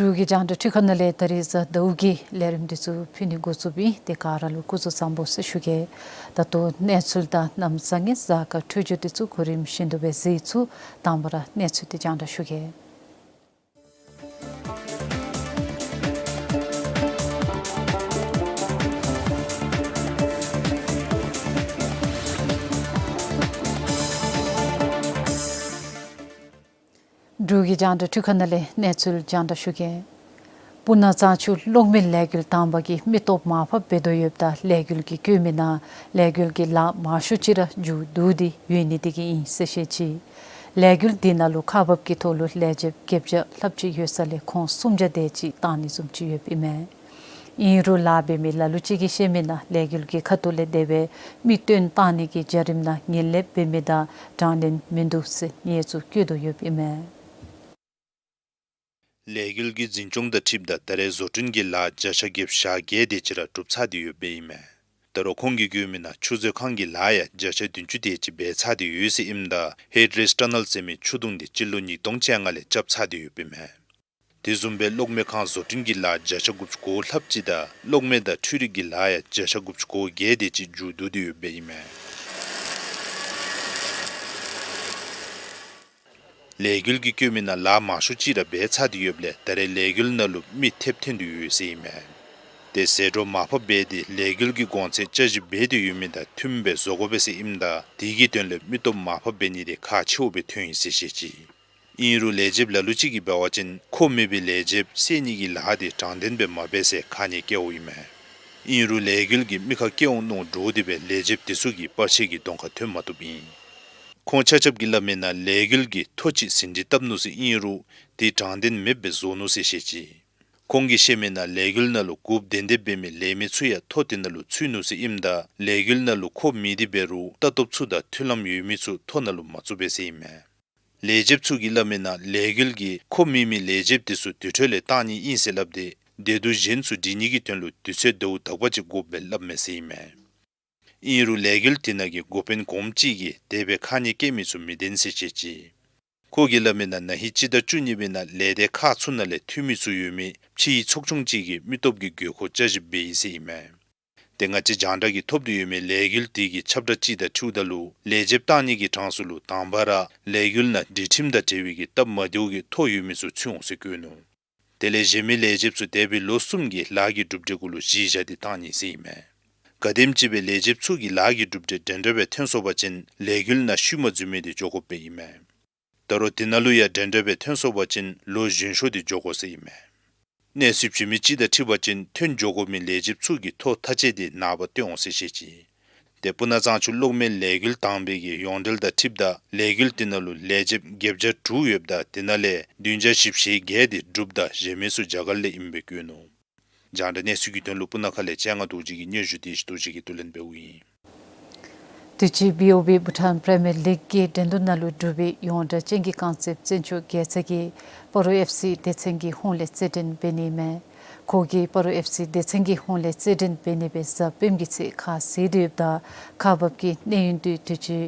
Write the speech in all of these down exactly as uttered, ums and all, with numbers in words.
འབྲུག་གི་རྒྱང་བསྒྲགས་འཕྲུལ་ཁང་ནང་ལས་ད་རིས་གཟའ་ཟླཝ་གི་ལས་རིམ་འདི་ཚུ་ཕུལ་ནི་འགོ་བཙུགས་ཡི། དེ་ག་ར་ལུ་སྐུ་གཟུགས་བཟང་པོ་ཟེར་ཞུ་གེ། ད་ལྟོ་གནས་ཚུལ་དང་གནམ་བཟང་ངན་གཟའ་སྐར་འཕྲོད་སྦྱོར་འདི་ཚུ་གོ་རིམ་བཞིན་དུ་སྦེ་གཟིགས་ཚུགས། དང་པ་ར་གནས་ཚུལ་འདི་རྒྱང་བསྒྲགས་ཞུ་གེ། འབྲུག་གི་རྒྱང་བསྒྲགས་འཕྲུལ་ཁང་ནང་ལས་གནས་ཚུལ་རྒྱང་བསྒྲགས་ཞུ་གེ། སྤུ་ན་གཙང་ཆུ་གློག་མེ་ལས་འགུལ་དང་པ་གིས་མི་སྟོབས་མར་ཕབ་འབད་དོ་ཡོདཔ་ད་ལས་འགུལ་གྱིས་བཀོད་མི་ནང་ལས་འགུལ་གྱི་ལཱ་མང་ཤོས་ཅིག་ར་མཇུག་བསྡུ་སྟེ་ཡོད་ནི་དེ་གིས་ཨིན་ཟེར་བཤད་ཅི། ལས་འགུལ་འདི་ནང་ལུ་ཁག་འབག་གི་ཐོག་ལུ་ལས་བྱེདཔ་བརྒྱད་བརྒྱ་ལྷགཔ་ཅིག་ཡོད་ས་ལས་ཁོང་སུམ་བརྒྱ་དེ་ཅིག་བཏང་ནི་བཟུམ་ཅིག་ཡོདཔ་ཨིན་མས། ཨིན་རུང་ལཱ་འབད་མི་ལ་ལུ་ཅིག་གིས་བཤད་མི་ནང་ལས་འགུལ་གྱི་ཁ་ཐུག་ལས་དེ་སྦེ་མི་བཏོན་བཏང་ནི་གི་བྱ་རིམ་ནང་ངན་ལྷད་འབད་མི་དང་དྲང་བདེན་མིན་འདུག་ཟེར་ཉེས་འཛུགས་བཀོད་དོ་ཡོདཔ་ཨིན་མས། ལས་འགུལ་གྱི་འཛིན་སྐྱོང་དང་འཁྲིལཝ་ད་ད་རེས་བཟོ་སྐྲུན་གྱི་ལཱ་བརྒྱ་ཆ་བརྒྱད་ཅུ་གྱ་བརྒྱད་དེ་ཅིག་ར་གྲུབ་ཚར་ཏེ་ཡོདཔ་ཨིན་མས། ད་རུང་ཁོང་གིས་བཀོད་མི་ནང་ཆུ་མཛོད་ཁང་གི་ལཱ་ཡང་བརྒྱ་ཆ་བདུན་ཅུ་དེ་ཅིག་འབད་ཚར་ཏེ་ཡོད་ཟེར་ཨིནམ་ད་ཧེཌ་རེས་ཊ་ནལ་ཟེར་མི་ཆུ་དུང་འདི་སྤྱི་ལོ་ཉིས་སྟོང་བཅོ་ལྔ་ལས་རྐྱབ་ཚར་ཏེ་ཡོདཔ་ཨིན་མས། དེ་བཟུམ་སྦེ་གློག་མེ་ཁང་བཟོ་སྐྲུན་གྱི་ལཱ་བརྒྱ་ཆ་དགུ་བཅུ་གོ་ལྷགཔ་ཅིག་དང་གློག་མེ་དང་འཕྲུལ་རིག་གི་ལཱ་ཡང་བརྒྱ་ཆ་དགུ་བཅུ་གོ་བརྒྱད་དེ་ཅིག་མཇུག་བསྡུ་སྟེ་ཡོདཔ་ཨིན་མས། ལས་འགུལ་གྱིས་བཀོད་མི་ནང་ལཱ་མང་ཤོས་ཅིག་ར་འབད་ཚར་ཏེ་ཡོདཔ་ལས་ད་རེས་ལས་འགུལ་ནང་ལུ་མི་ཐེབས་ཐོན་ཏེ་ཡོད་ཟེར་ཨིན་མས། དེ་ཟད་འགྲོ་མར་ཕབ་འབད་དེ་ལས་འགུལ་གྱི་གོང་ཚད་བསྐྱར་ཞིབ་འབད་དེ་ཡོད་མི་དང་མཐུནམ་སྦེ་བཟོ་དགོ་པས་ཟེར་ཨིནམ་ད་དེ་གི་དོན་ལས་མི་སྟོབས་མར་ཕབ་འབད་ནི་དེ་ཁག་ཆེཝ་སྦེ་ཐོན་ཡི་ཟེར་བཤད་ཅི། ཨིན་རུང་ལས་བྱེདཔ་ལ་ལུ་ཅིག་གིས་འབད་བ་ཅིན་ཁོ་མེད་པའི་ལས་བྱེདཔ་བསད་ནི་གི་ལཱ་དེ་དྲང་བདེན་སྦེ་མ་འབད་ཟེར་ཁ་ཉེས་བཀལཝ་ཨིན་མས། ཨིན་རུང་ལས་འགུལ་གྱིས་མི་ཁ་སྐྱེ་བོ་ནང་འདྲོག་སྟེ་སྦེ་ལས་བྱེདཔ་དེ་ཚུ་གིས་པར་ཆས་ཀྱི་གདོང་ཁར་ཐོན་མ་བཏུབ་ཨིན། ཁོང་ཆ་ཁྱབ་ཀྱིས་སླབ་མི་ནང་ལས་འགུལ་གྱིས་ཐོ་ཅིག་ཟིན་བྲིས་བཏབ་ནུག་ཟེར་ཨིན་རུང་དེ་དྲང་བདེན་མེདཔ་སྦེ་བཟོ་ནུག་ཟེར་བཤད་ཅི། ཁོང་གིས་བཤད་མི་ནང་ལས་འགུལ་ནང་ལུ་འགོ་དཔོན་དེ་འབད་མི་ལས་མི་ཚུ་ཡང་ཐོ་དེ་ནང་ལུ་ཚུད་ནུག་ཟེར་ཨིནམ་ད་ལས་འགུལ་ནང་ལུ་ཁོ་མེད་དེ་འབད་རུང་ལྟ་རྟོགཔ་ཚུ་དང་མཐུན་ལམ་ཡོད་མི་ཚུ་ཐོ་ནང་ལུ་མ་བཙུགས་པས་ཟེར་ཨིན་མས། ལས་བྱེདཔ་ཚུ་གིས་སླབ་མི་ནང་ལས་འགུལ་གྱིས་ཁོ་མེད་མི་ལས་བྱེདཔ་དེ་ཚུ་དེ་འཕྲོ་ལས་བཏང་ནི་ཨིན་ཟེར་སླབ་སྟེ་བདེ་སྡུག་གཞན་ཚུ་སྒྲིག་ནི་གི་དོན་ལུ་དུས་ཚོད་ཟླཝ་དག་པ་ཅིག་དགོཔ་སྦེ་སླབ་མས་ཟེར་ཨིན་མས། ཨིན་རུང་ལས་འགུལ་དེ་ནང་གི་འགོ་དཔོན་གོངམ་ཅིག་གིས་དེ་སྦེ་ཁ་ཉེས་བཀལ་མི་ཚུ་མི་བདེན་ཟེར་བཤད་ཅི། ཁོ་གིས་སླབ་མི་ནང་ན་ཧིང་སྤྱི་ཟླ་བཅུ་གཉིས་པའི་ནང་ལས་སྡེ་ཁག་ཚུ་ནང་ལས་འཐུས་མི་ཚུ་ཡོད་མི་ཕྱིའི་ཚོགས་ཆུང་ཅིག་གིས་མི་སྟོབས་ཀྱི་དགོས་མཁོ་བསྐྱར་ཞིབ་འབད་ཡི་ཟེར་ཨིན་མས། དེ་ང་བཅས་རྒྱང་བསྒྲགས་ཀྱིས་ཐོབ་སྟེ་ཡོད་མི་ལས་འགུལ་དེ་གི་ཁྱབ་བསྒྲགས་ཅིག་དང་འཁྲིལཝ་ད་ལུ་ལས་བྱེདཔ་བཏང་ནི་གི་གྲངས་སུ་ལུ་དང་པ་ར་ལས་འགུལ་ནང་སྒྲིག་ཁྲིམས་དང་འབྲེལ་བའི་གི་སྟབས་མ་བདེཝ་གི་ཐོ་ཡོད་མི་ཚུ་ཚུད་འོང་ཟེར་བཀོད་ནུག། དེ་ལས་གཞན་མི་ལས་བྱེདཔ་ཚུ་འདས་པའི་ལོ་གསུམ་གྱི་ལཱ་གི་གྲུབ་འབྲས་གུ་ལུ་གཞི་བཞག་སྟེ་བཏང་ནི་ཟེར་ཨིན་མས། ག་དེམ་ཅིག་སྦེ་ལས་བྱེདཔ་ཚུ་གི་ལཱ་གི་གྲུབ་འབྲས་འདྲན་འདྲ་སྦེ་ཐོན་སོང་པ་ཅིན་ལས་འགུལ་ནང་ཤུལ་མ་འཛུལ་མི་དེ་འགྱོ་དགོཔ་སྦེ་ཨིན་མས། ད་རུང་དེ་ནང་ལུ་ཡང་འདྲན་འདྲ་སྦེ་ཐོན་སོང་པ་ཅིན་ལོ་གཞོན་ཤོས་དེ་འགྱོ་དགོ་ཟེར་ཨིན་མས། གནས་ཚུལ་བྱིན་མི་ཅིག་དང་འཁྲིལ་བ་ཅིན་ཐོན་འགྱོ་དགོ་མི་ལས་བྱེདཔ་ཚུ་གི་ཐོ་ཐག་བཅད་དེ་ནངས་པ་སྟོན་འོང་ཟེར་བཤད་ཅི། དེ་སྤུ་ན་གཙང་ཆུ་གློག་མེ་ལས་འགུལ་དང་པའི་གི་ཡོངས་འབྲེལ་དང་འཁྲིལཝ་ད་ལས་འགུལ་དེ་ནང་ལུ་ལས་བྱེདཔ་བརྒྱད་བརྒྱ་དྲུག་ཡོདཔ་ད་དེ་ནང་ལས་བདུན་བརྒྱ་བཞི་བཅུ་ཞེ་བརྒྱད་དེ་འབྲུགཔ་དང་གཞན་མི་ཚུ་རྒྱ་གར་ལས་ཨིནམ་སྦེ་བཀོད་ནུག། རྒྱང་བསྒྲགས་གནས་ཚུལ་གྱི་དོན་ལུ་སྤུ་ན་ཁ་ལས་སྤྱན་སྔ་རྡོ་རྗེ་གི་སྙན་ཞུ་དེ་ཞུ་དོ་ཅིག་གིས་བསྡུ་ལེན་འབདཝ་ཨིན། དུས་ཅི་བི་ཨོ་བི་བྷུ་ཊཱན་པི་རི་མི་ཡར་ལིག་གི་འགྲན་བསྡུར་ནང་ལུ་འབྲུག་པའི་ཡོངས་གྲགས་ཅན་གྱི་རྐང་རྩེདཔ་བཙན་སྐྱོགས་རྒྱལ་མཚན་གྱིས་སྤ་རོ་ཨེཕ་སི་སྡེ་ཚན་གྱི་ཧོངས་ལས་རྩེད་འགྲན་འབད་ནི་མས། ཁོ་གིས་སྤ་རོ་ཨེཕ་སི་སྡེ་ཚན་གྱི་ཧོངས་ལས་རྩེད་འགྲན་འབད་ནི་སྦེ་གཟའ་སྤེནམ་གི་ཚེས་ཁ་བཟེད་དེ་ཡོདཔ་ད་ཁག་འབག་གི་གནས་ཡུན་དེ་དུས་ཅི་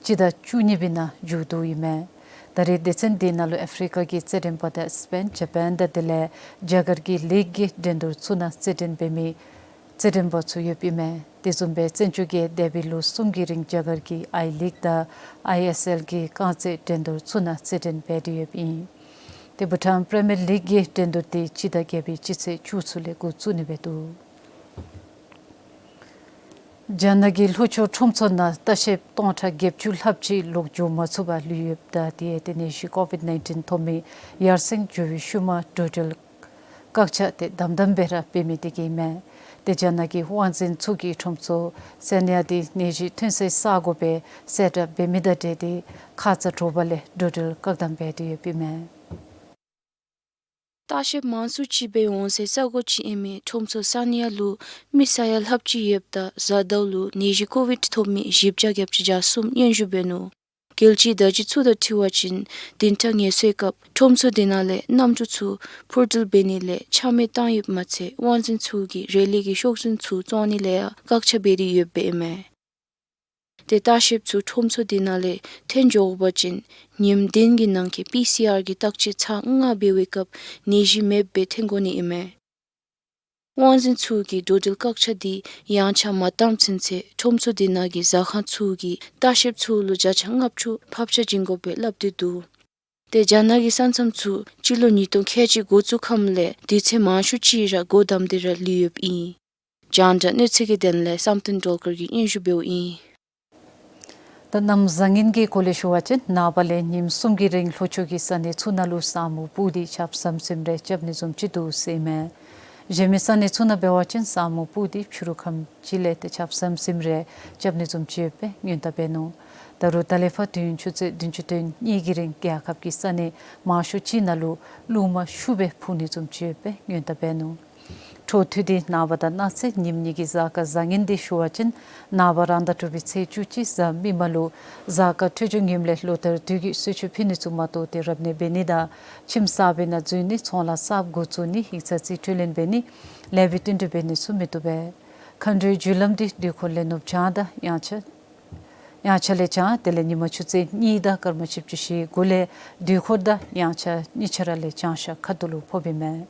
སྤྱི་ཟླ་བཅུ་གཉིས་པའི་ནང་མཇུག་བསྡུཝ་ཨིན་མས། ད་རེས་སྡེ་ཚན་དེ་ནང་ལུ་ཨ་ཕི་རི་ཀ་གི་རྩེད་འགྲན་པ་དང་སི་པེན་ཇ་པཱན་དང་དེ་ལས་རྒྱ་གར་གྱི་ལིག་གི་འགྲན་བསྡུར་ཚུ་ནང་རྩེད་འགྲན་འབད་མི་རྩེད་འགྲན་པ་ཚུ་ཡོདཔ་ཨིན་མས། དེ་བཟུམ་སྦེ་བཙན་སྐྱོགས་ཀྱིས་འདས་པའི་ལོ་གསུམ་གྱི་རིང་རྒྱ་གར་གྱི་ཨའི་ལིག་དང་ཨའི་ཨེསི་ཨེལ་གྱི་རྐང་རྩེད་འགྲན་བསྡུར་ཚུ་ནང་རྩེད་འགྲན་འབད་དེ་ཡོདཔ་ཨིན། དེ་བྷུ་ཊཱན་པི་རི་མི་ཡར་ལིག་གི་འགྲན་བསྡུར་དེ་སྤྱི་ཟླ་བརྒྱད་པའི་སྤྱི་ཚེས་བཅུ་ཚུན་ལས་འགོ་བཙུགས་ནི་སྦེ་འདུག། རྒྱ་ནག་གི་ལྷོ་ཕྱོགས་ཁྲོམ་ཚོགས་ནང་ལྟ་བཤལཔ་སྟོང་ཕྲག་བརྒྱད་ཅུ་ལྷགཔ་ཅིག་ལོག་འགྱོ་མ་ཚུགས་པར་ལུས་ཡོདཔ་ད་དེ་ཡང་ཏེ་ནད་གཞི་ཀོ་ཝིཌ་ནའིན་ཊིན་ཐོབ་མི་ཡར་སེང་འགྱོ་བའི་ཤུལ་མ་འགྲོ་འགྲུལ་བཀག་ཆ་དེ་དམ་དམ་སྦེ་ར་འབད་མི་དེ་གིས་ཨིན་མས། དེ་རྒྱ་ནག་གི་དབང་འཛིན་ཚུ་གིས་ཁྲོམ་ཚོགས་ས་གནས་དེ་ནད་གཞི་ཐོན་སའི་ས་སྒོ་སྦེ་གསལ་བསྒྲགས་འབད་མི་དང་འབྲེལ་ཏེ་ཁ་ཙ་དྲོ་པ་ལས་འགྲོ་འགྲུལ་བཀག་དམ་འབད་དེ་ཡོདཔ་ཨིན་མས། ལྟ་བཤལཔ་མང་སུ་ཅིག་སྦེ་འོང་སའི་ས་སྒོ་ཅིག་ཨིན་མི་ཁྲོམ་ཚོགས་ས་གནས་ལུ་མི་ས་ཡ་ལྷགཔ་ཅིག་ཡོདཔ་ད་གཟའ་ཟླཝ་ལུ་ནད་གཞི་ཀོ་ཝིཌ་ཐོབ་མི་བཞི་བརྒྱ་བརྒྱད་ཅུ་གྱ་གསུམ་སྙན་ཞུ་འབད་ནུག། རྒྱལ་སྤྱིའི་བརྡ་བརྒྱུད་ཚུ་དང་འཁྲིལ་བ་ཅིན་བདུན་ཕྲག་ངལ་གསོའི་སྐབས་ཁྲོམ་ཚོགས་དེ་ནང་ལས་གནམ་གྲུ་ཚུ་འཕུར་འགྲུལ་འབད་ནི་ལས་ཆ་མེད་བཏང་ཡོདཔ་མ་ཚད་དབང་འཛིན་ཚུ་གིས་རེ་ལིའི་ཤོག་འཛིན་ཚུ་བཙོང་ནི་ལས་ཡང་བཀག་ཆ་འབད་དེ་ཡོདཔ་ཨིན་མས། ཏེ་ལྟ་བཤལཔ་ཚུ་ཁྲོམ་ཚུ་དེ་ནང་ལས་འཐོན་འགྱོ་དགོ་པ་ཅིན་ཉིནམ་བདུན་གྱི་ནང་འཁོད་པི་སི་ཨར་གྱི་བརྟག་དཔྱད་ཚར་ལྔ་འབད་བའི་སྐབས་ནད་གཞི་མེདཔ་སྦེ་འཐོན་དགོ་ནི་ཨིན་མས། དབང་འཛིན་ཚུ་གིས་འགྲོ་འགྲུལ་བཀག་ཆ་འདི་ཡངས་ཆག་མ་བཏངམ་ཚུན་ཚོད་ཁྲོམ་ཚུ་དེ་ནང་གི་ཟ་ཁང་ཚུ་གིས་ལྟ་བཤལཔ་ཚུ་ལུ་བརྒྱ་ཆ་ལྔ་བཅུ་ཕབ་ཆ་བྱིན་དགོཔ་སྦེ་སླབ་སྟེ་འདུག། ཏེ་རྒྱ་ནག་གི་ས་མཚམས་ཚུ་སྤྱི་ལོ་ཉིས་སྟོང་ཁལ་གཅིག་འགོ་བཙུགས་ཁམས་ལས་དུས་ཚོད་མང་ཤོས་ཅིག་ར་སྒོ་བསྡམས་ཏེ་ར་ལུས་ཡོདཔ་ཨིན། རྒྱང་བསྒྲགས་གནས་ཚུལ་གྱི་དོན་ལས་བསམ་གཏན་སྒྲོལ་དཀར་གྱིས་སྙན་ཞུ་འབདཝ་ཨིན། ད་གནམ་བཟང་ངན་གྱི་སྐོར་ལས་ཞུ་བ་ཅིན་ནངས་པ་ལས་ཉིནམ་གསུམ་གྱི་རིང་ལྷོ་ཕྱོགས་ཀྱི་ས་གནས་ཚུ་ནང་ལུ་ས་སྨུག་སྤུབས་ཏེ་ཆརཔ་ཟམ་ཟིམ་རེ་རྐྱབ་ནི་བཟུམ་ཅིག་འདུག་ཟེར་ཨིན་མས། གཞན་མི་ས་གནས་ཚུ་ནང་འབད་བ་ཅིན་ས་སྨུག་སྤུབས་ཏེ་ཕྱི་རུ་ཁམས་ཅིག་ལས་ཏེ་ཆརཔ་ཟམ་ཟིམ་རེ་རྐྱབ་ནི་བཟུམ་ཅིག་ཡོདཔ་སྦེ་སྔོན་བརྡ་འབད་ནུག། ད་རུང་ད་ལས་ཕར་དུས་ཡུན་ཆུ་ཚོད་བདུན་ཅུ་དོན་གཉིས་ཀྱི་རིང་རྒྱལ་ཁབ་ཀྱི་ས་གནས་མང་ཤོས་ཅིག་ནང་ལུ་རླུང་མ་ཤུགས་སྦེ་འཕུ་ནི་བཟུམ་ཅིག་ཡོདཔ་སྦེ་སྔོན་བརྡ་འབད་ནུག། འཕྲོ་མཐུད་དེ་ནངས་པ་དང་གནངས་ཚེ་ཉིནམ་གཉིས་ཀྱི་གཟའ་སྐར་བཟང་ངན་འདི་ཞུ་བ་ཅིན་ནངས་པ་རང་ཟླ་དྲུག་པའི་ཚེས་བཅུ་གཅིག་གཟའ་མིག་དམར་ལུ་གཟའ་སྐར་འཕྲོད་སྦྱོར་ངནམ་ལས་ལོ་ལྟར་དུས་ཀྱི་གསོལ་མཆོད་ཕུལ་ནི་ཚུ་མ་གཏོགས་ཏེ་རབ་གནས་འབད་ནི་དང་ཁྱིམ་གསརཔ་ནང་འཛུལ་ནི་ཚོང་ལཱ་གསརཔ་འགོ་བཙུགས་ནི་ཡིག་ཚང་རྩིས་སྤྲོད་ལེན་འབད་ནི་ལེགས་པའི་བསྟུན་གྲོས་འབད་ནི་ཚུ་མི་བཏུབ་པས། མཁའ་འགྲོའི་རྒྱུ་ལམ་འདི་དུས་འཁོར་ལས་ནུབ་བྱང་དང་དབྱངས་འཆར་དབྱངས་འཆར་ལས་བྱང་དེ་ལས་ཉིན་མ་ཆུ་ཚོད་གཉིས་དང་སྐར་མ་བཞི་བཅུ་ཞེ་དགུ་ལས་དུས་འཁོར་དང་དབྱངས་འཆར་གཉིས་ཆ་ར་ལས་བྱང་ཤར་ཁ་ཐུག་ལུ་ཕོགཔ་ཨིན་མས།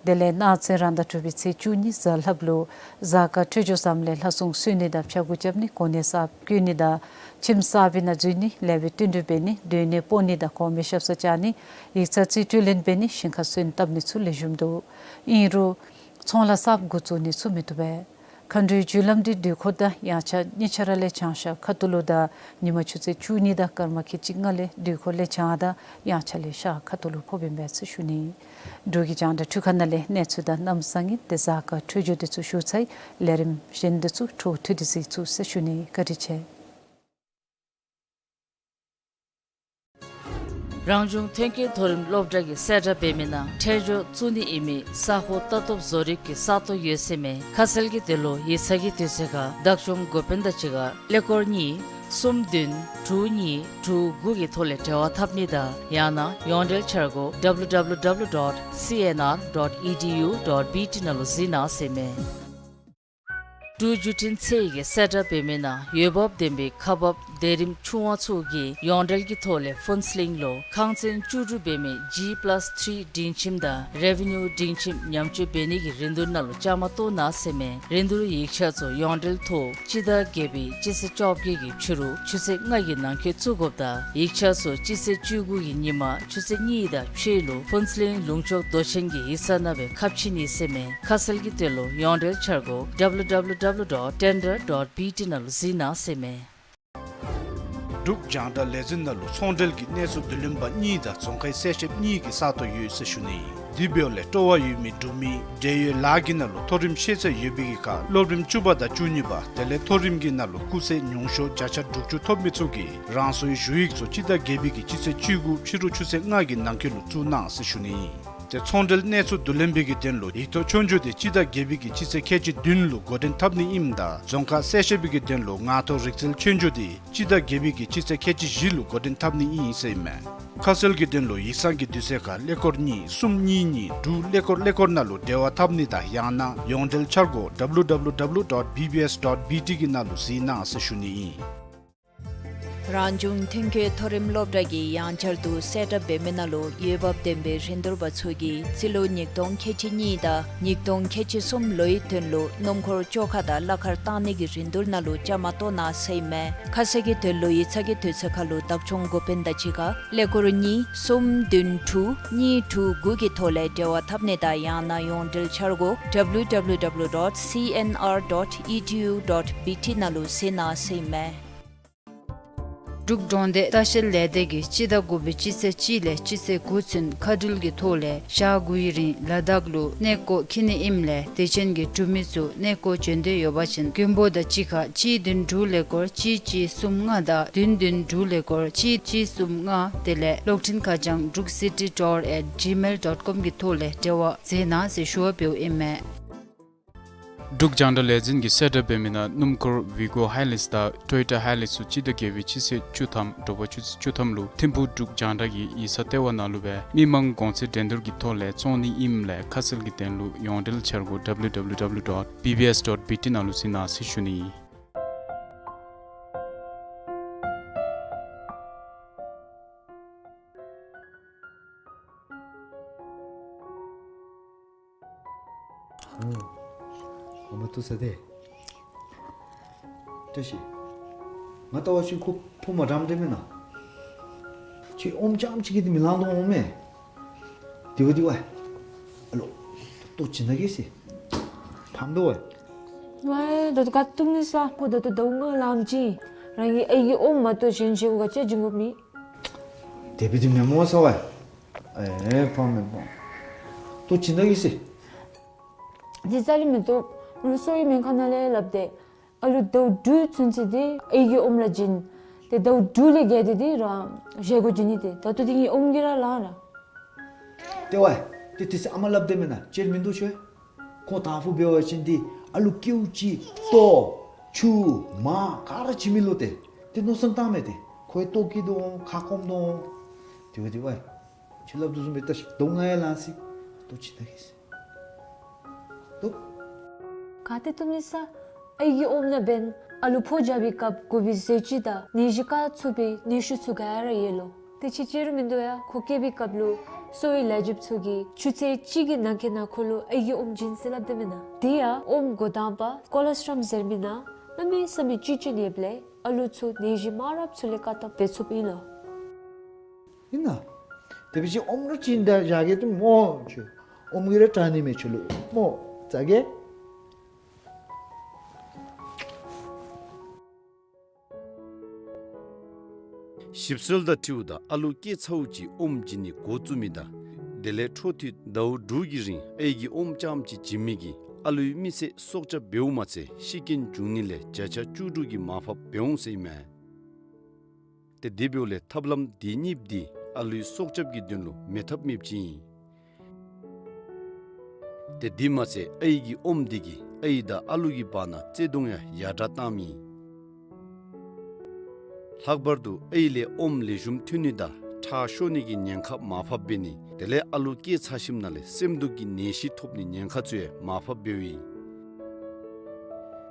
དེ་ལས་གནངས་ཚེ་རང་ཟླ་དྲུག་པའི་ཚེས་བཅུ་གཉིས་གཟའ་ལྷགཔ་ལུ་གཟའ་སྐར་འཕྲོད་སྦྱོར་བཟངམ་ལས་ལྷ་སྲུང་གསོལ་ནི་དང་ཕྱྭ་འགུགས་རྐྱབ་ནི་གོ་གནས་གསརཔ་བསྐོ་ནི་དང་ཁྱིམ་གསརཔ་ནང་འཛུལ་ནི་ལེགས་པའི་བསྟུན་གྲོས་འབད་ནི་སྡོད་གནས་སྤོ་ནི་དང་གོང་མའི་ཞབས་སར་བཅར་ནི་ཡིག་ཚང་རྩིས་སྤྲོད་ལེན་འབད་ནི་ཞིང་ཁར་སོན་བཏབ་ནི་ཚུ་ལེགས་ཤོམ་འདུག། ཨིན་རུང་ཚོང་ལཱ་གསརཔ་འགོ་བཙུགས་ནི་ཚུ་མི་བཏུབ་པས། མཁའ་འགྲོའི་རྒྱུ་ལམ་འདི་དུས་འཁོར་དང་དབྱངས་འཆར་གཉིས་ཆ་ར་ལས་བྱང་ཤར་ཁ་ཐུག་ལུ་དང་ཉིན་མ་ཆུ་ཚོད་བཅུ་གཉིས་དང་སྐར་མ་ཁལ་གཅིག་ལྔ་ལས་དུས་འཁོར་ལས་བྱང་དང་དབྱངས་འཆར་ལས་ཤར་ཁ་ཐུག་ལུ་ཕོགཔ་ཨིན་པས་ཟེར་ཞུ་ནི། འབྲུག་གི་རྒྱང་བསྒྲགས་འཕྲུལ་ཁང་ནང་ལས་གནས་ཚུལ་དང་གནམ་བཟང་ངན་ཏེ་གཟའ་སྐར་འཕྲོད་སྦྱོར་འདི་ཚུ་ཞུ་ཚར་ཡི། ལས་རིམ་གཞན་འདི་ཚུ་འཕྲོ་མཐུད་དེ་གཟིགས་ཚུགས་ཟེར་ཞུ་ནི། བཀའ་དྲིན་ཆེ། རང་བྱུང་ཐོན་སྐྱེད་མཐོ་རིམ་སློབ་གྲྭ་གིས་གསལ་བསྒྲགས་འབད་མི་ནང་ཁྲལ་སྦྱོར་བཙུགས་ནི་ཨིན་མི་ས་ཧོ་ལྟ་རྟོག་བཟོ་རིག་གི་ས་སྟོང་ཡོད་ཟེར་མས། ཁ་གསལ་གྱི་དོན་ལུ་ཡིག་ཚང་གི་དུས་ཚོད་ཁར་བདག་སྐྱོང་འགོ་དཔོན་དང་གཅིག་ཁར་ཀླད་ཀོར་གཉིས་གསུམ་བདུན་དྲུག་གཉིས་དྲུག་དགུ་གི་ཐོག་ལས་འབྲེལ་བ་འཐབ་ནི་དང་ཡང་ན་ཡོངས་འབྲེལ་འཆར་སྒོ་W W W dot C N R dot E D U dot B T ནང་ལུ་གཟིགས་གནང་ཟེར་མས། འབྲུག་བརྒྱུད་འཕྲིན་ཚད་ཀྱིས་གསལ་བསྒྲགས་འབད་མི་ནང་འོས་འབབ་ལྡན་པའི་ཁག་འབགཔ་སྡེ་རིམ་ཆུང་བ་ཚུ་གིས་ཡོངས་འབྲེལ་གྱི་ཐོག་ལས་ཕུན་ཚོགས་གླིང་ལུ་ཁང་ཚན་བཅུ་དྲུག་འབད་མི་G plus three སྒྲིང་ཁྱིམ་དང་རེ་བི་ནིའུ་སྒྲིང་ཁྱིམ་ཉམས་བཅོས་འབད་ནི་གི་རིན་བསྡུར་ནང་ལུ་བཅའ་མར་གཏོགས་གནང་ཟེར་མས། རིན་བསྡུར་ཡིག་ཆ་ཚུ་ཡོངས་འབྲེལ་ཐོག་སྤྱི་ཟླ་བརྒྱད་པའི་སྤྱི་ཚེས་བཅོ་བརྒྱད་ཀྱི་ཕྱི་རུ་ཆུ་ཚོད་ལྔ་གི་ནང་འཁོད་བཙུགས་དགོཔ་དང་ཡིག་ཆ་ཚུ་སྤྱི་ཚེས་བཅུ་དགུ་གི་ཉིན་མ་ཆུ་ཚོད་གཉིས་དང་ཕྱེད་ལུ་ཕུན་ཚོགས་གླིང་ལུང་ཕྱོགས་མདོ་ཆེན་གྱི་ཡིག་ཚང་ནང་སྦེ་ཁ་ཕྱེ་ནི་ཟེར་མས། ཁ་གསལ་གྱི་དོན་ལུ་ཡོངས་འབྲེལ་འཆར་སྒོ་W W W dot tender dot B T ནང་ལུ་གཟིགས་གནང་ཟེར་མས། འབྲུག་རྒྱང་བསྒྲགས་ལས་འཛིན་ནང་ལུ་ཚོང་འབྲེལ་གྱི་གནས་ཚུལ་བསྡུ་ལེན་པ་གཉིས་དང་རྫོང་ཁའི་གསལ་བཤདཔ་གཉིས་ཀྱི་ས་སྟོང་ཡོད་ཟེར་ཞུ་ནི། དེ་འབདཝ་ལས་སྤྲོ་བ་ཡོད་མི་འབྲུག་མི་འབྲེལ་ཡོད་ལཱ་གི་ནང་ལུ་མཐོ་རིམ་ཤེས་ཚད་ཡོད་པའི་གི་ཁར་སློབ་རིམ་བཅུ་པ་དང་བཅུ་གཉིས་པ་དེ་ལས་མཐོ་རིམ་གྱི་ནང་ལུ་སྐུགས་ཚད་ཉུང་ཤོས་བརྒྱ་ཆ་དྲུག་ཅུ་ཐོབ་མི་ཚུ་གིས་རང་སོའི་ཞུ་ཡིག་ཚུ་སྤྱི་ཟླ་བརྒྱད་པའི་གི་སྤྱི་ཚེས་བཅུ་དགུ་ཕྱི་རུ་ཆུ་ཚོད་ལྔ་གི་ནང་འཁོད་ལུ་བཙུགས་གནང་ཟེར་ཞུ་ནི། ཏེ་ཚོང་འབྲེལ་གནས་ཚུལ་བསྡུ་ལེན་པའི་གི་དོན་ལུ་ཡིག་ཐོག་ཆོས་རྒྱུགས་དེ་སྤྱི་ཟླ་བརྒྱད་པའི་གི་སྤྱི་ཚེས་ཁལ་གཅིག་བདུན་ལུ་འགོ་འདྲེན་འཐབ་ནི་ཨིནམ་ད་རྫོང་ཁ་གསལ་བཤད་པའི་གི་དོན་ལུ་ངག་ཐོག་རིག་རྩལ་ཆོས་རྒྱུགས་དེ་སྤྱི་ཟླ་བརྒྱད་པའི་གི་སྤྱི་ཚེས་ཁལ་གཅིག་བཞི་ལུ་འགོ་འདྲེན་འཐབ་ནི་ཨིན་ཟེར་ཨིན་མས། ཁ་གསལ་གྱི་དོན་ལུ་ཡིག་ཚང་གི་དུས་ཚོད་ཁར་ཀླད་ཀོར་གཉིས་གསུམ་གཉིས་གཉིས་དྲུག་ཀླད་ཀོར་ཀླད་ཀོར་ནང་ལུ་འབྲེལ་བ་འཐབ་ནི་དང་ཡང་ན་ཡོངས་འབྲེལ་འཆར་སྒོ་W W W dot B B S dot B T གི་ནང་ལུ་གཟིགས་གནང་ཟེར་ཞུ་ནི་ཨིན། རང་བྱུང་ཐོན་སྐྱེད་མཐོ་རིམ་སློབ་གྲྭ་གིས་ཡང་བསྐྱར་དུ་གསལ་བསྒྲགས་འབད་མི་ནང་ལུ་འོས་འབབ་ལྡན་པའི་རིན་བསྡུར་པ་ཚུ་གིས་རྩིས་ལོ་ཉིས་སྟོང་ཁལ་གཅིག་གཉིས་དང་ཉིས་སྟོང་ཁལ་གཅིག་གསུམ་ལོའི་དོན་ལུ་སྣུམ་འཁོར་བཅོ་ཁ་དང་གླ་ཁར་བཏང་ནི་གི་རིན་བསྡུར་ནང་ལུ་བཅའ་མར་གཏོགས་གནང་ཟེར་ཨིན་མས། ཁ་གསལ་གྱི་དོན་ལུ་ཡིག་ཚང་གི་དུས་ཚོད་ཁར་ལུ་བདག་སྐྱོང་འགོ་དཔོན་དང་གཅིག་ཁར་ཀླད་ཀོར་གཉིས་གསུམ་བདུན་དྲུག་གཉིས་དྲུག་དགུ་གི་ཐོག་ལས་འབྲེལ་བ་འཐབ་ནི་དང་ཡང་ན་ཡོངས་འབྲེལ་འཆར་སྒོ་W W W dot C N R dot E D U dot B T ནང་ལུ་གཟིགས་གནང་ཟེར་ཨིན་མས། འབྲུག་གྲོང་སྡེ་ལྟ་བཤལ་ལས་སྡེ་གིས་སྤྱི་ཟླ་དགུ་པའི་སྤྱི་ཚེས་གཅིག་ལས་སྤྱི་ཚེས་དགུ་ཚུན་མཁའ་འགྲུལ་གྱི་ཐོག་ལས་ཞག་དགུའི་རིང་ལ་དྭགས་ལུ་གནས་སྐོར་འཁྱིད་ནི་ཨིནམ་ལས་དད་ཅན་གྱི་འབྲུག་མི་ཚུ་གནས་སྐོར་འབྱོན་འདོད་ཡོད་པ་ཅིན་མགོན་པོ་དང་གཅིག་ཁར་གཅིག་བདུན་དྲུག་ཀླད་ཀོར་གཅིག་གཅིག་གསུམ་ལྔ་དང་བདུན་བདུན་དྲུག་ཀླད་ཀོར་གཅིག་གཅིག་གསུམ་ལྔ་དེ་ལས་གློག་འཕྲིན་ཁ་བྱང་འབྲུག་སི་ཊི་ཊོར་ཨེཊ་ཇི་མེལ་ཌོཊ་ཀོམ་གི་ཐོག་ལས་འབྲེལ་བ་མཛད་གནང་ཟེར་ཞུ་བ་འབདཝ་ཨིན་མས། འབྲུག་རྒྱང་བསྒྲགས་ལས་འཛིན་གྱིས་གསལ་བསྒྲགས་འབད་མི་ནང་སྣུམ་འཁོར་ཝི་ཀོ་ཧའི་ལེགས་དང་ཊོ་ཡོ་ཊ་ཧའི་ལེགས་ཚུ་སྤྱི་ཟླ་བརྒྱད་པའི་སྤྱི་ཚེས་བཅུ་ཐམ་དྲོ་པ་ཆུ་ཚོད་བཅུ་ཐམ་ལུ་ཐིམ་ཕུག་འབྲུག་རྒྱང་བསྒྲགས་ཀྱི་ཡིག་ཚང་ལྟེ་བ་ནང་ལུ་སྦེ་མི་མང་གོང་ཚད་འགྲན་བསྡུར་གྱི་ཐོག་ལས་བཙོང་ནི་ཨིནམ་ལས་ཁ་གསལ་གྱི་དོན་ལུ་ཡོངས་འབྲེལ་འཆར་སྒོ་W W W dot B B S dot B T ནང་ལུ་གཟིགས་གནང་ཟེར་ཞུ་ནི་ཨིན། ཐུགས་ས་དེ། བཀྲ་ཤིས། ང་ལྟ་བ་ཅིན་ཁོ་ཕོ་མ་འདྲཝ་འདྲ་མེན་ན། ཁྱོད་ཨོམ་རྐྱངམ་ཅིག་གིས་དེ་མི་ལང་དོ་འོང་མས། དེ་བ་དེ་བ། ཨ་ལོ། ལྟོ་བྱིན་ད་གེ་ཟེར། ཕམ་དོ་བ། ཝའི་ད་ལྟོ་ག་བཏུབ་ནི་ས། ཁོ་ད་ལྟོ་ཟླཝ་ལྔ་ལང་ཅི། རང་གི་ཨའི་གི་ཨོམ་མ་གཏོགས་གཞན་བཞེས་སྒོ་ག་ཅི་བྱིན་དགོཔ་མེད། དེ་བ་དེ་མེན་མོ་ས་བ། ཨེ་ཕམ་མེན་ཕམ། ལྟོ་བྱིན་ད་གེ་ཟེར། དེ་རྩ་ལས་མི་བཏུབ། ང་གསོ་བའི་སྨན་ཁང་ནང་ལས་སླབ་སྟེ། ཨ་ལུ་ཟླཝ་དྲུག་ཚུན་ཚོད་དེ་ཨའི་གི་ཨོམ་ར་བྱིན། ཏེ་ཟླཝ་དྲུག་ལས་བརྒལ་ཏེ་དེ་རང་བཞེས་སྒོ་བྱིན་ནི་ཏེ། ད་ལྟོ་དེ་ངེའི་ཨོམ་གྱིས་ར་ལང་ར། དེ་བ། དེ་དེ་ཚེ་ཨ་མ་སླབ་དེ་མེན་ན། ཅིག་མིན་འདུག་ཤོད། ཁོང་དང་ཕུ་འབད་བ་ཅིན་དེ་ཨ་ལུ་ཀེའུ་ཅིག་ལྟོ་ཆུ་མར་ག་ར་བྱིན་མི་ལོ་ཏེ། དེ་མནོ་བསམ་བཏང་མས་ཏེ། ཁོ་ཡང་ལྟོ་སྐྱེ་དོ་འོང་ཁ་སྐོམ་དོ་འོང་། དེ་བ་དེ་བ། ཁྱོད་སླབ་དོ་བཟུམ་སྦེ་ལྟ་ཤིག། ཟླཝ་ལྔ་ཡང་ལང་སི། ལྟོ་བྱིན་ད་གེ་ཟེར། ལྟོ། ག་ཏེ་བཏུབ་ནི་ས། ཨའི་གི་ཨོམ་ནང་འབདན་ཨ་ལུ་ཕོ་རྒྱབ་པའི་སྐབས་དགོ་པའི་ཟས་བཅུད་དང་ནད་གཞི་བཀག་ཚུགས་པའི་ནད་ཤུགས་ཚུ་ག་ར་ཡོད་ལོ། དེ་ཅིག་ཅིག་ར་མིན་འདུག་ཡ། ཁོ་སྐྱེ་བའི་སྐབས་ལུ་གསོ་བའི་ལས་བྱེདཔ་ཚུ་གིས་ཆུ་ཚོད་གཅིག་གི་ནང་འཁོད་ནང་ཁོ་ལུ་ཨའི་གི་ཨོམ་བྱིན་ཟེར་སླབ་དེ་མེན་ན། དེ་ཡང་ཨོམ་འགོ་དང་པ་ཀོ་ལོ་སི་ཊྲོམ་ཟེར་མི་ནང་གནམ་མེད་ས་མེད་བཅུད་ཅིག་ཡོདཔ་ལས་ཨ་ལུ་ཚུ་ནད་གཞི་མང་རབས་ཚུ་ལས་བཀག་ཐབས་འབད་ཚུགསཔ་ཨིན་ལོ། ཨིན་ན། དེ་བ་ཅིན་ཨོམ་ར་བྱིན་ད་བཞག་གེ་ཏེ་མོ་ཁྱོད། ཨོམ་གྱིས་ར་དྲག་ནི་མས་ཁྱོད་ལུ་མོ། ཙ་གེ། ཞིབ་འཚོལ་དང་འཁྲིལཝ་ད་ཨ་ལུ་སྐྱེས་ཚརཝ་ཅིག་ཨོམ་བྱིན་ནི་འགོ་བཙུགས་མི་དང་། དེ་ལས་འཕྲོ་མཐུད་ཟླཝ་དྲུག་གི་རིང་ཨའི་གི་ཨོམ་རྐྱངམ་ཅིག་བྱིན་མི་གིས་ཨ་ལུའི་མི་ཚེ་སྲོག་སྐྱབས་འབདཝ་མ་ཚད་ཤི་རྐྱེན་འབྱུང་ནི་ལས་བརྒྱ་ཆ་བཅུ་དྲུག་གི་མར་ཕབ་འབད་འོང་ཟེར་ཨིན་མས། ཏེ་དེ་འབདཝ་ལས་ཐབས་ལམ་དེ་གཉིས་འདི་ཨ་ལུའི་སྲོག་སྐྱབས་ཀྱི་དོན་ལུ་མེད་ཐབས་མེདཔ་ཅིག་ཨིན། ཏེ་དེ་མ་ཚད་ཨའི་གི་ཨོམ་འདི་གིས་ཨའི་དང་ཨ་ལུ་གི་བར་ན་བརྩེ་གདུང་ཡང་ཡར་དྲག་བཏངམ་ཨིན། ལྷག་པར་དུ་ཨའི་ལས་ཨོམ་ལེགས་ཤོམ་ཐོན་ནི་དང་ཁྲག་ཤོར་ནི་གི་ཉེན་ཁ་མར་ཕབ་འབད་ནི། དེ་ལས་ཨ་ལུ་སྐྱེས་ཚར་ཞིནམ་ལས་སེམས་སྡུག་གི་ནད་གཞི་ཐོབ་ནི་ཉེན་ཁ་ཚུ་ཡང་མར་ཕབ་འབདཝ་ཨིན།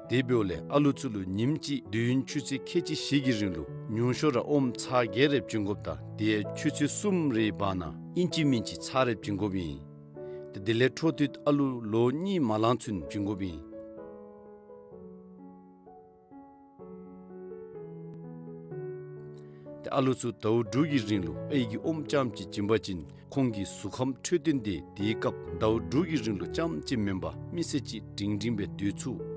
དེ་འབདཝ་ལས་ཨ་ལུ་ཚུ་ལུ་ཉིནམ་གཅིག་དུས་ཡུན་ཆུ་ཚོད་ཁལ་གཅིག་བཞི་གི་རིང་ལུ་ཉུང་ཤོས་ར་ཨོམ་ཚར་བརྒྱད་རེ་བྱིན་དགོཔ་དང་དེ་ཡང་ཆུ་ཚོད་གསུམ་རེའི་བར་ན་ཨིན་ཅི་མིན་ཅི་ཚར་རེ་བྱིན་དགོཔ་ཨིན། ཏེ་དེ་ལས་འཕྲོ་མཐུད་ཨ་ལུ་ལོ་གཉིས་མ་ལང་ཚུན་བྱིན་དགོཔ་ཨིན། ཏེ་ཨ་ལུ་ཚུ་ཟླཝ་དྲུག་གི་རིང་ལུ་ཨའི་གི་ཨོམ་རྐྱངམ་ཅིག་བྱིན་པ་ཅིན་ཁོང་གི་གཟུགས་ཁམས་འཕྲོད་བསྟེན་དེ་དེའི་སྐབས་ཟླཝ་དྲུག་གི་རིང་ལུ་རྐྱངམ་ཅིག་མེན་པར་མི་ཚེ་གཅིག་སྒྲིང་སྒྲིང་སྦེ་སྡོད་ཚུགས།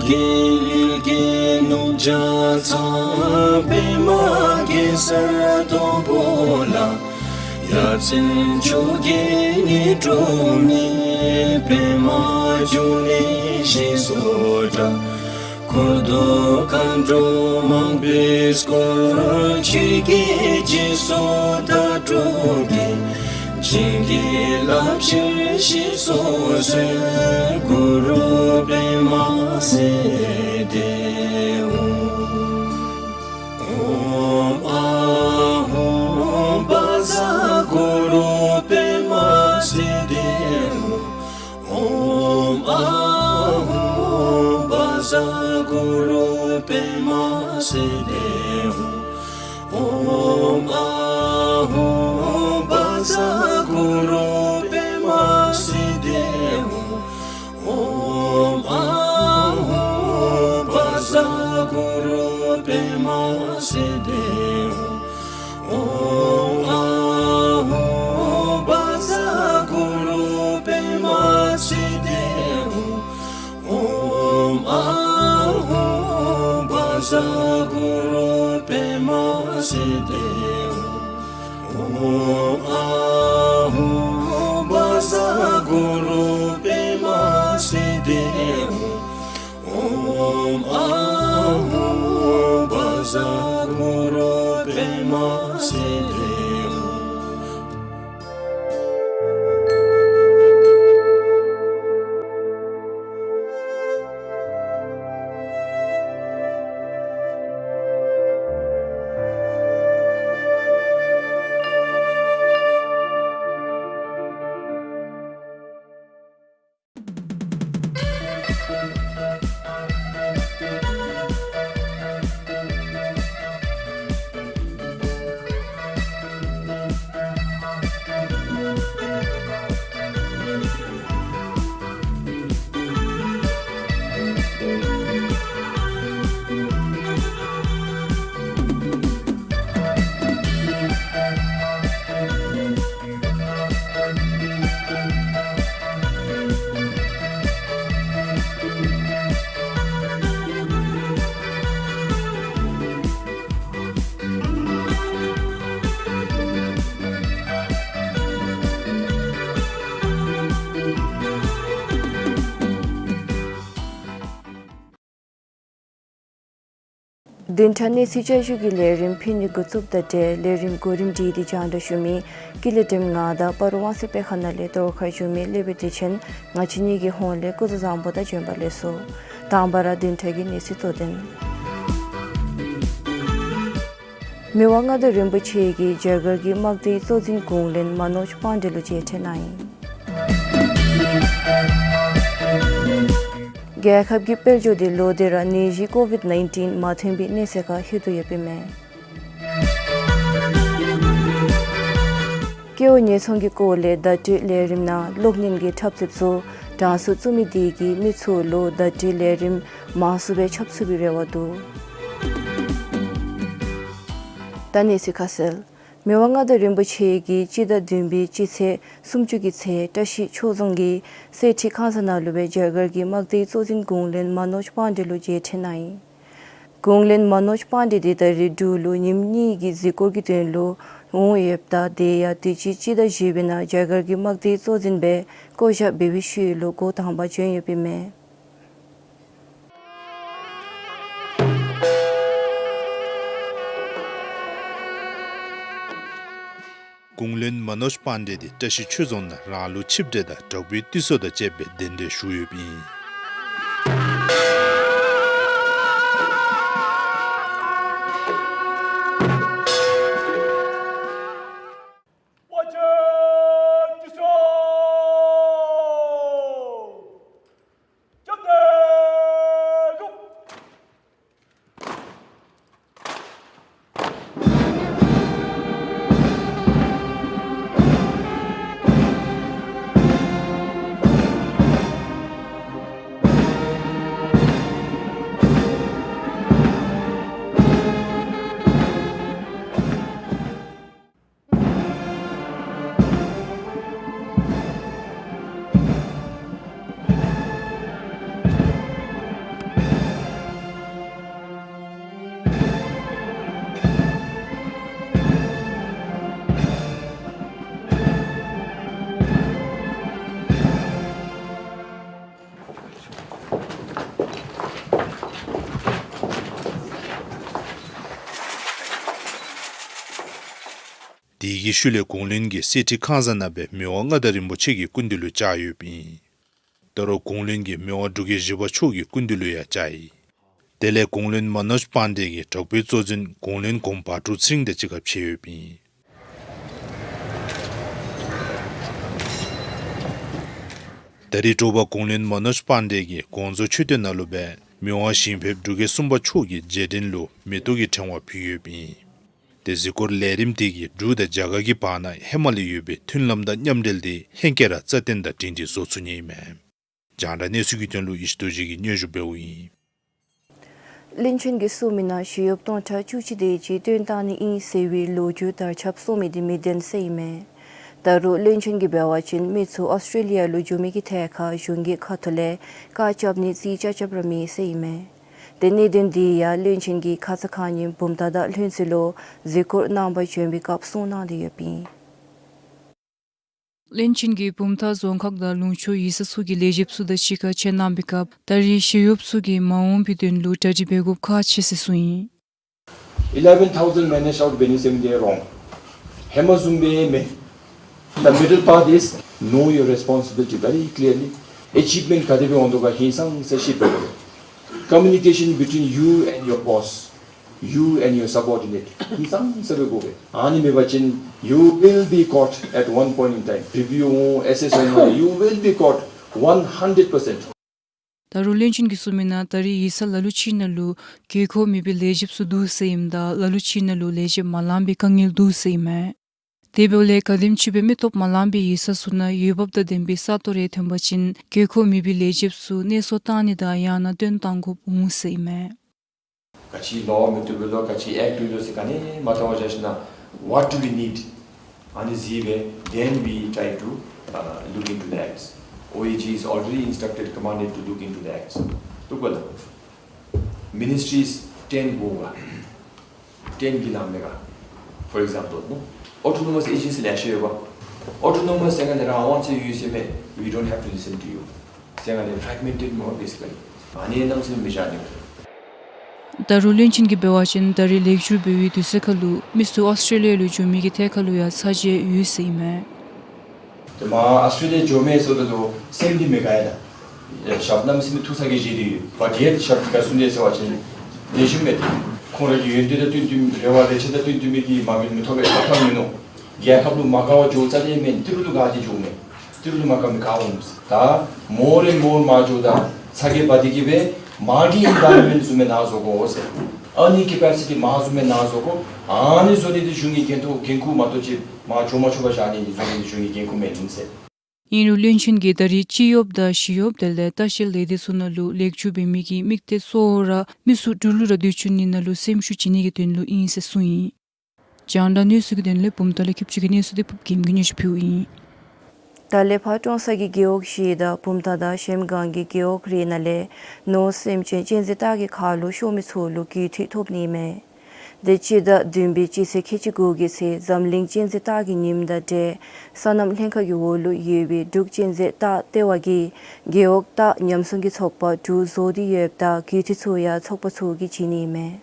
རྒྱལ་བའི་རྒྱལ་ནོར་བརྒྱ་རྩ་པདྨ་གེ་སར་སྡོང་པོ་ལ། ཡ་མཚན་མཆོག་གི་ཉི་སྒྲོན་མེ། པདྨ་འབྱུང་གནས་ཞེས་སུ་གྲགས། འཁོར་དང་མཁའ་འགྲོ་མང་པོས་བསྐོར། ཆོས་ཀྱི་རྗེས་སུ་བདག་སྒྲུབ་ཀྱིས། བྱིན་གྱིས་བརླབ་ཕྱིར་གཤེགས་སུ་གསོལ། གུ་རུ་པདྨ་སིདྡྷི་ཧཱུྃ། ཨོཾ་ཨཱཿཧཱུྃ་བཛྲ་གུ་རུ་པདྨ་སིདྡྷི་ཧཱུྃ། ཨོཾ་ཨཱཿཧཱུྃ་བཛྲ་གུ་རུ་པདྨ་སིདྡྷི་ཧཱུྃ། ཨོཾ་ཨཱཿཧཱུྃ་བཛྲ་གུ་རུ་པདྨ་སིདྡྷི་ཧཱུྃ། ཨོཾ་ཨཱཿཧཱུྃ་བཛྲ་གུ་རུ་པདྨ་སིདྡྷི་ཧཱུྃ། ཨོཾ་ཨཱཿཧཱུྃ་བཛྲ་གུ་རུ་པདྨ་སིདྡྷི་ཧཱུྃ། ཨོཾ་ཨཱཿཧཱུྃ་བཛྲ་གུ་རུ་པདྨ་སིདྡྷི་ཧཱུྃ། ཨོཾ་ཨཱཿཧཱུྃ་བཛྲ་གུ་རུ་པདྨ་སིདྡྷི་ཧཱུྃ། ཨོཾ་ཨཱཿཧཱུྃ་བཛྲ་གུ་རུ་པདྨ་སིདྡྷི་ཧཱུྃ། བདུན་ཕྲག་གནས་ཚུལ་བསྐྱར་ཞུ་གི་ལས་རིམ་ཕུལ་ནི་འགོ་བཙུགསཔ་ད་ཏེ་ལས་རིམ་གོ་རིམ་སྒྲིག་སྟེ་རྒྱང་བསྒྲགས་ཞུ་མི་ཀུན་ལེགས་སྒྲོལམ་ང་དང་སྤ་རོ་དབང་འདུས་སྤེལ་ཁང་ནང་ལས་གཏོར་ཁ་ཞུ་མི་ལེགས་པའི་བདེ་ཆེན་ང་བཅས་གཉིས་ཀྱི་ཧོངས་ལས་སྐུ་གཟུགས་བཟང་པོ་དང་བྱོན་པ་ལེགས་སོ། དང་པ་ར་བདུན་ཕྲག་གི་གནས་ཚུལ་གཙོ་དོན། མི་དབང་མངའ་བདག་རིན་པོ་ཆེ་གིས་རྒྱ་གར་གྱི་དམག་སྡེའི་གཙོ་འཛིན་གུང་བློན་མ་ནོཇ་པཱན་ཌེ་ལུ་མཇལ་འཕྲད་གནང་ཡི། རྒྱལ་ཁབ་ཀྱི་དཔལ་འབྱོར་འདི་ལོ་འདི་ར་ནད་གཞི་ཀོ་ཝིཌ་ནའིན་ཊིན་མ་ཐོན་པའི་གནས་ཚད་ཁར་ལྷོད་དོ་ཡོདཔ་ཨིན་མས། སྐྱེ་བོ་ཉེས་ཚོང་གི་སྐོར་ལས་བརྡ་སྤྲོད་ལས་རིམ་ནང་གློག་བརྙན་གྱི་འཁྲབ་རྩེདཔ་ཚུ་གྲངས་སུ་བཙུགས་མི་དེ་གིས་མི་ཚུ་ལུ་བརྡ་སྤྲོད་ལས་རིམ་མང་སུ་སྦེ་ཁྱབ་ཚུགས་པའི་རེ་བ་འདུག། ད་གནས་ཚུལ་ཁ་གསལ། མི་དབང་མངའ་བདག་རིན་པོ་ཆེ་གིས་སྤྱི་ཟླ་བདུན་པའི་སྤྱི་ཚེས་སུམ་ཅུ་གི་ཚེ་བཀྲ་ཤིས་ཆོས་རྫོང་གི་གསེར་ཁྲི་ཁང་གསར་ནང་ལུ་སྦེ་རྒྱ་གར་གྱི་དམག་སྡེའི་གཙོ་འཛིན་གུང་བློན་མ་ནོཇ་པཱན་ཌེ་ལུ་མཇལ་འཕྲད་གནང་ཡི། གུང་བློན་མ་ནོཇ་པཱན་ཌེ་འདི་ད་རིས་འབྲུག་ལུ་ཉིནམ་གཉིས་ཀྱི་གཟིགས་སྐོར་གྱི་དོན་ལུ་འོང་ཡོདཔ་ད་དེ་ཡང་དུས་ཅི་སྤྱི་ཟླ་བཞི་པའི་ནང་རྒྱ་གར་གྱི་དམག་སྡེའི་གཙོ་འཛིན་སྦེ་བསྐོ་བཞག་འབད་བའི་ཤུལ་ལུ་འགོ་དང་པ་བྱོན་ཡོདཔ་ཨིན་མས། གུང་བློན་མ་ནོཇ་པཱན་ཌེ་འདི་བཀྲ་ཤིས་ཆོས་རྫོང་ནང་རང་ལུགས་ཆིབས་གྲལ་དང་དྲག་པོའི་ཏི་སོ་དང་བཅས་པའི་གདན་འདྲེན་ཞུ་ཡོདཔ་ཨིན། དེ་གི་ཤུལ་ལས་གུང་བློན་གྱིས་གསེར་ཁྲི་ཁང་གསར་ནང་སྦེ་མི་དབང་མངའ་བདག་རིན་པོ་ཆེ་གི་སྐུ་མདུན་ལུ་བཅར་ཡོདཔ་ཨིན། ད་རུང་གུང་བློན་གྱིས་མི་དབང་འབྲུག་རྒྱལ་བཞི་པ་མཆོག་གི་སྐུ་མདུན་ལུ་ཡང་བཅར་ཡི། དེ་ལས་གུང་བློན་མ་ནོཇ་པཱན་ཌེ་གིས་དྲག་པོའི་གཙོ་འཛིན་གུང་བློན་གོང་བ་ཀྲུ་ཚེ་རིང་དང་གཅིག་ཁར་ཕྱད་ཡོདཔ་ཨིན། ད་རིས་དྲོ་པ་གུང་བློན་མ་ནོཇ་པཱན་ཌེ་གིས་དགོངས་རྫོགས་མཆོད་རྟེན་ནང་ལུ་སྦེ་མི་དབང་ཞིང་ཕེབས་འབྲུག་རྒྱལ་གསུམ་པ་མཆོག་གི་རྗེས་དྲན་ལུ་མེ་ཏོག་གི་ཕྲེང་བ་ཕུལ་ཡོདཔ་ཨིན། ཏེ་གཟིགས་སྐོར་ལས་རིམ་དེ་གིས་འབྲུག་དང་རྒྱ་གར་གྱི་བར་ན་ཧེ་མ་ལས་ཡོད་པའི་མཐུན་ལམ་དང་མཉམ་འབྲེལ་དེ་ཧེང་སྐལ་ར་རྩ་བརྟན་དང་སྒྲིང་སྒྲི་བཟོ་ཚུགས་ནི་ཨིན་མས། རྒྱང་བསྒྲགས་གནས་ཚུལ་གྱི་དོན་ལུ་ཡེ་ཤེས་རྡོ་རྗེ་གིས་སྙན་ཞུ་འབདཝ་ཨིན། བློན་ཆེན་གྱིས་གསུངས་མི་ནང་ཞི་གཡོགཔ་སྟོང་ཕྲག་བཅུ་གཅིག་དེ་ཅིག་བཏོན་བཏང་ནི་ཨིན་ཟེར་བའི་ལོ་རྒྱུས་དར་ཁྱབ་སོང་མི་དེ་མི་བདེན་ཟེར་ཨིན་མས། ད་རུང་བློན་ཆེན་གྱིས་འབད་བ་ཅིན་མི་ཚུ་ཨོསི་ཊྲེ་ལི་ཡ་ལུ་འགྱོ་མི་གི་ཐད་ཁར་གཞུང་གི་ཁ་ཐུག་ལས་བཀག་རྐྱབ་ནི་རྩིས་རྐྱབ་རྐྱབ་ར་མེད་ཟེར་ཨིན་མས། ཏེ་གནད་དོན་དེ་ཡང་བློན་ཆེན་གྱིས་ཁ་ཙ་ཁ་ཉིནམ་བུམ་ཐང་དང་ལྷུན་རྩེ་ལུ་གཟིགས་སྐོར་གནང་པར་བྱོན་པའི་སྐབས་གསུངས་གནང་སྟེ་ཡོདཔ་ཨིན། བློན་ཆེན་གྱིས་བུམ་ཐང་རྫོང་ཁག་དང་ལུང་ཕྱོགས་ཡིག་ཚང་ཚུ་གི་ལས་བྱེདཔ་ཚུ་དང་གཅིག་ཁར་མཇལ་གནང་པའི་སྐབས་ད་རིས་ཞི་གཡོགཔ་ཚུ་གིས་མ་འོངས་པའི་དོན་ལུ་གྲ་སྒྲིག་འབད་དགོཔ་ཁག་ཆེ་ཟེར་གསུངས་ཡི། Eleven thousand managed out Benin Seventy-eight wrong. ཧེ་མ་བཟུམ་སྦེ་མེན། The middle part is know your responsibility very clearly. Achievement ག་དེ་སྦེ་འོང་དོ་ག་ཧིང་སངས་ས་ཤེས་པ། Communication between you and your boss, you and your subordinate ཧིང་སངས་ས་སྦེ་དགོ་པས། ཨ་ནི་མེད་པ་ཅིན་you will be caught at one point in time. Review འོང་ཨེསི་ཨེསི་འོང་you will be caught one hundred percent. ད་རུང་བློན་ཆེན་གྱིས་གསུངས་མི་ནང་ད་རིས་ཡིག་ཚང་ལ་ལུ་ཅིག་ནང་ལུ་དགོས་མཁོ་མེད་པའི་ལས་བྱེདཔ་ཚུ་འདུག་ཟེར་ཨིནམ་ད་ལ་ལུ་ཅིག་ནང་ལུ་ལས་བྱེདཔ་མ་ལང་པའི་དཀའ་ངལ་འདུག་ཟེར་ཨིན་མས། དེ་འབདཝ་ལས་ག་དེམ་ཅིག་སྦེ་མི་སྟོབས་མ་ལང་པའི་ཡིག་ཚང་ཚུ་ནང་འོས་འབབ་དང་ལྡན་པའི་ས་སྟོང་རེ་ཐོན་པ་ཅིན་དགོས་མཁོ་མེད་པའི་ལས་བྱེདཔ་ཚུ་གནས་གསོ་བཏང་ནི་དང་ཡང་ན་བཏོན་བཏང་དགོཔ་འོང་ཟེར་ཨིན་མས། ག་ཅི་ལོ་མི་བཏུབ་པས་ལོ་ག་ཅི་ཨེཀཊ་ལུ་ཟེར་ག་ནི་མ་བལྟ་བར་བཞག་ཞིན་ན་what do we need? ཨ་ནི་གཟིགས་སྦེ་then we try to, uh, look into the acts. ཨོ་ཨེ་ཇི་is already instructed, commanded to look into the acts. བཏུབ་པས་ལོ། Ministries ten དགོ་ག། ten གི་ནང་མེད་ག། For example, no? Autonomous agency ལེ་ཤ་ཡོད་པ། Autonomous ཟེར་ག་ནི་རང་དབང་ཚུ་ཡོད་ཟེར་མས། We don't have to listen to you ཟེར་ག་ནི་fragmented མས་basically. ཨ་ནི་གནམ་མེད་ས་མེད་མི་བཞག་ནི། ད་རུང་བློན་ཆེན་གྱིས་འབད་བ་ཅིན་ད་རིས་ལེགས་བཅོས་འབད་བའི་དུས་ཚོད་ཁར་ལུ་མི་ཚུ་ཨོསི་ཊྲེ་ལི་ཡ་ལུ་འགྱོ་མི་གི་ཐད་ཁར་ལུ་ཡང་ཚ་གྱང་ཡོད་ཟེར་ཨིན་མས། ཏེ་མར་ཨོསི་ཊྲེ་ལི་ཡ་འགྱོ་མས་ཟེརཝ་ད་ལུ་སེམས་འདི་མི་དགའ་ཡ་ད། ཡ་ཞབས་གནམ་མེད་ས་མེད་ཐུག་ས་གི་བཞེས་ཏེ་ཡོད། བ་ཏི་ཡ་ཞབས་འདི་ག་སོང་དེས་ཟེར་བ་ཅིན་ལེགས་ཤོམ་མས་ཏེ། ཁོང་ར་གི་ཡོན་ཏན་དང་བསྟུན་བསྟུན་རེ་བ་རེ་ཆེ་དང་བསྟུན་བསྟུན་མི་གི་མ་དངུལ་མི་ཐོབ་པའི་ཐབས་ཐབས་མིན་ནུག། རྒྱལ་ཁབ་ལུ་མ་དགའ་བར་འགྱོ་རྩ་ལས་མེན། ཏི་རུ་ལུ་དགའ་སྟེ་འགྱོཝ་མས། ཏི་རུ་ལུ་མ་དགའ་མི་ག་འོང་ཟེར། ད་མོར་ཨེནཌ་མོར་མར་འགྱོཝ་ད་ཚ་གྱང་འབག་སྟེ་གིས་སྦེ་མར་གྱི་ཨིན་ད་མེན་བཟུམ་སྦེ་ནཱ་བཟོ་དགོ་ཟེར། ཨ་ནི་ཀེ་པེ་སི་ཊི་མར་བཟུམ་སྦེ་ནཱ་བཟོ་དགོ། ཨ་ནི་བཟོ་ནི་འདི་གཞུང་གི་འགན་ཐོག་འགན་ཁུར་མ་གཏོགས་ཅིག་མར་འགྱོ་མ་ཆོག་པར་བཞག་ནི་འདི་གཞུང་གི་འགན་ཁུར་མེན་ཟེར། ཨིན་རུང་བློན་ཆེན་གྱིས་ད་རིས་སྤྱི་གཡོགཔ་དང་ཞི་གཡོགཔ་དེ་ལས་ལྟ་བཤལ་ལས་སྡེ་ཚུ་ནང་ལུ་ལེགས་བཅོས་འབད་མི་གི་དམིགས་གཏད་གཙོ་བོ་ར་མི་ཚུ་འབྲུག་ལུ་ར་སྡོད་བཅུག་ནི་ནང་ལུ་སེམས་ཤུགས་བྱིན་ནི་གི་དོན་ལུ་ཨིན་ཟེར་གསུངས་ཡི། རྒྱང་བསྒྲགས་གནས་ཚུལ་གྱི་དོན་ལས་བུམ་ཐང་ལས་ཁྱབ་བསྒྲགས་ཀྱི་གནས་ཚུལ་འདི་ཕུབ་རྒྱལམོ་གིས་སྙན་ཞུ་ཕུལཝ་ཨིན། ད་ལས་ཕར་ཀྲོང་གསར་གྱི་རྒེད་འོག་བཞི་དང་བུམ་ཐང་དང་གཞལམ་སྒང་གི་རྒེད་འོག་རེ་ནང་ལས་ནོར་སེམས་ཅན་གཅན་གཟན་སྟག་གི་ཁ་ལུ་ཤོར་མི་ཚུ་ལུ་རྒུད་འཐུས་ཐོབ་ནི་མས། དེ་སྤྱི་ཟླ་བདུན་པའི་སྤྱི་ཚེས་ཁལ་གཅིག་དགུ་གི་ཚེ་འཛམ་གླིང་གཅན་གཟན་སྟག་གི་ཉིནམ་དང་འབྲེལ་སོ་ནམ་ལྷན་ཁག་གི་འོག་ལུ་ཡོད་པའི་འབྲུག་གཅན་གཟན་སྟག་ལྟེ་བ་གིས་རྒེད་འོག་སྟག་ཉམས་སྲུང་གི་ཚོགས་པ་དྲུག་བཟོ་སྟེ་ཡོདཔ་ད་རྒུད་འཐུས་ཚུ་ཡང་ཚོགས་པ་ཚུ་གིས་བྱིན་ནི་མས།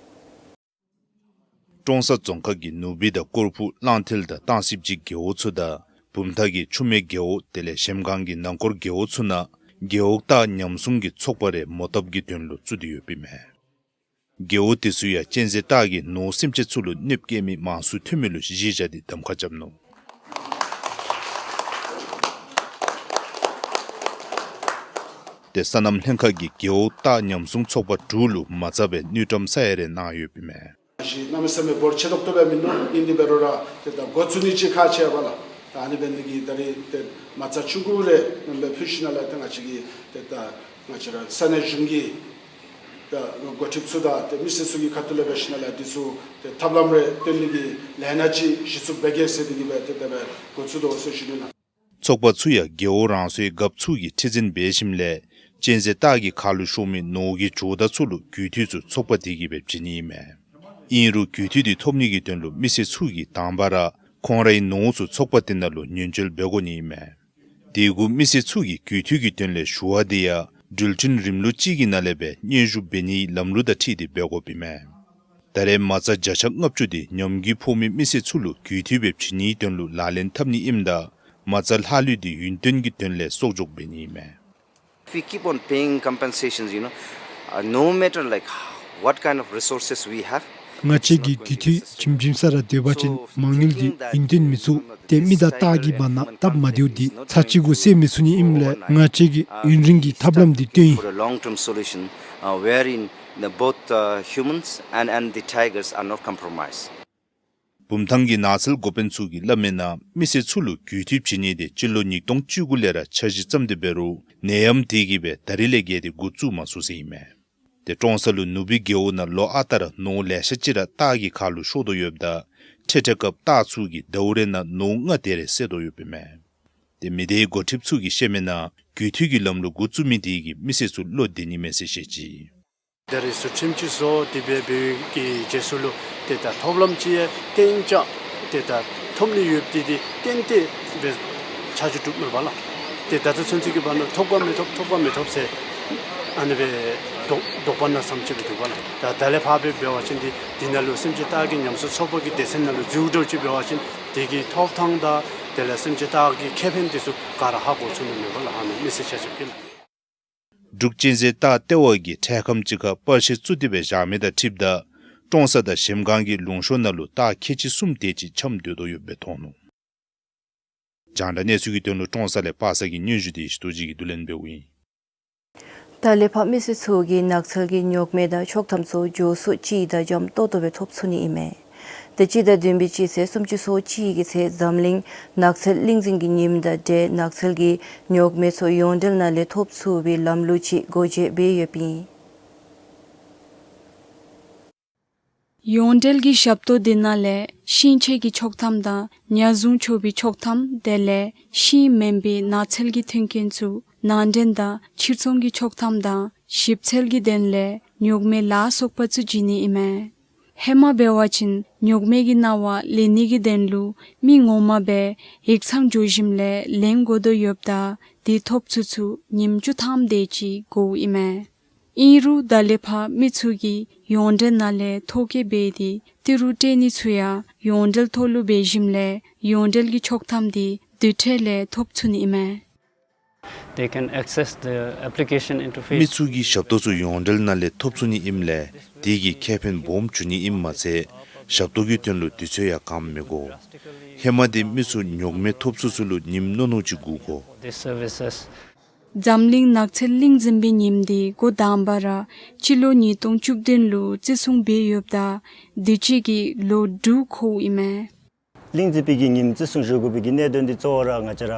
ཀྲོང་གསར་རྫོང་ཁག་གི་ནུ་སྦིས་དང་ཀོར་ཕུ་གླང་མཐིལ་དང་སྟང་སིབ་ཅིག་རྒེད་འོག་ཚུ་དང་བུམ་ཐང་གི་ཆུ་སྨད་རྒེད་འོག་དེ་ལས་གཞལམ་སྒང་གི་ནང་འཁོར་རྒེད་འོག་ཚུ་ནང་རྒེད་འོག་སྟག་ཉམས་སྲུང་གི་ཚོགས་པ་རེ་མོ་བཏབ་ཀྱི་དོན་ལུ་བཙུགས་ཏེ་ཡོདཔ་ཨིན་མས། རྒེད་འོག་དེ་ཚུ་ཡང་གཅན་གཟན་སྟག་གིས་ནོར་སེམས་ཅན་ཚུ་ལུ་གནོདཔ་བཀལ་མི་མང་སུ་ཐོན་མི་ལུ་གཞི་བཞག་སྟེ་གདམ་ཁ་རྐྱབ་ནུག། ཏེ་སོ་ནམ་ལྷན་ཁག་གིས་རྒེད་འོག་སྟག་ཉམས་སྲུང་ཚོགས་པ་དྲུག་ལུ་མ་རྩ་སྦེ་དངུལ་ཀྲམ་ས་ཡ་རེ་གནང་ཡོདཔ་ཨིན་མས། གཞི་གནམ་མེད་ས་མེད་འབོར་ཆེ་ཏོག་ཏོ་སྦེ་མིན་ནུག། ཨིན་དེ་འབད་རུང་ར་ཏེ་ད་འགོ་བཙུགས་ནི་ཅིག་ཁག་ཆེ་བས་ལགས། ད་ཨ་ནི་འབད་ནི་འདི་གིས་ད་རིས་ཏེ་མ་རྩ་བཅུ་དགུ་རེ་ནང་ལས་ཕུལ་ཞིནམ་ལས་ཏེ་ང་བཅས་ཀྱིས་ཏེ་ད་ང་བཅས་ར་ས་གནས་གཞུང་གི་ད་འགོ་ཁྲིདཔ་ཚུ་དང་ཏེ་མི་སེར་ཚུ་གི་ཁ་ཐུག་ལས་འབད་ཞིནམ་ལས་འདི་ཚུ་ཏེ་ཐབས་ལམ་རེ་སྟོན་ནི་གི་ལས་སྣ་ཅིག་གཞི་བཙུགས་འབད་གེ་ཟེར་འདི་གིས་སྦེ་ཏེ་དེ་སྦེ་འགོ་བཙུགས་དོ་ཟེར་ཞུ་ནི་ལགས། ཚོགས་པ་ཚུ་ཡང་རྒེད་འོག་རང་སོའི་རྒཔོ་ཚུ་གིས་ཁྲི་འཛིན་འབད་ཞིནམ་ལས་གཅན་གཟན་སྟག་གི་ཁ་ལུ་ཤོར་མི་ནོར་གྱི་ཇོ་བདག་ཚུ་ལུ་རྒུད་འཐུས་ཚུ་ཚོགས་པ་དེ་གིས་སྦེ་བྱིན་ནི་ཨིན་མས། ཨིན་རུང་རྒུད་འཐུས་དེ་ཐོབ་ནི་གི་དོན་ལུ་མི་སེར་ཚུ་གིས་དང་པ་ར་ཁོང་རའི་ནོར་ཚུ་ཚོགས་པ་དེ་ནང་ལུ་ཉེན་བཅོལ་འབད་དགོ་ནི་ཨིན་མས། དེ་གུ་མི་སེར་ཚུ་གིས་རྒུད་འཐུས་ཀྱི་དོན་ལས་ཞུ་བ་དེ་ཡང་འགྲུལ་འཕྲིན་རིམ་ལུགས་ཅིག་གི་ནང་ལས་སྦེ་སྙན་ཞུ་འབད་ནིའི་ལམ་ལུགས་དང་འཁྲིལ་ཏེ་འབད་དགོཔ་ཨིན་མས། ད་རེས་མ་རྩ་བརྒྱ་ཆ་ལྔ་བཅུ་དེ་ཉམས་རྒུད་ཕོག་མི་མི་སེར་ཚུ་ལུ་རྒུད་འཐུས་སྦེ་བྱིན་ནིའི་དོན་ལུ་ལག་ལེན་འཐབ་ནི་ཨིནམ་ད་མ་རྩ་ལྷག་ལུས་དེ་ཡུན་བརྟན་གྱི་དོན་ལས་གསོག་འཇོག་འབད་ནི་ཨིན་མས། We keep on paying compensations, you know, uh, no matter, like, what kind of resources we have. ང་བཅས་ཀྱིས་རྒུད་འཐུས་བྱིནམ་བྱིནམ་ས་ར་སྡོད་པ་ཅིན་མ་དངུལ་འདི་ཡུན་བརྟན་མི་ཚུགས། ཏེ་མི་དང་སྟག་གི་བར་ན་སྟབས་མ་བདེཝ་འདི་ཚར་གཅིག་གུ་སེལ་མི་ཚུགས་ནི་ཨིནམ་ལས་ང་བཅས་ཀྱིས་ཡུན་རིང་གི་ཐབས་ལམ་འདི་བཏོན་ཡི། For a long-term solution, uh, wherein the both, uh, humans and, and the tigers are not compromised. བུམ་ཐང་གི་ནགས་ཚལ་འགོ་དཔོན་ཚུ་གིས་སླབ་མིའི་ནང་མི་སེར་ཚུ་ལུ་རྒུད་འཐུས་བྱིན་ནི་དེ་སྤྱི་ལོ་ཉིས་སྟོང་བཅུ་དགུ་ལས་ར་འཆར་གཞི་བརྩམས་ཏེ་འབད་རུང་ནད་ཡམས་དེ་གིས་སྦེ་ད་རིས་ལས་བརྒལ་ཏེ་འགོ་བཙུགས་མ་ཚུགས་ཟེར་ཨིན་མས། ཏེ་ཀྲོང་གསར་ལུ་ནུ་སྦིས་རྒེད་འོག་ནང་ལོ་ཨ་རྟག་ར་ནོར་ལེ་ཤ་ཅིག་ར་སྟག་གི་ཁ་ལུ་ཤོར་དོ་ཡོདཔ་ད་འཕྲལ་འཕྲལ་སྐབས་སྟག་ཚུ་གིས་ཟླཝ་རེ་ནང་ནོར་ལྔ་དེ་རེ་བསད་དོ་ཡོདཔ་ཨིན་མས། ཏེ་མི་སྡེའི་འགོ་ཁྲིདཔ་ཚུ་གིས་བཤད་མིའི་ནང་རྒུད་འཐུས་ཀྱི་ལམ་ལུགས་འགོ་བཙུགས་མི་དེ་གིས་མི་སེར་ཚུ་བློ་བདེ་ནི་མས་ཟེར་བཤད་ཅི། ད་རེས་ཚུ་ཁྲིམས་ཅིག་བཟོ་སྟེ་འབད་བའི་གི་རྗེས་སུ་ལུ་ཏེ་ད་ཐོབ་ལམ་ཅིག་ཡང་གཏན་འཇགས་ཏེ་ད་ཐོབ་ནི་ཡོདཔ་དེ་དེ་ཏན་ཏན་སྦེ་ཆ་འཇོག་གྲུབ་མས་པ་ལགས། ཏེ་ད་ལྟོ་ཚུན་ཚོད་ཀྱི་བར་ན་ཐོབ་ག་མི་ཐོབ་ཐོབ་ག་མི་ཐོབ་ཟེར་ཨ་ནི་སྦེ་དོགས་དོགས་པ་ནང་ཙམ་ཅིག་སྦེ་འདུག་པ་ལགས། ད་ད་ལས་ཕར་སྦེ་འབད་བ་ཅིན་འདི་འདི་ནང་ལུ་སེམས་ཅན་སྟག་གི་ཉམས་གསོ་ཚོགས་པ་གི་སྡེ་ཚན་ནང་ལུ་འཛུལཝ་འདྲཝ་ཅིག་འབད་བ་ཅིན་དེ་གི་ཐོབ་ཐང་དང་དེ་ལས་སེམས་ཅན་སྟག་གི་ཁེ་ཕན་དེ་ཚུ་ག་ར་ཧ་གོ་ཚུགས་ནི་མས་པ་ལགས། ཨ་ནི་མི་སེར་ཆ་ཁྱབ་ཀྱིས་ལགས། འབྲུག་གཅན་གཟན་སྟག་ལྟེ་བ་གིས་འཕྲལ་ཁམས་ཅིག་ཁར་པར་ཤིང་བཙུགས་ཏེ་སྦེ་བཞག་མི་དང་འཁྲིལཝ་ད་ཀྲོང་གསར་དང་གཞལམ་སྒང་གི་ལུང་གཤོང་ནང་ལུ་སྟག་ཁལ་གཅིག་གསུམ་དེ་ཅིག་འཁྱམས་སྡོད་དོ་ཡོདཔ་སྦེ་མཐོང་ནུག། རྒྱང་བསྒྲགས་གནས་ཚུལ་གྱི་དོན་ལུ་ཀྲོང་གསར་ལས་པ་སངས་ཀྱི་སྙན་ཞུ་དེ་ཞི་ཏོ་ཅིག་གིས་བསྡུ་ལེན་འབདཝ་ཨིན། ད་ལས་ཕར་མི་སེར་ཚུ་གིས་ནགས་ཚལ་གྱི་ཉོག་མེད་དང་ཆོག་ཐམ་ཚུ་མགྱོགས་སུ་ཅིག་དང་འཇམ་ཏོག་ཏོ་སྦེ་ཐོབ་ཚུགས་ནི་ཨིན་མས། ཏེ་སྤྱི་ཟླ་བདུན་པའི་སྤྱི་ཚེས་སུམ་ཅུ་སོ་གཅིག་གི་ཚེ་འཛམ་གླིང་ནགས་ཚལ་གླིང་འཛིན་གྱི་ཉིནམ་དང་འབྲེལ་ནགས་ཚལ་གྱི་ཉོག་མེད་ཚུ་ཡོངས་འབྲེལ་ནང་ལས་ཐོབ་ཚུགས་པའི་ལམ་ལུགས་ཅིག་སྒོ་འབྱེད་འབད་ཡོདཔ་ཨིན། ཡོངས་འབྲེལ་གྱི་ཞབས་ཏོག་དེ་ནང་ལས་ཤིང་ཆས་ཀྱི་ཆོག་ཐམ་དང་ཉ་བཟུང་ཆོག་པའི་ཆོག་ཐམ་དེ་ལས་ཤིང་མེན་པའི་ནགས་ཚལ་གྱི་མཐུན་རྐྱེན་ཚུ་ནང་འདྲེན་དང་ཕྱིར་ཚོང་གི་ཆོག་ཐམ་དང་ཞིབ་འཚོལ་གྱི་དོན་ལས་ཉོག་མེད་ལ་སོགས་པ་ཚུ་བྱིན་ནི་ཨིན་མས། ཧེ་མ་འབད་བ་ཅིན་ཉོག་མེད་ཀྱི་གནང་བ་ལེན་ནི་གི་དོན་ལུ་མི་ངོ་མ་སྦེ་ཡིག་ཚང་འགྱོ་ཞིནམ་ལས་ལེན་དགོ་དོ་ཡོདཔ་ད་དེ་ཐོབ་ཚུགས་ཚུགས་ཉིནམ་བཅུ་ཐམ་དེ་ཅིག་འགོརཝ་ཨིན་མས། ཨིན་རུང་ད་ལས་ཕར་མི་ཚུ་གིས་ཡོངས་འབྲེལ་ནང་ལས་ཐོ་བཀོད་འབད་དེ་ཏི་རུ་སྤྲོད་ནི་ཚུ་ཡང་ཡོངས་འབྲེལ་ཐོག་ལུ་འབད་ཞིནམ་ལས་ཡོངས་འབྲེལ་གྱི་ཆོག་ཐམ་དེ་དུས་ཐོག་ལས་ཐོབ་ཚུགས་ནི་ཨིན་མས། They can access the application interface. མི་ཚུ་གིས་ཞབས་ཏོག་ཚུ་ཡོངས་འབྲེལ་ནང་ལས་ཐོབ་ཚུགས་ནི་ཨིནམ་ལས་དེ་གིས་ཁེ་ཕན་སྦོམ་འབྱུང་ནི་ཨིནམ་མ་ཚད་ཞབས་ཏོག་གི་དོན་ལུ་དུས་ཚོད་ཡང་གངམ་མི་དགོ། ཧེ་མ་དེ་མི་ཚུ་ཉོག་མེད་ཐོབ་ཚུགས་ཚུགས་ལུ་ཉིནམ་ནུབ་ནུབ་ཅིག་སྒུག་དགོ། These services. འཛམ་གླིང་ནགས་ཚལ་གླིང་འཛིན་པའི་ཉིནམ་དེ་འགོ་དང་པ་ར་སྤྱི་ལོ་ཉིས་སྟོང་བཅུ་བདུན་ལུ་བརྩི་སྲུང་འབད་ཡོདཔ་ད་དུས་ཅི་གི་ལོ་དྲུག་འཁོརཝ་ཨིན་མས། གླིང་འཛིན་པའི་གི་ཉིནམ་བརྩི་སྲུང་ཞུ་དགོ་པའི་གི་གནད་དོན་དེ་གཙོ་བོ་ར་ང་བཅས་ར་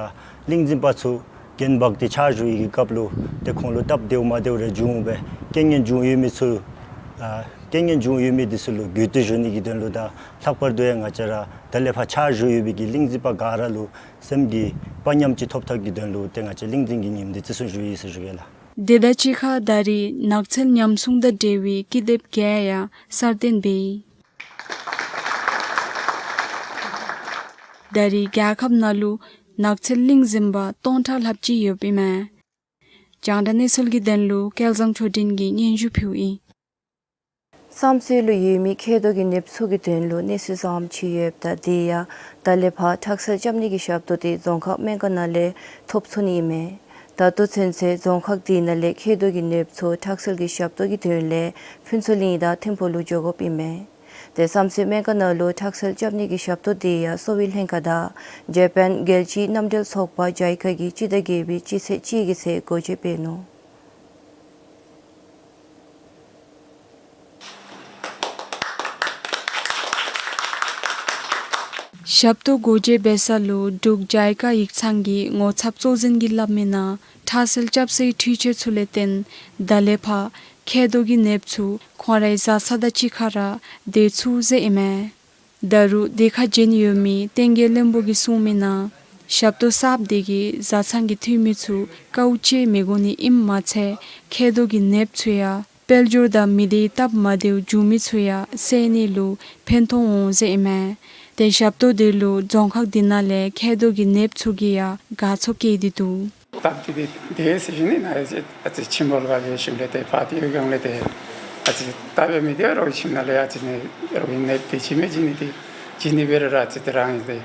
གླིང་འཛིན་པ་ཚུ་རྒྱན་འབག་སྟེ་ཕྱག་ཞུ་བའི་གི་སྐབས་ལུ་དེ་ཁོང་ལུ་སྟབས་བདེཝ་མ་བདེཝ་རེ་འབྱུང་སྦེ་རྐྱེན་ངན་བྱུང་ཡོད་མི་ཚུ་ཨ་རྐྱེན་ངན་བྱུང་ཡོད་མི་དེ་ཚུ་ལུ་གུས་བཏུད་ཞུ་ནི་གི་དོན་ལུ་དང་ལྷག་པར་དུ་ཡང་ང་བཅས་ར་ད་ལས་ཕར་ཕྱག་ཞུ་ཡོད་པའི་གི་གླིང་འཛིན་པ་ག་ར་ལུ་སེམས་ཀྱི་དཔའ་ཉམས་ཅིག་ཐོབ་ཐབས་ཀྱི་དོན་ལུ་ཏེ་ང་བཅས་གླིང་འཛིན་གྱི་ཉིནམ་འདི་བརྩི་སྲུང་ཞུ་ཡི་ཟེར་ཞུ་གེ་ལགས། དེ་དང་གཅིག་ཁར་ད་རེས་ནགས་ཚལ་ཉམས་སྲུང་དང་འབྲེལ་བའི་ཀི་དེབ་བརྒྱད་ཡང་གསར་བཏོན་འབད་ཡི། ད་རེས་རྒྱལ་ཁབ་ནང་ལུ་ནགས་ཚལ་གླིང་འཛིན་པ་སྟོང་ཕྲག་ལྷགཔ་ཅིག་ཡོདཔ་ཨིན་མས། རྒྱང་བསྒྲགས་གནས་ཚུལ་གྱི་དོན་ལུ་སྐལ་བཟང་ཆོས་སྒྲོན་གྱིས་སྙན་ཞུ་ཕུལཝ་ཨིན། བསམ་སྲོལ་ལུ་ཡོད་མི་མཁལ་རྡོག་གི་ནདཔ་ཚུ་གི་དོན་ལུ་གནས་ཚུལ་བཟངམ་ཅིག་ཡོདཔ་ད་དེ་ཡང་ད་ལས་ཕར་ཁྲག་སེལ་རྐྱབ་ནི་གི་ཞབས་ཏོག་དེ་རྫོང་ཁག་སྨན་ཁང་ནང་ལས་ཐོབ་ཚུགས་ནི་ཨིན་མས། ད་ལྟོ་ཚུན་ཚོད་རྫོང་ཁག་དེ་ནང་ལས་མཁལ་རྡོག་གི་ནདཔ་ཚུ་ཁྲག་སེལ་གྱི་ཞབས་ཏོག་གི་དོན་ལས་ཕུན་ཚོགས་གླིང་དང་ཐིམ་ཕུག་ལུ་འགྱོ་དགོཔ་ཨིན་མས། དེ་བསམ་སྲོལ་སྨན་ཁང་ནང་ལུ་ཁྲག་སེལ་རྐྱབ་ནི་གི་ཞབས་ཏོག་དེ་ཡང་གསོ་བའི་ལྷན་ཁག་དང་ཇ་པཱན་རྒྱལ་སྤྱིའི་མནའམ་འབྲེལ་ཚོགས་པ་ཇའི་ཀ་གིས་སྤྱི་ཟླ་བརྒྱད་པའི་སྤྱི་ཚེས་གཅིག་གི་ཚེས་སྒོ་འབྱེད་འབད་ནུག། ཞབས་ཏོག་སྒོ་འབྱེད་འབད་ས་ལུ་འབྲུག་ཇའི་ཀ་ཡིག་ཚང་གི་ངོ་ཚབ་གཙོ་འཛིན་གྱིས་སླབ་མི་ནང་ཁྲག་སེལ་རྐྱབ་སའི་འཕྲུལ་ཆས་ཚུ་ལས་བརྟེན་ད་ལས་ཕར་མཁལ་རྡོག་གི་ནདཔ་ཚུ་ཁོང་རའི་བཟའ་ཚང་དང་གཅིག་ཁར་ར་སྡོད་ཚུགས་ཟེར་ཨིན་མས། ད་རུང་དེ་ཁར་བྱོན་ཡོད་མི་བསྟན་རྒྱས་བློན་པོ་གིས་གསུང་མི་ནང་ཞབས་ཏོག་གསརཔ་དེ་གིས་བཟའ་ཚང་གི་འཐུས་མི་ཚུ་དཀའཝ་སྤྱད་མི་དགོ་ནི་ཨིནམ་མ་ཚད་མཁལ་རྡོག་གི་ནདཔ་ཚུ་ཡང་དཔལ་འབྱོར་དང་མི་སྡེའི་སྟབས་མ་བདེཝ་བྱུང་མི་ཚུ་ཡང་སེལ་ནི་ལུ་ཕན་ཐོགས་འོང་ཟེར་ཨིན་མས། དེ་ཞབས་ཏོག་དེ་ལུ་རྫོང་ཁག་དེ་ནང་ལས་མཁལ་རྡོག་གི་ནདཔ་ཚུ་གིས་ཡང་དགའ་ཚོར་བསྐྱེད་དེ་འདུག། སྟབས་བདེ་སྟེ་ཟེར་ཞུ་ནི་ཨིན། ཨ་ཙི་ཁྱིམ་པ་ལུ་ག་ལས་ཞིནམ་ལས་ཏེ་ཕར་ཏེ་ཡོད་གང་ལས་ཏེ་ཨ་ཙི་སྟབས་མི་བདེ་རོགས་ཁྱིམ་ནང་ལས་ཨ་ཙི་ནི་རོགས་ནད་དེ་ཅིག་མི་བྱིན་ནི་དེ་བྱིན་ནི་འབད་རུང་ཨ་ཙི་ཏེ་རང་ཨིན་ཏེ་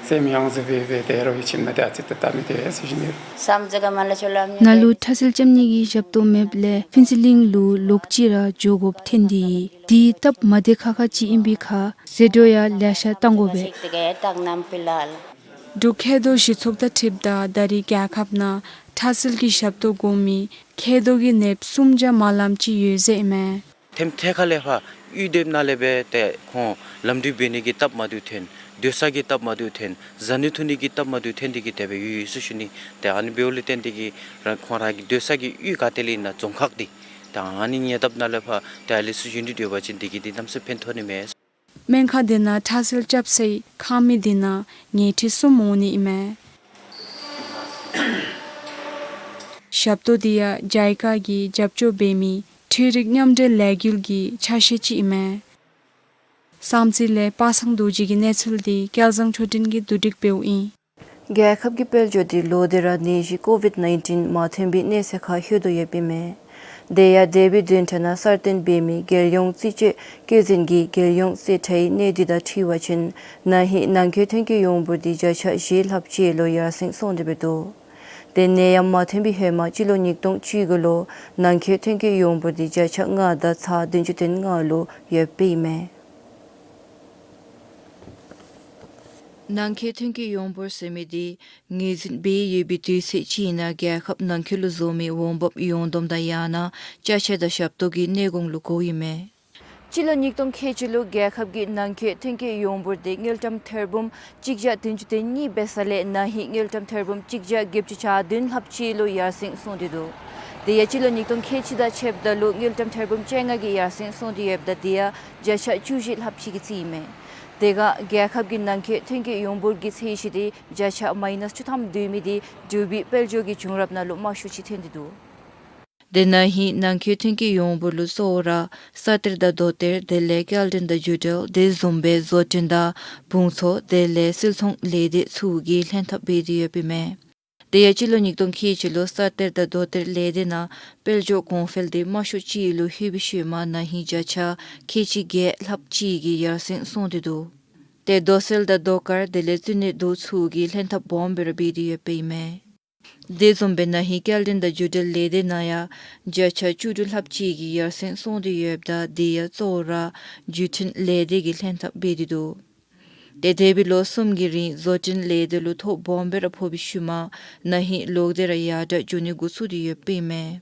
སེམས་ཡང་རྫོགས་སྦེ་སྦེ་ཏེ་རོགས་ཁྱིམ་ནང་ཏེ་ཨ་ཙི་ཏེ་སྟབས་མི་བདེ་ཟེར་ཞུ་ནི་ཨིན། ནཱ་ལུ་ཁྲག་སེལ་རྐྱབ་ནི་གི་ཞབས་ཏོག་མེདཔ་ལས་ཕུན་ཚོགས་གླིང་ལུ་ལོགས་ཅིག་ར་འགྱོ་དགོཔ་ཐོན་ཏེ་ཡོད། དེ་སྟབས་མ་བདེ་ཁག་ཁ་ཅིག་ཨིན་པའི་ཁར་ཟད་འགྲོ་ཡང་ལེ་ཤ་བཏང་དགོ་པས། འབྲུག་མཁལ་རྡོག་གཞི་ཚོགས་དང་འཁྲིལཝ་ད་ད་རེས་རྒྱལ་ཁབ་ནང་ཁྲག་སེལ་གྱི་ཞབས་ཏོག་དགོ་མི་མཁལ་རྡོག་གི་ནདཔ་སུམ་བརྒྱ་མ་ལངམ་ཅིག་ཡོད་ཟེར་ཨིན་མས། ཐེམ་ཐེ་ཁ་ལས་ཕར་ཡུལ་དེབ་ནང་ལས་སྦེ་ཏེ་ཁོང་ལམ་འགྲུལ་འབད་ནི་གི་སྟབས་མ་བདེཝ་ཐོན། སྡོད་ས་གི་སྟབས་མ་བདེཝ་ཐོན། བཟའ་ནི་འཐུང་ནི་གི་སྟབས་མ་བདེཝ་ཐོན་ཏེ་གིས་དེ་སྦེ་ཡོད་ཡོད་ཟེར་ཞུ་ནི། ཏེ་ཨ་ནི་འབདཝ་ལས་བརྟེན་ཏེ་གིས་རང་ཁོང་ར་གི་སྡོད་ས་གི་ཡུལ་ག་ཏེ་ལས་ཨིན་ན་རྫོང་ཁག་འདི་ཏེ་ཨ་ནི་ཉེ་འདབས་ནང་ལས་ཕར་ཏེ་ཨ་ལས་ཚུ་ཡོད་ནི་འདི་ཡོད་པ་ཅིན་དེ་གིས་འདི་གནམ་མེད་ས་མེད་ཕན་ཐོགས་ནི་མས། སྨན་ཁང་དེ་ནང་ཁྲག་སེལ་རྐྱབ་སའི་ཁང་མིག་དེ་ནང་ཉལ་ཁྲི་གསུམ་འོང་ནི་ཨིན་མས། ཞབས་ཏོག་དེ་ཡང་ཇའི་ཀ་གིས་རྒྱབ་སྐྱོར་འབད་མི་འཕྲུལ་རིག་མཉམ་འབྲེལ་ལས་འགུལ་གྱི་ཆ་ཤས་ཅིག་ཨིན་མས། བསམ་རྩེ་ལས་པ་སངས་རྡོ་རྗེ་གི་གནས་ཚུལ་དེ་སྐལ་བཟང་ཆོས་སྒྲོན་གྱིས་བསྡུ་སྒྲིག་འབདཝ་ཨིན། རྒྱལ་ཁབ་ཀྱི་དཔལ་འབྱོར་དེ་ལོག་སྟེ་ར་ནད་གཞི་ཀོ་ཝིཌ་ནའིན་ཊིན་མ་ཐོན་པའི་གནས་ཚད་ཁར་ལྷོད་དོ་ཡོདཔ་ཨིན་མས། དེ་ཡང་འདས་པའི་བདུན་ཕྲག་ནང་གསར་བཏོན་འབད་མི་རྒྱལ་ཡོངས་རྩིས་དཔྱད་བཀོད་འཛིན་གྱིས་རྒྱལ་ཡོངས་རྩིས་ཁྲའི་གནས་སྡུད་དང་འཁྲིལ་བ་ཅིན་ན་ཧིང་ནང་འཁོད་ཐོན་སྐྱེད་ཡོངས་འབོར་དེ་བརྒྱ་ཆ་བཞི་ལྷགཔ་ཅིག་ལུ་ཡར་སེང་སོང་སྟེ་འབད་དོ། དེ་ནད་ཡམས་མ་ཐོན་པའི་ཧེ་མ་སྤྱི་ལོ་ཉིས་སྟོང་བཅུ་དགུ་ལུ་ནང་འཁོད་ཐོན་སྐྱེད་ཡོངས་འབོར་དེ་བརྒྱ་ཆ་ལྔ་དང་ཚག་བདུན་ཅུ་དོན་ལྔ་ལུ་ཡོདཔ་ཨིན་མས། ནང་འཁོད་ཐོན་སྐྱེད་ཡོངས་འབོར་ཟེར་མི་དེ་ངོས་འཛིན་འབད་ཡོད་པའི་དུས་ཚོད་ཅིག་ནང་རྒྱལ་ཁབ་ནང་འཁོད་ལུ་བཟོ་མི་འོང་འབབ་ཡོངས་བསྡོམས་དང་ཡང་ན་ཅ་ཆས་དང་ཞབས་ཏོག་གི་གནས་གོང་ལུ་གོཝ་ཨིན་མས། སྤྱི་ལོ་ཉིས་སྟོང་ཁལ་གཅིག་ལུ་རྒྱལ་ཁབ་ཀྱི་ནང་འཁོད་ཐོན་སྐྱེད་ཡོངས་འབོར་དེ་དངུལ་ཀྲམ་ཐེར་འབུམ་གཅིག་བརྒྱ་བདུན་ཅུ་དོན་གཉིས་འབད་ས་ལས་ན་ཧིང་དངུལ་ཀྲམ་ཐེར་འབུམ་གཅིག་བརྒྱ་བརྒྱད་ཅུ་གྱ་བདུན་ལྷགཔ་ཅིག་ལུ་ཡར་སེང་སོང་སྟེ་འདུག། དེ་ཡང་སྤྱི་ལོ་ཉིས་སྟོང་ཁལ་གཅིག་དང་ཕྱདཔ་ད་ལུ་དངུལ་ཀྲམ་ཐེར་འབུམ་བཅོ་ལྔ་གི་ཡར་སེང་སོང་སྟེ་ཡོདཔ་ད་དེ་ཡང་བརྒྱ་ཆ་བཅུ་བཞི་ལྷགཔ་ཅིག་གི་རྩིས་ཨིན་མས། དེ་སྒང་རྒྱལ་ཁབ་ཀྱི་ནང་འཁོད་ཐོན་སྐྱེད་ཡོངས་འབོར་གྱི་ཚད་གཞི་དེ་བརྒྱ་ཆ་མའི་ནཱས་བཅུ་ཐམ་བསྡུ་མི་དེ་འབྲུག་པའི་དཔལ་འབྱོར་གྱི་བྱུང་རབས་ནང་ལུ་དམའ་ཤོས་ཅིག་ཐོན་ཏེ་འདུག། དེ་ན་ཧིང་ནང་འཁོད་ཐོན་སྐྱེད་ཡོངས་འབོར་ལུ་གཙོ་བོ་ར་ས་གཏེར་དང་རྡོ་གཏེར་དེ་ལས་སྐྱེལ་འདྲེན་དང་རྒྱུ་འབྲས་དེ་བཟུམ་སྦེ་བཟོ་སྐྲུན་དང་བང་མཛོད་དེ་ལས་སིལ་ཚོང་ལས་སྡེ་ཚུ་གིས་ལྷན་ཐབས་འབད་དེ་ཡོདཔ་ཨིན་མས། དེ་ཡང་སྤྱི་ལོ་ཉིས་སྟོང་ཁལ་གཅིག་ལུ་ས་གཏེར་དང་རྡོ་གཏེར་ལས་སྡེ་ནང་དཔལ་འབྱོར་གོང་འཕེལ་དེ་དམའ་ཤོས་ཅིག་ལུ་ལྷོད་པའི་ཤུལ་མ་ན་ཧིང་བརྒྱ་ཆ་ཁལ་གཅིག་བརྒྱད་ལྷགཔ་ཅིག་གིས་ཡར་སེང་སོང་སྟེ་འདུག། ཏེ་རྡོ་སོལ་དང་རྡོ་དཀར་དེ་ལས་རྩིས་ནད་དུག་ཚུ་གིས་ལྷན་ཐབས་སྦོམ་སྦེ་ར་འབད་དེ་ཡོདཔ་ཨིན་མས། དེ་བཟུམ་སྦེ་ན་ཧིང་སྐྱེལ་འདྲེན་དང་བརྒྱུད་འབྲེལ་ལས་སྡེ་ནང་ཡང་བརྒྱ་ཆ་བཅུ་དྲུག་ལྷགཔ་ཅིག་གིས་ཡར་སེང་སོང་སྟེ་ཡོདཔ་ད་དེ་ཡང་གཙོ་བོ་ར་བརྒྱུད་འཕྲིན་ལས་སྡེ་གིས་ལྷན་ཐབས་འབད་དེ་འདུག། ཏེ་འདས་པའི་ལོ་གསུམ་གྱི་རིང་བཟོ་སྐྲུན་ལས་སྡེ་ལུ་ཐོ་སྦོམ་སྦེ་ར་ཕོག་པའི་ཤུལ་མ་ན་ཧིང་ལོག་སྟེ་ར་ཡར་དྲག་འགྱོ་ནི་འགོ་བཙུགས་ཏེ་ཡོདཔ་ཨིན་མས།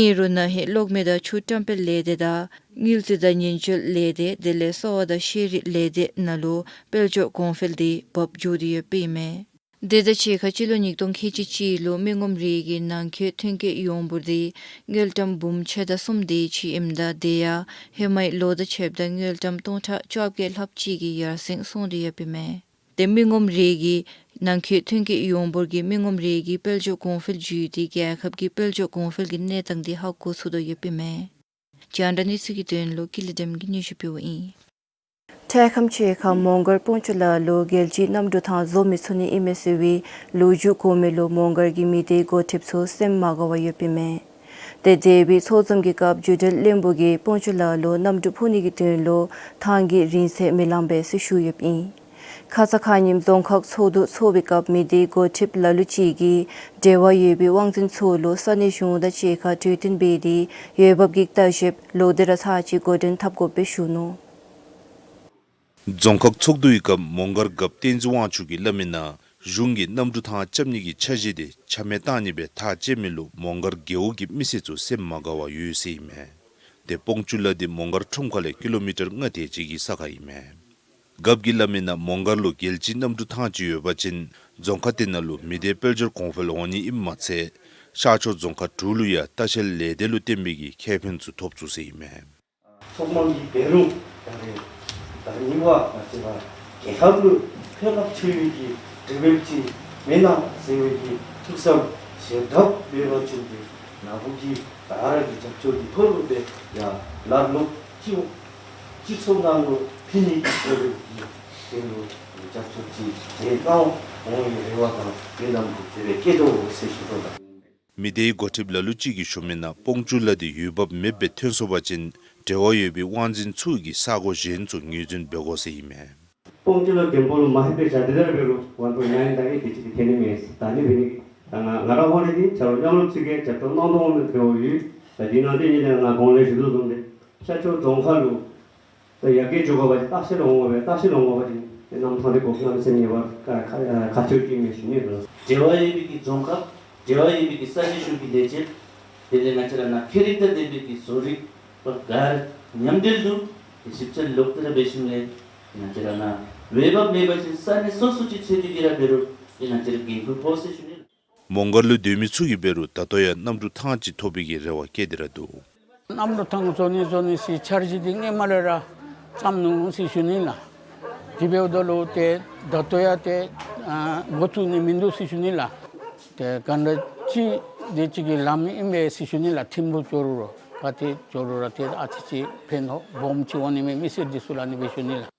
ཨིན་རུང་ན་ཧིང་གློག་མེ་དང་ཆུ་བཀྲམ་སྤེལ་ལས་སྡེ་དང་དངུལ་རྩིས་དང་ཉེན་བཅོལ་ལས་སྡེ་དེ་ལས་གསོ་བ་དང་ཤེས་རིག་ལས་སྡེ་ནང་ལུ་དཔལ་འབྱོར་གོང་འཕེལ་དེ་བབས་འགྱོ་སྟེ་ཡོདཔ་ཨིན་མས། དེ་དང་གཅིག་ཁར་སྤྱི་ལོ་ཉིས་སྟོང་ཁལ་གཅིག་གཅིག་ལུ་མི་ངོམ་རིགས་ཀྱི་ནང་འཁོད་ཐོན་སྐྱེད་ཡོངས་འབོར་དེ་དངུལ་ཀྲམ་འབུམ་ཕྱེད་དང་གསུམ་དེ་ཅིག་ཨིནམ་ད་དེ་ཡང་ཧེ་མའི་ལོ་དང་ཕྱདཔ་ད་དངུལ་ཀྲམ་སྟོང་ཕྲག་བཅོ་བརྒྱད་ལྷགཔ་ཅིག་གིས་ཡར་སེང་སོང་སྟེ་ཡོདཔ་ཨིན་མས། ཏེ་མི་ངོམ་རིགས་ཀྱི་ནང་འཁོད་ཐོན་སྐྱེད་ཡོངས་འབོར་གྱིས་མི་ངོམ་རིགས་ཀྱི་དཔལ་འབྱོར་གོང་འཕེལ་བརྒྱུད་དེ་རྒྱལ་ཁབ་ཀྱི་དཔལ་འབྱོར་གོང་འཕེལ་གྱི་གནས་སྟངས་དེ་ཧ་གོ་ཚུགས་དོ་ཡོདཔ་ཨིན་མས། རྒྱང་བསྒྲགས་གནས་ཚུལ་གྱི་དོན་ལུ་ཀུན་ལེགས་སྒྲོལམ་གིས་སྙན་ཞུ་ཕུལཝ་ཨིན། འཕྲལ་ཁམས་ཅིག་ཁར་མོང་སྒར་སྤོང་ཆུ་ལ་ལུ་རྒྱལ་སྤྱིའི་གནམ་གྲུ་ཐང་བཟོ་མི་ཚུགས་ནི་ཨིན་མས་ཟེར་བའི་ལོ་རྒྱུས་གོ་མི་ལུ་མོང་སྒར་གྱི་མི་སྡེའི་འགོ་ཁྲིདཔ་ཚུ་སེམས་མ་དགའ་བར་ཡོདཔ་ཨིན་མས། ཏེ་འདས་པའི་ཚོགས་འཛོམས་ཀྱི་སྐབས་བརྒྱུད་འབྲེལ་བློན་པོ་གིས་སྤོང་ཆུ་ལ་ལུ་གནམ་གྲུ་འཕུར་ནི་གི་དོན་ལུ་ཐང་གི་རིང་ཚད་མི་ལང་པས་ཟེར་ཞུ་ཡོདཔ་ཨིན། ཁ་ཙ་ཁ་ཉིནམ་རྫོང་ཁག་ཚོགས་འདུ་ཚོགས་པའི་སྐབས་མི་སྡེའི་འགོ་ཁྲིདཔ་ལ་ལུ་ཅིག་གིས་འབྲེལ་བ་ཡོད་པའི་དབང་འཛིན་ཚུ་ལུ་ས་གནས་གཞུང་དང་གཅིག་ཁར་གྲོས་བསྟུན་འབད་དེ་འོས་འབབ་ཀྱི་བརྟག་ཞིབ་ལོག་སྟེ་ར་ཚར་གཅིག་འགོ་འདྲེན་འཐབ་དགོཔ་སྦེ་ཞུ་ནུག། རྫོང་ཁག་ཚོགས་འདུའི་སྐབས་མོང་སྒར་རྒཔོ་བསྟན་འཛིན་དབང་ཕྱུག་གིས་སླབ་མི་ནང་གཞུང་གིས་གནམ་གྲུ་ཐང་རྐྱབ་ནི་གི་འཆར་གཞི་དེ་ཆ་མེད་བཏང་ནི་སྦེ་ཐག་བཅད་མི་ལུ་མོང་སྒར་རྒེད་འོག་གི་མི་སེར་ཚུ་སེམས་མ་དགའ་བར་ཡོད་ཟེར་ཨིན་མས། ཏེ་སྤོང་ཆུ་ལ་དེ་མོང་སྒར་ཁྲོམ་ཁ་ལས་ཀི་ལོ་མི་ཊར་ལྔ་དེ་ཅིག་གི་ས་ཁར་ཨིན་མས། རྒཔོ་གིས་སླབ་མི་ནང་མོང་སྒར་ལུ་རྒྱལ་སྤྱིའི་གནམ་གྲུ་ཐང་ཅིག་ཡོད་པ་ཅིན་རྫོང་ཁག་དེ་ནང་ལུ་མི་སྡེའི་དཔལ་འབྱོར་གོང་འཕེལ་འོང་ནི་ཨིནམ་མ་ཚད་ཤར་ཕྱོགས་རྫོང་ཁག་དྲུག་ལུ་ཡང་ལྟ་བཤལ་ལས་སྡེ་ལུ་བརྟེན་པའི་གི་ཁེ་ཕན་ཚུ་ཐོབ་ཚུགས་ཟེར་ཨིན་མས། ཐོག་མ་གི་འབད་རུང་ད་རེས་ད་རེས་ནངས་པ་ང་བཅས་ར་རྒྱལ་ཁབ་ལུ་ཕན་རླབས་ཆེ་བའི་གི་གྲུབ་འབྲས་ཅིག་མེན་ན་ཟེར་བའི་གི་ཐུགས་བསམ་བཞེས་གྲབས་འབད་བ་ཅིན་ཏེ་ནཱ་བུ་གི་ད་རེས་ཀྱི་རྒྱབ་སྐྱོར་གྱི་ཐོག་ལུ་སྦེ་ཡང་ལར་ལོག་སྤྱི་སྤྱི་ཚོགས་ནང་ལུ་ཕན་ནི་གི་དེ་ལུ་རྒྱབ་སྐྱོར་ཅིག་བྱེད་གནང་འོང་བའི་རེ་བ་དང་སྨོན་ལམ་གྱི་དེ་སྦེ་བསྐྱེད་དོ་ཟེར་ཞུ་དོ་ལགས། མི་སྡེའི་འགོ་ཁྲིདཔ་ལ་ལུ་ཅིག་གིས་ཞུ་མི་ནང་སྤོང་ཆུ་ལ་དེ་འོས་འབབ་མེདཔ་སྦེ་ཐོན་སོང་པ་ཅིན་འབྲེལ་བ་ཡོད་པའི་དབང་འཛིན་ཚུ་གིས་ས་གོ་གཞན་ཚུ་ངོས་འཛིན་འབད་དགོ་ཟེར་ཨིན་མས། སྤོང་ཆུ་ལ་དེམ་པོ་ལུ་མ་ཧེ་པེ་ཞག་དེ་དར་འབད་རུང་ཝན་པོ་ཡང་ཡང་ད་ཨེ་དེ་ཅིག་གི་ཐེ་ནི་མེད་ཟེར་ད་ནི་འབད་ནི་ད་ང་ང་ར་ཧོ་ནི་དེ་ཆ་རོགས་མཉམ་རུབ་ཅིག་གིས་རྒྱབ་སྐྱོར་གནང་དོ་འོང་མི་འབདཝ་ཡོད། ད་དེ་ནང་དེ་ཉིད་ལས་ང་གོང་ལས་ཞུ་དོ་བཟུམ་སྦེ་ཤར་ཕྱོགས་རྫོང་ཁག་ལུ་ད་ཡར་རྒྱས་འགྱོ་དགོ་པ་ཅིན་ལྟ་བཤལ་འོང་དགོ་པས། ལྟ་བཤལ་འོང་དགོ་པ་ཅིན་ཏེ་གནམ་ཐང་དེ་དགོ་གནམ་སེམས་ངེས་པར་ཁག་ཁག་ཁག་ཆེཝ་ཅིག་མས་ཞུ་ནི་ལགས། འབྲེལ་བ་ཡོད་པའི་གི་རྫོང་ཁག་འབྲེལ་བ་ཡོད་པའི་གི་ས་གནས་གཞུང་གི་ལས་བྱེདཔ་དེ་ལས་ང་བཅས་ར་ནཱ་ཁྱད་རིག་དང་ལྡན་པའི་གི་བཟོ་རིག་པ་ག་ར་མཉམ་འབྲེལ་དུ་ཏེ་ཞིབ་འཚོལ་ལོག་སྟེ་ར་འབད་ཞིནམ་ལས་ང་བཅས་ར་ནཱ་འོས་འབབ་མེད་པ་ཅིན་ས་གནས་སོ་སོ་ཅིག་འཚོལ་ཏེ་གི་ར་འབད་རུང་ཏེ་ང་བཅས་ར་འགན་ཁུར་ཕོག་ཟེར་ཞུ་ནི་ལགས། མོང་སྒར་ལུ་སྡོད་མི་ཚུ་གིས་འབད་རུང་ད་ལྟོ་ཡང་གནམ་གྲུ་ཐང་ཅིག་ཐོབ་པའི་གི་རེ་བ་བསྐྱེད་དེ་ར་འདུག། གནམ་གྲུ་ཐང་བཟོ་ནི་བཟོ་ནི་ཟེར་འཆར་གཞི་འདི་སྔོན་མ་ལས་ར་བརྩམས་ནུག་ཟེར་ཞུ་ནི་ལགས། དེ་འབདཝ་ད་ལུ་ཏེ་ད་ལྟོ་ཡང་ཏེ་ཨ་འགོ་བཙུགས་ནི་མིན་འདུག་ཟེར་ཞུ་ནི་ལགས། ཏེ་ག་འདྲ་ཅིག་དེ་ཅིག་གི་ལམ་ཨིན་པས་ཟེར་ཞུ་ནི་ལགས། ཐིམ་ཕུག་ཕྱོགས་ལུ་ར་ག་ཏེ་ཕྱོགས་ལུ་ར་ཏེ་ཨ་ཙི་ཅིག་ཕན་ཐོགས་སྦོམ་ཅིག་འོང་ནི་མས་མི་སེར་འདི་ཚུ་ལུ་ཨ་ནི་སྦེ་ཞུ་ནི་ལགས།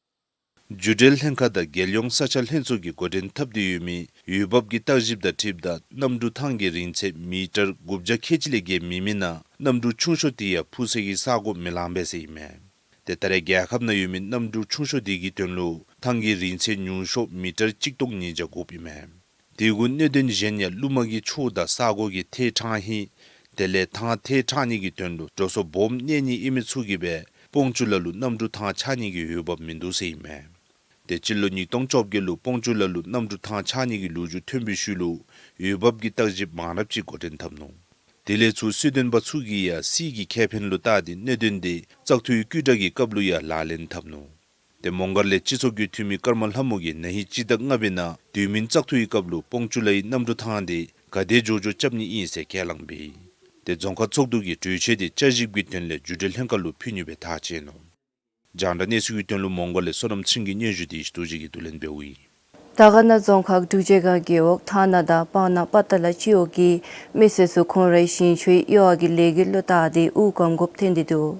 རྒྱུན་འབྲེལ་ལྷན་ཁག་དང་རྒྱལ་ཡོངས་ས་ཆ་ལྷན་ཚོགས་ཀྱིས་འགོ་འདྲེན་འཐབ་སྟེ་ཡོད་མི་འོས་འབབ་ཀྱི་བརྟག་ཞིབ་དང་འཁྲིལཝ་ད་གནམ་གྲུ་ཐང་གི་རིང་ཚད་མི་ཊར་དགུ་བརྒྱ་ཁལ་གཅིག་ལས་བརྒལ་མེད་མི་ནང་གནམ་གྲུ་ཆུང་ཤོས་དེ་ཡང་འཕུར་སའི་གི་ས་གོ་མི་ལང་པས་ཟེར་ཨིན་མས། ཏེ་ད་རེས་རྒྱལ་ཁབ་ནང་ཡོད་མི་གནམ་གྲུ་ཆུང་ཤོས་དེ་གི་དོན་ལུ་ཐང་གི་རིང་ཚད་ཉུང་ཤོས་མི་ཊར་གཅིག་སྟོང་ཉིས་བརྒྱ་དགོཔ་ཨིན་མས། དེ་གུ་གནད་དོན་གཞན་ཡང་རླུང་མ་གི་ཆུ་དང་ས་གོ་གི་ཐལ་དྲགས་ཧིང་དེ་ལས་ཐང་ཐལ་དྲགས་ནི་གི་དོན་ལུ་འགྲོ་སོང་སྦོམ་གནས་ནི་ཨིན་མི་ཚུ་གིས་སྦེ་སྤོང་ཆུ་ལ་ལུ་གནམ་གྲུ་ཐང་ཆགས་ནི་གི་འོས་འབབ་མིན་འདུག་ཟེར་ཨིན་མས། ཏེ་སྤྱི་ལོ་ཉིས་སྟོང་བཅོ་བརྒྱད་ལུ་སྤོང་ཆུ་ལ་ལུ་གནམ་གྲུ་ཐང་ཆགས་ནི་གི་ལོ་རྒྱུས་ཐོན་པའི་ཤུལ་ལུ་འོས་འབབ་ཀྱི་བརྟག་ཞིབ་མང་རབས་ཅིག་འགོ་འདྲེན་འཐབ་ནུག། དེ་ལས་ཚུར་སྲིད་དོན་པ་ཚུ་གིས་ཡང་སྲིད་ཀྱི་ཁེ་ཕན་ལུ་བལྟ་སྟེ་གནད་དོན་དེ་བཙག་འཐུའི་བསྐུལ་བསྒྲགས་ཀྱི་སྐབས་ལུ་ཡང་ལག་ལེན་འཐབ་ནུག། ཏེ་མོང་སྒར་ལས་སྤྱི་ཚོགས་ཀྱི་འཐུས་མི་ཀརྨ་ལྷ་མོ་གིས་ན་ཧིང་སྤྱི་ཟླ་ལྔ་པའི་ནང་དུས་མིན་བཙག་འཐུའི་སྐབས་ལུ་སྤོང་ཆུ་ལའི་གནམ་གྲུ་ཐང་དེ་ག་དེ་མགྱོགས་མགྱོགས་རྐྱབ་ནི་ཨིན་ཟེར་ཁས་བླངས་པས། ཏེ་རྫོང་ཁག་ཚོགས་འདུ་གིས་གྲོས་ཆོད་དེ་བསྐྱར་ཞིབ་ཀྱི་དོན་ལས་རྒྱུན་འབྲེལ་ལྷན་ཁག་ལུ་ཕུལ་ནི་སྦེ་ཐག་བཅད་ནུག། རྒྱང་བསྒྲགས་གནས་ཚུལ་གྱི་དོན་ལུ་མོང་སྒར་ལས་བསོད་ནམས་ཚེ་རིང་གིས་སྙན་ཞུ་དེ་ཡེ་ཤེས་རྡོ་རྗེ་གིས་བསྡུ་ལེན་འབདཝ་ཨིན། དར་དཀར་ན་རྫོང་ཁག་འབྲུག་རྗེ་སྒང་རྒེད་འོག་ཐང་ན་དང་སྤང་ན་པ་ཏ་ལ་སྤྱི་འོག་གི་མི་སེར་ཚུ་ཁོང་རའི་ཞིང་ཆུའི་གཡུར་བ་གི་ལས་འགུལ་ལུ་བལྟ་སྟེ་དབུགས་སྐམ་དགོཔ་ཐོན་ཏེ་འདུག།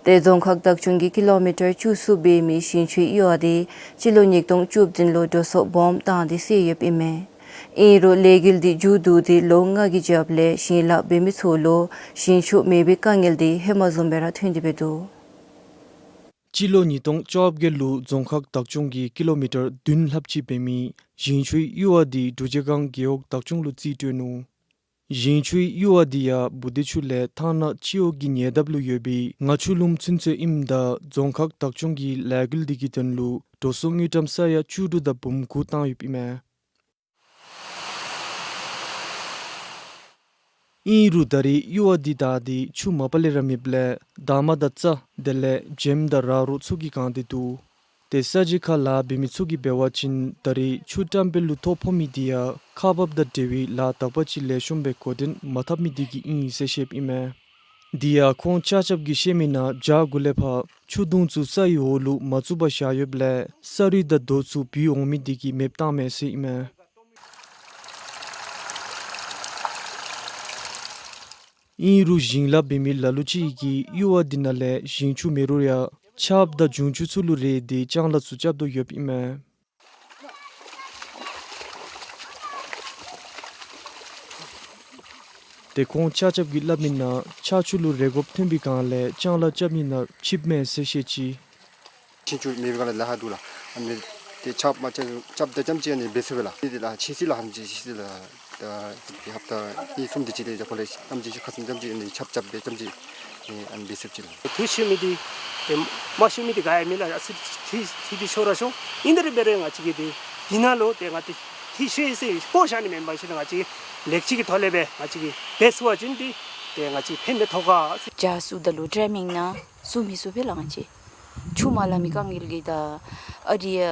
ཏེ་རྫོང་ཁག་བདག་སྐྱོང་གིས་ཀི་ལོ་མི་ཊར་བཅུ་གསུམ་འབད་མི་ཞིང་ཆུའི་གཡུར་བ་དེ་སྤྱི་ལོ་ཉིས་སྟོང་བཅུ་བདུན་ལུ་འགྲོ་སོང་སྦོམ་བཏང་སྟེ་བསལ་ཡོདཔ་ཨིན་མས། ཨིན་རུང་ལས་འགུལ་འདི་མཇུག་བསྡུ་སྟེ་ལོ་ལྔ་གི་རྒྱབ་ལས་ཞིང་ལཱ་འབད་མི་ཚུ་ལུ་ཞིང་ཆུ་མེད་པའི་དཀའ་ངལ་འདི་ཧེ་མ་བཟུམ་སྦེ་ར་ཐོན་ཏེ་འབད་འདུག། སྤྱི་ལོ་ཉིས་སྟོང་བཅོ་བརྒྱད་ལུ་རྫོང་ཁག་བདག་སྐྱོང་གིས་ཀི་ལོ་མི་ཊར་བདུན་ལྷགཔ་ཅིག་འབད་མི་ཞིང་ཆུའི་གཡུར་བ་འདི་འབྲུག་རྗེས་སྒང་རྒེད་འོག་བདག་སྐྱོང་ལུ་རྩིས་སྤྲོད་ནུག། ཞིང་ཆུའི་གཡུར་བ་འདི་ཡང་བུ་དེ་ཆུ་ལས་ཐང་ནག་སྤྱི་འོག་གི་ཉེ་འདབས་ལུ་ཡོད་པའི་རྔ་ཆུ་ལུང་ཚུན་ཚོད་ཨིནམ་ད་རྫོང་ཁག་བདག་སྐྱོང་གིས་ལས་འགུལ་འདི་གི་དོན་ལུ་འགྲོ་སོང་དངུལ་ཀྲམ་ས་ཡ་བཅུ་དྲུག་དང་འབུམ་དགུ་བཏང་ཡོདཔ་ཨིན་མས། ཨིན་རུང་ད་རེས་གཡུར་བ་འདི་དག་སྟེ་ཆུ་མ་པ་ལས་ར་མེདཔ་ལས་འདབ་མ་དང་རྩྭ་དེ་ལས་བྱེམ་དང་ར་རོ་ཚུ་གིས་གང་སྟེ་འདུག། ཏེ་ས་གཞི་ཁར་ལཱ་འབད་མི་ཚུ་གིས་འབད་བ་ཅིན་ད་རེས་ཆུ་བཀྲམ་སྤེལ་ལུ་ཐོ་ཕོག་མི་འདི་ཡང་ཁག་འབགཔ་དང་འབྲེལ་བའི་ལཱ་དག་པ་ཅིག་ལེགས་ཤོམ་སྦེ་འགོ་འདྲེན་མ་འཐབ་མི་འདི་གིས་ཨིན་ཟེར་བཤདཔ་ཨིན་མས། དེ་ཡང་ཁོང་ཆ་ཁྱབ་ཀྱིས་བཤད་མི་ནང་བྱཱར་གུ་ལས་ཕར་ཆུ་དུང་ཚུ་སའི་འོག་ལུ་མ་བཙུགས་པར་བཞག་ཡོདཔ་ལས་ས་རུད་དང་རྡོ་ཚུ་བུད་འོང་མི་འདི་གིས་མེདཔ་བཏངམ་མས་ཟེར་ཨིན་མས། ཨིན་རུང་ཞིང་ལཱ་འབད་མི་ལ་ལུ་ཅིག་གིས་གཡུར་བ་འདི་ནང་ལས་ཞིང་ཆུ་མེད་རུང་ཡང་ཆརཔ་དང་འབྱུང་འགྱུར་ཚུ་ལུ་རེ་སྟེ་ལྕང་ལཱ་ཚུ་རྐྱབ་དོ་ཡོདཔ་ཨིན་མས། ཏེ་ཁོང་ཆ་ཁྱབ་ཀྱིས་སླབ་མི་ནང་ཆར་ཆུ་ལུ་རེ་དགོཔ་ཐོན་པའི་སྒང་ལས་ལྕང་ལཱ་རྐྱབ་ནི་ནང་ཕྱིསཔ་མས་ཟེར་བཤད་ཅི། ཆུ་མེད་པའི་སྒང་ལས་ལཱ་ཁག་འདུག་ལགས། ཨ་ནི་ཏེ་ཆརཔ་མ་རྐྱབ་རྐྱབ་ད་རྐྱངམ་ཅིག་ཨ་ནི་འབད་ཚུགས་པས་ལགས། ཏེ་ལཱ་ཕྱིས་སྲིད་ལགས། ཨ་ནི་ཕྱིས་སྲིད་ལགས། ད་ཧབ་ཏ་གཉིས་གསུམ་དེ་ཅིག་ལས་རྒྱབ་ཁ་ལས་རྐྱངམ་ཅིག་ཁ་ཙ་རྐྱངམ་ཅིག་ཨ་ནི་ཆརཔ་རྐྱབ་སྦེ་རྐྱངམ་ཅིག་ཨ་ནི་འབད་ཚུགསཔ་ཅིག་ལགས། དུས་ཤོར་མི་འདི་ཏེ་མ་ཤོར་མི་འདི་ག་ཡང་མེད་ལགས། ཨ་ཙི་ཏེ་ཏེ་ཏེ་ཤོར་ར་ཤོར། ཨིན་ཏེ་ར་འབད་རུང་ང་བཅས་ཀྱིས་ཏེ་འདི་ནང་ལུ་ཏེ་ང་བཅས་ཏེ་ཤོར་ཡི་ཟེར་སྤོ་བཞག་ནི་མེན་པར་ཞིན་ན་ང་བཅས་ལེགས་བཅོས་ཀྱི་ཐོག་ལས་སྦེ་ང་བཅས་ཀྱིས་འབད་ཚུགས་པ་ཅིན་ཏེ་ཏེ་ང་བཅས་ཕན་ཐོགས་ག་ཟེར། བྱཱར་བཙུགས་ད་ལུ་འདྲ་མིན་ན་བཙུགས་མི་ཚུགས་པས་ལགས། ང་བཅས་ཆུ་མ་ལང་མི་དཀའ་ངལ་གྱིས་ད་ཨ་རི་ཡ་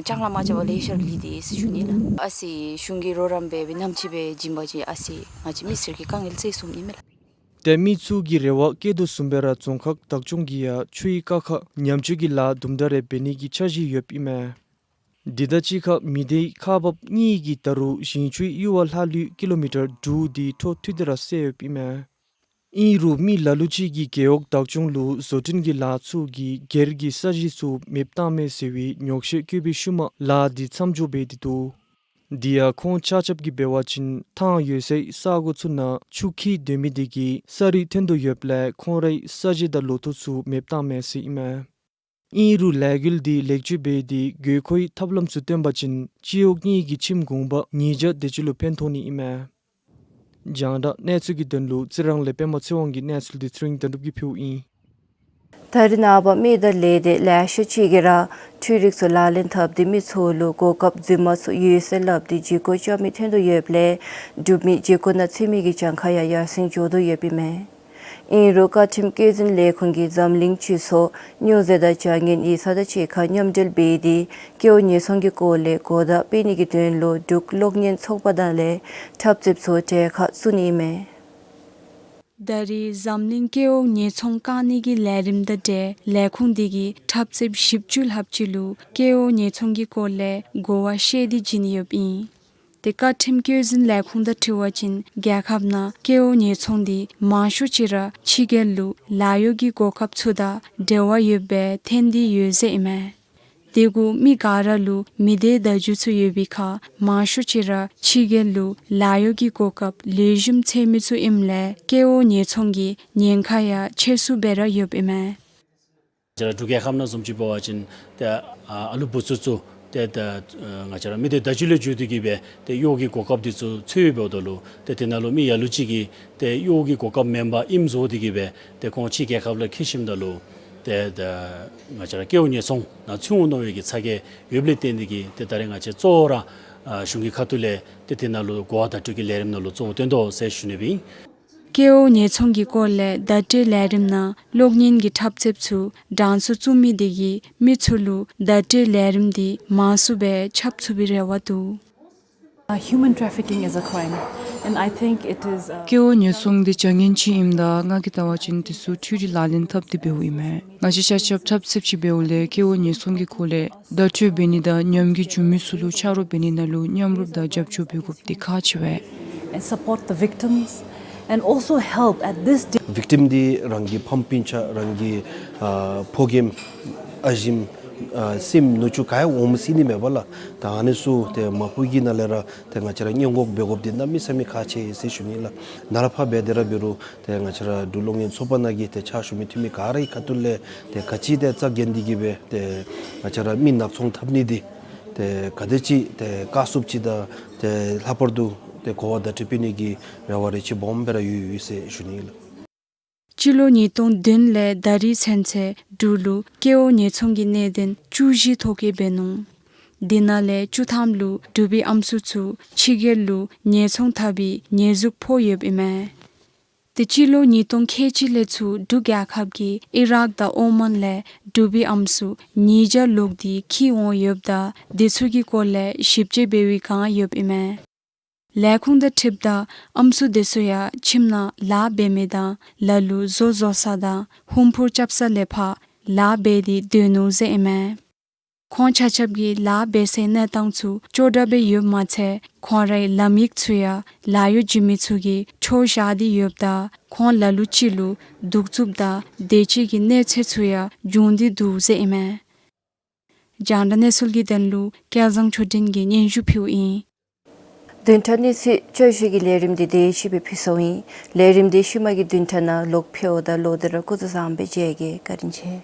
ལྕང་ལཱ་མ་རྐྱབ་པར་ལེ་ཤ་ར་ལུས་ཏེ་ཟེར་ཞུ་ནི་ལགས། ཨ་ཙི་གཞུང་གིས་རོགས་རམ་འབད་བའི་ནམ་ཕྱེད་སྦེ་བྱིན་པ་ཅིན་ཨ་ཙི་ང་བཅས་མི་སེར་གྱི་དཀའ་ངལ་སེལ་ཚུགས་ནི་མས་ལགས། ཏེ་མི་ཚུ་གིས་རེ་བ་བསྐྱེད་དོ་བཟུམ་སྦེ་ར་རྫོང་ཁག་བདག་སྐྱོང་གིས་ཡང་ཆུའི་དཀའ་ཁག་ཉམས་བཅོས་ཀྱི་ལཱ་དུམ་གྲ་རེ་འབད་ནི་གི་འཆར་གཞི་ཡོདཔ་ཨིན་མས། དེ་དང་གཅིག་ཁར་མི་སྡེའི་ཁག་འབགཔ་གཉིས་ཀྱིས་ད་རུང་ཞིང་ཆུའི་གཡུར་བ་ལྷག་ལུས་ཀི་ལོ་མི་ཊར་དྲུག་འདི་འཕྲོ་མཐུད་དེ་ར་བསལ་ཡོདཔ་ཨིན་མས། ཨིན་རུང་མི་ལ་ལུ་ཅིག་གིས་རྒེད་འོག་བདག་སྐྱོང་ལུ་བཟོ་སྐྲུན་གྱི་ལཱ་ཚུ་གིས་སྒེར་གྱི་ས་གཞི་ཚུ་མེདཔ་བཏངམ་མས་ཟེར་བའི་ཉོགས་བཤད་བཀོད་པའི་ཤུལ་མ་ལཱ་འདི་མཚམས་འཇོག་འབད་དེ་འདུག། དེ་ཡང་ཁོང་ཆ་ཁྱབ་ཀྱིས་འབད་བ་ཅིན་ཐང་ཡོད་སའི་ས་གོ་ཚུ་ནང་ཆུ་འཁྱིལ་སྡོད་མི་དེ་གིས་ས་རུད་ཐོན་དོ་ཡོདཔ་ལས་ཁོང་རའི་ས་གཞི་དང་ལོ་ཐོག་ཚུ་མེདཔ་བཏངམ་མས་ཟེར་ཨིན་མས། ཨིན་རུང་ལས་འགུལ་འདི་ལེགས་བཅོས་འབད་དེ་དགོས་མཁོའི་ཐབས་ལམ་ཚུ་སྟོན་པ་ཅིན་སྤྱི་འོག་གཉིས་ཀྱི་ཁྱིམ་གུང་པ་ཉིས་བརྒྱ་དེ་ཅིག་ལུ་ཕན་ཐོགས་ནི་ཨིན་མས། རྒྱང་བསྒྲགས་གནས་ཚུལ་གྱི་དོན་ལུ་རྩི་རང་ལས་པདྨ་ཚེ་དབང་གི་གནས་ཚུལ་འདི་ཚེ་རིང་དོན་གྲུབ་ཀྱིས་ཕུལཝ་ཨིན། ད་རེས་ནངས་པ་མི་དང་ལས་སྡེ་ལེ་ཤ་ཅིག་གིས་ར་འཕྲུལ་རིག་ཚུ་ལག་ལེན་འཐབ་སྟེ་མི་ཚུ་ལུ་གོ་སྐབས་རྫུན་མ་ཚུ་ཡོད་ཟེར་སླབ་སྟེ་བརྗེ་སྐོར་རྐྱབ་མི་ཐོན་དོ་ཡོདཔ་ལས་འབྲུག་མི་བརྗེ་སྐོར་ནང་ཚུད་མི་གི་གྱངས་ཁ་ཡང་ཡར་སེང་འགྱོ་དོ་ཡོདཔ་ཨིན་མས། ཨིན་རུང་བཀའ་ཁྲིམས་བཀོད་འཛིན་ལས་ཁུངས་ཀྱིས་འཛམ་གླིང་སྤྱི་ཚོགས་སྨྱོ་རྫས་དང་བྱ་ངན་ཡིག་ཚང་དང་གཅིག་ཁར་མཉམ་འབྲེལ་འབད་དེ་སྐྱེ་བོ་ཉེས་ཚོང་གི་སྐོར་ལས་གོ་བརྡ་སྤེལ་ནི་གི་དོན་ལུ་འབྲུག་གློག་བརྙན་ཚོགས་པ་དང་ལས་འཁྲབ་རྩེདཔ་ཚུ་གྲལ་ཁར་བཙུགས་ནི་ཨིན་མས། ད་རེས་འཛམ་གླིང་སྐྱེ་བོ་ཉེས་ཚོང་བཀག་ནི་གི་ལས་རིམ་དང་འབྲེལ་ལས་ཁུངས་འདི་གིས་འཁྲབ་རྩེདཔ་བཞི་བཅུ་ལྷགཔ་ཅིག་ལུ་སྐྱེ་བོ་ཉེས་ཚོང་གི་སྐོར་ལས་གོ་བ་བཤད་དེ་བྱིན་ཡོདཔ་ཨིན། ཏེ་བཀའ་ཁྲིམས་བཀོད་འཛིན་ལས་ཁུངས་དང་འཁྲིལ་བ་ཅིན་རྒྱལ་ཁབ་ནང་སྐྱེ་བོ་ཉེས་ཚོང་འདི་མང་ཤོས་ཅིག་ར་ཕྱི་རྒྱལ་ལུ་ལཱ་གཡོག་གི་གོ་སྐབས་ཚུ་དང་འབྲེལ་བ་ཡོདཔ་སྦེ་ཐོན་ཏེ་ཡོད་ཟེར་ཨིན་མས། དེ་གུ་མི་ག་ར་ལུ་མི་སྡེ་བརྡ་བརྒྱུད་ཚུ་ཡོད་པའི་ཁར་མང་ཤོས་ཅིག་ར་ཕྱི་རྒྱལ་ལུ་ལཱ་གཡོག་གི་གོ་སྐབས་ལེགས་ཤོམ་འཚོལ་མི་ཚུ་ཨིནམ་ལས་སྐྱེ་བོ་ཉེས་ཚོང་གི་ཉེན་ཁ་ཡང་ཆེ་སུ་སྦེ་ར་ཡོདཔ་ཨིན་མས། ང་བཅས་ར་འབྲུག་རྒྱལ་ཁབ་ནང་བཟུམ་ཅིག་འབད་བ་ཅིན་ཏེ་ཨ་ཨ་ལུ་བུ་ཚུ་ཚུ་ཏེ་ད་ང་བཅས་ར་མི་སྡེ་བརྡ་བརྒྱུད་ལས་བརྒྱུད་དེ་གིས་སྦེ་ཏེ་གཡོག་གི་གོ་སྐབས་འདི་ཚུ་འཚོལ་འབདཝ་ད་ལུ་ཏེ་དེ་ནང་ལུ་མི་ལ་ལུ་ཅིག་གིས་ཏེ་གཡོག་གི་གོ་སྐབས་མེན་པར་ཨིནམ་བཟོ་སྟེ་གིས་སྦེ་ཏེ་ཁོང་ཕྱི་རྒྱལ་ཁབ་ལུ་འཁྱིད་ཞིནམ་ད་ལུ་ཏེ་ད་ང་བཅས་ར་སྐྱེ་བོ་ཉེས་ཚོང་ནང་ཚུད་འོང་མནོ་བའི་གི་ཚ་གྱང་ཡོདཔ་ལས་བརྟེན་ཏེ་གིས་ཏེ་ད་རེས་ང་བཅས་གཙོ་བོ་ར་ཨ་གཞུང་གི་ཁ་ཐུག་ལས་ཏེ་དེ་ནང་ལུ་གོ་བ་བརྡ་སྤྲོད་ཀྱི་ལས་རིམ་ནང་ལུ་གཙོ་བོ་བཏོན་དོ་ཟེར་ཞུ་ནི་སྦེ་ཨིན། སྐྱེ་བོ་ཉེས་ཚོང་གི་སྐོར་ལས་བརྡ་སྤྲོད་ལས་རིམ་ནང་གློག་བརྙན་གྱི་འཁྲབ་རྩེདཔ་ཚུ་གྲངས་སུ་བཙུགས་མི་དེ་གིས་མི་ཚུ་ལུ་བརྡ་སྤྲོད་ལས་རིམ་འདི་མང་སུ་སྦེ་ཁྱབ་ཚུགས་པའི་རེ་བ་འདུག། Uh, human trafficking is a crime, and I think it is, uh, སྐྱེ་བོ་ཉེས་ཚོང་འདི་བྱ་ངན་ཅིག་ཨིནམ་ད་ང་གིས་བལྟ་བ་ཅིན་དེ་ཚུ་འཕྲུལ་རིག་ལག་ལེན་འཐབ་སྟེ་འབདཝ་ཨིན་མས། ང་བཅས་ཆ་ཁྱབ་འཁྲབ་རྩེདཔ་ཅིག་འབདཝ་ལས་སྐྱེ་བོ་ཉེས་ཚོང་གི་སྐོར་ལས་བརྡ་སྤྲོད་འབད་ནི་དང་ཉམས་རྒུད་བྱུང་མི་ཚུ་ལུ་ཆ་རོགས་འབད་ནི་ནང་ལུ་མཉམ་རུབ་དང་རྒྱབ་སྐྱོར་འབད་དགོཔ་འདི་ཁག་ཆེ་བས། And support the victims and also help at this day. ཝིཀ་ཊིམ་འདི་རང་གི་ཕམ་སྤུན་ཆ་རང་གི་ཨ་ཕོ་རྒནམ་ཨ་ཞེམོ་ ཨ་སྲིནམོ་ནུ་གཅུང་ག་ཡང་འོང་མི་སྲིད་ནི་མས་པ་ལགས། ད་ཨ་ནི་ཚུ་ཏེ་མ་ཕུད་ཀྱི་ནང་ལས་ར་ཏེ་ང་བཅས་ར་སྔོན་འགོག་འབད་དགོཔ་འདི་གནམ་མེད་ས་མེད་ཁག་ཆེ་ཟེར་ཞུ་ནི་ལགས། ནཱ་ལས་ཕར་འབད་དེ་ར་འབད་རུང་ཏེ་ང་བཅས་ར་འབྲུག་གློག་བརྙན་ཚོགས་པ་ནང་གི་ཏེ་ཕྱག་ཞུ་མི་འཐུས་མི་ག་ར་གི་ཁ་ཐུག་ལས་ཏེ་ག་ཅི་ཏེ་རྩ་འགེངས་ཏེ་གི་སྦེ་ཏེ་ང་བཅས་ར་མི་ནག་ཚོང་འཐབ་ནི་འདི་ཏེ་ག་དེ་ཅིག་ཏེ་དཀའ་ཚུགསཔ་ཅིག་དང་ཏེ་ལྷག་པར་དུ་ཏེ་གོ་བ་བརྡ་སྤྲོད་འབད་ནི་གི་རེ་བ་རེ་ཆེ་སྦོམ་སྦེ་ར་ཡོད་ཡོད་ཟེར་ཞུ་ནི་ལགས། སྤྱི་ལོ་ཉིས་སྟོང་བདུན་ལས་ད་རིས་ཚུན་ཚོད་འབྲུག་ལུ་ཀེའོ་ཉེས་ཚོང་གི་གནད་དོན་བཅུ་བཞི་ཐོ་བཀོད་འབད་ནུག། དེ་ནང་ལས་བཅུ་ཐམ་ལུ་འབྲུག་པའི་ཨམ་སྲུ་ཚུ་ཕྱི་རྒྱལ་ལུ་ཉེས་ཚོང་འཐབ་པའི་ཉེས་འཛུགས་ཕོག་ཡོདཔ་ཨིན་མས། ཏེ་སྤྱི་ལོ་ཉིས་སྟོང་ཁལ་གཅིག་ལས་ཚུར་འབྲུག་རྒྱལ་ཁབ་ཀྱིས་ཨི་རཱག་དང་ཨོ་མཱན་ལས་འབྲུག་པའི་ཨམ་སྲུ་ཉིས་བརྒྱ་ལོག་སྟེ་འཁྱིད་འོང་ཡོདཔ་ད་དེ་ཚུ་གི་སྐོར་ལས་ཞིབ་དཔྱད་འབད་བའི་བསྒང་ཡོདཔ་ཨིན་མས། ལས་ཁུངས་དང་འཁྲིལཝ་ད་ཨམ་སྲུ་དེ་ཚུ་ཡང་ཁྱིམ་ནང་ལཱ་འབད་མི་དང་ལ་ལུ་བཟོ་བཟོ་ས་དང་ཧུམ་ཕུར་རྐྱབ་ས་ལས་ཕར་ལཱ་འབད་དེ་སྡོད་ནུག་ཟེར་ཨིན་མས། ཁོང་ཆ་ཁྱབ་ཀྱི་ལཱ་འབད་སའི་གནས་སྟངས་ཚུ་ཅོག་འཐདཔ་སྦེ་ཡོདཔ་མ་ཚད་ཁོང་རའི་ལམ་ཡིག་ཚུ་ཡང་ལཱ་གཡོག་བྱིན་མི་ཚུ་གིས་འཕྲོག་བཞག་སྟེ་ཡོདཔ་ད་ཁོང་ལ་ལུ་ཅིག་ལུ་གདུག་རྩུབ་དང་བདེ་སྐྱིད་ཀྱི་གནོད་འཚེ་ཚུ་ཡང་འབྱུང་སྟེ་འདུག་ཟེར་ཨིན་མས། རྒྱང་བསྒྲགས་གནས་ཚུལ་གྱི་དོན་ལུ་སྐལ་བཟང་ཆོས་སྒྲོན་གྱིས་སྙན་ཞུ་ཕུལཝ་ཨིན། བདུན་ཕྲག་གནས་ཚུལ་བརྗོད་གཞི་གི་ལས་རིམ་འདི་དེ་ཅིག་སྦེ་ཕུལ་སོང་ཡི། ལས་རིམ་འདི་ཤུལ་མ་གི་བདུན་ཕྲག་ནང་ལོག་ཕུལཝ་ད་ལོག་སྟེ་ར་སྐུ་གཟུགས་བཟང་པོ་སྦེ་མཇལ་གེ། བཀའ་དྲིན་ཆེ།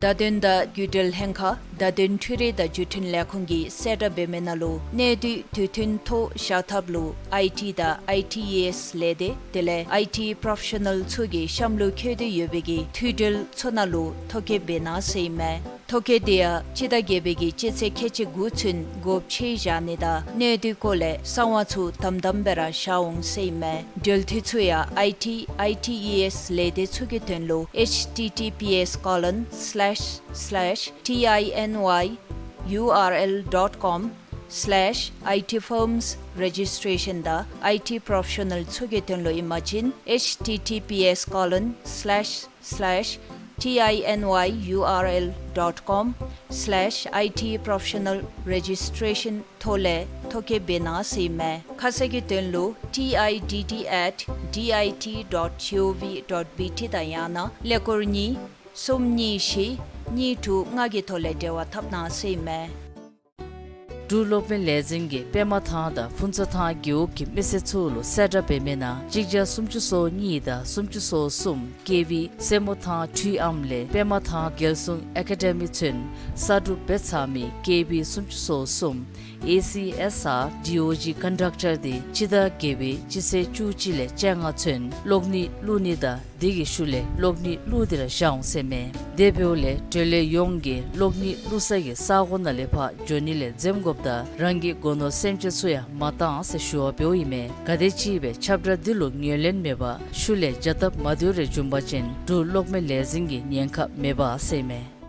བརྡ་དོན་དང་བརྒྱུད་འབྲེལ་ལྷན་ཁག་བརྡ་དོན་འཕྲུལ་རིག་དང་བརྒྱུད་འཕྲིན་ལས་ཁུངས་ཀྱིས་གསལ་བསྒྲགས་འབད་མི་ནང་ལུ་གནས་སྡུད་དུས་མཐུན་ཐོག་བཞག་ཐབས་ལུ་ཨའི་ཊི་དང་ཨའི་ཊི་ཨི་ཨེསི་ལས་སྡེ་དེ་ལས་ཨའི་ཊི་པོ་རོ་ཕེ་ཤ་ནཱལ་ཚུ་གིས་གཤམ་ལུ་བཀོད་དེ་ཡོད་པའི་གི་མཐུད་འབྲེལ་ཚུ་ནང་ལུ་ཐོ་བཀོད་འབད་གནང་ཟེར་ཨིན་མས། ཐོ་བཀོད་དེ་ཡང་སྤྱི་ཟླ་བརྒྱད་པའི་གི་སྤྱི་ཚེས་ཁལ་གཅིག་དགུ་ཚུན་སྒོ་ཕྱེ་བཞག་ནི་དང་གནས་སྡུད་སྐོར་ལས་གསང་བ་ཚུ་དམ་དམ་སྦེ་ར་བཞག་འོང་ཟེར་ཨིན་མས། འབྲེལ་མཐུད་ཚུ་ཡང་ཨའི་ཊི་ཨའི་ཊི་ཨི་ཨེསི་ལས་སྡེ་ཚུ་གི་དོན་ལུ་ཨེཆ་ཊི་ཊི་པི་ཨེསི་ཀོ་ལོན་སི་ལེཤ་སི་ལེཤ་ཊི་ཨའི་ཨེན་ཝའི་ཡུ་ཨར་ཨེལ་ཌོཊ་ཀོམ་སི་ལེཤ་ཨའི་ཊི་ཕརམ་རེ་ཇིསི་ཊེ་ཤཱན་དང་ཨའི་ཊི་པོ་རོ་ཕེ་ཤ་ནཱལ་ཚུ་གི་དོན་ལུ་ཨིན་པ་ཅིན་ཨེཆ་ཊི་ཊི་པི་ཨེསི་ཀོ་ལོན་སི་ལེཤ་སི་ལེཤ་ཊི་ཨའི་ཨེན་ཝའི་ཡུ་ཨར་ཨེལ་ཌོཊ་ཀོམ་སི་ལེཤ་ཨའི་ཊི་པོ་རོ་ཕེ་ཤ་ནཱལ་རེ་ཇིསི་ཊེ་ཤཱན་ཐོག་ལས་ཐོ་བཀོད་འབད་གནང་ཟེར་ཨིན་མས། ཁ་གསལ་གྱི་དོན་ལུ་ཊི་ཨའི་ཌི་ཌི་ཨེཊ་ཌི་ཨའི་ཊི་ཌོཊ་ཇི་ཨོ་ཝི་ཌོཊ་བི་ཊི་དང་ཡང་ན་ཀླད་ཀོར་གཉིས་གསུམ་གཉིས་བཞི་གཉིས་དྲུག་ལྔ་གི་ཐོག་ལས་འབྲེལ་བ་འཐབ་གནང་ཟེར་ཨིན་མས། འབྲུག་གློག་མེ་ལས་འཛིན་གྱིས་པདྨ་ཐང་དང་ཕུན་ཚོགས་ཐང་རྒེད་འོག་གི་མི་སེར་ཚུ་ལུ་གསལ་བསྒྲགས་འབད་མི་ནང་གཅིག་བརྒྱ་སུམ་ཅུ་སོ་གཉིས་དང་སུམ་ཅུ་སོ་གསུམ་ཀེ་ཝི་སེར་མོ་ཐང་འཕྲུལ་ཨམ་ལས་པདྨ་ཐང་རྒྱལ་སྲུང་ཨེ་ཀ་ཌེ་མི་ཚུན་གསར་སྒྲུབ་འབད་ཚར་མི་ཀེ་ཝི་སུམ་ཅུ་སོ་གསུམ་ཨེ་སི་ཨེསི་ཨར་ཌི་ཨོ་ཇི་ཀོན་ཌག་ཊར་འདི་སྤྱི་ཟླ་བརྒྱད་པའི་སྤྱི་ཚེས་བཅུ་གཅིག་ལས་བཅོ་ལྔ་ཚུན་གློག་ནི་བླུག་ནི་དང་དེ་གི་ཤུལ་ལས་གློག་ནི་བླུག་སྟེ་ར་བཞག་འོང་ཟེར་མས། དེ་འབདཝ་ལས་འབྲེལ་ཡོད་ཡོངས་ཀྱིས་གློག་ནི་བླུག་ས་གི་ས་གོ་ནང་ལས་ཕར་འགྱོ་ནི་ལས་འཛེམ་དགོཔ་དང་རང་གི་སྒོ་ནོར་སེམས་ཅན་ཚུ་ཡང་མ་བཏང་ཟེར་ཞུ་བ་འབདཝ་ཨིན་མས། ག་དེམ་ཅིག་སྦེ་ཁྱབ་བསྒྲགས་འདི་ལུ་ངོས་ལེན་མེད་པར་ཤུལ་ལས་བྱ་སྟབས་མ་བདེཝ་རེ་འབྱུང་པ་ཅིན་འབྲུག་གློག་མེ་ལས་འཛིན་གྱི་ཉེན་ཁ་མེད་པ་ཟེར་མས།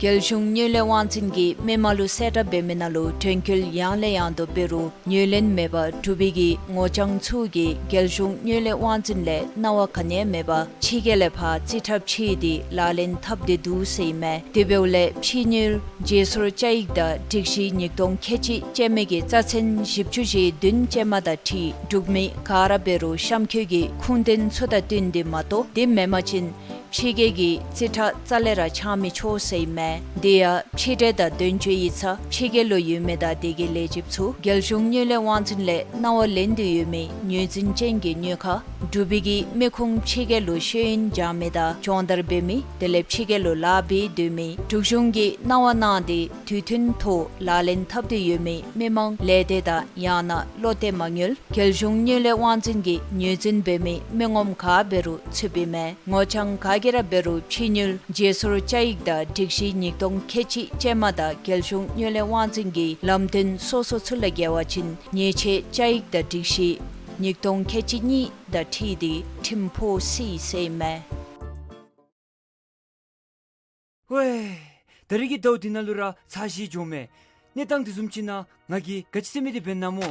རྒྱལ་གཞུང་དངུལ་ལས་དབང་འཛིན་གྱིས་མི་མང་ལུ་གསལ་བསྒྲགས་འབད་མི་ནང་ལུ་དོན་འཁྱོལ་ཡང་ལས་ཡང་དུ་འབད་རུང་ངོས་ལེན་མེད་པར་འབྲུག་པའི་གི་ངོ་རྐྱང་ཚུ་གིས་རྒྱལ་གཞུང་དངུལ་ལས་དབང་འཛིན་ལས་གནང་བ་ག་ནི་ཡང་མེད་པར་ཕྱི་རྒྱལ་ལས་ཕར་རྩིས་ཁྲ་ཕྱེ་སྟེ་ལག་ལེན་འཐབ་སྟེ་འདུག་ཟེར་ཨིན་མས། དེ་འབདཝ་ལས་ཕྱི་དངུལ་རྗེས་སོར་བཅའ་ཡིག་དང་སྒྲིག་གཞི་ཉིས་སྟོང་ཁལ་གཅིག་ཅན་མའི་གི་རྩ་ཚན་བཞི་བཅུ་ཞེ་བདུན་ཅན་མ་དང་འཁྲིལ་འབྲུག་མི་ག་ར་འབད་རུང་གཤམ་འཁོད་ཀྱི་ཁུངས་ལྡན་ཚུ་དང་བསྟུན་ཏེ་མ་གཏོགས་དེ་མེན་པ་ཅིན་ཕྱི་རྒྱལ་གྱི་རྩིས་ཁྲ་རྩ་ལས་ར་འཆང་མི་ཆོག་ཟེར་ཨིན་མས། དེ་ཡང་ཕྱི་འབྲེལ་དང་དོན་གཅོད་ཡིག་ཚང་ཕྱི་རྒྱལ་ལུ་ཡོད་མི་དང་དེ་གི་ལས་བྱེདཔ་ཚུ་རྒྱལ་གཞུང་དངུལ་ལས་དབང་འཛིན་ལས་གནང་བ་ལེན་དོ་ཡོད་མི་ངོས་འཛིན་ཅན་གྱི་དངུལ་ཁང་ འབྲུག་པའི་གི་མི་ཁུངས་ཕྱི་རྒྱལ་ལུ་ཤེས་ཡོན་སྦྱང་མི་དང་སྦྱོང་བརྡར་འབད་མི་དེ་ལས་ཕྱི་རྒྱལ་ལུ་ལཱ་འབད་སྡོད་མི་འབྲུག་གཞུང་གིས་གནང་བ་གནང་སྟེ་དུས་མཐུན་ཐོག་ལག་ལེན་འཐབ་སྟེ་ཡོད་མི་མི་མང་ལས་སྡེ་དང་ཡང་ན་བློ་གཏད་མ་དངུལ་རྒྱལ་གཞུང་དངུལ་ལས་དབང་འཛིན་གྱིས་ངོས་འཛིན་འབད་མི་མི་ངོམ་ག་འབད་རུང་ཚུདཔ་ཨིན་མས། ངོ་རྐྱང་ག་གིས་ར་འབད་རུང་ཕྱི་དངུལ་བརྗེ་སོར་བཅའ་ཡིག་དང་སྒྲིག་གཞི་ཉིས་སྟོང་ཁལ་གཅིག་ཅན་མ་དང་རྒྱལ་གཞུང་དངུལ་ལས་དབང་འཛིན་གྱི་ལམ་སྟོན་སོ་སོ་ཚུ་ལས་འགལ་བ་ཅིན་ཉེས་ཆད་བཅའ་ཡིག་དང་སྒྲིག་གཞི་ཉིས་སྟོང་ཁལ་གཅིག་གཉིས་དང་འཁྲིལ་ཏེ་ཁྲིམས་ཕོག་སྲིད་ཟེར་ཨིན་མས། ཝེ། ད་རིས་ཀྱི་ཟླཝ་འདི་ནང་ལུ་ར་ཚར་བཞི་འགྱོཝ་མས། གནས་སྟངས་དེ་བཟུམ་ཅིག་ནང་ང་གིས་ག་ཅི་ཟེར་མི་འདི་འབད་ན་སྨོ།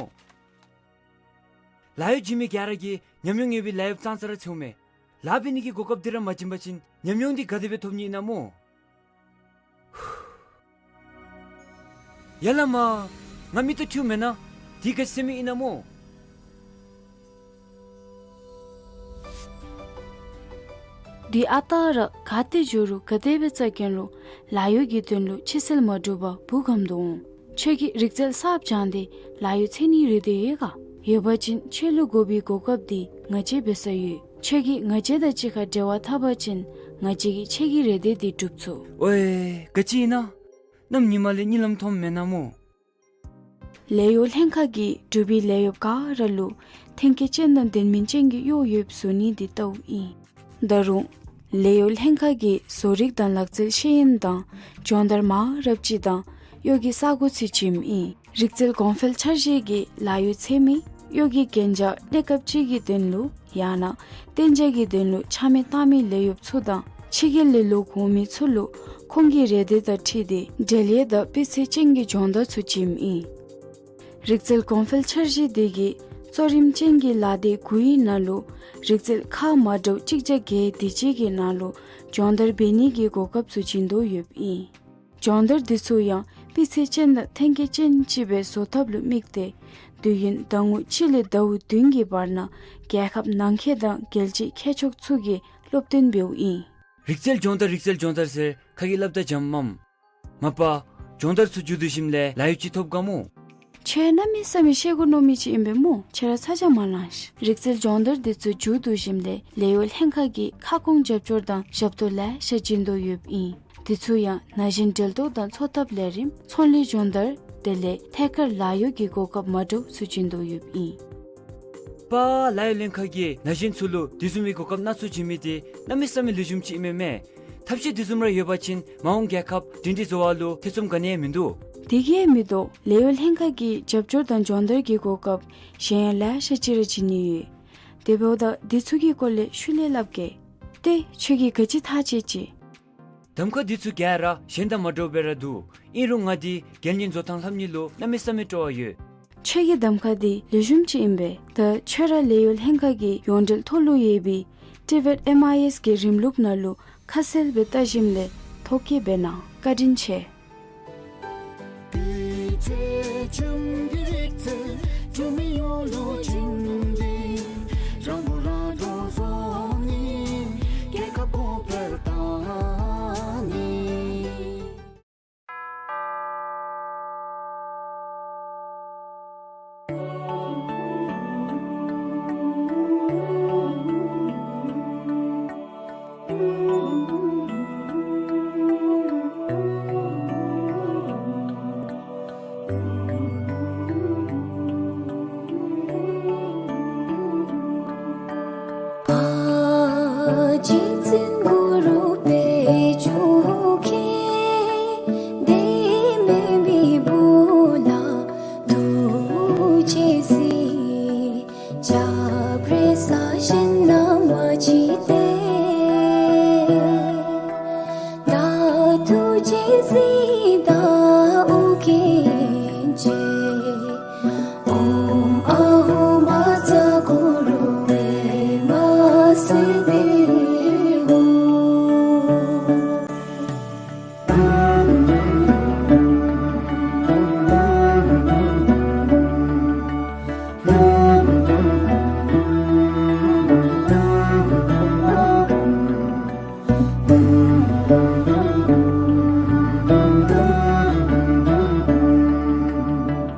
ལཱ་གཡོག་བྱིན་མི་ག་ར་གིས་ཉམས་མྱོང་ཡོད་པའི་ལཱ་གཡོགཔ་ཙང་ཙ་ར་འཚོལཝ་མས། ལཱ་འབད་ནི་གི་གོ་སྐབས་འདི་ར་མ་བྱིན་པ་ཅིན་ཉམས་མྱོང་འདི་ག་དེ་སྦེ་ཐོབ་ནི་ཨིན་ན་སྨོ། ཡ་ལ་མ། ང་མིག་ཏོ་འཁྲུལཝ་མེན་ན། འདི་ག་ཅི་ཟེར་མི་ཨིན་ན་སྨོ། འདི་ཨ་རྟག་ར་ག་ཏེ་འགྱོ་རུང་ག་དེ་སྦེ་བཙལ་གེ་རུང་ལཱ་གཡོག་གི་དོན་ལུ་ཕྱི་སེལ་མ་འགྲུབ་པར་བུ་གམ་དུ་འོང་། ཁྱོད་ཀྱིས་རིག་རྩལ་གསརཔ་སྦྱངས་ཏེ་ལཱ་གཡོག་འཚོལ་ནིའི་རེ་འདོད་ཡོད་ག། ཡོད་པ་ཅིན་ཁྱོད་ལུ་དགོ་པའི་གོ་སྐབས་འདི་ང་བཅས་འབད་ས་ཡོད། ཁྱོད་ཀྱིས་ང་བཅས་དང་གཅིག་ཁར་འབྲེལ་བ་འཐབ་པ་ཅིན་ང་བཅས་ཀྱིས་ཁྱོད་ཀྱི་རེ་འདོད་འདི་འགྲུབ་ཚུགས། ཨོའེ། ག་ཅི་ཨིན་ན། གནམ་ཉི་མ་ལས་གཉིད་ལམ་མཐོངམ་མེན་ན་སྨོ། ལས་གཡོག་ལྷན་ཁག་གིས་འབྲུག་པའི་ལས་གཡོགཔ་ག་ར་ལུ་ཐོན་སྐྱེད་ཅན་དང་ལྡན་མིན་ཅན་གྱི་གཡོག་ཡོདཔ་བཟོ་ནི་འདི་ལྟཝ་ཨིན། ད་རུང་ལས་གཡོག་ལྷན་ཁག་གིས་བཟོ་རིག་དང་ལག་རྩལ་ཤེས་ཡོན་དང་སྦྱོང་བརྡར་མང་རབས་ཅིག་དང་གཡོག་གི་ས་གོ་ཚུ་བྱིནམ་ཨིན། རིག་རྩལ་གོང་འཕེལ་འཆར་གཞི་གིས་ལཱ་གཡོག་འཚོལ་མི་གཡོག་གི་གན་རྒྱ་གནས་སྐབས་ཅིག་གི་དོན་ལུ་ཡང་ན་གཏན་འཇགས་ཀྱི་དོན་ལུ་ཆ་མེད་བཏང་མི་ལས་གཡོགཔ་ཚུ་དང་ཕྱི་རྒྱལ་ལས་ལོག་འོང་མི་ཚུ་ལུ་ཁོང་གི་རེ་འདོད་དང་འཁྲིལ་ཏེ་འབྲེལ་ཡོད་དང་སྤུས་ཚད་ཅན་གྱི་སྦྱོང་བརྡར་ཚུ་བྱིནམ་ཨིན། རིག་རྩལ་གོང་འཕེལ་འཆར་གཞི་འདི་གིས་གཙོ་རིམ་ཅན་གྱི་ལཱ་སྡེ་དགུའི་ནང་ལུ་རིག་རྩལ་ཁག་མ་འདྲཝ་གཅིག་བརྒྱ་བརྒྱད་དེ་ཅིག་གི་ནང་ལུ་སྦྱོང་བརྡར་འབད་ནི་གི་གོ་སྐབས་ཚུ་བྱིན་དོ་ཡོདཔ་ཨིན། སྦྱོང་བརྡར་འདི་ཚུ་ཡང་སྤུས་ཚད་ཅན་དང་ཐོན་སྐྱེད་ཅན་ཅིག་སྦེ་བཟོ་ཐབས་ལུ་དམིགས་ཏེ་དུས་ཡུན་ཟླ་ངོ་གཅིག་ལས་ཟླཝ་བདུན་གྱི་བར་ན་རྒྱལ་ཁབ་ནང་འཁོད་དང་རྒྱལ་སྤྱིའི་མཁས་མཆོག་ཚུ་གིས་སློབ་སྟོན་འབདཝ་ཨིན། རིག་རྩལ་སྦྱོང་བརྡར་རིག་རྩལ་སྦྱོང་བརྡར་ཟེར་ཁ་གིས་སླབ་ད་འཇམ་མས། མ་པ། སྦྱོང་བརྡར་ཚུ་མཇུག་བསྡུ་ཞིནམ་ལས་ལཱ་གཡོག་ཅིག་ཐོབ་ག་སྨོ། ཁྱོད་གནམ་མེད་ས་མེད་ཤེས་དགོ་མནོ་མི་ཅིག་ཨིན་པས་སྨོ། ཁྱོད་ར་ཚ་གྱང་མ་ལང་ཤིག། རིག་རྩལ་སྦྱོང་བརྡར་འདི་ཚུ་མཇུག་བསྡུ་ཞིནམ་ལས་ལས་གཡོག་ལྷན་ཁག་གིས་ཁ་སྐོང་རྒྱབ་སྐྱོར་དང་ཞབས་ཏོག་ལེ་ཤ་བྱིན་དོ་ཡོདཔ་ཨིན། འདི་ཚུ་ཡང་ན་གཞོན་འབྲེལ་གཏོགས་དང་འཚོ་ཐབས་ལས་རིམ་ཚོང་ལས་སྦྱོང་བརྡར་དེ་ལས་ཐད་ཀར་ལཱ་གཡོག་གི་གོ་སྐབས་མ་འདྲཝ་ཚུ་བྱིན་དོ་ཡོདཔ་ཨིན། པ། ལཱ་གཡོག་ལྷན་ཁག་གིས་ན་གཞོན་ཚུ་ལུ་དེ་བཟུམ་མའི་གོ་སྐབས་སྣ་ཚོགས་བྱིན་མི་འདི་གནམ་མེད་ས་མེད་ལེགས་ཤོམ་ཅིག་ཨིན་མས་མས། ཐབས་ཤེས་དེ་བཟུམ་ར་ཡོད་པ་ཅིན་མ་འོངས་རྒྱལ་ཁབ་སྒྲིང་སྒྲིང་བཟོ་བ་ལུ་ཐེ་ཚོམ་ག་ནི་ཡང་མིན་འདུག། དེ་གིས་མི་དོ་ལས་གཡོག་ལྷན་ཁག་གིས་རྒྱབ་སྐྱོར་དང་སྦྱོང་བརྡར་གྱི་གོ་སྐབས་གཞན་ཡང་ལེ་ཤ་ཅིག་ར་བྱིན་ནི་ཡོད། དེ་འབདཝ་ད་འདི་ཚུ་གི་སྐོར་ལས་ཤུལ་ལས་སླབ་གེ། ཏེ་ཁྱོད་ཀྱིས་ག་ཅི་ཐག་བཅད་ཅི། གདམ་ཁ་འདི་ཚུ་ག་ར་གཞན་དང་མ་འདྲཝ་སྦེ་ར་འདུག། ཨིན་རུང་ང་འདི་རྒྱལ་གཉེར་བཟོ་ཐངས་ལྷབ་ནི་ལུ་གནམ་མེད་ས་མེད་སྤྲོ་བ་ཡོད། ཁྱོད་ཀྱི་གདམ་ཁ་འདི་ལེགས་ཤོམ་ཅིག་ཨིན་པས། ད་ཁྱོད་ར་ལས་གཡོག་ལྷན་ཁག་གི་ཡོངས་འབྲེལ་ཐོག་ལུ་ཡོད་པའི་ཊི་བེཊ་ཨེམ་ཨའི་ཨེསི་གི་རིམ་ལུགས་ནང་ལུ་ཁ་གསལ་སྦེ་བལྟ་ཞིནམ་ལས་ཐོ་བཀོད་འབད་གནང་། བཀའ་དྲིན་ཆེ།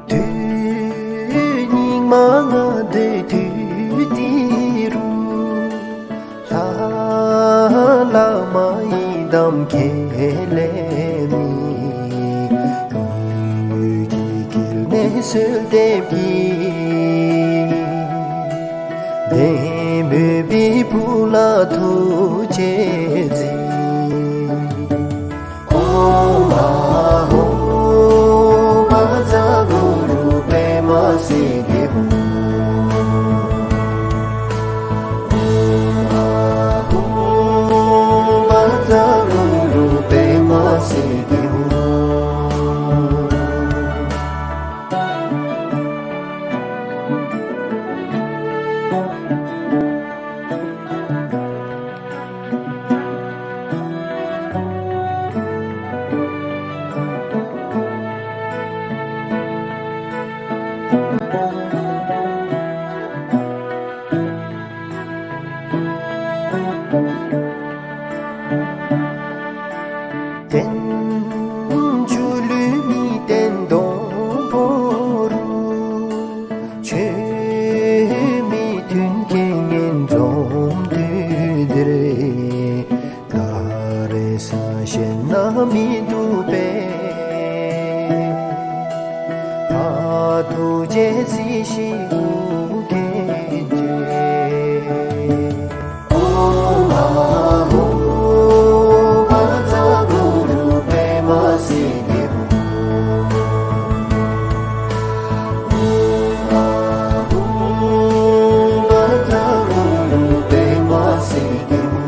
དུས་སྙིགས་མ་ལྔ་བདོའི་དུས་འདི་རུ། བླ་མ་ཡི་དམ་ཁྱེད་ལས་མེད། མི་ཡུལ་གྱི་དཀྱིལ་ནས་གསོལ་འདེབས་ཀྱིས། བདེན་མོས་པའི་བུ་ལ་ཐུགས་རྗེས་གཟིགས། ཨོཾ་ཨཱཿཧཱུྃ་བཛྲ་གུ་རུ་པདྨ་སིདྡྷི་ཧཱུྃ། ཨོཾ་ཨཱཿཧཱུྃ་བཛྲ་གུ་རུ་པདྨ་སིདྡྷི་ཧཱུྃ། རྟེན་སྒྱུ་ལུས་གཉིས་ལྡན་སྡོང་པོ་རུ། ཆོས་མི་མཐུན་རྐྱེན་ངན་འཛོམས་དུས་འདིར། ད་རེས་གཞན་ན་མི་འདུག་པས། ད་ཐུགས་རྗེས་གཟིགས་ཤིག་ཨོ་རྒྱན་ཆེན། ཨོཾ་ཨཱཿཧཱུྃ་བཛྲ་གུ་རུ་པདྨ་སིདྡྷི་ཧཱུྃ། ཨོཾ་ཨཱཿཧཱུྃ་བཛྲ་གུ་རུ་པདྨ་སིདྡྷི་ཧཱུྃ།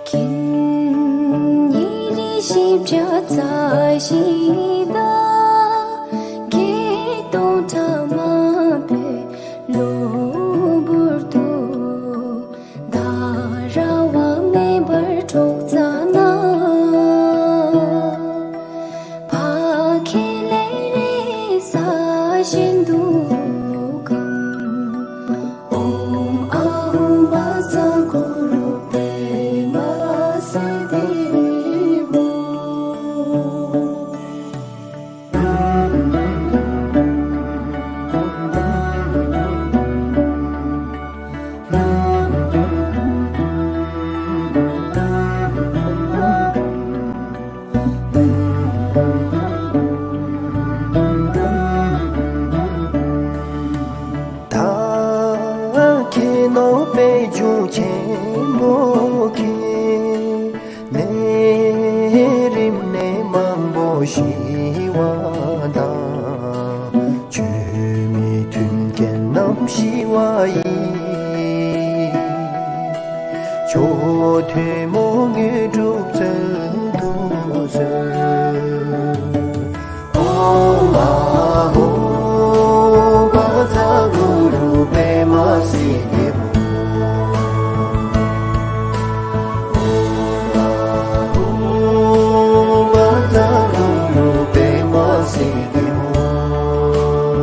ཁྱེད་ཉིད་ལས་ཞིབ་ཆ་ཚ་ཞིང་དག། བརྒྱད་སྟོང་ཕྲ་མ་པའི་གློ་བུར་དུ། ད་ར་བ་མེད་པར་འཕྲོག་ཙ་ན། ཕ་ཁྱེད་ལས་རེ་ས་གཞན་འདུག་གམ། ཨོཾ་ཨཱཿཧཱུྃ་བཛྲ་གུ་རུ་པདྨ་སིདྡྷི་ཧཱུྃ། ད་ཁྱེད་ནོར་པའི་རྒྱུ་ཆེན་པོ་ཁྱེད། ནད་རིམས་ནད་མང་པོ་ཞི་བ་དང་། ཆོས་མི་མཐུན་རྐྱེན་རྣམས་ཞི་བ་ཡིས། མཆོག་ཐུན་མོང་དངོས་གྲུབ་སྩོལ་དུ་གསོལ། ཨོཾ་ཨཱཿཧཱུྃ་བཛྲ་གུ་རུ་པདྨ་སིདྡྷི་ཧཱུྃ། ཨོཾ་ཨཱཿཧཱུྃ་བཛྲ་གུ་རུ་པདྨ་སིདྡྷི་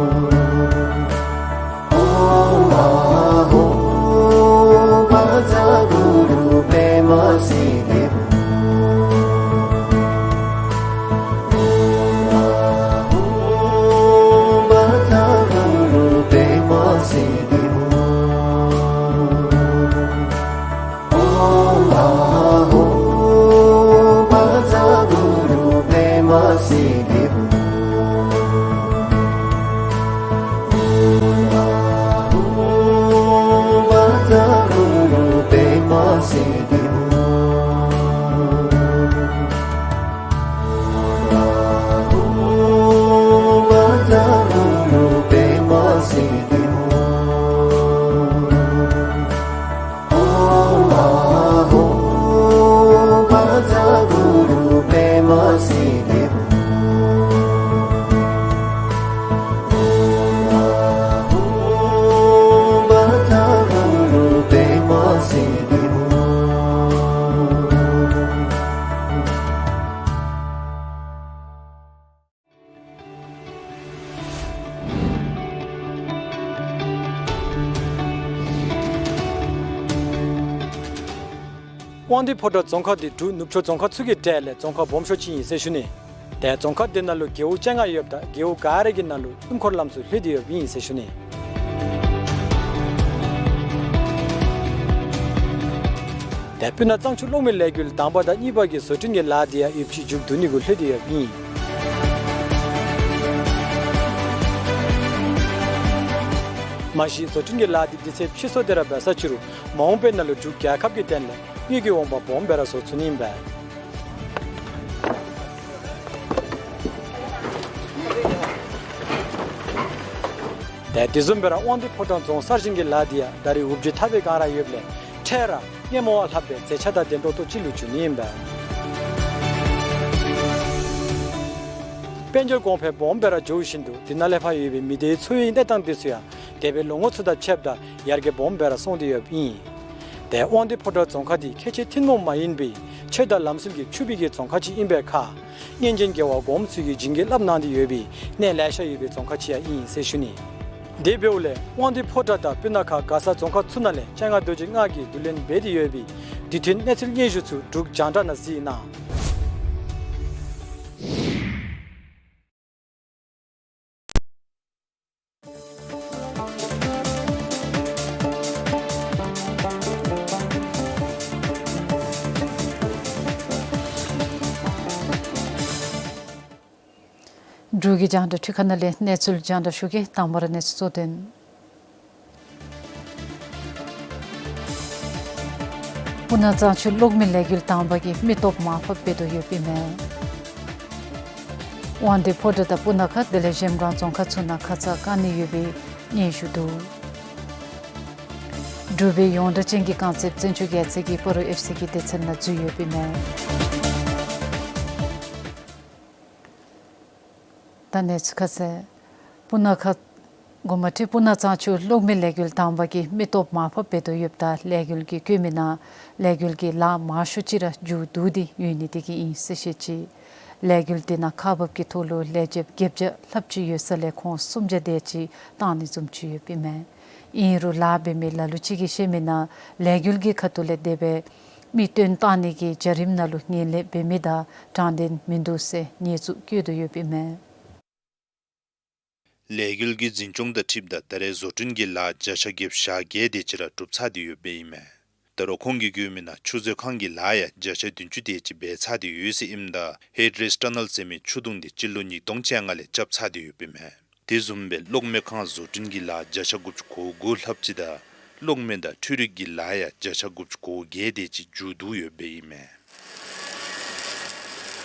ཧཱུྃ། ཨོཾ་ཨཱཿཧཱུྃ་བཛྲ་གུ་རུ་པདྨ་སིདྡྷི་ཧཱུྃ། དབང་འདུས་ཕོ་བྲང་རྫོང་ཁག་འདི་འབྲུག་ནུབ་ཕྱོགས་རྫོང་ཁག་ཚུ་གི་གྲས་ལས་རྫོང་ཁག་སྦོམ་ཤོས་ཅིག་ཨིན་ཟེར་ཞུ་ནི། ཏེ་རྫོང་ཁག་འདི་ནང་ལུ་རྒེད་འོག་བཅོ་ལྔ་ཡོདཔ་ད་རྒེད་འོག་ག་ར་གི་ནང་ལུ་སྲུང་འཁོར་ལམ་ཚུ་ལྷོད་དེ་ཡོདཔ་ཨིན་ཟེར་ཞུ་ནི། ཏེ་སྤུ་ན་གཙང་ཆུ་གློག་མེ་ལས་འགུལ་དང་པ་དང་གཉིས་པ་གི་བཟོ་སྐྲུན་གྱི་ལཱ་འདི་ཡང་ཡོདཔ་ཅིག་མཇུག་བསྡུ་ནི་གུ་ལྷོད་དེ་ཡོདཔ་ཨིན། མ་གཞི་བཟོ་སྐྲུན་གྱི་ལཱ་འདི་དུས་ཚོད་ཕྱིས་སོང་སྟེ་ར་འབད་ས་ཅིག་རུང་མ་འོངས་པའི་ནང་ལུ་འབྲུག་རྒྱལ་ཁབ་ཀྱི་དོན་ལས་དངུལ་གྱི་འོང་འབབ་སྦོམ་སྦེ་ར་བཟོ་ཚུགས་ནི་ཨིན་པས། ཏེ་དེ་བཟུམ་སྦེ་ར་དབང་འདུས་ཕོ་བྲང་རྫོང་གསར་བཞེངས་ཀྱི་ལཱ་འདི་ཡང་ད་རེས་འུབ་བརྗིད་ཐར་པའི་སྒང་ར་ཡོདཔ་ལས་འཕྲལ་ར་སྔོན་མ་བ་ལྷག་པའི་མཛེས་ཆ་དང་ལྡན་ཏོག་ཏོ་ཅིག་ལུ་འགྱུར་ནི་ཨིན་པས། དཔལ་འབྱོར་གོང་འཕེལ་སྦོམ་སྦེ་ར་འགྱོ་བཞིན་དུ་དེ་ནང་ལས་ཕར་ཡོད་པའི་མི་སྡེའི་འཚོ་བའི་གནས་སྟངས་དེ་ཚུ་ཡང་འདས་པའི་ལོ་ངོ་ཚུ་དང་ཕྱདཔ་ད་ཡར་རྒྱས་སྦོམ་སྦེ་ར་སོང་སྟེ་ཡོདཔ་ཨིན། ཏེ་དབང་འདུས་ཕོ་བྲང་རྫོང་ཁག་འདི་ཁྱད་ཆོས་ཐུན་མོང་མ་ཡིན་པའི་ཆོས་དང་ལམ་སྲོལ་གྱིས་ཕྱུག་པའི་གི་རྫོང་ཁག་ཅིག་ཨིན་པའི་ཁར་སྔོན་བྱོན་རྒྱལ་བ་གོངམ་ཚུ་གིས་བྱིན་གྱིས་བརླབས་གནང་སྟེ་ཡོད་པའི་གནས་ལེ་ཤ་ཡོད་པའི་རྫོང་ཁག་ཅིག་ཡང་ཨིན་ཟེར་ཞུ་ནི། དེ་འབདཝ་ལས་དབང་འདུས་ཕོ་བྲང་དང་སྤུ་ན་ཁ་མགར་ས་རྫོང་ཁག་ཚུ་ནང་ལས་སྤྱན་སྔ་རྡོ་རྗེ་ལྔ་གིས་བསྡུ་ལེན་འབད་དེ་ཡོད་པའི་དུས་མཐུན་གནས་ཚུལ་སྙན་ཞུ་ཚུ་འབྲུག་རྒྱང་བསྒྲགས་ནང་གཟིགས་གནང་། འབྲུག་གི་རྒྱང་བསྒྲགས་འཕྲུལ་ཁང་ནང་ལས་གནས་ཚུལ་རྒྱང་བསྒྲགས་ཞུ་གེ། དང་པ་ར་གནས་ཚུལ་གཙོ་དོན། སྤུ་ན་གཙང་ཆུ་གློག་མེ་ལས་འགུལ་དང་པ་གིས་མི་སྟོབས་མར་ཕབ་འབད་དོ་ཡོདཔ་ཨིན་མས། དབང་འདུས་ཕོ་བྲང་དང་སྤུ་ན་ཁ་དེ་ལས་གཞལམ་སྒང་རྫོང་ཁག་ཚུ་ནང་ཁ་ཙ་བཀག་ནི་ཡོད་པའི་སྙན་ཞུ་འདུག། འབྲུག་པའི་ཡོངས་གྲགས་ཅན་གྱི་རྐང་རྩེདཔ་བཙན་ཆུ་རྒྱལ་མཚན་གྱིས་སྤ་རོ་ཨེཕ་སི་གི་སྡེ་ཚན་ནང་འཛུལ་ཡོདཔ་ཨིན་མས། ད་གནས་ཚུལ་ཁ་གསལ། སྤུ་ན་ཁ། འགོ་མ་ཁྲིད། སྤུ་ན་གཙང་ཆུ་གློག་མེ་ལས་འགུལ་དང་པ་གིས་མི་སྟོབས་མར་ཕབ་འབད་དོ་ཡོདཔ་ད་ལས་འགུལ་གྱིས་བཀོད་མི་ནང་ལས་འགུལ་གྱི་ལཱ་མང་ཤོས་ཅིག་ར་མཇུག་བསྡུ་སྟེ་ཡོད་ནི་དེ་གིས་ཨིན་ཟེར་བཤད་ཅི། ལས་འགུལ་དེ་ནང་ཁག་འབགཔ་གི་ཐོག་ལུ་ལས་བྱེདཔ་བརྒྱད་བརྒྱ་ལྷགཔ་ཅིག་ཡོད་ས་ལས་ཁོང་སུམ་བརྒྱ་དེ་ཅིག་བཏང་ནི་བཟུམ་ཅིག་ཡོདཔ་ཨིན་མས། ཨིན་རུང་ལཱ་འབད་མི་ལ་ལུ་ཅིག་གིས་བཤད་མི་ནང་ལས་འགུལ་གྱི་ཁ་ཐུག་ལས་དེ་སྦེ་མི་བཏོན་བཏང་ནི་གི་བྱ་རིམ་ནང་ལུ་ངན་ལྷད་འབད་མི་དང་དྲང་བདེན་མིན་འདུག་ཟེར་ཉེས་འཛུགས་བཀོད་དོ་ཡོདཔ་ཨིན་མས། ལས་འགུལ་གྱི་འཛིན་སྐྱོང་དང་འཁྲིལཝ་ད་ད་རེས་བཟོ་སྐྲུན་གྱི་ལཱ་བརྒྱ་ཆ་བརྒྱད་ཅུ་གྱ་བརྒྱད་དེ་ཅིག་ར་གྲུབ་ཚར་ཏེ་ཡོདཔ་ཨིན་མས། ད་རུང་ཁོང་གིས་བཀོད་མི་ནང་ཆུ་མཛོད་ཁང་གི་ལཱ་ཡང་བརྒྱ་ཆ་བདུན་ཅུ་དེ་ཅིག་འབད་ཚར་ཏེ་ཡོད་ཟེར་ཨིནམ་ད་ཧེཌ་རེསཊ་ཊ་ནཱལ་ཟེར་མི་ཆུ་དུང་དེ་སྤྱི་ལོ་ཉིས་སྟོང་བཅོ་ལྔ་ལས་རྐྱབ་ཚར་ཏེ་ཡོདཔ་ཨིན་མས། དེ་བཟུམ་སྦེ་གློག་མེ་ཁང་བཟོ་སྐྲུན་གྱི་ལཱ་བརྒྱ་ཆ་དགུ་བཅུ་གོ་དགུ་ལྷགཔ་ཅིག་དང་གློག་མེ་དང་འཕྲུལ་རིག་གི་ལཱ་ཡང་བརྒྱ་ཆ་དགུ་བཅུ་གོ་བརྒྱད་དེ་ཅིག་མཇུག་བསྡུ་ཡོདཔ་ཨིན་མས།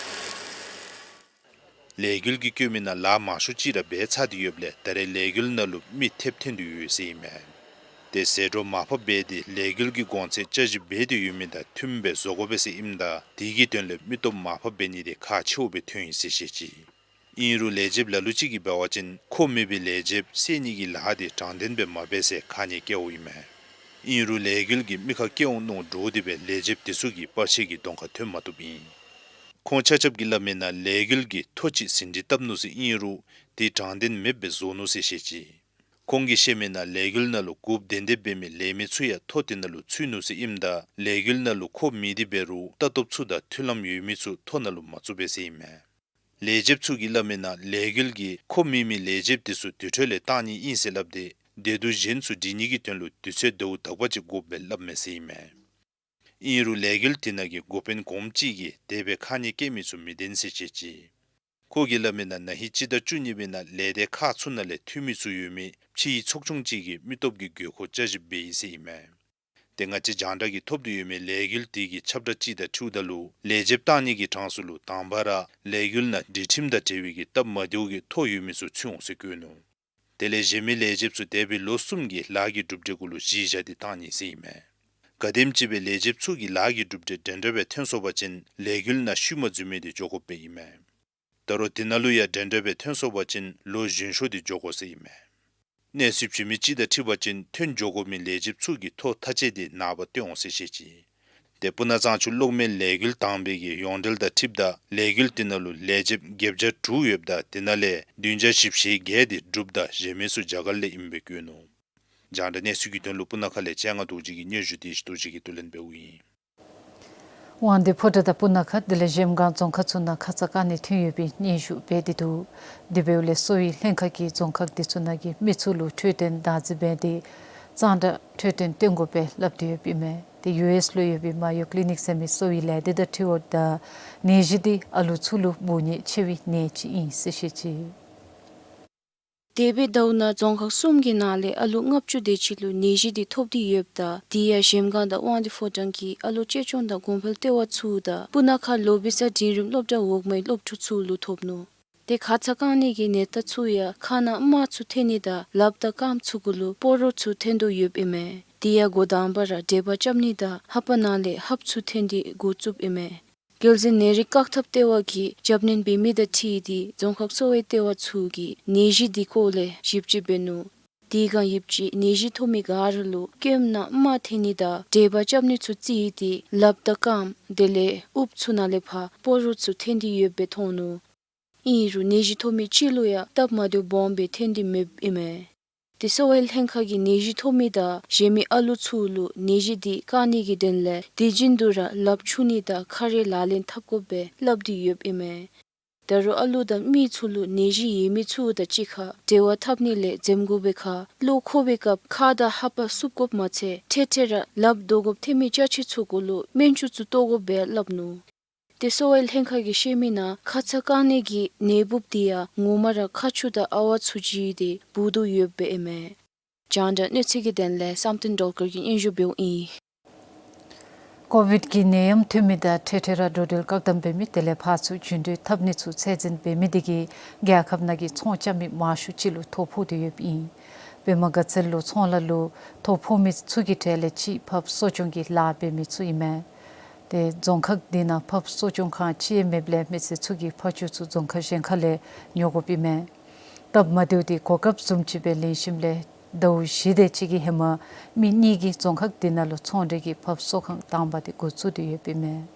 ལས་འགུལ་གྱིས་བཀོད་མི་ནང་ལཱ་མང་ཤོས་ཅིག་ར་འབད་ཚར་ཏེ་ཡོདཔ་ལས་ད་རེས་ལས་འགུལ་ནང་ལུ་མི་ཐེབས་ཐོན་ཏེ་ཡོད་ཟེར་ཨིན་མས། ཏེ་ཟད་འགྲོ་མར་ཕབ་འབད་དེ་ལས་འགུལ་གྱི་གོང་ཚད་བསྐྱར་ཞིབ་འབད་དེ་ཡོད་མི་དང་མཐུནམ་སྦེ་བཟོ་དགོ་པས་ཟེར་ཨིནམ་ད་དེ་གི་དོན་ལས་མི་སྟོབས་མར་ཕབ་འབད་ནི་དེ་ཁག་ཆེཝ་སྦེ་ཐོན་ཡི་ཟེར་བཤད་ཅི། ཨིན་རུང་ལས་བྱེདཔ་ལ་ལུ་ཅིག་གིས་འབད་བ་ཅིན་ཁོ་མེད་པའི་ལས་བྱེདཔ་བསད་ནི་གི་ལཱ་དེ་དྲང་བདེན་སྦེ་མ་འབད་ཟེར་ཁག་ཉེས་བཀལཝ་ཨིན་མས། ཨིན་རུང་ལས་འགུལ་གྱིས་མི་ཁར་སྐྱེ་བོ་མནོ་འདྲོག་སྟེ་སྦེ་ལས་བྱེདཔ་དེ་ཚུ་གིས་པར་ཆས་ཀྱི་གདོང་ཁར་ཐོན་མ་བཏུབ་ཨིན། ཁོང་ཆ་ཁྱབ་ཀྱིས་སླབ་མི་ནང་ལས་འགུལ་གྱིས་ཐོ་ཅིག་ཟིན་བྲིས་བཏབ་ནུག་ཟེར་ཨིན་རུང་དེ་དྲང་བདེན་མེདཔ་སྦེ་བཟོ་ནུག་ཟེར་བཤད་ཅི། ཁོང་གིས་བཤད་མི་ནང་ལས་འགུལ་ནང་ལུ་འགོ་དཔོན་དེ་སྦེ་མི་ལས་མི་ཚུ་ཡང་ཐོ་དེ་ནང་ལུ་ཚུད་ནུག་ཟེར་ཨིནམ་ད་ལས་འགུལ་ནང་ལུ་ཁོ་མེད་དེ་འབད་རུང་ལྟ་རྟོགཔ་ཚུ་དང་མཐུན་ལམ་ཡོད་མི་ཚུ་ཐོ་ནང་ལུ་མ་བཙུགས་པས་ཟེར་ཨིན་མས། ལས་བྱེདཔ་ཚུ་གིས་སླབ་མི་ནང་ལས་འགུལ་གྱིས་ཁོ་མེད་མི་ལས་བྱེདཔ་དེ་ཚུ་དེ་འཕྲོ་ལས་བཏང་ནི་ཨིན་ཟེར་སླབ་སྟེ་བདེ་སྡུག་གཞན་ཚུ་འདྲི་ནི་གི་དོན་ལུ་དུས་ཚོད་ཟླཝ་དག་པ་ཅིག་དགོཔ་སྦེ་སླབ་མས་ཟེར་ཨིན་མས། ཨིན་རུང་ལས་འགུལ་དེ་ནང་གི་འགོ་དཔོན་གོངམ་ཅིག་གིས་དེ་སྦེ་ཁག་ཉེས་བཀལ་མི་ཚུ་མི་བདེན་ཟེར་བཤད་ཅི། ཁོ་གིས་སླབ་མི་ནང་ན་ཧིང་སྤྱི་ཟླ་བཅུ་གཉིས་པའི་ནང་ལས་སྡེ་ཁག་ཚུ་ནང་ལས་འཐུས་མི་ཚུ་ཡོད་མི་ཕྱིའི་ཚོགས་ཆུང་ཅིག་གིས་མི་སྟོབས་ཀྱི་དགོས་མཁོ་བསྐྱར་ཞིབ་འབད་ཡི་ཟེར་ཨིན་མས། ཏེ་ང་བཅས་རྒྱང་བསྒྲགས་ཀྱིས་ཐོབ་སྟེ་ཡོད་མི་ལས་འགུལ་དེ་གི་ཁྱབ་བསྒྲགས་ཅིག་དང་འཁྲིལཝ་ད་ལུ་ལས་བྱེདཔ་བཏང་ནི་གི་གྲངས་སུ་ལུ་དང་པ་ར་ལས་འགུལ་ནང་སྒྲིག་ཁྲིམས་དང་འབྲེལ་བའི་གི་སྟབས་མ་བདེཝ་གི་ཐོ་ཡོད་མི་ཚུ་ཚུད་འོང་ཟེར་བཀོད་ནུག། དེ་ལས་གཞན་མི་ལས་བྱེདཔ་ཚུ་འདས་པའི་ལོ་གསུམ་གྱི་ལཱ་གི་གྲུབ་འབྲས་གུ་ལུ་གཞི་བཞག་སྟེ་བཏང་ནི་ཟེར་ཨིན་མས། ག་དེམ་ཅིག་སྦེ་ལས་བྱེདཔ་ཚུ་གིས་ལཱ་གི་གྲུབ་འབྲས་འདྲན་འདྲ་སྦེ་ཐོན་སོང་པ་ཅིན་ལས་འགུལ་ནང་ཤུལ་མ་འཛུལ་མི་དེ་འགྱོ་དགོཔ་སྦེ་ཨིན་མས། ད་རུང་དེ་ནང་ལུ་ཡང་འདྲན་འདྲ་སྦེ་ཐོན་སོང་པ་ཅིན་ལོ་གཞོན་ཤོས་དེ་འགྱོ་དགོ་ཟེར་ཨིན་མས། གནས་ཚུལ་བྱིན་མི་ཅིག་དང་འཁྲིལ་བ་ཅིན་ཐོན་འགྱོ་དགོ་མི་ལས་བྱེདཔ་ཚུ་གི་ཐོ་མཐའ་དཔྱད་དེ་ནངས་པ་སྟོན་འོང་ཟེར་བཤད་ཅི། ཏེ་སྤུ་ན་གཙང་ཆུ་གློག་མེ་ལས་འགུལ་དང་པའི་གི་ཡོངས་འབྲེལ་དང་འཁྲིལཝ་ད་ལས་འགུལ་དེ་ནང་ལུ་ལས་བྱེདཔ་བརྒྱད་བརྒྱ་དྲུག་ཡོདཔ་ད་དེ་ནང་ལས་བདུན་བརྒྱ་བཞི་བཅུ་ཞེ་བརྒྱད་དེ་འབྲུགཔ་དང་གཞན་མི་ཚུ་རྒྱ་གར་ལས་ཨིནམ་སྦེ་བཀོད་ནུག། རྒྱང་བསྒྲགས་གནས་ཚུལ་གྱི་དོན་ལུ་སྤུ་ན་ཁ་ལས་སྤྱན་སྔ་རྡོ་རྗེ་གི་སྙན་ཞུ་དེ་ཞིག་རྡོ་རྗེ་གིས་བསྡུ་ལེན་འབདཝ་ཨིན། དབང་འདུས་ཕོ་བྲང་དང་སྤུ་ན་ཁ་དེ་ལས་གཞལམ་སྒང་རྫོང་ཁག་ཚུ་ནང་ཁ་ཙ་བཀག་ནད་ཐོན་ཡོད་པའི་སྙན་ཞུ་འབད་དེ་འདུག། དེ་འབདཝ་ལས་གསོ་བའི་ལྷན་ཁག་གིས་རྫོང་ཁག་དེ་ཚུ་ནང་གི་མི་ཚུ་ལུ་འཕྲོད་བསྟེན་བདག་འཛིན་འབད་དེ་གཙང་སྦྲ་འཕྲོད་བསྟེན་བསྟེན་དགོ་པའི་སླབ་སྟེ་ཡོདཔ་ཨིན་མས། དེ་ཡུ་ཨེསི་ལུ་ཡོད་པའི་མ་ཡོ་ཀི་ལི་ནིཀ་ཟེར་མི་གསོ་བའི་ལས་སྡེ་དང་འཁྲིལཝ་ད་ནད་གཞི་དེ་ཨ་ལུ་ཚུ་ལུ་འབུ་ནད་ཆེ་བའི་ནད་ཅིག་ཨིན་ཟེར་བཤད་ཅི། འདས་པའི་ཟླཝ་ནང་རྫོང་ཁག་གསུམ་གྱི་ནང་ལས་ཨ་ལུ་ལྔ་བཅུ་དེ་ཅིག་ལུ་ནད་གཞི་དེ་ཐོབ་སྟེ་ཡོདཔ་ད་དེ་ཡང་གཞལམ་སྒང་དང་དབང་འདུས་ཕོ་བྲང་གིས་ཨ་ལུ་གཅེས་སྐྱོང་དང་གོང་འཕེལ་ལྟེ་བ་ཚུ་དང་སྤུ་ན་ཁ་ལོ་བི་ས་འབྲིང་རིམ་སློབ་གྲྭ་འོག་མའི་སློབ་ཕྲུག་ཚུ་ལུ་ཐོབ་ནུག། དེ་ཁ་ཙ་བཀག་ནད་ཀྱི་ནད་རྟགས་ཚུ་ཡང་ཁ་ནང་རྨ་ཚུ་འཐེན་ནི་དང་ལགཔ་དང་རྐངམ་ཚུ་གུ་ལུ་སྤོ་རོ་ཚུ་འཐེན་དོ་ཡོདཔ་ཨིན་མས། དེ་ཡང་འགོ་དང་པ་ར་འགྲེལ་པ་རྐྱབ་ནི་དང་ལྷ་པ་ནང་ལས་ཧབ་ཚུ་འཐེན་ཏེ་འགོ་བཙུགསཔ་ཨིན་མས། རྒྱལ་སྤྱིའི་ནད་རིགས་བཀག་ཐབས་ལྟེ་བ་གིས་རྒྱབ་སྣོན་འབད་མི་དང་འཁྲིལ་ཏེ་རྫོང་ཁག་གསོ་བའི་ལྟེ་བ་ཚུ་གིས་ནད་གཞི་དེ་སྐོར་ལས་ཞིབ་དཔྱད་འབད་ནུག། དེ་སྒང་ཞིབ་དཔྱད་ནད་གཞི་ཐོབ་མི་ག་ར་ལུ་སྐེམ་ནང་རྨ་འཐེན་ནི་དང་འགྲེལ་པ་རྐྱབ་ནི་ཚུ་བརྩིས་ཏེ་ལགཔ་དང་རྐངམ་དེ་ལས་དབུགས་ཚུ་ནང་ལས་ཕར་སྤོ་རོ་ཚུ་འཐེན་ཏེ་ཡོདཔ་སྦེ་མཐོང་ནུག། ཨིན་རུང་ནད་གཞི་ཐོབ་མི་གཅིག་ལུ་ཡང་སྟབས་མ་བདེཝ་སྦོམ་སྦེ་ཐོན་ཏེ་མེདཔ་ཨིན་མས། དེ་གསོ་བའི་ལྷན་ཁག་གིས་ནད་གཞི་ཐོབ་མི་དང་གཞན་མི་ཨ་ལུ་ཚུ་ལུ་ནད་གཞི་དེ་བཀག་ནི་གི་དོན་ལས་དུས་རྒྱུན་དུ་ར་ལགཔ་འཁྱུ་ནི་དང་ཁ་རས་ལག་ལེན་འཐབ་དགོཔ་སྦེ་སླབ་སྟེ་ཡོདཔ་ཨིན་མས། ད་རུང་ཨ་ལུ་དང་མི་ཚུ་ལུ་ནད་གཞི་ཡོད་མི་ཚུ་དང་གཅིག་ཁར་འབྲེལ་བ་འཐབ་ནི་ལས་འཛེམ་དགོ་པའི་ཁར་གློ་ཁོག་པའི་སྐབས་ཁ་དང་ལྷ་པ་བསུབ་དགོཔ་མ་ཚད་འཕྲལ་འཕྲལ་ར་ལགཔ་བརྡོ་དགོཔ་ཐོན་མི་ཅ་ཆས་ཚུ་གུ་ལུ་སྨན་ཆུ་ཚུ་གཏོར་དགོཔ་སྦེ་སླབ་ནུག། དེ་གསོ་བའི་ལྷན་ཁག་གིས་བཤད་མི་ནང་ཁ་ཙ་བཀག་ནད་ཀྱི་ནད་འབུཔ་དེ་ཡང་ངོ་མ་ར་ཁ་ཆུ་དང་ཨ་ཝ་ཚུ་བརྒྱུད་དེ་འབུ་དོ་ཡོདཔ་ཨིན་མས། རྒྱང་བསྒྲགས་གནས་ཚུལ་གྱི་དོན་ལས་བསམ་གཏན་སྒྲོལ་དཀར་གྱིས་སྙན་ཞུ་འབདཝ་ཨིན། ཀོ་བིཌ་ཀྱི་ནད་ཡམས་ཐོན་མི་དང་འཕྲལ་འཕྲལ་ར་འགྲོ་འགྲུལ་བཀག་དམ་འབད་མི་དེ་ལས་ཕར་ཚུར་རྒྱུན་འགྲུལ་འཐབ་ནི་ཚུ་ཚད་འཛིན་འབད་མི་དེ་གིས་རྒྱལ་ཁབ་ནང་གི་ཚོང་རྐྱབ་མི་མང་ཤོས་ཅིག་ལུ་ཐོ་ཕོག་སྟེ་ཡོདཔ་ཨིན། པདྨ་དགའ་ཚལ་ལུ་ཚོང་ལཱ་ལུ་ཐོ་ཕོག་མི་ཚུ་གི་གྲས་ལས་གཅིག་ཕགཔ་གསོ་སྐྱོང་གི་ལཱ་འབད་མི་ཚུ་ཨིན་མས། དེ་རྫོང་ཁག་དེ་ནང་ཕགཔ་གསོ་སྐྱོང་ཁང་ཅིག་ཡང་མེདཔ་ལས་མི་སེར་ཚུ་གིས་ཕགཔ་ཚུ་རྫོང་ཁག་གཞན་ཁ་ལས་ཉོ་དགོཔ་ཨིན་མས། སྟབས་མ་བདེཝ་དེ་གོ་སྐབས་བཟུམ་ཅིག་སྦེ་ལེན་ཞིནམ་ལས་ཟླཝ་བཞི་དེ་ཅིག་གི་ཧེ་མ་མི་གཉིས་ཀྱིས་རྫོང་ཁག་དེ་ནང་ལུ་ཚོང་འབྲེལ་གྱི་ཕགཔ་གསོ་ཁང་དང་པ་དེ་འགོ་བཙུགས་ཏེ་ཡོདཔ་ཨིན་མས།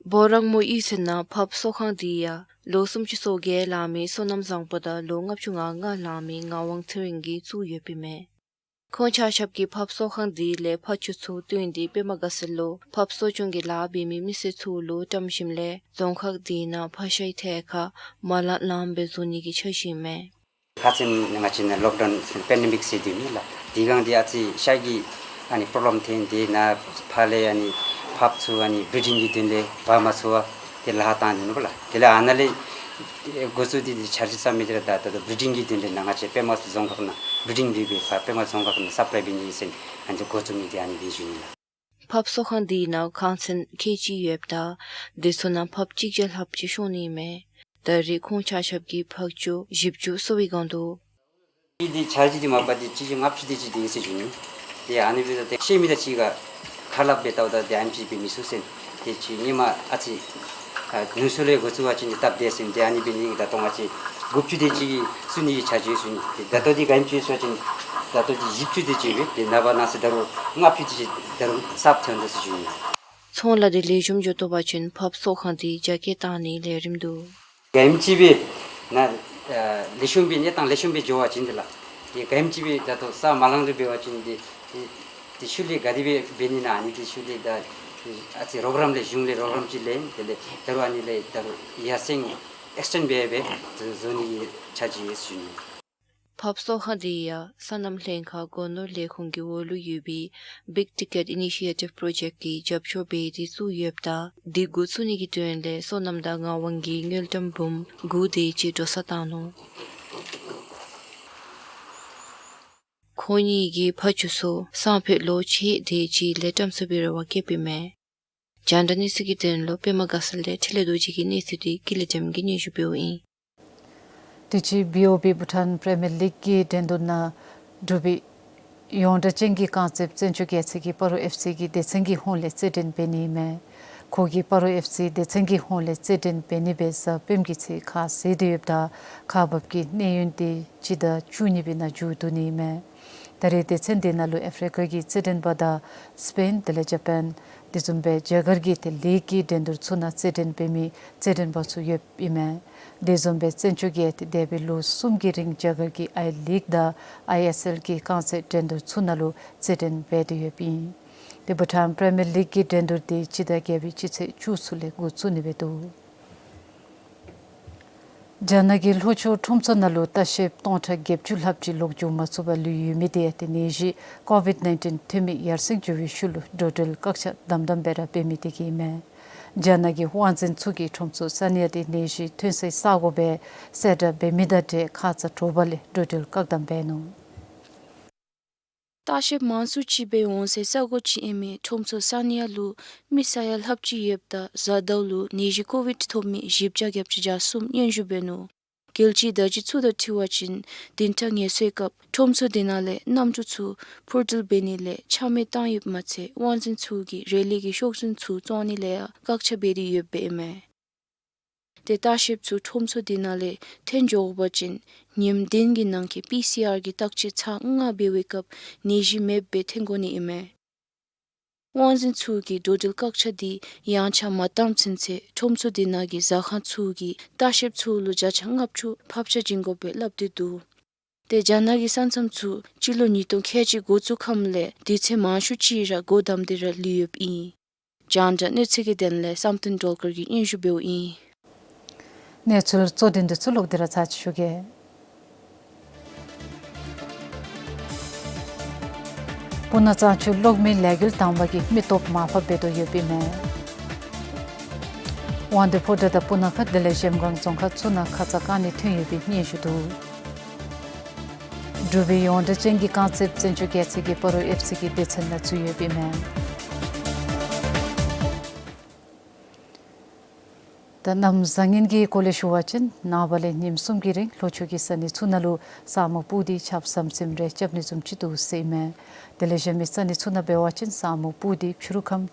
སྦོ་རང་མོ་གཡུས་ཚན་ནང་ཕགཔ་གསོ་ཁང་དེ་ཡང་ལོ་སུམ་ཅུ་སོ་བརྒྱད་ལང་མི་བསོད་ནམས་བཟང་པོ་དང་ལོ་ལྔ་བཅུ་ང་ལྔ་ལང་མི་ངག་དབང་ཚེ་རིང་གིས་བཙུགས་ཡོདཔ་ཨིན་མས། ཁོང་ཆ་ཁྱབ་ཀྱིས་ཕགཔ་གསོ་ཁང་དེ་ལས་ཕགཔ་ཚུ་བཏོན་ཏེ་པདྨ་དགའ་ཚལ་ལུ་ཕགཔ་གསོ་སྐྱོང་གི་ལཱ་འབད་མི་མི་སེར་ཚུ་ལུ་བཀྲམ་ཞིནམ་ལས་རྫོང་ཁག་དེ་ནང་ཕགཔ་ཤའི་ཐད་ཁར་མ་ལང་ལངམ་སྦེ་བཟོ་ནི་གི་འཆར་གཞི་ཨིན་མས། ཁ་ཙ་ང་བཅས་ནང་ལོག་ཌའུན་པེན་ཌེ་མིག་ཟེར་སྡོད་མི་ལགས། དེ་སྒང་དེ་ཨ་ཙི་ཤའི་གི་ཨ་ནི་པོརོབ་ལེམ་ཐོན་ཏེ་ནཱ་ཕར་ལས་ཨ་ནི་ཕགཔ་ཚུ་ཨ་ནི་བི་རི་ཌིང་གི་དོན་ལས་འབག་མ་ཚུགས་པར་དེ་ལཱ་བཏང་ནུག་ལགས། དེ་ལས་ཨ་ནཱ་ལས་འགོ་བཙུགས་ཏེ་དེ་འཆར་གཞི་བརྩམས་མི་དེ་ར་ད་ད་ལྟོ་བི་རི་ཌིང་གི་དོན་ལས་ནཱ་ང་བཅས་པདྨ་རྫོང་ཁག་ནང་བི་རི་ཌིང་འབད་བའི་ཁར་པདྨ་རྫོང་ཁག་ནང་སབ་ལའི་འབད་ནི་ཨིན་ཟེར་ཨ་ནི་འགོ་བཙུགས་མི་དེ་ཨ་ནི་སྦེ་ཞུ་ནི་ལགས། ཕགཔ་གསོ་ཁང་དེ་ནང་ཁང་ཚན་ཁལ་གཅིག་ཡོདཔ་ད་དེ་ཚུ་ནང་ཕགཔ་གཅིག་བརྒྱ་ལྷགཔ་ཅིག་ཤོང་ནི་ཨིན་མས། ད་རེས་ཁོང་ཆ་ཁྱབ་ཀྱིས་ཕགཔ་ཚུ་ཞིབ་འཇུག་གསོ་བའི་སྒང་དུ་དེ་འཆར་གཞི་དེ་མ་པ་དེ་གཅིག་བརྒྱ་ལྔ་བཅུ་དེ་ཅིག་དེ་ཨིན་ཟེར་ཞུ་ནི། དེ་ཨ་ནི་འབདཝ་ད་དེ་ཤེས་མི་དང་གཅིག་ཁར་ཁ་སླབ་སྦེ་བལྟཝ་ད་དེ་ཨ་ནེམ་ཅིག་འབད་མི་ཚུགས་ཟེར། དེ་ཅིག་སྔོན་མ་ཨ་ཙི་ཨ་ཉུང་སུ་ལས་འགོ་བཙུགས་པ་ཅིན་དེ་སྟབས་བདེ་ཟེར། དེ་ཨ་ནི་འབད་ནི་ད་ལྟོ་ང་བཅས་དགུ་བཅུ་དེ་ཅིག་བཙུགས་ནི་གི་འཆར་གཞི་ཞུ་ནི། དེ་ད་ལྟོ་དེ་ག་ཨིནམ་ཅིག་ཟེར་བ་ཅིན་ད་ལྟོ་དེ་བཞི་བཅུ་དེ་ཅིག་སྦེ་དེ་ནངས་པ་གནངས་ཚེ་ད་རུང་ལྔ་བཅུ་དེ་ཅིག་ད་རུང་གསརཔ་ཐོན་འདུག་ཟེར་ཞུ་ནི། ཚོང་ལཱ་དེ་ལེགས་ཤོམ་འགྱོ་དོ་བ་ཅིན་ཕགཔ་གསོ་ཁང་དེ་རྒྱ་སྐྱེད་བཏང་ནིའི་ལས་རིམ་འདུག། ག་ཨིནམ་ཅིག་སྦེ་ནཱ་ཨ་ལེགས་ཤོམ་སྦེ་གནས་སྟངས་ལེགས་ཤོམ་སྦེ་འགྱོ་བ་ཅིན་དེ་ལགས། དེ་ག་ཨིནམ་ཅིག་སྦེ་ད་ལྟོ་ས་མ་ལང་རུང་འབད་བ་ཅིན་དེ་དེ་དེ་ཤུལ་ལས་ག་དེ་སྦེ་འབད་ནི་ན་ཨ་ནི་དེ་ཤུལ་ལས་ད་ཨ་ཙི་རོགས་རམ་ལས་གཞུང་ལས་རོགས་རམ་ཅིག་ལེན། དེ་ལས་ད་རུང་ཨ་ནི་ལས་ད་རུང་ཡར་སེང་ཨེགསི་ཊེནཌ་འབད་འབད་བཟོ་ནི་གི་འཆར་གཞི་ཡོད་ཟེར་ཞུ་ནི། ཕགཔ་གསོ་ཁང་དེ་ཡང་སོ་ནམ་ལྷན་ཁག་སྒོ་ནོར་ལས་ཁུངས་ཀྱི་འོག་ལུ་ཡོད་པའི་Big Ticket Initiative Project གིས་རྒྱབ་སྐྱོར་འབད་དེ་བཙུགས་ཡོདཔ་ད་དེ་འགོ་བཙུགས་ནི་གི་དོན་ལས་སོ་ནམ་དང་ངག་དབང་གིས་དངུལ་ཀྲམ་འབུམ་དགུ་དེ་ཅིག་འགྲོ་སོང་བཏང་ནུག། ཁོང་གཉིས་ཀྱིས་ཕགཔ་ཚུ་སང་ཕོད་ལོ་ཕྱེད་དེ་ཅིག་ལས་བཀྲམ་ཚུགས་པའི་རེ་བ་བསྐྱེདཔ་ཨིན་མས། རྒྱང་བསྒྲགས་གནས་ཚུལ་གྱི་དོན་ལུ་པདྨ་དགའ་ཚལ་ལས་འཕྲིན་ལས་རྡོ་རྗེ་གི་གནས་ཚུལ་དེ་ཀུན་ལེགས་བདེམ་གྱིས་སྙན་ཞུ་འབདཝ་ཨིན། དུས་ཅི་བི་ཨོ་བི་བྷུ་ཊཱན་པི་རི་མི་ཡར་ལིག་གི་འགྲན་བསྡུར་ནང་འབྲུག་པའི་ཡོངས་གྲགས་ཅན་གྱི་རྐང་རྩེདཔ་བཙན་སྐྱོགས་རྒྱལ་མཚན་གྱིས་སྤ་རོ་ཨེཕ་སི་གིས་སྡེ་ཚན་གྱི་ཧོངས་ལས་རྩེད་འགྲན་འབད་ནི་ཨིན་མས། ཁོ་གིས་སྤ་རོ་ཨེཕ་སི་སྡེ་ཚན་གྱི་ཧོངས་ལས་རྩེད་འགྲན་འབད་ནི་སྦེ་གཟའ་སྤེནམ་གྱི་ཚེ་ཁ་བཟེད་དེ་ཡོདཔ་ད་ཁག་འབགཔ་གི་གནས་ཡུན་དེ་སྤྱི་ཟླ་བཅུ་གཉིས་པའི་ནང་མཇུག་བསྡུ་ནི་ཨིན་མས། ད་རེས་སྡེ་ཚན་འདི་ནང་ལུ་ཨཕ་རི་ཀ་གི་རྩེད་འགྲན་པ་དང་སི་པེན་དེ་ལས་ཇ་པཱན་དེ་བཟུམ་སྦེ་རྒྱ་གར་གྱི་ཏེ་ལིག་གི་འགྲན་བསྡུར་ཚུ་ནང་རྩེད་འགྲན་འབད་མི་རྩེད་འགྲན་པ་ཚུ་ཡོདཔ་ཨིན་མས། དེ་བཟུམ་སྦེ་བཙན་སྐྱོགས་ཀྱིས་ཏེ་འདས་པའི་ལོ་གསུམ་གྱི་རིང་རྒྱ་གར་གྱི་ཨའི་ལིག་དང་ཨའི་ཨེསི་ཨེལ་གྱི་རྐང་རྩེད་འགྲན་བསྡུར་ཚུ་ནང་ལུ་རྩེད་འགྲན་འབད་དེ་ཡོདཔ་ཨིན། ཏེ་བྷུ་ཊཱན་པི་རི་མི་ཡར་ལིག་གི་འགྲན་བསྡུར་འདི་སྤྱི་ཟླ་བརྒྱད་པའི་སྤྱི་ཚེས་བཅུ་གསུམ་ལས་འགོ་བཙུགས་ནི་འབད་དོ། རྒྱ་ནག་གི་ལྷོ་ཕྱོགས་ཁྲོམ་ཚོགས་ནང་ལུ་ལྟ་བཤལཔ་སྟོང་ཕྲག་བརྒྱད་ཅུ་ལྷགཔ་ཅིག་ལོག་འགྱོ་མ་ཚུགས་པར་ལུས་ཡོད་མི་དེ་ཏེ་ནད་གཞི་ཀོ་ཝིཌ་ནའིན་ཊིན་ཐོན་མི་ཡར་སེང་འགྱོ་བའི་ཤུལ་ལུ་འགྲོ་འགྲུལ་བཀག་ཆ་དམ་དམ་སྦེ་ར་འབད་མི་དེ་གིས་ཨིན་མས། རྒྱ་ནག་གི་དབང་འཛིན་ཚུ་གིས་ཁྲོམ་ཚོགས་ས་གནས་དེ་ནད་གཞི་ཐོན་སའི་ས་གོ་སྦེ་གསལ་བསྒྲགས་འབད་མི་དང་འབྲེལ་ཁ་ཙ་དྲོ་པ་ལས་འགྲོ་འགྲུལ་བཀག་དམ་འབད་ནུག། ལྟ་བཤལཔ་མང་སུ་ཅིག་སྦེ་འོང་སའི་ས་གོ་ཅིག་ཨིན་མི་ཁྲོམ་ཚོགས་ས་གནས་ལུ་མི་ས་ཡ་ལྷགཔ་ཅིག་ཡོདཔ་ད་གཟའ་ཟླཝ་ལུ་ནད་གཞི་ཀོ་ཝིཌ་ཐོབ་མི་བཞི་བརྒྱ་བརྒྱད་ཅུ་གྱ་གསུམ་སྙན་ཞུ་འབད་ནུག། རྒྱལ་སྤྱིའི་བརྡ་བརྒྱུད་ཚུ་དང་འཁྲིལ་བ་ཅིན་བདུན་ཕྲག་ངལ་གསོའི་སྐབས་ཁྲོམ་ཚོགས་དེ་ནང་ལས་གནམ་གྲུ་ཚུ་འཕུར་འགྲུལ་འབད་ནི་ལས་ཆ་མེད་བཏང་ཡོདཔ་མ་ཚད་དབང་འཛིན་ཚུ་གིས་རེ་ལི་གི་ཤོག་འཛིན་ཚུ་བཙོང་ནི་ལས་ཡང་བཀག་ཆ་འབད་དེ་ཡོདཔ་ཨིན་མས། ཏེ་ལྟ་བཤལཔ་ཚུ་ཁྲོམ་ཚོགས་དེ་ནང་ལས་ཐོན་འགྱོ་དགོ་པ་ཅིན་ཉིནམ་བདུན་གྱི་ནང་འཁོད་པི་སི་ཨར་གྱི་བརྟག་དཔྱད་ཚར་ལྔ་འབད་བའི་སྐབས་ནད་གཞི་མེདཔ་སྦེ་ཐོན་དགོ་ནི་ཨིན་མས། དབང་འཛིན་ཚུ་གིས་འགྲོ་འགྲུལ་བཀག་ཆ་འདི་ཡང་ཆ་མ་བཏངམ་ཚུན་ཚོད་ཁྲོམ་ཚོགས་དེ་ནང་གི་ཟ་ཁང་ཚུ་གིས་ལྟ་བཤལཔ་ཚུ་ལུ་བརྒྱ་ཆ་ལྔ་བཅུ་ཕབ་ཆ་བྱིན་དགོ་པའི་སླབ་སྟེ་འདུག། ཏེ་རྒྱ་ནག་གི་ས་མཚམས་ཚུ་སྤྱི་ལོ་ཉིས་སྟོང་ཁལ་གཅིག་འགོ་བཙུགས་ཁམས་ལས་དུས་ཚོད་མང་ཤོས་ཅིག་ར་སྒོ་བསྡམས་ཏེ་ར་ལུས་ཡོདཔ་ཨིན། རྒྱང་བསྒྲགས་གནས་ཚུལ་གྱི་དོན་ལས་བསམ་གཏན་སྒྲོལ་དཀར་གྱིས་སྙན་ཞུ་འབདཝ་ཨིན། གནས་ཚུལ་གཙོ་དོན་འདི་ཚུ་ལོག་སྟེ་ར་ཚར་ཅིག་ཞུ་གེ། སྤུ་ན་གཙང་ཆུ་གློག་མེའི་ལས་འགུལ་དང་པ་གིས་མི་སྟོབས་མར་ཕབ་འབད་དོ་ཡོདཔ་ཨིན་མས། དབང་འདུས་ཕོ་བྲང་དང་སྤུ་ན་ཁ་དེ་ལས་གཞལམ་སྒང་རྫོང་ཁག་ཚུ་ནང་ཁ་ཙ་རྐང་ནད་ཐོན་ཡོད་པའི་སྙན་ཞུ་འདུག། འབྲུག་པའི་ཡོངས་གྲགས་ཅན་གྱི་རྐང་རྩེདཔ་བཙན་སྐྱོགས་རྒྱལ་མཚན་གྱིས་སྤ་རོ་ཨེཕ་སི་གི་སྡེ་ཚན་ནང་འཛུལ་ཡོདཔ་ཨིན་མས། ད་གནམ་བཟང་ངན་གྱི་སྐོར་ལས་ཞུ་བ་ཅིན་ནངས་པ་ལས་ཉིནམ་གསུམ་གྱི་རིང་ལྷོ་ཕྱོགས་ཀྱི་ས་གནས་ཚུ་ནང་ལུ་ས་སྨུག་སྤུབས་ཏེ་ཆརཔ་ཟམ་ཟིམ་རེ་རྐྱབ་ནི་བཟུམ་ཅིག་འདུག་ཟེར་ཨིན་མས། དེ་ལས་གཞན་མི་ས་གནས་ཚུ་ནང་འབད་བ་ཅིན་ས་སྨུག་སྤུབས་ཏེ་ཕྱི་རུ་ཁམས་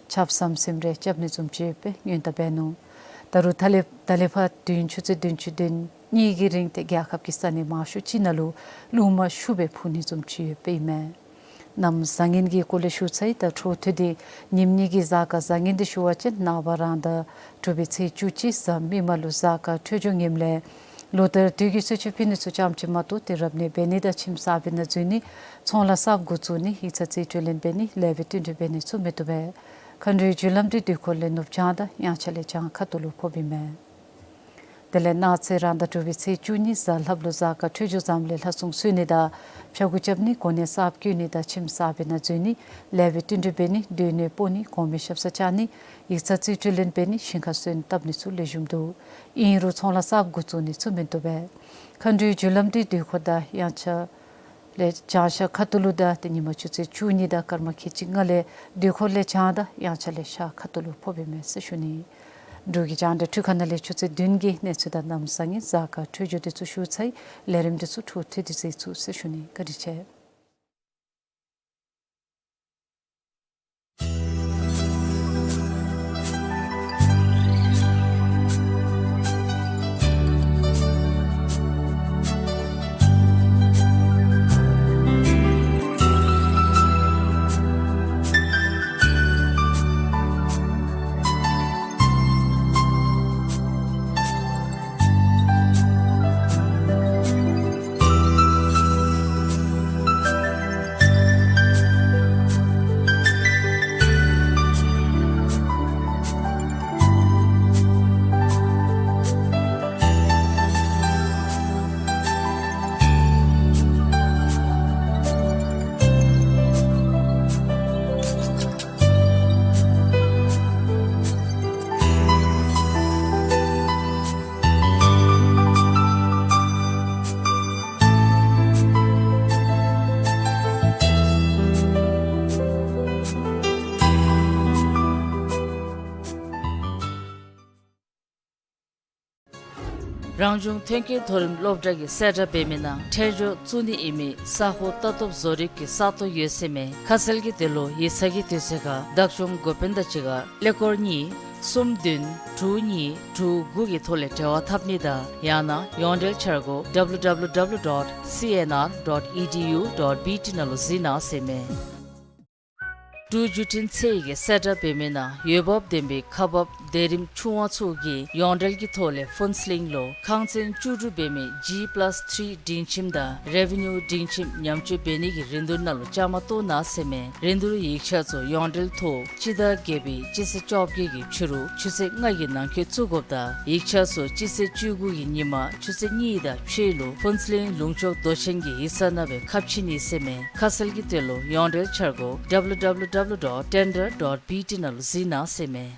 ཆརཔ་ཟམ་ཟིམ་རེ་རྐྱབ་ནི་བཟུམ་ཅིག་ཡོདཔ་སྦེ་སྔོན་བརྡ་འབད་ནུག། ད་རུང་ད་ལས་ད་ལས་ཕར་བདུན་ཆུ་ཚོད་བདུན་ཅུ་དོན་གཉིས་ཀྱི་རིང་ཏེ་རྒྱལ་ཁབ་ཀྱི་ས་གནས་མང་ཤོས་ཅིག་ནང་ལུ་རླུང་མ་ཤུགས་སྦེ་འཕུ་ནི་བཟུམ་ཅིག་ཡོདཔ་ཨིན་མས། གནམ་བཟང་ངན་གྱི་སྐོར་ལས་ཞུ་ཚར་ཡི། ད་འཕྲོ་མཐུད་དེ་ཉིནམ་གཉིས་ཀྱི་གཟའ་སྐར་བཟང་ངན་འདི་ཞུ་བ་ཅིན་ནངས་པ་རང་ཟླ་དྲུག་པའི་ཚེས་བཅུ་གཅིག་གཟའ་མིག་དམར་ལུ་གཟའ་སྐར་འཕྲོད་སྦྱོར་ངནམ་ལས་ལོ་ལྟར་དུས་ཀྱི་གསོལ་མཆོད་ཕུལ་ནི་ཚུ་ཙམ་ཅིག་མ་གཏོགས་ཏེ་རབ་གནས་འབད་ནི་དང་ཁྱིམ་གསརཔ་ནང་འཛུལ་ནི་ཚོང་ལཱ་གསརཔ་འགོ་བཙུགས་ནི་ཡིག་ཚང་རྩིས་སྤྲོད་ལེན་འབད་ནི་ལེགས་པའི་བསྟུན་གྲོས་འབད་ནི་ཚུ་མི་བཏུབ་པས། མཁའ་འགྲོའི་རྒྱུ་ལམ་འདི་དུས་འཁོར་ལས་ནུབ་བྱང་དང་དབྱངས་འཆར་ལས་བྱང་ཁ་ཐུག་ལུ་ཕོགཔ་ཨིན་མས། དེ་ལས་གནངས་ཚེ་རང་ཟླ་དྲུག་པའི་ཚེས་བཅུ་གཉིས་གཟའ་ལྷགཔ་ལུ་གཟའ་སྐར་འཕྲོད་སྦྱོར་བཟངམ་ལས་ལྷ་སྲུང་གསོལ་ནི་དང་ཕྱྭ་འགུགས་རྐྱབ་ནི་གོ་གནས་གསརཔ་བསྐོ་ནི་དང་ཁྱིམ་གསརཔ་ནང་འཛུལ་ནི་ལེགས་པའི་བསྟུན་གྲོས་འབད་ནི་སྡོད་གནས་སྤོ་ནི་གོང་མའི་ཞབས་སར་བཅར་ནི་ཡིག་ཚང་རྩིས་སྤྲོད་ལེན་འབད་ནི་ཞིང་ཁར་སོན་བཏབ་ནི་ཚུ་ལེགས་ཤོམ་འདུག། ཨིན་རུང་ཚོང་ལཱ་གསརཔ་འགོ་བཙུགས་ནི་ཚུ་མི་བཏུབ་པས། མཁའ་འགྲོའི་རྒྱུ་ལམ་འདི་དུས་འཁོར་དང་དབྱངས་འཆར་ལས་བྱང་ཤར་ཁ་ཐུག་ལུ་དང་ཏེ་ཉིན་མ་ཆུ་ཚོད་བཅུ་གཉིས་དང་སྐར་མ་ཁལ་གཅིག་ལྔ་ལས་དུས་འཁོར་ལས་བྱང་དང་དབྱངས་འཆར་ལས་ཤར་ཁ་ཐུག་ལུ་ཕོགཔ་ཨིན་མས་ཟེར་ཞུ་ནི། འབྲུག་གི་རྒྱང་བསྒྲགས་འཕྲུལ་ཁང་ནང་ལས་ཆུ་ཚོད་བདུན་གྱི་གནས་ཚུལ་དང་གནམ་བཟང་ངན་གཟའ་སྐར་འཕྲོད་སྦྱོར་འདི་ཚུ་ཞུ་ཚར་ཡི། ལས་རིམ་འདི་ཚུ་འཕྲོ་མཐུད་དེ་གཟིགས་ཚུགས་ཟེར་ཞུ་ནི། བཀའ་དྲིན་ཆེ། རང་བྱུང་ཐོན་སྐྱེད་མཐོ་རིམ་སློབ་གྲྭ་གིས་གསལ་བསྒྲགས་འབད་མི་ནང་འཕྲལ་སྦྱོར་བཙུགས་ནི་ཨིན་མི་ས་ཧོ་ལྟ་རྟོག་བཟོ་རིག་གི་ས་སྟོང་ཡོད་ཚད་མས། ཁ་གསལ་གྱི་དོན་ལུ་ཡིག་ཚང་གི་དུས་ཚོད་ཁར་བདག་སྐྱོང་འགོ་དཔོན་དང་གཅིག་ཁར་ཀླད་ཀོར་གཉིས་ གསུམ་བདུན་དྲུག་གཉིས་དྲུག་དགུ་གི་ཐོག་ལས་འབྲེལ་བ་འཐབ་ནི་དང་ཡང་ན་ཡོངས་འབྲེལ་འཆར་སྒོ་W W W dot C N R dot E D U dot B T ནང་ལུ་གཟིགས་གནང་ཟེར་མས། འབྲུག་བརྒྱུད་འཕྲིན་ཚད་ཀྱིས་གསལ་བསྒྲགས་འབད་མི་ནང་འོས་འབབ་ལྡན་པའི་ཁག་འབགཔ་དེ་རིམ་ཆུང་བ་ཚུ་གིས་ཡོངས་འབྲེལ་གྱི་ཐོག་ལས་ཕུན་ཚོགས་གླིང་ལུ་ཁང་ཚན་བཅུ་དྲུག་འབད་མི་G plus three སྒྲིང་ཁྱིམ་དང་རེ་བི་ནིའུ་སྒྲིང་ཁྱིམ་ཉམས་བཅོས་འབད་ནི་གི་རིན་བསྡུར་ནང་ལུ་བཅའ་མར་གཏོགས་གནང་ཟེར་མས། རིན་བསྡུར་ཡིག་ཆ་ཚུ་ཡོངས་འབྲེལ་ཐོག་སྤྱི་ཟླ་བརྒྱད་པའི་སྤྱི་ཚེས་བཅོ་བརྒྱད་ཀྱི་ཕྱི་རུ་ཆུ་ཚོད་ལྔ་གི་ནང་འཁོད་བཙུགས་དགོཔ་དང་ཡིག་ཆ་ཚུ་སྤྱི་ཚེས་བཅུ་དགུ་གི་ཉིན་མ་ཆུ་ཚོད་གཉིས་དང་ཕྱེད་ལུ་ཕུན་ཚོགས་གླིང་ལུང་ཕྱོགས་མདོ་ཆེན་གྱི་ཡིག་ཚང་ནང་སྦེ་ཁ་ཕྱེ་ནི་ཟེར་མས། ཁ་གསལ་གྱི་དོན་ལུ་ཡོངས་འབྲེལ་འཆར་སྒོ W W W dot tender dot B T ནང་ལུ་གཟིགས་གནང་ཟེར་མས།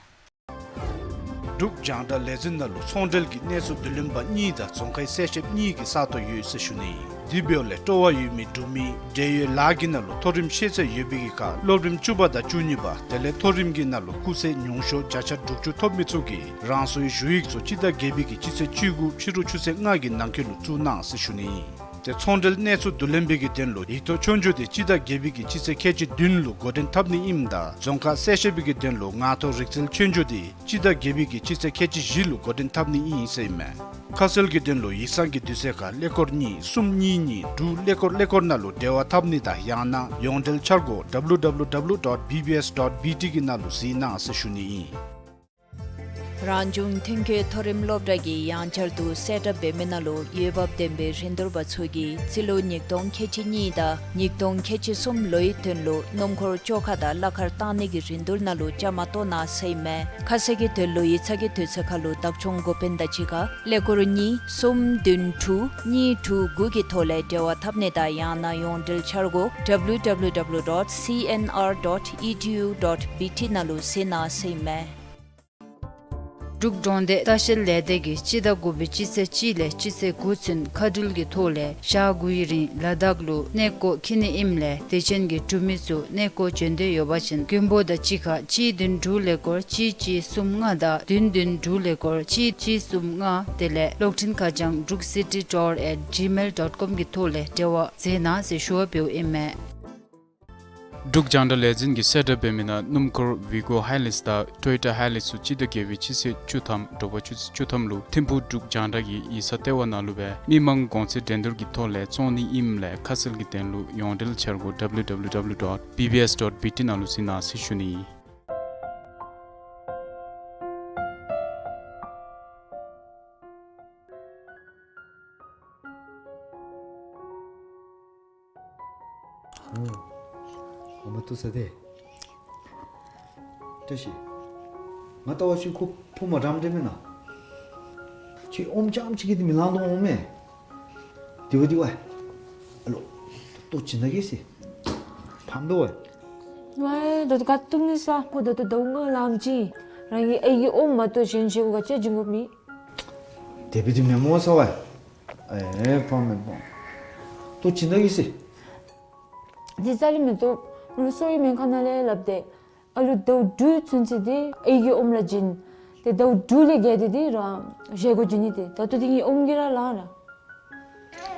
འབྲུག་རྒྱང་བསྒྲགས་ལས་འཛིན་ནང་ལུ་ཚོང་འབྲེལ་གྱི་གནས་ཚུལ་བསྡུ་ལེན་པ་གཉིས་དང་རྫོང་ཁའི་གསལ་བཤད་གཉིས་ཀྱི་ས་སྟོང་ཡོད་ཟེར་ཞུ་ནི། དེ་འབདཝ་ལས་སྤྲོ་བ་ཡོད་མི་འབྲུག་མི་འབྲེལ་ཡོད་ལཱ་གི་ནང་ལུ་མཐོ་རིམ་ཤེས་ཚད་ཡོད་པའི་གི་ཁར་སློབ་རིམ་བཅུ་པ་དང་བཅུ་གཉིས་པ་དེ་ལས་མཐོ་རིམ་གྱི་ནང་ལུ་སྐུགས་ཚད་ཉུང་ཤོས་བརྒྱ་ཆ་དྲུག་ཅུ་ཐོབ་མི་ཚུ་གིས་རང་སོའི་ཞུ་ཡིག་ཚུ་སྤྱི་ཟླ་བརྒྱད་པའི་གི་སྤྱི་ཚེས་བཅུ་དགུ་ཕྱི་རུ་ཆུ་ཚོད་ལྔ་གི་ནང་འཁོད་ལུ་བཙུགས་གནང་ཟེར་ཞུ་ནི། ཏེ་ཚོང་འབྲེལ་གནས་ཚུལ་བསྡུ་ལེན་པའི་གི་དོན་ལུ་ཡིག་ཐོག་ཆོས་རྒྱུགས་དེ་སྤྱི་ཟླ་བརྒྱད་པའི་གི་སྤྱི་ཚེས་ཁལ་གཅིག་བདུན་ལུ་འགོ་འདྲེན་འཐབ་ནི་ཨིནམ་ད་རྫོང་ཁ་གསལ་བཤད་པའི་གི་དོན་ལུ་ངག་ཐོག་རིག་རྩལ་ཆོས་རྒྱུགས་དེ་སྤྱི་ཟླ་བརྒྱད་པའི་གི་སྤྱི་ཚེས་ཁལ་གཅིག་བཞི་ལུ་འགོ་འདྲེན་འཐབ་ནི་ཨིན་ཟེར་ཨིན་མས། ཁ་གསལ་གྱི་དོན་ལུ་ཡིག་ཚང་གི་དུས་ཚོད་ཁར་ཀླད་ཀོར་གཉིས་གསུམ་གཉིས་གཉིས་དྲུག་ཀླད་ཀོར་ཀླད་ཀོར་ནང་ལུ་འབྲེལ་བ་འཐབ་ནི་དང་ཡང་ན་ཡོངས་འབྲེལ་འཆར་སྒོ་W W W dot B B S dot B T གི་ནང་ལུ་གཟིགས་གནང་ཟེར་ཞུ་ནི་ཨིན། རང་བྱུང་ཐོན་སྐྱེད་མཐོ་རིམ་སློབ་གྲྭ་གིས་ཡང་བསྐྱར་དུ་གསལ་བསྒྲགས་འབད་མི་ནང་ལུ་འོས་འབབ་ལྡན་པའི་རིན་བསྡུར་པ་ཚུ་གིས་རྩིས་ལོ་ཉིས་སྟོང་ཁལ་གཅིག་གཉིས་དང་ཉིས་སྟོང་ཁལ་གཅིག་གསུམ་ལོའི་དོན་ལུ་སྣུམ་འཁོར་བཅོ་ཁ་དང་གླ་ཁར་བཏང་ནི་གི་རིན་བསྡུར་ནང་ལུ་བཅའ་མར་གཏོགས་གནང་ཟེར་ཨིན་མས། ཁ་གསལ་གྱི་དོན་ལུ་ཡིག་ཚང་གི་དུས་ཚོད་ཁར་ལུ་བདག་སྐྱོང་འགོ་དཔོན་དང་གཅིག་ཁར་ཀླད་ཀོར་གཉིས་གསུམ་བདུན་དྲུག་གཉིས་དྲུག་དགུ་གི་ཐོག་ལས་འབྲེལ་བ་འཐབ་ནི་དང་ཡང་ན་ཡོངས་འབྲེལ་འཆར་སྒོ་W W W dot C N R dot E D U dot B T ནང་ལུ་གཟིགས་གནང་ཟེར་ཨིན་མས། འབྲུག་གྲོང་སྡེ་ལྟ་བཤལ་ལས་སྡེ་གིས་སྤྱི་ཟླ་དགུ་པའི་སྤྱི་ཚེས་གཅིག་ལས་སྤྱི་ཚེས་དགུ་ཚུན་མཁའ་འགྲུལ་གྱི་ཐོག་ལས་ཞག་དགུའི་རིང་ལ་དྭགས་ལུ་གནས་སྐོར་འཁྱིད་ནི་ཨིནམ་ལས་དད་ཅན་གྱི་འབྲུག་མི་ཚུ་གནས་སྐོར་འབྱོན་འདོད་ཡོད་པ་ཅིན་མགོན་པོ་དང་གཅིག་ཁར་གཅིག་བདུན་དྲུག་ཀླད་ཀོར་གཅིག་གཅིག་གསུམ་ལྔ་དང་བདུན་བདུན་དྲུག་ཀླད་ཀོར་གཅིག་གཅིག་གསུམ་ལྔ་དེ་ལས་གློག་འཕྲིན་ཁ་བྱང་འབྲུག་city tour at gmail dot com གི་ཐོག་ལས་འབྲེལ་བ་མཛད་གནང་ཟེར་ཞུ་བ་འབདཝ་ཨིན་མས། འབྲུག་རྒྱང་བསྒྲགས་ལས་འཛིན་གྱིས་གསལ་བསྒྲགས་འབད་མི་ནང་སྣུམ་འཁོར་ཝི་གོ་ཧའི་ལེགས་དང་ཊོ་ཡོ་ཊ་ཧའི་ལེགས་ཚུ་སྤྱི་ཟླ་བརྒྱད་པའི་སྤྱི་ཚེས་བཅུ་ཐམ་དྲོ་པ་ཆུ་ཚོད་བཅུ་ཐམ་ལུ་ཐིམ་ཕུག་འབྲུག་རྒྱང་བསྒྲགས་ཀྱི་ཡིག་ཚང་ལྟེ་བ་ནང་ལུ་སྦེ་མི་མང་གོང་ཚད་འགྲན་བསྡུར་གྱི་ཐོག་ལས་བཙོང་ནི་ཨིནམ་ལས་ཁ་གསལ་གྱི་དོན་ལུ་ཡོངས་འབྲེལ་འཆར་སྒོ་W W W dot B B S dot B T ནང་ལུ་གཟིགས་གནང་ཟེར་ཞུ་ནི། ཨོ། ཨོ་མ་བཏུབ་ས་ཏེ། བཀྲ་ཤིས། ང་ལྟ་བ་ཅིན་ཁོ་ཕོ་མ་འདྲཝ་འདྲཝ་མེན་ན། ཁྱོད་ཨོམ་རྐྱངམ་ཅིག་གིས་འདི་མི་ལང་དོ་འོང་མས། དེ་བ་དེ་བ། ཨ་ལོ། ལྟོ་བྱིན་ད་གེ་ཟེར། ཕམ་དོ་བ། ཝའི་ད་ལྟོ་ག་བཏུབ་ནི་ས། ཁོ་ད་ལྟོ་ཟླཝ་ལྔ་ལངམ་ཅིག་རང་གི་ཨའི་གི་ཨོམ་མ་གཏོགས་གཞན་ཅིག་གུ་ག་ཅི་བྱིན་དགོཔ་མེད། དེ་སྦེ་འདི་མེན་མོ་ས་བ། ཨེ་ཕམ་མེན་ཕམ། ལྟོ་བྱིན་ད་གེ་ཟེར། འདི་རྩ་ལས་མི་བཏུབ། ང་གསོ་བའི་སྨན་ཁང་ནང་ལས་སླབ་སྟེ། ཨ་ལུ་ཟླཝ་དྲུག་ཚུན་ཚོད་འདི་ཨའི་གི་ཨོམ་ར་བྱིན། ཏེ་ཟླཝ་དྲུག་ལས་བརྒལ་ཏེ་འདི་རང་བཞེས་སྒོ་བྱིན་ནི་ཏེ། ད་ལྟོ་འདི་ངེའི་ཨོམ་གྱིས་ར་ལང་ར།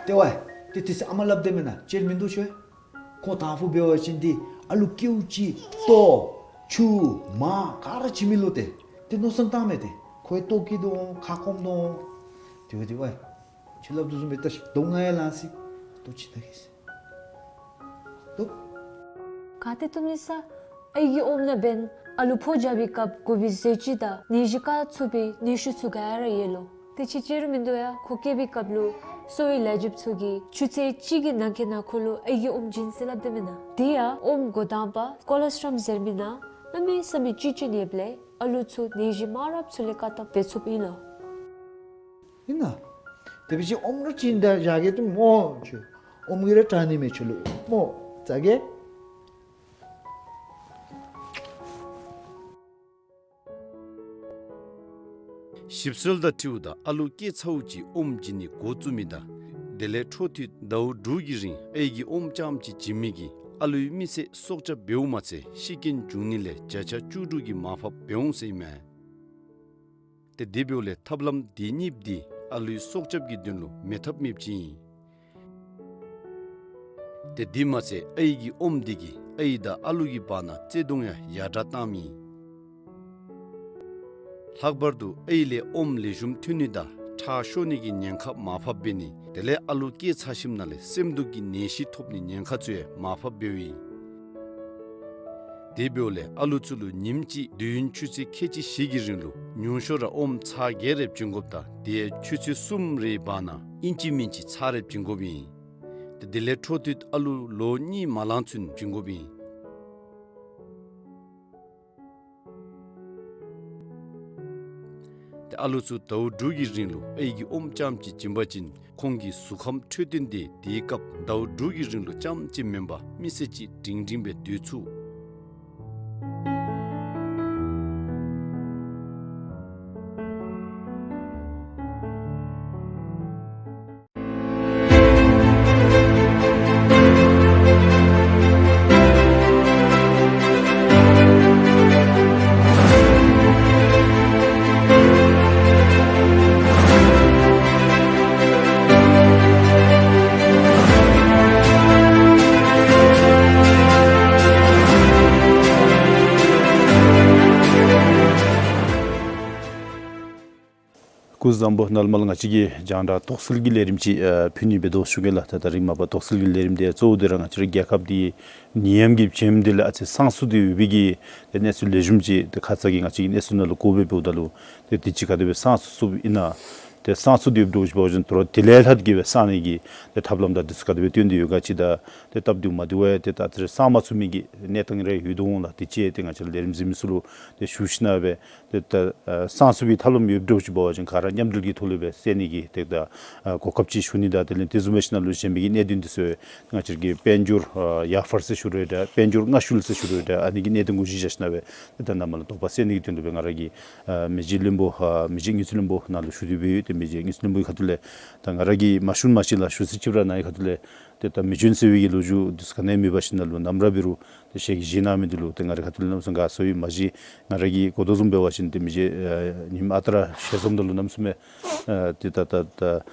ཏེ་ཝའི། ཏེ་ཏེ་ཟེར་ཨ་མ་སླབ་སྟེ་མེན་ན་ཅིག་མིན་འདུག་ཁྱོད། ཁོ་དང་ཕུ་འབད་བ་ཅིན་འདི་ཨ་ལུ་སྐྱེཝ་ཅིག་ལྟོ་ཆུ་མར་ག་ར་བྱིན་མི་ལོ་ཏེ། ཏེ་མནོ་བསམ་བཏང་མས་ཏེ། ཁོ་ལྟོ་སྐྱེ་དོ་འོང་ཁ་སྐོམ་དོ་འོང་། དེ་བ་དེ་བ། ཁྱོད་སླབ་དོ་བཟུམ་སྦེ་ལྟ་ཤིག། ཟླཝ་ལྔ་ཡང་ལང་སི། ལྟོ་བྱིན་ད་གེ་ཟེར། ལྟོ། ག་ཏེ་བཏུབ་ནི་ས། ཨའི་གི་ཨོམ་ནང་འབདན་ཨ་ལུ་ཕོ་རྒྱབ་པའི་སྐབས་དགོ་པའི་ཟས་བཅུད་དང་ནད་གཞི་བཀག་ཚུགས་པའི་ནད་ཤུགས་ཚུ་ག་ར་ཡོད་ལོ། དེ་ཅིག་ཅིག་ར་མིན་འདུག་ཡ། ཁོ་སྐྱེ་བའི་སྐབས་ལུ་གསོ་བའི་ལས་བྱེདཔ་ཚུ་གིས་ཆུ་ཚོད་གཅིག་གི་ནང་འཁོད་ནང་ཁོ་ལུ་ཨའི་གི་ཨོམ་བྱིན་ཟེར་སླབ་སྟེ་མེན་ན། དེ་ཡང་ཨོམ་འགོ་དང་པ་ཀོ་ལེསི་ཊོལ་ཟེར་མི་ནང་གནམ་མེད་ས་མེད་བཅུད་ཅིག་ཡོདཔ་ལས་ཨ་ལུ་ཚུ་ནད་གཞི་མང་རབས་ཚུ་ལས་བཀག་ཐབས་འབད་ཚུགསཔ་ཨིན་ལོ། ཨིན་ན། དེ་སྦེ་ཅིག་ཨོམ་ར་བྱིན་ད་བཞག་གེ་ཏེ་སྨོ་ཁྱོད། ཨོམ་གྱིས་ར་དྲག་ནི་མས་ཁྱོད་ལུ་སྨོ། ཙ་གེ། ཞིབ་འཚོལ་དང་འཁྲིལཝ་ད་ཨ་ལུ་སྐྱེ་ཚརཝ་ཅིག་ཨོམ་བྱིན་ནི་འགོ་བཙུགས་མི་དང་དེ་ལས་འཕྲོ་མཐུད་ཟླཝ་དྲུག་གི་རིང་ཨའི་གི་ཨོམ་རྐྱངམ་ཅིག་བྱིན་མི་གིས་ཨ་ལུའི་མི་ཚེ་སྲོག་སྐྱབས་འབདཝ་མ་ཚད་ཤི་རྐྱེན་འབྱུང་ནི་ལས་བརྒྱ་ཆ་བཅུ་དྲུག་གི་མར་ཕབ་འབད་འོང་ཟེར་ཨིན་མས། ཏེ་དེ་འབདཝ་ལས་ཐབས་ལམ་དེ་གཉིས་འདི་ཨ་ལུའི་སྲོག་སྐྱབས་ཀྱི་དོན་ལུ་མེད་ཐབས་མེདཔ་ཅིག་ཨིན། ཏེ་དེ་མ་ཚད་ཨའི་གི་ཨོམ་འདི་གིས་ཨའི་དང་ཨ་ལུ་གི་བར་ན་བརྩེ་གདུང་ཡང་ཡར་དྲག་བཏངམ་ཨིན། ལྷག་པར་དུ་ཨའི་ལས་ཨོམ་ལེགས་ཤོམ་ཐོན་ནི་དང་ཁྲག་ཤོར་ནི་གི་ཉེན་ཁ་མར་ཕབ་འབད་ནི་དེ་ལས་ཨ་ལུ་སྐྱེས་ཚར་ཞིནམ་ལས་སེམས་སྡུག་གི་ནད་གཞི་ཐོབ་ནི་ཉེན་ཁ་ཚུ་ཡང་མར་ཕབ་འབདཝ་ཨིན། དེ་འབདཝ་ལས་ཨ་ལུ་ཚུ་ལུ་ཉིནམ་གཅིག་དུས་ཡུན་ཆུ་ཚོད་ཁལ་གཅིག་བཞི་གི་རིང་ལུ་ཉུང་ཤོས་ར་ཨོམ་ཚར་བརྒྱད་རེ་བྱིན་དགོཔ་དང་དེ་ཡང་ཆུ་ཚོད་གསུམ་རེའི་བར་ན་ཨིན་ཅི་མིན་ཅི་ཚར་རེ་བྱིན་དགོཔ་ཨིན། དེ་དེ་ལས་འཕྲོ་མཐུད་ཨ་ལུ་ལོ་གཉིས་མ་ལང་ཚུན་བྱིན་དགོཔ་ཨིན། ཏེ་ཨ་ལུ་ཚུ་ཟླཝ་དྲུག་གི་རིང་ལུ་ཨའི་གིས་ཨོམ་རྐྱངམ་ཅིག་བྱིན་པ་ཅིན་ཁོང་གི་གཟུགས་ཁམས་འཕྲོད་བསྟེན་དེ་དེའི་སྐབས་ཟླཝ་དྲུག་གི་རིང་ལུ་རྐྱངམ་ཅིག་མེན་པར་མི་ཚེ་གཅིག་སྒྲིང་སྒྲིང་སྦེ་སྡོད་ཚུགས། སྐུ་གཟུགས་བཟང་པོ། ནཱ་ལས་མར་ང་བཅས་ཀྱིས་རྒྱང་བསྒྲགས་དོགས་སེལ་གྱི་ལས་རིམ་ཅིག་ཨ་ཕུལ་ནི་འབད་དོ་ཞུ་གེ་ལགས། ད་ད་རིས་མ་པ་དོགས་སེལ་གྱི་ལས་རིམ་འདི་གཙོ་བོ་འདི་ར་ང་བཅས་རའི་རྒྱལ་ཁབ་འདི་ནད་ཡམས་ཀྱིས་བྱེམ་འདི་ལས་ཨ་ཙི་སངས་ཚུགས་ཏེ་ཡོད་པའི་གི་ཏེ་གནས་ཚུལ་ལེགས་ཤོམ་ཅིག་ཏེ་ཁ་ཙ་གི་ང་བཅས་ཀྱི་གནས་ཚུལ་ནང་ལུ་གོ་སྦེ་འབདཝ་ད་ལུ་ཏེ་དུས་ཅི་ག་དེ་སྦེ་སངས་ཚུགས་ཚུགསཔ་ཨིན་ན། ཏེ་སངས་ཚུགས་ཏེ་ཡོདཔ་འདྲཝ་ཅིག་འབད་བ་ཅིན་དོ་རུང་དེ་ལས་ལྷག་སྟེ་གི་སྦེ་སངས་ནི་གི་ཏེ་ཐབས་ལམ་དང་དེ་ཚུ་ག་དེ་སྦེ་བཏོན་ཏེ་ཡོད་ག་ཅིག་དང་ཏེ་སྟབས་བདེཝ་མ་བདེཝ་ཡང་ཏེ་ད་ཨ་ཙི་རེ་སངས་མ་ཚུགས་མི་གི་གནས་སྟངས་རེ་ཡོད་དོ་འོང་ལགས། དེ་ཅིག་ཏེ་ང་བཅས་ལས་རིམ་གཟིགས་མི་ཚུ་ལུ་ཏེ་ཞུ་ཞིན་ན་སྦེ་ཏེ་ད་ཨ་སངས་ཚུགས་པའི་ཐབས་ལམ་ཡོདཔ་འདྲཝ་ཅིག་འབད་བ་ཅིན་ག་ར་མཉམ་འབྲེལ་གྱི་ཐོག་ལས་སྦེ་བསལ་ནི་གི་ཏེ་ད་ཨ་གོ་སྐབས་ཅིག་ཞུ་ནི་དང་དེ་ལས་དེ་བཟུམ་སྦེ་ཞིན་ན་ལུ་གཞན་མི་གི་གནད་དོན་འདི་ཚུ་ང་བཅས་ཀྱི་དཔལ་འབྱོར་ཨ་ཡར་འཕར་ཟེར་ཞུ་རུང་འདྲ་དཔལ་འབྱོར་སྔ་ཤུལ་ཟེར་ཞུ་རུང་འདྲ་ཨ་ནི་གི་གནད་དོན་གུ་གཞི་བཞག་ཞིན་ན་སྦེ་ཏེ་ད་ནཱ་མར་ལུ་དོགས་པ་སེལ་ནི་གི་དོན་ལུ་སྦེ་ང་ར་གིས་ཨ་མི་རྗེ་བློན་པོ་ཨ་མི་རྗེ་དངུལ་རྩིས་བློན་པོ་ནཱ་ལུ་ཞུ་སྟེ་སྦེ་ཡོད། ཏེ་མི་རྗེ་དངུལ་རྩིས་བློན་པོའི་ཁ་ཐུག་ལས་ད་ང་ར་གིས་མ་ཞུ་མ་ཤེས་ལགས། ཞུ་ས་ཅིག་ར་ནཱ་གི་ཁ་ཐུག་ལས་ཏེ་ད་མི་འཇོན་ཟེར་བའི་གི་ལོ་རྒྱུས་འདི་ཚུ་ག་ནི་ཡང་མེད་པར་ཞིན་ན་ལུ་ནམ་ར་འབད་རུང་ཏེ་ཞལ་གྱིས་བཞེས་གནང་མི་འདི་ལུ་ཏེ་ང་རའི་ཁ་ཐུག་ལས་གནམ་མེད་ས་མེད་དགའ་ཚོར་ཡོད། མ་གཞི་ང་ར་གིས་གོ་དོ་བཟུམ་འབད་བ་ཅིན་ཏེ་མི་རྗེ་ཨ་ཉིམ་ཨ་རྟག་ར་ཞལ་འཛོམས་ད་ལུ་གནམ་མེད་ས་མེད་ཨ་ཏེ་ད་ད་ད་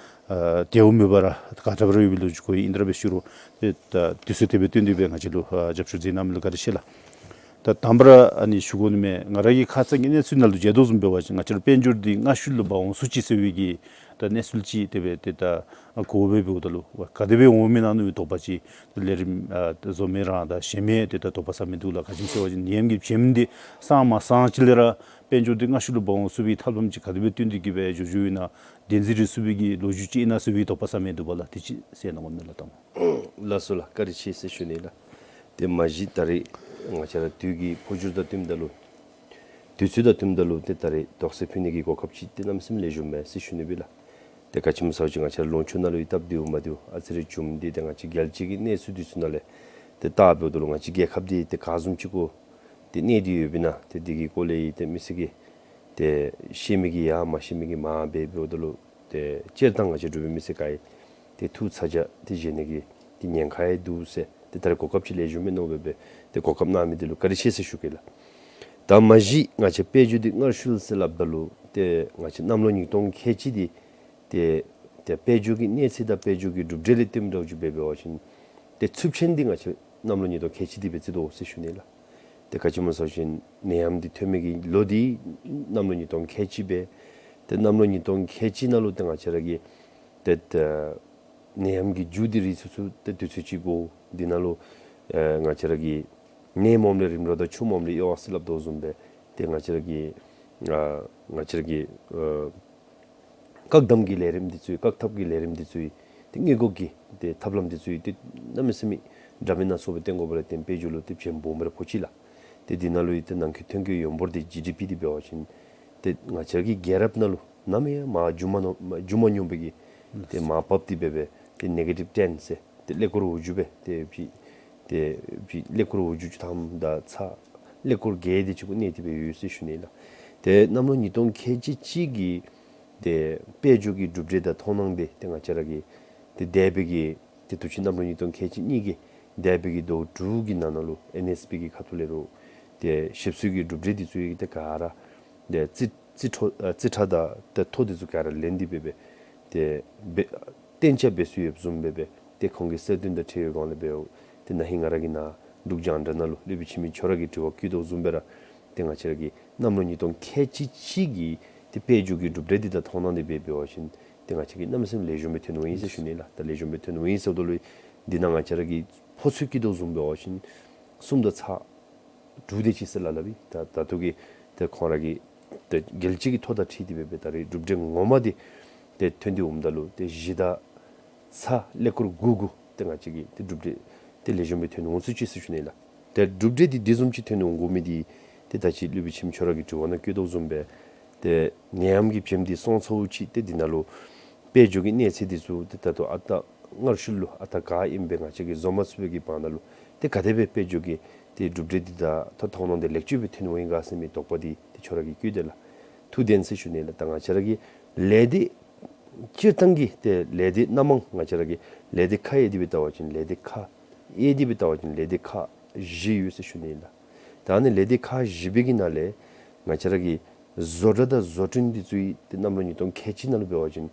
ཨ་དལཝ་མེད་པར་དགའ་དྲགས་པར་ཡོད་པའི་ལོ་རྒྱུས་གོ་ཡི། ཨིན་ཏེ་ར་འབད་ཞུ་རུང་ཏེ་ད་དུས་ཚོད་དེ་སྦེ་བཏོན་ཏེ་སྦེ་ང་བཅས་ལུ་ཨ་རྒྱབ་སྐྱོར་མཛད་གནང་མི་ལུ་བཀའ་དྲིན་ཆེ་ལགས། ད་དང་པ་ར་ཨ་ནི་ཞུ་དགོ་ནི་མས། ང་ར་གིས་ཁ་ཙ་གི་གནས་ཚུལ་ནང་ལུ་མཇལ་དོ་བཟུམ་འབད་བ་ཅིན་ང་བཅས་ར་དཔལ་འབྱོར་འདི་སྔ་ཤུལ་ལུ་འབག་འོང་ཚུགས་ཅི་ཟེར་བའི་གི་ད་གནས་ཚུལ་ཅིག་དེ་སྦེ་ཏེ་ད་གོཝ་སྦེ་འབདཝ་ད་ལུ་ག་དེ་སྦེ་འོང་མི་ཨིན་ན་མནོ་བའི་དོགས་པ་ཅིག་ལས་རིམ་ཨ་བཟོ་མི་རང་དང་གཞན་མི་ཏེ་ད་དོགས་པ་ཟ་མི་འདུག་ལགས། ག་ཅི་སྨོ་ཟེར་བ་ཅིན་ནད་ཡམས་ཀྱིས་བྱེམ་འདི་སངས་མ་སངས་ཅིག་ལས་ར་དཔལ་འབྱོར་འདི་སྔ་ཤུལ་ལུ་འབག་འོང་ཚུགས་པའི་ཐབས་ལམ་ཅིག་ག་དེ་སྦེ་བཏོན་ཏེ་གི་སྦེ་འགྱོ་འགྱོཝ་ཨིན་ན་བདེན་འཛིན་རེ་ཚུགས་པའི་གི་ལོ་རྒྱུས་ཅིག་ཨིན་ན་ཟེར་བའི་དོགས་པ་ཟ་མི་འདུག་པ་ལགས། དེ་ཅིག་གསན་གནང་དགོ་མས་ལགས། ད་ལགས་སོ་ལགས། བཀའ་དྲིན་ཆེ་ཟེར་ཞུ་ནི་ལགས། ཏེ་མ་གཞི་ད་རེས་ང་བཅས་ར་དུས་ཀྱི་འཕོ་འགྱུར་དང་བསྟུནམ་ད་ལུ་དུས་ཚོད་དང་བསྟུནམ་ད་ལུ་ཏེ་ད་རེས་དོགས་སེལ་ཕུལ་ནི་གི་གོ་སྐབས་ཅིག་ཏེ་གནམ་མེད་ས་མེད་ལེགས་ཤོམ་མས་ཟེར་ཞུ་ནི་སྦེ་ལགས། ཏེ་ག་ཅི་སྨོ་ཟེར་བ་ཅིན་ང་བཅས་ར་ལུང་ཕྱོགས་ནང་ལུ་ཡང་སྟབས་བདེཝ་མ་བདེཝ་ཨ་ཙི་རེ་བྱུངམ་འདི་ཏེ་ང་བཅས་རྒྱལ་སྤྱི་གི་གནས་ཚུལ་འདི་ཚུ་ནང་ལས་ཏེ་བལྟ་འབདཝ་ད་ལུ་ང་བཅས་རྒྱལ་ཁབ་འདི་ཏེ་ག་བཟུམ་ཅིག་གུ་ཏེ་གནས་ཏེ་ཡོདཔ་ཨིན་ན་ཏེ་འདི་གི་སྐོར་ལས་ཡང་ཏེ་མི་སེར་གྱིས་ཏེ་ཤེས་མི་གིས་ཡང་མ་ཤེས་མི་གིས་མང་སྦེ་འབདཝ་ད་ལུ་ཏེ་སྤྱིར་བཏང་ང་བཅས་འབྲུག་པའི་མི་སེར་ག་ར་ཏེ་ཐུགས་ཚ་གྱང་ཏེ་བཞེས་ནི་གི་ཏེ་ཉེན་ཁ་ཡང་འདུག་ཟེར་ཏེ་ད་རེས་གོ་སྐབས་ཅིག་ལེགས་ཤོམ་མས་མནོ་སྦེ་སྦེ་ཏེ་གོ་སྐབས་གནང་མི་འདི་ལུ་བཀའ་དྲིན་ཆེ་ཟེར་ཞུ་གེ་ལགས། ད་མ་གཞི་ང་བཅས་དཔལ་འབྱོར་འདི་སྔར་ཤུལ་ཟེར་སླབ་ད་ལུ་ཏེ་ང་བཅས་གནམ་ལོ་ཉིས་སྟོང་ཁལ་གཅིག་འདི་ཏེ་ཏེ་དཔལ་འབྱོར་གྱི་གནས་ཚད་དང་དཔལ་འབྱོར་གྱི་གྲུབ་འབྲས་ལས་བརྟེན་འདྲཝ་ཅིག་འབད་བ་ཅིན་ཏེ་ཚབས་ཆེན་འདི་ང་བཅས་གནམ་ལོ་ཉིས་སྟོང་ཁལ་གཅིག་འདི་སྦེ་བརྩི་དོ་ཟེར་ཞུ་ནི་ལགས། ཏེ་ག་ཅི་སྨོ་ཟེར་བ་ཅིན་ནད་ཡམས་འདི་ཐོན་མི་གི་ལོ་འདི་གནམ་ལོ་ཉིས་སྟོང་ཁལ་གཅིག་སྦེ་ཏེ་གནམ་ལོ་ཉིས་སྟོང་ཁལ་གཅིག་ནང་ལུ་ཏེ་ང་བཅས་ར་གི་ཏེ་ཏེ་ནད་ཡམས་ཀྱི་མཇུག་འདི་རིལ་ཚུན་ཚོད་ཏེ་དུས་ཚོད་ཅིག་འགོར། འདི་ནང་ལུ་ཨེ་ང་བཅས་ར་གི་ནད་མོངམ་ལས་རིམ་གྲོ་དང་ཆུ་མོངམ་ལས་གཡོ་བ་ཟེར་སླབ་དོ་བཟུམ་སྦེ་ཏེ་ང་བཅས་ར་གི་ཨ་ང་བཅས་ར་གི་ཨ་བཀག་སྡོམ་གྱི་ལས་རིམ་འདི་ཚུ་བཀག་ཐབས་ཀྱི་ལས་རིམ་འདི་ཚུ་ཏེ་སྔོན་འགོག་གི་ཏེ་ཐབས་ལམ་འདི་ཚུ་ཏེ་གནམ་མེད་ས་མེད་འདྲ་མིན་སྣ་ཚོགས་སྦེ་བཏོན་དགོཔ་ལས་བརྟེན་དཔལ་འབྱོར་ལུ་ཏེ་བྱེམ་སྦོམ་སྦེ་ར་ཕོག་ཅི་ལགས། ཏེ་འདི་ནང་ལུ་ཡང་ཏེ་ནང་འཁོད་ཐོན་སྐྱེད་ཡོངས་འབོར་འདི་ཇི་ཌི་པི་འདི་འབད་བ་ཅིན་ཏེ་ང་བཅས་ཀྱི་རྒྱལ་རབས་ནང་ལུ་ནམ་ཡང་མར་བྱུང་མ་མྱོང་བྱུང་མ་མྱོང་པའི་གི་ཏེ་མར་བབས་ཏེ་སྦེ་སྦེ་ཏེ་ནེ་གེ་ཊིབ་ཊེན་ཟེར་ཏེ་ཀླད་ཀོར་འོག་འཇུག་སྦེ་ཏེ་ཅིག་ཏེ་ཅིག་ཀླད་ཀོར་འོག་འཇུག་བཅུ་ཐམ་དང་ཚག་ཀླད་ཀོར་བརྒྱད་དེ་ཅིག་གུ་གནས་ཏེ་སྦེ་ཡོད་ཟེར་ཞུ་ནི་ལགས། ཏེ་གནམ་ལོ་ཉིས་སྟོང་ཁལ་གཅིག་གཅིག་གི་ཏེ་དཔལ་འབྱོར་གྱི་གྲུབ་འབྲས་དང་མཐོང་སྣང་འདི་ཏེ་ང་བཅས་ར་གི་ཏེ་འདས་པའི་གི་ཏེ་དུས་ཅི་གནམ་ལོ་ཉིས་སྟོང་ཁལ་གཅིག་གཉིས་ཀྱི་འདས་པའི་གི་ཟླཝ་དྲུག་གི་ནང་ན་ལུ་ཨེན་ཨེས་པི་གི་ཁ་ཐུག་ལས་རུང་ཏེ་ཞིབ་འཚོལ་གྱི་གྲུབ་འབྲས་འདི་ཚུ་ཡང་ཏེ་ག་ར་ཏེ་རྩིས་རྩིས་ཁྲ་ཨ་རྩིས་ཁྲ་དང་ཏེ་ཐོ་འདི་ཚུ་ག་ར་ལེན་ཏེ་སྦེ་སྦེ་ཏེ་སྦེ་གཏན་འཇགས་འབད་སྲོལ་ཡོདཔ་བཟུམ་སྦེ་སྦེ་ཏེ་ཁོང་གི་གསལ་སྟོན་དང་འཁྲིལ་བའི་སྒང་ལས་སྦེ་ཏེ་ན་ཧིང་ང་ར་གིས་ནཱ་འབྲུག་རྒྱང་བསྒྲགས་ནང་ལུ་སློབ་དཔོན་འཆི་མེད་ཁྱོད་ར་གི་དྲི་བ་བཀོད་དོ་བཟུམ་སྦེ་ར་ ཏེ་ང་བཅས་ར་གི་གནམ་ལོ་ཉིས་སྟོང་ཁལ་གཅིག་གཅིག་གི་ཏེ་དཔལ་འབྱོར་གྱི་གྲུབ་འབྲས་འདི་དང་མཐོང་སྣང་འདི་འབད་འབད་བ་ཅིན་ཏེ་ང་བཅས་ཀྱིས་གནམ་མེད་ས་མེད་ལེགས་ཤོམ་སྦེ་ཐོན་འོང་ཡི་ཟེར་ཞུ་ནི་ལགས། ད་ལེགས་ཤོམ་སྦེ་ཐོན་འོང་ཡི་ཟེརཝ་ད་ལུ་འདི་ནང་ང་བཅས་ར་གིས་ཕོ་ཚོད་བཀལ་དོ་བཟུམ་འབད་བ་ཅིན་གསུམ་དང་ཚག་དྲུག་དེ་ཅིག་ཟེར་སླབ་སླབ་ཨིན། ད་ད་ལྟོ་གི་ཏེ་ཁོང་ར་གི་ཏེ་རྒྱལ་སྤྱི་གི་ཐོ་དང་འཁྲིལ་ཏེ་འབད་འབད་ད་རེས་གྲུབ་འབྲས་ངོ་མ་འདི་ཏེ་ཐོན་ཏེ་འོངམ་ད་ལུ་ཏེ་བཞི་དང་ཚག་ཀླད་ཀོར་དགུ་དགུ་ཏེ་ང་བཅས་ཀྱི་ཏེ་གྲུབ་འབྲས་ཏེ་ལེགས་ཤོམ་སྦེ་ཐོན་འོང་ཚུགས་ཅི་ཟེར་ཞུ་ནི་ལགས། ཏེ་གྲུབ་འབྲས་འདི་འདི་བཟུམ་ཅིག་ཐོན་འོང་དགོ་མི་འདི་ཏེ་ད་ཅི་སློབ་དཔོན་ཆེན་པོ་ཁྱོད་ར་གི་དྲི་བ་ནང་བཀོད་དོ་བཟུམ་སྦེ་ཏེ་ནད་ཡམས་ཀྱི་བྱེམ་འདི་སོང་ཚརཝ་ཅིག་ཏེ་འདི་ནང་ལུ་དཔལ་འབྱོར་གྱི་གནས་ཚད་འདི་ཚུ་ཏེ་ད་ལྟོ་ཨ་རྟག་སྔར་ཤུལ་ལུ་ཨ་རྟག་ག་ཨིནམ་སྦེ་ང་བཅས་ཀྱིས་བཟོ་མ་ཚུགས་པའི་གི་བར་ན་ལུ་ཏེ་ག་དེ་སྦེ་དཔལ་འབྱོར་གྱི་ཏེ་གྲུབ་འབྲས་འདི་དང་ཐོ་མཐོང་སྣང་འདི་ལེགས་བཅོས་སྦེ་ཐོན་འོང་ཡི་ག་ཟེར་མི་དོགས་པ་འདི་ཏེ་ཁྱོད་ར་གིས་བཀོད་དེ་ལགས། ཐུགས་བདེན་ཟེར་ཞུ་ནི་ལགས། ད་ང་བཅས་ར་གི་ལས་སྡེ་སྤྱིར་བཏང་གི་ཏེ་ལས་སྡེ་སྣ་མང་ང་བཅས་ར་གི་ལས་སྡེ་ཁག་དབྱེ་སྟེ་སྦེ་བལྟ་བ་ཅིན་ལས་སྡེ་ཁག་དབྱེ་སྟེ་སྦེ་བལྟ་བ་ཅིན་ལས་སྡེ་ཁག་བཞི་ཡོད་ཟེར་ཞུ་ནི་ལགས། ད་ཨ་ནི་ལས་སྡེ་ཁག་བཞི་པའི་གི་ནང་ལས་ང་བཅས་ར་གི་བཟོ་གྲྭ་དང་བཟོ་སྐྲུན་འདི་ཚུ་ཡང་ཏེ་གནམ་ལོ་ཉིས་སྟོང་ཁལ་གཅིག་ནང་ལུ་འབད་བ་ཅིན་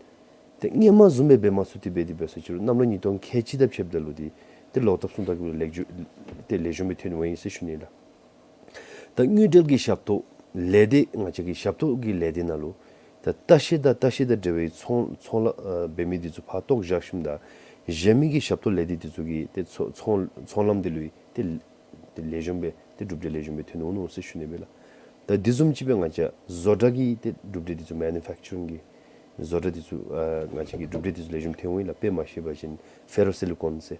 ཏེ་སྔོན་མ་བཟུམ་སྦེ་འབད་མ་ཚུགས་ཏེ་འབད་དེ་འབད་ས་ཅིག་རུང་གནམ་ལོ་ཉིས་སྟོང་ཁལ་གཅིག་དང་ཕྱདཔ་ད་ལུ་འདི་ཏེ་ལོག་ལྟབ་སོང་ད་གི་ལེགས་བཅོས་ཏེ་ལེགས་ཤོམ་སྦེ་ཐོན་འོང་ཡི་ཟེར་ཞུ་ནི་ལགས། ད་དངུལ་འབྲེལ་གྱི་ཞབས་ཏོག་ལས་སྡེ་ང་བཅས་ཀྱི་ཞབས་ཏོག་གི་ལས་སྡེ་ནང་ལུ་ད་ལྟ་བཤལ་དང་ལྟ་བཤལ་དང་འབྲེལ་བའི་ཚོང་ཚོང་ལཱ་ཨ་འབད་མི་འདི་ཚུ་ཕར་བཏོག་བཞག་ཞིནམ་ད་གཞན་མི་གི་ཞབས་ཏོག་ལས་སྡེ་འདི་ཚུ་གི་ཏེ་ཚོང་ཚོང་ཚོང་ལམ་འདི་ལུ་ཏེ་ཏེ་ལེགས་ཤོམ་སྦེ་ཏེ་གྲུབ་འབྲས་ལེགས་ཤོམ་སྦེ་ཐོན་འོང་ནུག་ཟེར་ཞུ་ནི་ཨིན་ལགས། ད་འདི་བཟུམ་ཅིག་སྦེ་ང་བཅས་བཟོ་གྲྭ་གི་ཏེ་གྲུབ་འབྲས་འདི་ཚུ་མེ་ནུ་ཕེཀ་ཅར་རིང་གི་བཟོ་གྲྭ་འདི་ཚུ་ཨ་ང་བཅས་ཀྱི་གྲུབ་འབྲས་འདི་ཚུ་ལེགས་ཤོམ་ཐོན་འོང་ཡི་ལགས། དཔེ་མ་བཤད་པ་ཅིན་ཕེ་རོ་སི་ལི་ཀོན་ཟེར་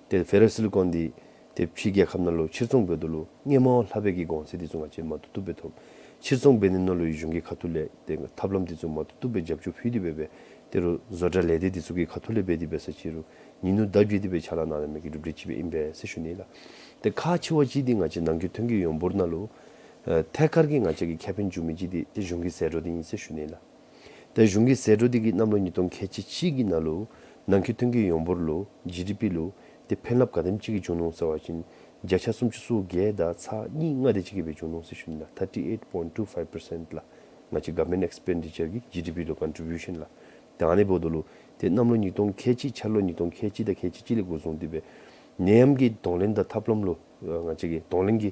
ཏེ་ཕེ་རོ་སི་ལི་ཀོན་འདི་ཏེ་ཕྱི་རྒྱལ་ཁབ་ནང་ལུ་ཕྱིར་ཚོང་འབདཝ་ད་ལུ་སྔོན་མ་ལྷག་པའི་གི་གོང་ཚད་འདི་ཚུ་ང་བཅས་མ་བཏུབ་བཏུབ་སྦེ་ཐོབ། ཕྱིར་ཚོང་འབད་ནི་ནང་ལུ་གཞུང་གི་ཁ་ཐུག་ལས་ཏེ་ཐབས་ལམ་འདི་ཚུ་མ་བཏུབ་བཏུབ་སྦེ་རྒྱབ་སྐྱོར་ཕུལ་ཏེ་འབད་འབད་ཏེ་རུང་བཟོ་གྲྭ་ལས་སྡེ་འདི་ཚུ་གི་ཁ་ཐུག་ལས་འབད་དེ་འབད་ས་ཅིག་རུང་ཉིན་ནུབ་ཟླ་བརྒྱད་དེ་སྦེ་ཕྱག་ལཱ་གནང་གནང་མི་གི་གྲུབ་འབྲས་ཅིག་སྦེ་ཨིན་པས་ཟེར་ཞུ་ནི་ལགས། ཏེ་ཁག་ཆེ་བ་ཅིག་འདི་ང་བཅས་ནང་འཁོད་ཐོན་སྐྱེད་ཡོངས་འབོར་ནང་ལུ་ཨ་ཐད་ཀར་གྱི་ང་བཅས་ཀྱི་ཁེ་ཕན་འབྱུང་མི་ཅིག་འདི་ཏེ་གཞུང་གི་ཟད་འགྲོ་འདི་ཨིན་ཟེར་ཞུ་ནི་ལགས། ཏེ་གཞུང་གི་ཟད་འགྲོ་འདི་གིས་གནམ་ལོ་ཉིས་སྟོང་ཁལ་གཅིག་གཅིག་གི་ནང་ལུ་ནང་འཁོད་ཐོན་སྐྱེད་ཡོངས་འབོར་ལུ་ཇི་ཌི་པི་ལུ་ཏེ་ཕན་རླབས་ག་དེམ་ཅིག་གི་བྱུང་ནུག་ཟེར་བ་ཅིན་བརྒྱ་ཆ་སུམ་ཅུ་སོ་བརྒྱད་དང་ཚག་གཉིས་ལྔ་དེ་ཅིག་གི་སྦེ་བྱུང་ནུག་ཟེར་ཞུ་ནི་ལགས། ཐར་ཊི་ཨེཊ་པོའིནཊ་ཊུ་ཕའིབ་པར་སེནཊ་ལགས། ང་བཅས་གོ་ཝར་མེནཊ་ཨེགསི་པེན་ཌི་ཅར་གྱི་ཇི་ཌི་པི་ལུ་ཀོན་ཊི་བིའུ་ཤཱན་ལགས། ཏེ་ཨ་ནི་འབདཝ་ད་ལུ་ཏེ་གནམ་ལོ་ཉིས་སྟོང་ཁལ་གཅིག་འཆར་ལོ་ཉིས་སྟོང་ཁལ་གཅིག་དང་ཁལ་གཅིག་གཅིག་ལས་འགོ་བཟུང་སྟེ་སྦེ་ནད་ཡམས་ཀྱི་གདོང་ལེན་དང་ཐབས་ལམ་ལུ་ཨ་ང་བཅས་ཀྱི་གདོང་ལེན་གྱི་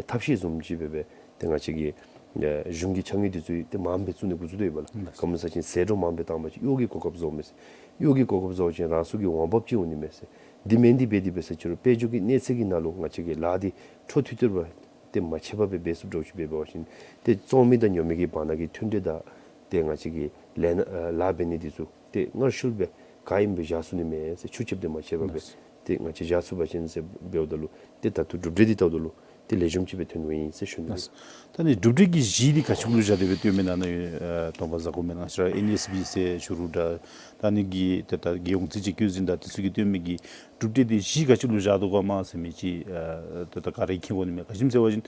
ཐབས་ཤེས་བཟུམ་ཅིག་སྦེ་སྦེ་ཏེ་ང་བཅས་ཀྱི་ཨ་གཞུང་གི་ཕྱགས་སྙིགས་འདི་ཚུ་ཏེ་མངམ་སྦེ་བཙུགས་ནི་འགོ་བཙུགས་དོ་ཡོདཔ་ལགས། ག་མོ་ཟེར་བ་ཅིན་ཟད་འགྲོ་མངམ་སྦེ་བཏང་པ་ཅིན་གཡོག་གི་གོ་སྐབས་བཟོ་མས་ཟེར། གཡོག་གི་གོ་སྐབས་བཟོ་བ་ཅིན་རང་སོའི་གི་འོང་འབབ་ཅིག་འོང་ནི་མས་ཟེར། འདི་མེན་འདི་འབད་དེ་འབད་ས་ཅིག་རུང་དཔལ་འབྱོར་གྱི་གནས་ཚད་ཀྱི་ནང་ལུ་ང་བཅས་ཀྱི་ལཱ་འདི་འཕྲོ་མཐུད་དེ་སྦེ་ཏེ་མ་ཆད་པར་སྦེ་འབད་ཚུགསཔ་འདྲཝ་ཅིག་འབད་བ་ཅིན་ཏེ་བཙོང་མི་དང་ཉོ་མི་གི་བར་ན་གི་མཐུན་འབྲེལ་དང་ཏེ་ང་བཅས་ཀྱི་ལས་ན་ཨ་ལཱ་འབད་ནི་འདི་ཚུ་ཏེ་སྔར་ཤུལ་སྦེ་ག་ཨིནམ་སྦེ་བཞག་ཚུགས་ནི་མས་ཟེར། ཆུ་ཆད་དེ་མ་ཆད་པར་སྦེ་ལགས། ཏེ་ང་བཅས་བཞག་ཚུགས་པ་ཅིན་ཟེར་འབདཝ་ད་ལུ་ཏེ་ད་ལྟོ་གྲུབ་འབྲས་འདི་བལྟཝ་ད་ལུ་ཏེ་ལེགས་ཤོམ་ཅིག་སྦེ་ཐོན་འོང་ཡི་ཟེར་ཞུ་ནི། ལགས། ད་ཨ་ནི་གྲུབ་འབྲས་ཀྱི་གཞི་འདི་ག་ཅི་ལུ་བཞག་སྟེ་སྦེ་སྟོན་མི་ཨིན་ན་ཨ་སྟོན་པ་བཟའ་དགོ་མེན་ན། ང་བཅས་ར་ཨེན་ཨེསི་བི་ཟེར་ཞུ་རུང་འདྲ་ད་ཨ་ནི་གི་ཏེ་ད་རྒྱལ་ཡོངས་རྩིས་དཔྱད་བཀོད་འཛིན་དང་འདི་ཚུ་གིས་སྟོན་མི་གི་གྲུབ་འབྲས་འདི་གཞི་ག་ཅི་ལུ་བཞག་དོ་ག་མས་ཟེར་མི་ཅིག་ཨ་ཏེ་ད་ག་ར་མཁྱེན་དགོ་ནི་མས། ག་ཅི་སྨོ་ཟེར་བ་ཅིན་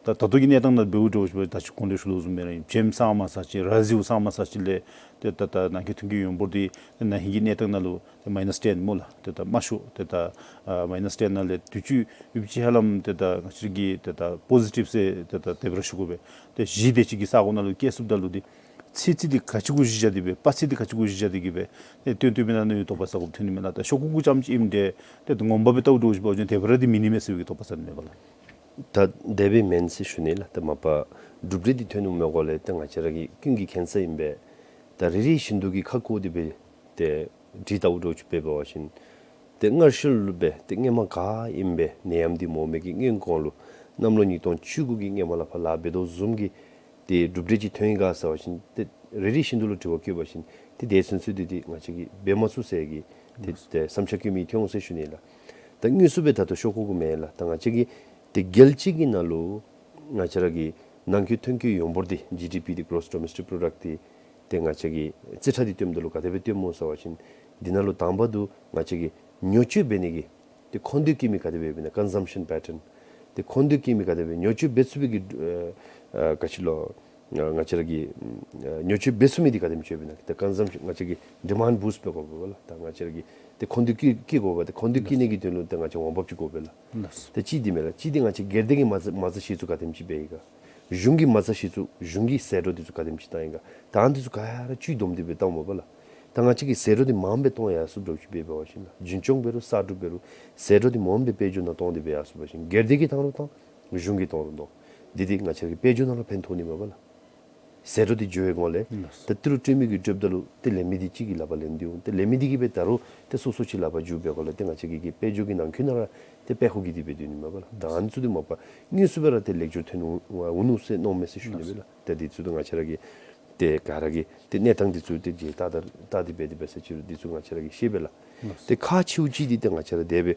ད་ད་ལྟོ་གི་གནས་སྟངས་ནང་འབདཝ་འདྲཝ་ཅིག་འབད་ད་ཅི་གོང་ལས་ཞུ་དོ་བཟུམ་སྦེ་ར་ཨིན། བྱེམ་སངས་མ་ཚར་ཅིག་ར་བཟི་བོ་སངས་མ་ཚར་ཅིག་ལས་ཏེ་ད་ད་ནང་འཁོད་ཐོན་སྐྱེད་ཡོངས་འབོར་འདི་ཏེ་ན་ཧིང་གི་གནས་སྟངས་ནང་ལུ་ཏེ་མའི་ནཱས་ཊེན་སྨོ་ལགས། ཏེ་ད་དམའ་ཤོས་ཏེ་ད་ཨ་མའི་ནཱས་ཊེན་ནང་ལས་དུས་ཅི་ཡུདཔ་ཅིག་ཧ་ལམ་ཏེ་ད་ང་བཅས་ཀྱི་ཏེ་ད་པོ་ཟི་ཊིབ་ཟེར་ཏེ་ད་དེ་སྦེ་ར་ཞུ་དགོ་པས། ཏེ་བཞི་དེ་ཅིག་གི་ས་གོ་ནང་ལུ་བསྐྱལ་ཚུགསཔ་ད་ལུ་འདི་ཚད་རྩིས་འདི་ག་ཅི་གུ་གཞི་བཞག་སྟེ་སྦེ་དཔག་ཚད་འདི་ག་ཅི་གུ་གཞི་བཞག་སྟེ་གི་སྦེ་ཏེ་སྟོན་སྟོན་མི་ཨིན་ན་ཨ་ནི་དོགས་པ་ཟ་དགོཔ་ཐོན་ནི་མས་ལགས། ད་ཤོག་ཀུ་གུ་ཙམ་ཅིག་ཨིནམ་འདྲས་ཏེ་ངོ་མ་སྦེ་བལྟཝ་འདྲཝ་ཅིག་འབད་བ་ཅིན་དེ་སྦེ་ར་འདི་མིན་ནི་མས་ཟེར་བའི་གི་དོགས་པ་ཟ་ནི་མས་པ་ལགས། ད་དེ་སྦེ་མེན་ཟེར་ཞུ་ནི་ལགས། ད་མ་པ་གྲུབ་འབྲས་འདི་ཐོན་འོང་མི་གོ་ལས་ཏེ་ང་བཅས་ར་གི་ཀུན་གྱིས་མཁྱེན་གསལ་ཨིན་པས། ད་རེ་རེ་བཞིན་དུ་གི་ཁ་བསྐོར་ཏེ་སྦེ་ཏེ་དྲི་བལྟཝ་འདྲཝ་ཅིག་འབད་བ་ཅིན་ཏེ་སྔར་ཤུལ་ལུ་སྦེ་ཏེ་སྔོན་མ་ག་ཨིནམ་སྦེ་ནད་ཡམས་འདི་མ་འོང་མི་གི་སྔོན་གོང་ལུ་གནམ་ལོ་ཉིས་སྟོང་བཅུ་དགུ་གི་སྔོན་མ་ལས་ཕར་ལཱ་འབད་དོ་བཟུམ་གྱི་ཏེ་གྲུབ་འབྲས་ཅིག་ཐོན་ཡི་ག་ཟེར་བ་ཅིན་ཏེ་རེ་རེ་བཞིན་དུ་ལུ་དྲི་བ་བཀོད་པ་ཅིན་ཏེ་དེ་ཚུན་ཚོད་འདི་ཏེ་ང་བཅས་ཀྱིས་འབད་མ་ཚུགས་ཟེར་གྱི་ཏེ་ཏེ་བསམ་འཆར་བཀོད་མི་ཐོན་འོང་ཟེར་ཞུ་ནི་ལགས། ད་དངོས་སུ་སྦེ་ད་ལྟོ་ཤོག་ཀུ་གུ་མེན་ལགས། ད་ང་བཅས་ཀྱི་ཏེ་རྒྱལ་སྤྱི་གི་ནང་ལུ་ང་བཅས་ར་གི་ནང་འཁོད་ཐོན་སྐྱེད་ཡོངས་འབོར་འདི་ཇི་ཌི་པི་འདི་གོ་རོསི་ཌོ་མེསི་ཊིཀ་པོ་རོ་ཌགཊ་འདི་ཏེ་ང་བཅས་ཀྱི་རྩིས་ཁྲ་འདི་སྟོནམ་ད་ལུ་ག་དེ་སྦེ་སྟོནམ་སྨོ་ཟེར་བ་ཅིན་འདི་ནང་ལུ་དང་པ་འདི་ང་བཅས་ཀྱི་ཉོ་སྤྱོད་འབད་ནི་གི་ཏེ་མཁོ་འདོད་བསྐྱེད་མི་ག་དེ་སྦེ་ཡོདཔ་ཨིན་ན། ཀོན་སམ་ཤཱན་པེ་ཊརན། ཏེ་མཁོ་འདོད་བསྐྱེད་མི་ག་དེ་སྦེ་ཉོ་སྤྱོད་འབད་ཚུགས་པའི་གི་ཨ་ཨ་ག་ཅི་ལོ་ང་བཅས་ར་གི་ཨ་ཉོ་སྤྱོད་འབད་ཚུགས་མི་འདི་ག་དེམ་ཅིག་ཡོདཔ་ཨིན་ན། ཏེ་ཀོན་སམ་ཤཱན་ང་བཅས་ཀྱིས་ཌི་མཱནཌ་བུསཊ་འབད་དགོ་པས་ལགས། ད་ང་བཅས་ར་གི་ཏེ་མཁོ་འདོད་བསྐྱེད་བསྐྱེད་དགོ་པས། ཏེ་མཁོ་འདོད་བསྐྱེད་ནི་གི་དོན་ལུ་ཏེ་ང་བཅས་འོང་འབབ་ཅིག་དགོ་པས་ལགས། ཏེ་གཅིག་འདི་མས་ལགས། གཅིག་འདི་ང་བཅས་སྒེར་སྡེ་གི་མ་རྩ་མ་རྩ་གཞི་བཙུགས་ག་དེམ་ཅིག་འབད་ཡི་ག། གཞུང་གི་མ་རྩ་གཞི་བཙུགས་གཞུང་གི་ཟད་འགྲོ་འདི་ཚུ་ག་དེམ་ཅིག་བཏང་ཡི་ག། ད་ཨ་ནི་འདི་ཚུ་ག་ར་བཅུད་བསྡོམས་ཏེ་སྦེ་བཏངམ་པ་ལགས། ད་ང་བཅས་ཀྱིས་ཟད་འགྲོ་འདི་མངམ་སྦེ་གཏོང་ཡར་སོངམ་འདྲཝ་ཅིག་འབད་བ་ཅིན་ལགས། རྒྱུན་སྐྱོང་འབད་རུང་གསར་སྒྲུབ་འབད་རུང་ཟད་འགྲོ་འདི་མངམ་སྦེ་དཔལ་འབྱོར་ནང་གཏོང་སྟེ་སྦེ་ཡར་སོང་པ་ཅིན་སྒེར་སྡེ་གིས་བཏང་རུང་བཏང་གཞུང་གིས་གཏོང་རུང་གཏོང་། འདི་འདི་ང་བཅས་ར་གི་དཔལ་འབྱོར་ནང་ལུ་ཕན་ཐོགས་ནི་མས་པ་ལགས། ཟད་འགྲོ་འདི་འགྱོ་བའི་སྒང་ལས། ལགས། ད་ཏི་རུ་སྤྲོད་མི་གིས་སྤྲོདཔ་ད་ལུ་ཏེ་ལེན་མི་འདི་གཅིག་གི་ལག་པར་ལེན་ཏེ་འོང་། ཏེ་ལེན་མི་འདི་གིས་སྦེ་ད་རུང་ཏེ་སོ་སོ་ཅིག་ལག་པར་འཇུག་པའི་སྒང་ལས་ཏེ་ང་བཅས་ཀྱི་གི་དཔལ་འབྱོར་གྱི་ནང་འཁོད་ནང་ར་ཏེ་དཔལ་ཧོ་གི་འདི་འབད་དེ་ནི་མས་པ་ལགས། ད་ཨ་ནི་ཚུ་འདི་མ་པ་དངོས་སུ་སྦེ་ར་ཏེ་ལེགས་སྒྱུར་ཐོན་འོང་འོང་ནུག་ཟེར་མནོཝ་མས་ཟེར་ཞུ་ནི་སྦེ་ལགས། ད་འདི་ཚུ་འདི་ང་བཅས་ར་གི་ཏེ་ག་ར་གི་ཏེ་གནས་སྟངས་འདི་ཚུ་ཏེ་མཇལ་བལྟ་ད་བལྟ་སྟེ་འབད་དེ་འབད་ས་ཅིག་རུང་འདི་ཚུ་ང་བཅས་ར་གིས་ཤེས་པས་ལགས། ལགས། ཏེ་ཁག་ཆེཝ་ཅིག་འདི་ཏེ་ང་བཅས་ར་དེ་སྦེ་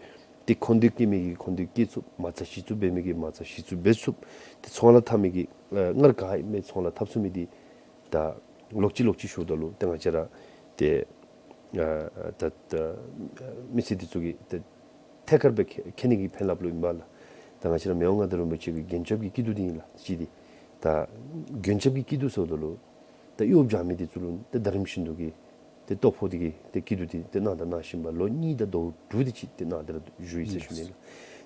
ཏེ་ཁོང་འདོད་བསྐྱེད་མི་གིས་ཁོང་འདོད་བསྐྱེད་ཚུགས། མ་རྩ་གཞི་བཙུགས་འབད་མི་གིས་མ་རྩ་གཞི་བཙུགས་འབད་ཚུགས། ཏེ་ཚོང་ལཱ་འཐབ་མི་གིས་ཨ་སྔར་ག་ཨིན་མི་ཚོང་ལཱ་འཐབ་ཚུགས་མི་འདི་ད་ལོག་ཅི་ལོག་ཅི་ཞུཝ་ད་ལུ་ཏེ་ང་བཅས་ར་ཏེ་ཨ་ད་ད་མི་སེར་འདི་ཚུ་གིས་ཏེ་ཐད་ཀར་སྦེ་མཁྱེན་མཁྱེན་ནི་གི་ཕན་རླབས་ལུ་ཨིན་པས་ལགས། ད་ང་བཅས་ར་མི་དབང་མངའ་བདག་རིན་པོ་ཆེ་གི་མགོན་སྐྱབས་ཀྱི་སྐྱིད་སྡུག་འདི་ཨིན་ལགས། གཅིག་འདི་ད་མགོན་སྐྱབས་ཀྱི་སྐྱིད་སྡུག་ཟེརཝ་ད་ལུ་ད་གཡོག་རྐྱབ་མི་འདི་ཚུ་ལུ་ཏེ་ད་རིམ་བཞིན་དུ་གི་ཏེ་ལྟོ་ཕོགས་འདི་གི་ཏེ་སྐྱིད་སྡུག་འདི་ཏེ་གནང་དང་གནང་བཞིན་པ་ལོ་གཉིས་དང་ཟླཝ་དྲུག་དེ་ཅིག་ཏེ་གནང་སྟེ་ར་བཞུགས་ཡི་ཟེར་ཞུ་ནི་ལགས།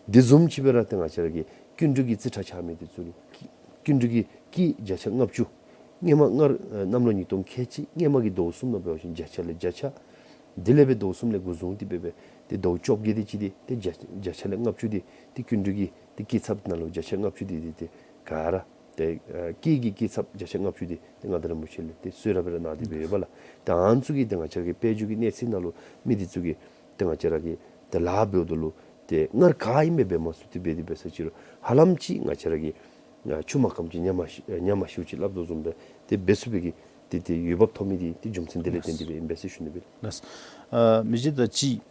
དེ་བཟུམ་ཅིག་སྦེ་ར་ཏེ་ང་བཅས་ར་གི་སྐྱིན་འགྲུལ་གྱི་རྩིས་ཁྲ་ཆགས་མི་འདི་ཚུ་ལུ་སྐྱིན་འགྲུལ་གྱི་སྐྱིད་བརྒྱ་ཆ་ལྔ་བཅུ། སྔོན་མ་སྔར་ཨ་གནམ་ལོ་ཉིས་སྟོང་ཁལ་གཅིག་སྔོན་མ་གི་ཟླཝ་གསུམ་ནང་འབད་བ་ཅིན་བརྒྱ་ཆ་ལས་བརྒྱ་ཆ། དེ་ལས་སྦེ་ཟླཝ་གསུམ་ལས་འགོ་བཟུང་སྟེ་འབད་སྦེ་ཏེ་ཟླཝ་བཅོ་བརྒྱད་དེ་ཅིག་འདི་ཏེ་བརྒྱ་བརྒྱ་ཆ་ལས་ལྔ་བཅུ་འདི་ཏེ་སྐྱིན་འགྲུལ་གྱི་ཏེ་སྐྱིད་ཚབ་ནང་ལུ་བརྒྱ་ཆ་ལྔ་བཅུ་འདི་འདི་ཏེ་ག་ར་ཏེ་ཨ་སྐྱིད་ཀྱི་སྐྱིད་ཚབ་བརྒྱ་ཆ་ལྔ་བཅུ་འདི་ཏེ་མངའ་བདག་རིན་པོ་ཆེ་ལས་ཏེ་གསོལ་རས་སྦེ་ར་གནང་སྟེ་འབད་ཡོདཔ་ལགས། ད་ཨ་ནི་ཚུ་གིས་ཏེ་ང་བཅས་ར་གི་དཔལ་འབྱོར་གྱི་གནས་ཚད་ནང་ལུ་མི་འདི་ཚུ་གིས་ཏེ་ང་བཅས་ར་གི་ཏེ་ལཱ་འབདཝ་ད་ལུ་ཏེ་སྔར་ག་ཨིན་མི་འབད་མ་ཚུགས་ཏེ་འབད་དེ་འབད་ས་ཅིག་རུང་ཧ་ལམ་ཅིག་ང་བཅས་ར་གི་ཨ་ཆུ་མ་སྐམ་ཅིག་ཉ་མ་ཤི་ཨ་ཉ་མ་ཤིཝ་ཅིག་སླབ་དོ་བཟུམ་སྦེ་ཏེ་འབད་ཚུགས་པའི་གི་ཏེ་ཏེ་འོས་འབབ་ཐོབ་མི་འདི་ཏེ་རྒྱུ་མཚན་འདི་ལས་བརྟེན་ཏེ་སྦེ་ཨིན་པས་ཟེར་ཞུ་ནི་སྦེ། ལགས། ཨ་མི་རྗེ་ད་ཅི་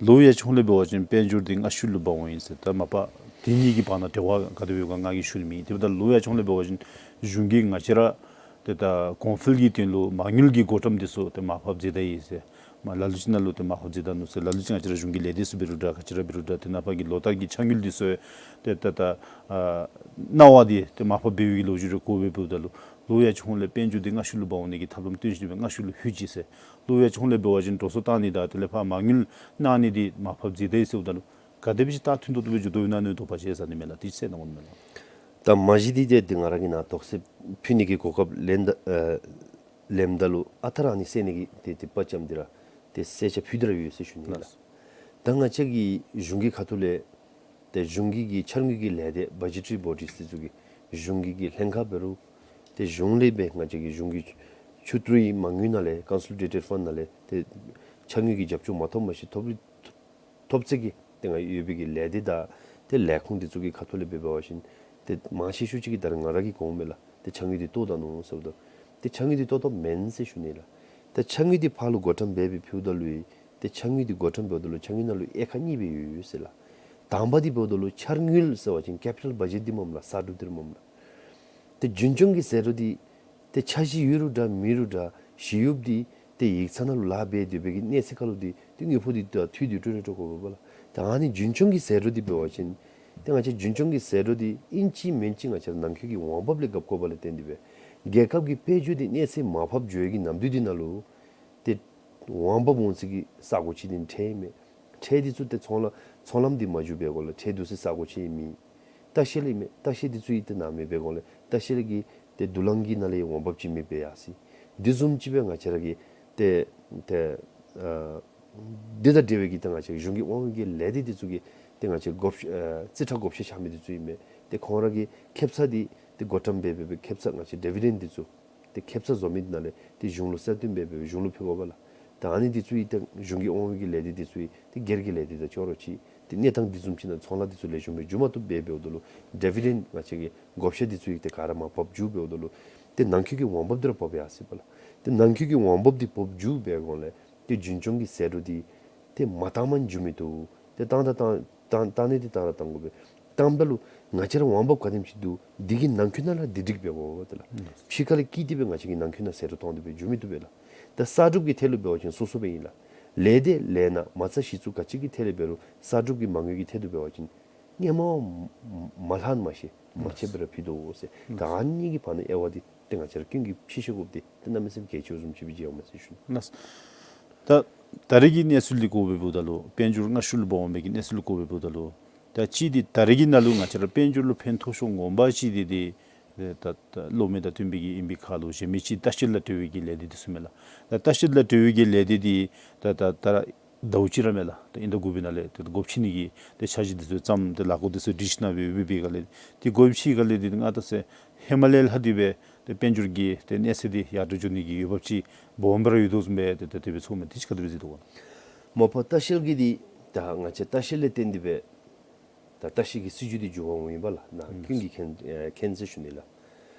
ལོ་ཡར་ཆུང་ལས་འབད་བ་ཅིན་དཔལ་འབྱོར་འདི་སྔ་ཤོས་ལུ་འབག་འོང་ཡི་ཟེར། ད་མ་པ་དེ་གཉིས་ཀྱི་བར་ན་འབྲེལ་བ་ག་དེ་སྦེ་ཡོད་ག་ང་གིས་ཞུ་ནི་མེད། དེ་འབདཝ་ད་ལོ་ཡར་ཆུང་ལས་འབད་བ་ཅིན་གཞུང་གིས་ང་བཅས་ར་ཏེ་ད་གོང་འཕེལ་གྱི་དོན་ལུ་མ་དངུལ་གྱི་བགོ་བཀྲམ་འདི་ཚུ་ཏེ་མར་ཕབ་མཛད་ད་ཡི་ཟེར། མ་ལ་ལུ་ཅིག་ནང་ལུ་ཏེ་མར་ཕབ་མཛད་ད་ནུག་ཟེར། ལ་ལུ་ཅིག་ང་བཅས་ར་གཞུང་གི་ལས་སྡེ་ཚུ་འབད་རུང་འདྲ་ག་ཅི་ར་འབད་རུང་འདྲ་ཏེ་ནཱ་ཕར་གྱི་ལོ་ལྟར་གྱི་ཆ་དངུལ་འདི་ཚུ་ཏེ་ད་ད་ཨ་གནང་བ་འདི་ཏེ་མར་ཕབ་འབད་བའི་གི་ལོ་རྒྱུས་རེ་གོ་སྦེ་འབདཝ་ད་ལུ་ལོ་ཡར་ཆུང་ལས་དཔལ་འབྱོར་འདི་སྔ་ཤོས་ལུ་འབག་འོང་ནི་གི་ཐབས་ལམ་སྟོན་ཞིནམ་སྦེ་སྔ་ཤོས་ལུ་ལྷོད་ཅི་ཟེར། ལོ་ཡར་ཆུང་ལས་འབད་བ་ཅིན་འགྲོ་སོང་བཏང་ནི་དང་དེ་ལས་ཕར་མ་དངུལ་གནང་ནི་འདི་མར་ཕབ་མཛད་ད་ཡི་ཟེརཝ་ད་ལུ་ག་དེ་སྦེ་ཅིག་ད་མཐུན་ཏོག་ཏོ་སྦེ་འགྱོ་དོ་ཨིན་ན་ནི་དོགས་པ་ཅིག་ཡོད་ས་ནི་མས་ལགས། དེ་ཅིག་གསལ་གནང་དགོ་མས་ལགས། ད་མ་གཞི་འདི་ཏེ་འདི་ང་ར་གིས་ནཱ་དོགས་སེལ་ཕུལ་ནི་གི་གོ་སྐབས་ལེན་ད་ཨ་ལེནམ་ད་ལུ་ཨ་རྟག་ར་ཨ་ནི་གསལ་ནི་གི་ཏེ་ཏེ་དཔའ་བཅམ་སྟེ་ར་ཏེ་གསལ་ཆ་ཕུལ་ཏེ་ར་ཡོད་ཟེར་ཞུ་ནི་ལགས། ལགས། ད་ང་བཅས་ཀྱི་གཞུང་གི་ཁ་ཐུག་ལས་ཏེ་གཞུང་གི་གི་འཆར་དངུལ་གྱི་ལས་སྡེ་བ་ཇེ་ཊ་རི་བོ་ཌིས་འདི་ཚུ་གིས་གཞུང་གི་གི་ལྷན་ཁག་འབད་རུང་ཏེ་གཞུང་ལས་སྦེ་ང་བཅས་ཀྱི་གཞུང་གི་ཆུ་ཏི་རུའི་མ་དངུལ་ནང་ལས་ཀོན་སོ་ལི་ཌེ་ཊེཌ་ཕཱན་ནང་ལས་ཏེ་འཆར་དངུལ་གྱི་རྒྱབ་སྐྱོར་མ་ཐོབ་མ་གཞི་ཐོབ་ཐོབ་ཚད་ཀྱི་ཏེ་ང་ཡོད་པའི་གི་ལས་སྡེ་དང་ཏེ་ལས་ཁུངས་འདི་ཚུ་གི་ཁ་ཐུག་ལས་འབད་འབད་བ་ཅིན་ཏེ་མང་ཆེ་ཤོས་ཅིག་གིས་ད་རེས་ང་ར་གིས་གོཝ་མས་ལགས། ཏེ་འཆར་དངུལ་འདི་བཏོག་ད་ནུག་ཟེརཝ་ད་ཏེ་འཆར་དངུལ་འདི་བཏོག་བཏོགཔ་མེན་ཟེར་ཞུ་ནི་ལགས། ཏེ་འཆར་དངུལ་འདི་ཕར་ལུ་བགོ་བཀྲམ་འབད་སྦེ་ཕུལཝ་ད་ལུ་ཏེ་འཆར་དངུལ་འདི་བགོ་བཀྲམ་འབདཝ་ད་ལུ་འཆར་དངུལ་ནང་ལུ་དབྱེ་ཁག་གཉིས་སྦེ་ཡོད་ཡོད་ཟེར་ལགས། དང་པ་འདི་འབདཝ་ད་ལུ་འཆར་དངུལ་ཟེར་བ་ཅིན་ཀེ་པི་ཊལ་བ་ཇེཊ་འདི་མས་ལགས། གསར་སྒྲུབ་འདི་མས་ལགས། ཏེ་རྒྱུན་སྐྱོང་གི་ཟད་འགྲོ་འདི་ཏེ་འཆར་གཞི་ཡོད་རུང་འདྲ་མེད་རུང་འདྲ་ཞི་གཡོགཔ་འདི་ཏེ་ཡིག་ཚང་ནང་ལུ་ལཱ་འབད་སྡོད་པའི་གི་གནས་ཚད་ཁར་ལུ་འདི་ཏེ་དངུལ་ཕོགས་འདི་ད་འཐུས་ཏེ་སྤྲོད་ར་སྤྲོད་དགོ་པས་ལགས། ད་ཨ་ནི་རྒྱུན་སྐྱོང་གི་ཟད་འགྲོ་འདི་འབད་བ་ཅིན་ཏེ་ང་བཅས་རྒྱུན་སྐྱོང་གི་ཟད་འགྲོ་འདི་ཨིན་ཅི་མིན་ཅི་ང་བཅས་ར་ནང་འཁོད་ཀྱི་འོང་འབབ་ལས་རྒཔོ་བཀོད་པ་ལས་བརྟེན་ཏེ་སྦེ་རྒྱལ་ཁབ་ཀྱི་དཔལ་འབྱོར་འདི་གནས་ཚད་མར་ཕབ་འགྱོ་བའི་གི་ནམ་དུས་འདི་ནང་ལུ་ཏེ་འོང་འབབ་འོང་ས་གི་ས་གོ་ཅིག་འདི་ཁྲལ་མས། ཁྲལ་འདི་ཚུ་ཏེ་ཚོང་ལཱ་ཚོང་ལམ་འདི་མ་འགྱོ་བའི་སྒང་ལས་ཁྲལ་བསྡུ་སའི་ས་གོ་ཅིག་མེད། ལྟ་བཤལ་ཨིན་མས། ལྟ་བཤལ་འདི་ཚུ་ཡང་ཏེ་ནཱ་མེད་པའི་སྒང་ལས་ལྟ་བཤལ་གྱི་ཏེ་དུ་ལང་གི་ནང་ལས་འོང་འབབ་ཅིག་མེདཔ་སྦེ་ཡར་སོ་ཡི། འདི་བཟུམ་ཅིག་སྦེ་ང་བཅས་ར་གི་ཏེ་ཏེ་ཨ་འདི་དང་འབྲེལ་བའི་གི་ཏེ་ང་བཅས་གཞུང་གི་དབང་འོག་གི་ལས་སྡེ་འདི་ཚུ་གི་ཏེ་ང་བཅས་བགོ་བཤའ་ཨ་རྩིས་ཁྲ་བགོ་བཤའ་རྐྱབ་མི་འདི་ཚུ་ཨིན་མས། ཏེ་ཁོང་ར་གིས་ཁེབ་ས་འདི་ཏེ་བགོ་བཀྲམ་འབད་འབད་འབད་ཁེབ་ས་ང་བཅས་ཌི་བི་ཌེནཌ་འདི་ཚུ་ཏེ་ཁེབ་ས་བཟོ་མི་འདི་ནང་ལས་ཏེ་གཞུང་ལུ་གསལ་སྟོན་འབད་འབད་གཞུང་ལུ་ཕུལ་དགོ་པས་ལགས། ད་ཨ་ནི་འདི་ཚུ་ཡང་ཏེ་གཞུང་གི་དབང་འོག་གི་ལས་སྡེ་འདི་ཚུ་ཡང་ཏེ་སྒེར་གྱི་ལས་སྡེ་དང་ཅོག་ར་ཅིག་ཏེ་གནས་སྟངས་འདི་བཟུམ་ཅིག་ནང་ཚོང་ལཱ་འདི་ཚུ་ལེགས་ཤོམ་སྦེ་འགྱོ་མ་བཏུབ་འབད་འབདཝ་ད་ལུ་ཌི་བི་ཌེནཌ་ང་བཅས་ཀྱི་བགོ་བཤའ་འདི་ཚུ་ཡང་ཏེ་ག་ར་མར་ཕབ་འགྱོ་འབདཝ་ད་ལུ་ཏེ་ནང་འཁོད་ཀྱི་འོང་འབབ་འདི་ར་ཕབ་ཡར་སོ་ཡི་པ་ལགས། ཏེ་ནང་འཁོད་ཀྱི་འོང་འབབ་འདི་ཕབ་འགྱོ་བའི་སྒང་ལས་ཏེ་རྒྱུན་སྐྱོང་གི་ཟད་འགྲོ་འདི་ཏེ་མ་བཏངམ་མ་འགྱོ་མི་བཏུབ། ཏེ་བཏང་ད་བཏང་བཏང་བཏང་ནི་འདི་བཏང་ར་བཏང་དགོ་པས། བཏངམ་ད་ལུ་ང་བཅས་ར་འོང་འབབ་ག་དེམ་ཅིག་འདུག་འདི་གི་ནང་འཁོད་ནང་ལས་སྒྲིག་སྒྲིག་འབད་དགོ་པས་ལགས། ཕྱི་ཁ་ལས་བཀལ་ཏེ་སྦེ་ང་བཅས་ཀྱི་ནང་འཁོད་ནང་ཟད་འགྲོ་བཏང་སྟེ་སྦེ་འགྱོ་མི་བཏུབ་པས་ལགས། ད་གསར་སྒྲུབ་ཀྱི་ཐད་ལུ་འབད་བ་ཅིན་སོ་སོ་སྦེ་ཨིན་ལགས། ལས་སྡེ་ལས་སྣ་མ་རྩ་གཞི་བཙུགས་ག་ཅི་གི་ཐད་ལས་འབད་རུང་གསར་སྒྲུབ་ཀྱི་མ་དངུལ་གྱི་ཐད་དུ་འབད་བ་ཅིན་སྔོན་མ་མ་ལྷག་མ་ཤེས་མ་ཆད་པར་ར་ཕུལ་དོ་ཟེར། ད་ཨ་ནི་གི་བར་ན་དབྱེ་བ་འདི་ཏེ་ང་བཅས་ར་ཀུན་གྱིས་ཕྱེ་ཤེས་དགོཔ་འདི་ཏེ་གནམ་མེད་ས་མེད་གལ་ཆེཝ་བཟུམ་ཅིག་སྦེ་མཇལཝ་མས་ཟེར་ཞུ་ནི། ལགས། ད་ད་རེས་ཀྱི་གནས་ཚུལ་འདི་གོ་སྦེ་འབདཝ་ད་ལུ་དཔལ་འབྱོར་སྔ་ཤོས་ལུ་འབག་འོང་མི་གི་གནས་ཚུལ་གོ་སྦེ་འབདཝ་ད་ལུ་ད་ཅི་འདི་ད་རེས་ཀྱི་ནང་ལུ་ང་བཅས་ར་དཔལ་འབྱོར་ལུ་ཕན་ཐོགས་ཤོས་ངོ་མ་ཅིག་འདི་འདི་ད་ད་གློག་མེ་དང་བསྟུན་པའི་གི་ཨིན་པའི་ཁར་ལུ་གཞན་མི་ཅིག་ལྟ་བཤལ་ལུ་འབྲེལ་བའི་གི་ལས་སྡེ་འདི་ཚུ་མས་ལགས། ད་ལྟ་བཤལ་ལུ་འབྲེལ་བའི་གི་ལས་སྡེ་འདི་ད་ད་ད་ར་ ཟླཝ་གཅིག་ར་མས་ལགས། ཏེ་ཨིན་ད་དགུ་པའི་ནང་ལས་ཏེ་སྒོ་ཕྱེ་ནི་གི་ཏེ་འཆར་གཞི་འདི་ཚུ་བརྩམས་ཏེ་ལས་འགུལ་འདི་ཚུ་སྒྲིག་གཞི་ནང་སྦེ་ཡོད་པའི་སྒང་ལས་ཏེ་སྒོ་ཕྱེ་སྒང་ལས་ཏེ་ང་ད་ཟེར་ཧེ་མ་ལས་ལྷག་སྟེ་སྦེ་ཏེ་དཔལ་འབྱོར་གྱི་ཏེ་གནས་ཚད་འདི་ཡར་འགྲོ་འགྱོ་ནི་གི་འོས་འབབ་ཅིག་སྦོམ་སྦེ་ར་ཡོད་དོ་བཟུམ་སྦེ་ཏེ་ཏེ་དེ་སྦེ་ཚོརཝ་མས། དེ་ཅིག་ག་དེ་སྦེ་གཟིགས་དོ་ག། མ་པ་ལྟ་བཤལ་གྱི་འདི་ད་ང་བཅས་ལྟ་བཤལ་ལས་བརྟེན་ཏེ་སྦེ་ད་ལྟ་བཤལ་གྱི་སྲིད་བྱུས་འདི་འགྱུར་བ་འོང་ཡི་པ་ལགས། ནཱ་ཀུན་གྱིས་མཁྱེན་ཨེ་མཁྱེན་ཟེར་ཞུ་ནི་ལགས།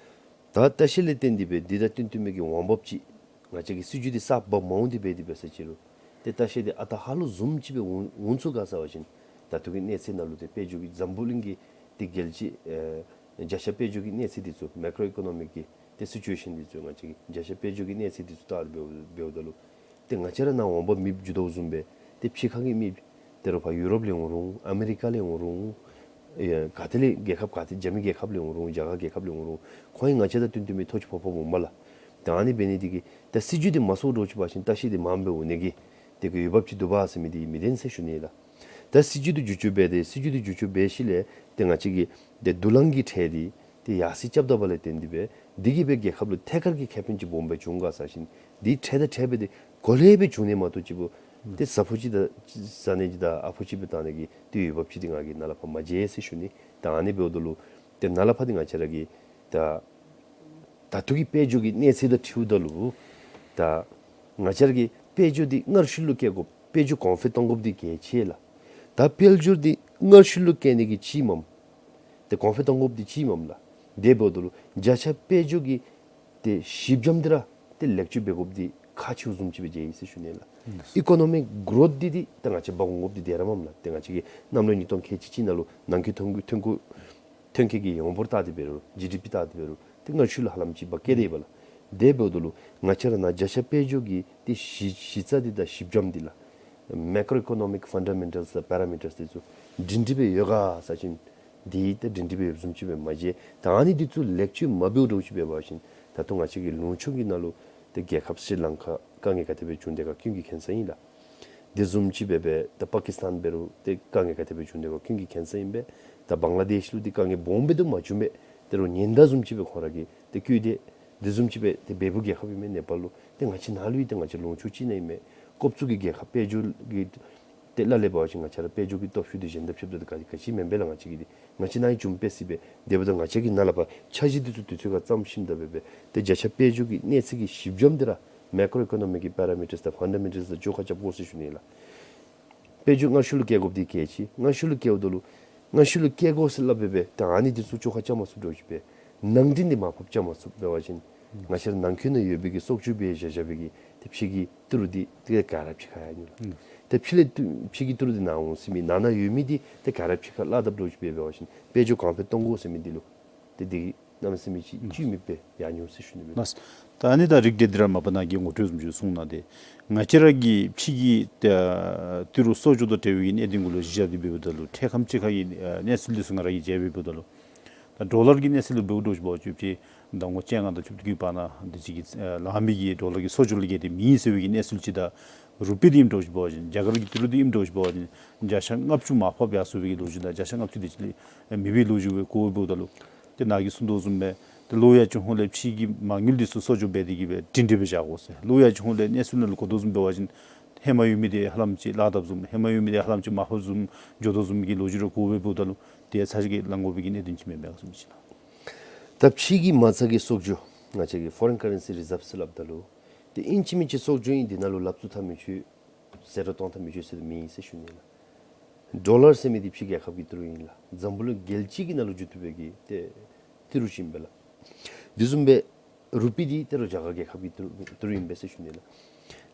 ད་ལྟ་བཤལ་ལས་བརྟེན་ཏེ་སྦེ་འདི་དང་བསྟུན་བསྟུན་མི་གི་འོང་འབབ་ཅིག་ང་བཅས་ཀྱི་སྲིད་བྱུས་འདི་གསརཔ་འབག་མ་འོང་སྟེ་སྦེ་དེ་སྦེ་ཟེར་ཅི་རུང་ཏེ་ལྟ་བཤལ་འདི་ཨ་རྟག་ཧ་ལུགས་བཟུམ་ཅིག་སྦེ་འོང་འོང་ཚུགས་ག་ཟེར་བ་ཅིན་ད་ལྟོ་གི་གནས་ཚད་ནང་ལུ་ཏེ་དཔལ་འབྱོར་གྱི་འཛམ་བུ་གླིང་གི་ཏེ་རྒྱལ་སྤྱི་ཨེ་བརྒྱ་ཆ་དཔལ་འབྱོར་གྱི་གནས་ཚད་འདི་ཚུ་མེ་ཀྲོ་ཨི་ཀོ་ནོ་མིག་གི་ཏེ་སི་ཅུ་ཨེ་ཤཱན་འདི་ཚུ་ང་བཅས་ཀྱི་བརྒྱ་ཆ་དཔལ་འབྱོར་གྱི་གནས་ཚད་འདི་ཚུ་བལྟ་སྟེ་འབདཝ་འབདཝ་ད་ལུ་ཏེ་ང་བཅས་ར་ནཱ་འོང་འབབ་མེདཔ་འགྱོ་དོ་བཟུམ་སྦེ་ཏེ་ཕྱི་ཁ་གི་མི་ཏེ་རོགས་ཕར་ཡུ་རོབ་ལས་འོང་རུང་ཨ་མེ་རི་ཀ་ལས་འོང་རུང་ཨེ་ག་ཏེ་ལས་རྒྱལ་ཁབ་ག་ཏེ་རྒྱ་མི་རྒྱལ་ཁབ་ལས་འོང་རུང་རྒྱ་གར་རྒྱལ་ཁབ་ལས་འོང་རུང་ཁོང་གིས་ང་བཅས་དང་བསྟུན་བསྟུན་མི་ཐོབ་ཅི་ཕོག་ཕོགཔ་འོང་མས་ལགས། ད་ཨ་ནི་འབད་ནི་འདི་གིས་ད་སྲིད་བྱུས་འདི་མ་སོར་འགྱོ་ཅི་བ་ཅིན་ལྟ་བཤལ་འདི་མངམ་སྦེ་འོང་ནི་གི་ཏེ་གི་འོས་འབབ་ཅིག་འདུག་པ་ཟེར་མི་འདི་མི་བདེན་ཟེར་ཞུ་ནི་ལགས། ད་སྲིད་བྱུས་འདི་བསྒྱུར་བཅོས་འབད་དེ་སྲིད་བྱུས་འདི་བསྒྱུར་བཅོས་འབད་ཞིནམ་ལས་ཏེ་ང་བཅས་ཀྱི་ཏེ་དུ་ལང་གི་ཁྲལ་འདི་ཏེ་ཡར་སེང་རྐྱབ་ད་པ་ལས་བརྟེན་ཏེ་སྦེ་འདི་གིས་སྦེ་རྒྱལ་ཁབ་ལུ་ཐད་ཀར་གྱི་ཁེ་ཕན་ཅིག་སྦོམ་སྦེ་བྱུང་ག་ཟེར་བ་ཅིན་འདི་ཁྲལ་དང་ཁྲལ་འབད་དེ་གོ་ལེ་སྦེ་བྱུང་ནི་མ་གཏོགས་ཅིག་པོ་ཏེ་ཟ་ཕོགས་ཅིག་དང་ཟ་ནི་ཅིག་དང་ཨ་ཕོགས་ཅིག་སྦེ་བཏང་ནི་གི་ཏེ་འོས་འབབ་ཅིག་འདི་ང་གིས་ནཱ་ལས་ཕར་མ་མཇལ་ཟེར་ཞུ་ནི། ད་ཨ་ནི་འབདཝ་ད་ལུ་ཏེ་ནཱ་ལས་ཕར་འདི་ང་བཅས་ར་གི་ད་ད་ལྟོ་གི་དཔལ་འབྱོར་གྱི་གནས་ཚད་དང་འཁྲིལཝ་ད་ལུ་ད་ང་བཅས་ར་གི་དཔལ་འབྱོར་འདི་སྔར་ཤུལ་ལུ་བཀལ་དགོཔ་དཔལ་འབྱོར་གོང་འཕེལ་གཏང་དགོཔ་འདི་གལ་ཆེ་ལགས། ད་དཔལ་འབྱོར་འདི་སྔར་ཤུལ་ལུ་བཀལ་ནི་གི་ཅིག་མངམ་ཏེ་གོང་འཕེལ་གཏང་དགོཔ་འདི་ཅིག་མངམ་ལགས། དེ་འབདཝ་ད་ལུ་བརྒྱ་ཆ་དཔལ་འབྱོར་གྱི་ཏེ་གཞི་འགྱམ་འདི་ར་ཏེ་ལེགས་བཅོས་འབད་དགོཔ་འདི་ཁག་ཆེཝ་བཟུམ་ཅིག་སྦེ་མཇལ་ཡི་ཟེར་ཞུ་ནི་ལགས། ཨི་ཀོ་ནོ་མིག་གི་རོཐ་འདི་འདི་ད་ང་བཅས་འབག་འོང་དགོཔ་འདི་དེ་ར་མངམ་ལགས། ཏེ་ང་བཅས་ཀྱིས་གནམ་ལོ་ཉིས་སྟོང་ཁལ་གཅིག་གཅིག་ནང་ལུ་ནང་འཁོད་ཐོན་ཐོན་ཁུངས་ཐོན་སྐྱེད་ཀྱི་ཡོངས་འབོར་བལྟ་སྟེ་འབད་རུང་ཇི་ཌི་པི་བལྟ་སྟེ་འབད་རུང་ཏེ་སྔར་ཤུལ་ལུ་ཧ་ལམ་ཅིག་འབག་བཀལ་ཏེ་ཡོདཔ་ལགས། དེ་འབདཝ་ད་ལུ་ང་བཅས་ར་ནཱ་བརྒྱ་ཆ་དཔལ་འབྱོར་གྱི་ཏེ་གཞི་གཞི་རྩ་འདི་དང་གཞི་འགྱམ་འདི་ལགས་མེ་ཀྲོ་ཨི་ཀོ་ནོ་མིག་ཕན་ཌ་མེན་ཊལསི་དང་པེ་ར་མི་ཊརསི་འདི་ཚུ་སྒྲིང་སྒྲི་སྦེ་ཡོད་ག་ཟེར་བ་ཅིན་འདི་ད་སྒྲིང་སྒྲི་སྦེ་ཡོདཔ་བཟུམ་ཅིག་སྦེ་མ་མཇལ། ད་ཨ་ནི་འདི་ཚུ་ལེགས་བཅོས་མ་འབདཝ་འདྲཝ་ཅིག་འབད་བ་ཅིན་ད་ལྟོ་ང་བཅས་ཀྱི་ལུང་ཕྱོགས་ཀྱི་ནང་ལུ་ཏེ་རྒྱལ་ཁབ་སི་རི་ལང་ཀ་དཀའ་ངལ་ག་དེ་སྦེ་བྱུང་དེས་ག་ཀུན་གྱིས་མཁྱེན་ས་ཨིན་ལགས། དེ་བཟུམ་ཅིག་སྦེ་སྦེ་ད་པ་ཀིསི་ཏཱན་འབད་རུང་ཏེ་དཀའ་ངལ་ག་དེ་སྦེ་བྱུང་དེས་ག་ཀུན་གྱིས་མཁྱེན་ས་ཨིན་པས། ད་བང་ལ་དེཤ་ལུ་ཏེ་དཀའ་ངལ་སྦོམ་སྦེ་དུ་མ་བྱུང་པས། ཏེ་རོགས་ཉེན་བརྡ་བཟུམ་ཅིག་སྦེ་ཁོང་ར་གིས་ཏེ་བཀོད་དེ་དེ་བཟུམ་ཅིག་སྦེ་ཏེ་བལ་པོའི་རྒྱལ་ཁབ་ཨིན་མས་ནེ་པཱལ་ལུ། ཏེ་ང་བཅས་ནཱ་ལུ་ཡང་ཏེ་ང་བཅས་ལུང་ཕྱོགས་ཅིག་ནང་ཨིན་མས། ཀོབ་ཙུ་གི་རྒྱལ་ཁབ་དཔལ་འབྱོར་གྱི་ཏེ་ལཱ་ལས་འབད་བ་ཅིན་ང་བཅས་ར་དཔལ་འབྱོར་གྱི་སྟོབས་ཤུགས་འདི་གཞན་དང་ཕྱདཔ་ད་ག་ག་ཅི་མེན་པས་ལགས། ང་བཅས་ཀྱི་འདི་ང་བཅས་ནཱ་ཡང་བྱུང་པས་ཟེར་སྦེ། དེ་འབདཝ་ད་ང་བཅས་ཀྱིས་ནཱ་ལས་ཕར་འཆར་གཞི་འདི་ཚུ་དུས་ཚོད་ཁར་བརྩམས་ཞིནམ་ད་སྦེ་སྦེ་ཏེ་བརྒྱ་ཆ་དཔལ་འབྱོར་གྱི་གནས་ཚད་ཀྱི་གཞི་འགྱམ་འདི་ར་མེ་ཀྲོ་ཨི་ཀོ་ནོ་མིག་གི་པེ་ར་མི་ཊརསི་དང་ཕན་ཌ་མེན་ཊལསི་དང་བཅོ་ཁ་རྐྱབ་དགོ་ཟེར་ཞུ་ནི་ལགས། དཔལ་འབྱོར་སྔར་ཤུལ་ལུ་བཀལ་དགོཔ་འདི་གལ་ཆེ། སྔར་ཤུལ་ལུ་བཀལཝ་ད་ལུ་སྔར་ཤུལ་ལུ་བཀལ་དགོ་ཟེར་སླབ་སྦེ་སྦེ་ད་ཨ་ནི་འདི་ཚུ་བཅོ་ཁ་རྐྱབ་མ་ཚུགསཔ་འདྲཝ་ཅིག་སྦེ་ནང་འདྲེན་འདི་མར་ཕབ་རྐྱབ་མ་ཚུགསཔ་འབད་བ་ཅིན་ང་བཅས་ར་ནང་འཁོད་ནང་ཡོད་པའི་གི་གསོག་འཇོག་འབད་བཞག་བཞག་པའི་གི་ཏེ་ཕྱི་གི་ཏི་རུ་འདི་ཏེ་ག་ར་ཕྱི་ཁར་ཡར་འགྱོ་ལགས། ཏེ་ཕྱི་ལས་ཏི་ཕྱི་གི་ཏི་རུ་འདི་ནཱ་འོང་ཟེར་མི་ནང་ན་ཡོད་མི་འདི་ཏེ་ག་ར་ཕྱི་ཁར་བརླག་དཔ་འདྲཝ་ཅིག་སྦེ་འབད་བ་ཅིན་དཔལ་འབྱོར་གོང་འཕེལ་གཏང་དགོ་ཟེར་མི་འདི་ལུ་ཏེ་འདི་གནམ་མེད་ས་མེད་ཅིག་ཨུམ་ཅིག་མེདཔ་སྦེ་ཡར་འགྱོ་ཟེར་ཞུ་ནི་མས། ལགས། ད་ཨ་ནི་ད་རིགས་འདི་འདི་ར་མ་པ་ནཱ་གིས་ངོ་སྤྲོད་བཟུམ་ཅིག་གསུངས་གནང་སྟེ་ང་བཅས་ར་གི་ཕྱི་གི་ཏེ་ཏི་རུ་གསོག་འཇོག་དང་འབྲེལ་བའི་གི་གནད་དོན་གུ་ལུ་གཞི་བཞག་སྟེ་འབདཝ་ད་ལུ་འཕྲལ་ཁམས་ཅིག་ཁར་གྱི་ཨ་གནས་ཚུལ་འདི་ཚུ་ང་ར་གིས་མཇལ་སྦེ་འབདཝ་ད་ལུ་ད་ཌོ་ལར་གྱི་གནས་ཚུལ་ལུ་འབདཝ་འདྲཝ་ཅིག་འབད་བ་ཅིན་ཟླ་ངོ་བཅོ་ལྔ་དང་བཅུ་བདུན་གྱི་བར་ན་འདི་ཅིག་གི་ཨ་ལང་མི་གི་ཌོ་ལར་གྱི་གསོག་འཇོག་ལུ་བརྒལ་ཏེ་མེད་ཟེར་བའི་གི་གནས་ཚུལ་ཅིག་དང་རུ་པི་འདི་ཨིནམ་འདྲཝ་ཅིག་འབད་བ་ཅིན་རྒྱ་གར་གྱི་ཏི་རུ་འདི་ཨིནམ་འདྲཝ་ཅིག་འབད་བ་ཅིན་བརྒྱ་ཆ་ལྔ་བཅུ་མར་ཕབ་ཡར་སོང་བའི་གི་ལོ་རྒྱུས་དང་བརྒྱ་ཆ་ལྔ་བཅུ་དེ་ཅིག་ལས་མེད་པའི་ལོ་རྒྱུས་སྦེ་གོཝ་འབདཝ་ད་ལུ་ཏེ་ནཱ་གིས་གསུངས་དོ་བཟུམ་སྦེ་ཏེ་ལོ་ཡར་བཅུག་འོང་ལས་ཕྱི་གི་མ་དངུལ་འདི་ཚུ་གསོག་འཇོག་འབད་དེ་གི་སྦེ་སྒྲིང་སྒྲི་སྦེ་བཞག་དགོ་ཟེར། ལོ་ཡར་བཅུག་འོང་ལས་གནས་ཚུལ་ནང་ལུ་གོ་དོ་བཟུམ་འབད་བ་ཅིན་ཧེ་མ་ཡོད་མི་འདི་ཧ་ལམ་ཅིག་བརླག་དཔ་བཟུམ་ཧེ་མ་ཡོད་མི་འདི་ཧ་ལམ་ཅིག་མར་ཕབ་བཟུམ་འགྱོ་དོ་བཟུམ་གྱི་ལོ་རྒྱུས་ར་གོཝ་འབདཝ་ད་ལུ་ཏེ་ཚར་གཅིག་གླེང་དགོ་པའི་གི་གནད་དོན་ཅིག་མེན་པས་གསུངས་མི་ཅིག་ལགས། ད་ཕྱི་གི་མ་རྩ་གི་གསོག་འཇོག་ང་བཅས་ཀྱིས་ཕོ་རེན་ཀ་རེན་སི་རི་ཛརབ་ཟེར་སླབ་ད་ལུ་ཏེ་ཨིན་ཅི་མིན་ཅི་གསོག་འཇོག་ཨིན། འདི་ནང་ལུ་ལགཔ་བཙུགས་ཐབས་མི་ཆོག། ཟད་འགྲོ་གཏང་ཐབས་མི་ཆོག་ཟེར་མེད་ཟེར་ཞུ་ནི་ལགས། ཌོ་ལར་ཟེར་མི་འདི་ཕྱི་རྒྱལ་ཁབ་ཀྱི་ཏི་རུ་ཨིན་ལགས། འཛམ་བུ་གླིང་རྒྱལ་སྤྱི་གི་ནང་ལུ་བརྒྱུད་ཐུབ་པའི་གི་ཏེ་ཏི་རུ་ཅིག་ཨིན་པས་ལགས། དེ་བཟུམ་སྦེ་རུ་པི་འདི་ཏེ་རོགས་རྒྱ་གར་རྒྱལ་ཁབ་ཀྱི་ཏི་རུ་ཏི་རུ་ཨིན་པས་ཟེར་ཞུ་ནི་ལགས།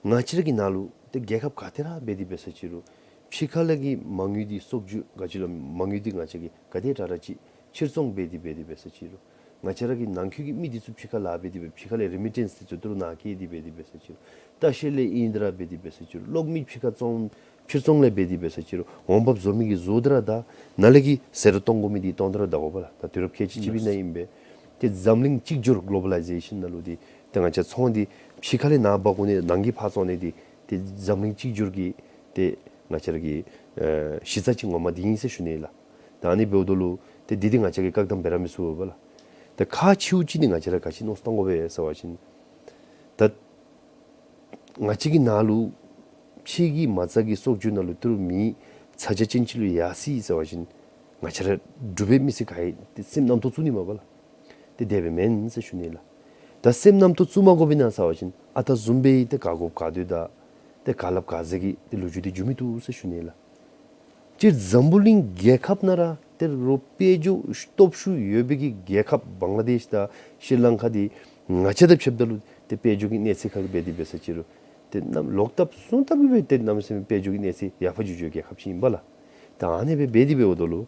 ང་བཅས་ར་གི་ནང་ལུ་ཏེ་རྒྱལ་ཁབ་ག་ཏེ་ར་འབད་དེ་འབད་ས་ཅི་རུང་ཕྱི་ཁ་ལས་ཀྱི་མ་དངུལ་འདི་གསོག་འཇོག་ག་ཅི་ལོ་མ་དངུལ་འདི་ང་བཅས་ཀྱིས་ག་དེ་དྲག་དྲག་ཅིག་ཕྱིར་ཚོང་འབད་དེ་འབད་དེ་འབད་ས་ཅི་རུང་ང་བཅས་ར་གི་ནང་འཁོད་ཀྱི་མི་འདི་ཚུ་ཕྱི་ཁ་ལཱ་འབད་དེ་འབད་ཕྱི་ཁ་ལས་རི་མི་ཊེནསི་འདི་ཚུ་ཏི་རུ་ནང་བསྐྱལ་ཏེ་འབད་དེ་འབད་ས་ཅི་རུང་ལྟ་བཤལ་ལས་ཨིན་ཏེ་ར་འབད་དེ་འབད་ས་ཅི་རུང་གློག་མེ་ཕྱི་ཁ་བཙོང་ཕྱིར་ཚོང་ལས་འབད་དེ་འབད་ས་ཅི་རུང་འོང་འབབ་བཟོ་མི་གིས་བཟོ་སྟེ་ར་ད་ནཱ་ལས་ཀྱི་ཟད་འགྲོ་གཏང་དགོ་མི་འདི་གཏང་སྟེ་ར་ད་དགོ་པས་ལགས། ད་དུས་རབས་ཁལ་གཅིག་གཅིག་པའི་ནང་ཨིན་པས། ཏེ་འཛམ་གླིང་གཅིག་གྱུར་གློ་བ་ལའི་ཛེ་ཤཱན་ནང་ལུ་འདི་ཏེ་ང་བཅས་ཚོང་འདི་ཕྱི་ཁ་ལས་ནཱ་འབག་འོང་ནི་ནང་གི་ཕར་བཙོང་ནི་འདི་ཏེ་འཛམ་གླིང་གཅིག་གྱུར་གྱི་ཏེ་ང་བཅས་ར་གི་ཨེ་གཞི་རྩ་ཅིག་ངོ་མ་འདི་ཨིན་ཟེར་ཞུ་ནི་ལགས། ད་ཨ་ནི་འབདཝ་ད་ལུ་ཏེ་འདི་འདི་ང་བཅས་ཀྱིས་བཀག་སྡོམ་འབད་ར་མི་ཚུགས་པས་ལགས། ད་ཁག་ཆེཝ་ཅིག་འདི་ང་བཅས་ར་ག་ཅི་མནོ་བསམ་བཏང་དགོ་པས་ཟེར་བ་ཅིན་ད་ང་བཅས་ཀྱི་ནང་ལུ་ ཕྱི་གི་མ་རྩ་གི་སྲོག་རྒྱུ་ནང་ལུ་ཏི་རུ་མེ་ཚ་གྱང་ཅན་ཅིག་ལུ་ཡར་སོ་ཡི་ཟེར་བ་ཅིན་ང་བཅས་ར་འབྲུག་པའི་མི་སེར་ག་ཡང་ཏེ་སེམས་རྣམ་རྟོག་བཙུགས་ནི་མས་པ་ལགས། ཏེ་དེ་སྦེ་མེན་ཟེར་ཞུ་ནི་ལགས། ད་སེམས་རྣམ་རྟོག་བཙུགས་མ་དགོ་པས་ན་ཟེར་བ་ཅིན་ཨ་རྟག་བཟུམ་སྦེ་ཏེ་ག་དགོཔ་ག་འདོད་དང་ཏེ་ག་སླབ་ག་ཟེར་གྱི་ཏེ་ལོ་རྒྱུས་འདི་འགྱོ་མི་བཏུབ་ཟེར་ཞུ་ནི་ལགས། སྤྱིར་འཛམ་བུ་གླིང་རྒྱལ་ཁབ་ནང་ར་ཏེ་རོགས་དཔལ་འབྱོར་སྟོབས་ཤུགས་ཡོད་པའི་གི་རྒྱལ་ཁབ་བང་ལ་དེཤ་དང་ཤྲི་ལང་ཀ་འདི་ང་བཅས་དང་ཕྱདཔ་ད་ལུ་ཏེ་དཔལ་འབྱོར་གྱི་གནས་ཚད་ཁར་འབད་དེ་འབད་ས་ཅིག་རུང་ཏེ་གནམ་ལོག་བཏབ་སོང་བཏབ་སྦེ་ཏེ་གནམ་མེད་ས་མེད་དཔལ་འབྱོར་གྱི་གནས་ཚད་ཡར་འཕར་འགྱོ་འགྱོ་རྒྱལ་ཁབ་ཅིག་ཨིན་པས་ལགས། ད་ཨ་ནི་སྦེ་འབད་དེ་འབདཝ་ད་ལུ་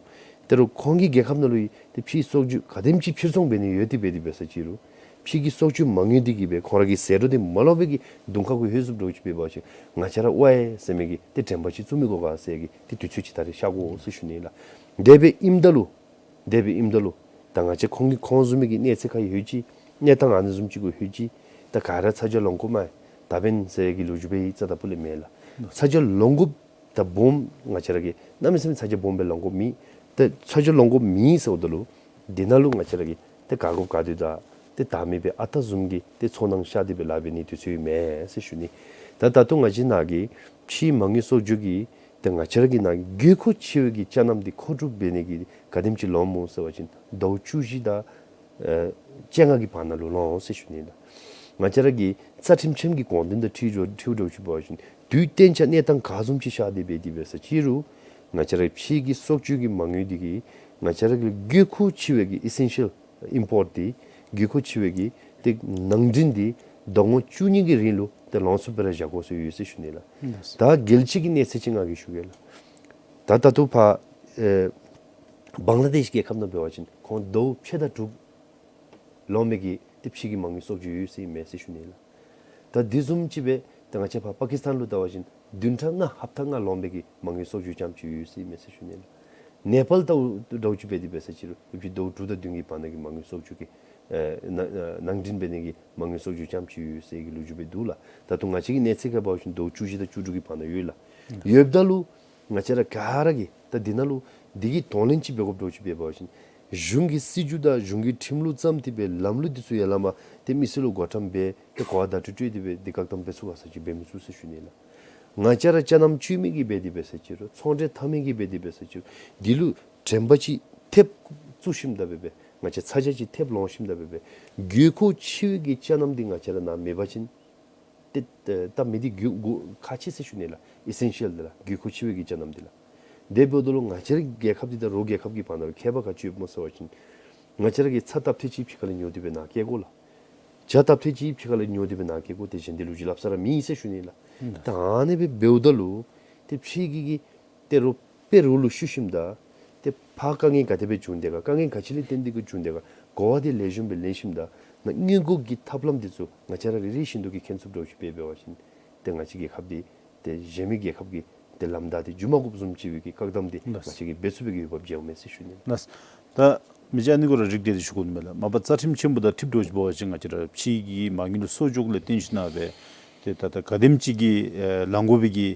ཏེ་རོགས་ཁོང་གི་རྒྱལ་ཁབ་ནང་ལུ་ཡང་ཏེ་ཕྱིའི་སྲོག་རྒྱུ་ག་དེམ་ཅིག་ཕྱིར་ཚོང་འབད་ནི་ཡོད་དེ་འབད་དེ་འབད་ས་ཅིག་རུང་ཕྱི་གི་སྲོག་རྒྱུ་མ་དངུལ་འདི་གིས་སྦེ་ཁོང་ར་གི་ཟད་འགྲོ་འདི་མ་ལོག་པའི་གི་གདོང་ཁ་གུ་ལྷོད་ཚུགསཔ་འདྲཝ་ཅིག་འབད་བ་ཅིན་ང་བཅས་ར་ཝའི་ཟེར་མི་གི་ཏེ་དྲན་པ་ཅིག་བཙུགས་མི་དགོ་ག་ཟེར་གྱི་ཏེ་དུས་ཚོད་ཅིག་ད་རེས་ཤར་དགོ་ཟེར་ཞུ་ནི་ལགས། དེ་སྦེ་ཨིནམ་ད་ལུ་དེ་སྦེ་ཨིནམ་ད་ལུ་ད་ང་བཅས་ཁོང་གི་ཁོང་བཟུམ་མའི་གི་གནས་ཚད་ཁར་ལྷོད་ཅི། གནས་སྟངས་ཨ་ནི་བཟུམ་ཅིག་གུ་ལྷོད་ཅི། ད་ག་ར་ཚ་གྱང་ལོང་དགོཔ་མས། ད་འབདན་ཟེར་གྱི་ལོ་རྒྱུས་འབད་ཡི་རྩ་དང་སྤུ་ལས་མེད་ལགས། ཚ་གྱང་ལོང་དགོཔ་ད་སྦོམ་ང་བཅས་ར་གིས་གནམ་མེད་ས་མེད་ཚ་གྱང་སྦོམ་སྦེ་ལོང་དགོཔ་མེད། ད་ཚ་གྱང་ལོང་དགོཔ་མེད་ཟེརཝ་ད་ལུ་འདི་ནང་ལུ་ང་བཅས་ར་གིས་ཏེ་ག་དགོཔ་ག་འདོད་དང་ཏེ་ད་མེད་པའི་ཨ་རྟག་བཟུམ་གྱི་ཏེ་ཚོར་སྣང་ཤར་ཏེ་སྦེ་ལཱ་འབད་ནིའི་དུས་ཚོད་མེན་ཟེར་ཞུ་ནི། ད་ད་ལྟོ་ང་བཅས་ནང་གི་ཕྱིའི་མ་དངུལ་སྲོག་རྒྱུ་གིས་ཏེ་ང་བཅས་ར་གི་ནང་དགོས་མཁོ་ཆེ་བའི་གི་ཅ་རྣམ་འདི་མཁོ་སྒྲུབ་འབད་ནི་གི་ག་དེམ་ཅིག་ལོངམ་སྨོ་ཟེར་བ་ཅིན་ཟླཝ་བཅུ་བཞི་དང་ཨེ་བཅོ་ལྔ་གི་བར་ན་ལུ་ལོང་ཟེར་ཞུ་ནི་ལགས། ང་བཅས་ར་གི་རྩ་ཁྲིམས་ཆེན་གྱི་དགོངས་དོན་དང་འཁྲིལ་འགྱོ་འཁྲིལཝ་འདྲཝ་ཅིག་འབད་བ་ཅིན་དུས་གཏན་འཇགས་གནས་སྟངས་ག་བཟུམ་ཅིག་ཤར་ཏེ་འབད་དེ་འབད་ས་ཅིག་རུང་ང་བཅས་ར་ཕྱི་གི་སྲོག་རྒྱུ་གི་མ་དངུལ་འདི་གིས་ང་བཅས་ར་གི་དགོས་མཁོ་ཆེ་བའི་གི་ཨི་སེན་ཤལ་ཨིམ་པོརཊ་འདི་དགོས་མཁོ་ཆེ་བའི་གི་ཏེ་ནང་འདྲེན་འདི་ཟླ་ངོ་བཅུ་གཉིས་ཀྱི་རིང་ལུ་ཏེ་ལོངས་སུ་སྤྱོད་པར་བཞག་དགོ་ཟེར་ཡོད་ཟེར་ཞུ་ནི་ལགས། ད་རྒྱལ་སྤྱི་གི་གནས་ཚད་ཅིག་ང་གིས་ཞུ་གེ་ལགས། ད་ད་ལྟོ་ཕར་ཨེ་བང་ལ་དེཤ་རྒྱལ་ཁབ་ནང་འབད་བ་ཅིན་ཁོང་ཟླཝ་ཕྱེད་དང་དྲུག་ལོང་མི་གི་ཏེ་ཕྱི་གི་མ་དངུལ་སྲོག་རྒྱུ་ཡོད་ཟེར་མས་ཟེར་ཞུ་ནི་ལགས། ད་དེ་བཟུམ་ཅིག་སྦེ་ད་ང་བཅས་ཕར་པ་ཀིས་ཏཱན་ལུ་བལྟ་བ་ཅིན་བདུན་ཕྲག་ལྔ་ཧབ་ཏ་ལྔ་ལོང་པའི་གི་མ་དངུལ་སྲོག་རྒྱུ་རྐྱངམ་ཅིག་ཡོད་ཟེར་མས་ཟེར་ཞུ་ནི་ལགས། ནེ་པཱལ་བལྟཝ་འདྲཝ་ཅིག་འབད་དེ་འབད་ས་ཅིག་རུང་ཡུདཔ་ཅིག་ཟླཝ་དྲུག་དང་བདུན་གྱི་བར་ན་གི་མ་དངུལ་སྲོག་རྒྱུ་གི་ཨེ་ནང་ཨེ་ནང་འདྲེན་འབད་ནི་གི་མ་དངུལ་སྲོག་རྒྱུ་རྐྱངམ་ཅིག་ཡོད་ཟེར་གྱི་ལོ་རྒྱུས་འབད་འདུག་ལགས། ད་ལྟོ་ང་བཅས་ཀྱི་གནས་ཚད་ཁར་འབད་བ་ཅིན་ཟླཝ་བཅུ་བཞི་དང་བཅུ་དྲུག་གི་བར་ན་ཡོད་ལགས། ཡོདཔ་ད་ལུ་ང་བཅས་ར་ག་ར་གིས་ད་འདི་ནང་ལུ་འདི་གི་གདོང་ལེན་ཅིག་འབད་དགོཔ་འདྲཝ་ཅིག་འབད་བ་ཅིན་གཞུང་གི་སྲིད་བྱུས་དང་གཞུང་གི་ཁྲིམས་ལུགས་བརྩམས་ཏེ་སྦེ་ལམ་ལུགས་འདི་ཚུ་ཡར་ལས་མར་ཏེ་མི་སེར་ལུ་བགོ་བཀྲམ་འབད་ཏེ་གོ་བ་བརྡ་སྤྲོད་སྤྲོད་དེ་སྦེ་འདི་བཀག་དམ་འབད་ཚུགས་ག་ས་ཅིག་འབད་མི་ཚུགས་ཟེར་ཞུ་ནི་ལགས། ང་བཅས་ར་ཅ་རྣམ་སྤྱོད་མི་གིས་འབད་དེ་འབད་ས་ཅིག་རུང་ཚོང་འབྲེལ་འཐབ་མི་གིས་འབད་དེ་འབད་ས་ཅིག་རུང་འདི་ལུ་དྲན་པ་ཅིག་ཐེབས་བཙུགས་ཞིནམ་ད་འབད་སྦེ་ང་བཅས་ཚ་གྱང་ཅིག་ཐེབས་ལོང་ཞིནམ་ད་འབད་སྦེ་དགོས་མཁོ་ཆེ་བའི་གི་ཅ་རྣམ་འདི་ང་བཅས་ར་ནང་མེད་པ་ཅིན་ཏེ་ད་མི་འདི་དགོས་དགོ་ཁག་ཆེ་ཟེར་ཞུ་ནི་ལགས། ཨི་སེན་ཤལ་འདི་ལགས། དགོས་མཁོ་ཆེ་བའི་གི་ཅ་རྣམ་འདི་ལགས། དེ་འབདཝ་ད་ལུ་ང་བཅས་ར་རྒྱལ་ཁབ་འདི་དང་རོགས་རྒྱལ་ཁབ་ཀྱི་བར་ན་ལུ་ཁྱད་པར་ག་ཅི་ཡོདཔ་སྨོ་ཟེར་བ་ཅིན་ང་བཅས་ར་གིས་ཚྭ་བཏབ་ཐེངས་གཅིག་ཕྱི་ཁ་ལས་ཉོ་སྟེ་སྦེ་ནཱ་བསྐྱལ་དགོ་ལགས། ཇ་བཏབ་ཐེངས་གཅིག་ཕྱི་ཁ་ལས་ཉོ་སྟེ་སྦེ་ནཱ་བསྐྱལ་དགོ། དེ་གཞན་དེ་ལུ་ཅིག་སླབ་ས་ར་མེད་ཟེར་ཞུ་ནི་ལགས། ད་ཨ་ནི་སྦེ་འབདཝ་ད་ལུ་ཏེ་ཕྱི་གི་གི་ཏེ་རོགས་དཔེ་རོགས་ལུ་ཞུ་ཞིནམ་ད་ཏེ་ཕར་དཀའ་ངལ་ག་དེ་སྦེ་བྱུང་དེས་ག་དཀའ་ངལ་ག་ཅི་ལས་བརྟེན་ཏེ་གི་བྱུང་དེས་ག་གོ་བ་དེ་ལེགས་ཤོམ་སྦེ་ལེན་ཞིནམ་ད་ནཱ་སྔོན་འགོག་གི་ཐབས་ལམ་འདི་ཚུ་ང་བཅས་ར་རེ་རེ་བཞིན་དུ་གིས་མཁྱེན་ཚུགསཔ་འདྲཝ་ཅིག་འབད་འབད་བ་ཅིན་ཏེ་ང་བཅས་རྒྱལ་ཁབ་འདི་ཏེ་གཞན་མི་རྒྱལ་ཁབ་ཀྱི་ཏེ་ལམ་བདའ་སྟེ་འགྱོ་མ་དགོཔ་བཟུམ་ཅིག་སྦེ་གི་བཀག་དམ་འདི་ང་བཅས་ཀྱིས་འབད་ཚུགས་པའི་གི་འོས་འབབ་མཇལཝ་མས་ཟེར་ཞུ་ནི་ལགས། ད་མི་རྗེ་ཨ་ནི་གུ་ར་རིགས་བསྒྲེས་ཏེ་ཞུ་དགོ་ནི་མས་ལགས། མ་པ་རྩ་ཁྲིམས་ཆེན་པོ་དང་འཁྲིལཝ་འདྲཝ་ཅིག་འབད་བ་ཅིན་ང་བཅས་ར་ཕྱི་གི་མ་དངུལ་ལུ་གསོག་འཇོག་ལས་བརྟེན་ཞིན་ན་སྦེ་ཏེ་ད་ད་ག་དེམ་ཅིག་གི་ཨེ་ལང་དགོ་པའི་གི་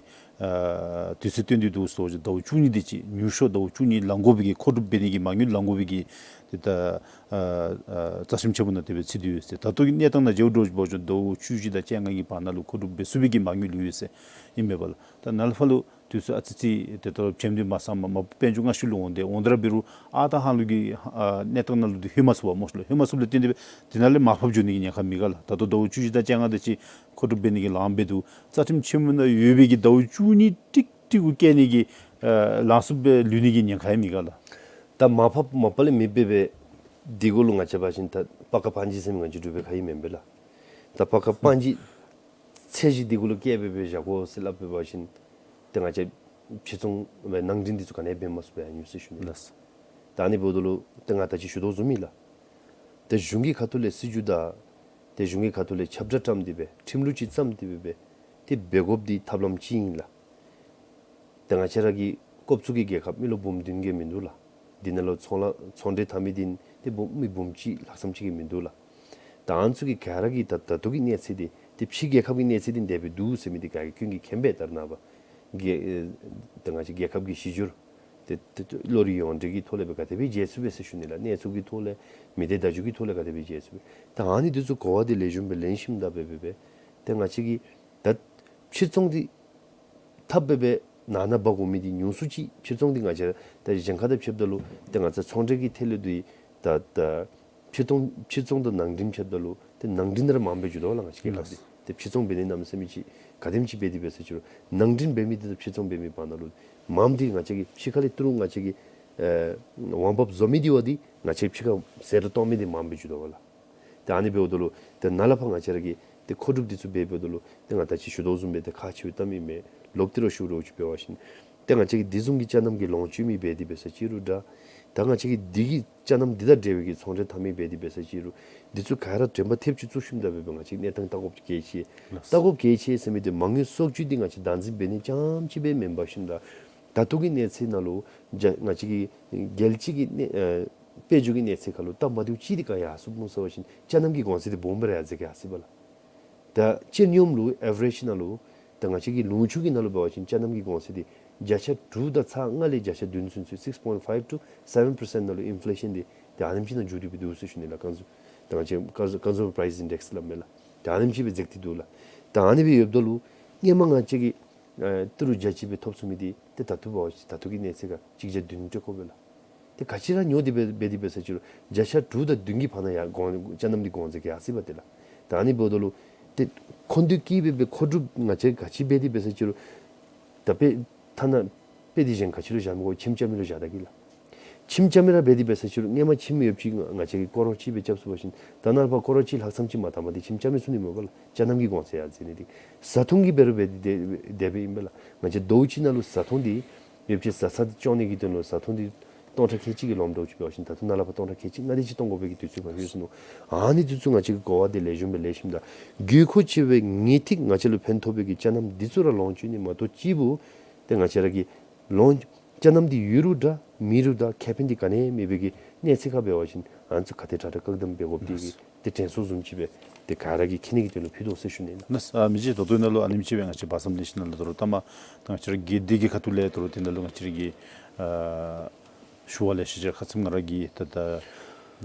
ཨ་དུས་ཚོད་བཏོན་ཏེ་འདུག་ཟེར་བ་ཅིན་ཟླཝ་བཅུ་གཉིས་དེ་ཅིག་ཉུང་ཤོས་ཟླཝ་བཅུ་གཉིས་ལང་དགོ་པའི་གི་མཁོ་སྒྲུབ་འབད་ནི་གི་མ་དངུལ་ལང་དགོ་པའི་གི་ཏེ་ད་ཨ་ཨ་རྩ་ཁྲིམས་ཆེན་པོ་ནང་དེ་སྦེ་ཚུད་དེ་ཡོད་ཟེར། ད་ལྟོ་གི་གནས་སྟངས་ནང་མཇལཝ་འདྲཝ་ཅིག་འབད་བ་ཅིན་ཟླཝ་བཅུ་བཞི་དང་བཅོ་ལྔ་གི་བར་ན་ལུ་མཁོ་སྒྲུབ་འབད་ཚུགས་པའི་གི་མ་དངུལ་ཡོད་ཟེར་ཨིན་མས་པ་ལགས། ད་ནཱ་ལས་ཕར་ལུ་དུས་ཚོད་ཨ་ཙི་ཙི་ཏེ་ད་རུང་བྱེམ་སྟེ་མ་ཚངམ་མ་པ་དཔལ་འབྱོར་སྔ་ཤོས་ལུ་འོང་སྟེ་འོང་ད་ར་འབད་རུང་ཨ་རྟག་ཧང་ལུགས་ཀྱི་ཨ་གནས་སྟངས་ནང་ལུ་འདི་ལྷོད་མ་ཚུགས་པས་སྨོ་ཤ་ལགས། ལྷོད་མ་ཚུགསཔ་ལས་བརྟེན་ཏེ་སྦེ་དེ་ནང་ལས་མར་ཕབ་འགྱོ་ནི་གི་ཉེན་ཁ་མེད་ག་ལགས། ད་ལྟོ་ཟླཝ་བཅུ་བཞི་དང་བཅོ་ལྔ་དེ་ཅིག་མཁོ་སྒྲུབ་འབད་ནི་གི་ལངམ་སྦེ་འདུག། རྩ་ཁྲིམས་ཆེན་མོ་ནང་ཡོད་པའི་གི་ཟླཝ་བཅུ་གཉིས་ཀྲིག་ཀྲི་གུ་བཀལ་ནི་གི་ཨ་ལང་ཚོ་སྦེ་ལུས་ནི་གི་ཉེན་ཁ་ཡང་མེད་ག་ལགས། ད་མར་ཕབ་མ་པ་ལས་མེདཔ་སྦེ་འདི་གུ་ལུ་ང་བཅས་འབད་བ་ཅིན་ད་པ་ཀ་པན་ཇི་ཟེར་མི་ང་བཅས་འབྲུག་པའི་ཁ་ཡང་མེན་པས་ལགས། ད་པ་ཀ་པན་ཇི་ཚད་གཞི་འདི་གུ་ལུ་བཀལ་སྦེ་སྦེ་བཞག་དགོ་ཟེར་སླབ་འབད་བ་ཅིན་ཏེ་ང་བཅས་ཕྱིར་ཚོང་སྦེ་ནང་འདྲེན་འདི་ཚུ་ག་ནི་འབད་མ་ཚུགས་པས་ཨ་ནི་ཟེར་ཞུ་ནི་ལགས། ད་ཨ་ནི་འབདཝ་ད་ལུ་ཏེ་ང་ད་ཅི་ཞུ་དོ་བཟུམ་ཨིན་ལགས། ཏེ་གཞུང་གི་ཁ་ཐུག་ལས་སྲིད་བྱུས་དང་ཏེ་གཞུང་གི་ཁ་ཐུག་ལས་ཁྱབ་བསྒྲགས་བཀྲམ་སྟེ་སྦེ་ཁྲིམས་ལུགས་ཅིག་བརྩམས་ཏེ་སྦེ་སྦེ་ཏེ་འབད་དགོཔ་འདི་ཐབས་ལམ་ཅིག་ཨིན་ལགས། ཏེ་ང་བཅས་ར་གི་སྐོབ་ཚུ་གི་རྒྱལ་ཁབ་མི་ལོ་འབུམ་བདུན་བརྒྱ་མིན་འདུག་ལགས། འདི་ནང་ལུ་ཚོང་ལཱ་ཚོང་འབྲེལ་འཐབ་མི་འདི་ཏེ་འབུམ་མི་འབུམ་གཅིག་ལྷག་ཙམ་ཅིག་གིས་མིན་འདུག་ལགས། ད་ཨ་ནི་ཚུ་གིས་ག་ར་གིས་ད་ད་ལྟོ་གི་གནས་ཚད་འདི་ཏེ་ཕྱི་རྒྱལ་ཁབ་ཀྱི་གནས་ཚད་འདི་དེ་སྦེ་འདུག་ཟེར་མི་འདི་ག་གིས་ཀུན་གྱིས་མཁྱེན་པས། ད་རེས་ནངས་པ་རྒྱལ་ཨེ་ད་ང་བཅས་རྒྱལ་ཁབ་ཀྱི་གཞི་འགྱུར་ཏེ་ཏེ་ཏེ་གློག་རིག་ཡོངས་འབྲེལ་གྱི་ཐོག་ལས་སྦེ་ག་དེ་སྦེ་མཇལ་ཚུགས་པས་ཟེར་ཞུ་ནི་ལགས། གནས་ཚུལ་གྱི་ཐོག་ལས་མི་སྡེ་བརྡ་བརྒྱུད་ཀྱི་ཐོག་ལས་ག་དེ་སྦེ་མཇལ་ཚུགས་པས། ད་ཨ་ནི་འདི་ཚུ་གོ་བ་འདི་ལེགས་ཤོམ་སྦེ་ལེན་ཞིནམ་ད་སྦེ་སྦེ་སྦེ་ཏེ་ང་བཅས་ཀྱིས་ད་ཕྱིར་ཚོང་འདི་ ཐབས་སྦེ་སྦེ་ནང་ན་འབག་འོང་མི་འདི་ཉུང་སུ་ཅིག་ཕྱིར་ཚོང་འདི་ང་བཅས་ར་ད་གཞན་ཁར་དང་ཕྱདཔ་ད་ལུ་ཏེ་ང་བཅས་ཚོང་འབྲེལ་གྱི་ཐད་ལུ་འདི་ད་ད་ཕྱིར་ཚོང་ཕྱིར་ཚོང་དང་ནང་འདྲེན་ཕྱདཔ་ད་ལུ་ཏེ་ནང་འདྲེན་ར་མངམ་སྦེ་འགྱོ་དོ་ལགས། ང་བཅས་ཀྱི་ལགཔ་འདི་ཏེ་ཕྱིར་ཚོང་འབད་ནི་གནམ་མེད་ས་མེད་ཅིག་ག་དེམ་ཅིག་འབད་དེ་འབད་ས་ཅིག་རུང་ནང་འདྲེན་འབད་མི་འདི་དང་ཕྱིར་ཚོང་འབད་མི་བར་ན་ལུ་མངམ་འདི་ང་བཅས་ཀྱི་ཕྱི་ཁ་ལས་ཏི་རུ་ང་བཅས་ཀྱི་ཨེ་འོང་འབབ་བཟོ་མི་འདི་བ་འདི་ང་བཅས་ཕྱི་ཁར་ཟད་འགྲོ་གཏོང་མི་འདི་མངམ་སྦེ་འགྱོ་དོ་བ་ལགས། ཏེ་ཨ་ནི་འབདཝ་ད་ལུ་ཏེ་ནཱ་ལས་ཕར་ང་བཅས་ར་གི་ཏེ་མཁོ་སྒྲུབ་འདི་ཚུ་འབད་འབདཝ་ད་ལུ་ཏེ་ང་ད་ཅི་ཞུ་དོ་བཟུམ་སྦེ་ཏེ་ཁག་ཆེ་བའི་གཏམ་ཨིན་མས། ལོག་སྟེ་ར་ཞུ་རོགས་ཅིག་འབད་བ་ཅིན་ཏེ་ང་བཅས་ཀྱི་འདི་བཟུམ་གྱི་ཅ་རྣམ་གྱི་ལོངས་སྤྱོད་མི་འབད་དེ་འབད་ས་ཅིག་རུང་འདྲ། ད་ང་བཅས་ཀྱི་འདི་གི་ཅ་རྣམ་འདི་དང་འབྲེལ་བའི་གི་ཚོང་འབྲེལ་འཐབ་མི་འབད་དེ་འབད་ས་ཅིག་རུང་འདི་ཚུ་ག་ར་དྲན་པ་ཐེབས་ཅིག་བཙུགས་ཞིནམ་ད་འབད་འབད་ང་བཅས་གནས་སྟངས་བལྟ་དགོཔ་གལ་ཆེ། ལགས། བལྟ་དགོཔ་གལ་ཆེ་ཟེར་མི་འདི་མ་དངུལ་གསོག་བཅོས་འདི་ང་བཅས་བདག་འཛིན་འབད་ནི་རྐྱངམ་ཅིག་སྦེ་མེན་པར་ཞིནམ་ད་ད་ལྟོ་གི་གནས་ཚད་ནང་ལུ་རྒྱ་ང་བཅས་ཀྱི་རྒྱལ་སྤྱི་གི་གནས་ཨེ་དཔལ་འབྱོར་གྱི་གནས་ཚད་ཁར་ལུ་སྟབས་མ་བདེཝ་ཅིག་འདི་ག་ཡར་སོངམ་སྨོ་ཟེར་བ་ཅིན་ཅ་རྣམ་གྱི་གོང་ཚད་འདི་སྦོམ་སྦེ་ར་ཡར་འཛེགས་ཡར་སོང་པས་ལགས། ད་སྤྱིར་སྙོམས་ལུ་ཨེ་ཝ་རེཇ་ནང་ལུ་ད་ང་བཅས་ཀྱི་ལུང་ཕྱུགས་ཀྱི་ནང་ལུ་འབད་བ་ཅིན་ཅ་རྣམ་གྱི་གོང་ཚད་འདི་བརྒྱ་ཆ་དྲུག་དང་ཚག་ལྔ་ལས་བརྒྱ་ཆ་བདུན་ཚུན་ཚོད་six point five to seven percent ནང་ལུ་ཨིན་ཕི་ལེ་ཤཱན་འདི་ཏེ་ཨ་ནེམ་ཅིག་ནང་འགྱོ་སྟེ་སྦེ་འདུག་ཟེར་ཞུ་ནི་ལགས། ཀོན་ཟུ་ད་ང་བཅས་ཀོན་ཟུ་ཀོན་ཟུ་མར་པ་རའིས་ཨིན་ཌེགསི་སླབ་མས་ལགས། ཏེ་ཨ་ནེམ་ཅིག་སྦེ་འཛེགས་ཏེ་འདུག་ལགས། ད་ཨ་ནི་སྦེ་ཡོདཔ་ད་ལུ་སྔོན་མ་ང་བཅས་ཀྱིས་ཨེ་ཏི་རུ་བརྒྱ་ཅིག་སྦེ་ཐོབ་ཚུགས་མི་འདི་ཏེ་ད་ལྟོ་འབད་བ་ཅིན་ད་ལྟོ་གི་གནས་ཚད་ཁར་གཅིག་བརྒྱ་བདུན་སྤྲོད་དགོ་པས་ལགས། ཏེ་ག་ཅི་ར་ཉོ་སྟེ་འབད་འབད་དེ་འབད་ས་ཅིག་རུང་བརྒྱ་ཆ་དྲུག་དང་བདུན་གྱི་བར་ན་ཡར་གོང་ཅ་རྣམ་འདི་གོང་འཛེགས་ཡར་སོང་པས་ཏེ་ལགས། ད་ཨ་ནི་འབདཝ་ད་ལུ་ཏེ་ཁོང་དུ་སྐྱེལ་སྦེ་འབད་མཁོ་སྒྲུབ་ང་བཅས་ག་ཅི་འབད་དེ་འབད་ས་ཅིག་རུང་ད་དཔེ་ཐ་ན་དཔེ་འདི་གཞན་ག་ཅི་ལུ་བཞག་མི་དགོ། ཁྱིམ་རྐྱབ་མི་ལུ་བཞག་ད་གེ་ལགས། ཁྱིམ་རྐྱབ་མི་ར་འབད་དེ་འབད་ས་ཅིག་རུང་སྔོན་མ་ཁྱིམ་ཡོདཔ་ཅིག་ང་བཅས་ཀྱིས་ཀོ་རོར་གཅིག་སྦེ་རྐྱབ་ཚུགས་པ་ཅིན་ད་ནཱ་ལས་ཕར་ཀོ་རོར་གཅིག་ལྷག་ཙམ་ཅིག་མ་བཏང་པ་འདི་ཁྱིམ་རྐྱབ་མི་ཚུགས་ནི་མས་པ་ལགས། ཅ་རྣམ་གྱི་གོང་ཚད་ཡར་འཛེགས་ནི་འདི། བཟའ་འཐུང་གི་འབད་རུང་འབད་དེ་དེ་སྦེ་ཨིན་པས་ལགས། ང་བཅས་ཟླཝ་གཅིག་ནང་ལུ་བཟའ་འཐུང་འདི་ཡོདཔ་ཅིག་བཟའ་ཚང་འདི་སྐྱོང་ནི་གི་དོན་ལུ་བཟའ་འཐུང་འདི་སྟོང་ཕྲག་ཁལ་གཅིག་གི་ལོངམ་འདྲཝ་ཅིག་འབད་བ་ཅིན་ད་ལྟོ་ནཱ་ལས་ཕར་སྟོང་ཕྲག་ཁལ་གཅིག་ལྔ་དེ་ཅིག་གཏོང་དགོ་པའི་གི་དུས་ཚོད་ཁར་ལྷོད་སོང་ནུག། ཨ་ནི་དུས་ཚོད་ང་བཅས་ཀྱིས་གོ་བ་འདི་ལེགས་ཤོམ་སྦེ་ལེན་ཞིནམ་ད་དགོས་མཁོ་ཆེ་བའི་ངེས་ཏིག་ང་བཅས་ལུ་ཕན་ཐོགས་པའི་གི་ཅ་རྣམ་འདི་ཚུ་ར་ལོངས་སྤྱོད་ནི་མ་གཏོགས་གཅིག་པུ་ཏེ་ང་བཅས་ར་གི་ལོངས་ཅ་རྣམ་འདི་ཡོད་རུང་འདྲ་མེད་རུང་འདྲ་ཁེ་ཕན་འདི་ག་ནི་ཡང་མེད་པའི་གི་གནས་ཚད་ཁར་འབད་བ་ཅིན་ཨ་ནི་ཚུ་ག་དེ་དྲག་དྲག་བཀག་སྡོམ་འབད་དགོཔ་འདི་གི་ཏེ་དྲན་གསོ་བཟུམ་ཅིག་སྦེ་ཏེ་ག་ར་གིས་མཁྱེན་ནི་གི་དོན་ལུ་ཕུལ་དོ་ཟེར་ཞུ་ནི་ལགས། ལགས། ཨ་མི་རྗེ་ད་ལྟོ་ནཱ་ལུ་ཨ་ནེམ་ཅིག་སྦེ་ང་བཅས་སྦ་གསང་ལེན་ཞིནམ་ལས་ད་རུང་ད་མ་ད་ང་བཅས་ར་གི་འདི་གི་ཁ་ཐུག་ལས་ད་རུང་དེ་ནང་ལུ་ང་བཅས་ར་གི་ཨ་ཞུ་བ་ལེ་ཤ་ཅིག་ཁ་ཙ་ང་ར་གིས་ད་ད་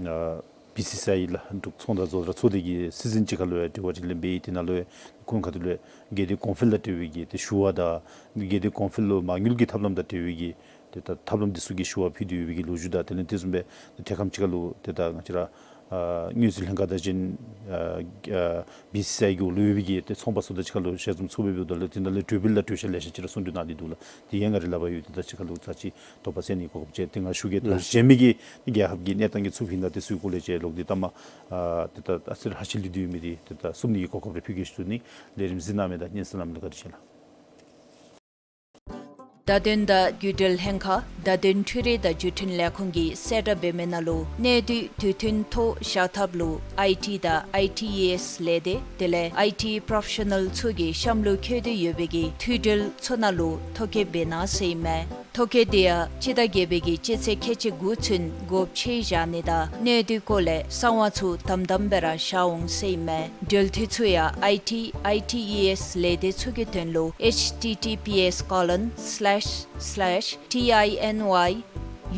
ཨ་བི་སི་སི་ཨའི་ལགས་འབྲུག་ཚོང་དང་བཟོ་གྲྭ་ཚོགས་སྡེ་གི་སྲིད་འཛིན་ཅིག་ཁར་ལུ་ཡང་དྲི་བ་དྲིས་ལན་འབད་ཡི། དེ་ནང་ལུ་ཡང་ཁོང་ཁ་ཐུག་ལས་དགེ་འདུན་གོང་འཕེལ་དང་འབྲེལ་བའི་གི་ཏེ་ཞུ་བ་དང་དགེ་འདུན་གོང་འཕེལ་ལུ་མ་དངུལ་གྱི་ཐབས་ལམ་དང་འབྲེལ་བའི་གི་ཏེ་ད་ཐབས་ལམ་འདི་ཚུ་གི་ཞུ་བ་ཕུལ་ཏེ་ཡོད་པའི་གི་ལོ་རྒྱུས་དང་དེ་ལས་དེ་བཟུམ་སྦེ་ཏེ་ཐད་སྐམ་ཅིག་ཁར་ལུ་ཏེ་ད་ང་བཅས་ར་ཨ་དངུལ་རྩིས་ལྷན་ཁག་དང་གཅིག་ཨ་ཨ་བི་སི་སི་ཨའི་གི་འོག་ལུ་ཡོད་པའི་གི་ཏེ་ཚོང་པ་ཚུ་དང་གཅིག་ཁར་ལུ་ཞལ་འཛོམས་ཚོགས་པའི་འབདཝ་ད་ལུ་དེ་ནང་ལས་གྲོས་འབུལ་དང་གྲོས་འཆར་ལེ་ཤ་ཅིག་ར་གསུང་གྲོས་གནང་སྟེ་འདུག་ལགས། དེ་ཡང་ང་རའི་ལག་པར་ཡོད། ཏེ་ད་ཅིག་ཁར་ལུ་ད་ཅི་དོགས་པ་སེལ་ནི་གོ་སྐབས་ཅིག་ཏེ་ང་ཞུ་གེ། ད་ལགས། གཞན་མི་གི་རྒྱལ་ཁབ་ཀྱི་གནས་སྟངས་ཀྱི་ཚུལ་ཕུལ་ནི་དང་དེ་ཚུའི་སྐོར་ལས་ཅིག་ལོག་སྟེ་ད་མ་ཨ་ཏེ་ད་ཨ་ཙི་ར་ཧ་ཅང་ལུས་ཏེ་ཡོད་མི་འདི་ཏེ་ད་གསུང་ནི་གི་གོ་སྐབས་རེ་ཕུལ་གེ་ཞུ་ནི། ལས་རིམ་གཟིགས་གནང་མི་དང་སྙན་གསན་གནང་མི་ལུ་བཀའ་དྲིན་ཆེ་ལགས། བརྡ་དོན་དང་བརྒྱུད་འབྲེལ་ལྷན་ཁག་བརྡ་དོན་འཕྲུལ་རིག་དང་བརྒྱུད་འཕྲིན་ལས་ཁུངས་ཀྱིས་གསལ་བསྒྲགས་འབད་མི་ནང་ལུ་གནས་སྡུད་དུས་མཐུན་ཐོག་བཞག་ཐབས་ལུ་ཨའི་ཊི་དང་ཨའི་ཊི་ཨི་ཨེསི་ལས་སྡེ་དེ་ལས་ཨའི་ཊི་པོ་རོ་ཕེ་ཤ་ནཱལ་ཚུ་གིས་གཤམ་ལུ་བཀོད་དེ་ཡོད་པའི་གི་མཐུད་འབྲེལ་ཚུ་ནང་ལུ་ཐོ་བཀོད་འབད་གནང་ཟེར་ཨིན་མས། ཐོ་བཀོད་འདི་ཡང་སྤྱི་ཟླ་བརྒྱད་པའི་གི་སྤྱི་ཚེས་ཁལ་གཅིག་དགུ་ཚུན་སྒོ་ཕྱེ་བཞག་ནི་དང་གནས་སྡུད་སྐོར་ལས་གསང་བ་ཚུ་དམ་དམ་སྦེ་ར་བཞག་འོང་ཟེར་ཨིན་མས། འབྲེལ་མཐུད་ཚུ་ཡང་ཨའི་ཊི་ཨའི་ཊི་ཨི་ཨེསི་ལས་སྡེ་ཚུ་གི་དོན་ལུ་ཨེཆ་ཊི་ཊི་པི་ཨེསི་ཀོ་ལོན་སི་ལེཤ་སི་ལེཤ་ཊི་ཨའི་ཨེན་ཝའི་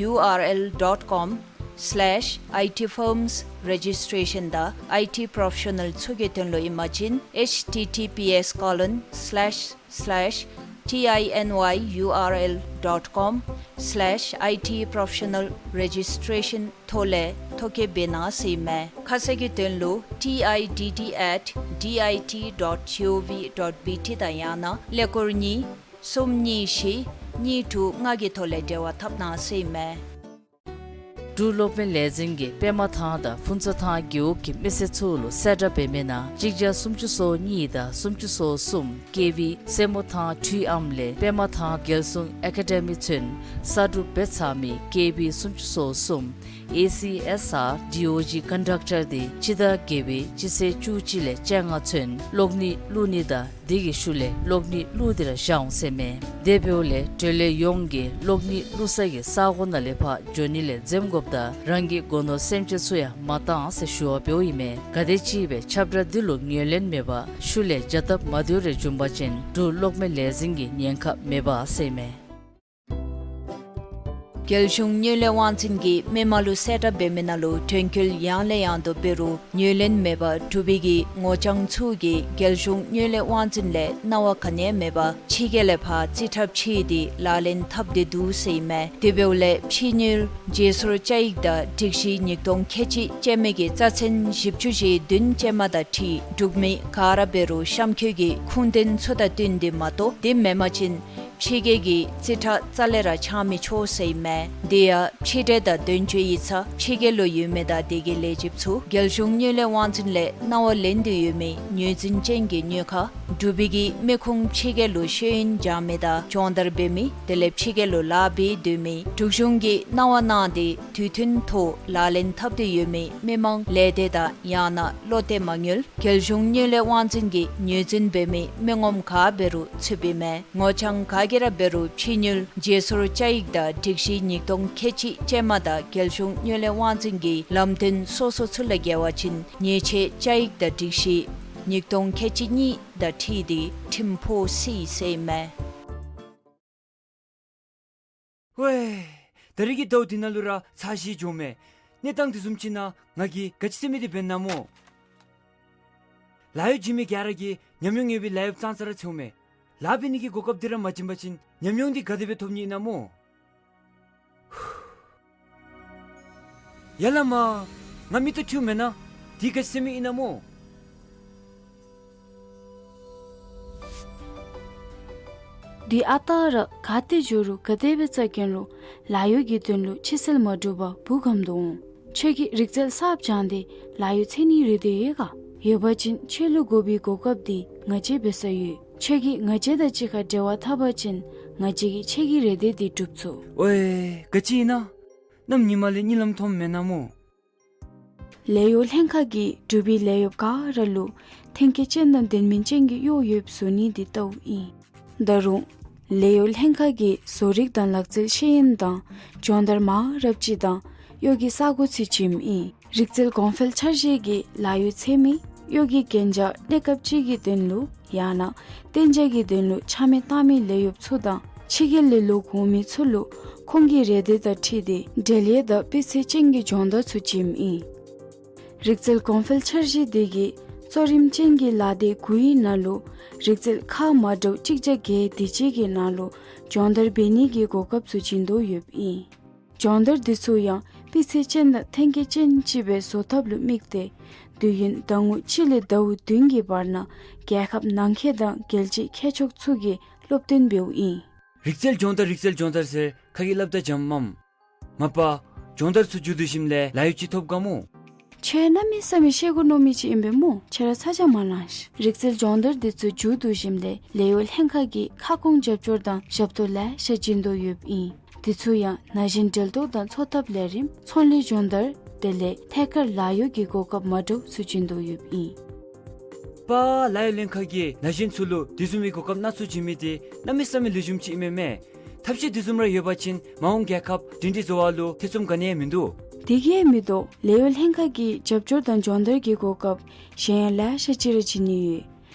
ཡུ་ཨར་ཨེལ་ཌོཊ་ཀོམ་སི་ལེཤ་ཨའི་ཊི་ཕརམ་རེ་ཇིསི་ཊེ་ཤཱན་དང་ཨའི་ཊི་པོ་རོ་ཕེ་ཤ་ནཱལ་ཚུ་གི་དོན་ལུ་ཨིན་པ་ཅིན་ཨེཆ་ཊི་ཊི་པི་ཨེསི་ཀོ་ལོན་སི་ལེཤ་སི་ལེཤ་ཊི་ཨའི་ཨེན་ཝའི་ཡུ་ཨར་ཨེལ་ཌོཊ་ཀོམ་སི་ལེཤ་ཨའི་ཊི་པོ་རོ་ཕེ་ཤ་ནཱལ་རེ་ཇིསི་ཊེ་ཤཱན་ཐོག་ལས་ཐོ་བཀོད་འབད་གནང་ཟེར་ཨིན་མས། ཁ་གསལ་གྱི་དོན་ལུ་ཊི་ཨའི་ཌི་ཌི་ཨེཊ་ཌི་ཨའི་ཊི་ཌོཊ་ཇི་ཨོ་ཝི་ཌོཊ་བི་ཊི་དང་ཡང་ན་ཀླད་ཀོར་གཉིས་གསུམ་གཉིས་བཞི་གཉིས་དྲུག་ལྔ་གི་ཐོག་ལས་འབྲེལ་བ་འཐབ་གནང་ཟེར་ཨིན་མས། འབྲུག་གློག་མེ་ལས་འཛིན་གྱིས་པདྨ་ཐང་དང་ཕུན་ཚོགས་ཐང་རྒེད་འོག་གི་མི་སེར་ཚུ་ལུ་གསལ་བསྒྲགས་འབད་མི་ནང་གཅིག་བརྒྱ་སུམ་ཅུ་སོ་གཉིས་དང་སུམ་ཅུ་སོ་གསུམ་ཀེ་ཝི་སེར་མོ་ཐང་འཕྲུལ་ཨམ་ལས་པདྨ་ཐང་རྒྱལ་སྲུང་ཨེ་ཀ་ཌེ་མི་ཚུན་གསར་སྒྲུབ་འབད་ཚར་མི་ཀེ་ཝི་སུམ་ཅུ་སོ་གསུམ་ཨེ་སི་ཨེསི་ཨར་ཌི་ཨོ་ཇི་ཀོན་ཌག་ཊར་འདི་སྤྱི་ཟླ་བརྒྱད་པའི་སྤྱི་ཚེས་བཅུ་གཅིག་ལས་བཅོ་ལྔ་ཚུན་གློག་ནི་བླུག་ནི་དང་དེ་གི་ཤུལ་ལས་གློག་ནི་བླུག་སྟེ་ར་བཞག་འོང་ཟེར་མས། དེ་འབདཝ་ལས་འབྲེལ་ཡོད་ཡོངས་ཀྱིས་གློག་ནི་བླུག་ས་གི་ས་གོ་ནང་ལས་ཕར་འགྱོ་ནི་ལས་འཛེམ་དགོཔ་དང་རང་གི་སྒོ་ནོར་སེམས་ཅན་ཚུ་ཡང་མ་བཏང་ཟེར་ཞུ་བ་འབདཝ་ཨིན་མས། ག་དེམ་ཅིག་སྦེ་ཁྱབ་བསྒྲགས་འདི་ལུ་ངོས་ལེན་མེད་པར་ཤུལ་ལས་བྱ་སྟབས་མ་བདེཝ་རེ་བྱུང་པ་ཅིན་འབྲུག་གློག་མེ་ལས་འཛིན་གྱི་ཉེན་ཁ་མེད་པ་ཟེར་མས། རྒྱལ་གཞུང་དངུལ་ལས་དབང་འཛིན་གྱིས་མི་མང་ལུ་གསལ་བསྒྲགས་འབད་མི་ནང་ལུ་དྲན་སྐུལ་ཡང་ལས་ཡང་དུ་འབད་རུང་ངོས་ལེན་མེད་པར་འབྲུག་པའི་གི་ངོ་རྐྱང་ཚུ་གིས་རྒྱལ་གཞུང་དངུལ་ལས་དབང་འཛིན་ལས་གནང་བ་ག་ནི་ཡང་མེད་པར་ཕྱི་རྒྱལ་ལས་ཕར་རྩིས་ཁྲ་ཕྱེ་སྟེ་ལག་ལེན་འཐབ་སྟེ་འདུག་ཟེར་ཨིན་མས། དེ་འབདཝ་ལས་ཕྱི་དངུལ་བརྗེ་སོར་བཅའ་ཡིག་དང་སྒྲིག་གཞི་ཉིས་སྟོང་ཁལ་གཅིག་ཅན་མའི་གི་རྩ་ཚན་བཞི་བཅུ་ཞེ་བདུན་ཅན་མ་དང་འཁྲིལ་འབྲུག་མི་ག་ར་འབད་རུང་གཤམ་འཁོད་ཀྱི་ཁུངས་ལྡན་ཚུ་དང་བསྟུན་ཏེ་མ་གཏོགས་དེ་མེན་པ་ཅིན་ཕྱི་རྒྱལ་གྱི་རྩིས་ཁྲ་རྩ་ལས་ར་འཆང་མི་ཆོག་ཟེར་ཨིན་མས། དེ་ཡང་ཕྱི་འབྲེལ་དང་དོན་གཅོད་ཡིག་ཚང་ཕྱི་རྒྱལ་ལུ་ཡོད་མི་དང་དེ་གི་ལས་བྱེདཔ་ཚུ་རྒྱལ་གཞུང་དངུལ་ལས་དབང་འཛིན་ལས་གནང་བ་ལེན་དོ་ཡོད་མི་ངོས་འཛིན་ཅན་གྱི་དངུལ་ཁང་འབྲུག་པའི་གི་མི་ཁུངས་ཕྱི་རྒྱལ་ལུ་ཤེས་ཡོན་སྦྱང་མི་དང་སྦྱོང་བརྡར་འབད་མི་དེ་ལས་ཕྱི་རྒྱལ་ལུ་ལཱ་འབད་སྡོད་མི་འབྲུག་གཞུང་གིས་གནང་བ་གནང་སྟེ་དུས་མཐུན་ཐོག་ལག་ལེན་འཐབ་སྟེ་ཡོད་མི་མི་མང་ལས་སྡེ་དང་ཡང་ན་བློ་གཏད་མ་དངུལ་རྒྱལ་གཞུང་དངུལ་ལས་དབང་འཛིན་གྱིས་ངོས་འཛིན་འབད་མི་མི་ངོམ་ག་འབད་རུང་ཚུདཔ་ཨིན་མས། ངོ་རྐྱང་ག་གིས་ར་འབད་རུང་ཕྱི་དངུལ་བརྗེ་སོར་བཅའ་ཡིག་དང་སྒྲིག་གཞི་ཉིས་སྟོང་ཁལ་གཅིག་ཅན་མ་དང་རྒྱལ་གཞུང་དངུལ་ལས་དབང་འཛིན་གྱི་ལམ་སྟོན་སོ་སོ་ཚུ་ལས་འགལ་བ་ཅིན་ཉེས་ཆད་བཅའ་ཡིག་དང་སྒྲིག་གཞི་ཉིས་སྟོང་ཁལ་གཅིག་གཉིས་དང་འཁྲིལ་ཏེ་ཁྲིམས་ཕོག་སྲིད་ཟེར་ཨིན་མས། ཝེ། ད་རིས་ཀྱི་ཟླཝ་འདི་ནང་ལུ་ར་ཚ་ཞིང་འཇམ་མས། གནས་སྟངས་དེ་བཟུམ་ཅིག་ནང་ང་གིས་ག་ཅི་ཟེར་མི་འདི་འབད་ན་སྨོ། ལཱ་གཡོག་བྱིན་མི་ག་ར་གིས་ཉམས་མྱོང་ཡོད་པའི་ལཱ་གཡོགཔ་ཙང་ཙ་ར་འཚོལཝ་མས། ལཱ་འབད་ནི་གི་གོ་སྐབས་འདི་ར་མ་བྱིན་པ་ཅིན་ཉམས་མྱོང་འདི་ག་དེ་སྦེ་ཐོབ་ནི་ཨིན་ན་སྨོ། ཡ་ལ་མ། ང་མིག་ཏོ་འཁྲུལཝ་མེན་ན། འདི་ག་ཅི་ཟེར་མི་ཨིན་ན་སྨོ། འདི་ཨ་རྟག་ར་ག་ཏེ་འགྱོ་རུང་ག་དེ་སྦེ་བཙལ་གེ་རུང་ལཱ་གཡོག་གི་དོན་ལུ་ཕྱི་སེལ་མ་གྲུབ་པར་སྦུག་གམ་དུ་འོང་། ཁྱོད་ཀྱིས་རིག་རྩལ་གསརཔ་སྦྱངས་ཏེ་ལཱ་གཡོག་འཚོལ་ནིའི་རེ་འདོད་ཡོད་ག། ཡོད་པ་ཅིན་ཁྱོད་ལུ་དགོ་པའི་གོ་སྐབས་འདི་ང་བཅས་འབད་ས་ཡོད། ཁྱོད་ཀྱིས་ང་བཅས་དང་གཅིག་ཁར་འབྲེལ་བ་འཐབ་པ་ཅིན་ང་བཅས་ཀྱིས་ཁྱོད་ཀྱི་རེ་འདོད་འདི་སྒྲུབ་ཚུགས། ཝེ། ག་ཅི་ཨིན་ན། གནམ་ཉི་མ་ལས་གཉིད་ལམ་མཐོངམ་མེན་ན་སྨོ། ལཱ་གཡོག་ལྷན་ཁག་གིས་འབྲུག་པའི་ལཱ་གཡོགཔ་ག་ར་ལུ་ཐོན་སྐྱེད་ཅན་དང་ལྡན་མིན་ཅན་གྱི་གཡོག་ཡོདཔ་བཟོ་ནི་འདི་ལྟཝ་ཨིན། ད་རུང་ལཱ་གཡོག་ལྷན་ཁག་གིས་བཟོ་རིག་དང་ལག་རྩལ་ཤེས་ཡོན་དང་སྦྱོང་བརྡར་མང་རབས་ཅིག་དང་གཡོག་གི་ས་གོ་ཚུ་བྱིནམ་ཨིན། རིག་རྩལ་གོང་འཕེལ་འཆར་གཞི་གིས་ལཱ་གཡོག་འཚོལ་མི་གཡོག་གི་གན་རྒྱ་གནས་སྐབས་ཅིག་གི་དོན་ལུ་ཡང་ན་གཏན་འཇགས་ཀྱི་དོན་ལུ་ཆ་མེད་བཏང་མི་ལཱ་གཡོགཔ་ཚུ་དང་ཕྱི་རྒྱལ་ལས་ལོག་འོང་མི་ཚུ་ལུ་ཁོང་གི་རེ་འདོད་དང་འཁྲིལ་ཏེ་འབྲེལ་ཡོད་དང་སྤུས་ཚད་ཅན་གྱི་སྦྱོང་བརྡར་ཚུ་བྱིནམ་ཨིན། རིག་རྩལ་གོང་འཕེལ་འཆར་གཞི་འདི་གིས་གཙོ་རིམ་ཅན་གྱི་ལཱ་སྡེ་དགུའི་ནང་ལུ་རིག་རྩལ་ཁག་མ་འདྲཝ་གཅིག་བརྒྱ་བརྒྱད་དེ་ཅིག་གི་ནང་ལུ་སྦྱོང་བརྡར་འབད་ནི་གི་གོ་སྐབས་ཚུ་བྱིན་དོ་ཡོདཔ་ཨིན། སྦྱོང་བརྡར་འདི་ཚུ་ཡང་སྤུས་ཚད་ཅན་དང་ཐོན་སྐྱེད་ཅན་ཅིག་སྦེ་བཟོ་ཐབས་ལུ་དམིགས་ཏེ་དུས་ཡུན་ཟླ་ངོ་གཅིག་ལས་ཟླཝ་བདུན་གྱི་བར་ན་རྒྱལ་ཁབ་ནང་འཁོད་དང་རྒྱལ་སྤྱིའི་མཁས་མཆོག་ཚུ་གིས་སློབ་སྟོན་འབདཝ་ཨིན། རིག་རྩལ་སྦྱོང་བརྡར་རིག་རྩལ་སྦྱོང་བརྡར་ཟེར་ཁ་གིས་སླབ་ད་འཇམ་མམ། མ་པ། སྦྱོང་བརྡར་ཚུ་མཇུག་བསྡུ་ཞིནམ་ལས་ལཱ་གཡོག་ཅིག་ཐོབ་ག་སྨོ། ཁྱོད་གནམ་མེད་ས་མེད་ཤེས་དགོ་མནོ་མི་ཅིག་ཨིན་པས་སྨོ། ཁྱོད་ར་ཚ་གྱང་མ་ལང་ཤིག། རིག་རྩལ་སྦྱོང་བརྡར་འདི་ཚུ་མཇུག་བསྡུ་ཞིནམ་ལས་ལཱ་གཡོག་ལྷན་ཁག་གིས་ཁ་སྐོང་རྒྱབ་སྐྱོར་དང་ཞབས་ཏོག་ལེ་ཤ་བྱིན་དོ་ཡོདཔ་ཨིན། འདི་ཚུ་ཡང་ན་གཞོན་འབྲེལ་གཏོགས་དང་འཚོ་ཐབས་ལས་རིམ་ཚོང་ལས་སྦྱོང་བརྡར་དེ་ལས་ཐད་ཀར་ལཱ་གཡོག་གི་གོ་སྐབས་མ་འདྲཝ་ཚུ་བྱིན་དོ་ཡོདཔ་ཨིན། པ། ལཱ་གཡོག་ལྷན་ཁག་གིས་ན་གཞོན་ཚུ་ལུ་དེ་བཟུམ་མའི་གོ་སྐབས་སྣ་ཚོགས་བྱིན་མི་འདི་གནམ་མེད་ས་མེད་ལེགས་ཤོམ་ཅིག་ཨིན་མས་མས། ཐབས་ཤེས་དེ་བཟུམ་ར་ཡོད་པ་ཅིན་མ་འོངས་རྒྱལ་ཁབ་སྒྲིང་སྒྲི་བཟོ་བ་ལུ་ཐེ་ཚོམ་ག་ནི་ཡང་མིན་འདུག། དེ་གིས་མི་དོ། ལཱ་གཡོག་ལྷན་ཁག་གིས་རྒྱབ་སྐྱོར་དང་སྦྱོང་བརྡར་གྱི་གོ་སྐབས་གཞན་ཡང་ལེ་ཤ་ཅིག་ར་བྱིན་ནི་ཡོད།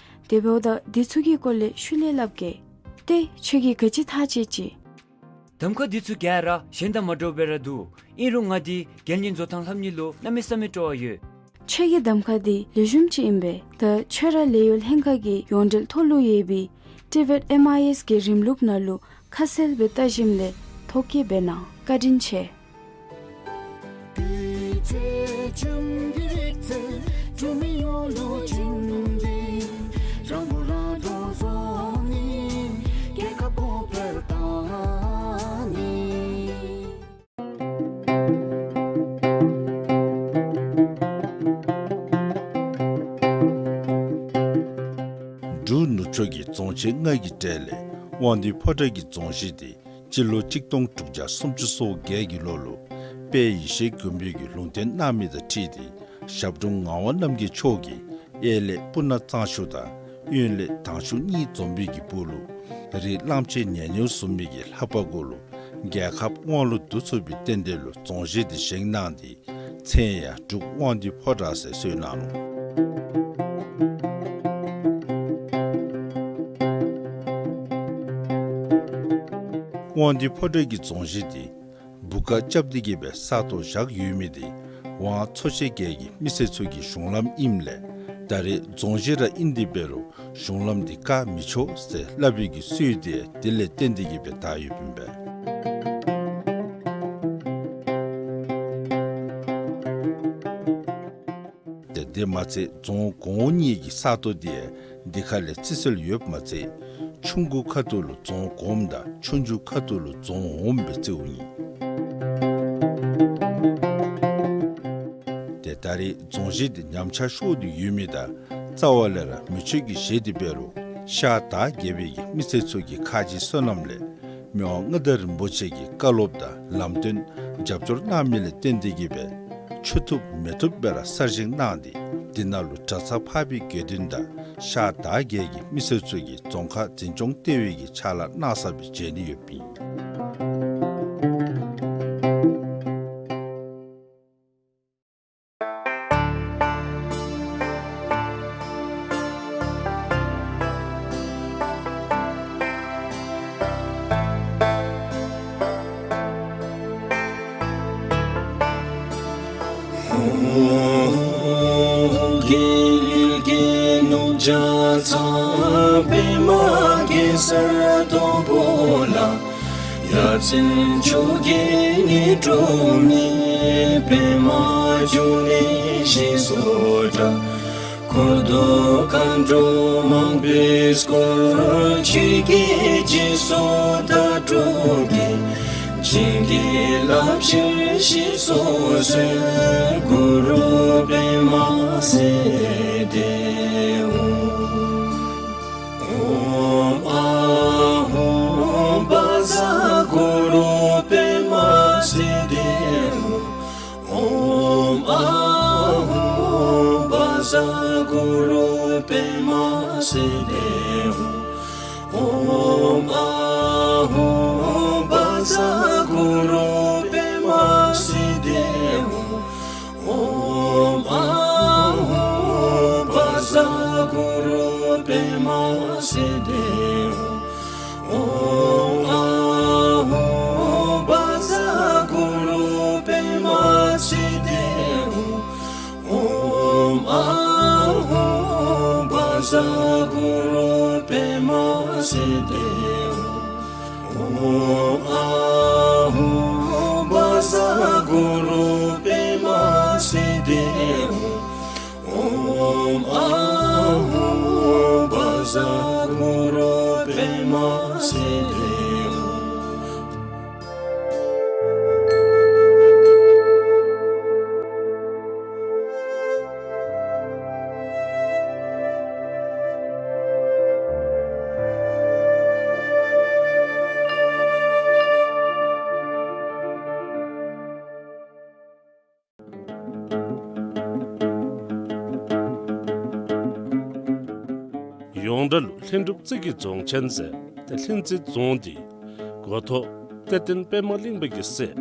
དེ་འབདཝ་ད་འདི་ཚུ་གི་སྐོར་ལས་ཤུལ་ལས་སླབ་གེ། ཏེ་ཁྱོད་ཀྱིས་ག་ཅི་ཐག་བཅད་ཅི། གདམ་ཁ་འདི་ཚུ་ག་ར་གཞན་དང་མ་འདྲཝ་སྦེ་ར་འདུག། ཨིན་རུང་ང་འདི་རྒྱལ་གཉེར་བཟོ་ཐངས་ལྷབ་ནི་ལུ་གནམ་མེད་ས་མེད་སྤྲོ་བ་ཡོད། ཁྱོད་ཀྱི་གདམ་ཁ་འདི་ལེགས་ཤོམ་ཅིག་ཨིན་པས། ད་ཁྱོད་ར་ལཱ་གཡོག་ལྷན་ཁག་གི་ཡོངས་འབྲེལ་ཐོག་ལུ་ཡོད་པའི་ཊི་བེཊ་ཨེམ་ཨའི་ཨེསི་གི་རིམ་ལུགས་ནང་ལུ་ཁ་གསལ་སྦེ་བལྟ་ཞིནམ་ལས་ཐོ་བཀོད་འབད་གནང་། བཀའ་དྲིན་ཆེ། འབྲུག་ནུབ་ཕྱོགས་ཀྱི་རྫོང་ཆེན་ལྔ་གི་གྲས་ལས་དབང་འདུས་ཕོ་བྲང་གི་རྫོང་གཞིས་དེ་སྤྱི་ལོ་གཅིག་སྟོང་དྲུག་བརྒྱ་སུམ་ཅུ་སོ་བརྒྱད་ཀྱི་ལོ་ལུ་དཔལ་ཡེ་ཤེས་མགོན་པོ་གིས་ལུང་བསྟན་གནང་མི་དང་འཁྲིལ་ཏེ་ཞབས་དྲུང་ངག་དབང་རྣམ་རྒྱལ་མཆོག་གིས་གཡས་ལས་སྤུ་ན་གཙང་ཆུ་དང་གཡོན་ལས་དང་ཆུ་གཉིས་འཛོམས་པའི་གི་སྦུག་ལུ་རི་གླང་ཆེན་ཉ་ནེའུ་བཟུམ་མའི་གི་ལྷ་པ་གུ་ལུ་རྒྱལ་ཁབ་དབང་ལུ་བསྡུ་ཚུགས་པའི་རྟེན་འབྲེལ་ལུ་རྫོང་གཞིས་དེ་བཞེངས་གནང་སྟེ་མཚན་ཡང་འབྲུག་དབང་འདུས་ཕོ་བྲང་ཟེར་གསོལ་གནང་ནུག། དབང་འདུས་ཕོ་བྲང་གི་རྫོང་གཞིས་དེ་ བུ་ག་རྐྱབ་སྟེ་གི་སྦེ་ས་སྟོང་བཞག་ཡོད་མི་འདི་ཝང་ཚོ་ཆེན་བརྒྱད་ཀྱི་མི་སེར་ཚུ་གི་གཞུང་ལམ་ཨིནམ་ལས་ད་རེས་རྫོང་གཞི་ར་ཨིན་ཏེ་འབད་རུང་གཞུང་ལམ་འདི་བཀག་མི་ཆོག་ཟེར་སླབ་པའི་གི་སྲོལ་འདི་དེ་ལས་བརྟེན་ཏེ་གི་སྦེ་དར་ཡོདཔ་ཨིན་པས། ཏེ་དེ་མ་ཚད་རྫོང་གོང་འོག་གཉིས་ཀྱི་ས་སྟོང་འདི་འདི་ཁ་ལས་རྩི་སྲོལ་ཡོདཔ་མ་ཚད་ཆུང་ཀུ་ཁ་ཐུག་ལུ་རྫོང་གོངམ་དང་ཆུང་ཆུང་ཁ་ཐུག་ལུ་རྫོང་འོགམ་སྦེ་རྩིཝ་ཨིན། ཏེ་ད་རེས་རྫོང་གཞི་འདི་ཉམས་ཆག་ཤོར་ཏེ་ཡོད་མི་དང་རྩ་བ་ལས་ར་མེ་མཆོད་ཀྱིས་བཞེས་ཏེ་འབད་རུང་ཤར་དར་རྒྱས་པའི་གི་མི་སེར་ཚུ་གི་ཁ་རྗེ་བསོད་ནམས་ལས་མི་དབང་མངའ་བདག་རིན་པོ་ཆེ་གི་བཀའ་སློབ་དང་ལམ་སྟོན་རྒྱབ་སྐྱོར་གནང་མི་ལས་བརྟེན་ཏེ་གི་སྦེ་ཆུ་ཐུབ་མེ་ཐུབ་སྦེ་ར་གསར་བཞེངས་གནང་སྟེ་འདི་ནང་ལུ་གྲྭ་ཚང་འཕགས་པའི་དགེ་འདུན་དང་ཤར་དར་རྒྱས་ཀྱི་མི་སེར་ཚུ་གིས་རྫོང་ཁག་འཛིན་སྐྱོང་ལྟེ་བའི་གི་ཕྱག་ལཱ་གནང་ས་སྦེ་མཇལ་ནི་ཡོདཔ་ཨིན། རྒྱལ་གྱི་ནུབ་བྱང་ཚང་པདྨ་གེ་སར་སྡོང་པོ་ལ། ཡ་མཚན་མཆོག་གི་ནི་སྒྲོན་མེ་པདྨ་འབྱུང་གནས་ཞེས་སུ་གྲགས། འཁོར་དང་མཁའ་འགྲོ་མང་པོས་བསྐོར། ཆོས་ཀྱི་རྗེས་སུ་བདག་སྒྲུབ་ཀྱིས། བྱིན་གྱིས་བརླབ་ཕྱིར་གཤེགས་སུ་གསོལ། གུ་རུ་པདྨ་སིདྡྷི་ཧཱུྃ། ཨོཾ་ཨཱཿཧཱུྃ་བཛྲ་གུ་རུ་པདྨ་སིདྡྷི་ཧཱུྃ། ཨོཾ་ཨཱཿཧཱུྃ་བཛྲ་གུ་རུ་པདྨ་སིདྡྷི་ཧཱུྃ། ཨོཾ་ཨཱཿཧཱུྃ་བཛྲ་གུ་རུ་པདྨ་སིདྡྷི་ཧཱུྃ། ཨོཾ་ཨཱཿཧཱུྃ་བཛྲ་གུ་རུ་པདྨ་སིདྡྷི་ཧཱུྃ། ཨོཾ་ཨཱཿཧཱུྃ་བཛྲ་གུ་རུ་པདྨ་སིདྡྷི་ཧཱུྃ། ཨོཾ་ཨཱཿཧཱུྃ་བཛྲ་གུ་རུ་པདྨ་སིདྡྷི་ཧཱུྃ། ཨོཾ་ཨཱཿཧཱུྃ་བཛྲ་གུ་རུ་པདྨ་སིདྡྷི་ཧཱུྃ། ཨོཾ་ཨཱཿཧཱུྃ་བཛྲ་གུ་རུ་པདྨ་སིདྡྷི་ཧཱུྃ། ཡོངས་གྲགས་ལུ་ལྷུན་གྲུབ་རྩེ་གི་རྫོང་ཆེན་ཟེར་ཏེ་ལྷུན་རྩེ་རྫོང་འདི་འགོ་ཐོག་གཏེར་སྟོན་པདྨ་གླིང་པ་གི་སྲས་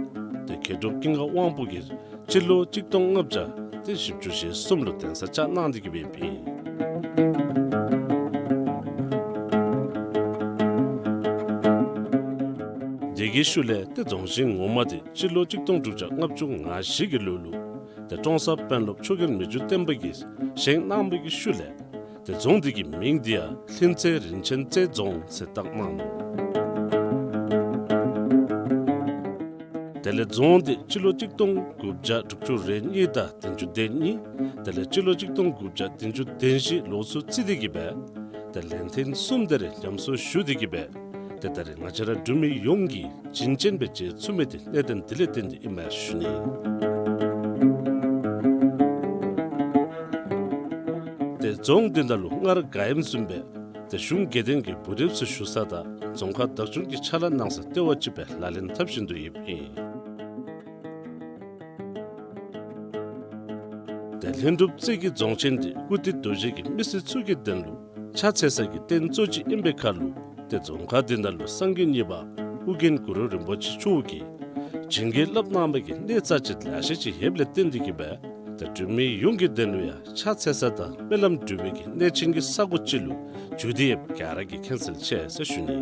ཏེ་མཁས་གྲུབ་ཀུན་དགའ་དབང་པོ་གིས་སྤྱི་ལོ་གཅིག་སྟོང་ལྔ་བརྒྱ་ཏེ་བཞི་བཅུ་ཞེ་གསུམ་ལུ་གདན་ས་བཅགས་གནང་སྟེ་གི་སྦེ་ཨིན། དེ་གི་ཤུལ་ལས་ཏེ་རྫོང་ཆེན་ངོ་མ་འདི་སྤྱི་ལོ་གཅིག་སྟོང་དྲུག་བརྒྱ་ལྔ་བཅུ་ང་བཞི་གི་ལོ་ལུ་ཏེ་ཀྲོང་གསར་དཔོན་སློབ་ཆོས་རྒྱལ་མི་འགྱུར་བརྟན་པ་གིས་བཞེངས་གནང་བའི་གི་ཤུལ་ལས་ཏེ་རྫོང་འདི་གི་མིང་འདི་ཡང་ལྷུན་རྩེ་རིན་ཆེན་རྩེ་རྫོང་ཟེར་བཏགས་གནང་ནུག། དེ་ལས་རྫོང་འདི་སྤྱི་ལོ་གཅིག་སྟོང་དགུ་བརྒྱ་དྲུག་ཅུ་རེ་གཉིས་དང་བདུན་ཅུ་དོན་གཉིས། དེ་ལས་སྤྱི་ལོ་གཅིག་སྟོང་དགུ་བརྒྱ་བདུན་ཅུ་དོན་བཞི་ལོ་ཚུ་རྩིས་ཏེ་གི་སྦེ་ཏེ་ལན་ཐེངས་གསུམ་དེ་རེ་ཉམས་གསོ་ཞུ་སྟེ་གི་སྦེ་ཏེ་ད་རེས་ང་བཅས་ར་འབྲུག་མི་ཡོངས་ཀྱིས་བྱིན་ཅན་སྦེ་མཇལ་ཚུགས་མི་འདི་གནད་དོན་འདི་ལས་བརྟེན་ཏེ་ཨིན་མས་ཞུ་ནི། ཏེ་རྫོང་འདི་ནང་ལུ་སྔར་ག་ཨིནམ་བཟུམ་སྦེ་ཏེ་གཞུང་དགེ་འདུན་གྱི་བུ་རབས་ཚུ་བཞུགས་ས་དང་རྫོང་ཁག་བདག་སྐྱོང་གི་ཕྱག་ལཱ་གནང་ས་ལྟེ་བ་ཅིག་སྦེ་ལག་ལེན་འཐབ་བཞིན་དུ་ཡོདཔ་ཨིན། ཏེ་ལྷུན་གྲུབ་རྩེ་གི་རྫོང་ཆེན་འདི་ཀུར་སྟོད་རྡོ་རྗེ་གི་མི་སེར་ཚུ་གི་དོན་ལུ་ཕྱག་འཚལ་ས་གི་རྟེན་གཙོ་ཅིག་ཨིན་པའི་ཁར་ལུ་ཏེ་རྫོང་ཁག་འདི་ནང་ལུ་སངས་རྒྱས་གཉིས་པ་ཨོ་རྒྱན་གུ་རུ་རིན་པོ་ཆེ་མཆོག་གིས་བྱིན་གྱིས་བརླབས་གནང་བའི་གི་གནས་རྩ་ཆེ་ལེ་ཤ་ཅིག་ཡོདཔ་ལས་བརྟེན་ཏེ་གི་སྦེ་ཏེ་འབྲུག་མི་ཡོངས་ཀྱི་དོན་ལུ་ཡང་ཕྱག་འཚལ་ས་དང་སྨོན་ལམ་འབུལ་བའི་གི་གནས་ཆེན་གྱི་ས་གོ་ཅིག་ལུ་གྱུར་ཏེ་ཡོདཔ་ག་ར་གིས་མཁྱེན་གསལ་ཆེ་ཟེར་ཞུ་ནི།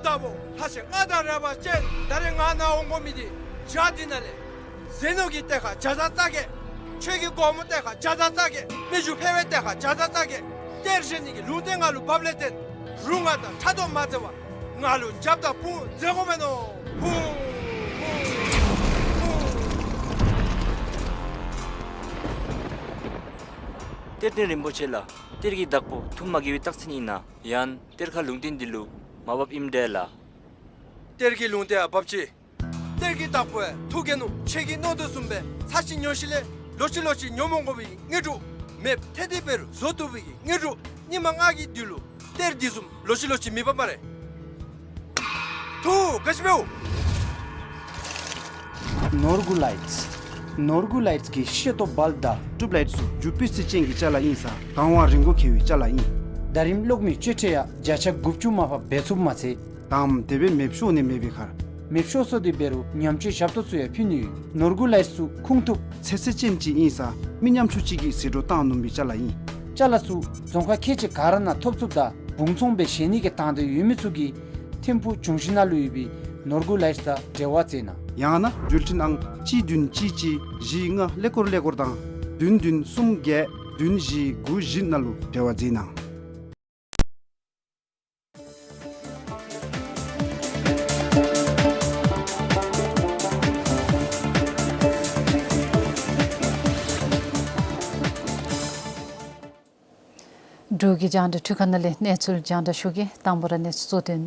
ལྷ་ཆེན་ལྔ་དང་རས་པ་ཅན་ད་རེས་ང་ནཱ་འོང་དགོ་མི་འདི་བྱག་འདི་ནང་ལས་ཟས་ནོར་གྱི་གཏེར་ཁ་བརྒྱ་རྩ་བརྒྱད། ཆོས་ཀྱི་སྒོ་མོ་གཏེར་ཁ་བརྒྱ་རྩ་བརྒྱད། མི་རྒྱུད་འཕེལ་བའི་གཏེར་ཁ་བརྒྱ་རྩ་བརྒྱད། གཏེར་བཞེས་ནི་གི་ལུང་བསྟན་ང་ལུ་བབས་ལས་བརྟེན་རུང་ང་དང་ཕྲག་དོག་མ་མཛད་པར་ང་ལུ་རྒྱབ་དང་དཔུང་མཛད་དགོ་མས་མནོ། ཧུ། ཧུ། གཏེར་སྟོན་རིན་པོ་ཆེ་ལགས། གཏེར་གྱི་བདག་པོ་ཐུགས་མ་དགྱེས་པའི་རྟགས་མཚན་ཨིན་ན། ཡང་གཏེར་ཁ་ལུང་བསྟན་འདི་ལུ་མ་བབ་ཨིནམ་འདྲས་ལགས། གཏེར་གྱི་ལུང་བསྟན་ཡང་བབ་ཅི། གཏེར་གྱི་བདག་པོ་ཡང་ཐུགས་དགྱེས་ནུག། ཁྱེད་ཀྱིས་མནོ་དོ་བཟུམ་སྦེ་ཚར་གཅིག་ཉོ་ཞིནམ་ལས་ལོག་ཅི་ལོག་ཅི་ཉོ་མ་དགོ་པའི་དངོས་གྲུབ། མེདཔ་ཐལ་ཏེ་འབད་རུང་བཟོ་བཏུབ་པའི་དངོས་གྲུབ། སྙིགས་མ་ལྔ་གི་དུས་ལུ་གཏེར་འདི་བཟུམ་ལོག་ཅི་ལོག་ཅི་མེད་པ་སྨ་རེ། ཐུགས་དགའ་བཞིན་འབདཝ། ནོར་བུ་ལའིཊསི། ནོར་བུ་ལའིཊསི་གི་ཤེལ་ཏོག་བཱལབ་དང་ཊུབ་ལའིཊ་ཚུ་འཇུ་སྤུས་ཚད་ཅན་གྱི་ཅ་ལ་ཨིན་ས། དང་བ་རིང་པོ་འཁྱིལ་བའི་ཅ་ལ་ཨིན། ད་རིས་གློག་མེ་གཅོད་ཁྲལ་ཡང་བརྒྱ་ཆ་དགུ་བཅུ་མར་ཕབ་འབད་ཚུགསཔ་མ་ཚད། དང་པ་དེ་སྦེ་མེདཔ་ཤོར་ནི་མེད་པའི་ཁར། མེདཔ་ཤོར་སོང་སྟེ་འབད་རུང་ཉམས་བཅོས་ཞབས་ཏོག་ཚུ་ཡང་ཕུལ་ནི་ཡོད། ནོར་བུ་ལའིཊསི་ཚུ་ཁུངས་ཐུབ་ཚད་ཚད་ཅན་ཅིག་ཨིན་ས། མི་ཉམ་ཆུང་ཅིག་གིས་ཟད་འགྲོ་བཏང་ནུམ་པའི་ཅ་ལ་ཨིན། ཅ་ལ་ཚུ་རྫོང་ཁག་ཁལ་གཅིག་ག་ར་ནང་ཐོབ་ཚུགསཔ་ད་སྦུང་ཚོང་སྦེ་བཞེས་ནི་གི་དང་འདོད་ཡོད་མི་ཚུ་གིས་ཐིམ་ཕུག་འབྱུང་བཞི་ནང་ལུ་ཡོད་པའི་ནོར་བུ་ལའིཊསི་དང་འབྲེལ་བ་མཛད་གནང་། ཡང་ན་འགྲུལ་འཕྲིན་ཨང་གཅིག་བདུན་གཅིག་གཅིག་བཞི་ལྔ་ཀླད་ཀོར་ཀླད་ཀོར་དང་བདུན་བདུན་གསུམ་བརྒྱད་བདུན་བཞི་དགུ་བཞི་ནང་ལུ་འབྲེལ་བ་མཛད་གནང་། འབྲུག་གི་རྒྱང་བསྒྲགས་འཕྲུལ་ཁང་ནང་ལས་གནས་ཚུལ་རྒྱང་བསྒྲགས་ཞུ་གེ། དང་པ་ར་གནས་ཚུལ་གཙོ་དོན།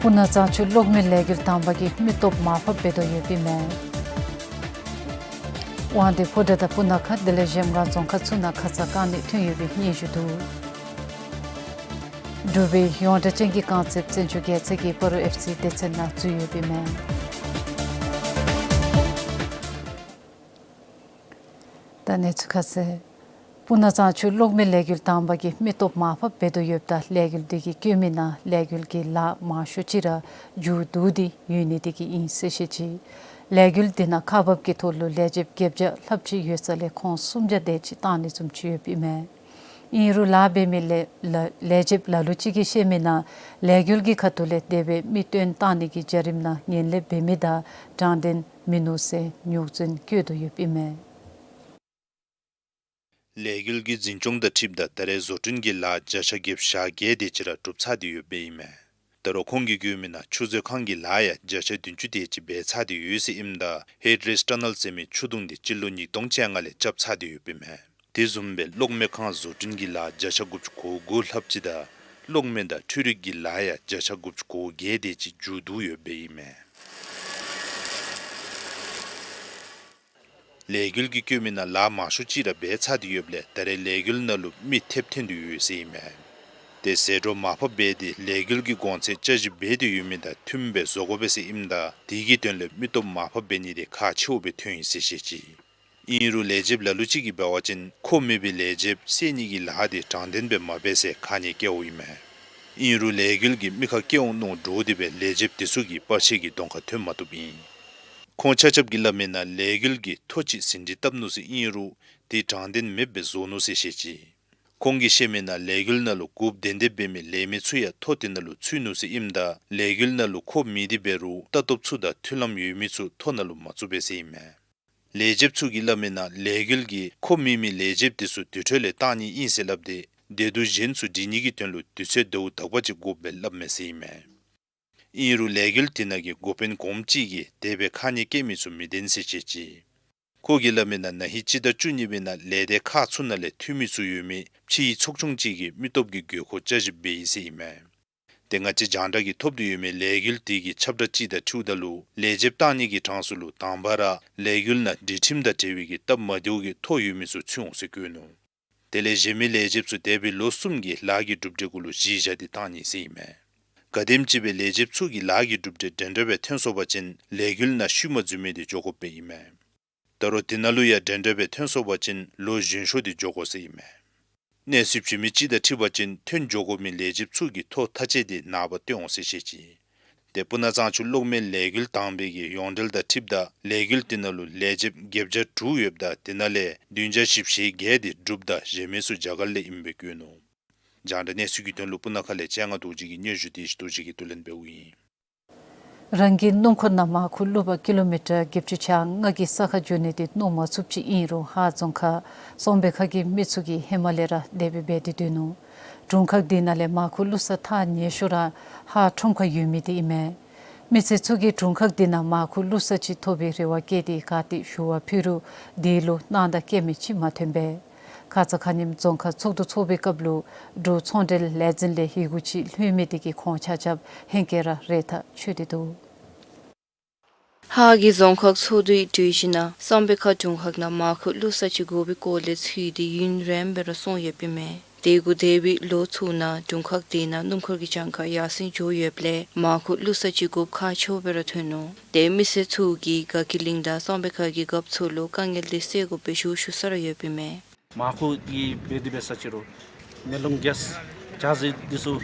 སྤུ་ན་གཙང་ཆུ་གློག་མེ་ལས་འགུལ་དང་པ་གིས་མི་སྟོབས་མར་ཕབ་འབད་དོ་ཡོདཔ་ཨིན་མས། དབང་འདུས་ཕོ་བྲང་དང་སྤུ་ན་ཁ་དེ་ལས་གཞལམ་སྒང་རྫོང་ཁག་ཚུ་ནང་ཁ་ཙ་དཀའ་གནད་ཐོན་ཡོད་པའི་སྙན་ཞུ་འདུག། འབྲུག་པའི་ཡོངས་གྲགས་ཅན་གྱི་རྐང་རྩེདཔ་བཙན་ཆུ་རྒྱལ་མཚན་གྱིས་སྤ་རོ་ཨེཕ་སི་སྡེ་ཚན་ནང་འཛུལ་ཡོདཔ་ཨིན་མས། ད་གནས་ཚུལ་ཁ་གསལ། སྤུ་ན་གཙང་ཆུ་གློག་མེ་ལས་འགུལ་དང་པ་གིས་མི་སྟོབས་མར་ཕབ་འབད་དོ་ཡོདཔ་ད་ལས་འགུལ་འདི་གིས་བཀོད་མི་ནང་ལས་འགུལ་གྱི་ལཱ་མང་ཤོས་ཅིག་ར་མཇུག་བསྡུ་སྟེ་ཡོད་ནི་དེ་གིས་ཨིན་ཟེར་བཤད་ཅི། ལས་འགུལ་འདི་ནང་ཁག་འབགཔ་གི་ཐོག་ལུ་ལས་བྱེདཔ་བརྒྱད་བརྒྱ་ལྷགཔ་ཅིག་ཡོད་ས་ལས་ཁོང་སུམ་བརྒྱ་དེ་ཅིག་བཏང་ནི་བཟུམ་ཅིག་ཡོདཔ་ཨིན་མས། ཨིན་རུང་ལཱ་འབད་མི་ལས་ལ་ལས་བྱེདཔ་ལ་ལུ་ཅིག་གིས་བཤད་མི་ནང་ལས་འགུལ་གྱི་ཁ་ཐུག་ལས་དེ་སྦེ་མི་བཏོན་བཏང་ནི་གི་བྱ་རིམ་ནང་ངན་ལྷད་འབད་མི་དང་དྲང་བདེན་མིན་ནུག་ཟེར་རྙོག་འཛིང་བཀོད་དོ་ཡོདཔ་ཨིན་མས། ལས་འགུལ་གྱི་འཛིན་སྐྱོང་དང་འཁྲིལཝ་ད་ད་རེས་བཟོ་སྐྲུན་གྱི་ལཱ་བརྒྱ་ཆ་བརྒྱད་ཞག་བརྒྱད་དེ་ཅིག་ར་གྲུབ་ཚར་ཏེ་ཡོདཔ་ཨིན་མས། ད་རུང་ཁོང་གིས་བཀོད་མི་ནང་ཆུ་མཛོད་ཁང་གི་ལཱ་ཡང་བརྒྱ་ཆ་བདུན་ཅུ་དེ་ཅིག་འབད་ཚར་ཏེ་ཡོད་ཟེར་ཨིནམ་ད་ཧེཌ་རེསི་ཊ་ནལ་ཟེར་མི་ཆུ་དུང་འདི་སྤྱི་ལོ་ཉིས་སྟོང་བཅོ་ལྔ་ལས་རྐྱབ་ཚར་ཏེ་ཡོདཔ་ཨིན་མས། དེ་བཟུམ་སྦེ་གློག་མེ་ཁང་བཟོ་སྐྲུན་གྱི་ལཱ་བརྒྱ་ཆ་དགུ་བཅུ་གོ་དགུ་ལྷགཔ་ཅིག་དང་གློག་མེ་དང་འཕྲུལ་རིག་གི་ལཱ་ཡང་བརྒྱ་ཆ་དགུ་བཅུ་གོ་བརྒྱད་དེ་ཅིག་མཇུག་བསྡུ་ཡོདཔ་ཨིན་མས། ལས་འགུལ་གྱིས་བཀོད་མི་ནང་ལཱ་མང་ཤོས་ཅིག་ར་འབད་ཚར་ཏེ་ཡོདཔ་ལས་ད་རེས་ལས་འགུལ་ནང་ལུ་མི་ཐེབས་ཐོན་ཏེ་ཡོད་ཟེར་ཨིན་མས། དེ་ཟད་འགྲོ་མར་ཕབ་འབད་དེ་ལས་འགུལ་གྱི་གོང་ཚད་བསྐྱར་ཞིབ་འབད་དེ་ཡོད་མི་དང་མཐུནམ་སྦེ་བཟོ་དགོ་པས་ཟེར་ཨིནམ་ད་དེ་གི་དོན་ལས་མི་སྟོབས་མར་ཕབ་འབད་ནི་དེ་ཁག་ཆེཝ་སྦེ་ཐོན་ཡི་ཟེར་བཤད་ཅི། ཨིན་རུང་ལས་བྱེདཔ་ལ་ལུ་ཅིག་གིས་འབད་བ་ཅིན་ཁོ་མེད་པའི་ལས་བྱེདཔ་བསད་ནི་གི་ལཱ་དེ་དྲང་བདེན་སྦེ་མ་འབད་ཟེར་ཁ་ཉེས་བཀལཝ་ཨིན་མས། ཨིན་རུང་ལས་འགུལ་གྱིས་མི་ཁ་སྐྱེ་བོ་མནོ་འདྲོག་སྟེ་སྦེ་ལས་བྱེདཔ་དེ་ཚུ་གིས་པར་ཆས་ཀྱི་གདོང་ཁར་ཐོན་མ་བཏུབ་ཨིན། ཁོང་ཆ་ཁྱབ་ཀྱིས་སླབ་མི་ནང་ལས་འགུལ་གྱིས་ཐོ་ཅིག་ཟིན་བྲིས་བཏབ་ནུག་ཟེར་ཨིན་རུང་དེ་དྲང་བདེན་མེདཔ་སྦེ་བཟོ་ནུག་ཟེར་བཤད་ཅི། ཁོང་གིས་བཤད་མི་ནང་ལས་འགུལ་ནང་ལུ་འགོ་དཔོན་དེ་འབད་མི་ལས་མི་ཚུ་ཡང་ཐོ་དེ་ནང་ལུ་ཚུད་ནུག་ཟེར་ཨིནམ་ད་ལས་འགུལ་ནང་ལུ་ཁོ་མེད་དེ་འབད་རུང་ལྟ་རྟོགཔ་ཚུ་དང་མཐུན་ལམ་ཡོད་མི་ཚུ་ཐོ་ནང་ལུ་མ་བཙུགས་པས་ཟེར་ཨིན་མས། ལས་བྱེདཔ་ཚུ་གིས་སླབ་མི་ནང་ལས་འགུལ་གྱིས་ཁོ་མེད་མི་ལས་བྱེདཔ་དེ་ཚུ་དེ་འཕྲོ་ལས་བཏང་ནི་ཨིན་ཟེར་སླབ་སྟེ་སྡེ་འདུ་གཞན་ཚུ་སྒྲིག་ནི་གི་དོན་ལུ་དུས་ཚོད་ཟླཝ་དག་པ་ཅིག་དགོཔ་སྦེ་སླབ་མས་ཟེར་ཨིན་མས། ཨིན་རུང་ལས་འགུལ་དེ་ནང་གི་འགོ་དཔོན་གོངམ་ཅིག་གིས་དེ་སྦེ་ཁ་ཉེས་བཀལ་མི་ཚུ་མི་བདེན་ཟེར་བཤད་ཅི། ཁོ་གིས་སླབ་མི་ནང་ན་ཧིང་སྤྱི་ཟླ་བཅུ་གཉིས་པའི་ནང་ལས་སྡེ་ཁག་ཚུ་ནང་ལས་འཐུས་མི་ཚུ་ཡོད་མི་ཕྱིའི་ཚོགས་ཆུང་ཅིག་གིས་མི་སྟོབས་ཀྱི་དགོས་མཁོ་བསྐྱར་ཞིབ་འབད་ཡི་ཟེར་ཨིན་མས། དེ་ང་བཅས་རྒྱང་བསྒྲགས་ཀྱིས་ཐོབ་སྟེ་ཡོད་མི་ལས་འགུལ་དེ་གི་ཁྱབ་བསྒྲགས་ཅིག་དང་འཁྲིལཝ་ད་ལུ་ལས་བྱེདཔ་བཏང་ནི་གི་གྲངས་སུ་ལུ་དང་པ་ར་ལས་འགུལ་ནང་སྒྲིག་ཁྲིམས་དང་འབྲེལ་བའི་གི་སྟབས་མ་བདེཝ་གི་ཐོ་ཡོད་མི་ཚུ་ཚུད་འོང་ཟེར་བཀོད་ནུག། དེ་ལས་གཞན་མི་ལས་བྱེདཔ་ཚུ་འདས་པའི་ལོ་གསུམ་གྱི་ལཱ་གི་གྲུབ་འབྲས་གུ་ལུ་གཞི་བཞག་སྟེ་བཏང་ནི་ཟེར་ཨིན་མས། ག་དེམ་ཅིག་སྦེ་ལས་བྱེདཔ་ཚུ་གི་ལཱ་གི་གྲུབ་འབྲས་འདྲན་འདྲ་སྦེ་ཐོན་སོང་པ་ཅིན་ལས་འགུལ་ནང་ཤུལ་མ་འཛུལ་མི་དེ་འགྱོ་དགོཔ་སྦེ་ཨིན་མས། ད་རུང་དེ་ནང་ལུ་ཡང་འདྲན་འདྲ་སྦེ་ཐོན་སོང་པ་ཅིན་ལོག་གཞོན་ཤོས་དེ་འགྱོ་དགོ་ཟེར་ཨིན་མས། གནས་ཚུལ་བྱིན་མི་ཅིག་དང་འཁྲིལ་བ་ཅིན་ཐོན་འགྱོ་དགོ་མི་ལས་བྱེདཔ་ཚུ་གི་ཐོ་མཐའ་དཔྱད་དེ་ནངས་པ་སྟོན་འོང་ཟེར་བཤད་ཅི། དེ་སྤུ་ན་གཙང་ཆུ་གློག་མེ་ལས་འགུལ་དང་པའི་གི་ཡོངས་འབྲེལ་དང་འཁྲིལཝ་ད་ལས་འགུལ་དེ་ནང་ལུ་ལས་བྱེདཔ་བརྒྱད་བརྒྱ་དྲུག་ཡོདཔ་ད་དེ་ནང་ལས་བདུན་བརྒྱ་བཞི་བཅུ་ཞེ་བརྒྱད་དེ་འབྲུགཔ་དང་གཞན་མི་ཚུ་རྒྱ་གར་ལས་ཨིནམ་སྦེ་བཀོད་ནུག། རྒྱང་བསྒྲགས་གནས་ཚུལ་གྱི་དོན་ལུ་སྤུ་ན་ཁ་ལས་ལྕང་ང་རྡོ་རྗེ་གི་སྙན་ཞུ་དེ་ཞིག་རྡོ་རྗེ་གིས་བསྡུ་ལེན་འབདཝ་ཨིན། རང་གི་སྣུམ་འཁོར་ནང་མར་ཁུ་བླུག་པར་ཀི་ལོ་མི་ཊར་བརྒྱད་ཅུ་གྱ་ལྔ་གི་ས་ཁར་འགྱོ་ནི་དེ་མནོ་མ་ཚུགསཔ་ཅིག་ཨིན་རུང་ཧཱ་རྫོང་ཁག་སོང་པེ་ཁ་གི་མི་ཚུ་གིས་ཧེ་མ་ལས་ར་དེ་སྦེ་འབད་དེ་སྡོད་ནུག། དྲུང་ཁག་དེ་ནང་ལས་མར་ཁུ་བླུག་ས་ཐག་ཉེ་ཤོས་ར་ཧཱ་ཁྲོམ་ཁར་ཡོད་མི་དེ་ཨིན་མས། མི་སེར་ཚུ་གིས་དྲུང་ཁག་དེ་ནང་མར་ཁུ་བླུག་ས་ཅིག་ཐོབ་པའི་རེ་བ་བསྐྱེད་དེ་ག་ཏེ་ཞུ་བ་ཕུལ་རུང་དེ་ལུ་སྣང་དག་བསྐྱེད་མི་ཅིག་མ་ཐོན་པས། ཁ་ཙ་ཁ་ཉིནམ་རྫོང་ཁག་ཚོགས་འདུ་ཚོགས་པའི་སྐབས་ལུ་འབྲུག་ཚོང་འབྲེལ་ལས་འཛིན་ལས་ཡི་གུ་ཅིག་ལྷོད་མི་དེ་གིས་ཁོང་ཆ་ཁྱབ་ཧེང་སྐལ་ར་རེ་ཐག་ཆོད་དེ་འདུག། ཧཱ་གི་རྫོང་ཁག་ཚོགས་འདུའི་གྲོས་གཞི་ནང་སོང་པེ་ཁ་དྲུང་ཁག་ནང་མར་ཁུ་བླུག་ས་ཅིག་དགོ་པའི་སྐོར་ལས་ཚིག་དེ་ཡུན་རིངམོ་སྦེ་ར་སོང་ཡོདཔ་ཨིན་མས། དེ་གུ་འདས་པའི་ལོ་ཚུ་ནང་དྲུང་ཁག་དེ་ནང་སྣུམ་འཁོར་གྱི་གྱངས་ཁ་ཡར་སེང་འགྱོ་ཡོདཔ་ལས་མར་ཁུ་བླུག་ས་ཅིག་དགོཔ་ཁག་ཆེཝ་སྦེ་ར་ཐོན་ནུག། དེ་མི་སེར་ཚུ་གིས་དགའ་སྐྱིད་གླིང་དང་སོང་པེ་ཁ་གི་རྒཔོ་ཚུ་ལུ་དཀའ་ངལ་དེ་སེལ་དགོ་པའི་ཞུ་ཞུ་ས་ར་ཡོདཔ་ཨིན་མས། མར་ཁུ་གི་འབད་དེ་འབད་ས་ཅིག་རུང་མེ་རླུང་གེས་ཇ་ཟེར་འདི་ཚུ་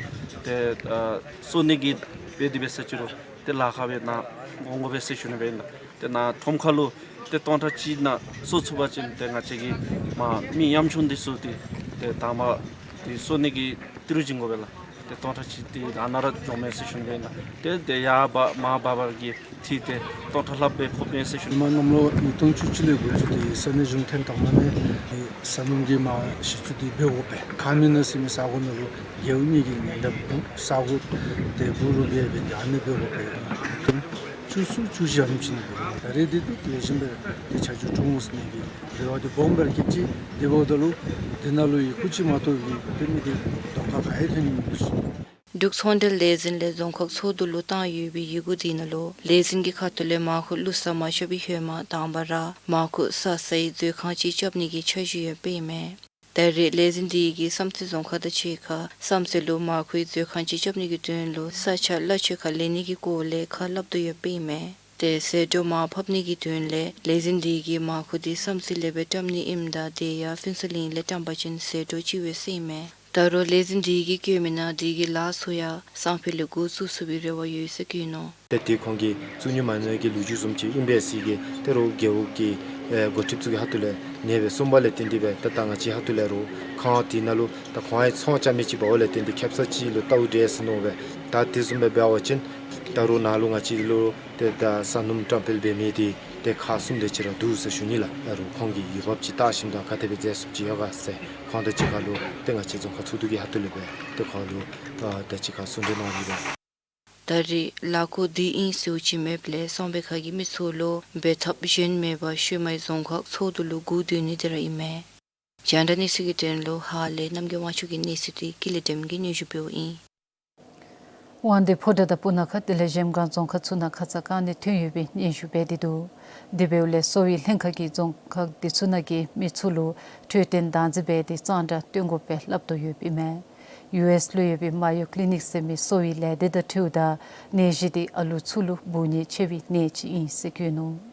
ཏེ་ཨ་གསོ་ནི་གི་འབད་དེ་འབད་ས་ཅིག་རུང་ཏེ་ལཱ་ཁག་སྦེ་ནཱ་འོང་དགོ་པས་ཟེར་ཞུ་ནི་སྦེ་ཨིན་ལགས། ཏེ་ནཱ་ཁྲོམ་ཁ་ལུ་ཏེ་སྟོང་ཕྲག་གཅིག་ནང་གསོ་ཚུགས་པ་ཅིན་ཏེ་ང་བཅས་ཀྱི་མ་མི་ཉམ་ཆུང་འདི་ཚུ་ཏེ་ཏེ་དང་པ་ཏེ་གསོ་ནི་གི་ཏི་རུ་བྱིན་དགོ་པས་ལགས། ཏེ་སྟོང་ཕྲག་གཅིག་ཏེ་ཨ་ནཱ་ར་འགྱོཝ་མས་ཟེར་ཞུ་ནི་སྦེ་ཨིན་ལགས། ཏེ་ཏེ་ཡར་འབག་མར་འབག་པ་གི་ཏེ་ཏེ་སྟོང་ཕྲག་ལྷགཔ་སྦེ་ཕོགཔ་མས་ཟེར་ཞུ་ནི། མ་གནམ་ལོ་ཉིས་སྟོང་བཅུ་གཅིག་ལས་འགོ་བཙུགས་ཏེ་ས་གནས་གཞུང་ཐོན་དང་པ་ནས་ས་སྣུམ་གྱི་མ་གཞི་བཙུགས་ཏེ་འབད་དགོ་པས། ཁ་མི་ན་ཟེར་མི་ས་གོ་ནང་ལུ་རྒེད་འོག་གཉིས་ཀྱི་ཉེ་འདབས་སྦུག་ས་གོ་ཏེ་སྦུག་ལུ་འབད་འབད་དེ་ཨ་ནི་འབད་དགོ་པས། བཅུ་གསུམ་བཅུ་བཞི་ལྷགཔ་ཅིག་ནང་འབད་དགོ། ད་རེས་འདི་ཏེ་ལེགས་ཤོམ་སྦེ་ཏེ་ཆ་འཇོག་འབྱུང་འོང་ཟེར་ནི་གི་རེ་བ་དེ་སྦོམ་སྦེ་ར་བསྐྱེད་ཅི། དེ་འབདཝ་ད་ལུ་དེ་ནང་ལུ་ཡི་གུ་ཅིག་མ་གཏོགས་ཀྱི་ཏེ་མི་དེ་གདོང་ཁར་ག་ཡང་ཐོན་ནི་མིན་འདུག་ཟེར། འབྲུག་ཚོང་འབྲེལ་ལས་འཛིན་ལས་རྫོང་ཁག་ཚོགས་འདུ་ལུ་བཏང་ཡོད་པའི་ཡི་གུ་དེ་ནང་ལུ་ལས་འཛིན་གྱི་ཁ་ཐུག་ལས་མར་ཁུ་བླུག་ས་མ་ཤོར་བའི་ཧེ་མ་དང་པ་ར་མར་ཁུ་བསགས་སའི་མཛོད་ཁང་ཅིག་རྐྱབ་ནི་གི་འཆར་གཞི་ཡོདཔ་ཨིན་མས། ད་རེས་ལས་འཛིན་དེ་གིས་བསམ་རྩེ་རྫོང་ཁག་དང་གཅིག་ཁར་བསམ་རྩེ་ལུ་མར་ཁུའི་མཛོད་ཁང་ཅིག་རྐྱབ་ནི་གི་དོན་ལུ་ས་ཆ་གླ་ཆ་ཁར་ལེན་ནི་གི་སྐོར་ལས་ཁ་སླབ་དོ་ཡོདཔ་ཨིན་མས། ཏེ་ཟད་འགྲོ་མར་ཕབ་ནི་གི་དོན་ལས་ལས་འཛིན་དེ་གིས་མར་ཁུ་དེ་བསམ་རྩེ་ལས་སྦེ་བཀྲམ་ནི་ཨིནམ་ད་དེ་ཡང་ཕུན་ཚོགས་གླིང་ལས་བཀྲམ་པ་ཅིན་ཟད་འགྲོ་ལྕི་བས་ཟེར་ཨིན་མས། ད་རུང་ལས་འཛིན་དེ་གིས་བཀོད་མི་ནང་དེ་གི་ལཱ་ཚུ་ཡང་སང་ཕོད་ལས་འགོ་བཙུགས་ཚུགས་པའི་རེ་བ་ཡོད་ཟེར་བཀོད་ནུག། ཏེ་དེ་ཁོང་གི་བཙུགས་ནི་མ་ནི་གི་ལོ་རྒྱུས་བཟུམ་ཅིག་ཨིན་པས་ཟེར་གི་ཏེ་རུང་རྒེད་འོག་གི་ཨེ་འགོ་ཁྲིདཔ་ཚུ་གི་ཁ་ཐུག་ལས་ཉན་སྦེ་གསུངས་པ་ལས་བརྟེན་ཏེ་སྦེ་ད་ད་ང་བཅས་ཁ་ཐུག་ལས་རུང་ཁང་དེ་ནང་ལུ་ད་ཁོང་ཡང་ཚོང་རྐྱབ་མི་ཅིག་འབདཝ་ལས་བརྟེན་ཏེ་ཁེབ་ས་ཅིག་ལུ་བལྟཝ་འདྲས་ཟེར་མནོ་སྦེ། ད་དེ་བཟུམ་སྦེ་འབད་བ་ཅིན་ད་རུང་ནཱ་ལུ་ང་བཅས་ལུ་ཏེ་ད་ས་སྣུམ་བཀྲམ་སྤེལ་འབད་མི་དེ་ཏེ་ཁག་གསུམ་དེ་ཅིག་ར་འདུག་ཟེར་ཞུ་ནི་ལགས། ད་རུང་ཁོང་གིས་འོས་འབབ་ཅིག་བལྟ་ཞིནམ་ད་ག་དེ་སྦེ་མཛད་ཚུགསཔ་ཅིག་ཡོད་ག་ཟེར་ཁོང་དང་གཅིག་ཁར་ལུ་ཏེ་ང་བཅས་རྫོང་ཁག་ཚོགས་འདུ་གི་ཁ་ཐུག་ལས་སྦེ་ཏེ་ཁོང་ལུ་ཨ་ད་གཅིག་ཁར་གསུང་གྲོས་གནང་ནི་ལགས། ད་རེས་ལཱ་འགོ་དེ་ཨིན་ཟེརཝ་ཅིག་མེདཔ་ལས་སོང་པེ་ཁ་གི་མི་ཚུ་ལུ་འབད་ཐབས་གཞན་མེད་པར་ཤུལ་མའི་རྫོང་ཁག་ཚོགས་འདུ་ལུ་སྒུག་སྡོད་ནི་དེ་ར་ཨིན་མས། རྒྱང་བསྒྲགས་གནས་ཚུལ་གྱི་དོན་ལུ་ཧཱ་ལས་རྣམ་རྒྱལ་དབང་ཕྱུག་གི་གནས་ཚུལ་དེ་ཀུན་ལེགས་སྒྲོལམ་གིས་སྙན་ཞུ་འབདཝ་ཨིན། དབང་འདུས་ཕོ་བྲང་དང་སྤུ་ན་ཁ་དེ་ལས་གཞལམ་སྒང་རྫོང་ཁག་ཚུ་ནང་ཁ་ཙ་རྐང་གནས་ཐོན་ཡོད་པའི་སྙན་ཞུ་འབད་དེ་འདུག། དེ་འབདཝ་ལས་གསོ་བའི་ལྷན་ཁག་གིས་རྫོང་ཁག་དེ་ཚུ་ནང་གི་མི་ཚུ་ལུ་འཕྲོད་བསྟེན་བདག་འཛིན་འབད་དེ་གཙང་སྦྲ་སྟོན་དགོ་པའི་སླབ་དོ་ཡོདཔ་ཨིན་མས། ཡུ་ཨེསི་ལུ་ཡོད་པའི་མ་ཡོ་ཀི་ལི་ནིཀ་ཟེར་མི་གསོ་བའི་ལས་སྡེ་དང་འཁྲིལཝ་ད་ནད་གཞི་དེ་ཨ་ལུ་ཚུ་ལུ་འབུ་ནད་ཆེ་བའི་ནད་ཅིག་ཨིན་ཟེར་བཀོད་ནུག།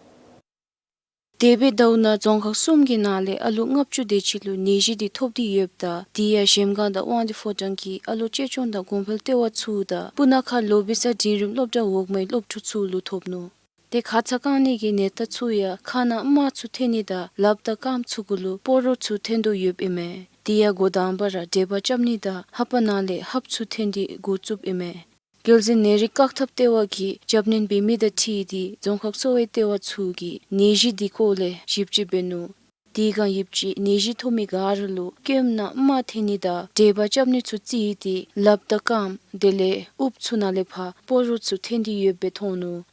འདས་པའི་ཟླཝ་ནང་རྫོང་ཁག་གསུམ་གྱི་ནང་ལས་ཨ་ལུ་ལྔ་བཅུ་དེ་ཅིག་ལུ་ནད་གཞི་དེ་ཐོབ་སྟེ་ཡོདཔ་ད་དེ་ཡང་གཞལམ་སྒང་དང་དབང་འདུས་ཕོ་བྲང་གི་ཨ་ལོ་གཅེས་སྐྱོང་དང་གོང་འཕེལ་ལྟེ་བ་ཚུ་དང་སྤུ་ན་ཁ་ལོ་བི་ས་འབྲིང་རིམ་སློབ་གྲྭ་འོག་མའི་སློབ་ཕྲུག་ཚུ་ལུ་ཐོབ་ནུག། ཏེ་ཁ་ཙ་རྐང་གནས་ཀྱི་ནད་རྟགས་ཚུ་ཡང་ཁ་ནང་རྨ་ཚུ་འཐེན་ནི་དང་ལགཔ་དང་རྐངམ་ཚུ་གུ་ལུ་སྤོ་རོ་ཚུ་འཐེན་དོ་ཡོདཔ་ཨིན་མས། དེ་ཡང་འགོ་དང་པ་ར་འགྲེལ་པ་རྐྱབ་ནི་དང་ལྷ་པ་ནང་ལས་ཧབ་ཚུ་འཐེན་ཏེ་འགོ་བཙུགསཔ་ཨིན་མས། རྒྱལ་འཛིན་ནད་རིགས་བཀག་ཐབས་ལྟེ་བ་གིས་རྒྱབ་སྣོན་འབད་མི་དང་འཁྲིལ་ཏེ་རྫོང་ཁག་གསོ་བའི་ལྟེ་བ་ཚུ་གིས་ནད་གཞི་དེ་སྐོར་ལས་ཞིབ་དཔྱད་འབད་ནུག། དེ་སྒང་ཡོདཔ་ཅིག་ནད་གཞི་ཐོབ་མི་ག་ར་ལུ་སྐྱོནམ་ནང་རྨ་འཐེན་ནི་དང་འགྲེལ་པ་རྐྱབ་ནི་ཚུ་བརྩིས་ཏེ་ལགཔ་དང་རྐངམ་དེ་ལས་དབུགས་ཚུ་ནང་ལས་ཕར་སྤོ་རོ་ཚུ་འཐེན་ཏེ་ཡོདཔ་སྦེ་མཐོང་ནུག།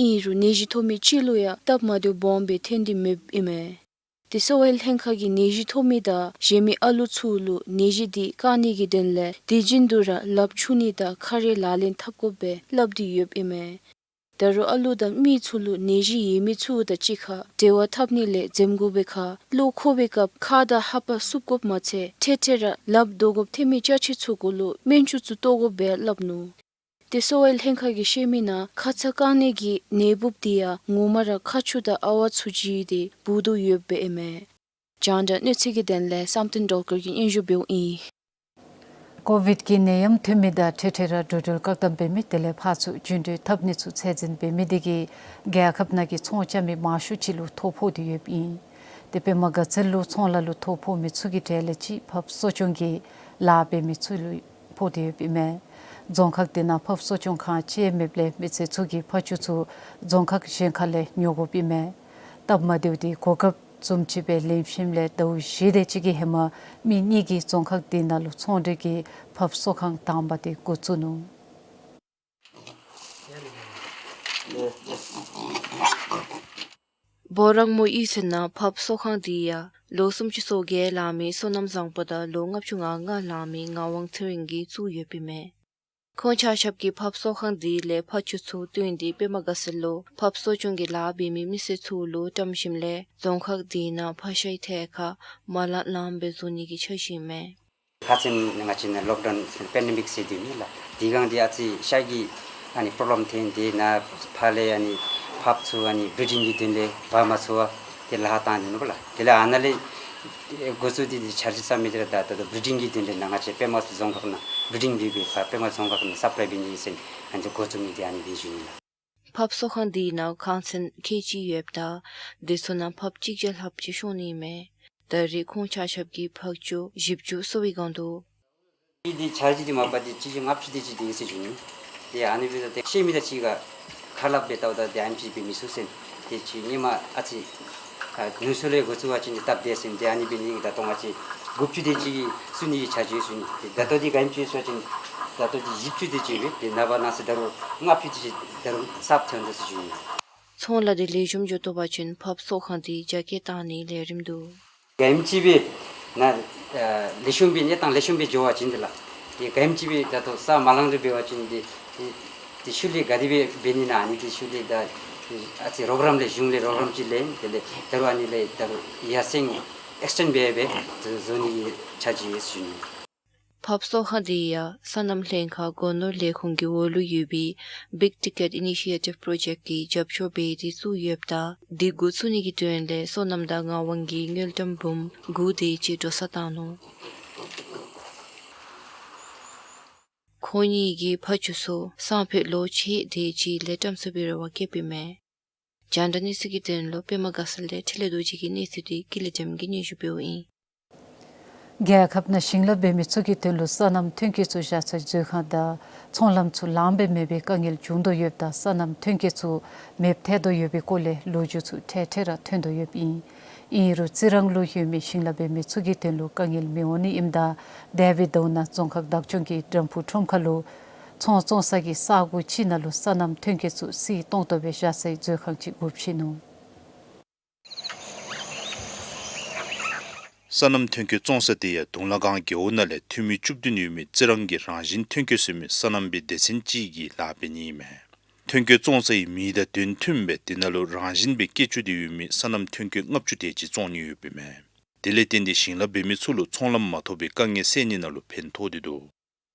ཨིན་རུང་ནད་གཞི་ཐོབ་མི་གཅིག་ལུ་ཡང་སྟབས་མ་བདེཝ་སྦོམ་སྦེ་ཐོན་ཏེ་མེདཔ་ཨིན་མས། ཏེ་གསོ་བའི་ལྷན་ཁག་གིས་ནད་གཞི་ཐོབ་མི་དང་གཞན་མི་ཨ་ལུ་ཚུ་ལུ་ནད་གཞི་དེ་བཀག་ནི་གི་དོན་ལས་དུས་རྒྱུན་དུ་ར་ལགཔ་འཁྱུ་ནི་དང་ཁ་རས་ལག་ལེན་འཐབ་དགོ་པའི་སླབ་སྟེ་ཡོདཔ་ཨིན་མས། ད་རུང་ཨ་ལུ་དང་མི་ཚུ་ལུ་ནད་གཞི་ཡོད་མི་ཚུ་དང་གཅིག་ཁར་འབྲེལ་བ་འཐབ་ནི་ལས་འཛེམ་དགོ་པའི་ཁར་གློ་ཁོག་པའི་སྐབས་ཁ་དང་ལྷ་པ་བསུབ་དགོཔ་མ་ཚད་འཕྲལ་འཕྲལ་ར་ལགཔ་བརྡོ་དགོཔ་ཐོན་མི་ཅ་ཆས་ཚུ་གུ་ལུ་སྨན་ཆུ་ཚུ་གཏོར་དགོ་པའི་སླབ་ནུག། ཏེ་གསོ་བའི་ལྷན་ཁག་གིས་བཤད་མི་ནང་ཁ་ཙ་རྐང་གནས་ཀྱི་ནད་འབུཔ་དེ་ཡང་ངོ་མ་ར་ཁ་ཆུ་དང་ཨ་ཝ་ཚུ་བརྗེས་ཏེ་འབུ་དོ་ཡོདཔ་ཨིན་མས། རྒྱང་བསྒྲགས་གནས་ཚུལ་གྱི་དོན་ལས་བསམ་གཏན་སྒྲོལ་དཀར་གྱིས་སྙན་ཞུ་འབདཝ་ཨིན། ཀོ་ཝིཌ་ཀྱི་ནད་ཡམས་ཐོན་མི་དང་འཕྲལ་འཕྲལ་ར་འགྲོ་འགྲུལ་བཀག་དམ་འབད་མི་དེ་ལས་ཕར་ཚུར་རྒྱུན་འགྲུལ་འཐབ་ནི་ཚུ་ཚད་འཛིན་འབད་མི་དེ་གིས་རྒྱལ་ཁབ་ནང་གི་ཚོང་རྐྱབ་མི་མང་ཤོས་ཅིག་ལུ་ཐོ་ཕོག་སྟེ་ཡོདཔ་ཨིན། ཏེ་པདྨ་དགའ་ཚལ་ལུ་ཚོང་ལཱ་ལུ་ཐོ་ཕོག་མི་ཚུ་གི་གྲས་ལས་གཅིག་འཕགས་པ་གསོ་སྐྱོང་གིས་ ལཱ་འབད་མི་ཚུ་ལུ་ཕོག་སྟེ་ཡོདཔ་ཨིན་མས། རྫོང་ཁག་དེ་ནང་ཕགཔ་གསོ་སྐྱོང་ཁང་ཅིག་མེདཔ་ལས་མི་སེར་ཚུ་གིས་ཕགཔ་ཚུ་རྫོང་ཁག་གཞན་ཁ་ལས་ཉོ་དགོཔ་ཨིན་མས། སྟབས་མ་བདེཝ་དེ་གོ་སྐབས་བཟུམ་ཅིག་སྦེ་ལེན་ཞིནམ་ལས་ཟླཝ་བཞི་དེ་ཅིག་གི་ཧེ་མ་མི་གཉིས་ཀྱིས་རྫོང་ཁག་དེ་ནང་ལུ་ཚོང་འབྲེལ་གྱི་ཕགཔ་གསོ་ཁང་དང་པ་དེ་འགོ་བཙུགས་ནུག། སྦོ་རང་མོ་གཡུས་ཚན་ནང་ཕགཔ་གསོ་ཁང་དེ་ཡང་ལོ་སུམ་ཅུ་སོ་བརྒྱད་ལང་མི་སོ་ནམ་བཟང་པོ་དང་ལོ་ལྔ་བཅུ་ང་ལྔ་ལང་མི་ངག་དབང་ཚེ་རིང་གིས་བཙུགས་ཡོདཔ་ཨིན་མས། ཁོང་ཆ་ཁྱབ་ཀྱིས་ཕགཔ་གསོ་ཁང་དེ་ལས་ཕགཔ་ཚུ་བཏོན་ཏེ་པདྨ་དགའ་ཚལ་ལུ་ཕགཔ་གསོ་སྐྱོང་གི་ལཱ་འབད་མི་མི་སེར་ཚུ་ལུ་བཀྲམ་ཞིནམ་ལས་རྫོང་ཁག་དེ་ནང་ཕག་ཤའི་ཐད་ཁར་མ་ལག་ལངམ་སྦེ་བཟོ་ནི་གི་འཆར་གཞི་ཨིན་མས། ཁ་ཙ་ང་བཅས་ནང་ལོག་ཌའུན་པེན་ཌེ་མིག་ཟེར་དེ་མེད་ལགས། དེ་སྒང་འདི་ཨ་ཙི་ཤའི་གི་ཨ་ནི་པོརོབ་ལེམ་ཐོན་ཏེ་ནཱ་ཕར་ལས་ཨ་ནི་ཕགཔ་ཚུ་ཨ་ནི་བི་རི་ཌིང་གི་དོན་ལས་འབག་མ་ཚུགས་པར་ཏེ་ལཱ་བཏང་ནུག་ལགས། དེ་ལས་ཨ་ནཱ་ལས་འགོ་བཙུགས་ཏེ་འདི་འཆར་གཞི་བརྩམས་མི་འདི་ར་ད་ད་ལྟོ་བི་རི་ཌིང་གི་དོན་ལས་ནཱ་ང་བཅས་པདྨ་རྫོང་ཁག་ནང་བི་རི་ཌིང་འབད་བའི་ཕར་པདྨ་རྫོང་ཁག་ནང་སབ་ལའི་འབད་ནི་ཟེར་ཨ་ནི་འགོ་བཙུགས་ནི་འདི་ཨ་ནི་སྦེ་ཞུ་ནི་ལགས། ཕགཔ་གསོ་ཁང་དེ་ནང་ཁང་ཚན་ཁལ་གཅིག་ཡོདཔ་ད་དེ་ཚུ་ནང་ཕགཔ་གཅིག་བརྒྱ་ལྷགཔ་ཅིག་ཤོང་ནི་ཨིན་མས། ད་རེས་ཁོང་ཆ་ཁྱབ་ཀྱིས་ཕགཔ་ཚུ་བཞི་བཅུ་གསོ་བའི་སྒང་དུ། འདི་འཆར་གཞི་འདི་མ་པ་འདི་གཅིག་བརྒྱ་ལྔ་བཅུ་དེ་ཅིག་འདི་ཟེར་ཞུ་ནི། ཏེ་ཨ་ནི་འབདཝ་ད་ཏེ་ཤེས་མི་དང་གཅིག་ཁར་ཁ་སླབ་སྦེ་ལྟཝ་ད་ཏེ་ཨ་ནེམ་ཅིག་འབད་མི་ཚུགས་ཟེར། ཏེ་ཅིག་སྔོན་མ་ཨ་ཙི་ཨ་ནུས་ཤུགས་ལས་འགོ་བཙུགས་པ་ཅིན་འདི་སྟབས་བདེ་ཟེར། ཏེ་ཨ་ནི་འབད་ནི་ད་ལྟོ་ང་བཅས་དགུ་བཅུ་དེ་ཅིག་གིས་བཙུགས་ནི་གི་འཆར་གཞི་ཡོད་ཟེར་ཞུ་ནི། ཏེ་ད་ལྟོ་འདི་ག་ཨིནམ་ཅིག་ཟེར་བ་ཅིན་ད་ལྟོ་འདི་བཞི་བཅུ་དེ་ཅིག་ཡོད། ཏེ་ནངས་པ་གནངས་ཚེ་ད་རུང་ལྔ་བཅུ་དེ་ཅིག་ད་རུང་གསརཔ་ཐོན་འདུག་ཟེར་ཞུ་ནི། ཚོང་ལཱ་འདི་ལེགས་ཤོམ་འགྱོ་དོ་བ་ཅིན་ཕགཔ་གསོ་ཁང་འདི་རྒྱ་སྐྱེད་བཏང་ནིའི་ལས་རིམ་འདུག། ག་ཨིནམ་ཅིག་སྦེ་ནཱ་ཨ་ལེགས་ཤོམ་སྦེ་གནས་སྟངས་ལེགས་ཤོམ་སྦེ་འགྱོ་བ་ཅིན་འདི་ལགས། ཏེ་ག་ཨིནམ་ཅིག་སྦེ་ད་ལྟོ་ས་མ་ལང་རིགས་འབད་བ་ཅིན་འདི་ཏེ་ཏེ་ཤུལ་ལས་ག་དེ་སྦེ་འབད་ནི་ན་ཨ་ནི་ཏེ་ཤུལ་ལས་ད་ཨ་ཙི་རོགས་རམ་ལས་གཞུང་ལས་རོགས་རམ་ཅིག་ལེན། དེ་ལས་ད་རུང་ཨ་ནི་ལས་ད་རུང་ཡར་སེང་ཨེགསི་ཊེནཌ་འབད་འབད་བཟོ་ནི་གི་འཆར་གཞི་ཡོད་ཟེར་ཞུ་ནི། ཕགཔ་གསོ་ཁང་འདི་ཡང་སོ་ནམ་ལྷན་ཁག་སྒོ་ནོར་ལས་ཁུངས་ཀྱི་འོག་ལུ་ཡོད་པའི་Big Ticket Initiative Project གིས་རྒྱབ་སྐྱོར་འབད་དེ་བཙུགས་ཡོདཔ་ད་འདི་འགོ་བཙུགས་ནི་གི་དོན་ལས་སོ་ནམ་དང་ངག་དབང་གིས་དངུལ་ཀྲམ་འབུམ་དགུ་དེ་ཅིག་འགྲོ་སོང་བཏང་ནུག། ཁོང་གཉིས་ཀྱིས་ཕགཔ་ཚུ་སང་ཕོད་ལོ་ཕྱེད་དེ་ཅིག་ལས་བཀྲམ་ཚུགས་པའི་རེ་བ་བསྐྱེདཔ་ཨིན་མས། རྒྱང་བསྒྲགས་གནས་ཚུལ་གྱི་དོན་ལུ་པདྨ་དགའ་ཚལ་ལས་འཕྲིན་ལས་རྡོ་རྗེ་གི་གནས་ཚུལ་འདི་ཀུན་ལེགས་བདེམ་གིས་སྙན་ཞུ་འབདཝ་ཨིན། རྒྱལ་ཁབ་ནང་ཞིང་ལཱ་འབད་མི་ཚུ་གི་དོན་ལུ་སོ་ནམ་ཐོན་སྐྱེད་ཚུ་བཞག་སའི་མཛོད་ཁང་དང་ཚོང་ལམ་ཚུ་ལངམ་སྦེ་མེད་པའི་དཀའ་ངལ་བྱུང་དོ་ཡོདཔ་ད་སོ་ནམ་ཐོན་སྐྱེད་ཚུ་མེདཔ་ཐལ་དོ་ཡོད་པའི་སྐོར་ལས་ལོ་རྒྱུས་ཚུ་ཐད་ཐད་ར་ཐོན་དོ་ཡོདཔ་ཨིན། ཨིན་རུང་རྩི་རང་ལུ་ཡོད་མི་ཞིང་ལཱ་འབད་མི་ཚུ་གི་དོན་ལུ་དཀའ་ངལ་མི་འོང་ནི་ཨིནམ་ད་འདས་པའི་ཟླཝ་ནང་རྫོང་ཁག་བདག་སྐྱོང་གིས་དམ་ཕུ་ཁྲོམ་ཁ་ལུ་ཚོང་བཙོང་ས་གི་ས་གོ་ཅིག་ནང་ལུ་སོ་ནམ་ཐོན་སྐྱེད་ཚུ་བསིལ་ཏོང་ཏོ་སྦེ་བཞག་སའི་མཛོད་ཁང་ཅིག་དགོ་བཅུག་ནུག། སོ་ནམ་ཐོན་སྐྱེད་བཙོང་ས་དེ་ཡང་དུང་ལ་སྒང་རྒེད་འོག་ནང་ལས་འཐུས་མི་བཅུ་བདུན་ཡོད་མི་རྩི་རང་གིས་རང་བཞིན་ཐོན་སྐྱེད་བཟོ་མི་སོ་ནམ་པའི་སྡེ་ཚན་ཅིག་གིས་ལཱ་འབད་ནི་ཨིན་མས། ཐོན་སྐྱེད་བཙོང་སའི་མི་དང་དོན་མཐུནམ་སྦེ་དེ་ནང་ལུ་རང་བཞིན་སྦེ་སྐྱེ་བཅུག་སྟེ་ཡོད་མི་སོ་ནམ་ཐོན་སྐྱེད་ལྔ་བཅུ་དེ་ཅིག་བཙོང་ནི་ཡོདཔ་ཨིན་མས། དེ་ལས་བརྟེན་ཏེ་ཞིང་ལཱ་འབད་མི་ཚུ་ལུ་ཚོང་ལམ་མ་ཐོབ་པའི་དཀའ་ངལ་སེལ་ནི་ནང་ལུ་ཕན་ཐོགས་ཏེ་འདུག།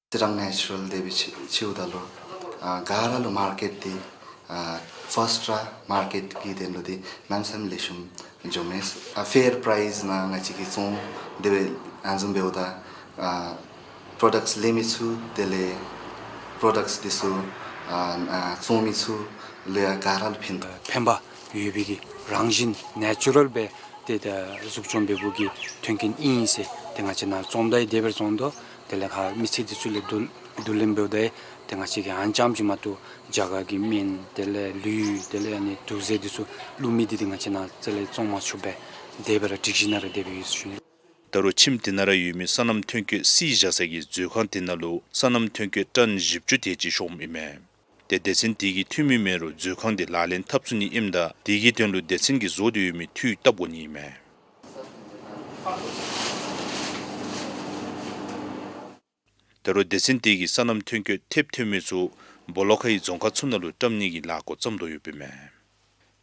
རྩི་རང་ནེ་ཅུ་རལ་དེ་སྦེ་ཕྱེ་ཕྱེཝ་ད་ལུ་ཨ་ག་ར་ལུ་མར་ཀེཊ་འདི་ཨ་ཕརསཊ་ར་མར་ཀེཊ་གི་དོན་ལུ་འདི་གནམ་མེད་ས་མེད་ལེགས་ཤོམ་འགྱོཝ་མས། ཨ་ཕེར་པ་རའིསི་ནང་ང་བཅས་ཀྱིས་བཙོང་དེ་སྦེ་ཨ་བཟུམ་འབདཝ་ད་ཨ་པྲོ་ཌཀཊསི་ལེན་མི་ཚུ་དེ་ལས་པྲོ་ཌཀཊསི་འདི་ཚུ་ཨ་ཨ་བཙོང་མི་ཚུ་ལུ་ཡང་ག་ར་ལུ་ཕན་ཐོགས། ཕན་པ་ཡོད་པའི་གི་རང་བཞིན་ནེ་ཅུ་རལ་སྦེ་ཏེ་ད་གཟུགས་སྦྱོང་འབད་བའི་གི་མཐུན་རྐྱེན་ཨིན་ཟེར་ཏེ་ང་བཅས་ནཱ་བཙོངམ་ད་ཡང་དེ་སྦེ་བཙོང་དོ། དེ་ལས་ཁ་མི་ཚེ་འདི་ཚུ་ལས་བསྡུ་བསྡུ་ལེན་འབདཝ་ད་ཏེ་ང་བཅས་ཀྱིས་ཨ་ནི་རྐྱངམ་ཅིག་མ་གཏོགས་རྒྱ་གར་གྱི་སྨན་དེ་ལས་ལུད་དེ་ལས་ཨ་ནི་དུག་རྫས་འདི་ཚུ་བླུགས་མི་འདི་ཏེ་ང་བཅས་ནཱ་རྩ་ལས་བཙོང་མ་ཚུགས་པས། དེ་སྦེ་ར་སྒྲིག་གཞི་ནང་ར་དེ་སྦེ་ཡོད་ཟེར་ཞུ་ནི། ད་རུང་ཁྱིམ་དེ་ནང་ར་ཡོད་མི་སོ་ནམ་ཐོན་སྐྱེད་བསིལ་བཞག་ས་གི་མཛོད་ཁང་དེ་ནང་ལུ་སོ་ནམ་ཐོན་སྐྱེད་ཊོན་བཞི་བཅུ་དེ་ཅིག་ཤོངམ་ཨིན་མས། ཏེ་སྡེ་ཚན་དེ་གི་འཐུས་མི་མེད་རུང་མཛོད་ཁང་དེ་ལག་ལེན་འཐབ་ཚུགས་ནི་ཨིནམ་ད་དེ་གི་དོན་ལུ་སྡེ་ཚན་གྱིས་བཟོ་སྟེ་ཡོད་མི་འཐུས་བཏབ་དགོ་ནི་ཨིན་མས། ད་རུང་སྡེ་ཚན་དེ་གིས་སོ་ནམ་ཐོན་སྐྱེད་ཐེབས་ཐོན་མི་ཚུ་སྦོ་ལོགས་ཁའི་རྫོང་ཁག་ཚུ་ནང་ལུ་བཀྲམ་ནི་གི་ལཱ་འགོ་བརྩམས་དོ་ཡོདཔ་ཨིན་མས།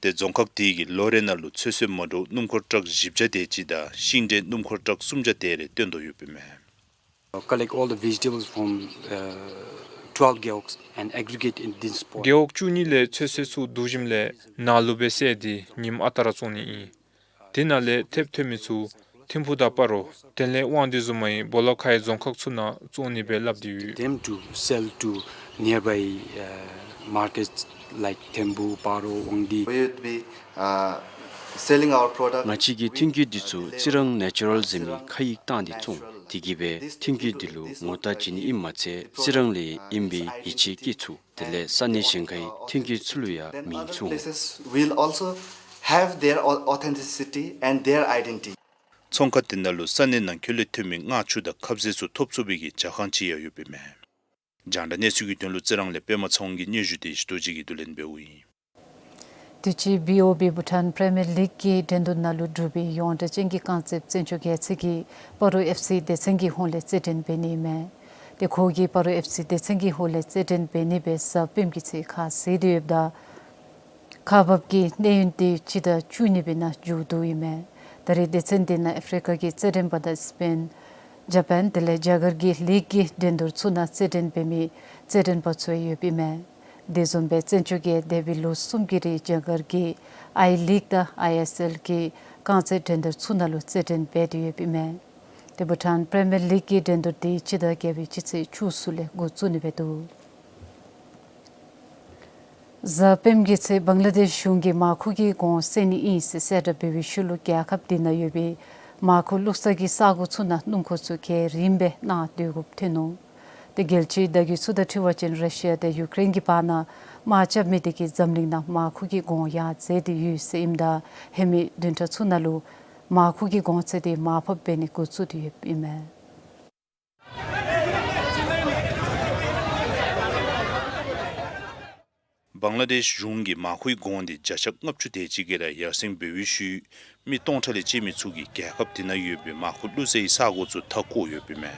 ཏེ་རྫོང་ཁག་དེ་གིས་ལོ་རེ་ནང་ལུ་ཚོད་བསྲེ་མ་འདྲཝ་སྣུམ་འཁོར་ཊག་བཞི་བརྒྱ་དེ་ཅིག་དང་ཤིང་འབྲས་སྣུམ་འཁོར་ཊག་སུམ་བརྒྱ་དེ་རེ་བཏོན་དོ་ཡོདཔ་ཨིན་མས། Collect all the vegetables from uh, twelve gewogs and aggregate in this pot. རྒེད་འོག་བཅུ་གཉིས་ལས་ཚོད་བསྲེ་ཚུ་བསྡུ་ཞིནམ་ལས་ནཱ་ལུ་སྦེ་བསལ་ཏེ་ཉིནམ་ཨ་རྟག་ར་བཙོང་ནི་ཨིན། དེ་ནང་ལས་ཐེབས་ཐོན་མི་ཚུ་ཐིམ་ཕུག་དང་སྤ་རོ་དེ་ལས་དབང་འདུས་གཙང་པའི་སྦོ་ལོགས་ཁའི་རྫོང་ཁག་ཚུ་ནང་བཙོང་ནི་སྦེ་སླབ་སྟེ་ཡོད། Them to sell to nearby uh, markets like Thembuk, Paro, Wangdi. We would be uh, selling our product. ང་བཅས་ཀྱི་ཐོན་སྐྱེད་འདི་ཚུ་རྩི་རང་ནེ་ཅུ་རལ་ཟེར་མི་ཁ་ཡིག་བཏང་སྟེ་བཙོང་། དེ་གིས་སྦེ་ཐོན་སྐྱེད་འདི་ལུ་ངོ་རྟགས་བྱིན་ནི་ཨིནམ་མ་ཚད་རྩི་རང་ལས་ཨིན་པའི་ཡིད་ཆེས་བསྐྱེད་ཚུགས། དེ་ལས་ས་གནས་གཞན་ཁའི་ཐོན་སྐྱེད་ཚུ་ལུ་ཡང་མིང་བཙུགས་འོང་། Places will also have their au- authenticity and their identity. ཚོང་ཁང་དེ་ནང་ལུ་ས་གནས་ནང་འཁོད་ལས་ཐོན་མི་མངར་ཆུ་དང་ཁབ་ཟས་ཚུ་ཐོབ་ཚུགས་པའི་གི་ཇ་ཁང་ཅིག་ཡང་ཡོདཔ་ཨིན་མས། རྒྱང་བསྒྲགས་གནས་ཚུལ་གྱི་དོན་ལུ་རྩི་རང་ལས་པདྨ་ཚེ་དབང་གི་སྙན་ཞུ་དེ་ཡེ་ཤེས་རྡོ་རྗེ་གིས་བསྡུ་ལེན་འབདཝ་ཨིན། དུས་ཅི་བི་ཨོ་བི་བྷུ་ཊཱན་པྲི་མི་ཡར་ལིག་གི་འགྲན་བསྡུར་ནང་ལུ་འབྲུག་པའི་ཡོངས་གྲགས་ཅན་གྱི་རྐང་རྩེདཔ་བཙན་སྐྱོགས་རྒྱལ་མཚན་གྱིས་སྤ་རོ་ཨེཕ་སི་སྡེ་ཚན་གྱི་ཧོངས་ལས་རྩེད་འགྲན་འབད་ནི་ཨིན་མས། ཏེ་ཁོ་གིས་སྤ་རོ་ཨེཕ་སི་སྡེ་ཚན་གྱི་ཧོངས་ལས་རྩེད་འགྲན་འབད་ནི་སྦེ་གཟའ་སྤེནམ་གི་ཚེ་ཁ་བཟེད་དེ་ཡོདཔ་ད་ཁག་འབག་གི་གནས་ཡུན་དེ་སྤྱི་ཟླ་བཅུ་གཉིས་པའི་ནང་མཇུག་བསྡུཝ་ཨིན་མས། ད་རེས་སྡེ་ཚན་དེ་ནང་ཨ་ཕི་རི་ཀ་གི་རྩེད་འགྲན་པ་དང་སི་པེན་ཇ་པཱན་དེ་ལས་རྒྱ་གར་གྱི་ལིག་གི་འགྲན་བསྡུར་ཚུ་ནང་རྩེད་འགྲན་འབད་མི་རྩེད་འགྲན་པ་ཚུ་ཡོདཔ་ཨིན་མས། དེ་བཟུམ་སྦེ་བཙན་སྐྱོགས་རྒྱལ་དེ་སྦེ་ལོ་གསུམ་གྱི་རིང་རྒྱ་གར་གྱི་ཨའི་ལིག་དང་ཨའི་ཨེསི་ཨེལ་གྱི་རྐང་རྩེད་འགྲན་བསྡུར་ཚུ་ནང་ལུ་རྩེད་འགྲན་འབད་དེ་ཡོདཔ་ཨིན་མས། ཏེ་བྷུ་ཊཱན་པྲི་མི་ཡར་ལིག་གི་འགྲན་བསྡུར་དེ་སྤྱི་ཟླ་བརྒྱད་པའི་སྤྱི་ཚེས་བཅུ་གསུམ་ལས་འགོ་བཙུགས་ནི་འབད་འདུག། གཟའ་སྤེནམ་གི་ཚེ་བང་ལ་དེཤ་གཞུང་གིས་མར་ཁུ་གི་གོང་བསལ་ནི་ཨིན་ཟེར་གསལ་བསྒྲགས་འབད་བའི་ཤུལ་ལུ་རྒྱལ་ཁབ་དེ་ནང་ཡོད་པའི་མར་ཁུ་བླུགས་ས་གི་ས་གོ་ཚུ་ནང་སྣུམ་འཁོར་ཚུ་གྱེས་རིམ་སྦེ་གནང་སྡོད་དགོཔ་ཐོན་ནུག། ཏེ་རྒྱལ་སྤྱིའི་བརྡ་བརྒྱུད་ཚུ་དང་འཁྲིལ་བ་ཅིན་ར་ཤི་ཡ་དང་ཡུ་ཀེ་རེན་གྱི་བར་ན་དམག་རྐྱབ་མི་དེ་གིས་འཛམ་གླིང་ནང་མར་ཁུ་གི་གོང་ཡར་འཛེགས་ཏེ་ཡོད་ཟེར་ཨིནམ་ད་ཧེ་མའི་བདུན་ཕྲག་ཚུ་ནང་ལུ་མར་ཁུ་གི་གོང་ཚད་དེ་མར་ཕབ་འབད་ནི་འགོ་བཙུགས་ཏེ་ཡོདཔ་ཨིན་མས། བང་ལ་དེཤ་གཞུང་གིས་མར་ཁུའི་གོང་དེ་བརྒྱ་ཆ་ལྔ་བཅུ་དེ་ཅིག་གིས་ར་ཡར་སེང་འབད་བའི་ཤུལ་མི་སྟོང་ཕྲག་ལས་བཅད་མི་ཚུ་གིས་རྒྱལ་ཁབ་དེ་ནང་ཡོད་པའི་མར་ཁུ་བླུགས་སའི་ས་གོ་ཚུ་མཐའ་བསྐོར་ཡོདཔ་ཨིན་མས།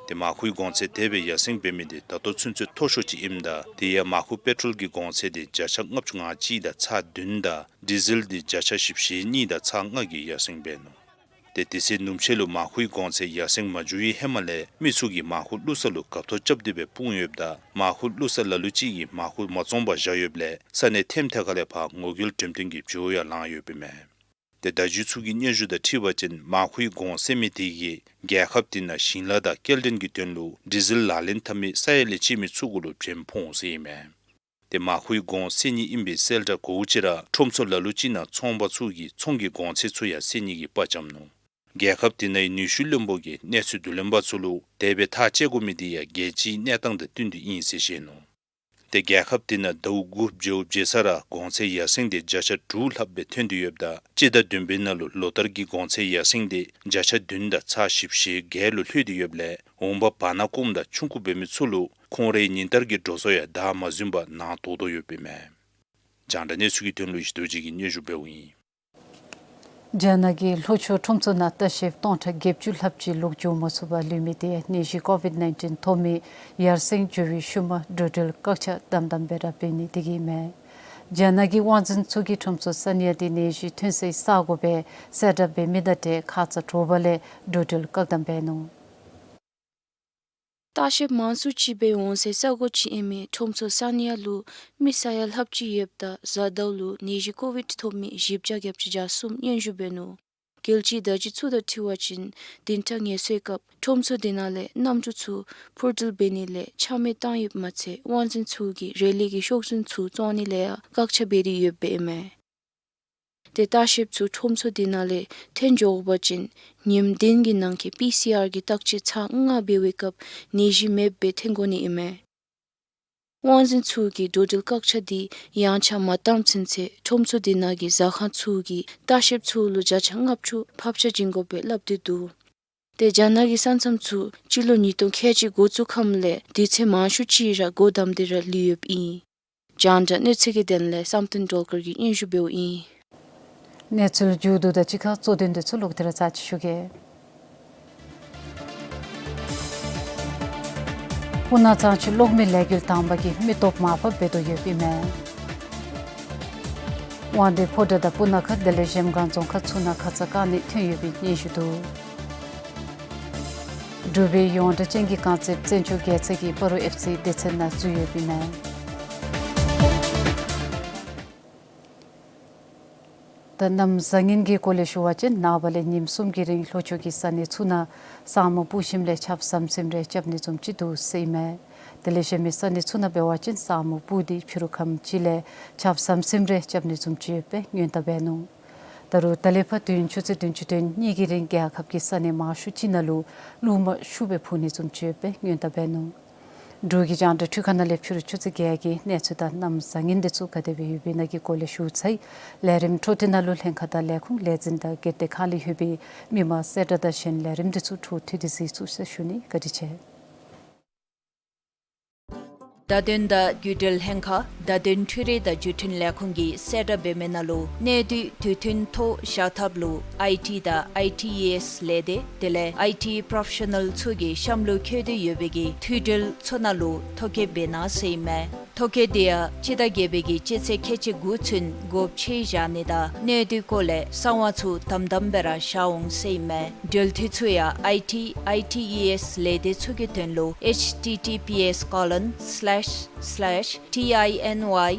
ཏེ་མར་ཁུའི་གོང་ཚད་དེ་སྦེ་ཡར་སེང་འབད་མི་དེ་ད་ལྟོ་ཚུན་ཚོད་མཐོ་ཤོས་ཅིག་ཨིནམ་ད་དེ་ཡང་མར་ཁུ་པེ་ཊོལ་གྱི་གོང་ཚད་དེ་བརྒྱ་ཆ་ལྔ་བཅུ་ང་གཅིག་དང་ཚག་བདུན་དང་ཌི་ཟེལ་དེ་བརྒྱ་ཆ་བཞི་བཅུ་ཞེ་གཉིས་དང་ཚག་ལྔ་གིས་ཡར་སེང་འབད་ནུག། ཏེ་དེ་ཚེ་ནུབ་ཕྱེད་ལུ་མར་ཁུའི་གོང་ཚད་ཡར་སེང་མ་འགྱོ་བའི་ཧེ་མ་ལས་མི་ཚུ་གིས་མར་ཁུ་བླུགས་ས་ལུ་གབ་ཐོབ་རྐྱབ་སྟེ་སྦེ་སྤུངས་ཡོདཔ་ད་མར་ཁུ་བླུགས་ས་ལ་ལུ་ཅིག་གིས་མར་ཁུ་མ་བཙོང་པར་བཞག་ཡོདཔ་ལས་ས་གནས་ཐེམ་ཐེ་ཁ་ལས་ཕར་ངོ་རྒོལ་འགྲེམས་སྟོན་གྱི་བྱ་བ་ཡང་ལང་ཡོདཔ་ཨིན་མས། ཏེ་བརྡ་བརྒྱུད་ཚུ་གི་སྙན་ཞུ་དང་འཁྲིལ་བ་ཅིན་མར་ཁུའི་གོང་བསལ་མི་དེ་གིས་རྒྱལ་ཁབ་དེ་ནང་ཞིང་ལཱ་དང་སྐྱེལ་འདྲེན་གྱི་དོན་ལུ་ཌི་ཟེལ་ལག་ལེན་འཐབ་མི་ས་ཡ་ལས་བཅད་མི་ཚུ་གུ་ལུ་བྱེམ་ཕོག་འོང་ཟེར་ཨིན་མས། ཏེ་མར་ཁུའི་གོང་བསལ་ནི་ཨིན་པའི་གསལ་བསྒྲགས་གོ་བ་ཅིག་ར་ཁྲོམ་ཚུ་ལ་ལུ་ཅིག་ནང་ཚོང་པ་ཚུ་གིས་ཚོང་གི་གོང་ཚད་ཚུ་ཡང་བསལ་ནི་གི་དཔའ་བཅམ་ནུག། རྒྱལ་ཁབ་དེ་ནང་ནུས་ཤུགས་བློན་པོ་གིས་གནས་ཚུལ་བསྡུ་ལེན་པ་ཚུ་ལུ་དེ་སྦེ་ཐག་བཅད་དགོ་མི་དེ་ཡང་རྒྱལ་སྤྱིའི་གནས་སྟངས་དང་བསྟུན་ཏེ་ཨིན་ཟེར་བཤད་ནུག། ཏེ་རྒྱལ་ཁབ་དེ་ནང་ཟླཝ་དགུ་བརྗེཝ་བརྗེ་ས་ར་གོང་ཚད་ཡར་སེང་དེ་བརྒྱ་ཆ་དྲུག་ལྷགཔ་སྦེ་ཐོན་ཏེ་ཡོདཔ་ད་སྤྱི་ཟླ་བདུན་པའི་ནང་ལུ་ལོ་ལྟར་གྱི་གོང་ཚད་ཡར་སེང་དེ་བརྒྱ་ཆ་བདུན་དང་ཚག་བཞི་བཅུ་ཞེ་བརྒྱད་ལུ་ལྷོད་དེ་ཡོདཔ་ལས་འོང་འབབ་བར་ན་སྐོམ་དང་ཆུང་ཀུ་འབད་མི་ཚུ་ལུ་ཁོང་རའི་ཉིན་ལྟར་གྱི་འགྲོ་སོང་ཡང་བདའ་མ་ཟུན་པར་ནང་དོག་དོ་ཡོདཔ་ཨིན་མས། རྒྱང་བསྒྲགས་གནས་ཚུལ་གྱི་དོན་ལུ་ཡེ་ཤེས་རྡོ་རྗེ་གིས་སྙན་ཞུ་འབདཝ་ཨིན། རྒྱ་ནག་གི་ལྷོ་ཕྱོགས་ཁྲོམ་ཚུ་ནང་ལྟ་བཤལཔ་སྟོང་ཕྲག་བརྒྱད་ཅུ་ལྷགཔ་ཅིག་ལོག་འགྱོ་མ་ཚུགས་པར་ལུས་མི་དེ་ནད་གཞི་ཀོ་ཝིཌ་ནའིན་ཊིན་ཐོབ་མི་ཡར་སེང་འགྱོ་བའི་ཤུལ་མ་འགྲོ་འགྲུལ་བཀག་ཆ་དམ་དམ་སྦེ་ར་འབད་ནི་དེ་གིས་ཨིན་མས། རྒྱ་ནག་གི་དབང་འཛིན་ཚུ་གིས་ཁྲོམ་ཚུ་གསར་རྙིང་དེ་ནད་གཞི་ཐོན་སའི་ས་གོ་སྦེ་གསལ་བསྒྲགས་འབད་མི་དང་འཁྲིལ་ཁ་ཙ་དྲོ་པ་ལས་འགྲོ་འགྲུལ་བཀག་དམ་འབད་ནུག། ལྟ་བཤལཔ་མང་སུ་ཅིག་འབད་འོང་སའི་ས་གོ་ཅིག་ཨིན་མི་ཁྲོམ་ཚུ་གསར་རྙིང་ལུ་མི་ས་ཡ་ལྷགཔ་ཅིག་ཡོདཔ་ད་གཟའ་ཟླཝ་ལུ་ནད་གཞི་ཀོ་ཝིཌ་ཐོབ་མི་བཞི་བརྒྱ་བརྒྱད་ཅུ་གྱ་གསུམ་སྙན་ཞུ་འབད་ནུག། རྒྱལ་སྤྱིའི་བརྡ་བརྒྱུད་ཚུ་དང་འཁྲིལ་བ་ཅིན་བདུན་ཕྲག་ངལ་གསོའི་སྐབས་ཁྲོམ་ཚུ་དེ་ནང་ལས་གནམ་གྲུ་ཚུ་འཕུར་འགྲུལ་འབད་ནི་ལས་ཆ་མེད་བཏང་ཡོདཔ་མ་ཚད་དབང་འཛིན་ཚུ་གིས་རེ་ལིའི་ཤོག་འཛིན་ཚུ་བཙོང་ནི་ལས་ཡང་བཀག་ཆ་འབད་དེ་ཡོདཔ་ཨིན་མས། ཏེ་ལྟ་བཤལཔ་ཚུ་ཁྲོམ་ཚུ་དེ་ནང་ལས་ཐོན་འགྱོ་དགོ་པ་ཅིན་ཉིནམ་བདུན་གྱི་ནང་འཁོད་པི་སི་ཨར་གྱི་བརྟག་དཔྱད་ཚར་ལྔ་འབད་བའི་སྐབས་ནད་གཞི་མེདཔ་སྦེ་ཐོན་དགོ་ནི་ཨིན་མས། དབང་འཛིན་ཚུ་གིས་འགྲོ་འགྲུལ་བཀག་ཆ་དེ་ཡང་ཆ་མ་བཏངམ་ཚུན་ཚོད་ཁྲོམ་ཚུ་དེ་ནང་གི་ཟ་ཁང་ཚུ་གིས་ལྟ་བཤལཔ་ཚུ་ལུ་བརྒྱ་ཆ་ལྔ་བཅུ་ཕབ་ཆ་བྱིན་དགོ་པའི་སླབ་སྟེ་འདུག། ཏེ་རྒྱ་ནག་གི་ས་མཚམས་ཚུ་སྤྱི་ལོ་ཉིས་སྟོང་ཁལ་གཅིག་འགོ་བཙུགས་ཁམས་ལས་དུས་ཚོད་མང་ཤོས་ཅིག་ར་སྒོ་བསྡམས་ཏེ་ར་ལུས་ཡོདཔ་ཨིན། རྒྱང་བསྒྲགས་གནས་ཚུལ་གྱི་དོན་ལས་བསམ་གཏན་སྒྲོལ་དཀར་གྱིས་སྙན་ཞུ་འབདཝ་ཨིན། གནས་ཚུལ་མཇུག་བསྡུ་དང་གཅིག་ཁར་གཙོ་དོན་དེ་ཚུ་ལོག་སྟེ་ར་ཚར་ཅིག་ཞུ་གེ། སྤུ་ན་གཙང་ཆུ་གློག་མེ་ལས་འགུལ་དང་པ་གིས་མི་སྟོབས་མར་ཕབ་འབད་དོ་ཡོདཔ་ཨིན་མས། དབང་འདུས་ཕོ་བྲང་དང་སྤུ་ན་ཁ་དེ་ལས་གཞལམ་སྒང་རྫོང་ཁག་ཚུ་ནང་ཁ་ཙ་བཀག་ནི་ཐོན་ཡོད་པའི་སྙན་ཞུ་འདུག། འབྲུག་པའི་ཡོངས་གྲགས་ཅན་གྱི་རྐང་རྩེད་བཙན་སྐྱོགས་རྒྱལ་མཚན་གྱིས་སྤ་རོ་ཨེཕ་སི་སྡེ་ཚན་ནང་འཛུལ་ཡོདཔ་ཨིན་མས། ད་གནམ་བཟང་ངན་གྱི་སྐོར་ལས་ཞུ་བ་ཅིན་ནངས་པ་ལས་ཉིནམ་གསུམ་གྱི་རིང་ལྷོ་ཕྱོགས་ཀྱི་ས་གནས་ཚུ་ནང་ས་སྨུག་སྤུབས་ཞིནམ་ལས་ཆརཔ་ཟམ་ཟིམ་རེ་རྐྱབ་ནི་བཟུམ་ཅིག་འདུག་ཟེར་ཨིན་མས། དེ་ལས་གཞན་མི་ས་གནས་ཚུ་ནང་འབད་བ་ཅིན་ས་སྨུག་སྤུབས་ཏེ་ཕྱི་རུ་ཁམས་ཅིག་ལས་ཆརཔ་ཟམ་ཟིམ་རེ་རྐྱབ་ནི་བཟུམ་ཅིག་ཡོད་པའི་སྔོན་བརྡ་འབད་ནུག། ད་རུང་ད་ལས་ཕར་དུས་ཡུན་ཆུ་ཚོད་བདུན་ཅུ་དོན་གཉིས་ཀྱི་རིང་རྒྱལ་ཁབ་ཀྱི་ས་གནས་མང་ཤོས་ཅིག་ནང་ལུ་རླུང་མ་ཤུགས་སྦེ་འཕུ་ནི་བཟུམ་ཅིག་ཡོདཔ་སྦེ་སྔོན་བརྡ་འབད་ནུག། འབྲུག་གི་རྒྱང་བསྒྲགས་འཕྲུལ་ཁང་ནང་ལས་ཕྱི་རུ་ཆུ་ཚོད་བརྒྱད་ཀྱི་གནས་ཚུལ་དང་གནམ་བཟང་ངན་འདི་ཚུ་ག་དེ་སྦེ་ཡོདཔ་ཨིན་ན་གི་སྐོར་ལས་ཞུ་ཚར་ཡི། ལས་རིམ་འཕྲོ་མཐུད་ནང་ལུ་ལྷན་ཁག་དང་ལས་ཁུངས་ལས་འཛིན་དང་སྒེར་སྡེ་ཁག་ལས་ཡོད་པའི་མི་མང་གསལ་བསྒྲགས་དང་གཞན་ལས་རིམ་འདི་ཚུ་འཕྲོ་མཐུད་དེ་གཟིགས་ཚུགས་ཟེར་ཞུ་ནི། བཀའ་དྲིན་ཆེ། བརྡ་དོན་དང་བརྒྱུད་འབྲེལ་ལྷན་ཁག་བརྡ་དོན་འཕྲུལ་རིག་དང་བརྒྱུད་འཕྲིན་ལས་ཁུངས་ཀྱིས་གསལ་བསྒྲགས་འབད་མི་ནང་ལུ་གནས་སྡུད་དུས་མཐུན་ཐོ་བཞག་ཐབས་ལུ་ཨའི་ཊི་དང་ཨའི་ཊི་ཨི་ཨེསི་ལས་སྡེ་དེ་ལས་ཨའི་ཊི་པྲོ་ཕེ་ཤ་ནཱལ་ཚུ་གིས་གཤམ་ལུ་བཀོད་དེ་ཡོད་པའི་གི་མཐུད་འབྲེལ་ཚུ་ནང་ལུ་ཐོ་བཀོད་འབད་གནང་ཟེར་ཨིན་མས། ཐོ་བཀོད་འདི་ཡང་སྤྱི་ཟླ་བརྒྱད་པའི་གི་སྤྱི་ཚེས་ཁལ་གཅིག་དགུ་ཚུན་སྒོ་ཕྱེ་བཞག་ནི་དང་གནས་སྡུད་སྐོར་ལས་གསང་བ་ཚུ་དམ་དམ་སྦེ་ར་བཞག་འོང་ཟེར་ཨིན་མས། འབྲེལ་མཐུད་ཚུ་ཡང་ཨའི་ཊི་ཨའི་ཊི་ཨི་ཨེསི་ལས་སྡེ་ཚུ་གི་དོན་ལུ་ཨེཆ་ཊི་ཊི་པི་ཨེསི་ཀོ་ལོན་སི་ལེཤ་སི་ལེཤ་ཊི་ཨའི་ཨེན་ཝའི་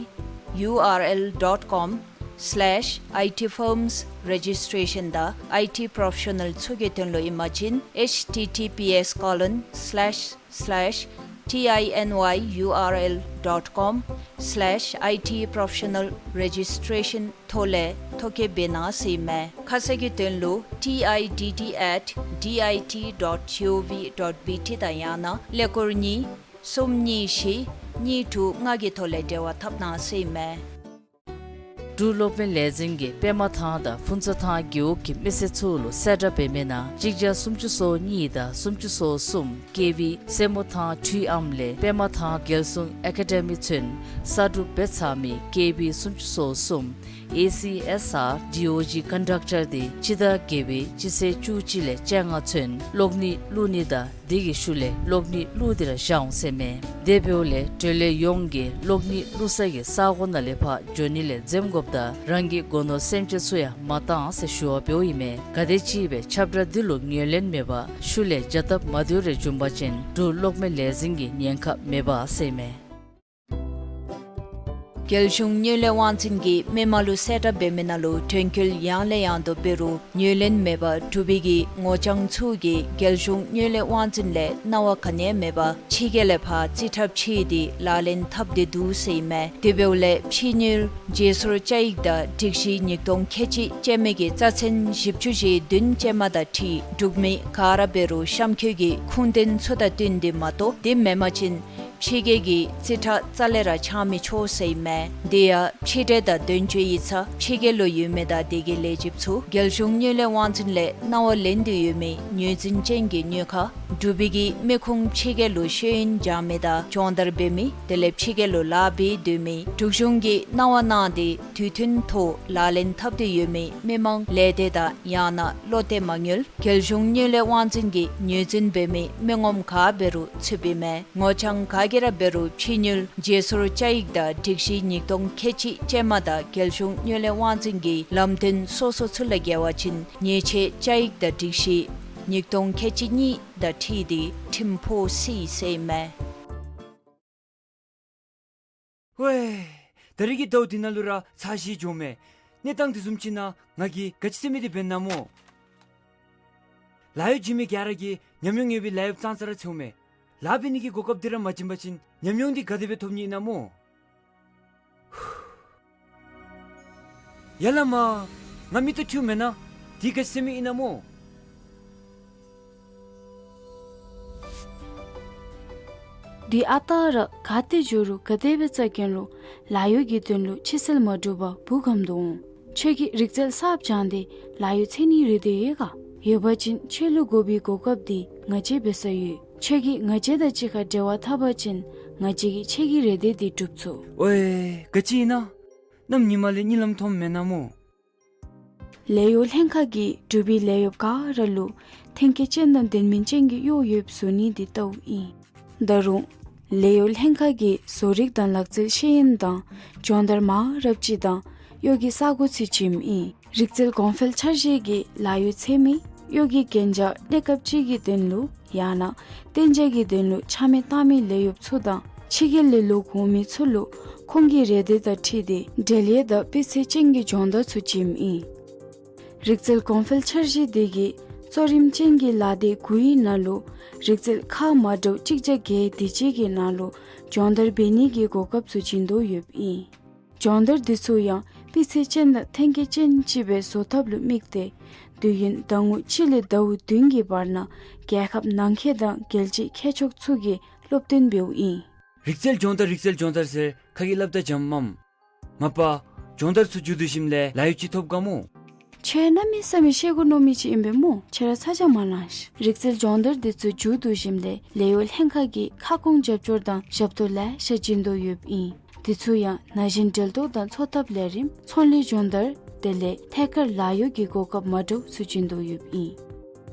ཡུ་ཨར་ཨེལ་ཌོཊ་ཀོམ་སི་ལེཤ་ཨའི་ཊི་ཕརམསི་རེ་ཇིསི་ཊེ་ཤཱན་དང་ཨའི་ཊི་པྲོ་ཕེ་ཤ་ནཱལ་ཚུ་གི་དོན་ལུ་ཨིན་པ་ཅིན་ཨེཆ་ཊི་ཊི་པི་ཨེསི་ཀོ་ལོན་སི་ལེཤ་སི་ལེཤ་ཊི་ཨའི་ཨེན་ཝའི་ཡུ་ཨར་ཨེལ་ཌོཊ་ཀོམ་སི་ལེཤ་ཨའི་ཊི་པྲོ་ཕེ་ཤ་ནཱལ་རེ་ཇིསི་ཊེ་ཤཱན་ཐོག་ལས་ཐོ་བཀོད་འབད་གནང་ཟེར་ཨིན་མས། ཁ་གསལ་གྱི་དོན་ལུ་ཊི་ཨའི་ཌི་ཌི་ཨེཊ་ཌི་ཨའི་ཊི་ཌོཊ་ཇི་ཨོ་ཝི་ཌོཊ་བི་ཊི་དང་ཡང་ན་ཀླད་ཀོར་གཉིས་གསུམ་གཉིས་བཞི་གཉིས་དྲུག་ལྔ་གི་ཐོག་ལས་འབྲེལ་བ་འཐབ་གནང་ཟེར་ཨིན་མས། འབྲུག་གློག་མེ་ལས་འཛིན་གྱིས་པདྨ་ཐང་དང་ཕུན་ཚོགས་ཐང་རྒེད་འོག་གི་མི་སེར་ཚུ་ལུ་གསལ་བསྒྲགས་འབད་མི་ནང་གཅིག་བརྒྱ་སུམ་ཅུ་སོ་གཉིས་དང་སུམ་ཅུ་སོ་གསུམ་ཀེ་ཝི་སེར་མོ་ཐང་འཕྲུལ་ཨམ་ལས་པདྨ་ཐང་རྒྱལ་སྲུང་ཨེ་ཀ་ཌེ་མི་ཚུན་གསར་སྒྲུབ་འབད་ཚར་མི་ཀེ་ཝི་སུམ་ཅུ་སོ་གསུམ་ཨེ་སི་ཨེསི་ཨར་ཌི་ཨོ་ཇི་ཀོན་ཌག་ཊར་འདི་སྤྱི་ཟླ་བརྒྱད་པའི་སྤྱི་ཚེས་བཅུ་གཅིག་ལས་བཅོ་ལྔ་ཚུན་གློག་ནད་བླུག་ནི་དང་དེ་གི་ཤུལ་ལས་གློག་ནད་བླུག་སྟེ་ར་བཞག་འོང་ཟེར་མས། དེ་འབདཝ་ལས་འབྲེལ་ཡོད་ཡོངས་ཀྱིས་གློག་ནད་བླུག་ས་གི་ས་གོ་ནང་ལས་ཕར་འགྱོ་ནི་ལས་འཛེམ་དགོཔ་དང་རང་གི་སྒོ་ནོར་སེམས་ཅན་ཚུ་ཡང་མ་བཏང་ཟེར་ཞུ་བ་འབདཝ་ཨིན་མས། ག་དེམ་ཅིག་སྦེ་ཁྱབ་བསྒྲགས་འདི་ལུ་ངོས་ལེན་མེད་པར་ཤུལ་ལས་བྱ་སྟབས་མ་བདེཝ་རེ་བྱུང་པ་ཅིན་འབྲུག་གློག་མེ་ལས་འཛིན་གྱི་ཉེན་ཁ་མེད་པ་ཟེར་མས། རྒྱལ་གཞུང་དངུལ་ལས་དབང་འཛིན་གྱིས་མི་མང་ལུ་གསལ་བསྒྲགས་འབད་མི་ནང་ལུ་དྲན་སྐུལ་ཡང་ལས་ཡང་དུ་འབད་རུང་ངོས་ལེན་མེད་པར་འབྲུག་པའི་གི་ངོ་རྐྱང་ཚུ་གིས་རྒྱལ་གཞུང་དངུལ་ལས་དབང་འཛིན་ལས་གནང་བ་ག་ནི་ཡང་མེད་པར་ཕྱི་རྒྱལ་ལས་ཕར་རྩིས་ཁྲ་ཕྱེ་སྟེ་ལག་ལེན་འཐབ་སྟེ་འདུག་ཟེར་ཨིན་མས། དེ་འབདཝ་ལས་ཕྱི་དངུལ་བརྗེ་སོར་བཅའ་ཡིག་དང་སྒྲིག་གཞི་ཉིས་སྟོང་ཁལ་གཅིག་ཅན་མའི་གི་རྩ་ཚན་བཞི་བཅུ་ཞེ་བདུན་ཅན་མ་དང་འཁྲིལ་འབྲུག་མི་ག་ར་འབད་རུང་གཤམ་འཁོད་ཀྱི་ཁུངས་ལྡན་ཚུ་དང་བསྟུན་ཏེ་མ་གཏོགས་དེ་མེན་པ་ཅིན་ཕྱི་རྒྱལ་གྱི་རྩིས་ཁྲ་རྩ་ལས་ར་འཆང་མི་ཆོག་ཟེར་ཨིན་མས། དེ་ཡང་ཕྱི་འབྲེལ་དང་དོན་གཅོད་ཡིག་ཚང་ཕྱི་རྒྱལ་ལུ་ཡོད་མི་དང་དེ་གི་ལས་བྱེདཔ་ཚུ་རྒྱལ་གཞུང་དངུལ་ལས་དབང་འཛིན་ལས་གནང་བ་ལེན་ཏེ་ཡོད་མི་ངོས་འཛིན་ཅན་གྱི་དངུལ་ཁང་འབྲུག་པའི་གི་མི་ཁུངས་ཕྱི་རྒྱལ་ལུ་ཤེས་ཡོན་སྦྱང་མི་དང་སྦྱོང་བརྡར་འབད་མི་དེ་ལས་ཕྱི་རྒྱལ་ལུ་ལཱ་འབད་སྡོད་མི་འབྲུག་གཞུང་གིས་གནང་བ་གནང་སྟེ་དུས་མཐུན་ཐོག་ལག་ལེན་འཐབ་སྟེ་ཡོད་མི་མི་མང་ལས་སྡེ་དང་ཡང་ན་བློ་གཏད་མ་དངུལ་རྒྱལ་གཞུང་དངུལ་ལས་དབང་འཛིན་གྱིས་ངོས་འཛིན་འབད་མི་མི་ངོམ་ག་འབད་རུང་ཚུདཔ་ཨིན་མས། ངོ་རྐྱང་ག་གིས་ར་འབད་རུང་ཕྱི་དངུལ་བརྗེ་སོར་བཅའ་ཡིག་དང་སྒྲིག་གཞི་ཉིས་སྟོང་ཁལ་གཅིག་ཅན་མ་དང་རྒྱལ་གཞུང་དངུལ་ལས་དབང་འཛིན་གྱི་ལམ་སྟོན་སོ་སོ་ཚུ་ལས་འགལ་བ་ཅིན་ཉེས་ཆད་བཅའ་ཡིག་དང་སྒྲིག་གཞི་ཉིས་སྟོང་ཁལ་གཅིག་གཉིས་དང་འཁྲིལ་ཏེ་ཁྲིམས་ཕོག་སྲིད་ཟེར་ཨིན་མས། ཝའེ། ད་རིས་ཀྱི་ཟླཝ་འདི་ནང་ལུ་ར་ཚ་ཞིང་འཇམ་མེ། གནས་སྟངས་དེ་བཟུམ་ཅིག་ནང་ང་གིས་ག་ཅི་ཟེར་མི་འདི་འབད་ན་སྨོ། ལཱ་གཡོག་བྱིན་མི་ག་ར་གིས་ཉམས་མྱོང་ཡོད་པའི་ལཱ་གཡོགཔ་ཙང་ཙ་ར་འཚོལཝ་མས། ལཱ་འབད་ནི་གི་གོ་སྐབས་འདི་ར་མ་བྱིན་པ་ཅིན་ཉམས་མྱོང་འདི་ག་དེ་སྦེ་ཐོབ་ནི་ཨིན་ན་སྨོ། ཡ་ལ་མ། ང་མིག་ཏོ་འཁྲུལཝ་མེན་ན། འདི་ག་ཅི་ཟེར་མི་ཨིན་ན་སྨོ། འདི་ཨ་རྟག་ར་ག་ཏེ་འགྱོ་རུང་ག་དེ་སྦེ་བཙལ་གེ་རུང་ལཱ་གཡོག་གི་དོན་ལུ་ཕྱི་སེལ་མ་གྲུབ་པར་བུ་གམ་དུ་འོང་། ཁྱོད་ཀྱིས་རིག་རྩལ་གསརཔ་སྦྱངས་ཏེ་ལཱ་གཡོག་འཚོལ་ནིའི་རེ་འདོད་ཡོད་ག། ཡོད་པ་ཅིན་ཁྱོད་ལུ་དགོ་པའི་གོ་སྐབས་འདི་ང་བཅས་འབད་ས་ཡོད། ཁྱོད་ཀྱིས་ང་བཅས་དང་གཅིག་ཁར་འབྲེལ་བ་འཐབ་པ་ཅིན་ང་བཅས་ཀྱིས་ཁྱོད་ཀྱི་རེ་འདོད་འདི་སྒྲུབ་ཚུགས། ཝའེ། ག་ཅི་ཨིན་ན། གནམ་ཉི་མ་ལས་གཉིད་ལམ་མཐོངམ་མེན་ན་སྨོ། ལས་གཡོག་ལྷན་ཁག་གིས་འབྲུག་པའི་ལས་གཡོགཔ་ག་ར་ལུ་ཐོན་སྐྱེད་ཅན་དང་ལྡན་མིན་ཅན་གྱི་གཡོག་ཡོདཔ་བཟོ་ནི་འདི་ལྟཝ་ཨིན། ད་རུང་ལས་གཡོག་ལྷན་ཁག་གིས་བཟོ་རིག་དང་ལག་རྩལ་ཤེས་ཡོན་དང་སྦྱོང་བརྡར་མང་རབས་ཅིག་དང་གཡོག་གི་ས་གོ་ཚུ་བྱིནམ་ཨིན། རིག་རྩལ་གོང་འཕེལ་འཆར་གཞི་གིས་ལཱ་གཡོག་འཚོལ་མི་གཡོག་གི་གན་རྒྱ་གནས་སྐབས་ཅིག་གི་དོན་ལུ་ཡང་ན་གཏན་འཇགས་ཀྱི་དོན་ལུ་ཆ་མེད་བཏང་མི་ལས་གཡོགཔ་ཚུ་དང་ཕྱི་རྒྱལ་ལས་ལོག་འོང་མི་ཚུ་ལུ་ཁོང་གི་རེ་འདོད་དང་འཁྲིལ་ཏེ་འབྲེལ་ཡོད་དང་སྤུས་ཚད་ཅན་གྱི་སྦྱོང་བརྡར་ཚུ་བྱིནམ་ཨིན། རིག་རྩལ་གོང་འཕེལ་འཆར་གཞི་དེ་གིས་གཙོ་རིམ་ཅན་གྱི་ལཱ་སྡེ་དགུའི་ནང་ལུ་རིག་རྩལ་ཁག་མ་འདྲཝ་གཅིག་བརྒྱ་བརྒྱད་དེ་ཅིག་གི་ནང་ལུ་སྦྱོང་བརྡར་འབད་ནི་གི་གོ་སྐབས་ཚུ་བྱིན་དོ་ཡོདཔ་ཨིན། སྦྱོང་བརྡར་འདི་ཚུ་ཡང་ སྤུས་ཚད་ཅན་དང་ཐོན་སྐྱེད་ཅན་ཅིག་སྦེ་བཟོ་ཐབས་ལུ་དམིགས་ཏེ་དུས་ཡུན་ཟླ་ངོ་གཅིག་ལས་ཟླཝ་བདུན་གྱི་བར་ན་རྒྱལ་ཁབ་ནང་འཁོད་དང་རྒྱལ་སྤྱིའི་མཁས་མཆོག་ཚུ་གིས་སློབ་སྟོན་འབདཝ་ཨིན། རིག་རྩལ་སྦྱོང་བརྡར་རིག་རྩལ་སྦྱོང་བརྡར་ཟེར་ཁ་གི་སླབ་ད་འཇམ་མམ། མ་པ་སྦྱོང་བརྡར་ཚུ་མཇུག་བསྡུ་ཞིནམ་ལས་ལཱ་གཡོག་ཅིག་ཐོབ་ག་སྨོ། ཁྱོད་གནམ་མེད་ས་མེད་ཤེས་དགོ་མནོ་མི་ཅིག་ཨིན་པས་སྨོ། ཁྱོད་ར་ཚ་གྱང་མ་ལང་ཤིག། རིག་རྩལ་སྦྱོང་བརྡར་འདི་ཚུ་མཇུག་བསྡུ་ཞིནམ་ལས་ལས་གཡོག་ལྷན་ཁག་གིས་ཁ་སྐོང་རྒྱབ་སྐྱོར་དང་ཞབས་ཏོག་ལེ་ཤ་བྱིན་དོ་ཡོདཔ་ཨིན། དེ་ཚུ་ཡང་ན་གཞོན་འབྲེལ་གཏོགས་དང་འཚོ་ཐབས་ལས་རིམ་ཚོང་ལས་སྦྱོང་བརྡར་དེ་ལས་ཐད་ཀར་ལཱ་གཡོག་གི་གོ་སྐབས་མ་འདྲཝ་ཚུ་བྱིན་དོ་ཡོདཔ་ཨིན།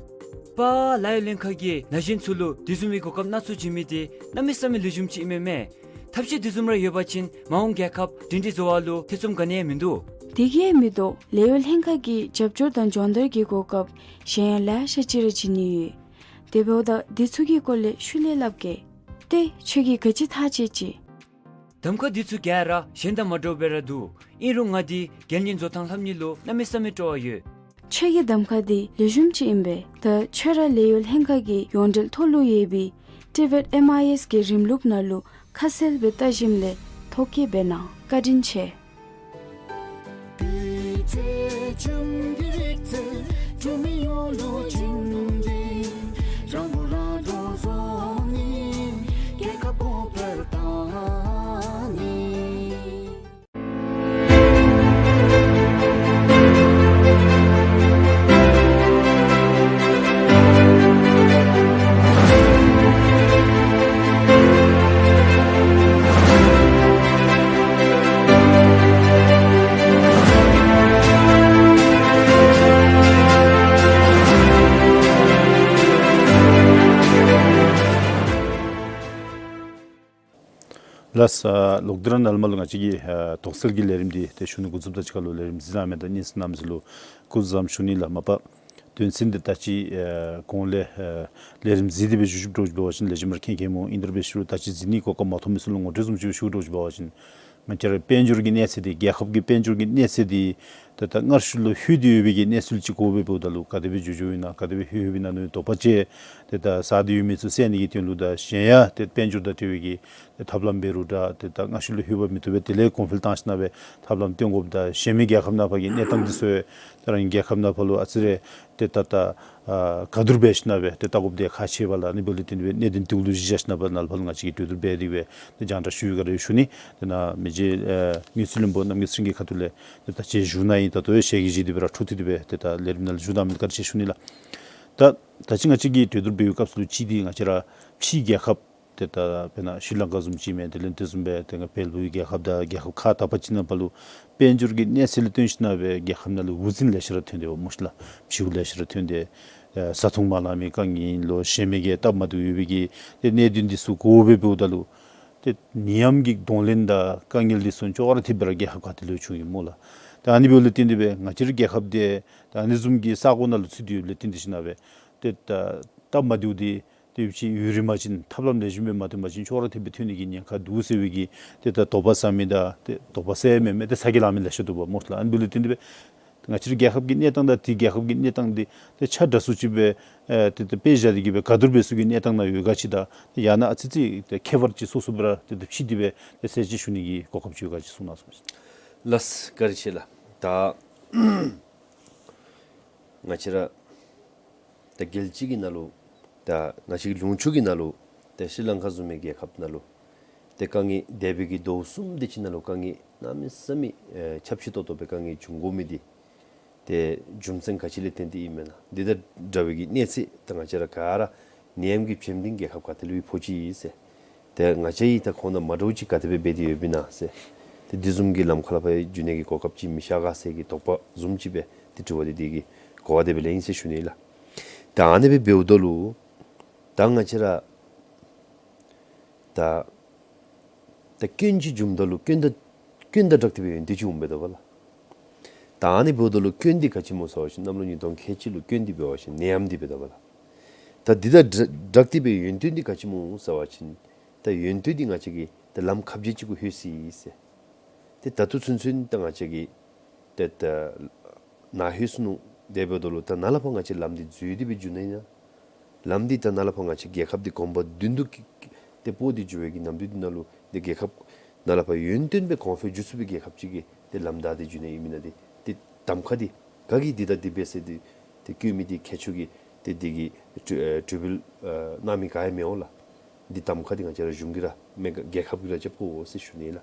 པ་ལཱ་གཡོག་ལྷན་ཁག་གིས་ན་གཞོན་ཚུ་ལུ་དེ་བཟུམ་མའི་གོ་སྐབས་སྣ་ཚོགས་བྱིན་མི་དེ་གནམ་མེད་ས་མེད་ལེགས་ཤོམ་ཅིག་ཨིན་མས་མས། ཐབས་ཤེས་དེ་བཟུམ་ར་ཡོད་པ་ཅིན་མ་འོངས་རྒྱལ་ཁབ་སྒྲིང་སྒྲི་བཟོ་བ་ལུ་ཐེ་ཚོམ་ག་ནི་ཡང་མིན་འདུག། དེ་གིས་མི་དོ་ལཱ་གཡོག་ལྷན་ཁག་གི་རྒྱབ་སྐྱོར་དང་སྦྱོང་བརྡར་གྱི་གོ་སྐབས་གཞན་ཡང་ལེ་ཤ་ཅིག་ར་བྱིན་ནི་ཡོད། དེ་འབདཝ་ད་དེ་ཚུ་གི་སྐོར་ལས་ཤུལ་ལས་སླབ་གེ། ཏེ་ཁྱོད་ཀྱིས་ག་ཅི་ཐག་བཅད་ཅི། གདམ་ཁ་འདི་ཚུ་ག་ར་གཞན་དང་མ་འདྲཝ་སྦེ་ར་འདུག། ཨིན་རུང་ང་འདི་རྒྱལ་གཉེར་བཟོ་ཐངས་ལྷབ་ནི་ལུ་གནམ་མེད་ས་མེད་སྤྲོ་བ་ཡོད། ཁྱོད་ཀྱི་གདམ་ཁ་འདི་ལེགས་ཤོམ་ཅིག་ཨིན་པས། ད་ཁྱོད་ར་ལཱ་གཡོག་ལྷན་ཁག་གི་ཡོངས་འབྲེལ་ཐོག་ལུ་ཡོད་པའི་ཊི་བེཊ་ཨེམ་ཨའི་ཨེསི་གི་རིམ་ལུགས་ནང་ལུ་ཁ་གསལ་སྦེ་བལྟ་ཞིནམ་ལས་ཐོ་བཀོད་འབད་གནང་། བཀའ་དྲིན་ཆེ། ལགས། ལོག་སྟེ་ར་ནཱ་ལས་མར་ལུ་ང་བཅས་ཀྱི་ཨ་དོགས་སེལ་གྱི་ལས་རིམ་འདི་ཏེ་ཞུ་ནི་འགོ་བཙུགསཔ་ད་གཅིག་ཁར་ལུ་ལས་རིམ་གཟིགས་གནང་མི་དང་གཉིས་གཟིགས་གནང་མི་ཚུ་ལུ་སྐུ་གཟུགས་བཟང་ཞུ་ནི་ལགས། མ་པ་དོན་ཚན་འདི་ད་ཅི་ཨ་གོང་ལས་ཨ་ལས་རིམ་གཟིགས་ཏེ་སྦེ་བཞུགས་བཞུགསཔ་འདྲཝ་ཅིག་འབད་བ་ཅིན་ལེགས་ཤོམ་ར་མཁྱེན་མཁྱེནམ་འོང་། ཨིན་རུང་འབད་ཞུ་རུང་ད་ཅི་གཟིགས་ནི་གོ་སྐབས་མ་ཐོབ་མི་ཚུ་ལུ་ངོ་སྤྲོད་བཟུམ་ཅིག་ཞུ་འདྲཝ་ཅིག་འབད་བ་ཅིན་ང་བཅས་ར་དཔལ་འབྱོར་གྱི་གནས་ཚད་འདི་རྒྱལ་ཁབ་ཀྱི་དཔལ་འབྱོར་གྱི་གནས་ཚད་འདི་ཏེ་ད་སྔར་ཤུལ་ལུ་ལྷོད་དེ་ཡོད་པའི་གི་གནས་ཚུལ་ཅིག་གོཝ་སྦེ་འབདཝ་ད་ལུ་ག་དེ་སྦེ་འགྱོ་འགྱོཝ་ཨིན་ན་ག་དེ་སྦེ་ལྷོད་ལྷོདཔ་ཨིན་ན་ནི་དོགས་པ་ཅིག་ཏེ་ད་ཟ་སྟེ་ཡོད་མི་ཚུ་བསལ་ནི་གི་དོན་ལུ་དང་གཞན་ཡང་ཏེ་དཔལ་འབྱོར་དང་འབྲེལ་བའི་གི་ཏེ་ཐབས་ལམ་འབད་རུང་འདྲ་ཏེ་ད་སྔར་ཤུལ་ལུ་ལྷོད་པ་མི་བཏུབ་པས། དེ་ལས་གོང་འཕེལ་བཏང་ཞིན་ན་སྦེ་ཐབས་ལམ་སྟོན་དགོཔ་དང་གཞན་མི་རྒྱལ་ཁབ་ནང་ཕར་གྱི་གནས་སྟངས་འདི་ཚུ་ཏེ་རང་གི་རྒྱལ་ཁབ་ནང་ཕར་ལུ་ཨ་ཙི་རེ་ཏེ་ད་ད་ཨ་ག་བསྡུར་འབད་ཞིན་ན་སྦེ་ཏེ་བལྟ་དགོཔ་འདི་ཁག་ཆེ་བས་ལགས། ཨ་ནི་འབདཝ་ལས་བརྟེན་ཏེ་སྦེ་གནད་དོན་འདི་གུ་ལུ་གཞི་བཞག་ཞིན་ན་སྦེ་ནཱ་ལས་ཕར་ལུ་ང་བཅས་ཀྱིས་གྲོས་བསྡུར་འབད་དེ་སྦེ་ཏེ་རྒྱང་བསྒྲགས་ཞུ་ཡི་ག་ར་ཞུ་ནི། ཏེ་ནཱ་མི་རྗེ་ཨེ་དངུལ་རྩིས་བློན་པོ་རྣམ་རྒྱལ་ཚེ་རིང་གི་ཁ་ཐུག་ལས་ཏེ་ད་ཅི་ཞུ་ནི་ཨིན། ད་ལྟོ་ཡང་ཞལ་གྱིས་བཞེས་ཏེ་སྦེ་ར་འཕྲོ་མཐུད་དེ་སྦེ་ཏེ་ད་ལས་རིམ་ནང་ལུ་ཞུ་གནང་མི་བཀའ་དྲིན་ཆེ་ཞུ་ནི་ལགས། ད་ད་ཅི་ང་བཅས་ཀྱིས་གྲོས་བསྡུར་འབད་བའི་སྐབས་སུ་ལུ་ཅིག་འདི་ང་བཅས་ར་ཕྱིའི་རྒྱལ་ཁབ་ཏེ་ད་དཔེར་ན་ཤྲི་ལང་ཀ་བཟུམ་ཅིག་མས། དེ་ལས་དེ་བཟུམ་སྦེ་ཏེ་ང་བལ་པོའི་རྒྱལ་ཁབ་དང་རྒྱལ་ཁབ་ཁག་དག་པ་ཅིག་ནང་ཕར་ལུ་དཔལ་འབྱོར་གྱི་གནས་ཚད་ལུ་བརྟེན་ཞིན་ན་སྦེ་རྒྱལ་ཁབ་ནང་ལུ་འུ་ཚུགས་ལེ་ཤ་ར་ཐོན་ཏེ་འབདཝ་སྨོ་ཤིག་ལགས། ཕྱིའུ་ལེ་ཤ་ར་ཐོན་ཏེ་ཨེ་བཟའ་འཐུང་མ་ལང་མི་དཀའ་ངལ་ལོ་གཞན་མི་གིས་སྟབས་མ་བདེཝ་ཡོད་པའི་གི་ཏེ་གནད་དོན་འདི་ཚུ་གོཝ་སྦེ་འབདཝ་ད་ལུ་ཏེ་ནད་ཡམས་ཀྱི་གདོང་ལེན་དང་དཀའ་ངལ་འདི་ཚུ་ཅོག་ར་འཐདཔ་སྦེ་ར་རྒྱལ་ཁབ་ཁག་དེ་ལུ་བྱུང་ཡི་སྨོ་ལགས། ཏེ་ཨ་ནི་འབདཝ་ལས་བརྟེན་ཏེ་སྦེ་ང་བཅས་རའི་རྒྱལ་ཁབ་འདི་ཏེ་ཨ་ནི་བཟུམ་གྱི་ས་གོ་ནང་ལུ་ཚུད་དེ་ཡོདཔ་ལས་བརྟེན་ཏེ་ཞིན་ན་སྦེ་ཏེ་ད་སྟབས་མ་བདེཝ་འདི་ཏེ་ཡུན་རིངམོ་ཅིག་ཐབས་ལམ་ལེགས་ཤོམ་སྦེ་མ་སྟོན་པ་ཅིན་ཅོག་ར་འཐདཔ་སྦེ་ཐོན་ནི་གི་ཉེན་ཁ་འདུག་ཟེར་བའི་གི་ཏེ་ད་དོགས་པ་ཟ་མི་དང་ཏེ་དོགས་པ་ཟ་མི་མེན་མས། ཏེ་ཟ་གི་ལང་མི་ལེ་ཤ་འདུག་པ་སྨོ་ལགས། ཨ་ནི་འབདཝ་ལས་བརྟེན་ཏེ་སྦེ་ང་བཅས་རའི་རྒྱལ་ཁབ་ཀྱི་གནས་སྟངས་དང་དེའི་རྒྱལ་ཁབ་ཀྱི་གནས་སྟངས་འདི་ཏེ་ཆ་འདྲ་སུ་ཅིག་སྦེ་ཨེ་ཏེ་ཏེ་དཔེ་བཞག་སྟེ་གི་སྦེ་ག་བསྡུར་འབད་ས་གི་གནས་སྟངས་ནང་ཡོད་ག་ཅི་དང་ཏེ་ཡང་ན་ཨ་ཙི་ཙི་ཏེ་ཁྱད་པར་ཅིག་སོ་སོ་སྦེ་ར་ཏེ་ཏེ་ཕྱེ་སྟེ་སྦེ་ཏེ་གསལ་བཤད་ཞུ་ནི་གི་གོ་སྐབས་ཅིག་ཡོད་ག་ཅི་གསུང་གནང་ཟེར་ཞུ་ནི། ལགས་བཀའ་དྲིན་ཆེ་ལགས། ད་ང་བཅས་ར་ད་རྒྱལ་སྤྱི་གི་ནང་ལུ་ད་ང་བཅས་ཀྱི་ལུང་ཕྱོགས་ཀྱི་ནང་ལུ་ཏེ་ཤྲི་ལང་ཀ་བཟུམ་མའི་རྒྱལ་ཁབ་ནང་ལུ་ཏེ་དཀའ་ངལ་འདས་པའི་གི་ཟླཝ་གསུམ་དེ་ཅིག་ནང་ལུ་དཀའ་ངལ་གནམ་མེད་ས་མེད་ཨེ་ཁྱབ་ཆེ་ཏོག་ཏོ་སྦེ་དཀའ་ངལ་བྱུང་དགོ་མི་འདི་ཏེ་རྒྱུ་མཚན་ག་ཅི་ལས་བརྟེན་ཏེ་ཨིན་མེན་ན། འདི་དང་འདྲ་བའི་གི་གནས་ཚད་ད་ང་བཅས་ར་ག་ར་ནད་ཡམས་ཀྱི་བྱེམ་ལྡན་རྒྱལ་ཁབ་ག་ཏེ་ལུ་ཡང་ཕོག་ཅི་ཟེར། ཏེ་ང་བཅས་ཡང་ད་ཁོང་དང་མ་འདྲཝ་ཅིག་ག་དེ་སྦེ་འབད་དེ་ཡོདཔ་ཨིན་ན་ཟེར། ཏེ་འདི་བཟུམ་གྱི་ལམ་ཁ་ལས་ཕར་འགྱོ་ནི་གི་གོ་སྐབས་ཅིག་མི་ཤར་ག་ཟེར་གྱི་དོགས་པ་བཟུམ་ཅིག་སྦེ་ཏེ་དྲི་བ་འདི་དེ་གི་གོ་བ་དེ་སྦེ་ལེན་ཡི་ཟེར་ཞུ་ནི་ལགས། ད་ཨ་ནི་སྦེ་འབདཝ་ད་ལུ་ད་ང་བཅས་ར་ད་ད་སྐྱོན་ཅིག་བྱུངམ་ད་ལུ་སྐྱོན་དང་སྐྱོན་དང་སྦྲགས་ཏེ་སྦེ་ཡོན་ཏན་ཅིག་འོངམ་སྦེ་འདུག་པ་ལགས། ད་ཨ་ནི་འབདཝ་ད་ལུ་སྐྱོན་འདི་ག་ཅི་སྨོ་ཟེར་བ་ཅིན་གནམ་ལོ་ཉིས་སྟོང་ཁལ་གཅིག་ལུ་སྐྱོན་འདི་འབད་བ་ཅིན་ནད་ཡམས་འདི་འབད་འདུག་པ་ལགས། ད་འདི་དང་སྦྲགས་ཏེ་སྦེ་ཡོན་ཏན་འདི་ག་ཅི་སྨོ་ཟེར་བ་ཅིན་ད་ཡོན་ཏན་འདི་ང་བཅས་ཀྱི་ད་ལམ་ཁ་བརྒྱད་ཅིག་གུ་ལྷོད་ཅི་ཟེར། ཏེ་ད་ལྟོ་ཚུན་ཚོད་ད་ང་བཅས་ཀྱི་ཏེ་ད་ནཱ་ལྷོད་སོ་ནུག། དེ་འབདཝ་ད་ལུ་ད་ནཱ་ལས་ཕར་ང་བཅས་ལམ་འདི་འཛོལ་ཏེ་སྦེ་འགྱོ་ནི་ཨིན་ན། ལམ་འདི་ད་ནཱ་ལས་ཕར་ང་བཅས་རྒྱལ་ཁབ་འདི་གོམ་པ་མདུན་དུ་ཏེ་སྤོ་སྟེ་འགྱོ་བའི་གི་ནམ་དུས་འདི་ནང་ལུ་ཏེ་རྒྱལ་ཁབ་ནཱ་ལས་ཕར་ཡུན་བརྟན་སྦེ་གོང་འཕེལ་འགྱོ་ཚུགས་པའི་རྒྱལ་ཁབ་ཅིག་གི་ ཏེ་ལམ་བདའ་སྟེ་འགྱོ་ནི་ཨིན་མེན་ན་འདི་ཏེ་གདམ་ཁ་འདི་ག་གིས་འདི་དང་འདི་འབད་ཟེར་འདི་ཏེ་བཀོད་མི་འདི་མཁས་མཆོག་གིས་ཏེ་འདི་གི་གྲོས་ཨེ་གྲོས་འབུལ་ཨེ་གནང་མི་ག་ཡང་མི་འོང་ལགས། འདི་གདམ་ཁ་འདི་ང་བཅས་ར་གཞུང་གིས་ར་མེན་ག་རྒྱལ་ཁབ་ཀྱིས་ར་རྐྱབ་དགོ་ཟེར་ཞུ་ནི་ལགས།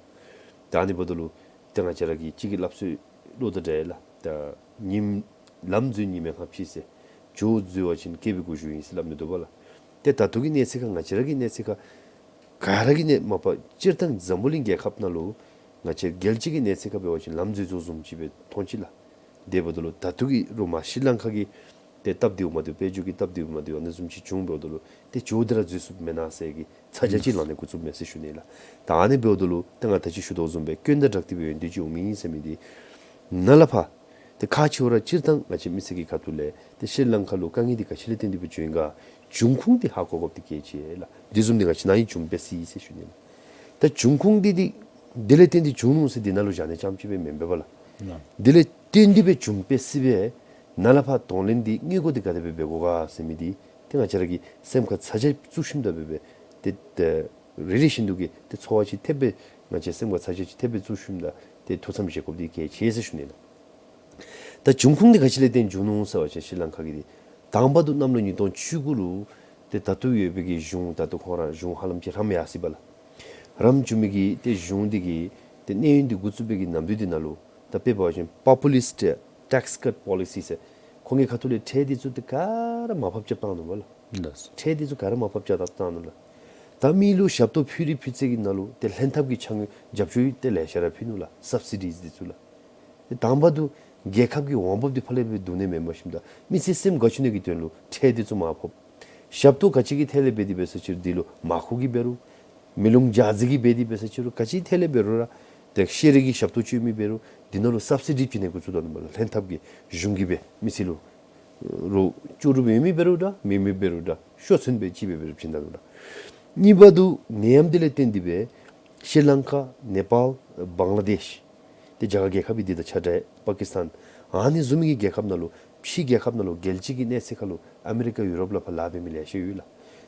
ད་ཨ་ནི་འབདཝ་ད་ལུ་ཏེ་ང་བཅས་ར་གི་གཅིག་གི་སླབ་སྲོལ་ལུ་དང་འདྲ་ལགས། ད་ཉིནམ་ལམ་འཛོལ་ཉི་མའི་སྔ་ཕྱི་ཟེར། ཇོ་བོ་འཛོལ་བ་ཅིན་སྐྱེས་བུ་གུ་ཞུ་ཡི་ཟེར་སླབ་ནི་འདུག་པ་ལགས། ཏེ་ད་ལྟོ་གི་གནས་ཚད་ཁར་ང་བཅས་ར་གི་གནས་ཚད་ཁར་ག་ར་གི་གནས་མ་པ་སྤྱིར་བཏང་འཛམ་བུ་གླིང་རྒྱལ་ཁབ་ནང་ལུ་ང་བཅས་རྒྱལ་སྤྱི་གི་གནས་ཚད་ཁར་འབད་བ་ཅིན་ལམ་འཛོལ་བཟུམ་ཅིག་སྦེ་མཐོང་ཅི་ལགས། དེ་འབདཝ་ད་ལུ་ད་ལྟོ་གི་རུང་མ་ཤྲི་ལང་ཀ་གི་ཏེ་སྟབས་བདེཝ་མ་བདེཝ་དཔལ་འབྱོར་གྱི་སྟབས་བདེཝ་མ་བདེཝ་ཨ་ནི་བཟུམ་ཅིག་བྱུང་འབདཝ་ད་ལུ་ཏེ་ཇོ་བོ་འདི་ར་འཛོལ་ཚུགསཔ་མེན་ན་ཟེར་གྱི་ཚ་གྱང་ཅིག་ལང་ནི་འགོ་བཙུགསཔ་མས་ཟེར་ཞུ་ནི་ལགས། ད་ཨ་ནི་འབདཝ་ད་ལུ་ཏེ་ང་ད་ཅི་ཞུ་དོ་བཟུམ་སྦེ་སྐྱོན་དང་སྦྲགས་ཏེ་སྦེ་ཡོན་ཏན་ཅིག་འོང་མི་ཨིན་ཟེར་མི་འདི་ནཱ་ལས་ཕར་ཏེ་ཁག་ཆེ་བ་ར་སྤྱིར་བཏང་ང་བཅས་མི་སེར་གྱི་ཁ་ཐུག་ལས་ཏེ་ཤྲི་ལང་ཀ་ལུ་དཀའ་ངལ་འདི་ག་ཅི་ལས་བརྟེན་ཏེ་སྦེ་བྱུང་ཡི་ག་འབྱུང་ཁུངས་འདི་ཧ་གོ་དགོཔ་འདི་གལ་ཆེ་ལགས། འདི་བཟུམ་འདི་ང་བཅས་ནཱ་ཡང་བྱུང་སྦེ་སྲིད་ཟེར་ཞུ་ནི་ལགས། ད་འབྱུང་ཁུངས་འདི་འདི་འདི་ལས་བརྟེན་ཏེ་བྱུང་ནུག་ཟེར་འདི་ནང་ལུ་བཞག་ནི་ཙམ་ཅིག་སྦེ་མེན་པས་ལགས། ལགས། འདི་ལས་བརྟེན་ཏེ་སྦེ་བྱུང་སྦེ་སྲིད་པས། ནཱ་ལས་ཕར་གདོང་ལེན་འདི་དངུལ་སྒོར་འདི་ག་དེ་སྦེ་འབད་དགོ་ག་ཟེར་མི་འདི་ཏེ་ང་བཅས་ར་གིས་སེམས་ཁར་ཚ་གྱང་བཙུགས་ཞིནམ་ད་འབད་སྦེ་ཏེ་ཏེ་རེ་རེ་བཞིན་དུ་གིས་ཏེ་ཚོར་བ་ཅིག་ཐེབས་སྦེ་ང་བཅས་སེམས་ཁར་ཚ་གྱང་ཅིག་ཐེབས་སྦེ་བཙུགས་ཞིནམ་ད་ཏེ་ཐུགས་བསམ་བཞེས་དགོཔ་འདི་གལ་ཆེ་ཟེར་ཞུ་ནི་ལགས། ད་འབྱུང་ཁུངས་འདི་ག་ཅི་ལས་བརྟེན་བྱུང་ནུག་ཟེར་བ་ཅིན་ཤྲི་ལང་ཀ་གི་འདི་དང་པ་དུ་གནམ་ལོ་ཉིས་སྟོང་བཅུ་དགུ་ལུ་ཏེ་ད་ལྟོ་ཡོད་པའི་གི་གཞུང་ད་ལྟོ་ཁོང་ར་གཞུང་ཧ་ལམ་ཅིག་རམ་ཡར་སོ་ཡི་པ་ལགས། རམ་བྱུང་མི་གི་ཏེ་གཞུང་འདི་གི་ཏེ་གནས་ཡུན་འདི་འགོ་བཙུགས་པའི་གི་ནམ་དུས་འདི་ནང་ལུ་ད་དཔེ་འབད་བ་ཅིན་པོ་པུ་ལིསཊ་ཊེགས་ཀཊ་པོ་ལི་སི་ཟེར་ཁོང་གི་ཁ་ཐུག་ལས་ཁྲལ་འདི་ཚུ་ཏེ་ག་ར་མར་ཕབ་རྐྱབ་བཏང་ནུག་པ་ལགས། ལགས། ཁྲལ་འདི་ཚུ་ག་ར་མར་ཕབ་རྐྱབ་བཏང་ནུག་ལགས། ད་མི་ལུ་ཞབས་ཏོག་ཕུལ་རི་ཕུལ་ཚད་ཀྱི་ནང་ལུ་ཏེ་ལྷན་ཐབས་ཀྱི་ཆ་དངུལ་རྒྱབ་སྐྱོར་ཏེ་ལེ་ཤ་ར་ཕུལ་ནུག་ལགས། སབ་སི་ཌིས་འདི་ཚུ་ལགས། ཏེ་དང་པ་དུ་རྒྱལ་ཁབ་ཀྱི་འོང་འབབ་འདི་ཕར་ལས་སྦེ་བསྡུ་ནི་མེན་པར་ཞིནམ་ད་མི་སེར་སེམས་དགའ་བཅུག་ནི་གི་དོན་ལུ་ཁྲལ་འདི་ཚུ་མར་ཕབ། ཞབས་ཏོག་ག་ཅི་གི་ཐད་ལས་འབད་དེ་འབད་ས་ཅིག་རུང་འདི་ལུ་མར་ཁུ་གིས་འབད་རུང་མེ་རླུང་འཇའ་ཟེར་གྱིས་འབད་དེ་འབད་ས་ཅིག་རུང་ག་ཅི་ཐད་ལས་འབད་རུང་ར་ཏེ་ཤེས་རིག་གི་ཞབས་ཏོག་སྤྱོད་མི་འབད་རུང་འདི་ནང་ལུ་སབ་སི་ཌི་བྱིན་ནི་འགོ་བཙུགས་ད་ནུག་པ་ལགས། ལྷན་ཐབས་ཀྱི་གཞུང་གིས་སྦེ་མི་སེར་ལུ་རོགས་ལྕོགས་གྲུབ་ཡོད་མི་འབད་རུང་འདྲ་མེད་མི་འབད་རུང་འདྲ་ཤོག་ཚོད་སྦེ་ཅིག་སྦེ་འབད་རུང་བྱིན་ད་ནུག་ལགས། གཉིས་པ་དུ་ནད་ཡམས་འདི་ལས་བརྟེན་ཏེ་སྦེ་ཤྲི་ལང་ཀ་ནེ་པཱལ་བང་ལ་དེཤ་ཏེ་རྒྱ་གར་རྒྱལ་ཁབ་ཀྱི་འདི་དང་ཆ་འདྲ་པ་ཀིས་ཏཱན་ཨ་ནི་བཟུམ་མའི་གི་རྒྱལ་ཁབ་ནང་ལུ་ཕྱི་རྒྱལ་ཁབ་ནང་ལུ་རྒྱལ་སྤྱི་གི་གནས་ཚད་ཁར་ལུ་ཨ་མི་རི་ཀ་ཡུ་རོབ་ལས་ཕར་ལཱ་འབད་མི་ལེ་ཤ་ཡོད་ལགས།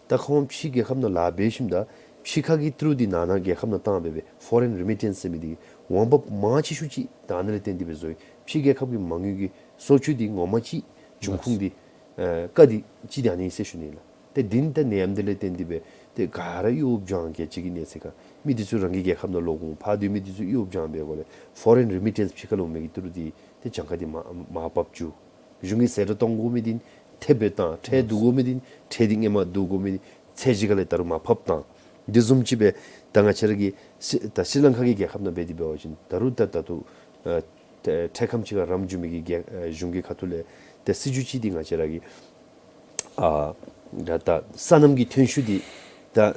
ད་ཁོང་ཕྱི་རྒྱལ་ཁབ་ནང་ལཱ་འབད་ཞིནམ་ད་ཕྱི་ཁ་གི་ཏི་རུ་འདི་ནང་ན་རྒྱལ་ཁབ་ནང་བཏང་སྦེ་སྦེ་ཕོ་རེན་རི་མི་ཊེནསི་ཟེར་མི་འདི་འོང་འབབ་མང་ཆེ་ཤོས་ཅིག་ད་ཨ་ནི་ལས་བརྟེན་ཏེ་སྦེ་བཟོ་ཡི། ཕྱི་རྒྱལ་ཁབ་ཀྱི་མ་དངུལ་གྱི་གསོག་བཅོས་འདི་ངོ་མ་ཅིག་འབྱུང་ཁུངས་འདི་ཨེ་བཀག་སྟེ་ཅིག་སྟེ་ཨ་ནི་ཟེར་ཞུ་ནི་ལགས། ཏེ་འདི་ནི་ད་ནད་ཡམས་འདི་ལས་བརྟེན་ཏེ་སྦེ་ཏེ་ག་ར་གཡོག་སྦྱང་རྒྱལ་སྤྱི་གི་གནས་ཚད་ཁར་མི་འདི་ཚུ་རང་གི་རྒྱལ་ཁབ་ནང་ལོག་འོང་། ཕར་སྡོད་མི་འདི་ཚུ་གཡོག་སྦྱང་འབད་དགོཔ་ལས་ཕོ་རེན་རི་མི་ཊེནསི་ཕྱི་ཁར་ལུ་འོང་མི་གི་ཏི་རུ་འདི་ཏེ་གྱངས་ཁ་འདི་མར་མར་ཕབ་བཅུག། གཞུང་གིས་ཟད་འགྲོ་གཏང་དགོ་མི་འདི་ཐེབས་སྦེ་བཏང་། ཁྲལ་བསྡུ་དགོ་མི་འདི་ཁྲལ་འདི་སྔོན་མ་བསྡུ་དགོ་མི་འདི་ཚད་གཞི་ཁ་ལས་ད་རུང་མར་ཕབ་བཏང་། འདི་བཟུམ་ཅིག་སྦེ་ད་ང་བཅས་ར་གི་ཤི་ད་ཤྲི་ལང་ཀ་གི་རྒྱལ་ཁབ་ནང་འབད་དེ་འབད་བ་ཅིན་ད་རུང་ད་ད་ལྟོ་ཨ་ཏེ་འཕྲལ་ཁམས་ཅིག་ཁར་རམ་བྱུང་མི་གི་རྒྱལ་ཨ་གཞུང་གི་ཁ་ཐུག་ལས་ཏེ་སྲིད་བྱུས་ཅིག་འདི་ང་བཅས་ར་གི་ཨ་ད་ད་སོ་ནམ་གྱི་ཐོན་ཤུགས་འདི་ད་ཨ་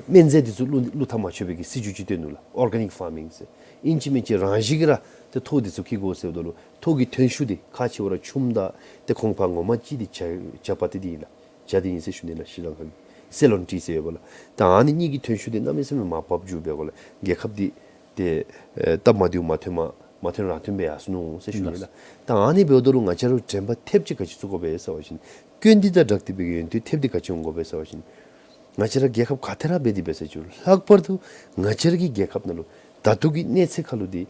སྨན་རྫས་འདི་ཚུ་བླུག་བླུག་ཐག་མ་ཆོད་པའི་གི་སྲིད་བྱུས་ཅིག་བཏོན་ནུག་ལགས། ཨོར་གེ་ནིཀ་ཕར་མིང་ཟེར། ཨིན་ཅི་མིན་ཅི་རང་བཞིན་གྱིས་ར་ཏེ་ཐོག་འདི་ཚུ་སྐྱེ་དགོ་ཟེརཝ་ད་ལུ་ཐོག་གི་ཐོན་ཤུགས་འདི་ཁག་ཆེ་བ་ར་ཆུངམ་ད་ཏེ་ཁོང་ཕར་ངོ་མ་ཅིག་འདི་བྱ་བྱ་པ་ཏི་འདི་ཨིན་ལགས། བྱ་འདི་ཨིན་ཟེར་ཞུ་ནི་ལགས། ཤྲི་ལང་ཀ་གི་སེ་ལོན་ཊི་ཟེར་ཡོདཔ་ལགས། ད་ཨ་ནི་གཉིས་ཀྱི་ཐོན་ཤུགས་འདི་གནམ་མེད་ས་མེད་མར་ཕབ་བཅུག་འབད་དགོཔ་ལས་རྒྱལ་ཁབ་འདི་ཏེ་ཨེ་སྟབས་མ་བདེཝ་མ་ཐོན་མ་མ་ཐོན་རང་ཐོན་སྦེ་ཡར་སོ་ནུག་ཟེར་ཞུ་ནི་ལགས། ད་ཨ་ནི་འབདཝ་ད་ལུ་ང་བཅས་ར་དྲན་པ་ཐེབས་ཅིག་ག་ཅི་བཙུགས་དགོ་པས་ཟེར་བ་ཅིན་སྐྱོན་འདི་དང་སྦྲགས་ཏེ་སྦེ་ཡོན་ཏན་ཐེབས་འདི་ག་ཅི་འོང་དགོ་པས་ཟེར་བ་ཅིན་ང་བཅས་ར་རྒྱལ་ཁབ་ག་ཏེ་ར་འབད་དེ་འབད་ས་ཅིག་རུང་ལྷག་པར་དུ་ང་བཅས་ར་གི་རྒྱལ་ཁབ་ནང་ལུ་ད་ལྟོ་གི་གནས་ཚད་ཁར་ལུ་འདི་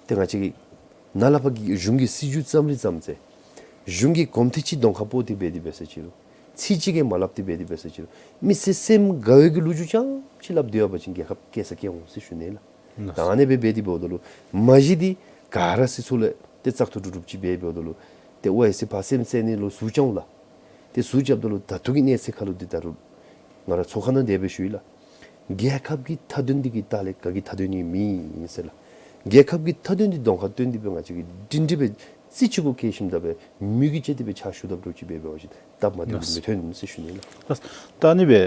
ཏེ་ང་བཅས་ཀྱི་ནཱ་ལས་ཕར་གྱི་གཞུང་གི་སྲིད་བྱུས་བརྩམ་རི་བརྩམ་ཚེ་གཞུང་གི་གོམ་ཐེངས་ཅིག་གདོང་ཁར་སྤོ་སྟེ་འབད་དེ་འབད་ས་ཅིག་རུང་ཚིག་གཅིག་ཀྱང་མ་སླབ་སྟེ་འབད་དེ་འབད་ས་ཅིག་རུང་མི་སེར་སེམས་དགའ་བའི་གི་ལོ་རྒྱུས་རྐྱངམ་ཅིག་སླབ་སྡོད་པ་ཅིན་རྒྱལ་ཁབ་སྐྱེ་ས་སྐྱེ་འོང་ཟེར་ཞུ་ནི་ལགས། ད་ཨ་ནི་སྦེ་འབད་དེ་འབདཝ་ད་ལུ་མ་གཞི་འདི་ག་ར་སྲིད་ཚོགས་ལས་ཏེ་བཙག་འཐུ་གྲུབ་གྲུབ་ཅིག་འབད་འབདཝ་ད་ལུ་ཏེ་ཨོ་ཨའི་སི་ཕར་སེམས་བསལ་ནི་ལུ་ཟུར་བཅར་འོང་ལགས། ཏེ་ཟུར་བཅརཝ་ད་ལུ་ད་ལྟོ་གི་གནས་ཚད་ཁར་ལུ་འདི་ད་རུང་ང་ར་ཚོགས་ཁང་ནང་དེ་སྦེ་ཞུ་ཡི་ལགས། རྒྱལ་ཁབ་ཀྱི་མཐའ་དོན་འདི་གི་ལྟག་ལས་ག་གི་མཐའ་དོན་ཡང་མེད་ཨིན་ཟེར་ལགས། རྒྱལ་ཁབ་ཀྱི་མཐའ་དོན་འདི་གདོང་ཁར་སྟོན་ཏེ་སྦེ་ང་བཅས་ཀྱིས་སྒྲིང་སྒྲི་སྦེ་རྩེ་གཅིག་གུ་བཀལ་ཞིནམ་ད་སྦེ་མུ་གེ་སྤྱད་དེ་སྦེ་ཕྱག་ཞུ་དཔ་འདྲཝ་ཅིག་འབད་འབད་བ་ཅིན་སྟབས་མ་བདེཝ་མི་ཐོན་ཟེར་ཞུ་ནི་ལགས། ད་ཨ་ནི་སྦེ་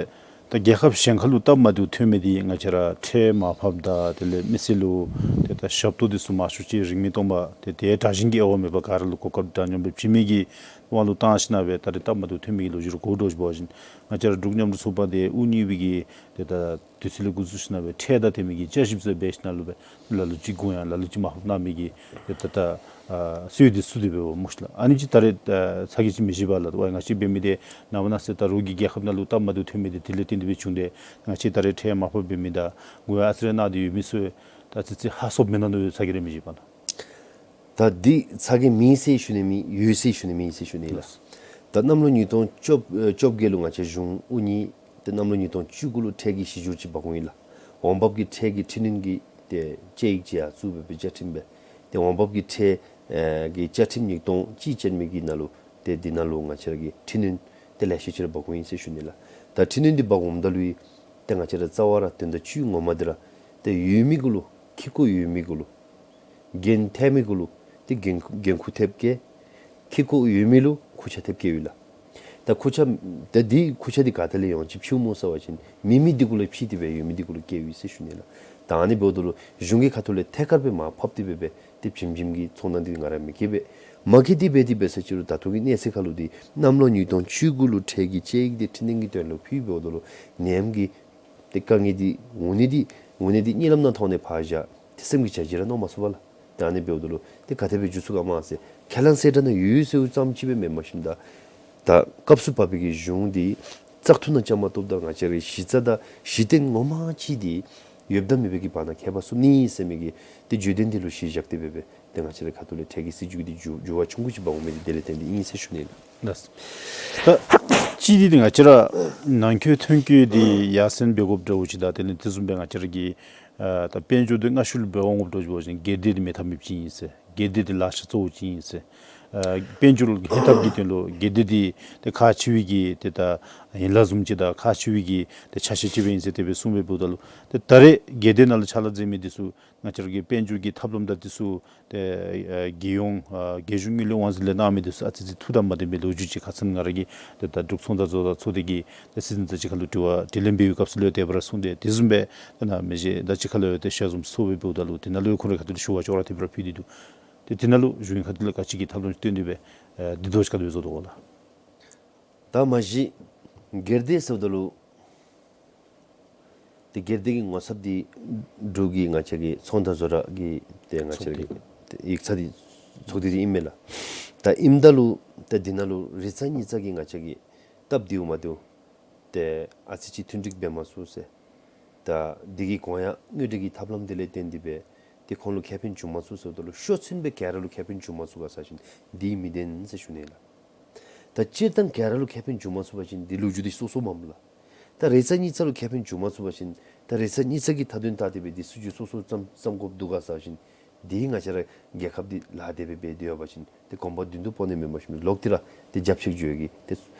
ད་རྒྱལ་ཁབ་གཞན་ཁར་ལུ་སྟབས་མ་བདེཝ་ཐོན་མི་འདི་ང་བཅས་ར་ཁྲལ་མར་ཕབ་དང་དེ་ལས་མི་སེར་ལུ་ཏེ་ད་ཞབས་ཏོག་འདི་ཚུ་མང་ཤོས་ཅིག་རིན་མེད་སྟོང་པ་ཏེ་དེ་དྲག་ཞན་གྱི་དབྱེ་བ་མེད་པར་ག་ར་ལུ་གོ་སྐབས་འདྲ་མཉམ་སྦེ་བྱིན་མི་གི་དབང་ལུ་བཏང་ཞིནམ་སྦེ་ད་རེས་སྟབས་མ་བདེཝ་ཐོན་མི་གི་ལོ་རྒྱུས་ར་གོཝ་འདྲཝ་ཅིག་འབད་བ་ཅིན་ང་བཅས་ར་འབྲུག་མཉམ་རུབ་ཚོགས་པ་འདི་དབུ་བརྙེས་པའི་གི་ཏེ་ད་དུས་ཚོད་ལས་འགོ་བཙུགས་ཞིནམ་སྦེ་ཁྲལ་དང་དེ་མི་གི་བསྐྱར་ཞིབ་ཚུ་འབད་ཞིནམ་ལུ་སྦེ་ལ་ལུ་ཅིག་དགོངས་ཡངས་ལ་ལུ་ཅིག་མར་ཕབ་གནང་མི་གི་ཏེ་ད་ད་ཨ་སྲོལ་འདི་ཚུ་འདི་འབདཝ་སྨོ་ཤི་ལགས། ཨ་ནི་ཅིག་ད་རེས་ཨ་ཚ་གྱང་ཅིག་མི་བཞེས་པར་ལགས། ཝའི་ང་བཅས་འབད་མི་འདི་ནངས་པ་གནངས་ཚེ་ད་རོགས་ཀྱི་རྒྱལ་ཁབ་ནང་ལུ་སྟབས་མ་བདེཝ་ཐོན་མི་འདི་དེ་ལས་བརྟེན་ཏེ་སྦེ་བྱུང་སྟེ་ང་བཅས་ད་རེས་ཁྲལ་མར་ཕབ་འབད་མི་དང་དགོངས་ཡངས་ཨ་ཙི་རེ་གནང་སྟེ་ཡོད་མི་ཚུ་ད་ཨ་ཙི་ཅིག་ཧ་སོཔ་མེན་ན་མནོ་བའི་ཚ་གྱང་རེ་མི་བཞེས་པར་ལགས། ད་འདི་ཚ་གྱང་མེད་ཟེར་ཞུ་ནི་མེད། ཡོད་ཟེར་ཞུ་ནི་མེད་ཟེར་ཞུ་ནི་ལགས། ད་གནམ་ལོ་ཉིས་སྟོང་བཅོ་ཨེ་བཅོ་བརྒྱད་ལུ་ང་བཅས་གཞུང་དབུ་བརྙེས་ཏེ་གནམ་ལོ་ཉིས་སྟོང་བཅུ་དགུ་ལུ་ཁྲལ་གྱི་གཞི་འགྱུར་ཅིག་འབག་འོང་ཡི་ལགས། འོང་འབབ་ཀྱི་ཁྲལ་གྱི་འཕྲི་སྣོན་གྱི་ཏེ་དཔྱད་ཡིག་ཅིག་ཡང་བཙུགས་སྦེ་སྦེ་བཅའ་ཁྲིམས་སྦེ། ཏེ་འོང་འབབ་ཀྱི་ཁྲལ་ཨེ་གྱི་བཅའ་ཁྲིམས་ཉིས་སྟོང་གཅིག་ཅན་མའི་གི་ནང་ལུ་ཏེ་འདི་ནང་ལུ་ང་བཅས་ར་གི་འཕྲི་སྣོན་ཏེ་ལེ་ཤ་ཅིག་ར་འབག་འོང་ཡི་ཟེར་ཞུ་ནི་ལགས། ད་འཕྲི་སྣོན་འདི་འབག་འོངམ་ད་ལུ་ཡི་ཏེ་ང་བཅས་ར་རྩ་བ་ར་དོན་དག་བཅུད་ངོ་མ་འདི་ར་ཏེ་ཡོད་མི་གུ་ལུ་ཁེ་ཀོ་ཡོད་མི་གུ་ལུ་འགན་ཐལ་མི་གུ་ལུ་ཏེ་འགན་འགན་ཁུར་ཐེབས་བཀལ། ཁེ་ཀོ་ཡོད་མི་ལུ་ཁུར་ཆ་ཐེབས་བཀལཝ་ཨིན་ལགས། ད་ཁུར་ཆ་ད་འདི་ཁུར་ཆ་འདི་ག་ཏེ་ལས་ཡོངས་ཅིག་ཕྱིཝ་སྨོ་ཟེར་བ་ཅིན་མེད་མི་འདི་གུ་ལུ་ཕྱིས་ཏེ་སྦེ་ཡོད་མི་འདི་གུ་ལུ་བཀལཝ་ཨིན་ཟེར་ཞུ་ནི་ལགས། ད་ཨ་ནི་འབདཝ་ད་ལུ་གཞུང་གི་ཁ་ཐུག་ལས་ཐད་ཀར་སྦེ་མར་ཕབ་སྟེ་སྦེ་སྦེ་ཏེ་བྱིནམ་བྱིནམ་གྱི་ཚོང་ཐང་འདི་ང་ར་མི་བཀལ་སྦེ་མ་བཀལ་ཏེ་སྦེ་ཏེ་འབད་ས་ཅིག་རུང་ད་ལྟོ་གི་གནས་ཚད་ཁར་ལུ་འདི་གནམ་ལོ་ཉིས་སྟོང་བཅུ་དགུ་ལུ་ཁྲལ་གྱི་དཔྱད་ཡིག་འདི་འཕྲི་སྣོན་གྱི་དོན་ལུ་ཕུལ་འབདཝ་ད་ལུ་ནེམ་གྱི་ཏེ་དཀའ་ངལ་འདི་ངོ་ནི་འདི་ངོ་ནི་འདི་གཉིད་ལམ་ནང་ཐོག་ནས་ཕར་བཞག་ཏེ་སེམས་ཀྱི་བྱ་བྱེད་ར་མནོ་མ་ཚུགས་པས་ལགས། ད་ཨ་ནི་འབདཝ་ད་ལུ་ཏེ་ག་དེ་སྦེ་འགྱོ་ཚུགས་ག་མ་ཟེར་ཁས་བླངས་གསལ་བསྒྲགས་ནང་ཡོད་ཟེརཝ་ཙམ་ཅིག་སྦེ་མེན་པར་ཞིནམ་ད་ད་སྐབས་སུ་བབས་པའི་གི་གཞུང་འདི་བཙག་འཐུ་ནང་བཅའ་མར་གཏོགསཔ་ད་ང་བཅས་རའི་གཞི་རྩ་དང་གཞི་རྟེན་ངོ་མ་ཅིག་འདི་ཡོདཔ་དང་མེད་པའི་གི་བར་ན་ཁྱད་པར་སོང་ནི་ཟེར་མི་གི་ཏེ་བརྗོད་དོན་འདི་ལུ་གཞི་བཞག་སྟེ་སྦེ་སྦེ་ཏེ་ང་བཅས་རའི་ཁ་ཐུག་ལས་ཁྲལ་གྱི་སྲིད་བྱུས་འདི་འགྱུར་འགྱུར་བ་ཆུང་ཀུ་ཅིག་འབག་འོང་མི་འདི་དེ་ལས་བརྟེན་ཏེ་ཨིན་ཟེར་ཞུ་ནི་ལགས། ལགས། ད་གཅིག་འདི་ང་བཅས་ར་ནང་འཁོད་ཐོན་སྐྱེད་འདི་ཡར་སེང་འབད་དགོཔ་འདྲཝ་ཅིག་དང་དེ་ལས་དེ་བཟུམ་སྦེ་ང་བཅས་ར་གི་ཨ་ད་དཔལ་འབྱོར་འདི་སྔ་ཤོས་ལུ་འབད་འོང་དགོཔ་འདྲཝ་ཅིག་འབད་བ་ཅིན་སྒེར་སྡེ་འདི་མེད་ཐབས་མེདཔ་ཅིག་ཨིན་ཟེར། སྒེར་སྡེ་འདི་ལག་ཆ་གཙོ་བོ་ཅིག་ཨིན་ཟེར། ཨ་དཔལ་འབྱོར་ལུ་ཧེ་ཐབས་ཀྱི་དོན་ལུ་སྒེར་སྡེ་འདི་ཏེ་ཁག་ཆེ་བའི་གི་ཏེ་ད་ཡན་ལག་བཟུམ་ཅིག་དང་ཁག་ཆེ་བའི་གི་ཏེ་ཆ་ཤས་ཅིག་སྦེ་ཨིན་ཟེར་དེ་སྦེ་གསུངས་སྦེ་འབདཝ་ད་ལུ་ཏེ་ད་རེས་སྒེར་སྡེ་ནང་ལུ་ཕྱག་ལཱ་མཛད་མི་འདི་ཚུ་ང་བཅས་ར་གི་དཔལ་འབྱོར་གྱི་ཐབས་ལམ་དང་འདི་ཚུ་ཏེ་ཨ་རྒྱལ་ཡོངས་ཨ་རྒྱལ་གཞུང་དངུལ་ལས་དབང་འཛིན་ལས་གནང་མི་འདི་ཚུ་ཨ་ཙི་ཅིག་ཐུགས་དང་མ་ལྡན་པའི་ལོ་རྒྱུས་ཅིག་ཁ་ཙ་ང་ར་གིས་ཏེ་ད་འབྲུག་ཚོང་དང་བཟོ་གྲྭ་ཚོགས་སྡེ་གི་ཏེ་སྲིད་འཛིན་དང་གཅིག་ཁར་ལུ་དྲི་བ་དྲིས་ལན་འབད་བའི་སྐབས་སུ་ལུ་དེ་སྦེ་ར་གསུངས་ཏེ་དེ་བཟུམ་སྦེ་ཏེ་ནཱ་མི་རྗེ་དང་གཅིག་ཁར་ལུ་ཏེ་ཞལ་འཛོམས་ཚོགས་སྦེ་འབདཝ་ད་ལུ་དེ་ནང་ལུ་ཁོང་རའི་ཁ་ཐུག་ལས་ཞུ་བ་ཅོག་ར་དེ་སྦེ་ར་ཕུལ་ཏེ་འདུག། ཏེ་དེ་ནང་ལུ་གཞུང་གི་ཁ་ཐུག་ལས་ག་ཅི་གི་ཐབས་ལམ་ཅིག་བཏོན་ཏེ་སྦེ་ཨེ་འདི་ལྟོ་ཅིག་ག་དེ་སྦེ་བཟོ་དོ་ག་ལགས། ད་མ་གཞི་སྒེར་སྡེ་ཟེརཝ་ད་ལུ་ཏེ་སྒེར་སྡེ་གི་ངོ་ཚབ་འདི་འབྲུག་གི་ང་བཅས་ཀྱི་ཚོང་དང་བཟོ་གྲྭ་གི་ཏེ་ང་བཅས་ཀྱི་ཚོགས་སྡེ་ཏེ་ཡིག་ཚང་འདི་ཚོགས་སྡེ་འདི་ཨིན་མས་ལགས། ད་ཨིནམ་ད་ལུ་ཏེ་འདི་ནང་ལུ་རེ་ཚ་གཉིས་ཚ་གི་ང་བཅས་ཀྱི་སྟབས་བདེཝ་མ་བདེཝ་ཏེ་ཨ་ཙི་ཅིག་མཐུན་འགྲིག་འབད་མ་ཚུགས་ཟེར། ད་འདི་གི་གོང་ཡང་དངོས་འབྲེལ་གྱི་ཐབས་ལམ་འདི་ལས་བརྟེན་ཏེ་སྦེ་ཏེ་ཁོང་ལུ་ཁེ་ཕན་བྱུང་མ་ཚུགས་ཟེརཝ་ད་ལུ་ཤོག་ཚུན་སྦེ་ག་ར་ལུ་ཁེ་ཕན་བྱུང་མ་ཚུགས་ག་ཟེར་བ་ཅིན་འདི་མི་བདེན་ཟེར་ཞུ་ནི་ལགས། ད་སྤྱིར་བཏང་ག་ར་ལུ་ཁེ་ཕན་བྱུང་མ་ཚུགས་པ་ཅིན་འདི་ལོ་རྒྱུས་འདི་སོ་སོ་མས་ལགས། ད་རེ་ཚ་གཉིས་ཚ་ལུ་ཁེ་ཕན་བྱུང་མ་ཚུགས་པ་ཅིན་ད་རེ་ཚ་གཉིས་ཚ་གི་མཐའ་དོན་བལྟ་སྟེ་སྦེ་འདི་སྲིད་བྱུས་སོ་སོ་བརྩམ་བརྩམ་དགོཔ་འདུག་ག་ཟེར་བ་ཅིན་འདི་ང་བཅས་ར་རྒྱལ་ཁབ་འདི་ལཱ་དེ་སྦེ་འབད་དེ་ཡོད་པ་ཅིན་ཏེ་གོམ་པ་མདུན་དུ་སྤོ་ནི་མེན་པར་ཞིནམ་ལོག་སྟེ་ར་ཏེ་རྒྱབ་བཤིག་འགྱོ་ཡི་གི་ཏེ་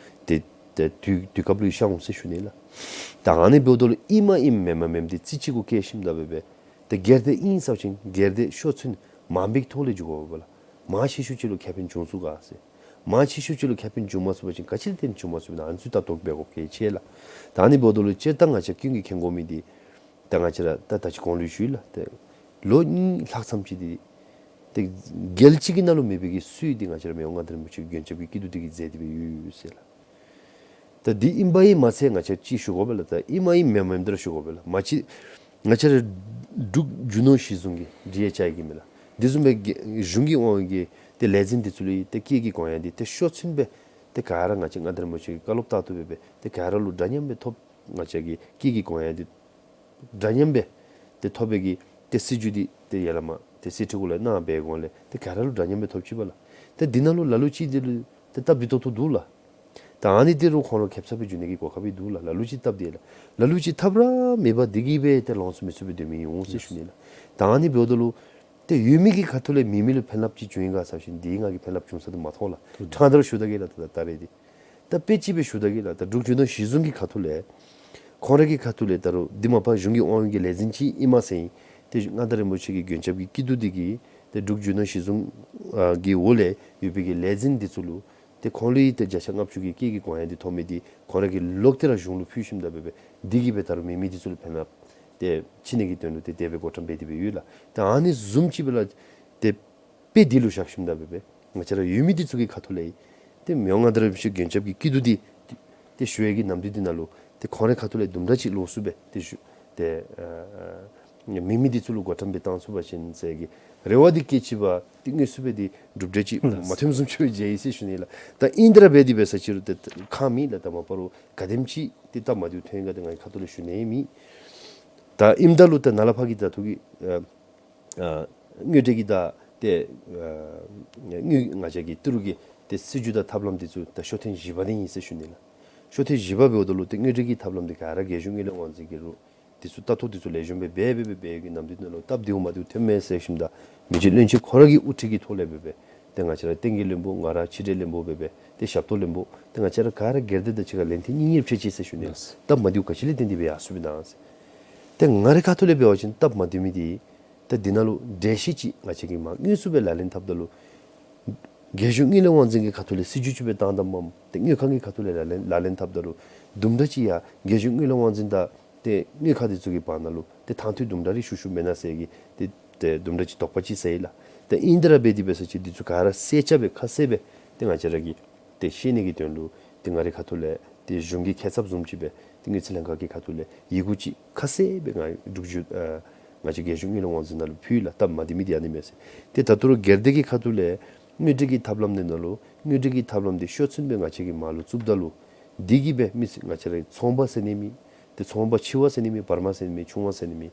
ཏེ་ཏེ་དུས་དུས་སྐབས་ལུ་ཤར་འོང་ཟེར་ཞུ་ནི་ལགས། ད་ཨ་ནི་འབདཝ་ད་ལུ་ཨིནམ་ཨིནམ་མེནམ་མེནམ་འདི་རྩིས་གཅིག་གུ་བཀལ་ཞིནམ་ད་སྦེ་སྦེ་ཏེ་སྒེར་སྡེ་ཨིན་ཟེར་བ་ཅིན་སྒེར་སྡེ་ཤོག་ཚུན་མང་པོའི་ཐོག་ལས་འགྱོ་དགོ་པས་ལགས། མང་ཆེ་ཤོས་ཅིག་ལུ་ཁེ་ཕན་བྱུང་ཚུགས་ག་ཟེར། མང་ཆེ་ཤོས་ཅིག་ལུ་ཁེ་ཕན་བྱུང་མ་ཚུགས་པ་ཅིན་ག་ཅི་ལས་བརྟེན་བྱུང་མ་ཚུགས་ན་ཨ་ནི་ཚུ་ད་ལྟོ་འབད་དགོཔ་གལ་ཆེ་ལགས། ད་ཨ་ནི་འབདཝ་ད་ལུ་སྤྱིར་བཏང་ང་བཅས་ཀུན་གྱིས་མཁྱེན་དགོ་མི་འདི་ད་ང་བཅས་ར་ད་ད་ཅི་གོང་ལུ་ཞུ་ཡི་ལགས། ཏེ་ལོ་གཉིས་ལྷག་ཙམ་ཅིག་འདི་ཏེ་རྒྱལ་སྤྱི་གི་ནང་ལུ་མེད་པའི་གི་སྲོལ་འདི་ང་བཅས་ར་མི་དབང་མངའ་བདག་རིན་པོ་ཆེ་གི་མགོན་སྐྱབས་ཀྱི་སྐྱིད་སྡུག་འདི་གིས་མཛད་དེ་སྦེ་ཡོད་ཡོད་ཟེར་ལགས། ད་འདི་ཨིན་པ་ཨིན་མ་ཚད་ང་བཅས་ཅིག་ཞུ་དགོ་པས་ལགས། ད་ཨིནམ་ཨིནམ་མེནམ་མེནམ་འདི་ར་ཞུ་དགོ་པས་ལགས། མ་གཞི་ང་བཅས་ར་འབྲུག་རྒྱུ་ནོར་གཞི་བཟུང་གི་འབྲེལ་ཡོད་བཅའ་ཡི་གི་མས་ལགས། འདི་བཟུམ་སྦེ་གཞུང་གི་དབང་གི་ཏེ་ལས་འཛིན་འདི་ཚུ་ལུ་ཏེ་སྐྱེད་ཀྱི་གོང་ཡང་འདི་ཏེ་ཤོག་ཚུན་སྦེ་ཏེ་ག་ར་ང་བཅས་མངའ་བདག་རིན་པོ་ཆེ་གི་བཀའ་སློབ་ལྟར་དུ་སྦེ་སྦེ་ཏེ་ག་ར་ལུ་འདྲ་མཉམ་སྦེ་ཐོབ། ང་བཅས་ཀྱི་སྐྱེད་ཀྱི་གོང་ཡང་འདི་འདྲ་མཉམ་སྦེ་ཏེ་ཐོབ་པའི་གི་ཏེ་སྲིད་བྱུས་འདི་ཏེ་ཡར་ལས་མར་ཏེ་གསེར་ཁྲི་གུ་ལས་གནང་བའི་སྒང་ལས་ཏེ་ག་ར་ལུ་འདྲ་མཉམ་སྦེ་ཐོབ་ཅི་པས་ལགས། ཏེ་འདི་ནང་ལུ་ལ་ལུ་ཅིག་འདི་ལུ་ཏེ་སྟབས་བདེ་ཏོག་ཏོ་འདུག་ལགས། ད་ཨ་ནི་འདི་རུང་ཁོང་ལུ་ཁེབ་ས་སྦེ་འགྱོ་ནི་གི་གོ་སྐབས་འདུག་ལགས། ལ་ལུ་ཅིག་སྟབས་བདེ་ལགས། ལ་ལུ་ཅིག་ཐབས་ར་མེད་པར་འདི་གིས་སྦེ་ཏེ་ལོངས་སུ་མི་སུན་སྦེ་སྡོད་མི་ཡོད་འོང་ཟེར་ཞུ་ནི་ལགས། ད་ཨ་ནི་འབདཝ་ད་ལུ་ཏེ་ཡོད་མི་གི་ཁ་ཐུག་ལས་མེད་མི་ལུ་ཕན་རླབས་ཅིག་བྱུང་ཡི་ག་ཟེར་བ་ཅིན་འདི་ང་གིས་ཕན་རླབས་བྱུང་ས་འདི་མ་མཐོང་ལགས། ཕྲང་སྟེ་ར་ཞུ་ད་གེ་ལགས། ད་ད་རེས་འདི་ད་དཔེ་ཅིག་སྦེ་ཞུ་ད་གེ་ལགས། ད་འབྲུག་རྒྱུ་ནོར་གཞི་བཟུང་གི་ཁ་ཐུག་ལས་ཁོང་ར་གི་ཁ་ཐུག་ལས་ད་རུང་འདི་མ་པ་གཞུང་གི་དབང་གི་ལས་འཛིན་ཅིག་ཨིན་མས་ཟེར་ཨིན། ཏེ་མངའ་བདག་རིན་པོ་ཆེ་གི་མགོན་སྐྱབས་ཀྱི་སྐྱིད་སྡུག་འདི་གིས་ཏེ་འབྲུག་རྒྱུ་ནོར་གཞི་བཟུང་ཨ་གི་འོག་ལས་ཡོད་པའི་གི་ལས་འཛིན་འདི་ཚུ་ལུ་ཏེ་ཁོང་ལུ་ཡང་ཏེ་བརྒྱ་ཆ་ལྔ་བཅུ་གི་སྐྱེད་ཀྱི་གོང་ཡང་འདི་ཐོབ་མི་འདི་ཁོང་ར་གིས་ལོག་སྟེ་ར་གཞུང་ལུ་ཕུལ་ཞིནམ་ད་སྦེ་སྦེ་འདི་གིས་སྦེ་ད་རུང་མེད་མི་འདི་ཚུ་ལུ་ཕན་རླབས་ཏེ་ཕྱིན་ནི་གི་དོན་ལུ་ཏེ་དེ་སྦེ་བགོ་བཀྲམ་འབད་དེ་སྦེ་ཡོད་ལགས། ད་ཨ་ནི་བཟུམ་ཅིག་སྦེ་ལགས་ཏེ་དཔེ་འདི་ལུ་བཞག་ཞིནམ་ད་སྦེ་སྦེ་ང་བཅས་ར་ཡོད་མི་འདི་ཚུ་གི་ཁ་ཐུག་ལས་ཏེ་མི་དབང་མངའ་བདག་རིན་པོ་ཆེ་མགོན་སྐྱབས་ཀྱི་སྐྱིད་སྡུག་འདི་ཏེ་ཞུ་བའི་གི་ནམ་དུས་འདི་ནང་ལུ་ཏེ་ཁོང་རའི་ཁ་ཐུག་ལས་དུམ་གྲ་ཅིག་ལོགས་སུ་སྦེ་ཏེ་ཞུ་ཏེ་ཨ་མེད་མི་འདི་ཚུ་ལུ་བགོ་བཀྲམ་སྦེ་བཏང་ཚུགས་པ་ཅིན་ཟེར་གི་རེ་བ་འདི་བསྐྱེད་ཅི་པ་ཏེ་དངོས་སུ་སྦེ་འདི་གྲུབ་འབྲས་ཅིག་མ་ཐོནམ་བཟུམ་ཅིག་སྦེ་མཇལ་ཡི་ཟེར་ཞུ་ནི་ལགས། ད་ཨིན་ཏེ་ར་འབད་དེ་འབད་ས་ཅིག་རུང་ཏེ་ཁག་མེད་ལགས། ད་མ་པ་རུང་ག་དེམ་ཅིག་ཏེ་སྟབས་མ་བདེཝ་ཐོན་ག་ཏེ་ང་གི་ཁ་ཐུག་ལས་ཞུ་ནི་མེད། ད་ཨིནམ་ད་ལུ་ད་ནཱ་ལས་ཕར་གི་ད་ཐུག་གི་ཨ་ཨ་དངོས་འབྲེལ་གྱི་ད་ ཏེ་ཨ་དངུལ་ང་བཅས་ཀྱི་ཏི་རུ་གི་ཏེ་སྲིད་བྱུས་དང་ཐབས་ལམ་འདི་ཚུ་ད་ཤོ་ཐེངས་བཞི་པ་འདི་ཨིན་ཟེར་ཞུ་ནི་ལགས། ཤོ་ཐེངས་བཞི་པ་འབདཝ་ད་ལུ་ཏེ་དངུལ་འབྲེལ་གྱི་ཐབས་ལམ་འདི་ག་ར་རྒྱལ་གཞུང་དངུལ་ལས་དབང་འཛིན་གྱི་རུ་འདི་ཚུ་ལྟ་རྟོག་འདི་ཚུ་ལེགས་ཤོམ་སྦེ་འབད་འབད་འབད་འབད་ཡོད་པའི་ནམ་དུས་ནང་ལུ་སྟབས་བདེཝ་མ་བདེཝ་ཐོནམ་མས་ཟེར་ཞིནམ་ད་མི་རྗེ་བློན་ཆེན་ཁོ་ར་གི་དབུ་ཁྲིད་ཀྱི་ཐོག་ལས་འབད་འབད་ཏེ་ང་བཅས་ར་བསྟན་རྒྱས་བློན་པོ་ང་ར་ཕྱི་འབྲེལ་བློན་པོ་འབད་འབད་ཏེ་ཞབས་ཏོག་བློན་པོ་ཏེ་ང་བཅས་ར་ག་ར་སྒེར་སྡེ་དང་གཅིག་ཁར་ལན་ཐེངས་གཉིས་གཉིས་སྤྲོད་ཅི་ཟེར་ཞུ་ནི། ལགས། སྟབས་མ་བདེཝ་ག་ཅི་ལས་བརྟེན་ཏེ་སྦེ་ཡར་སོང་པས་ན་ཟེར། ཏེ་ང་རའི་ཁ་ཐུག་ལས་འབད་བ་ཅིན་སྟབས་མ་བདེ་མི་འདི་ད་འདི་ནང་ལུ་འགྲེལ་བཤད་ཅིག་ང་བཅས་ཀྱིས་མར་དངོས་སུ་སྦེ་ལག་ལེན་འཐབ་ད་ལུ་རྒྱལ་གཞུང་དངུལ་ལས་དབང་འཛིན་གྱི་ཁ་ཐུག་ལས་སྲིད་བྱུས་ཅིག་སྦེ་བཏང་དམ་མམ་ཏེ་དངུལ་ཁང་གི་ཁ་ཐུག་ལས་ལག་ལེན་ལག་ལེན་འཐབ་ད་ལུ་དུམ་གྲ་ཅིག་ཡང་རྒྱལ་གཞུང་དངུལ་ལས་དབང་འཛིན་དང་ཏེ་དངུལ་ཁང་འདི་ཚུ་གི་བར་ན་ལུ་ཏེ་ཐང་འཐུས་དུམ་གྲ་རེ་ཤུགས་ཤུགས་མེན་ན་ཟེར་གྱི་ཏེ་ཏེ་དུམ་གྲ་ཅིག་དོགས་པ་ཅིག་ཟ་ཡི་ལགས། ཏེ་ཨིན་ཏེ་ར་འབད་དེ་འབད་ས་ཅིག་འདི་ཚུ་ག་ར་གསལ་ཆ་སྦེ་ཁ་གསལ་སྦེ་ཏེ་ང་བཅས་ར་གིས་ཏེ་ཤེས་ནི་གི་དོན་ལུ་ཏེ་ང་རའི་ཁ་ཐུག་ལས་ཏེ་གཞུང་གི་ཁེ་ཚབ་བཟུམ་ཅིག་སྦེ་ཏེ་དངུལ་རྩིས་ལྷན་ཁག་གི་ཁ་ཐུག་ལས་ཡི་གུ་ཅིག་ཁ་གསལ་སྦེ་ང་སྒྲུབ་ཞུ་ཨ་ང་བཅས་རྒྱལ་གཞུང་དངུལ་ལས་དབང་འཛིན་ནང་ལུ་ཕུལ་ཡི་ལགས། སྟབས་མ་བདེ་མི་འདི་ཨ་ནི་མས་ཟེར། ཏེ་ད་ལྟོ་ར་སྒེར་སྡེ་གི་ཁ་ཐུག་ལས་དངུལ་འབྲེལ་གྱི་ཐབས་ལམ་འདི་ནང་ལུ་དངུལ་འབྲེལ་གྱི་ཐབས་ལམ་འདི་ཤོག་ཚུན་སྦེ་ང་བཅས་ཀྱིས་མར་ལུ་བཙུགསཔ་ད་ལུ་འདི་གིས་སྦེ་མི་སེར་ང་བཅས་རའི་ཚོང་པ་ཟེར་ནི་མེད། ཏེ་ཚོང་པ་ཕྱི་པ་ཟེར་ནི་མེད། བར་མ་ཟེར་ནི་མེད། ཆུང་བ་ཟེར་ནི་མེད།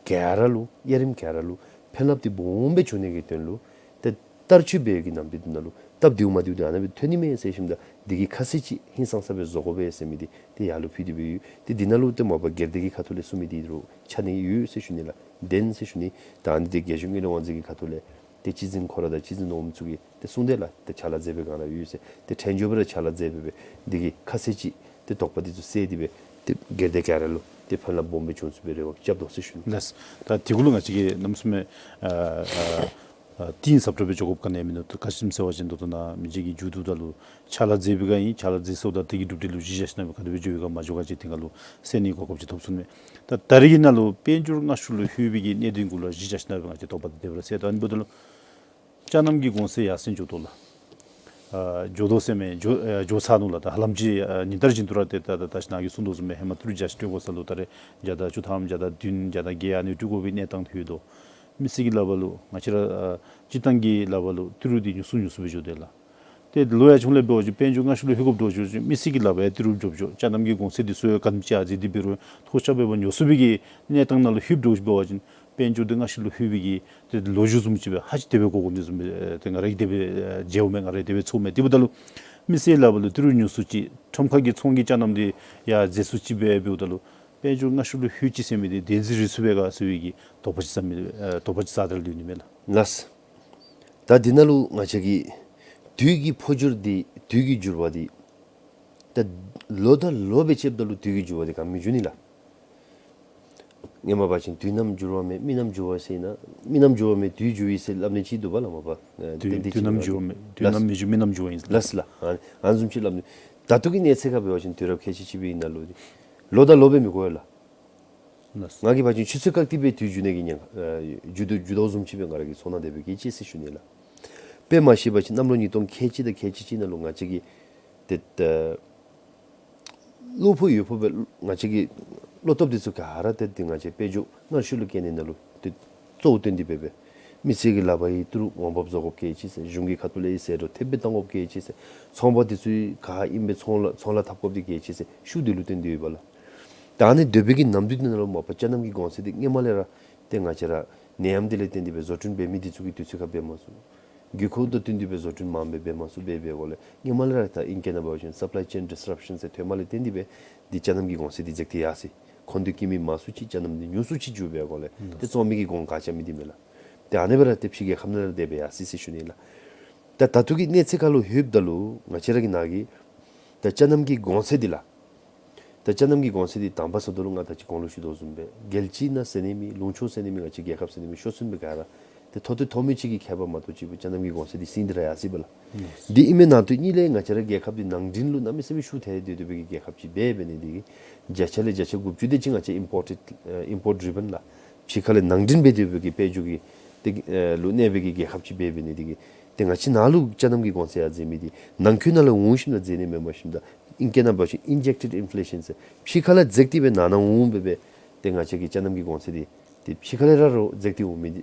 ག་ར་ལུ་དབྱེ་རིམ་ག་ར་ལུ་ཕན་རླབས་འདི་སྦོམ་སྦེ་འབྱུང་ནི་གི་དོན་ལུ་ཏེ་བསྟར་སྤྱོད་འབད་བའི་གི་ནམ་དུས་འདི་ནང་ལུ་སྟབས་བདེཝ་མ་བདེཝ་འདི་ཨ་ནཱ་སྦེ་ཐོན་ནི་མས་ཟེར་ཞིནམ་ད་འདི་གི་ཁ་གསལ་ཅིག་ཧིང་སངས་ས་སྦེ་བཟོ་དགོ་པས་ཟེར་མི་འདི་ཏེ་ཡར་ལུ་ཕུལ་ཏེ་སྦེ་ཡོད། ཏེ་འདི་ནང་ལུ་ཏེ་མ་པ་སྒེར་སྡེ་གི་ཁ་ཐུག་ལས་གསུངས་མི་འདི་རུ་ཆ་ནི་ཡོད་ཟེར་ཞུ་ནི་ལགས། བདེན་ཟེར་ཞུ་ནི། ད་ཨ་ནི་འདི་རྒྱལ་གཞུང་དངུལ་ལས་དབང་འཛིན་གྱི་ཁ་ཐུག་ལས་ཏེ་སྤྱི་འཛིན་ཁོ་ར་དང་སྤྱི་འཛིན་ནོར་བུམ་ཚུ་གིས་ཏེ་གསུངས་ཏེ་ལགས། ཏེ་ཕྱག་ལཱ་མཛད་པའི་སྒང་ལུ་ཡོད་ཟེར། ཏེ་ཕྲན་བྱོན་སྦེ་ར་ཕྱག་ལཱ་མཛད་སྦེ་སྦེ་འདི་གི་ཁ་གསལ་ཅིག་ཏེ་དོགས་པ་འདི་ཚུ་སེལ་ཏེ་སྦེ་ཏེ་སྒེར་སྡེ་ག་ར་ལུ་ཏེ་ཕན་རླབས་སྦོམ་སྦེ་འབྱུང་ཚུགས་པའི་རེ་བ་རྐྱབ་དོ་ཟེར་ཞུ་ནི། ལགས། ད་དེ་གུ་ལུ་ང་བཅས་ཀྱིས་གནམ་མེད་ས་མེད་ཨ་ཨ་ཨ་གཏིང་ཟབ་དྲགས་སྦེ་འགྱོ་དགོཔ་ག་ནི་ཡང་མིན་འདུག། ད་ག་ཅི་སྨོ་ཟེར་བ་ཅིན་ད་ལྟོ་ནཱ་མི་རྗེ་གིས་མཇུག་བསྡུཝ་ད་ལུ་ཕྱག་ལཱ་མཛད་པའི་སྒང་ཨིན། ཕྱག་ལཱ་མཛད་སོངམ་ད་དེ་གི་གྲུབ་འབྲས་ལུ་གཞི་བཞག་ཞིན་ན་སྦེ་ག་དེ་སྦེ་འགྱོ་བའི་ག་མ་འགྱོ་ག་ཅིག་དེ་སྒང་ལུ་སེལ་ནི་གོ་སྐབས་ཅིག་ཐོབ་ཚུགས་ནི་མས། ད་ད་རེས་ཀྱི་ནང་ལུ་དཔལ་འབྱོར་མངའ་ཤོག་ལུ་ལྷོད་པའི་གི་གནད་དོན་གུ་ལུ་གཞི་བཞག་ཞིན་ན་སྦེ་ང་བཅས་དོགས་པ་འདི་དེ་སྦེ་ར་སེལ། ད་ཨ་ནི་འབདཝ་ད་ལུ་ཅ་རྣམ་གྱི་གོང་ཚད་ཡར་སེང་འགྱོ་དོ་ལགས། ཨ་འགྱོ་དོ་ཟེར་མི་འགྱོ་ཨ་འགྱོ་ཚར་ནུག་ལགས། ད་ཧ་ལམ་ཅིག་ཨ་ཉིན་ལྟར་བཞིན་དུ་ར་ཏེ་ད་ད་ད་ཅི་ནཱ་གིས་གསུངས་དོ་བཟུམ་སྦེ་ཧེ་མ་ཏི་རུ་བརྒྱ་ཅིག་སྤྲོད་དགོ་ས་ལུ་ད་རེས་བརྒྱ་དང་བཅུ་ཐམ་བརྒྱ་དང་བདུན་བརྒྱ་དང་བརྒྱད་ཨ་ནི་སྤྲོད་དགོ་པའི་གནས་སྟངས་ཐོན་དོ། མི་སེར་གྱི་ལག་པར་ལུ་ང་བཅས་ར་ཨ་སྤྱིར་བཏང་གི་ལག་པར་ལུ་ཏི་རུ་འདི་ཉུང་སུ་ཉུང་སུ་སྦེ་འགྱོ་དོ་ལགས། ཏེ་ལོ་ཡར་ཆུང་ལས་འབད་བ་ཅིན་དཔལ་འབྱོར་མངའ་ཤོག་ལུ་ལྷོད་དགོཔ་འགྱོ་ཞིན་མི་སེར་གྱི་ལག་པར་ཡང་ཏི་རུ་འགྱོཝ་འགྱོ། ཅ་རྣམ་གྱི་གོང་ཚད་འདི་ཚུ་ཡང་ག་དེམ་ཅིག་ཡར་འཛེགས་ཏེ་འབད་རུང་ཐོགས་ཆགས་སྦེ་ཉོ་ཚུགས་པའི་གི་གནས་སྟངས་ནང་ལུ་ལྷོདཔ་འགྱོ་ཞིན་འབད་བ་ཅིན་དཔལ་འབྱོར་འདི་མངའ་ཤོག་ལུ་ལྷོད་པའི་གི་ཏེ་ལོ་རྒྱུས་བཟུམ་ཅིག་སྦེ་ཧ་ཅང་དེ་སྦེ་གོ་གོ་མི་བཟུམ་སྦེ་ཏེ་ང་ར་གིས་དེ་སྦེ་མཇལཝ་མས། ང་ར་དེ་སྦེ་ཚོརཝ་མས། དེ་འབདཝ་ད་ལུ་མི་སེར་ལག་པར་ལུ་ཏི་རུ་ཉུང་སུ་ཅིག་ཁྲོམ་ཁ་གི་ཚོང་གི་ཅ་རྣམ་འདི་ཡར་འཛེགས་སུ་ཅིག་སྦེ་འབདཝ་ད་ལུ་དཔལ་འབྱོར་མངའ་ཤོག་ལུ་ལྷོད་ཅི་ཟེར་མི་འདི་བདེན་འཛིན་རེ་ཚུགས་པས་ག་ཟེར་བའི་གི་དོགས་པ་ཅིག་ཟ་མི་ཨ་དོགས་པ་ཅིག་ཟ་དེ་ར་སྡོད་ནི་མས་ལགས། ལགས། ད་འདི་ནང་ལུ་ང་བཅས་ཀྱི་དུས་ཀྱི་འཕོ་འགྱུར་འདི་དུས་ཀྱི་འགྱུར་བ་འདི་ད་ལོ་དང་ལོ་སྦེ་ཕྱདཔ་ད་ལུ་དུས་ཀྱི་འགྱུར་བ་འདི་ག་མི་འགྱུར་ནི་ལགས། སྔོན་མ་འབད་བ་ཅིན་དུས་རྣམ་འགྱུར་བ་མེད་མི་རྣམ་འགྱུར་བ་ཟེར་ན་མི་རྣམ་འགྱུར་བ་མེད་དུས་འགྱུར་བའི་ཟེར་སླབ་ནི་ཅིག་འདུག་པ་ལགས། མ་པ་ཨ་དུས་ཏན་ཏིག་དུས་ཅིག་རྣམ་ཨ་འགྱུར་བ་མེད་དུས་ལགས། རྣམ་མི་འགྱུར་མི་རྣམ་འགྱུར་བ་ཨིན་ལགས། ལགས་ལགས། ཨ་ཨ་བཟུམ་ཅིག་སླབ་ནི། ད་ལྟོ་གི་གནས་ཚད་ཁར་འབད་བ་ཅིན་དུས་རབས་ཁལ་གཅིག་གཅིག་པའི་ནང་ལུ་ལོ་དང་ལོ་སྦེ་མི་འགོར་ལགས། ལགས། ང་གིས་འབད་བ་ཅིན་ཆུ་ཚོད་བཀག་སྟེ་སྦེ་དུས་འགྱུར་ནི་གི་ཉེན་ཁ་ཨ་འགྱུར་དོ་འགྱུར་དོ་བཟུམ་ཅིག་སྦེ་ང་ར་གིས་ཚོར་སྣང་དེ་སྦེ་གི་ཅིག་ཟེར་ཞུ་ནི་ལགས། དཔེ་མ་བཞག་པ་ཅིན་གནམ་ལོ་ཉིས་སྟོང་ཁལ་གཅིག་དང་ཁལ་གཅིག་གཅིག་ནང་ལུ་ང་བཅས་ཀྱི་ཏེ་ད་བློ་ཕུགས་ཡོད་ཕུགས་སྦེ་ང་བཅས་ཀྱི་བློ་སྟོབས་འདི་ཚུ་ག་ར་ཏེ་འདི་ང་བཅས་དཔལ་འབྱོར་མངའ་ཤོག་ལུ་བཀལ་ནི་ནང་ལུ་ཏེ་གཙོ་བོ་བཏོན་ཏེ་སྦེ་སྦེ་མི་སེར་གྱི་ལག་པར་ཡང་ཏི་རུ་འོང་འབབ་བཟོ་དགོཔ་གལ་ཆེ་ཟེར། གཞུང་གི་ཁ་ཐུག་ལས་ཡང་ཟད་འགྲོ་ཐེབས་སྦེ་བཏང་དགོཔ་གལ་ཆེ་ཟེར། ཚོང་པ་འདི་ཚུ་ག་ཨིནམ་སྦེ་ཚོང་ལཱ་ཚོང་ལཱ་འཐབ་དགོཔ་འདི་གལ་ཆེ་ཟེར་ཤུགས་འདི་ལུ་བཏོན་ཏེ་ཡོདཔ་ལགས། ད་ཨ་ནི་སྡོད་པའི་གི་ནམ་དུས་འདི་ནང་ལུ་མ་པ་ཅ་རྣམ་གྱི་གོང་ཚད་འདི་སྔོན་མ་ལས་ར་ཏེ་ང་བཅས་ར་ནད་ཡམས་འདི་ལས་བརྟེན་ཏེ་སྦེ་བཟོ་སྐྲུན་འབད་མི་འདི་ཚུ་གིས་དུས་ཚོད་ཁར་འབད་མ་ཚུགས། དགོས་མཁོ་དང་བསྟུན་ཏེ་སྦེ་བཟོ་སྐྲུན་མངམ་སྦེ་འབད་མ་ཚུགས་སྦེ་འབད་འོང་ལས་སྔོན་མ་ལས་ར་ད་ཨིང་སྐད་ནང་འབད་བ་ཅིན་supply chain disruption ཟེར་ཐོནམ་ལས་བརྟེན་ཏེ་སྦེ་འདི་ཅ་རྣམ་གྱི་གོང་ཚད་འདི་འཛེགས་ཏེ་ཡར་སོ་ཡི། མཁོ་འདོད་ཀྱི་མི་མང་སུ་ཅིག་ཅ་རྣམ་འདི་ཉུང་སུ་ཅིག་འགྱོ་སྦེ་འོང་ལས་ཏེ་བཙོང་མི་གི་གོང་ག་ཅི་མི་འདི་མས་ལགས། ཏེ་ཨ་ནི་སྦེ་ར་ཏེ་ཕྱི་རྒྱལ་ཁབ་ནང་ལས་ར་དེ་སྦེ་ཡར་སོ་ཡི་ཟེར་ཞུ་ནི་ལགས། ད་ད་ལྟོ་གི་གནས་ཚད་ཁར་ལུ་ལྷོདཔ་ད་ལུ་ང་བཅས་ར་གི་ནང་གི་ད་ཅ་རྣམ་གྱི་གོང་ཚད་འདི་ལགས། ད་ཅ་རྣམ་གྱི་གོང་ཚད་འདི་དང་པ་ཟེརཝ་ད་ལུ་ང་ད་ཅི་གོང་ལུ་ཞུ་དོ་བཟུམ་སྦེ་རྒྱལ་སྤྱི་ནང་ཟེར་ནི་མེད་ལུང་ཕྱོགས་ཟེར་ནི་མེད་ང་བཅས་རྒྱལ་ཁབ་ཟེར་ནི་མེད་ཤོག་ཚུན་སྦེ་ག་ར་ཏེ་མཐོ་ཏེ་མཐོ་མི་ཅིག་གི་ཁྱད་པར་མ་གཏོགས་ཅིག་སྦེ་ཅ་རྣམ་གྱི་གོང་ཚད་འདི་སེང་སྟེ་ར་ཡར་སོ་ཡི་པ་ལགས། ཨུམ། འདི་ཨིན་མི་ནང་དོན་གཉིས་ལས་ང་བཅས་ར་རྒྱལ་ཁབ་འདི་ནང་འདྲེན་ལུ་གནམ་མེད་ས་མེད་ཤུགས་ཐལ་ཏེ་སྡོད་པའི་གི་རྒྱལ་ཁབ་ཅིག་འབད་འབད་ནི་འདི་གིས་བརྒྱ་ཆ་ལས་བརྒྱ་ཆ་དགུ་བཅུ་དེ་ཅིག་ང་བཅས་ཨིམ་པོརཊེཌ་ཨ་ཨིམ་པོརཊ་ཌི་རི་བཱན་ལགས། ཕྱི་ཁ་ལས་ནང་འདྲེན་འབད་དེ་སྦེ་གི་དཔལ་འབྱོར་གྱི་ཏེ་ཨ་ལུ་གནས་པའི་གི་རྒྱལ་ཁབ་ཅིག་འབད་འབད་ནི་འདི་གིས་ཏེ་ང་བཅས་ནང་ལུ་ཅ་རྣམ་གྱི་གོང་ཚད་ཡར་འཛེགས་མི་འདི་ནང་འཁོད་ནང་ལུ་འོང་ཞིནམ་ལས་འཛེགས་ནི་མེན་པར་ཞིནམ་ད་ཨིང་སྐད་ནང་འབད་བ་ཅིན་injected inflation ཟེར་ཕྱི་ཁ་ལས་འཛེགས་ཏེ་སྦེ་ནང་ན་འོང་འོང་སྦེ་སྦེ་ཏེ་ང་བཅས་ཀྱི་ཅ་རྣམ་གྱི་གོང་ཚད་འདི་ཏེ་ཕྱི་ཁ་ལས་ར་རོགས་འཛེགས་ཏེ་འོང་མི་འདི་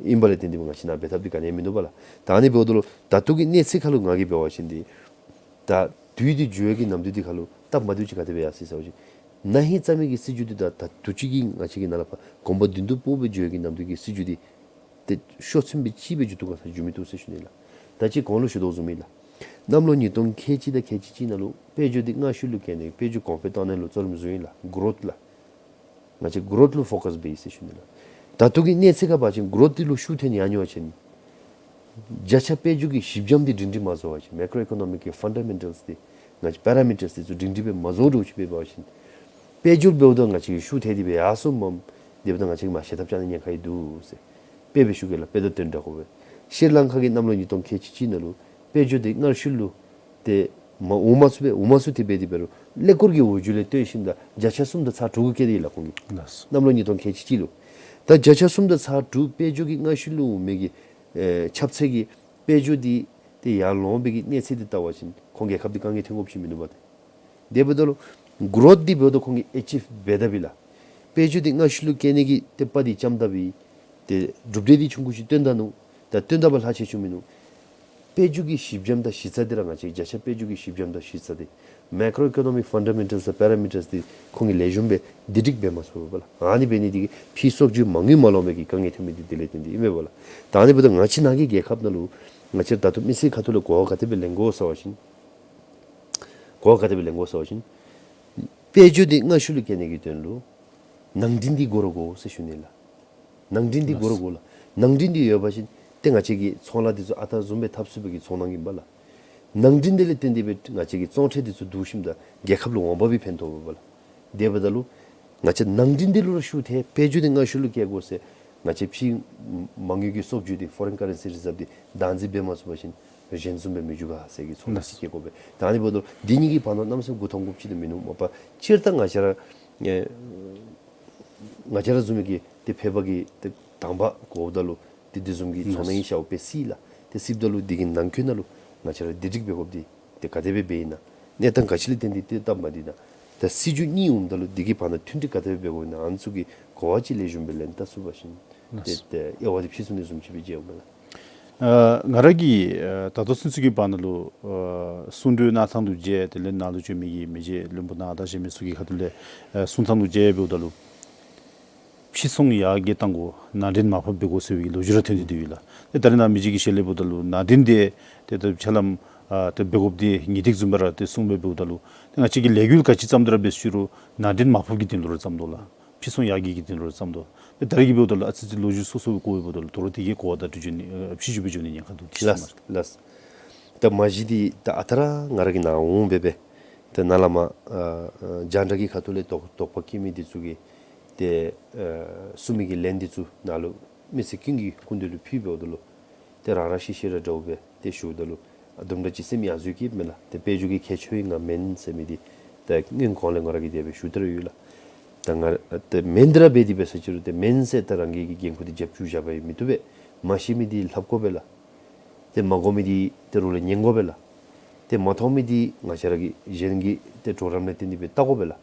ཨིན་པ་ལས་བརྟེན་ཏེ་སྦེ་ང་བཅས་ནང་འབད་ཐབས་འདི་ག་ནི་ཡང་མིན་འདུག་པ་ལགས། ད་ཨ་ནི་འབདཝ་ད་ལུ་ད་ལྟོ་གི་གནས་ཚད་ཁར་ལུ་ང་གིས་འབད་བ་ཅིན་འདི་ད་དུས་འདི་འགྱུར་བའི་གི་ནམ་དུས་འདི་ཁར་ལུ་སྟབས་མ་བདེཝ་ཅིག་ག་དེ་སྦེ་ཡར་སོ་ཡི་ཟེར་བ་ཅིན་ན་ཧིང་རྩ་མེད་ཀྱི་སྲིད་བྱུས་འདི་ད་ད་ལྟོ་ཅིག་གི་ང་བཅས་ཀྱི་ནང་ལས་ཕར་གོམ་པ་མདུན་དུ་སྤོ་སྦེ་འགྱོ་བའི་གི་ནམ་དུས་ཀྱི་སྲིད་བྱུས་འདི་ ཏེ་ཤོ་ཚན་སྦེ་ཅིག་སྦེ་འགྱོ་དོ་ག་ས་འགྱོ་མི་བཏུབ་ཟེར་ཞུ་ནི་ལགས། ད་ཅི་གོང་ལུ་ཞུ་དོ་བཟུམ་ཨིན་ལགས། གནམ་ལོ་ཉིས་སྟོང་ཁལ་གཅིག་དང་ཁལ་གཅིག་གཅིག་ནང་ལུ་དཔལ་འབྱོར་འདི་སྔར་ཤུལ་ལུ་བཀལ་ནི་དཔལ་འབྱོར་གོང་འཕེལ་གཏང་ནི་ལུ་གཙོ་རིམ་བཟུང་ཡི་ལགས། གོ་རོཐ་ལགས། ང་བཅས་གོ་རོཐ་ལུ་ཕོ་ཀཱས་འབད་ཡི་ཟེར་ཞུ་ནི་ལགས། ད་ལྟོ་གི་གནས་ཚད་ཁར་འབད་བ་ཅིན་གོ་རོཐ་འདི་ལུ་ཤུགས་བཏོན་ཡར་འགྱོ་བ་ཅིན་བརྒྱ་ཆ་དཔལ་འབྱོར་གྱི་གཞི་འགྱམ་འདི་སྒྲིང་སྒྲི་མ་བཟོ་བ་ཅིན་མེ་ཀོརོ་ཨི་ཀོ་ནོ་མིཀ་གི་ཕཱན་ཌ་མེན་ཊཱལསི་འདི་ང་བཅས་པེ་ར་མི་ཊཱསི་འདི་ཚུ་སྒྲིང་སྒྲི་སྦེ་མ་བཟོ་འདྲཝ་ཅིག་འབད་བ་ཅིན་དཔལ་འབྱོར་འབདཝ་ད་ང་བཅས་ཀྱི་ཤུགས་ཐལ་ཏེ་སྦེ་ཡར་སོངམ་མས། དེ་འབདཝ་ད་ང་བཅས་ཀྱིས་མ་ཤེས་ཐབས་ཅིག་ཨ་ནི་ཉེན་ཁ་ཡང་འདུག་ཟེར་དཔེ་སྦེ་ཞུ་གེ་ལགས། དཔེ་དང་དོན་འདྲ་དགོ་པས། ཤྲི་ལང་ཀ་གི་གནམ་ལོ་ཉིས་སྟོང་ཁལ་གཅིག་གཅིག་ནང་ལུ་དཔལ་འབྱོར་འདི་སྔར་ཤུལ་ལུ་ཏེ་མ་འོང་མ་ཚུགས་པས། འོང་མ་ཚུགས་ཏེ་འབད་དེ་འབད་རུང་ཀླད་ཀོར་གྱི་འོག་འཇུག་ལས་བཏོན་ཞིནམ་ད་བརྒྱ་ཆ་གསུམ་དང་ཚག་དྲུག་གུ་བཀལ་ཏེ་ཡོད་ལགས་ཁོང་གིས། ལགས་སོ། གནམ་ལོ་ཉིས་སྟོང་ཁལ་གཅིག་གཅིག་ལུ། ད་བརྒྱ་ཆ་གསུམ་དང་ཚག་དྲུག་དཔལ་འབྱོར་གྱི་སྔར་ཤུལ་ལུ་འོང་མི་གི་ཨེ་ཁྱབ་ཚད་ཀྱི་དཔལ་འབྱོར་འདི་ཏེ་ཡར་ལོང་པའི་གི་གནས་ཚད་འདི་བལྟ་བ་ཅིན་ཁོང་རྒྱལ་ཁབ་འདི་དཀའ་ངལ་ཐོན་དགོཔ་ཅིག་མིན་འདུག་པ་ཏེ། དེ་འབདཝ་ད་ལུ་གོ་རོཐ་འདི་འབདཝ་ད་ཁོང་གིས་ཨེ་ཅིབ་འབད་དཔ་ཨིན་ལགས། དཔལ་འབྱོར་འདི་སྔར་ཤུལ་ལུ་བཀལ་ནི་གི་ཏེ་དཔའ་འདི་བཅམ་དཔ་ཨིན། ཏེ་གྲུབ་འབྲས་འདི་ཆུང་ཀུ་ཅིག་བཏོན་ད་ནུག། ད་བཏོན་ད་པ་ལྷག་ཆད་ཅིག་མིན་འདུག། དཔལ་འབྱོར་གྱི་གཞི་འགྱམ་དང་གཞི་རྩ་འདི་ར་ང་བཅས་བརྒྱ་ཆ་དཔལ་འབྱོར་གྱི་གཞི་འགྱམ་དང་གཞི་རྩ་འདི་མེ་ཀོརོ་ཨི་ཀོ་ནོ་མིཀ་ཕཱན་ཌ་མེན་ཊཱལསི་དང་པེ་ར་མི་ཊཱསི་འདི་ཁོང་གིས་ལེགས་ཤོམ་སྦེ་བསྡུ་སྒྲིག་འབད་མ་ཚུགས་པས་ལགས། ཨ་ནི་འབད་ནི་འདི་གིས་ཕྱིའི་སོ་བརྒྱུད་མ་དངུལ་མ་ལོང་པའི་གི་དཀའ་ངལ་ཐོན་མི་འདི་དེ་ལས་བརྟེན་ཏེ་ཨིན་པས་ལགས། ད་ཨ་ནི་འབདཝ་ད་ང་བཅས་ནང་གི་རྒྱལ་ཁབ་ནང་ལུ་ང་བཅས་ད་ལྟོ་མི་སེར་ཁ་ཐུག་ལས་གོ་བ་ག་དེ་སྦེ་ལེན་དགོ་ཟེར་བ་ཅིན་གོ་བ་ག་དེ་སྦེ་ལེན་དགོ་ཟེར་བ་ཅིན་དཔལ་འབྱོར་འདི་སྔར་ཤུལ་ལུ་བཀལ་ནི་གི་དོན་ལུ་ནང་འདྲེན་འདི་དགོ་རུང་དགོ་ཟེར་ཞུ་ནི་ལགས། ནང་འདྲེན་འདི་དགོ་རུང་དགོ་ལགས། ནང་འདྲེན་འདི་ཡོད་པ་ཅིན་ཏེ་ང་བཅས་ཀྱི་ཚོང་ལཱ་འདི་ཚུ་ཨ་རྟག་བཟུམ་སྦེ་འཐབ་ཚུགས་པའི་གི་ཚོར་སྣང་ཨིན་པས་ལགས། ནང་འདྲེན་འདི་ལས་བརྟེན་ཏེ་སྦེ་ང་བཅས་ཀྱི་ཚོང་ཁྲལ་འདི་ཚུ་བསྡུ་ཞིནམ་ད་རྒྱལ་ཁབ་ལུ་འོང་འབབ་སྦེ་ཕན་ཐོགས་པས་ལགས། དེ་འབདཝ་ད་ལུ་ང་བཅས་ནང་འདྲེན་འདི་ལུ་ར་ཤུགས་ཐལ། དཔལ་འབྱོར་འདི་སྔར་ཤུལ་ལུ་བཀལ་དགོ་ཟེར་ང་བཅས་ཕྱིའི་མ་དངུལ་གྱི་སོ་བརྒྱུད་འདི་ཕོ་རེན་ཀར་རེན་སི་རི་ཛརབ་འདི་བདག་འཛིན་འབད་མ་ཚུགས་པ་ཅིན་གཞན་བཟུམ་སྦེ་མི་འགྱོ་ག་ཟེར་གྱི་ཚོར་སྣང་ཅིག་སྐྱེ་དགོ་པས། ད་ཨ་ནི་འབདཝ་ད་འདི་གཉིས་ཀྱི་བར་ན་གནམ་མེད་ས་མེད་མགུ་འཐོམ་དགོཔ་ཅིག་ཏེ་མིན་འདུག། མ་པ་སྤྱིར་བཏང་ང་བཅས་ར་ཨེ་ང་བཅས་ར་བཟུམ་མའི་གི་ཏེ་ཕལ་པ་གིས་ཏེ་དང་པ་གོཝ་ད་ལུ་ཏེ་འདི་བཟུམ་གྱི་ཚོར་སྣང་ཨིན་ཤོག་པས་སྲིད་ལགས། ཏེ་སྲིདཔ་ད་ལུ་འདི་གི་ནང་འཁོད་ནང་ལུ་ང་བཅས་ར་བསྡུ་སྒྲིག་འབད་དགོཔ་འདི་ཏེ་ག་དེ་སྦེ་འབད་ཨིན་ན། གནས་སྟངས་ག་ཅི་ལས་བརྟེན་ཏེ་ཏེ་སྟབས་མ་བདེ་ན། ད་སྲིད་བྱུས་གཉིས་འོངམ་ད་ལུ་འདི་གི་བར་ན་མཐུན་སྒྲིག་ག་དེ་སྦེ་འབད་དགོ་ཨིན་ན། ཨ་ནི་ཚུ་གི་གོ་བ་ཅིག་ལེགས་ཤོམ་སྦེ་ལེན་བལྟ་ཚུགས་པ་ཅིན་ཏེ་ཏེ་དབྱེ་བ་འདི་ཕྱེ་ཚུགས་ནི་བཟུམ་ཅིག་སྦེ་མཇལཝ་མས་ལགས། ཨ་ང་ར་གིས་ཨ་ད་ལྟོ་ཚུན་ཚོད་ཀྱི་བར་ན་ལུ་ཨ་གསུང་གྲོས་གནང་ཐངས་ལུ་མཇལ། དེ་ལས་ནང་ལུ་བྱོན་མི་གི་མི་རྗེ་བློན་པོ་ནང་དང་གཞན་མི་ཚུ་གི་ཁ་ཐུག་ལས་ཨ་གསུང་ཐངས་ལུ་མཇལ་འབདཝ་ད་ལུ་ཕྱིར་ཚོང་ཡར་རྒྱས་གཏང་དགོ། ནང་འདྲེན་མར་ཕབ་འབད་དགོ་ཟེར་བའི་གི་ལོ་རྒྱུས་ར་ཐོན་ཏེ་འདུག་ལགས། ཏེ་ད་རེས་ནཱ་མི་རྗེ་གི་ཞལ་ལས་འབདཝ་ད་ལུ་ནང་འདྲེན་འདི་ཏེ་ད་ཕྱག་ལམ་ཨ་ཏེ་འབད་དགོཔ་འདི་ངེས་ཏིག་བཟུམ་སྦེ་ར་ཏེ་གསུངས་སྦེ་འབདཝ་ད་ལུ་ཏེ་ང་བཅས་ཀྱིས་ལས་འགུལ་ག་ཅི་བརྩམ་སྟེ་ར་འབད་ཟེར་རུང་ནང་འདྲེན་མར་ཕབ་ཀྱི་དོན་ལུ་ར་བརྩམ་དོ་ལགས། ཕྱིར་ཚོང་ཡར་རྒྱས་ཀྱི་དོན་ལུ་ར་བརྩམ་དོ། ཏེ་ད་རེས་ཀྱི་འབདཝ་ད་ལུ་ཨ་ཙི་ཙི་ལོ་རྒྱུས་སོ་སོ་གོཝ་འབདཝ་ད་ལུ་དོ་རུང་དེ་གི་གོ་བ་དང་འཁྲིལ་འགྱོ་ནི་ཨ་ཕྱིས་འགྱོ་སྦེ་འགྱོ་ནི་ཉེན་ཁ་འདུག། དེ་ལགས་ལགས། ད་མ་གཞི་འདི་ད་ཨ་རྟག་ར་ང་ར་གིས་ནཱ་འོང་སྦེ་སྦེ་ཏེ་ནཱ་ལས་མར་ཨ་ཨ་རྒྱང་བསྒྲགས་ཀྱི་ཁ་ཐུག་ལས་དོགས་དོགས་པ་བསྐྱེད་མི་འདི་ཚུ་གིས་ཏེ་ཨ་གསུང་མི་གི་ལན་འདི་ཚུ་ནཱ་ལུ་མི་སེར་ཀུན་གྱི་སྐུ་མདུན་ལུ་ཕུལ་འབདཝ་ད་ལུ་ཏེ་རང་རང་ཤེས་ཤེས་ར་འདྲཝ་སྦེ་ཏེ་ཞུཝ་ད་ལུ་ཨ་དུམ་གྲ་ཅིག་སེམས་ཡང་བཟོད་ཀྱི་མས་ལགས། ཏེ་དཔལ་འབྱོར་གྱི་མཁས་མཆོག་ཨིན་ང་མེན་ཟེར་མི་འདི་ཏེ་སྔོན་གོང་ལས་ང་ར་གིས་དེ་སྦེ་ཞུ་སྟེ་ར་ཡོད་ལགས། ད་ང་ར་ཏེ་མེན་འདི་ར་འབད་དེ་འབད་ས་ཅིག་རུང་ཏེ་མེན་ཟེར་ད་རང་གི་གི་འགན་ཁུར་འདི་རྒྱབ་བཅུག་བཞག་པ་ཡང་མི་བཏུབ་པས། མ་ཤེས་མི་འདི་ལྷབ་དགོ་པས་ལགས། ཏེ་མ་གོ་མི་འདི་ཏེ་རོགས་ལས་ཉན་དགོ་པས་ལགས། ཏེ་མ་མཐོང་མི་འདི་ང་བཅས་ར་གིས་གཞན་གྱི་ཏེ་གྲོགས་རམ་ལས་བརྟེན་ཏེ་སྦེ་བལྟ་དགོ་པས་ལགས།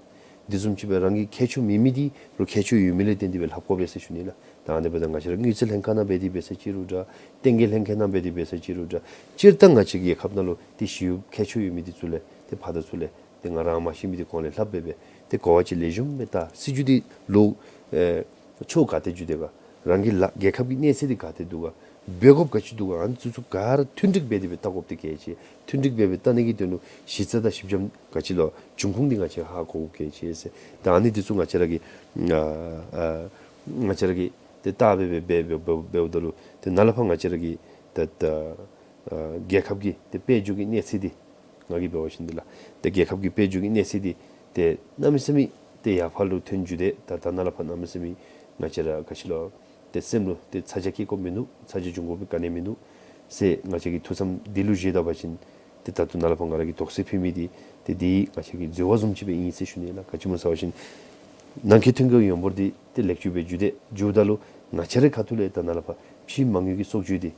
འདི་བཟུམ་ཅིག་སྦེ་རང་གི་མཁས་མཆོག་མེད་མི་འདི་རོགས་མཁས་མཆོག་ཡོད་མི་ལས་བརྟེན་ཏེ་སྦེ་ལྷབ་དགོ་པས་ཟེར་ཞུ་ནི་ལགས། ད་ཨ་ནི་འབདཝ་ད་ང་བཅས་ར་དངུལ་རྩིས་ལྷན་ཁག་ནང་འབད་དེ་འབད་ས་ཅིག་རུང་འདྲ། བསྟན་རྒྱས་ལྷན་ཁག་ནང་འབད་དེ་འབད་ས་ཅིག་རུང་འདྲ། སྤྱིར་བཏང་ང་བཅས་ཀྱི་རྒྱལ་ཁབ་ནང་ལུ་ཏེ་ཞི་གཡོགཔ་མཁས་མཆོག་ཡོད་མི་འདི་ཚུ་ལས་ཏེ་ཕར་དང་ཚུར་ལས་ཏེ་ང་ར་མ་ཤེས་མི་འདི་གོང་ལས་ལྷབ་སྦེ་སྦེ་ཏེ་གོ་བ་ཅིག་ལེགས་ཤོམ་སྦེ་བལྟ། སྲིད་བྱུས་འདི་ལུ་ཨེ་ཕྱོགས་ག་ཏེ་འགྱོ་དེས་ག། རང་གི་ལཱ་རྒྱལ་ཁབ་ཀྱི་གནས་ཚད་འདི་ག་ཏེ་འདུག་ག། འབད་དགོཔ་ག་ཅི་འདུག་ག། ཨ་ནི་ཚུ་ཚུ་ག་ར་མཐུན་སྒྲིག་འབད་དེ་སྦེ་བལྟ་དགོཔ་འདི་གལ་ཆེ། མཐུན་སྒྲིག་འབད་སྦེ་བལྟ་ནི་གི་དོན་ལུ་གཞི་རྩ་དང་གཞི་འགྱམ་ག་ཅི་ལོ་འབྱུང་ཁུངས་འདི་ང་བཅས་ཧ་གོ་དགོཔ་གལ་ཆེ་ཟེར། ད་ཨ་ནི་འདི་ཚུ་ང་བཅས་ར་གིས་ཨ་ཨ་ང་བཅས་ར་གིས་ཏེ་བལྟ་སྦེ་སྦེ་འབད་འབད་འབད་འབདཝ་ད་ལུ་ཏེ་ནཱ་ལས་ཕར་ང་བཅས་ར་གི་ཏེ་ད་ཨ་རྒྱལ་ཁབ་ཀྱི་ཏེ་དཔལ་འབྱོར་གྱི་གནས་ཚད་འདི་ང་གིས་འབད་བ་ཅིན་འདི་ལགས། ཏེ་རྒྱལ་ཁབ་ཀྱི་དཔལ་འབྱོར་གྱི་གནས་ཚད་འདི་ཏེ་གནམ་མེད་ས་མེད་ཏེ་ཡར་ཕར་ལུ་ཐོན་འགྱོ་དེས། ད་ད་ནཱ་ལས་ཕར་གནམ་མེད་ས་མེད་ང་བཅས་ར་ག་ཅི་ལོ་ཏེ་སེམས་ལུ་ཏེ་ཚ་གྱང་སྐྱེ་དགོཔ་མིན་འདུག། ཚ་གྱང་འབྱུང་དགོཔ་ག་ནི་མིན་འདུག་ཟེར་ང་བཅས་ཀྱི་ཐུགས་བསམ་འདི་ལུ་བཞེས་ད་པ་ཅིན་ཏེ་ད་ལྟོ་ནཱ་ལས་ཕར་ང་ར་གིས་དོགས་སེལ་ཕུལ་མི་འདི་ཏེ་འདི་ང་བཅས་ཀྱི་འཛོལ་བ་བཟུམ་ཅིག་སྦེ་ཨིན་ཟེར་ཞུ་ནི་ལགས། ག་ཅི་སྨོ་ཟེར་བ་ཅིན་ནང་འཁོད་ཐོན་ཁུངས་ཡོངས་འབོར་འདི་ཏེ་ལེགས་བཅོས་འབད་འགྱོ་དེས། འགྱོཝ་ད་ལུ་ང་བཅས་རའི་ཁ་ཐུག་ལས་ད་ནཱ་ལས་ཕར་ཕྱིའི་མ་དངུལ་གྱི་སོ་བརྒྱུད་འདི་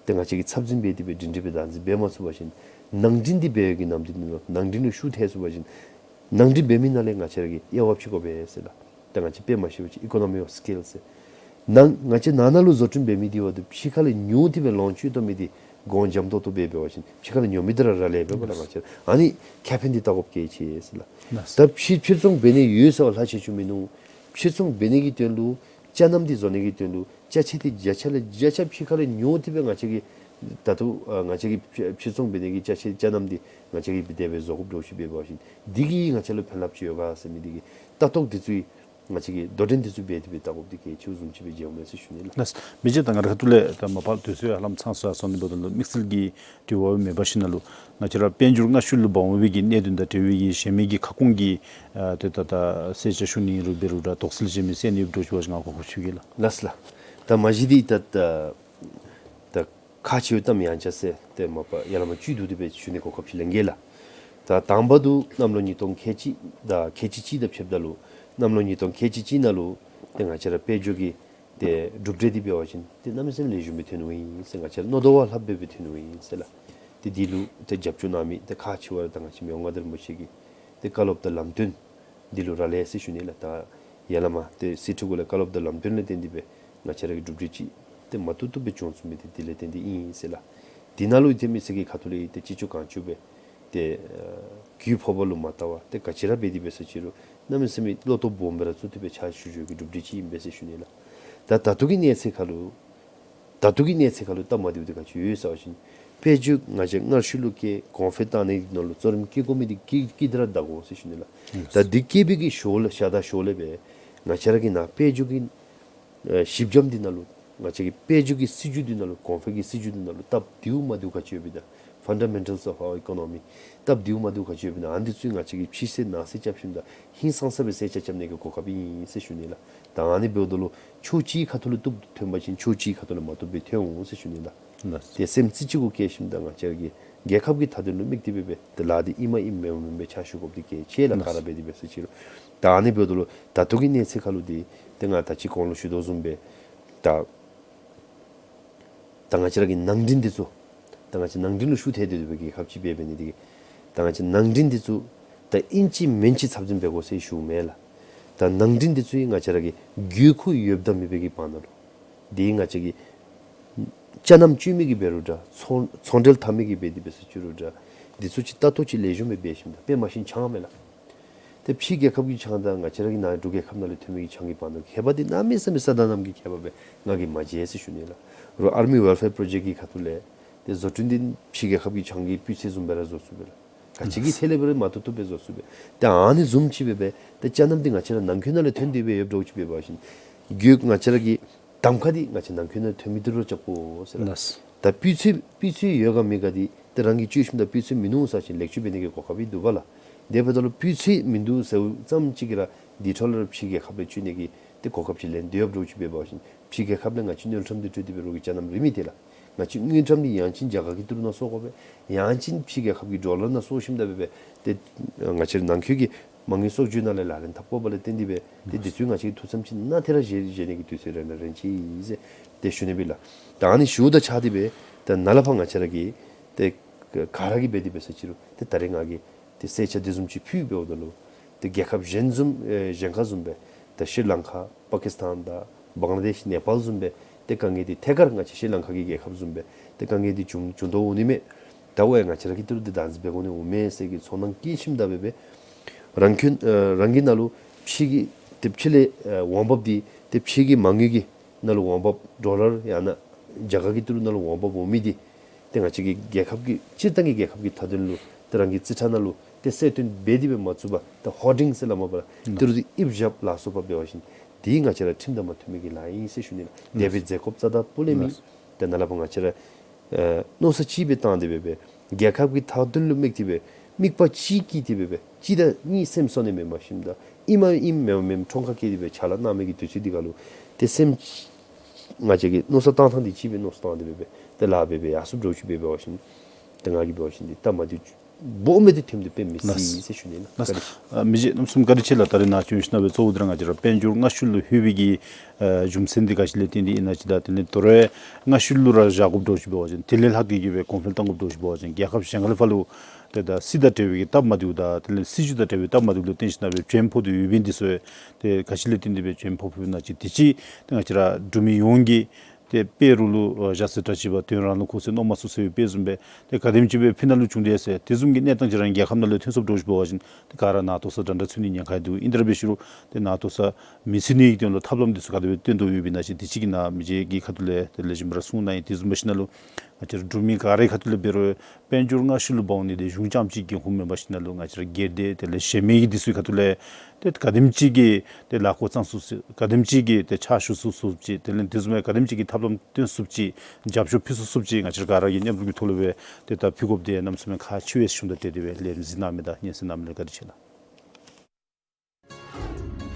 ཏེ་ང་བཅས་ཀྱིས་ཚབ་འཛིན་འབད་དེ་སྦེ་སྒྲིང་སྒྲི་སྦེ་བདག་འཛིན་འབད་མ་ཚུགས་པ་ཅིན་ནང་འདྲེན་འདི་འབད་བའི་གི་ནང་འདྲེན་འདི་ནང་འདྲེན་ལུ་ཤུགས་ཐལ་སོང་པ་ཅིན་ནང་འདྲེན་འབད་མི་ནང་ལས་ང་བཅས་ར་གིས་དབྱེ་བ་ཕྱེ་དགོ་པས་ཟེར་ལགས། ད་ང་བཅས་དཔེ་མ་ཤེས་པ་ཅིན་economy of scale ཟེར། ནང་ང་བཅས་ནང་ན་ལུ་བཟོ་སྐྲུན་འབད་མི་འདི་འབདཝ་ད་ཕྱི་ཁ་ལས་ཉོ་སྟེ་སྦེ་ལོངས་སྤྱོད་བཏོན་མི་འདི་གོང་འཇམ་ཏོག་ཏོ་སྦེ་འབད་བ་ཅིན་ཕྱི་ཁ་ལས་ཉོ་མི་འདི་ར་ར་ལས་འབདཝ་ལགས། ང་བཅས་ཨ་ནི་ཁེ་ཕན་འདི་བལྟ་དགོཔ་གལ་ཆེ་ཟེར་ལགས། ད་ཕྱིར་ཕྱིར་ཚོང་འབད་ནི་ཡོད་ཟེར་བ་ལྷག་ཆད་ཅིག་མིན་འདུག། ཕྱིར་ཚོང་འབད་ནི་གི་དོན་ལུ་ཅ་རྣམ་འདི་བཟོ་ནི་གི་དོན་ལུ་ ཅ་ཆས་འདི་བརྒྱ་ཆ་ལས་བརྒྱ་ཆ་ཕྱེད་ཀ་ལས་ཉུང་སྟེ་སྦེ་ང་བཅས་ཀྱིས་ད་ལྟོ་ཨ་ང་བཅས་ཀྱིས་ཕྱིར་ཕྱིར་ཚོང་འབད་ནི་གི་ཅ་ཆས་ཅ་རྣམ་འདི་ང་བཅས་ཀྱིས་དེ་སྦེ་བཟོ་དགོཔ་འདྲཝ་ཅིག་འབད་བ་ཅིན་འདི་གིས་ང་བཅས་ལུ་ཕན་རླབས་ཅིག་ཡོད་ག་ཟེར་མི་འདི་གི་ལྟ་རྟོག་འདི་ཚུ་ང་བཅས་ཀྱིས་དོ་འགྲན་འདི་ཚུ་འབད་དེ་སྦེ་བལྟ་དགོཔ་འདི་གལ་ཆེཝ་བཟུམ་ཅིག་སྦེ་མཇལཝ་མས་ཟེར་ཞུ་ནི་ལགས། ལགས། མི་རྗེ་ད་ང་རའི་ཁ་ཐུག་ལས་ད་མ་པ་དུས་ཚོད་ཧ་ལམ་ཚང་སོང་ཡར་སོང་ནི་འབདཝ་ད་ལུ་དམིགས་བསལ་གྱི་དྲི་བ་མེད་པ་ཅིག་ནང་ལུ་ང་བཅས་ར་དཔལ་འབྱོར་སྔ་ཤོས་ལུ་འབག་འོང་བའི་གི་གནད་དོན་དང་འབྲེལ་བའི་གི་གཞན་མི་གི་ཁ་སྐོང་གི་ཨ་ཏེ་ད་ད་གསལ་ཆ་ཞུ་ནི་རུང་འབད་རུང་ར་དོགས་སེལ་གཞན་མི་གསལ་ནི་འདྲཝ་ཅིག་འབད་བ་ཅིན་ང་གོ་སྐབས་ཞུ་གེ་ལགས། ལགས་ལགས། ད་མ་གཞི་འདི་ད་ད་ད་ཁག་ཆེ་བའི་གཏམ་ཡང་བཅའ་ཟེར་ཏེ་མ་པ་ཡ་ལ་མ་བཅུད་བསྡུ་སྟེ་སྦེ་ཞུ་ནི་གོ་སྐབས་ཅིག་ལེན་གེ་ལགས། ད་དང་པ་དུ་གནམ་ལོ་ཉིས་སྟོང་ཁལ་གཅིག་དང་ཁལ་གཅིག་གཅིག་དང་ཕྱདཔ་ད་ལུ་གནམ་ལོ་ཉིས་སྟོང་ཁལ་གཅིག་གཅིག་ནང་ལུ་ཏེ་ང་བཅས་ར་དཔལ་འབྱོར་གྱི་ཏེ་གྲུབ་འབྲས་འདི་འབད་བ་ཅིན་ཏེ་གནམ་མེད་ས་མེད་ལེགས་ཤོམ་སྦེ་ཐོན་ནུག་ཨིན་ཟེར། ང་བཅས་ར་མནོ་དོ་བ་ལྷགཔ་སྦེ་སྦེ་ཐོན་ནུག་ཨིན་ཟེར་ལགས། ཏེ་འདི་ལུ་ཏེ་རྒྱབ་སྐྱོར་གནང་མི་ཏེ་ཁག་ཆེ་བ་ར་ད་ང་བཅས་མི་དབང་མངའ་བདག་རིན་པོ་ཆེ་གི་ཏེ་བཀའ་སློབ་དང་ལམ་སྟོན་འདི་ལུ་རག་ལས་ཟེར་ཞུ་ནི་ལགས། ད་ཡ་ལ་མ་ཏེ་སྲིད་ཁྲི་གུ་ལས་བཀའ་སློབ་དང་ལམ་སྟོན་ལས་བརྟེན་ཏེ་སྦེ་ང་བཅས་ར་གི་གྲུབ་འབྲས་ཅིག་ཏེ་མ་ཐུབ་ཐུབ་སྦེ་བྱུང་ཚུགས་མི་འདི་འདི་ལས་བརྟེན་ཏེ་ཨིན་ཟེར་ལགས། འདི་ནང་ལུ་ཏེ་མི་སེར་གྱི་ཁ་ཐུག་ལས་ཏེ་ཅི་ལྕོགས་གང་ལྕོགས་སྦེ་ཏེ་ཨ་རྒུད་ཕོག་པ་ལུ་མ་བལྟ་བར་ཏེ་ག་ཅི་ར་འབད་དེ་འབད་ས་ཅིག་རུང་གནམ་མེད་ས་མེད་བློ་སྟོབས་སྦོམ་སྦེ་ར་བཙུགས་ཏེ་སྦེ་ཕྱག་ཞུ་ཞུཝ་གི་གྲུབ་འབྲས་ཅིག་ཨིན་པས་ཟེར་ཞུ་ནི་ལགས། ད་ད་ལྟོ་གི་གནས་ཚད་ཁར་ལུ་ད་ལྟོ་གི་གནས་ཚད་ཁར་ལུ་སྟབས་མ་བདེཝ་འདི་ག་ཅི་ཡོད་ཟེར་བ་ཅིན་དཔལ་འབྱོར་ང་བཅས་སྔར་ཤུལ་ལུ་བཀལ་གོང་འཕེལ་བཏང་ནི་ནང་ལུ་གཙོ་རིམ་བཀལ་དགོ་མི་འདི་བཀལ་བཀལ་ཏེ་ར་ད་དགོ་ཟེར་ཞུ་ནི་ལགས། ད་འདི་བཀལ་བའི་གི་ཞོར་ལས་ཞག་དང་ཞོར་ལས་སྦེ་ང་བཅས་ར་གི་ནཱ་དཔལ་འབྱོར་གྱི་ཨ་ཞིབ་འཇམ་འདི་ནང་ལུ་ང་བཅས་ཀྱི་དཔལ་འབྱོར་གྱི་སྲིད་བྱུས་འདི་ནང་ལུ་གོང་འཕེལ་གྱི་སྲིད་བྱུས་འདི་ནང་ལུ་སྟབས་བདེཝ་མ་བདེཝ་ག་ཅི་ཡོདཔ་ཨིན་ན། Fundamentals of our economy སྟབས་བདེཝ་མ་བདེཝ་ག་ཅི་ཡོདཔ་ཨིན་ན། ཨ་ནི་འདི་ཚུ་ང་བཅས་ཀྱིས་ཕྱི་གསལ་ནང་གསལ་རྐྱབ་ཞིནམ་ད་ཧིང་སངས་ས་སྦེ་གསལ་ཆ་རྐྱབ་ནི་གི་གོ་སྐབས་ཨིན་ཟེར་ཞུ་ནི་ལགས། ད་ཨ་ནི་འབདཝ་ད་ལུ་ཕྱོགས་གཅིག་ཁ་ཐུག་ལུ་བཏུབ་ཐོན་པ་ཅིན་ཕྱོགས་གཅིག་ཁ་ཐུག་ལུ་མ་བཏུབ་སྦེ་ཐོན་འོང་ཟེར་ཞུ་ནི་ལགས། ལགས། ཏེ་སེམས་རྩེ་གཅིག་གུ་བསྐྱེད་ཞིནམ་ད་ང་བཅས་ཀྱི་རྒྱལ་ཁབ་ཀྱི་མཐའ་དོན་ལུ་དམིགས་ཏེ་སྦེ་སྦེ་ཏེ་ལཱ་འདི་ཨིན་མ་ཨིནམ་མེན་མེན་སྦེ་ཕྱག་ཞུ་དགོཔ་འདི་གལ་ཆེ་ལགས། ག་ར་འབད་དེ་འབད་ས་ཅིག་རུང་། ད་ཨ་ནི་འབདཝ་ད་ལུ་ད་ལྟོ་གི་གནས་ཚད་ཁར་ལུ་འདི་ཏེ་ང་ད་ཅི་གོང་ལུ་ཞུ་དོ་བཟུམ་སྦེ་ད་ད་ང་བཅས་ར་གི་ནང་འདྲེན་འདི་ཚུ་ད་ང་བཅས་ནང་འདྲེན་ལུ་ཤུགས་ཐལ་ཏེ་སྡོད་པའི་རྒྱལ་ཁབ་ཅིག་འབད་འབད་ནི་འདི་གིས་ད་ང་བཅས་ནང་འདྲེན་འདི་ཚུ་ད་ཨིན་ཅི་མིན་ཅི་ཚབ་ཚུན་འབད་དགོ་ཟེར་ཞུཝ་མེན་ལགས། ད་ནང་འདྲེན་འདི་ཚུ་ཡང་ང་བཅས་ར་གི་དགོས་མཁོ་ཡོདཔ་དང་མེད་པའི་གི་བར་ན་ལུ་འདི་ང་བཅས་ཀྱི་ཅ་རྣམ་སྤྱོད་མི་གིས་འབད་རུང་འདྲ་ཚོང་ཚོང་འབྲེལ་འཐབ་མི་གིས་འབད་དེ་འབད་ས་ཅིག་རུང་འདྲ་འདི་ཚུ་ཅིག་ལྟ་རྟོག་ཅིག་ལེགས་ཤོམ་སྦེ་འབད་ཞིནམ་ད་དཔེ་མ་ཤིན་ཆང་མས་ལགས། ཏེ་ཕྱི་རྒྱལ་ཁབ་ཀྱི་ཆང་དང་ང་བཅས་ར་གི་ནཱ་འབྲུག་རྒྱལ་ཁབ་ནང་ལུ་ཐོན་མི་གི་ཆང་གི་བར་ན་ཁྱད་པར་འདི་གནམ་མེད་ས་མེད་ས་དང་གནམ་གྱི་ཁྱད་པར་སྦེ་ང་གིས་མ་མཇལ་ཟེར་ཞུ་ནི་ལགས། རོགས་Army Welfare Project གི་ཁ་ཐུག་ལས་ཏེ་བཟོ་སྐྲུན་འདི་ཕྱི་རྒྱལ་ཁབ་ཀྱི་ཆང་གི་སྤུས་ཚད་བཟུམ་སྦེ་ར་བཟོ་ཚུགས་པས་ལགས། ག་ཅི་གི་ཐད་ལས་འབད་རུང་མ་བཏུབ་བཏུབ་སྦེ་བཟོ་ཚུགས་པས། ཏེ་ཨ་ནི་བཟུམ་ཅིག་སྦེ་སྦེ་ཏེ་ཅ་རྣམ་འདི་ང་བཅས་ར་ནང་འཁོད་ནང་ལས་ཐོན་ཏེ་སྦེ་ཡོདཔ་འདྲཝ་ཅིག་འབད་བ་ཅིན་རྒྱུ་ང་བཅས་ར་གི་གདམ་ཁ་འདི་ང་བཅས་ནང་འཁོད་ནང་ཐོན་མི་འདི་ལུ་རྐྱབ་དགོ་ཟེར་ལགས། ལགས། ད་སྤུས་ཚད་སྤུས་ཚད་ཡོད་ག་མེད་ག་འདི་ཏེ་རང་གིས་སྤྱོད་ཞིནམ་ད་སྤུས་ཚད་མིན་ནུག་ཟེར་བ་ཅིན་ལེགས་བཅོས་འབད་ནི་གི་གོ་སྐབས་འདུག་པ་ལགས། དེ་འབདཝ་ད་ལུ་སྤུས་ཚད་མིན་འདུག་ཟེརཝ་ཙམ་ཅིག་གིས་ར་འདི་འཕྲོ་ལས་ར་ཕྱི་རྒྱལ་ཁབ་ལས་བཅོས་ནི་གི་ཏེ་གོ་སྐབས་ཅིག་ལེན་ཏེ་ཡོདཔ་འདྲཝ་ཅིག་འབད་བ་ཅིན་ཕྱི་རྒྱལ་ཁབ་ལས་ང་བཅས་དངུལ་ཀྲམ་འདི་སྤྲོད་དེ་སྦེ་རོགས་ཀྱི་ཅ་རྣམ་རིན་མི་ཏེ་ལགས། ང་བཅས་དངུལ་ཀྲམ་འདི་ཡང་ཅིན་རྒྱ་གར་གྱི་ཏི་རུ་ནང་བཙོང་དགོ་པས། ཡང་ཅིན་ཕྱི་རྒྱལ་ཁབ་ཀྱི་ཌོ་ལར་ནང་བཙོང་ཞིནམ་ད་སྦེ་སྦེ་ཏེ་ང་བཅས་ནང་འཁོད་ཀྱི་མ་དངུལ་བཙོག་བསྒྱུར་ནང་ལས་ལག་ལེན་འཐབ་དགོཔ་ལས་བརྟེན་ཏེ་སྦེ་ཏེ་འདི་ཚུ་ང་བཅས་ཀྱིས་ཐུགས་བསམ་ཅིག་ནང་ཏེ་ར་བཞེས་བཞེས་ནི་གི་དུས་ཚོད་རན་རན་ཅི་ཟེར་ཏེ་ཞུ་ནི་སྦེ་ལགས། ད་ཨ་ནི་ཞུཝ་དང་གཅིག་ཁར་སྦེ་ཏེ་ནཱ་ལས་ཕར་ང་བཅས་ར་གི་ཏེ་ག་ར་གིས་འབད་དེ་འབད་ས་ཅིག་རུང་ཏེ་ད་རེས་ང་གིས་ཏེ་གསལ་ཆ་དེ་བཟུམ་ཅིག་ཕུལ་འབདཝ་ད་ལུ་ཏེ་རྒྱལ་ཁབ་གཞན་བཟུམ་ཨེ་གཞན་ཁ་བཟུམ་སྦེ་ད་ཤྲི་ལང་ཀ་པ་ཀིས་ཏཱན་དང་བང་ལ་དེཤ་ནེ་པཱལ་བཟུམ་སྦེ་ཏེ་དཀའ་ངལ་འདི་ཐད་ཀར་ང་བཅས་ཤྲི་ལང་ཀ་གི་རྒྱལ་ཁབ་བཟུམ་སྦེ་ཏེ་དཀའ་ངལ་འདི་བྱུང་བྱུང་དོ་འོང་ནི་མས། ད་ཝའི་ང་བཅས་ར་གི་ཏི་རུ་འདི་བདག་འཛིན་འབད་དགོ་ནི་འོང་མས་ཟེར་གྱི་ཚོར་སྣང་བསྐྱེད་ཞིནམ་ད་སྦེ་སྦེ་རང་ཁྱོད་ཨ་རང་གི་ནང་ལུ་ཕྱི་གི་ཏེ་ཕྱི་ལས་ཨ་འོང་འབབ་འདི་ཏེ་ཕྱི་གི་མ་དངུལ་གྱི་ནང་ལུ་འོང་འབབ་ཌོ་ལར་ཡང་ན་རྒྱ་གར་གྱི་ཏི་རུ་ནང་ལུ་འོང་འབབ་འོང་མི་འདི་ཏེ་ང་བཅས་ཀྱི་རྒྱལ་ཁབ་ཀྱི་སྤྱིར་བཏང་གི་རྒྱལ་ཁབ་ཀྱི་མཐའ་དོན་ལུ་ཏེ་རང་གི་རྩིས་ཁྲ་ནང་ལུ་ཏེ་གསལ་སྟོན་འབད་དེ་སྦེ་མ་བཙུགས་པར་ད་ཧོར་ཌིང་ཟེར་སླབ་མས་པ་ལགས། ཏི་རུ་འདི་ཨིབ་བཞགཔ་ལ་སོགས་པ་འབད་བ་ཅིན་འདི་ང་བཅས་ར་ཁྲིམས་དང་མ་མཐུན་མི་གི་ལཱ་ཨིན་ཟེར་ཞུ་ནི་ལགས། དེ་སྦེ་མཛད་དགོཔ་རྩ་དང་སྤུ་ལས་མེད། ཏེ་ནཱ་ལས་ཕར་ང་བཅས་ར་ཨེ་མནོ་བསམ་གཅིག་སྦེ་བཏང་སྟེ་སྦེ་སྦེ་རྒྱལ་ཁབ་ཀྱི་མཐའ་དོན་ལུ་དམིགས་ཏེ་སྦེ་དམིགས་པ་གཅིག་བསྐྱེད་དེ་སྦེ་སྦེ་གཅིག་དང་གཉིས་སེམས་གསོ་ནི་མེན་པར་ཞིནམ་ད་ཨིན་མ་ཨིནམ་མེན་མེནམ་འཁྲུངས་སྐར་བསྐྱལ་ཏེ་སྦེ་ཕྱག་ལཱ་གནང་མི་གི་དུས་ཚོད་འདི་ཁར་ལུ་ཏེ་སེམས་ང་བཅས་ཀྱི་མནོ་བསམ་བཏང་ཐངས་འདི་གཅིག་སྦེ་མནོ་བསམ་བཏང་སྟེ་སྦེ་སྦེ་ཏེ་ལཱ་འབད་སྦེ་ཡར་སོངམ་འདྲཝ་ཅིག་འབད་བ་ཅིན་ཏེ་ང་གིས་འབད་བ་ཅིན་འདི་སྟབས་མ་བདེཝ་སྦོམ་སྦེ་འདི་ཐོནམ་འདི་དཔེ་མི་སྲིད་ཟེར་ཞུ་ནི་ལགས། ལགས། ཨ་མི་རྗེ་གནམ་མེད་ས་མེད་བཀའ་དྲིན་ཆེ་ལགས། ད་རེས་ནཱ་བྱོན་ཞིནམ་ད་སྦེ་གཙོ་བོ་འདི་ར་ང་བཅས་ར་དཔལ་འབྱོར་སྔ་ཤོས་ལུ་ལྷོད་པའི་གི་ཨ་རྒྱུ་མཚན་འདི་ག་ཅི་ལས་བརྟེན་ཏེ་ཨིན་ན་ཅིག་དང་དེ་ལས་དོ་རུང་སྔ་ཤོས་ལུ་ར་བཞག་དགོཔ་འདྲཝ་ཅིག་འབད་བ་ཅིན་དེ་ལས་ལྷག་གི་གི་སྦེ་གོང་འཕེལ་གཏང་དགོཔ་འདྲཝ་ཅིག་འབད་བ་ཅིན་རྒྱལ་ཁབ་གཞན་ཁ་ལས་ཕར་ལུ་ཏེ་ད་སྲིད་དང་འབྲེལ་བའི་གི་སྟབས་མ་བདེཝ་དང་དེ་ལས་སྲིད་བྱུས་དང་འབྲེལ་བའི་སྟབས་མ་བདེཝ་ལུ་བརྟེན་ཞིནམ་ད་སྦེ་བྱོན་ཕོག་སྟེ་ཡོད་པའི་འདི་ཚུ་ཏེ་ག་ཅི་ལས་བརྟེན་ཏེ་སྦེ་བྱོན་ཕོག་ཕོགཔ་ཨིན་ན་ཅིག་དེ་ཅིག་ཏེ་ང་བཅས་ར་འབྲུག་མི་ཡོངས་ཀྱིས་ ཏེ་དཔེ་རུ་ལུ་ཨ་བཞག་ཟེར་བཀྲ་ཤིས་པ་དོན་རང་ལུ་ཁུག་ཟེར་མནོ་མ་ཚུགས་ཟེར་བའི་དཔེ་བཟུམ་སྦེ་ཏེ་ག་དེམ་ཅིག་སྦེ་ཕི་ནང་ལུ་བྱུང་སྟེ་ཟེར་དེ་བཟུམ་གྱི་གནས་སྟངས་ཅིག་རང་རྒྱལ་ཁབ་ནང་ལུ་ཐོན་སོཔ་འདྲཝ་ཅིག་འབད་བ་ཅིན་ཏེ་ག་ར་ནཱ་ཏོག་ས་འདྲན་འདྲ་ཚུད་ནི་ཉེན་ཁ་འདུག། ཨིན་ཏེ་ར་འབད་ཞུ་རུང་ཏེ་ནཱ་ཏོག་ས་མི་ཚུད་ནིའི་དོན་ལུ་ཐབས་ལམ་འདི་ཚུ་ག་དེ་སྦེ་སྟོན་དོ་ཡོདཔ་ཨིན་ན་ཅིག་དེ་ཅིག་གི་ནཱ་མི་རྗེ་གི་ཁ་ཐུག་ལས་དེ་ལས་བཞིན་པར་གསུང་གནང་ཡི། དེ་བཟུམ་འབད་ཞིནམ་ལས་ང་བཅས་ར་འབྲུག་མི་ག་རའི་ཁ་ཐུག་ལས་འབད་རུང་དཔལ་འབྱོར་སྔ་ཤོས་ལུ་འབག་འོང་ནི་དེ་གཞུང་རྐྱངམ་ཅིག་འགན་ཁུར་མེན་པར་ཞིནམ་ལས་ང་བཅས་ར་སྒེར་སྡེ་དེ་ལས་གཞན་མི་གི་འདི་ཚུ་གི་ཁ་ཐུག་ལས་ཏེ་ག་དེམ་ཅིག་གིས་ཏེ་ལཱ་འགོ་བརྩམས་ཚུགས་ཅིག་ག་དེམ་ཅིག་གིས་ཏེ་ཕྱག་ཞུ་ཚུགས་ཚུགས་ཅིག་དེ་ལས་དེ་བཟུམ་མའི་ག་དེམ་ཅིག་གི་ཐབས་ལམ་སྟོན་ཚུགས་ཅིག་རྒྱབ་སྐྱོར་ཕུལ་ཚུགས་ཚུགས་ཅིག་ང་བཅས་ར་ག་ར་གིས་མཉམ་རུབ་ཀྱི་ཐོག་ལུ་སྦེ་ཏེ་ད་ཕུལ་དགོཔ་དེ་གནམ་མེད་ས་མེད་ཁག་ཆེ་བས་ཞུ་ནི་དང་འབྲེལ་ཏེ་དེ་སྦེ་ལན་གཟིགས་གནང་མི་དང་སྙན་གསན་གནང་མི་ལུ་བཀའ་དྲིན་ཆེ་ལགས།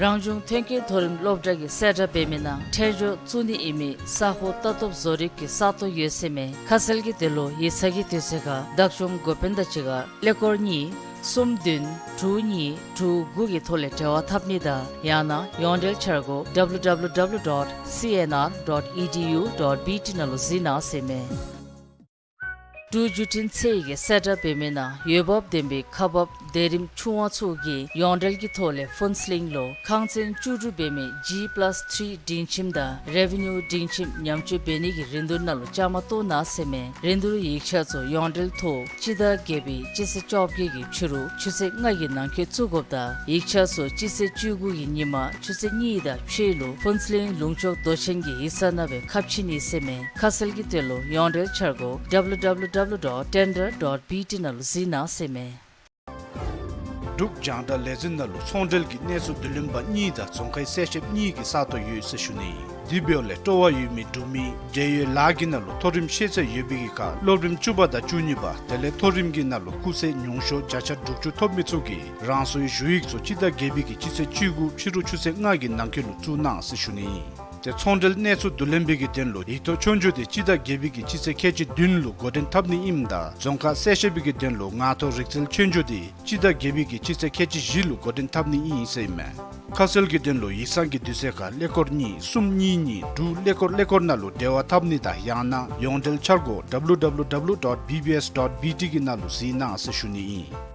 རང་བྱུང་ཐོན་སྐྱེད་མཐོ་རིམ་སློབ་གྲྭ་གིས་གསལ་བསྒྲགས་འབད་མི་ནང་ཁྲལ་འཇོག་བཙུགས་ནི་ཨིན་མི་ས་ཧོ་ལྟ་རྟོག་བཟོ་རིག་གི་ས་སྟོང་ཡོད་ཟེར་མས། ཁ་གསལ་གྱི་དོན་ལུ་ཡིག་ཚང་གི་དུས་ཚོད་ཁར་བདག་སྐྱོང་འགོ་དཔོན་དང་གཅིག་ཁར་ཀླད་ཀོར་གཉིས་གསུམ་བདུན་དྲུག་གཉིས་དྲུག་དགུ་གི་ཐོག་ལས་འབྲེལ་བ་འཐབ་ནི་དང་ཡང་ན་ཡོངས་འབྲེལ་འཆར་སྒོ་W W W dot C N R dot E D U dot B T ནང་ལུ་གཟིགས་གནང་ཟེར་མས། འབྲུག་བརྒྱུད་འཕྲིན་ཚད་ཀྱིས་གསལ་བསྒྲགས་འབད་མི་ནང་འོས་འབབ་ལྡན་པའི་ཁག་འབག་དེ་རིམ་ཆུང་བ་ཚུ་གིས་ཡོངས་འབྲེལ་གྱི་ཐོག་ལས་ཕུན་ཚོགས་གླིང་ལུ་ཁང་ཚན་བཅུ་དྲུག་འབད་མི་G plus three སྒྲིང་ཁྱིམ་དང་རེ་ཝི་ནིའུ་སྒྲིང་ཁྱིམ་ཉམས་བཅོས་འབད་ནི་གི་རིན་བསྡུར་ནང་ལུ་བཅའ་མར་གཏོགས་གནང་ཟེར་མས། རིན་བསྡུར་ཡིག་ཆ་ཚུ་ཡོངས་འབྲེལ་ཐོག་སྤྱི་ཟླ་བརྒྱད་པའི་སྤྱི་ཚེས་བཅོ་བརྒྱད་ཀྱི་ཕྱི་རུ་ཆུ་ཚོད་ལྔ་གི་ནང་འཁོད་བཙུགས་དགོཔ་དང་ཡིག་ཆ་ཚུ་སྤྱི་ཚེས་བཅུ་དགུ་གི་ཉིན་མ་ཆུ་ཚོད་གཉིས་དང་ཕྱེད་ལུ་ཕུན་ཚོགས་གླིང་ལུང་ཕྱོགས་མདོ་ཆེན་གྱི་ཡིག་ཚང་ནང་སྦེ་ཁ་ཕྱེ་ནི་ཟེར་མས། ཁ་གསལ་གྱི་དོན་ལུ་ཡོངས་འབྲེལ་འཆར་སྒོ་W W W dot tender dot B T ནང་ལུ་གཟིགས་གནང་ཟེར་མས། འབྲུག་རྒྱང་བསྒྲགས་ལས་འཛིན་ནང་ལུ་ཚོང་འབྲེལ་གྱི་གནས་ཚུལ་བསྡུ་ལེན་པ་གཉིས་དང་རྫོང་ཁའི་གསལ་བཤད་གཉིས་ཀྱི་ས་སྟོང་ཡོད་ཟེར་ཞུ་ནི་ཨིན། དེ་འབདཝ་ལས་སྤྲོ་བ་ཡོད་མི་འབྲུག་མི་འབྲེལ་ཡོད་ལཱ་གི་ནང་ལུ་མཐོ་རིམ་ཤེས་ཚད་ཡོད་པའི་གི་ཁར་སློབ་རིམ་བཅུ་པ་དང་བཅུ་གཉིས་པ་དེ་ལས་མཐོ་རིམ་གྱི་ནང་ལུ་སྐུགས་ཚད་ཉུང་ཤོས་བརྒྱ་ཆ་དྲུག་ཅུ་ཐོབ་མི་ཚུ་གིས་རང་སོའི་ཞུ་ཡིག་ཚུ་སྤྱི་ཟླ་བརྒྱད་པའི་གི་སྤྱི་ཚེས་བཅུ་དགུ་ཕྱི་རུ་ཆུ་ཚོད་ལྔ་གི་ནང་འཁོད་ལུ་བཙུགས་གནང་ཟེར་ཞུ་ནི་ཨིན། ཏེ་ཚོང་འབྲེལ་གནས་ཚུལ་བསྡུ་ལེན་པའི་གི་དོན་ལུ་ཡིག་ཐོག་ཆོས་རྒྱུགས་དེ་སྤྱི་ཟླ་བརྒྱད་པའི་གི་སྤྱི་ཚེས་ཁལ་གཅིག་བདུན་ལུ་འགོ་འདྲེན་འཐབ་ནི་ཨིནམ་ད་རྫོང་ཁ་གསལ་བཤད་པའི་གི་དོན་ལུ་ངག་ཐོག་རིག་རྩལ་ཆོས་རྒྱུགས་དེ་སྤྱི་ཟླ་བརྒྱད་པའི་གི་སྤྱི་ཚེས་ཁལ་གཅིག་བཞི་ལུ་འགོ་འདྲེན་འཐབ་ནི་ཨིན་ཟེར་ཨིན་མས། ཁ་གསལ་གྱི་དོན་ལུ་ཡིག་ཚང་གི་དུས་ཚོད་ཁར་ཀླད་ཀོར་གཉིས་གསུམ་གཉིས་གཉིས་དྲུག་ཀླད་ཀོར་ཀླད་ཀོར་ནང་ལུ་འབྲེལ་བ་འཐབ་ནི་དང་ཡང་ན་ཡོངས་འབྲེལ་འཆར་སྒོ་W W W dot B B S dot B T གི་ནང་ལུ་གཟིགས་གནང་ཟེར་ཞུ་ནི་ཨིན།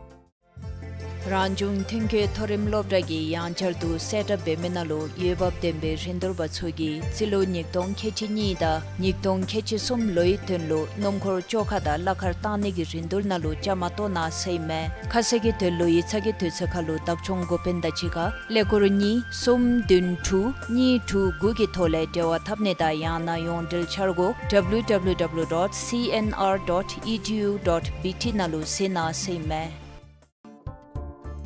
རང་བྱུང་ཐོན་སྐྱེད་མཐོ་རིམ་སློབ་གྲྭ་གིས་ཡང་བསྐྱར་དུ་གསལ་བསྒྲགས་འབད་མི་ནང་ལུ་འོས་འབབ་ལྡན་པའི་རིན་བསྡུར་པ་ཚུ་གིས་རྩིས་ལོ་ཉིས་སྟོང་ཁལ་གཅིག་གཉིས་དང་ཉིས་སྟོང་ཁལ་གཅིག་གསུམ་ལོའི་དོན་ལུ་སྣུམ་འཁོར་བཅོ་ཁ་དང་གླ་ཁར་བཏང་ནི་གི་རིན་བསྡུར་ནང་ལུ་བཅའ་མར་གཏོགས་གནང་ཟེར་ཨིན་མས། ཁ་གསལ་གྱི་དོན་ལུ་ཡིག་ཚང་གི་དུས་ཚོད་ཁར་ལུ་བདག་སྐྱོང་འགོ་དཔོན་དང་གཅིག་ཁར་ཀླད་ཀོར་གཉིས་གསུམ་བདུན་དྲུག་གཉིས་དྲུག་དགུ་གི་ཐོག་ལས་འབྲེལ་བ་འཐབ་ནི་དང་ཡང་ན་ཡོངས་འབྲེལ་འཆར་སྒོ་W W W dot C N R dot E D U dot B T ནང་ལུ་གཟིགས་གནང་ཟེར་ཨིན་མས།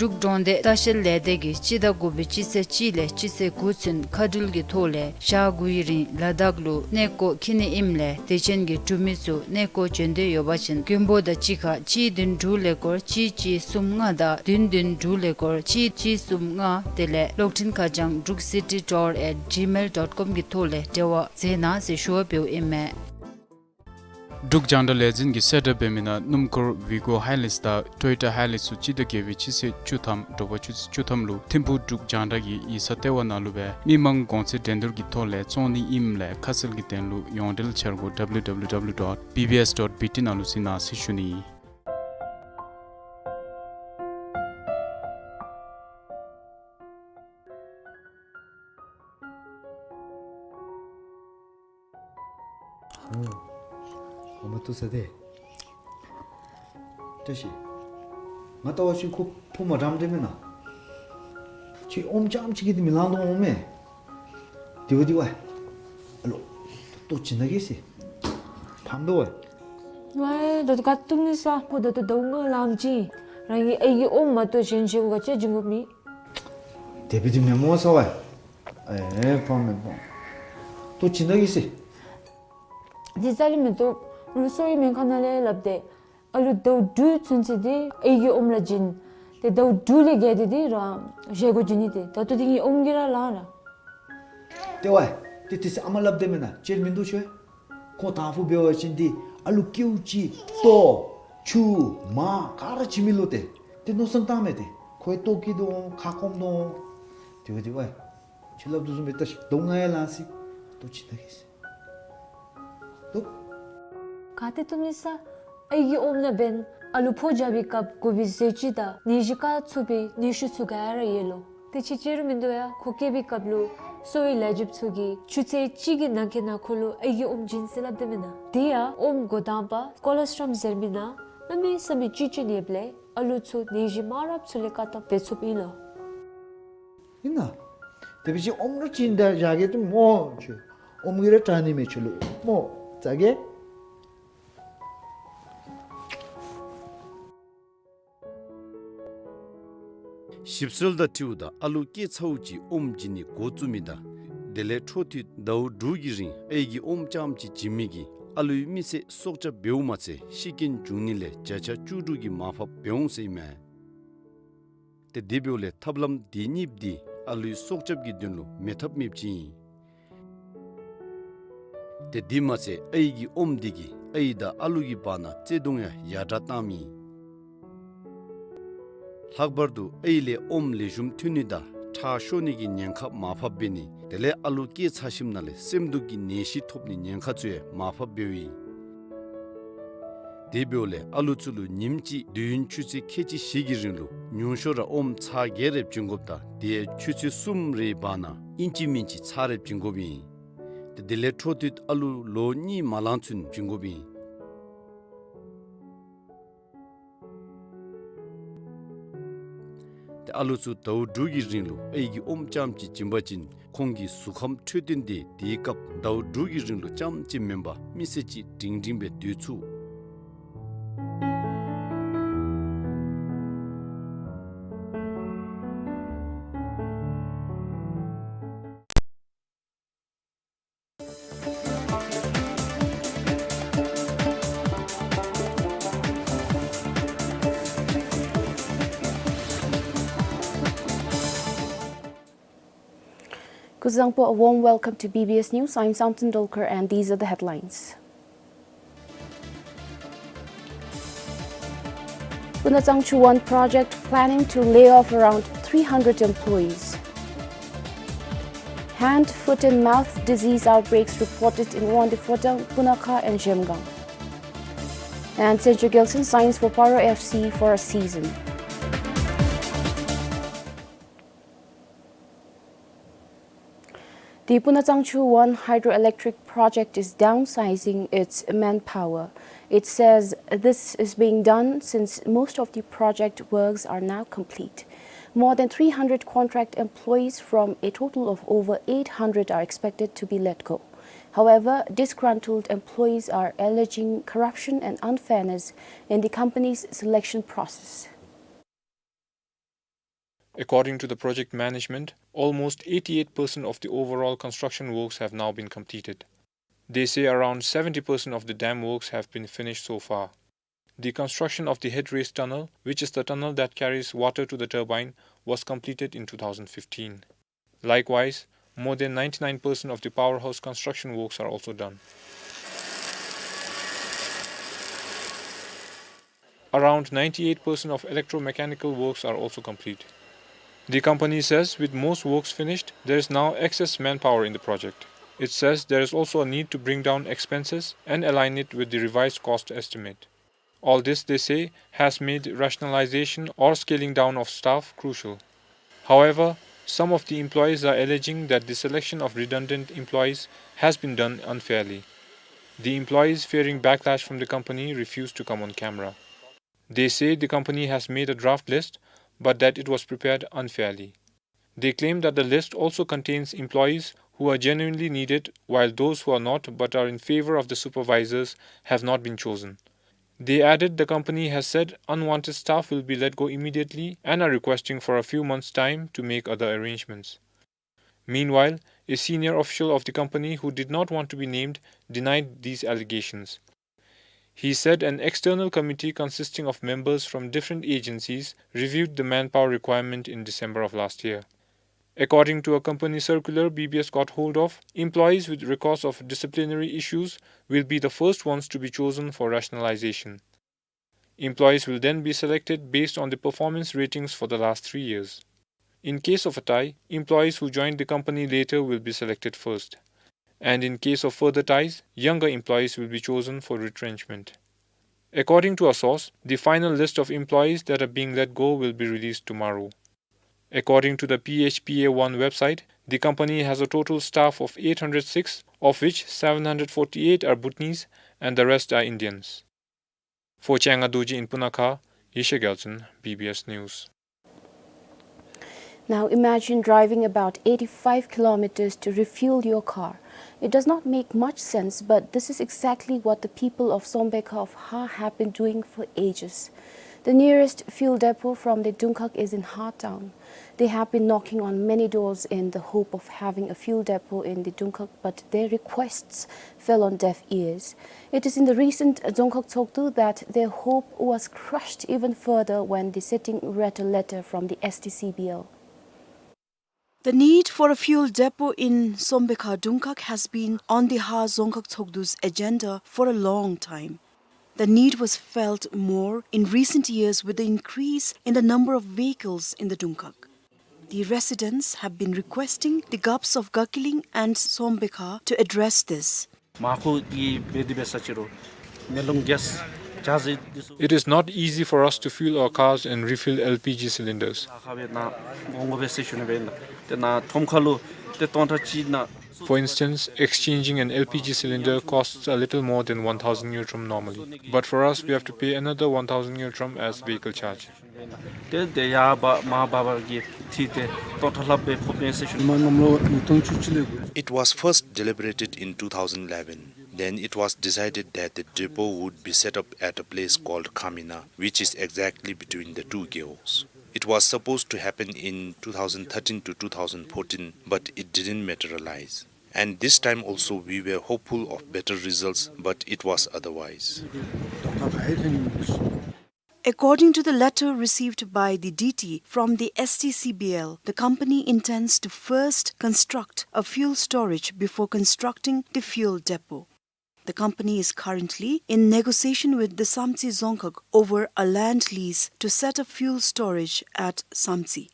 འབྲུག་གྲོང་སྡེ་ལྟ་བཤལ་ལས་སྡེ་གིས་སྤྱི་ཟླ་དགུ་པའི་སྤྱི་ཚེས་གཅིག་ལས་སྤྱི་ཚེས་དགུ་ཚུན་མཁའ་འགྲུལ་གྱི་ཐོག་ལས་ཞག་དགུའི་རིང་ལ་དྭགས་ལུ་གནས་སྐོར་འཁྱིད་ནི་ཨིནམ་ལས་དད་ཅན་གྱི་འབྲུག་མི་ཚུ་གནས་སྐོར་འབྱོན་འདོད་ཡོད་པ་ཅིན་མགོན་པོ་དང་གཅིག་ཁར་གཅིག་བདུན་དྲུག་ཀླད་ཀོར་གཅིག་གཅིག་གསུམ་ལྔ་དང་བདུན་བདུན་དྲུག་ཀླད་ཀོར་གཅིག་གཅིག་གསུམ་ལྔ་དེ་ལས་གློག་འཕྲིན་ཁ་བྱང་འབྲུག་སི་ཊི་ཊུར་ཨེཊ་ཇི་མེལ་ཌོཊ་ཀོམ་གྱི་ཐོག་ལས་འབྲེལ་བ་མཛད་གནང་ཟེར་ཞུ་བ་འབདཝ་ཨིན་མས། འབྲུག་རྒྱང་བསྒྲགས་ལས་འཛིན་གྱིས་གསལ་བསྒྲགས་འབད་མི་ནང་སྣུམ་འཁོར་ཝི་གོ་ཧའི་ལེགས་དང་ཊོ་ཡོ་ཊ་ཧའི་ལེགས་ཚུ་སྤྱི་ཟླ་བརྒྱད་པའི་སྤྱི་ཚེས་བཅུ་ཐམ་དྲོ་པ་ཆུ་ཚོད་བཅུ་ཐམ་ལུ་ཐིམ་ཕུག་འབྲུག་རྒྱང་བསྒྲགས་ཀྱི་ཡིག་ཚང་ལྟེ་བ་ནང་ལུ་སྦེ་མི་མང་གོང་ཚད་འགྲན་བསྡུར་གྱི་ཐོག་ལས་བཙོང་ནི་ཨིནམ་ལས་ཁ་གསལ་གྱི་དོན་ལུ་ཡོངས་འབྲེལ་འཆར་སྒོ་W W W dot B B S dot B T ནང་ལུ་གཟིགས་གནང་ཟེར་ཞུ་ནི་ཨིན། ཨོ། ཨོ་མ་ཏོ་ས་དེ། བཀྲ་ཤིས། ང་ལྟ་བ་ཅིན་ཁོ་ཕོ་མ་འགྲམ་འདི་མེན་ན། ཁྱོད་ཨོམ་རྐྱངམ་ཅིག་གིས་འདི་མི་ལང་དོ་འོང་མས། དེ་བ་དེ་བ། ཨ་ལོ། ལྟོ་ཅིག་ན་གེ་ཟེར། ཕམ་དོ་བ། ཝའི་ད་ལྟོ་ག་བཏུབ་ནི་ས་ཁོ་ད་ལྟོ་ཟླཝ་ལྔ་ལངམ་ཅིག་རང་གི་ཨའི་གི་ཨོམ་མ་གཏོགས་གཞན་ཆེ་བོ་ག་ཅི་བྱིན་དགོཔ་མེད། དེ་བ་དེ་མེན་མོ་ས་བ། ཨེ་ཕམ་མེན་ཕམ། ལྟོ་ཅིག་ན་གེ་ཟེར། དེ་རྩ་ལས་མི་བཏུབ། ང་གསོ་བའི་སྨན་ཁང་ནང་ལས་སླབ་སྟེ། ཨ་ལུ་ཟླཝ་དྲུག་ཚུན་ཚོད་དེ་ཨའི་གི་ཨོམ་ར་བྱིན། ཏེ་ཟླཝ་དྲུག་ལས་བརྒལ་ཏེ་དེ་རང་བཞེས་སྒོ་བྱིན་ནི་དེ་ད་ལྟོ་དེ་ངེའི་ཨོམ་གྱིས་ར་ལང་ར། ཏེ་ཝའི། ཏེ་དེ་ཚེ་ཨ་མ་སླབ་དེ་མེན་ན་ཅིག་མིན་འདུག་ཤོད། ཁོ་དང་ཕུ་འབད་བ་ཅིན་དེ་ཨ་ལུ་ཀེའུ་ཅིག་ལྟོ་ཆུ་མར་ག་ར་བྱིན་མི་ལོ་ཏེ། ཏེ་མནོ་བསམ་བཏང་མས་ཏེ། ཁོའི་ལྟོ་བཀྱེས་དོ་འོང་ཁ་སྐོམ་དོ་འོང་། དེ་བ་དེ་ཝའི། ཁྱོད་སླབ་དོ་བཟུམ་སྦེ་ལྟ་ཤིག་ཟླཝ་ལྔ་ཡང་ལང་སི། ལྟོ་ཅིག་ན་གེ་ཟེར། ལྟོ། ག་ཏེ་བཏུབ་ནི་ས། ཨའི་གི་ཨོམ་ནང་འབདན་ཨ་ལུ་ཕོ་རྒྱབ་པའི་སྐབས་དགོ་པའི་ཟས་བཅུད་དང་ནད་གཞི་བཀག་ཚུགས་པའི་ནུས་ཤུགས་ཚུ་ག་ར་ཡོད་ལོ། ཏེ་ཅིག་ཅིག་རུང་མིན་འདུག་ཡ་ཁོ་སྐྱེས་པའི་སྐབས་ལུ་ གསོ་བའི་ལས་བྱེདཔ་ཚུ་གིས་ཆུ་ཚོད་གཅིག་གི་ནང་འཁོད་ནང་ཁོ་ལུ་ཨའི་གི་ཨོམ་བྱིན་ཟེར་སླབ་དེས་མེན་ན། དེ་ཡང་ཨོམ་འགོ་དང་པ་ཀོ་ལོ་སི་ཊམ་ཟེར་མི་ནང་གནམ་མེད་ས་མེད་བཅུད་བཅུག་ནི་ཡོདཔ་ལས་ཨ་ལུ་ཚུ་ནད་གཞི་མང་རབས་ཚུ་ལས་བཀག་ཐབས་འབད་ཚུགསཔ་ཨིན་ལོ། ཨིན་ན། དེ་འབད་བ་ཅིན་ཨོམ་ར་བྱིན་ད་བཞག་གེ་ཏེ་སྨོ་ཁྱོད། ཨོམ་གྱིས་ར་དྲག་ནི་མས་ཁྱོད་ལུ་སྨོ། བཟའ་གེ། ཞིབ་འཚོལ་དང་འཁྲིལཝ་ད་ཨ་ལུ་སྐྱེས་ཚརཝ་ཅིག་ཨོམ་བྱིན་ནི་འགོ་བཙུགས་མི་དང་དེ་ལས་འཕྲོ་མཐུད་ཟླཝ་དྲུག་གི་རིང་ཨའི་གི་ཨོམ་རྐྱངམ་ཅིག་བྱིན་མི་གིས་ཨ་ལུའི་མི་ཚེ་སྲོག་སྐྱབས་འབདཝ་མ་ཚད་ཤི་རྐྱེན་འབྱུང་ནི་ལས་བརྒྱ་ཆ་བཅུ་དྲུག་གི་མར་ཕབ་འབད་འོང་ཟེར་ཨིན་མས། ཏེ་དེ་འབདཝ་ལས་ཐབས་ལམ་དེ་གཉིས་འདི་ཨ་ལུའི་སྲོག་སྐྱབས་ཀྱི་དོན་ལུ་མེད་ཐབས་མེདཔ་ཅིག་ཨིན། ཏེ་དེ་མ་ཚད་ཨའི་གི་ཨོམ་འདི་གིས་ཨའི་དང་ཨ་ལུ་གི་བར་ན་བརྩེ་གདུང་ཡང་ཡར་དྲག་བཏངམ་ཨིན། ལྷག་པར་དུ་ཨའི་ལས་ཨོམ་ལེགས་ཤོམ་ཐོན་ནི་དང་ཁྲག་ཤོར་ནི་གི་ཉེན་ཁ་མར་ཕབ་འབད་ནི་དེ་ལས་ཨ་ལུ་སྐྱེས་ཚར་ཞིནམ་ལས་སེམས་སྡུག་གི་ནད་གཞི་ཐོབ་ནི་ཉེན་ཁ་ཚུ་ཡང་མར་ཕབ་འབདཝ་ཨིན། དེ་འབདཝ་ལས་ཨ་ལུ་ཚུ་ལུ་ཉིནམ་གཅིག་དུས་ཡུན་ཆུ་ཚོད་ཁལ་གཅིག་བཞི་གི་རིང་ལུ་ཉུང་ཤོས་ར་ཨོམ་ཚར་བརྒྱད་རེ་བྱིན་དགོཔ་དང་དེ་ཡང་ཆུ་ཚོད་གསུམ་རེའི་བར་ན་ཨིན་ཅི་མིན་ཅི་ཚར་རེ་བྱིན་དགོཔ་ཨིན། ཏེ་དེ་ལས་འཕྲོ་མཐུད་ཨ་ལུ་ལོ་གཉིས་མ་ལང་ཚུན་བྱིན་དགོཔ་ཨིན། ཏེ་ཨ་ལུ་ཚུ་ཟླཝ་དྲུག་གི་རིང་ལུ་ཨའི་གི་ཨོམ་རྐྱངམ་ཅིག་བྱིན་པ་ཅིན་ཁོང་གི་གཟུགས་ཁམས་འཕྲོད་བསྟེན་དེ་དེའི་སྐབས་ཟླཝ་དྲུག་གི་རིང་ལུ་རྐྱངམ་ཅིག་མེན་པར་མི་ཚེ་གཅིག་སྒྲིང་སྒྲིང་སྦེ་སྡོད་ཚུགས། Kuzuzangpo, a warm welcome to B B S News. I'm Samten Dolkar and these are the headlines. Puna Tsangchu one project planning to lay off around three hundred employees. Hand, foot and mouth disease outbreaks reported in Wangdue, Phodrang, Punakha and Zhemgang. And Central Gelson signs for Paro F C for a season. The Puna Tsangchu one hydroelectric project is downsizing its manpower. It says this is being done since most of the project works are now complete. More than three hundred contract employees from a total of over eight hundred are expected to be let go. However, disgruntled employees are alleging corruption and unfairness in the company's selection process. According to the project management, almost eighty-eight percent of the overall construction works have now been completed. They say around seventy percent of the dam works have been finished so far. The construction of the headrace tunnel, which is the tunnel that carries water to the turbine, was completed in two thousand fifteen. Likewise, more than ninety-nine percent of the powerhouse construction works are also done. Around ninety-eight percent of electromechanical works are also complete. The company says with most works finished, there is now excess manpower in the project. It says there is also a need to bring down expenses and align it with the revised cost estimate. All this, they say, has made rationalization or scaling down of staff crucial. However, some of the employees are alleging that the selection of redundant employees has been done unfairly. The employees, fearing backlash from the company, refuse to come on camera. They say the company has made a draft list, but that it was prepared unfairly. They claim that the list also contains employees who are genuinely needed, while those who are not but are in favor of the supervisors have not been chosen. They added the company has said unwanted staff will be let go immediately and are requesting for a few months' time to make other arrangements. Meanwhile, a senior official of the company who did not want to be named denied these allegations. He said an external committee consisting of members from different agencies reviewed the manpower requirement in December of last year. According to a company circular B B S got hold of, employees with records of disciplinary issues will be the first ones to be chosen for rationalization. Employees will then be selected based on the performance ratings for the last three years. In case of a tie, employees who joined the company later will be selected first. And in case of further ties, younger employees will be chosen for retrenchment. According to a source, the final list of employees that are being let go will be released tomorrow. According to the P H P A one website, The company has a total staff of eight hundred six, of which seven hundred forty-eight are Bhutanese and the rest are Indians. For Changa Dorji in Punakha, Yeshe Gyaltshen, B B S News. Now imagine driving about eighty-five kilometers to refuel your car. It does not make much sense, but this is exactly what the people of Sombekha of Ha have been doing for ages. The nearest fuel depot from the Dungkhag is in Ha town. They have been knocking on many doors in the hope of having a fuel depot in the Dungkhag, but their requests fell on deaf ears. It is in the recent Dzongkhag Tshogdu that their hope was crushed even further when the setting read a letter from the S T C B L. The need for a fuel depot in Sombekha Dungkhag has been on the Ha Dzongkhag Tshogdu's agenda for a long time. The need was felt more in recent years with the increase in the number of vehicles in the Dungkhag. The residents have been requesting the Gaps of Gakiling and Sombekha to address this. མ་ཁོ་གི་བེ་དི་བེ་ས་ཅི་རོ་མེ་ལོང་གེས་ཇ་ཟི་དི་སུ། It is not easy for us to fuel our cars and refill L P G cylinders. ཁ་བེ་ན་གོང་གོ་བེ་སི་ཤུ་ནི་བེ་ན་ཏེ་ན་ཐོམ་ཁ་ལུ་ཏེ་ཏོང་ཏ་ཅི་ན། For instance, exchanging an L P G cylinder costs a little more than one thousand ngultrum normally. But for us, we have to pay another one thousand ngultrum as vehicle charge. ཏེ་ཏེ་ཡར་བ་མར་བ་བར་གྱི་ཐི་ཏེ་ཏོ་ཏ་ལྷབ་སྦེ་ཕོག་པས་ཟེར་ཞུ་ནི། མ་ནམ་ལོ་ཉིས་སྟོང་བཅུ་གཅིག་ལས་འགོ། It was first deliberated in two thousand eleven. Then it was decided that the depot would be set up at a place called Khamina, which is exactly between the two gewogs. It was supposed to happen in two thousand thirteen to two thousand fourteen, but it didn't materialize. And this time also we were hopeful of better results, but it was otherwise. According to the letter received by the D T from the S T C B L, the company intends to first construct a fuel storage before constructing the fuel depot. The company is currently in negotiation with the Samtse Dzongkhag over a land lease to set up fuel storage at Samtse.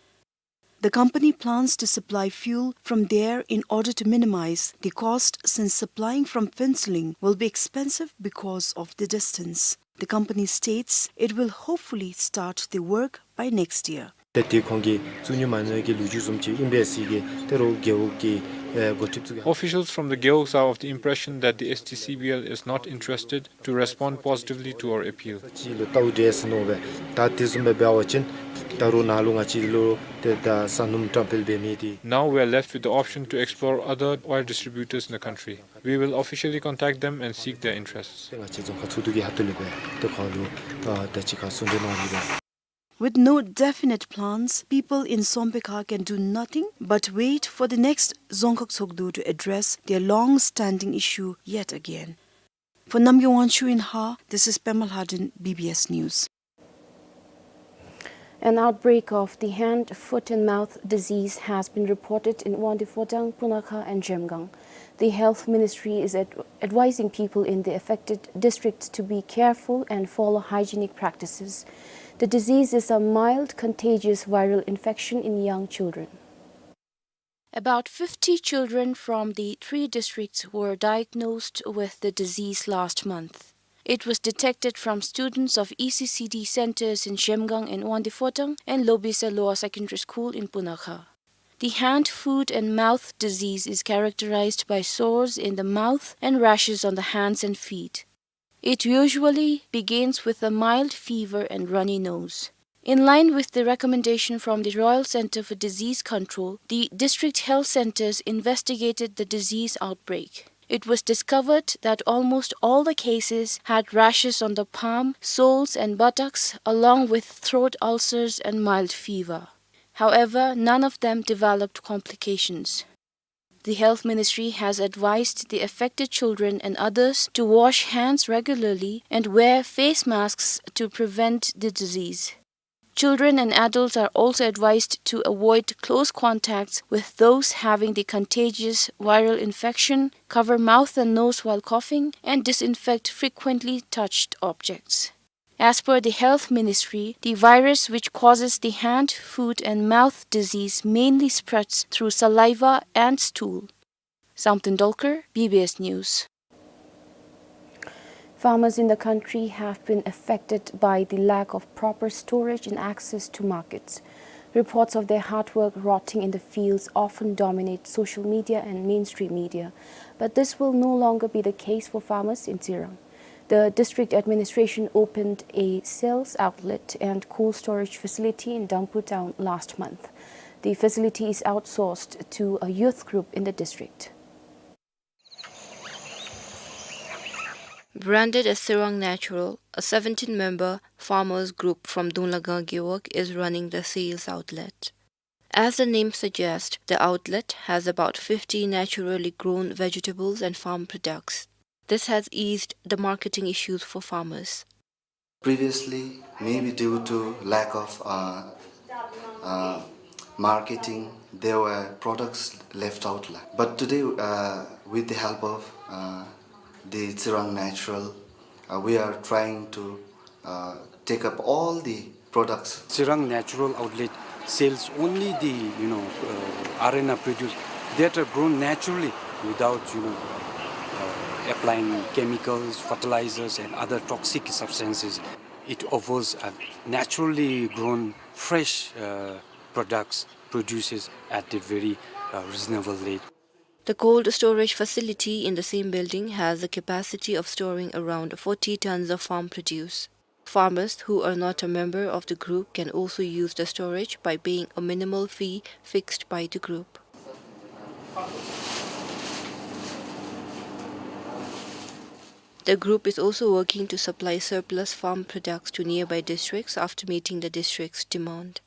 The company plans to supply fuel from there in order to minimize the cost, since supplying from Phuentsholing will be expensive because of the distance. The company states it will hopefully start the work by next year. ཏེ་ཏེ་ཁོང་གིས་བཙུགས་ནི་མ་ནི་གི་ལོ་རྒྱུས་བཟུམ་ཅིག་ཨིན་པས་ཟེར་གི་ཏེ་རོགས་རྒེད་འོག་གི་ཨེ་འགོ་ཁྲིདཔ་ཚུ་གིས། Officials from the gewogs are of the impression that the S T C B L is not interested to respond positively to our appeal. ཅིག་ལུ་ལྟཝ་འདྲས་ཟེར་མནོ་སྦེ་ད་དེ་བཟུམ་སྦེ་འབད་བ་ཅིན་ད་རུང་ནཱ་ལུ་ང་བཅས་ལུ་ཏེ་ད་ས་སྣུམ་བཀྲམ་སྤེལ་འབད་མི་འདི། Now we are left with the option to explore other oil distributors in the country. We will officially contact them and seek their interests. ཏེ་ང་བཅས་རྫོང་ཁག་ཚོགས་འདུ་གི་ཁ་ཐུག་ལས་སྦེ་ཏེ་ཁོང་ལུ་ཨ་ད་ཅི་ཁར་གསུང་གྲོས་གནང་ནི་ལགས། With no definite plans, people in Sombekha can do nothing but wait for the next Dzongkhag Tshogdu to address their long-standing issue yet again. For Namgay Wangchuk in Ha, this is Pema Lhaden, B B S News. An outbreak of the hand, foot and mouth disease has been reported in Wangdue Phodrang, Punakha and Zhemgang. The Health Ministry is ad- advising people in the affected districts to be careful and follow hygienic practices. The disease is a mild contagious viral infection in young children. About fifty children from the three districts were diagnosed with the disease last month. It was detected from students of E C C D centers in Zhemgang and Wangdue Phodrang and Lobisa Lower Secondary School in Punakha. The hand, foot and mouth disease is characterized by sores in the mouth and rashes on the hands and feet. It usually begins with a mild fever and runny nose. In line with the recommendation from the Royal Centre for Disease Control, the district health centres investigated the disease outbreak. It was discovered that almost all the cases had rashes on the palm, soles and buttocks, along with throat ulcers and mild fever. However, none of them developed complications. The Health Ministry has advised the affected children and others to wash hands regularly and wear face masks to prevent the disease. Children and adults are also advised to avoid close contacts with those having the contagious viral infection, cover mouth and nose while coughing, and disinfect frequently touched objects. As per the Health Ministry, the virus which causes the hand, foot and mouth disease mainly spreads through saliva and stool. Samten Dolkar, B B S News. Farmers in the country have been affected by the lack of proper storage and access to markets. Reports of their hard work rotting in the fields often dominate social media and mainstream media, but this will no longer be the case for farmers in Tsirang. The district administration opened a sales outlet and cold storage facility in Dampur town last month. The facility is outsourced to a youth group in the district. Branded as Tsirang Natural, a seventeen-member farmers group from Dunglagang Gewog is running the sales outlet. As the name suggests, the outlet has about fifty naturally grown vegetables and farm products. This has eased the marketing issues for farmers. Previously, maybe due to lack of, uh, uh, marketing, there were products left out. But today, uh, with the help of, uh, the Tsirang Natural, uh, we are trying to, uh, take up all the products. Tsirang Natural Outlet sells only the, you know, uh, R N R produce that are grown naturally without, you know, uh, applying chemicals, fertilizers, and other toxic substances. It offers, uh, naturally grown, fresh, uh, products, produces at a very, uh, reasonable rate. The cold storage facility in the same building has the capacity of storing around forty tons of farm produce. Farmers who are not a member of the group can also use the storage by paying a minimal fee fixed by the group. The group is also working to supply surplus farm products to nearby districts after meeting the district's demand.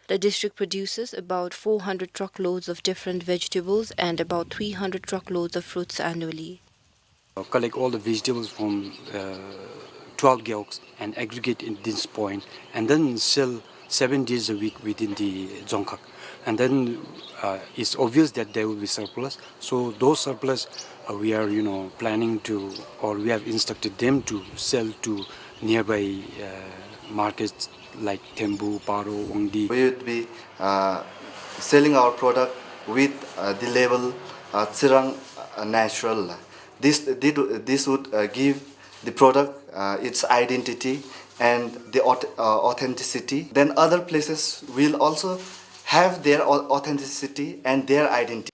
The district produces about four hundred truckloads of different vegetables and about three hundred truckloads of fruits annually. Uh, collect all the vegetables from, uh, twelve gewogs and aggregate in this point, and then sell seven days a week within the Dzongkhag. And then, uh, it's obvious that there will be surplus. So those surplus, uh, we are, you know, planning to, or we have instructed them to sell to nearby, uh, markets like Thembu, Paro, Wangdi. We would be, uh, selling our product with, uh, the label, uh, Tsirang, uh, Natural. This, this would, uh, give the product, uh, its identity and the aut-, uh, authenticity. Then other places will also have their au-, authenticity and their identity.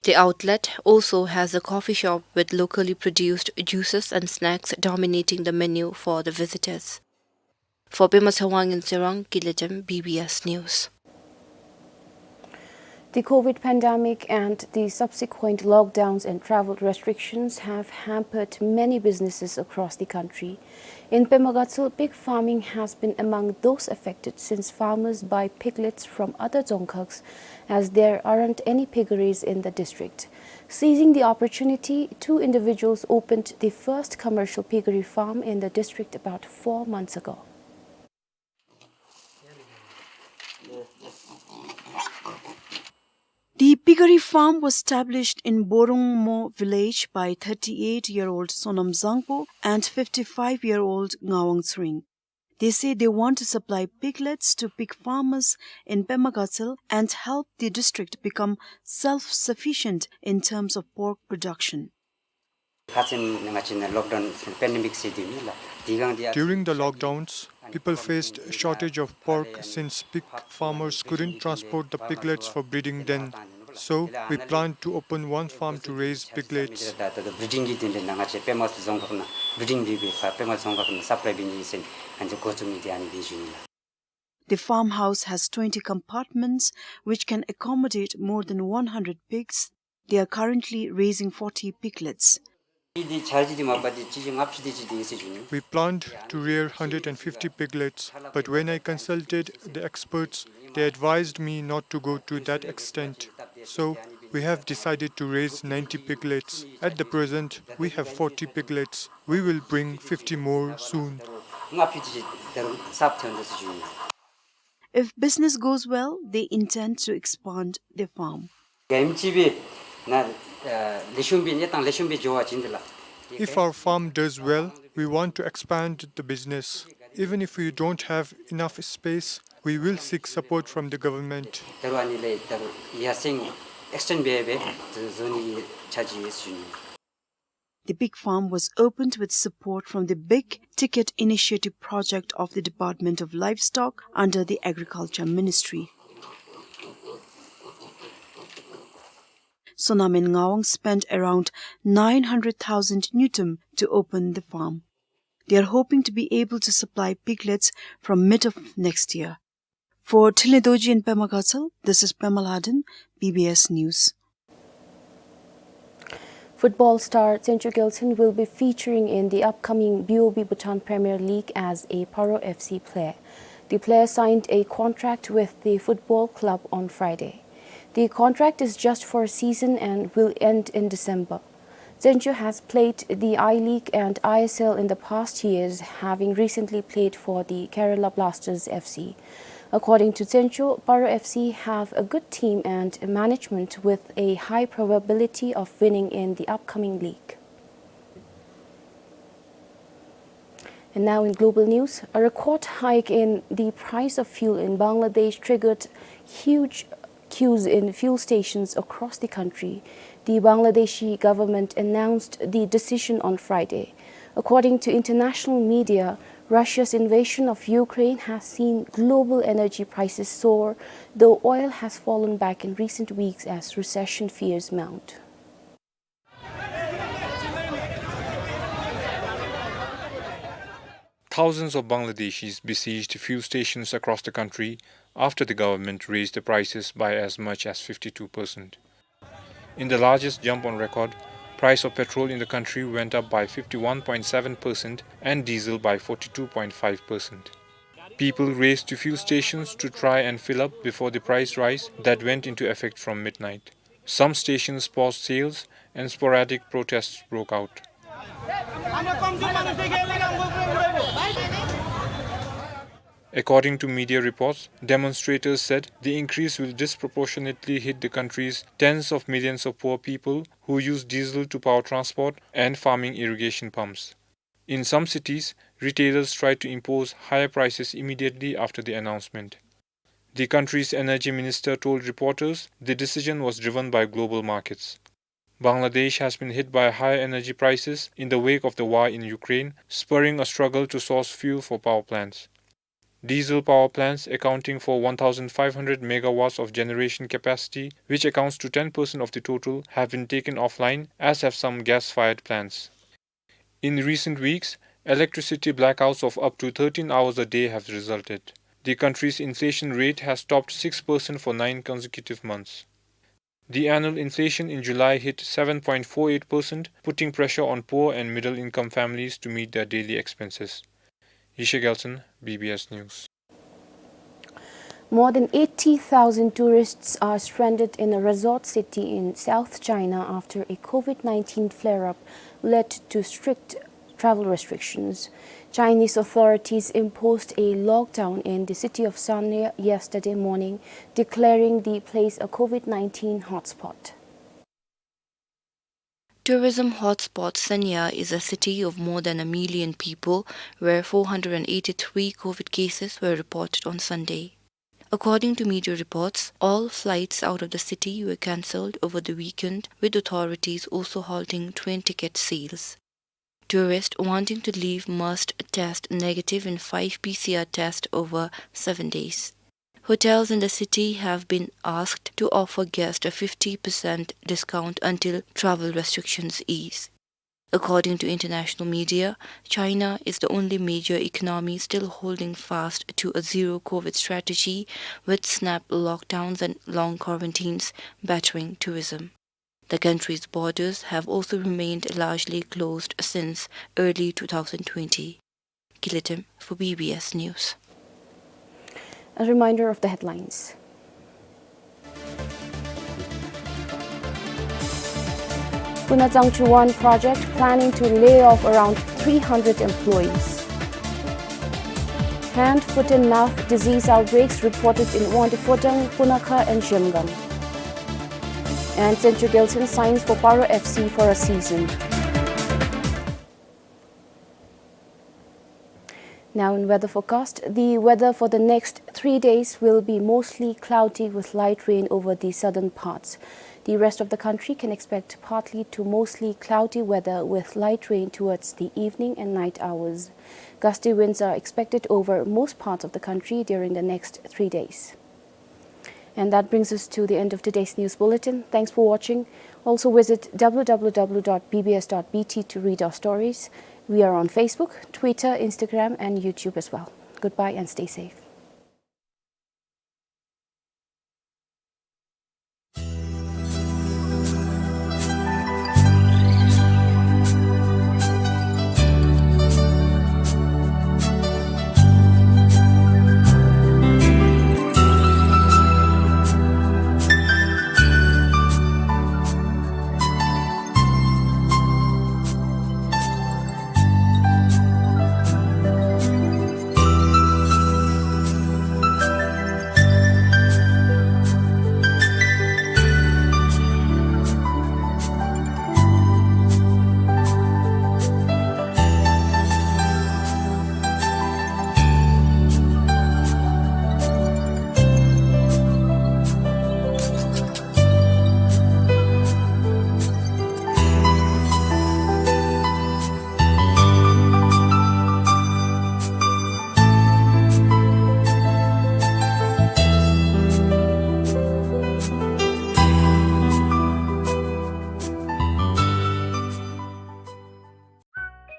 The outlet also has a coffee shop with locally produced juices and snacks dominating the menu for the visitors. For Pema Tshewang in Tsirang, Kiletem, B B S News. The COVID pandemic and the subsequent lockdowns and travel restrictions have hampered many businesses across the country. In Pema Gatshel, pig farming has been among those affected since farmers buy piglets from other dzongkhags as there aren't any piggeries in the district. Seizing the opportunity, two individuals opened the first commercial piggery farm in the district about four months ago. The piggery farm was established in Borongmo village by thirty-eight-year-old Sonam Zangpo and fifty-five-year-old Ngawang Tsering. They say they want to supply piglets to pig farmers in Pema Gatshel and help the district become self-sufficient in terms of pork production. During the lockdowns, people faced shortage of pork since pig farmers couldn't transport the piglets for breeding then. So, we planned to open one farm to raise piglets. The farmhouse has twenty compartments, which can accommodate more than one hundred pigs. They are currently raising forty piglets. We planned to rear hundred and fifty piglets, but when I consulted the experts, they advised me not to go to that extent. So, we have decided to raise ninety piglets. At the present, we have forty piglets. We will bring fifty more soon. If business goes well, they intend to expand their farm. If our farm does well, we want to expand the business. Even if we don't have enough space, we will seek support from the government. The pig farm was opened with support from the Big Ticket Initiative project of the Department of Livestock under the Agriculture Ministry. Sonam and Ngawang spent around nine hundred thousand ngultrum to open the farm. They are hoping to be able to supply piglets from mid of next year. For Thinley Dorji and Pema Gatsal, this is Pema Lhaden, B B S News. Football star Tsencho Gyaltsen will be featuring in the upcoming B O B Bhutan Premier League as a Paro F C player. The player signed a contract with the football club on Friday. The contract is just for a season and will end in December. Tsencho has played the I-League and I S L in the past years, having recently played for the Kerala Blasters F C. According to Tsencho, Paro F C have a good team and management with a high probability of winning in the upcoming league. And now in global news, a record hike in the price of fuel in Bangladesh triggered huge queues in fuel stations across the country. The Bangladeshi government announced the decision on Friday. According to international media, Russia's invasion of Ukraine has seen global energy prices soar, though oil has fallen back in recent weeks as recession fears mount. Thousands of Bangladeshis besieged fuel stations across the country after the government raised the prices by as much as fifty-two percent. In the largest jump on record, price of petrol in the country went up by fifty-one point seven percent and diesel by forty-two point five percent. People raced to fuel stations to try and fill up before the price rise that went into effect from midnight. Some stations paused sales and sporadic protests broke out. According to media reports, demonstrators said the increase will disproportionately hit the country's tens of millions of poor people who use diesel to power transport and farming irrigation pumps. In some cities, retailers tried to impose higher prices immediately after the announcement. The country's energy minister told reporters the decision was driven by global markets. Bangladesh has been hit by higher energy prices in the wake of the war in Ukraine, spurring a struggle to source fuel for power plants. Diesel power plants, accounting for one thousand five hundred megawatts of generation capacity, which accounts to ten percent of the total, have been taken offline, as have some gas-fired plants. In recent weeks, electricity blackouts of up to thirteen hours a day have resulted. The country's inflation rate has topped six percent for nine consecutive months. The annual inflation in July hit seven point four eight percent, putting pressure on poor and middle-income families to meet their daily expenses. Yishe Gelson, B B S News. More than eighty thousand tourists are stranded in a resort city in South China after a COVID nineteen flare-up led to strict travel restrictions. Chinese authorities imposed a lockdown in the city of Sanya yesterday morning, declaring the place a COVID nineteen hotspot. Tourism hotspot Sanya is a city of more than a million people, where four hundred and eighty-three COVID cases were reported on Sunday. According to media reports, all flights out of the city were cancelled over the weekend, with authorities also halting train ticket sales. Tourists wanting to leave must test negative in five P C R tests over seven days. Hotels in the city have been asked to offer guests a fifty percent discount until travel restrictions ease. According to international media, China is the only major economy still holding fast to a zero COVID strategy, with snap lockdowns and long quarantines battering tourism. The country's borders have also remained largely closed since early two thousand twenty. Kiletem for B B S News. A reminder of the headlines. Puna Tsangchu one project planning to lay off around three hundred employees. Hand, foot and mouth disease outbreaks reported in Wangdue Phodrang, Punakha and Zhemgang. And Tsencho Gyaltsen signs for Paro F C for a season. Now in weather forecast, the weather for the next three days will be mostly cloudy with light rain over the southern parts. The rest of the country can expect partly to mostly cloudy weather with light rain towards the evening and night hours. Gusty winds are expected over most parts of the country during the next three days. And that brings us to the end of today's news bulletin. Thanks for watching. Also visit w w w dot b b s dot b t to read our stories. We are on Facebook, Twitter, Instagram, and YouTube as well. Goodbye and stay safe.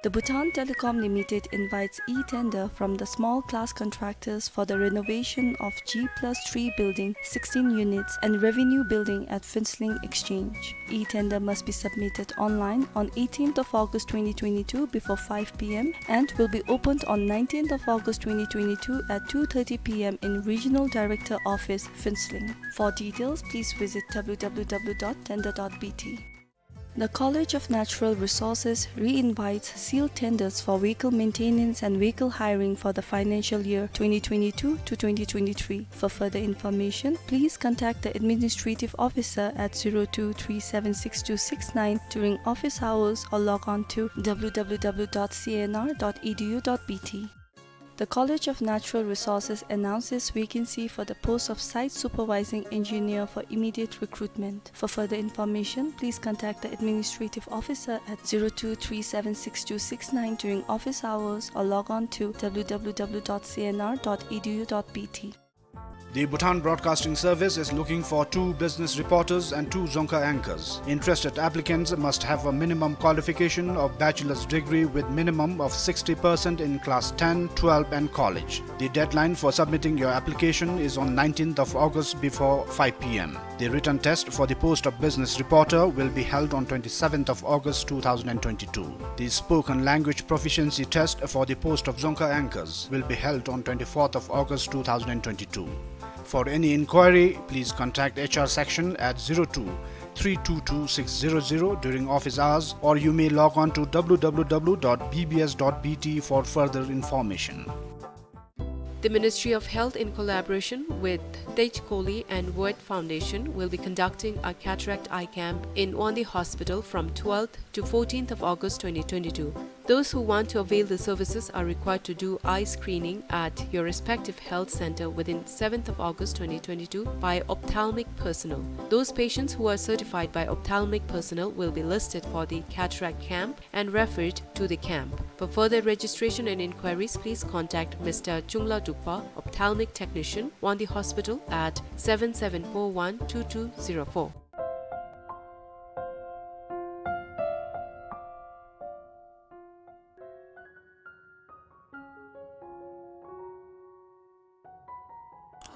The Bhutan Telecom Limited invites e-tender from the small class contractors for the renovation of G plus three building, sixteen units, and revenue building at Phuentsholing Exchange. E-tender must be submitted online on eighteenth of August twenty twenty-two before five p m and will be opened on nineteenth of August twenty twenty-two at two thirty p m in Regional Director Office, Phuentsholing. For details, please visit w w w dot tender dot b t. The College of Natural Resources re-invites sealed tenders for vehicle maintenance and vehicle hiring for the financial year twenty twenty-two to twenty twenty-three. For further information, please contact the administrative officer at zero two three seven six two six nine during office hours or log on to w w w dot c n r dot e d u dot b t. The College of Natural Resources announces vacancy for the post of Site Supervising Engineer for immediate recruitment. For further information, please contact the administrative officer at zero two three seven six two six nine during office hours or log on to w w w dot c n r dot e d u dot b t. The Bhutan Broadcasting Service is looking for two business reporters and two Dzongkha anchors. Interested applicants must have a minimum qualification of bachelor's degree with minimum of sixty percent in class ten, twelve and college. The deadline for submitting your application is on nineteenth of August before five p m. The written test for the post of business reporter will be held on twenty-seventh of August two thousand and twenty-two. The spoken language proficiency test for the post of Dzongkha anchors will be held on twenty-fourth of August two thousand and twenty-two. For any inquiry, please contact H R section at zero two three two two six zero zero during office hours, or you may log on to w w w dot b b s dot b t for further information. The Ministry of Health, in collaboration with Tej Kohli and World Foundation, will be conducting a cataract eye camp in Wangdue Hospital from twelfth to fourteenth of August twenty twenty-two. Those who want to avail the services are required to do eye screening at your respective health center within seventh of August twenty twenty-two by ophthalmic personnel. Those patients who are certified by ophthalmic personnel will be listed for the cataract camp and referred to the camp. For further registration and inquiries, please contact Mister Chungla Dukpa, ophthalmic technician, Wangdue Hospital at seven seven four one two two zero four.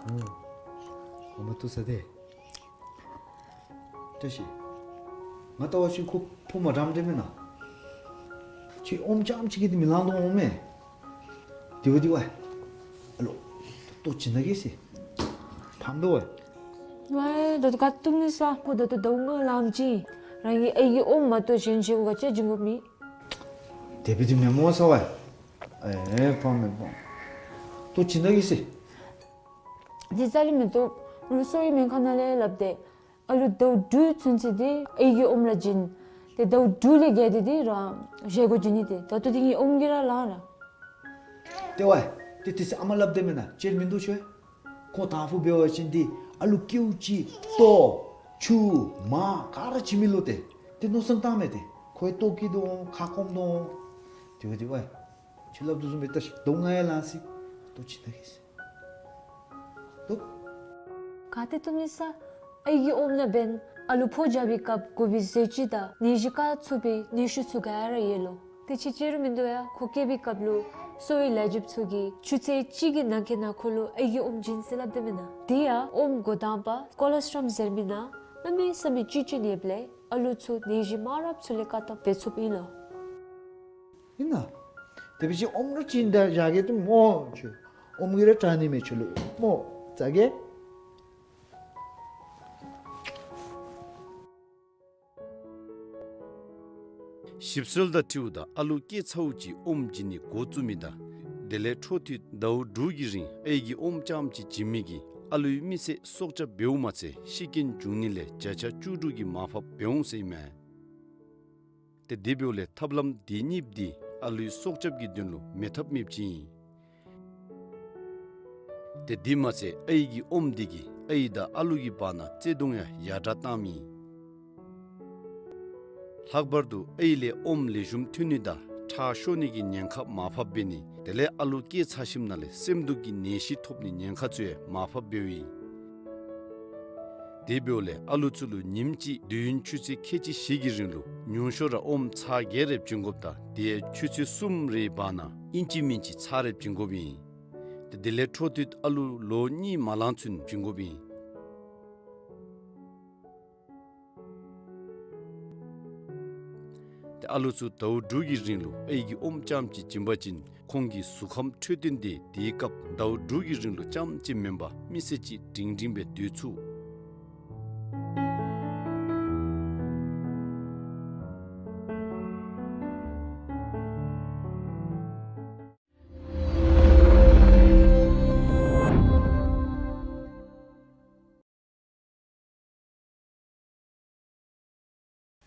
ཨོ་མ་ཏུ་ས་དེ། བཀྲ་ཤིས། ང་ལྟ་བ་ཅིན་ཁོ་ཕོ་མ་འགྲམ་འདྲ་མེན་ན། ཁྱོད་ཨོམ་རྐྱངམ་ཅིག་གིས་འདི་མི་ལང་དོ་འོང་མས། དེ་བ་དེ་བ། ཨ་ལོ། ལྟོ་ཅི་ན་གི་སི། ཕམ་དོ་བ། ཝའི་ད་ལྟོ་ག་ཏུམ་ནི་ས་ཁོ་ད་ལྟོ་ཟླཝ་ལྔ་ལང་ཅི། རང་གི་ཨའི་གི་ཨོམ་མ་གཏོགས་གཞན་ཅིག་གུ་ག་ཅི་བྱིན་དགོ་མི། དེ་བ་དེ་མེན་མོ་ས་བ། ཨེ་ཕམ་མེན་ཕམ། ལྟོ་ཅི་ན་གི་སི། འདི་རྩ་ལས་མི་བཏུབ། ལུ་སོ་ཡི་སྨན་ཁང་ནང་ལས་ལབ་སྟེ། ཨ་ལུ་ཟླཝ་དྲུག་ཚུན་ཚོད་དེ་ཨའི་གི་ཨོམ་ར་བྱིན། ཏེ་ཟླཝ་དྲུག་ལས་བརྒལ་ཏེ་དེ་རང་བཞེས་སྒོ་བྱིན་ནི་དེ། ད་ལྟོ་དེ་ངེའི་ཨོམ་གྱིས་ར་ལང་ར། ཏེ་ཝའི། ཏེ་དེ་སི་ཨ་མ་ལབ་སྟེ་མེན་ན་ཅིག་མིན་འདུག་ཤོ། ཁོ་དང་ཕུ་འབད་བ་ཅིན་དེ་ཨ་ལུ་ཀེའུ་ཅིག་ལྟོ་ཆུ་མར་ག་ར་བྱིན་མི་ལོ་ཏེ། ཏེ་མནོ་བསམ་བཏང་མས་ཏེ། ཁོའི་ལྟོ་སྐྱིད་དོ་ཁ་སྐོམ་དོ། དེ་བ་དེ་ཝའི། ཁྱོད་ལབ་དོ་བཟུམ་སྦེ་ལྟ་ཤིག། ཟླཝ་ལྔ་ཡང་ལང་སི། ལྟོ་ཅི་ན་གི་སི། ལྟོ། ཨ་ཏེ་ཏོ་མི་ས་ཨའི་གི་ཨོམ་ནང་འབདན་ཨ་ལུ་ཕོ་རྒྱབ་པའི་སྐབས་དགོ་པའི་ཟས་བཅུད་དང་ནད་གཞི་བཀག་ཚུགས་པའི་ནད་ཤུགས་ཚུ་ག་ར་ཡོད་ལོ། ཏེ་ཕྱི་ཕྱི་རུ་མིན་འདུག་ཡ་ཁོ་སྐྱེ་བའི་སྐབས་ལུ་གསོ་བའི་ལས་བྱེདཔ་ཚུ་གིས་ཆུ་ཚོད་གཅིག་གི་ནང་འཁོད་ནང་ཁོ་ལུ་ཨའི་གི་ཨོམ་བྱིན་ཟེར་སླབ་དེ་མེན་ན། དེ་ཡང་ཨོམ་འགོ་དང་པ་ཀོ་ལོ་སི་ཊོམ་ཟེར་མི་ནང་གནམ་མེད་ས་མེད་བཅུད་ཅིག་ཡོདཔ་ལས་ཨ་ལུ་ཚུ་ནད་གཞི་མང་རབས་ཚུ་ལས་བཀག་ཐབས་འབད་ཚུགསཔ་ཨིན་ལོ། ཨིན་ན། དེ་འབད་བ་ཅིན་ཨོམ་ར་བྱིན་ད་བཞག་གེ་ཏེ་སྨོ་ཁྱོད། ཨོམ་གྱིས་ར་དྲག་ནི་མས་ཁྱོད་ལུ་སྨོ། ཟ་གེ། ཞིབ་འཚོལ་དང་འཁྲིལཝ་ད་ཨ་ལུ་སྐྱེ་ཚརཝ་ཅིག་ཨོམ་བྱིན་ནི་འགོ་བཙུགས་མི་དང་དེ་ལས་འཕྲོ་མཐུད་ཟླཝ་དྲུག་གི་རིང་ཨའི་གི་ཨོམ་རྐྱངམ་ཅིག་བྱིན་མི་གིས་ཨ་ལུའི་མི་ཚེ་སྲོག་སྐྱབས་འབདཝ་མ་ཚད་ཤི་རྐྱེན་འབྱུང་ནི་ལས་བརྒྱ་ཆ་བཅུ་དྲུག་གིས་མར་ཕབ་འབད་འོང་ཟེར་ཨིན་མས། ཏེ་དེ་འབདཝ་ལས་ཐབས་ལམ་དེ་གཉིས་འདི་ཨ་ལུའི་སྲོག་སྐྱབས་ཀྱི་དོན་ལུ་མེད་ཐབས་མེདཔ་ཅིག་ཨིན། ཏེ་དེ་མ་ཚད་ཨའི་གི་ཨོམ་འདི་གིས་ཨའི་དང་ཨ་ལུ་གི་བར་ན་བརྩེ་གདུང་ཡང་ཡར་དྲག་བཏངམ་ཨིན། ལྷག་པར་དུ་ཨའི་ལས་ཨོམ་ལེགས་ཤོམ་ཐོན་ནི་དང་ཁྲག་ཤོར་ནི་གི་ཉེན་ཁ་མར་ཕབ་འབད་ནི་དེ་ལས་ཨ་ལུ་སྐྱེ་ཚར་ཞིནམ་ལས་སེམས་སྡུག་གི་ནད་གཞི་ཐོབ་ནི་ཉེན་ཁ་ཚུ་ཡང་མར་ཕབ་འབདཝ་ཨིན། དེ་འབདཝ་ལས་ཨ་ལུ་ཚུ་ལུ་ཉིནམ་གཅིག་དུས་ཡུན་ཆུ་ཚོད་ཁལ་གཅིག་བཞི་གི་རིང་ལུ་ཉུང་ཤོས་ར་ཨོམ་ཚར་བརྒྱད་རེ་བྱིན་དགོཔ་དང་དེ་ཡང་ཆུ་ཚོད་གསུམ་རེའི་བར་ན་ཨིན་ཅི་མིན་ཅི་ཚར་རེ་བྱིན་དགོཔ་ཨིན། ཏེ་དེ་ལས་འཕྲོ་མཐུད་ཨ་ལུ་ལོ་གཉིས་མ་ལང་ཚུན་བྱིན་དགོཔ་ཨིན། ཏེ་ཨ་ལུ་ཚུ་ཟླཝ་དྲུག་གི་རིང་ལུ་ཨའི་གི་ཨོམ་རྐྱངམ་ཅིག་བྱིན་པ་ཅིན་ཁོང་གི་གཟུགས་ཁམས་འཕྲོད་བསྟེན་འདི་དེའི་སྐབས་ཟླཝ་དྲུག་གི་རིང་ལུ་རྐྱངམ་ཅིག་མེན་པར་མི་ཚེ་གཅིག་སྒྲིང་སྒྲིང་སྦེ་སྡོད་ཚུགས།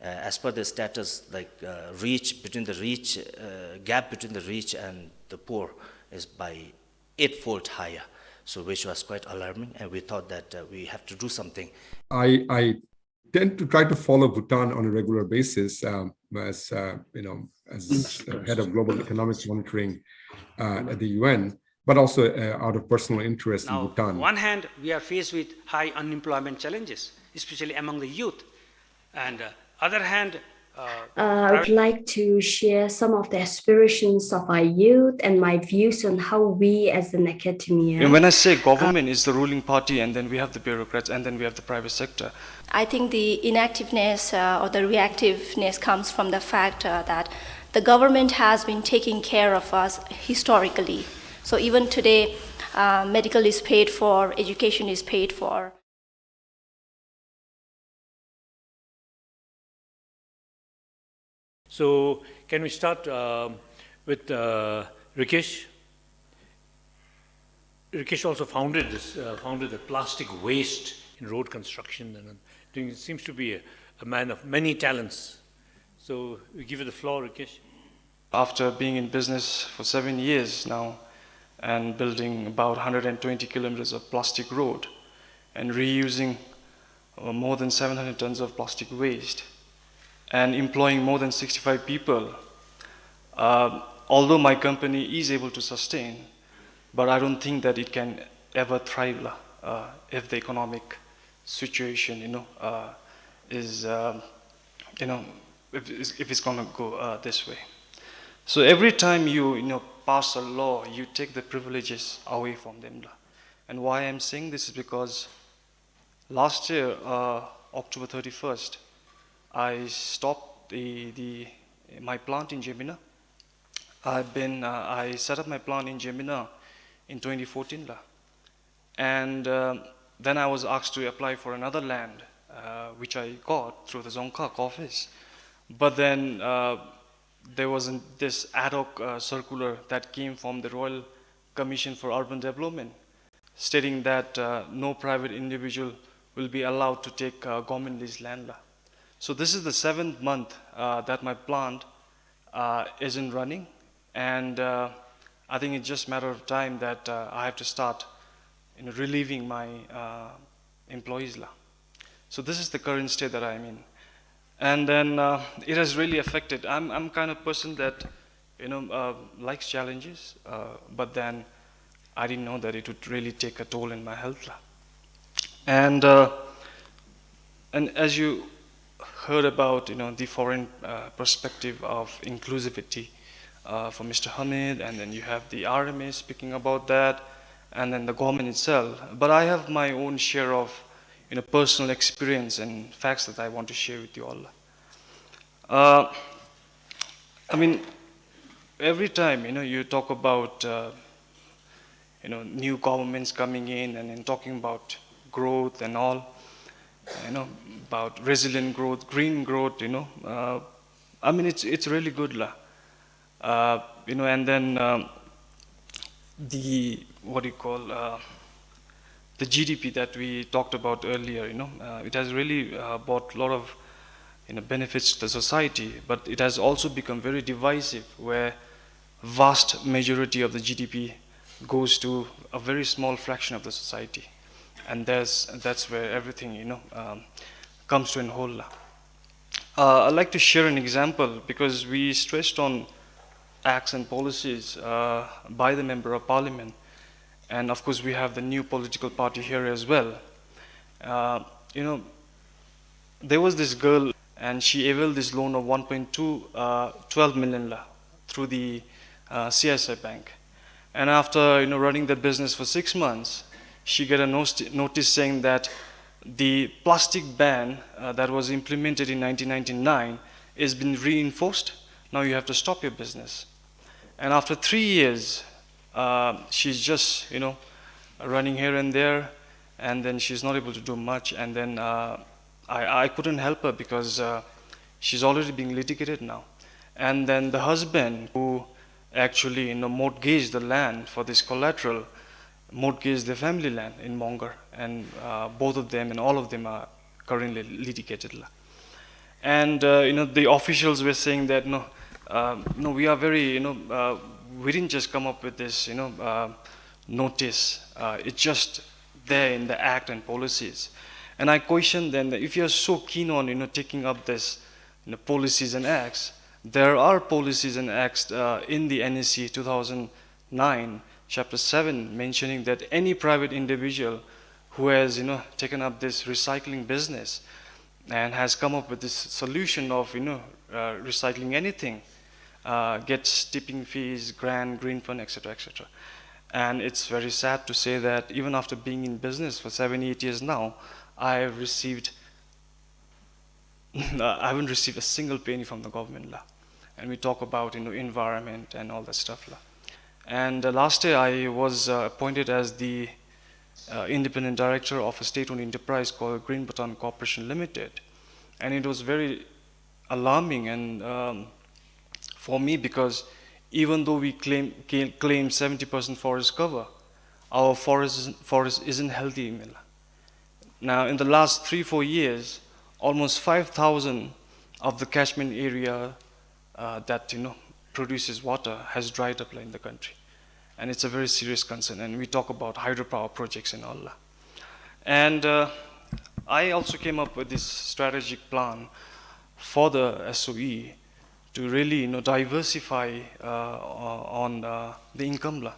Uh, as per the status, like, uh, reach between the reach, uh, gap between the rich and the poor is by eightfold higher. So, which was quite alarming, and we thought that, uh, we have to do something. I, I tend to try to follow Bhutan on a regular basis, um, as, uh, you know, as head of global economics monitoring, uh, at the U N, but also, uh, out of personal interest in Bhutan. Now, on one hand, we are faced with high unemployment challenges, especially among the youth. And, uh, other hand, uh, I would like to share some of the aspirations of our youth and my views on how we as an academia. And when I say government is the ruling party, and then we have the bureaucrats, and then we have the private sector. I think the inactiveness, uh, or the reactiveness comes from the fact, uh, that the government has been taking care of us historically. So even today, uh, medical is paid for, education is paid for. So, can we start, um, with, uh, Rikesh? Rikesh also founded this, uh, founded the plastic waste in road construction, and, uh, doing, seems to be a, a man of many talents. So, we give you the floor, Rikesh. After being in business for seven years now and building about hundred and twenty kilometers of plastic road and reusing, uh, more than seven hundred tons of plastic waste and employing more than sixty-five people, uh, although my company is able to sustain, but I don't think that it can ever thrive, uh, if the economic situation, you know, uh, is, uh, you know, if, if it's gonna go, uh, this way. So every time you, you know, pass a law, you take the privileges away from them. And why I'm saying this is because last year, uh, October thirty-first, I stopped the, the, my plant in Jemina. I've been, uh, I set up my plant in Jemina in twenty fourteen la. And, uh, then I was asked to apply for another land, uh, which I got through the Dzongkhag office. But then, uh, there was an, this ad hoc, uh, circular that came from the Royal Commission for Urban Development, stating that, uh, no private individual will be allowed to take, uh, government lease land la. So this is the seventh month, uh, that my plant, uh, isn't running, and, uh, I think it's just matter of time that, uh, I have to start, you know, relieving my, uh, employees la. So this is the current state that I'm in. And then, uh, it has really affected. I'm, I'm kind of person that, you know, uh, likes challenges, uh, but then I didn't know that it would really take a toll in my health la. And uh, and as you heard about, you know, the foreign uh, perspective of inclusivity uh, from Mister Hamid, and then you have the R M A speaking about that, and then the government itself. But I have my own share of, you know, personal experience and facts that I want to share with you all. Uh, I mean, every time, you know, you talk about uh, you know, new governments coming in and then talking about growth and all, you know, about resilient growth, green growth, you know. Uh, I mean, it's, it's really good, la. Uh, you know, and then um, the, what do you call, uh, the G D P that we talked about earlier, you know, uh, it has really uh, brought a lot of, you know, benefits to the society, but it has also become very divisive, where vast majority of the G D P goes to a very small fraction of the society, and that's that's where everything, you know, um, comes to an whole. Uh, I'd like to share an example because we stressed on acts and policies uh, by the member of parliament, and of course we have the new political party here as well. Uh, you know, there was this girl, and she availed this loan of one point two, uh, twelve million la through the uh, C S I bank. And after, you know, running the business for six months, she get a nosti- notice saying that the plastic ban uh, that was implemented in nineteen ninety-nine has been reinforced. Now you have to stop your business. And after three years, uh, she's just, you know, running here and there, and then she's not able to do much. And then uh, I, I couldn't help her because uh, she's already being litigated now. And then the husband, who actually, you know, mortgaged the land for this collateral, mortgaged the family land in Mongar, and uh, both of them and all of them are currently litigated la. And uh, you know, the officials were saying that no, uh, no, we are very, you know, uh, we didn't just come up with this, you know, uh, notice. Uh, it's just there in the act and policies. And I question then that if you are so keen on, you know, taking up this, you know, policies and acts, there are policies and acts uh, in the N A C two thousand nine, chapter seven, mentioning that any private individual who has, you know, taken up this recycling business and has come up with this solution of, you know, uh, recycling anything, uh, gets tipping fees, grant, green fund, et cetera, et cetera. And it's very sad to say that even after being in business for seven, eight years now, I have received I haven't received a single penny from the government la. And we talk about, you know, environment and all that stuff la. And uh, last year I was uh, appointed as the uh, independent director of a state-owned enterprise called Green Bhutan Corporation Limited. And it was very alarming and um, for me, because even though we claim, claim seventy percent forest cover, our forest, forest isn't healthy, mila. Now, in the last three, four years, almost five thousand of the catchment area uh, that, you know, produces water has dried up in the country. And it's a very serious concern. And we talk about hydropower projects and all that. And uh, I also came up with this strategic plan for the S O E to really, you know, diversify uh, on uh, the income la.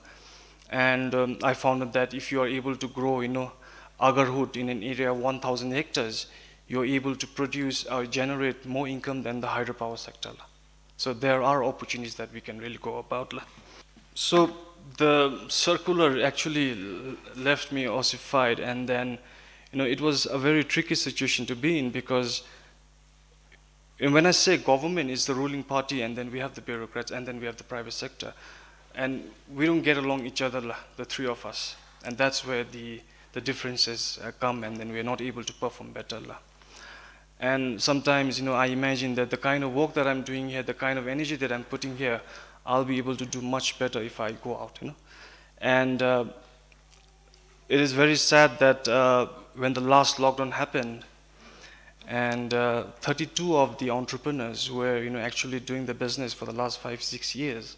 And um, I found out that if you are able to grow, you know, agarwood in an area of one thousand hectares, you're able to produce or generate more income than the hydropower sector la. So there are opportunities that we can really go about la. So the circular actually left me ossified, and then, you know, it was a very tricky situation to be in, because and when I say government is the ruling party, and then we have the bureaucrats, and then we have the private sector, and we don't get along each other, la, the three of us, and that's where the the differences uh, come, and then we are not able to perform better, la. And sometimes, you know, I imagine that the kind of work that I'm doing here, the kind of energy that I'm putting here, I'll be able to do much better if I go out, you know. And uh, it is very sad that uh, when the last lockdown happened, and uh, thirty-two of the entrepreneurs who were, you know, actually doing the business for the last five, six years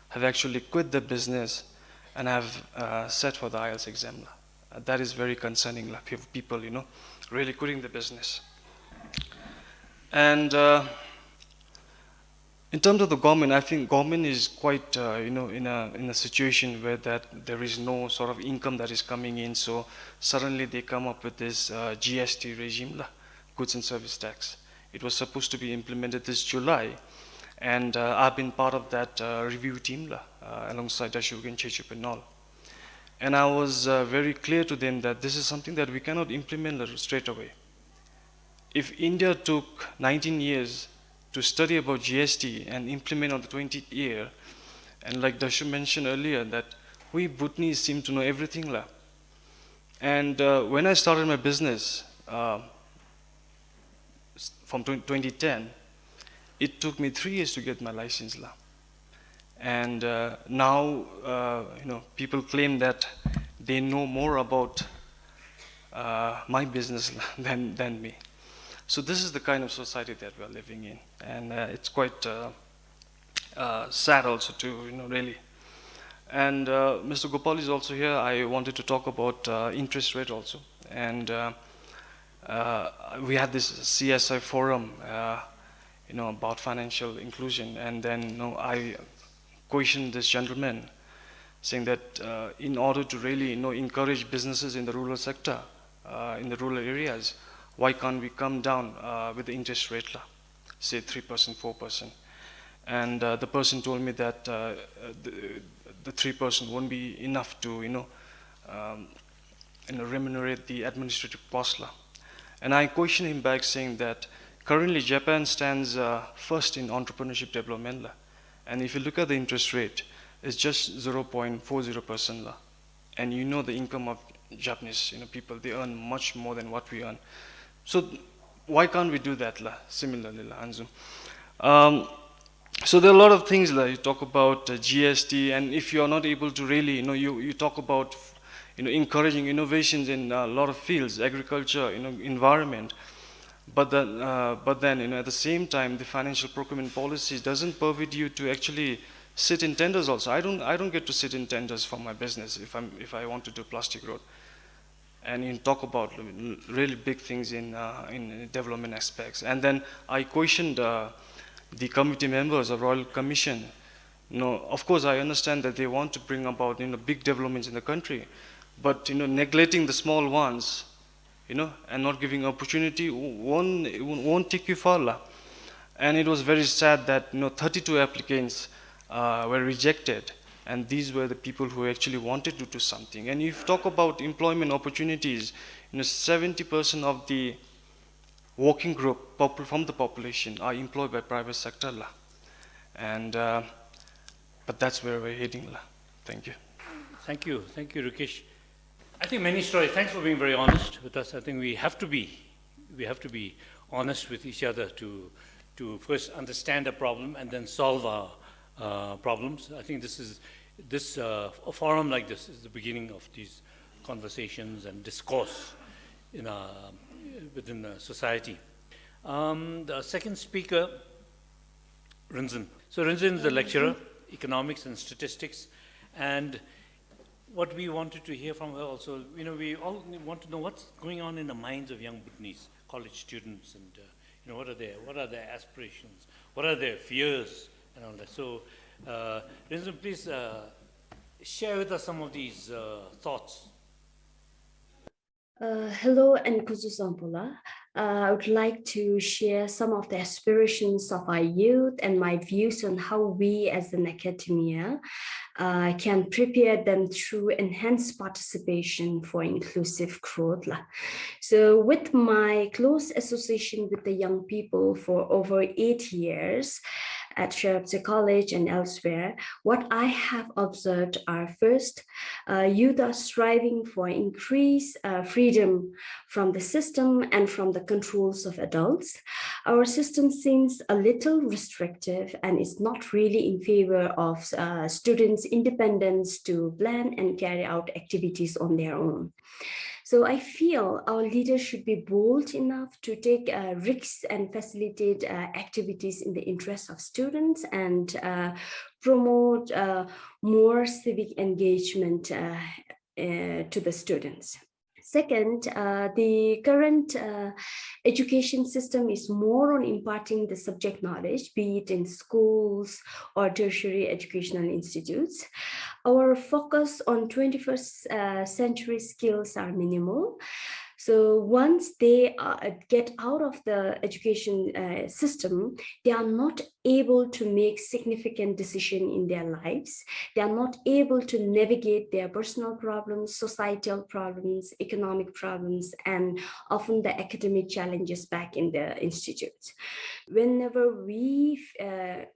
have actually quit the business and have uh, sat for the IELTS exam. Uh, that is very concerning, la, pe- people, you know, really quitting the business. And uh, In terms of the government, I think government is quite, uh, you know, in a, in a situation where that there is no sort of income that is coming in, so suddenly they come up with this, uh, G S T regime, la, goods and service tax. It was supposed to be implemented this July, and, uh, I've been part of that, uh, review team, la, uh, alongside Daisho Rinchen Chechyup and all. And I was, uh, very clear to them that this is something that we cannot implement, la, straight away. If India took nineteen years to study about G S T and implement on the twentieth year, and like Daisho mentioned earlier, that we Bhutanese seem to know everything, la. And, uh, when I started my business, uh, s-, from twen-, twenty ten, it took me three years to get my license, la. And, uh, now, uh, you know, people claim that they know more about, uh, my business than, than me. So this is the kind of society that we are living in, and, uh, it's quite, uh, uh, sad also too, you know, really. And, uh, Mister Gopal is also here. I wanted to talk about, uh, interest rate also. And, uh, uh, we had this C S I forum, uh, you know, about financial inclusion, and then, you know, I questioned this gentleman, saying that, uh, in order to really, you know, encourage businesses in the rural sector, uh, in the rural areas, why can't we come down, uh, with the interest rate, la, say three percent, four percent? And, uh, the person told me that, uh, uh, the, the three percent won't be enough to, you know, um, you know, remunerate the administrative cost, la. And I questioned him back, saying that currently Japan stands, uh, first in entrepreneurship development, la. And if you look at the interest rate, it's just zero point four zero percent, la. And you know the income of Japanese, you know, people, they earn much more than what we earn. So why can't we do that, la, similarly, la, anzu? Um, so there are a lot of things, la, you talk about, uh, G S T, and if you are not able to really, you know, you, you talk about, you know, encouraging innovations in a lot of fields, agriculture, you know, environment. But then, uh, but then, you know, at the same time, the financial procurement policy doesn't permit you to actually sit in tenders also. I don't, I don't get to sit in tenders for my business if I'm, if I want to do plastic road. And you talk about really big things in, uh, in development aspects. And then I questioned, uh, the committee members of Royal Commission. You know, of course, I understand that they want to bring about, you know, big developments in the country, but, you know, neglecting the small ones, you know, and not giving opportunity won't, won't take you far, la. And it was very sad that, you know, thirty-two applicants, uh, were rejected, and these were the people who actually wanted to do something. And if you talk about employment opportunities, you know, seventy percent of the working group popul-, from the population are employed by private sector, la. And, uh, but that's where we're heading, la. Thank you. Thank you. Thank you, Rakesh. I think Meni Sroy, thanks for being very honest with us. I think we have to be, we have to be honest with each other to, to first understand a problem and then solve our, uh, problems. I think this is, this, uh, a forum like this is the beginning of these conversations and discourse in our, within the society. Um, the second speaker, Rinzin. So Rinzin is a lecturer, economics and statistics, and what we wanted to hear from her also, you know, we all want to know what's going on in the minds of young Bhutanese college students, and, uh, you know, what are their, what are their aspirations, what are their fears, and all that. So, uh, Rinzin, please, uh, share with us some of these, uh, thoughts. Uh, hello and kuzuzangpo la. Uh, I would like to share some of the aspirations of our youth and my views on how we as an academia, uh, can prepare them through enhanced participation for inclusive growth, la. So with my close association with the young people for over eight years at Sherabje College and elsewhere, what I have observed are, first, uh, youth are striving for increased, uh, freedom from the system and from the controls of adults. Our system seems a little restrictive and is not really in favor of, uh, students' independence to plan and carry out activities on their own. So I feel our leaders should be bold enough to take, uh, risks and facilitate, uh, activities in the interest of students and, uh, promote, uh, more civic engagement, uh, uh, to the students. Second, uh, the current uh, education system is more on imparting the subject knowledge, be it in schools or tertiary educational institutes. Our focus on twenty-first uh, century skills are minimal. So once they uh, get out of the education uh, system, they are not able to make significant decision in their lives. They are not able to navigate their personal problems, societal problems, economic problems, and often the academic challenges back in the institutes. Whenever we uh,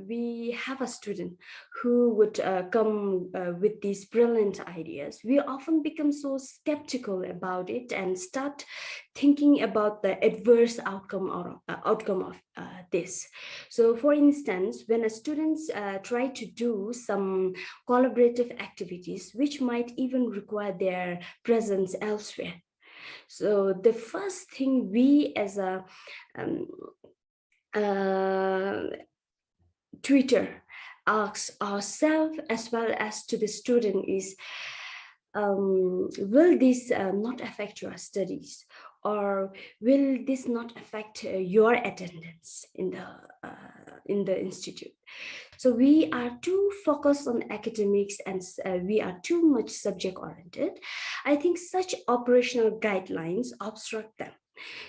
we have a student who would uh, come uh, with these brilliant ideas, we often become so skeptical about it and start thinking about the adverse outcome or uh, outcome of uh, this. So, for instance, when a students uh, try to do some collaborative activities which might even require their presence elsewhere, so the first thing we as a um, uh, tutor asks ourselves as well as to the student is, um, will this uh, not affect your studies, or will this not affect uh, your attendance in the uh, in the institute? So we are too focused on academics and uh, we are too much subject oriented. I think such operational guidelines obstruct them.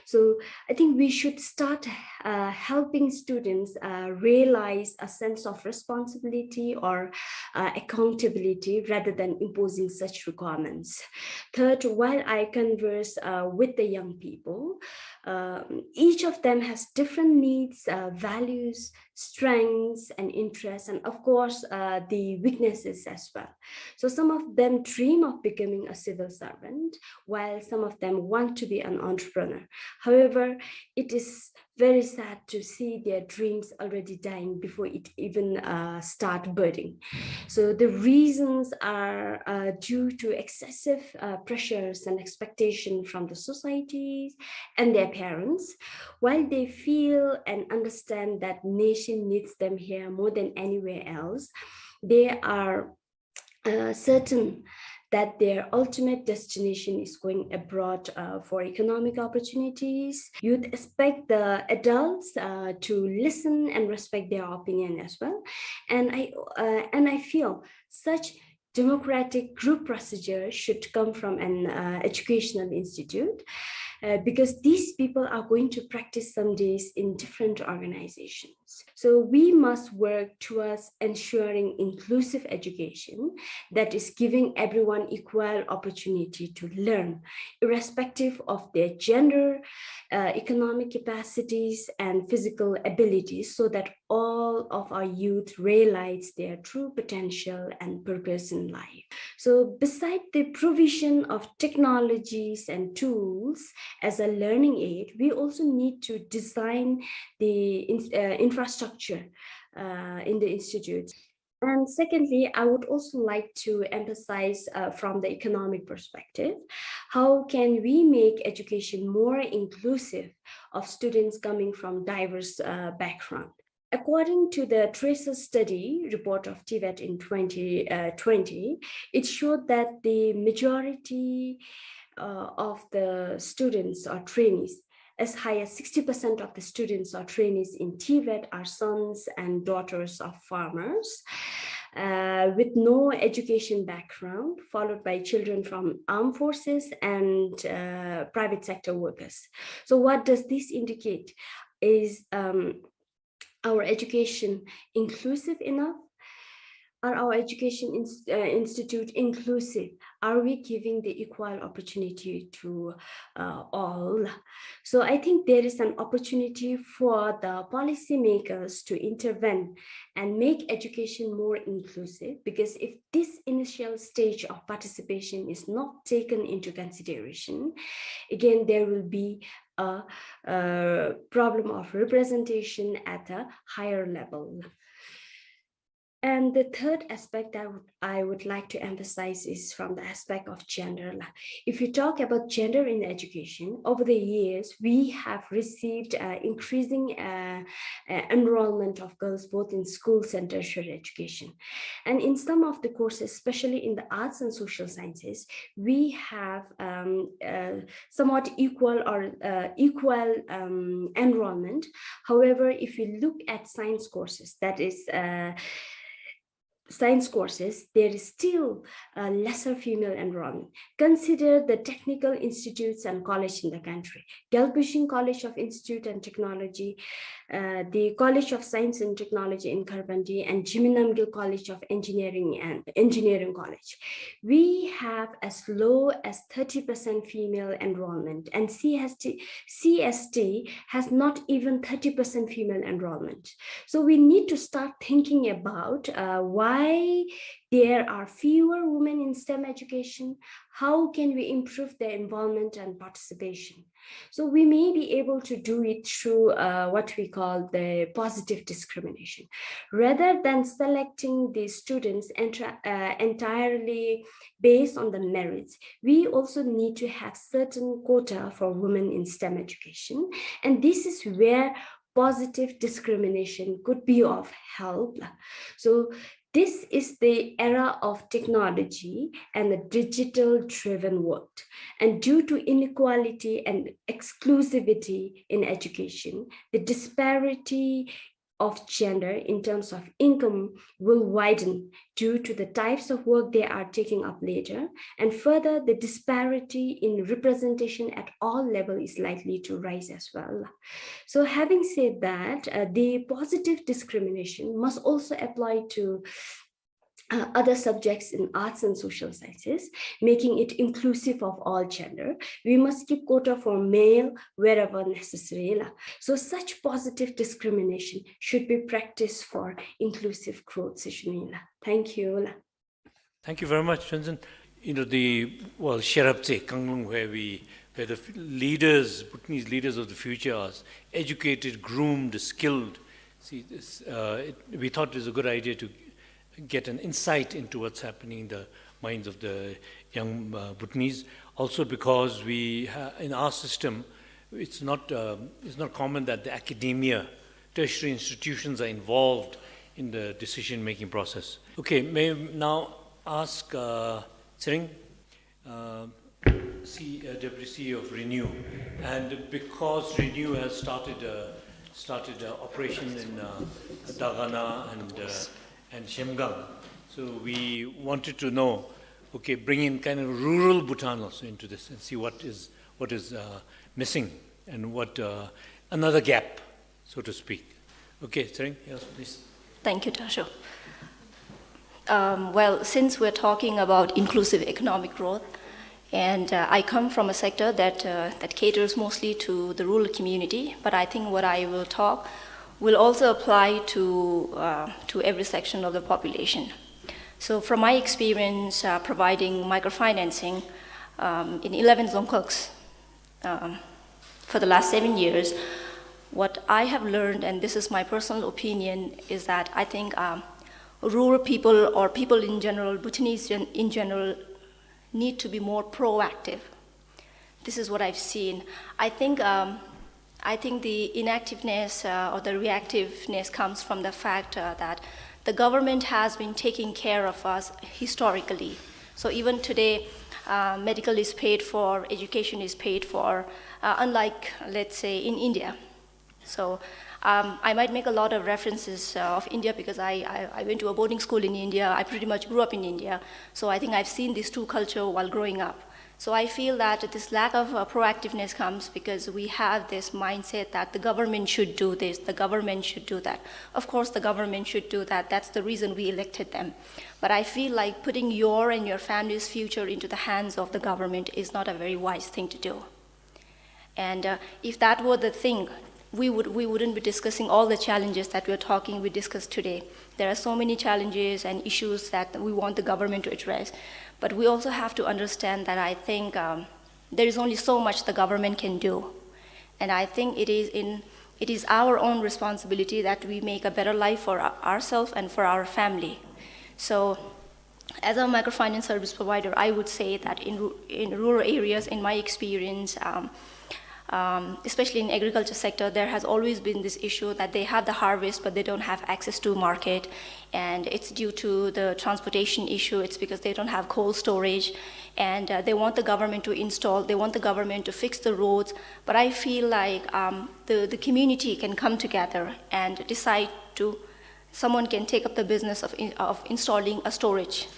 So I think we should start uh, helping students uh, realize a sense of responsibility or uh, accountability rather than imposing such requirements. Third, while I converse uh, with the young people, um, each of them has different needs, uh, values, strengths and interests, and of course uh, the weaknesses as well. So some of them dream of becoming a civil servant, while some of them want to be an entrepreneur. However, it is very sad to see their dreams already dying before it even uh, start budding. So the reasons are uh, due to excessive uh, pressures and expectation from the societies and their parents. While they feel and understand that nation needs them here more than anywhere else, they are uh, certain that their ultimate destination is going abroad uh, for economic opportunities. Youth expect the adults uh, to listen and respect their opinion as well. And I uh, and I feel such democratic group procedure should come from an uh, educational institute uh, because these people are going to practice some days in different organizations. So we must work towards ensuring inclusive education that is giving everyone equal opportunity to learn, irrespective of their gender, uh, economic capacities, and physical abilities, so that all of our youth realize their true potential and purpose in life. So, beside the provision of technologies and tools as a learning aid, we also need to design the in- uh, infrastructure uh, in the institutes. And secondly, I would also like to emphasize uh, from the economic perspective, how can we make education more inclusive of students coming from diverse uh, background? According to the Tracer study report of TVET in twenty twenty, it showed that the majority uh, of the students or trainees, as high as sixty percent of the students or trainees in TVET are sons and daughters of farmers uh, with no education background, followed by children from armed forces and uh, private sector workers. So what does this indicate? Is um, our education inclusive enough? Are our education ins- uh, institute inclusive? Are we giving the equal opportunity to uh, all? So I think there is an opportunity for the policymakers to intervene and make education more inclusive, because if this initial stage of participation is not taken into consideration, again, there will be a, a problem of representation at a higher level. And the third aspect that would, I would like to emphasize is from the aspect of gender la. If you talk about gender in education, over the years, we have received uh, increasing uh, uh, enrollment of girls both in schools and tertiary education. And in some of the courses, especially in the arts and social sciences, we have um, uh, somewhat equal or uh, equal um, enrollment. However, if you look at science courses, that is uh, science courses, there is still a lesser female enrollment. Consider the technical institutes and college in the country. Gyalpo Shing College of Institute and Technology, uh, the College of Science and Technology in Kharbandi, and Zhimee Namgyel College of Engineering and Engineering College. We have as low as thirty percent female enrollment, and C S T, C S T has not even thirty percent female enrollment. So we need to start thinking about uh, why there are fewer women in STEM education. How can we improve their involvement and participation? So we may be able to do it through uh, what we call the positive discrimination. Rather than selecting the students entra- uh, entirely based on the merits, we also need to have certain quota for women in STEM education. And this is where positive discrimination could be of help. So this is the era of technology and the digital driven world. And due to inequality and exclusivity in education, the disparity of gender in terms of income will widen due to the types of work they are taking up later, and further, the disparity in representation at all level is likely to rise as well. So having said that, uh, the positive discrimination must also apply to uh, other subjects in arts and social sciences, making it inclusive of all gender. We must keep quota for male wherever necessary la. So such positive discrimination should be practiced for inclusive growth situation la. Thank you la. Thank you very much, Tenzin. You know, the, well, Sherab tse Kanglung, where we, where the leaders, Bhutanese leaders of the future are educated, groomed, skilled. See, this, uh, it, we thought it was a good idea to get an insight into what's happening in the minds of the young uh, Bhutanese. Also, because we, ha- in our system, it's not, um, it's not common that the academia, tertiary institutions are involved in the decision-making process. Okay, may I now ask uh, Tshering, uh, C, uh, Deputy C E O of Renew, and because Renew has started uh, started uh, operation in uh, Dagana and uh, and Zhemgang, so we wanted to know, okay, bring in kind of rural Bhutan also into this and see what is what is uh, missing and what uh, another gap, so to speak. Okay, Tshering, yes, please. Thank you, Tarsho. Um, well, since we're talking about inclusive economic growth, and uh, I come from a sector that, uh, that caters mostly to the rural community, but I think what I will talk will also apply to, uh, to every section of the population. So from my experience uh, providing microfinancing um, in eleven dzongkhags um, for the last seven years, what I have learned, and this is my personal opinion, is that I think um, rural people or people in general, Bhutanese in, in general, need to be more proactive. This is what I've seen. I think um, I think the inactiveness uh, or the reactiveness comes from the fact uh, that the government has been taking care of us historically. So even today, uh, medical is paid for, education is paid for, uh, unlike, let's say, in India. So um, I might make a lot of references uh, of India because I, I, I went to a boarding school in India. I pretty much grew up in India. So I think I've seen these two cultures while growing up. So I feel that this lack of uh, proactiveness comes because we have this mindset that the government should do this, the government should do that. Of course, the government should do that. That's the reason we elected them. But I feel like putting your and your family's future into the hands of the government is not a very wise thing to do. And uh, if that were the thing, we, would, we wouldn't be discussing all the challenges that we're talking, we discussed today. There are so many challenges and issues that we want the government to address. But we also have to understand that I think um, there is only so much the government can do. And I think it is in, it is our own responsibility that we make a better life for our- ourselves and for our family. So, as a microfinance service provider, I would say that in, ru- in rural areas, in my experience, um, um, especially in agriculture sector, there has always been this issue that they have the harvest, but they don't have access to market, and it's due to the transportation issue. It's because they don't have cold storage, and uh, they want the government to install, they want the government to fix the roads. But I feel like um, the, the community can come together and decide to, someone can take up the business of, in, of installing a storage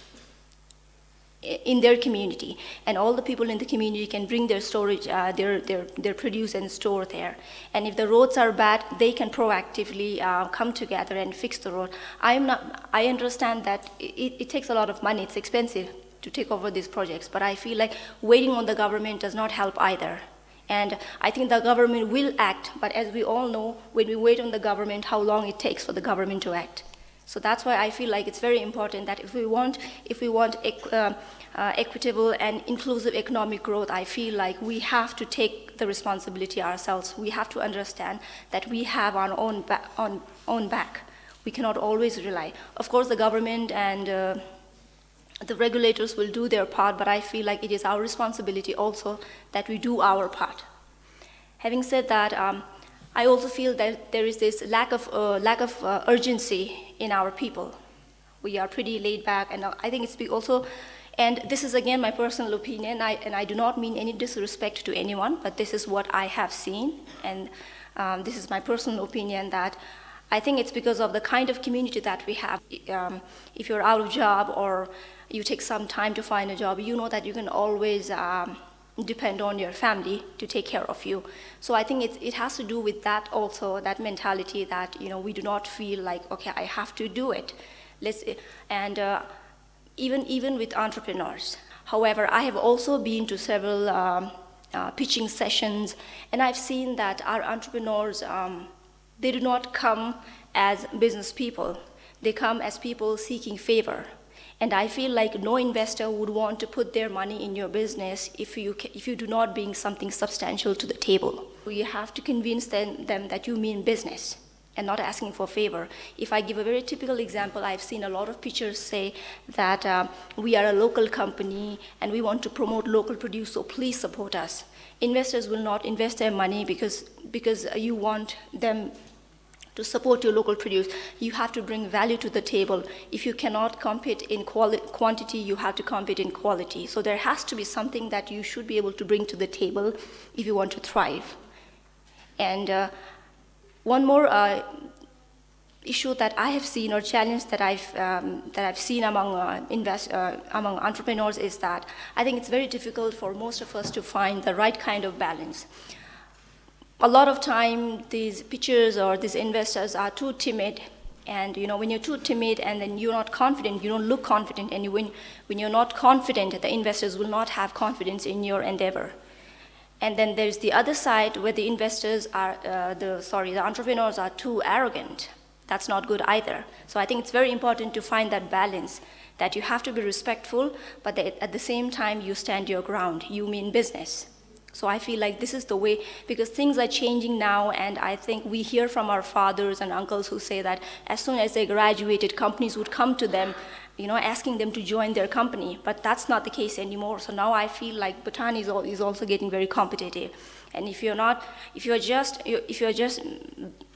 i- in their community, and all the people in the community can bring their storage, uh, their, their, their produce and store there. And if the roads are bad, they can proactively uh, come together and fix the road. I am not, I understand that it, it takes a lot of money, it's expensive to take over these projects, but I feel like waiting on the government does not help either. And I think the government will act, but as we all know, when we wait on the government, how long it takes for the government to act. So that's why I feel like it's very important that if we want, if we want equ- uh, uh, equitable and inclusive economic growth, I feel like we have to take the responsibility ourselves. We have to understand that we have our own ba- on own back. We cannot always rely. Of course, the government and uh, the regulators will do their part, but I feel like it is our responsibility also that we do our part. Having said that, um, I also feel that there is this lack of uh, lack of uh, urgency in our people. We are pretty laid back, and uh, I think it's be- also, and this is again my personal opinion. I, and I do not mean any disrespect to anyone, but this is what I have seen, and um, this is my personal opinion that I think it's because of the kind of community that we have. Um, if you're out of job or you take some time to find a job, you know that you can always um, depend on your family to take care of you. So I think it, it has to do with that also, that mentality that, you know, we do not feel like, okay, I have to do it. Let's, and uh, even, even with entrepreneurs. However, I have also been to several um, uh, pitching sessions, and I've seen that our entrepreneurs, um, they do not come as business people. They come as people seeking favor. And I feel like no investor would want to put their money in your business if you, ca- if you do not bring something substantial to the table. You have to convince them, them that you mean business and not asking for favor. If I give a very typical example, I've seen a lot of pitchers say that uh, we are a local company and we want to promote local produce, so please support us. Investors will not invest their money because, because uh, you want them to support your local produce. You have to bring value to the table. If you cannot compete in quali- quantity, you have to compete in quality. So there has to be something that you should be able to bring to the table if you want to thrive. And uh, one more uh, issue that I have seen, or challenge that I've um, that I've seen among uh, invest uh, among entrepreneurs, is that I think it's very difficult for most of us to find the right kind of balance. A lot of time, these pitchers or these investors are too timid, and you know, when you're too timid and then you're not confident, you don't look confident, and when when you're not confident, the investors will not have confidence in your endeavor. And then there's the other side where the investors are, uh, the sorry, the entrepreneurs are too arrogant. That's not good either. So I think it's very important to find that balance, that you have to be respectful, but that at the same time you stand your ground. You mean business. So I feel like this is the way, because things are changing now, and I think we hear from our fathers and uncles who say that as soon as they graduated, companies would come to them, you know, asking them to join their company. But that's not the case anymore. So now I feel like Bhutan is, al- is also getting very competitive. And if you're not, if you're just, you- if you're just,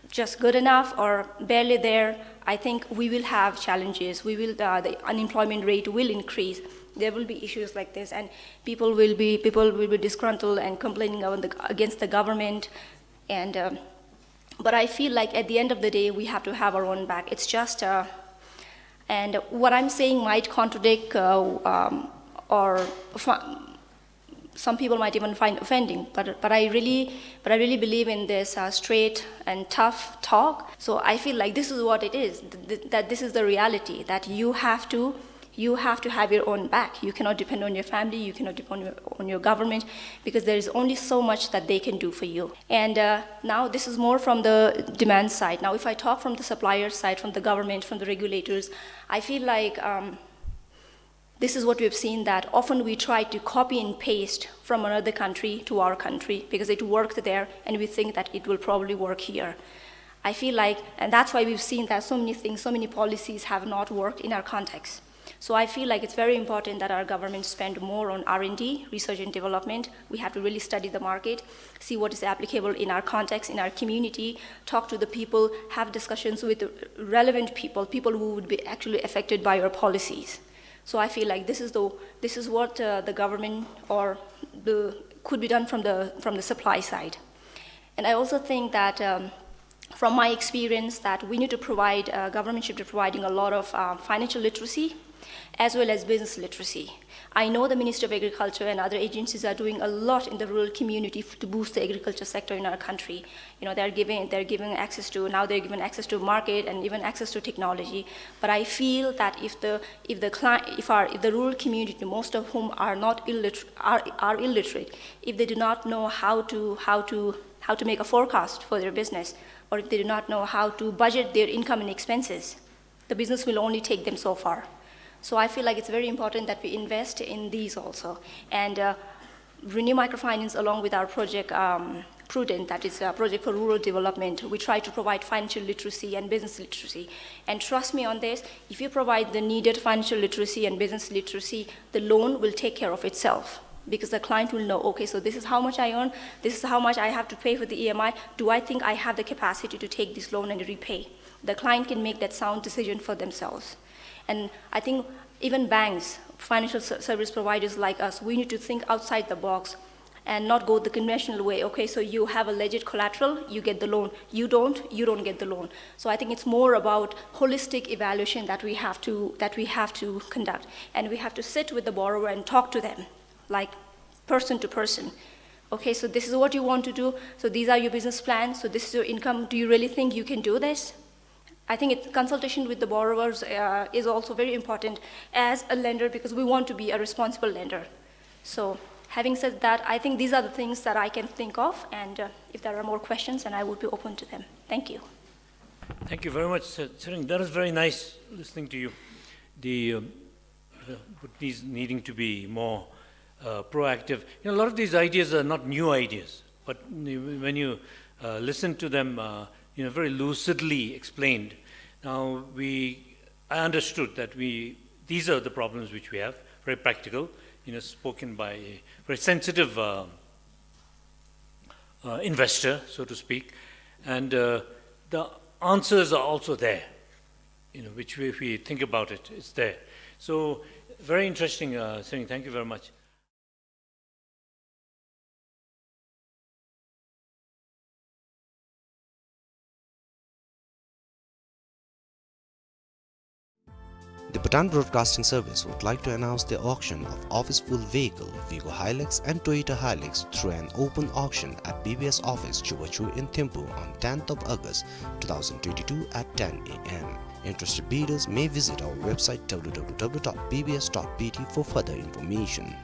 just good enough or barely there, I think we will have challenges. We will, uh, the unemployment rate will increase. There will be issues like this, and people will be, people will be disgruntled and complaining on the, against the government. And um, but I feel like at the end of the day, we have to have our own back. It's just, uh, and what I'm saying might contradict uh, um, or fi- some people might even find offending. But but I really, but I really believe in this uh, straight and tough talk. So I feel like this is what it is. Th- th- that this is the reality, that you have to, you have to have your own back. You cannot depend on your family. You cannot depend on your, on your government, because there is only so much that they can do for you. And uh, now this is more from the demand side. Now, if I talk from the supplier side, from the government, from the regulators, I feel like um, This is what we've seen, that often we try to copy and paste from another country to our country because it worked there and we think that it will probably work here. I feel like, and that's why we've seen that so many things, so many policies have not worked in our context. So I feel like it's very important that our government spend more on R and D, research and development. We have to really study the market, see what is applicable in our context, in our community, talk to the people, have discussions with the relevant people, people who would be actually affected by our policies. So I feel like this is the, this is what, uh, the government or the, could be done from the, from the supply side. And I also think that, um, from my experience, that we need to provide, uh, government should be providing a lot of, uh, financial literacy as well as business literacy. I know the Ministry of Agriculture and other agencies are doing a lot in the rural community f-, to boost the agriculture sector in our country. You know, they're giving, they're giving access to, now they're given access to market and even access to technology. But I feel that if the, if the cli-, if our, if the rural community, most of whom are not illiter-, are, are illiterate, if they do not know how to, how to, how to make a forecast for their business, or if they do not know how to budget their income and expenses, the business will only take them so far. So I feel like it's very important that we invest in these also. And, uh, Renew Microfinance, along with our project, um, Prudent, that is a project for rural development, we try to provide financial literacy and business literacy. And trust me on this, if you provide the needed financial literacy and business literacy, the loan will take care of itself. Because the client will know, "Okay, so this is how much I earn, this is how much I have to pay for the E M I. Do I think I have the capacity to take this loan and repay?" The client can make that sound decision for themselves. And I think even banks, financial ser-, service providers like us, we need to think outside the box and not go the conventional way. "Okay, so you have a legit collateral, you get the loan. You don't, you don't get the loan." So I think it's more about holistic evaluation that we have to, that we have to conduct. And we have to sit with the borrower and talk to them, like, person to person. "Okay, so this is what you want to do. So these are your business plans. So this is your income. Do you really think you can do this?" I think it, consultation with the borrowers, uh, is also very important as a lender, because we want to be a responsible lender. So, having said that, I think these are the things that I can think of, and, uh, if there are more questions, then I would be open to them. Thank you. Thank you very much, Tse-, Tshering. That is very nice listening to you. The, um, uh, Bhutanese needing to be more, uh, proactive. You know, a lot of these ideas are not new ideas, but when you, uh, listen to them, uh, you know, very lucidly explained. Now, we, I understood that we, these are the problems which we have, very practical, you know, spoken by a very sensitive, uh, uh, investor, so to speak, and, uh, the answers are also there, you know, which we, if we think about it, it's there. So, very interesting, uh, Tshering. Thank you very much. The Bhutan Broadcasting Service would like to announce the auction of office-full vehicle, Vigo Hilux and Toyota Hilux, through an open auction at B B S office, Chubachu in Thimphu on tenth of August two thousand twenty-two at ten A M. Interested bidders may visit our website, W W W dot B B S dot B T, for further information.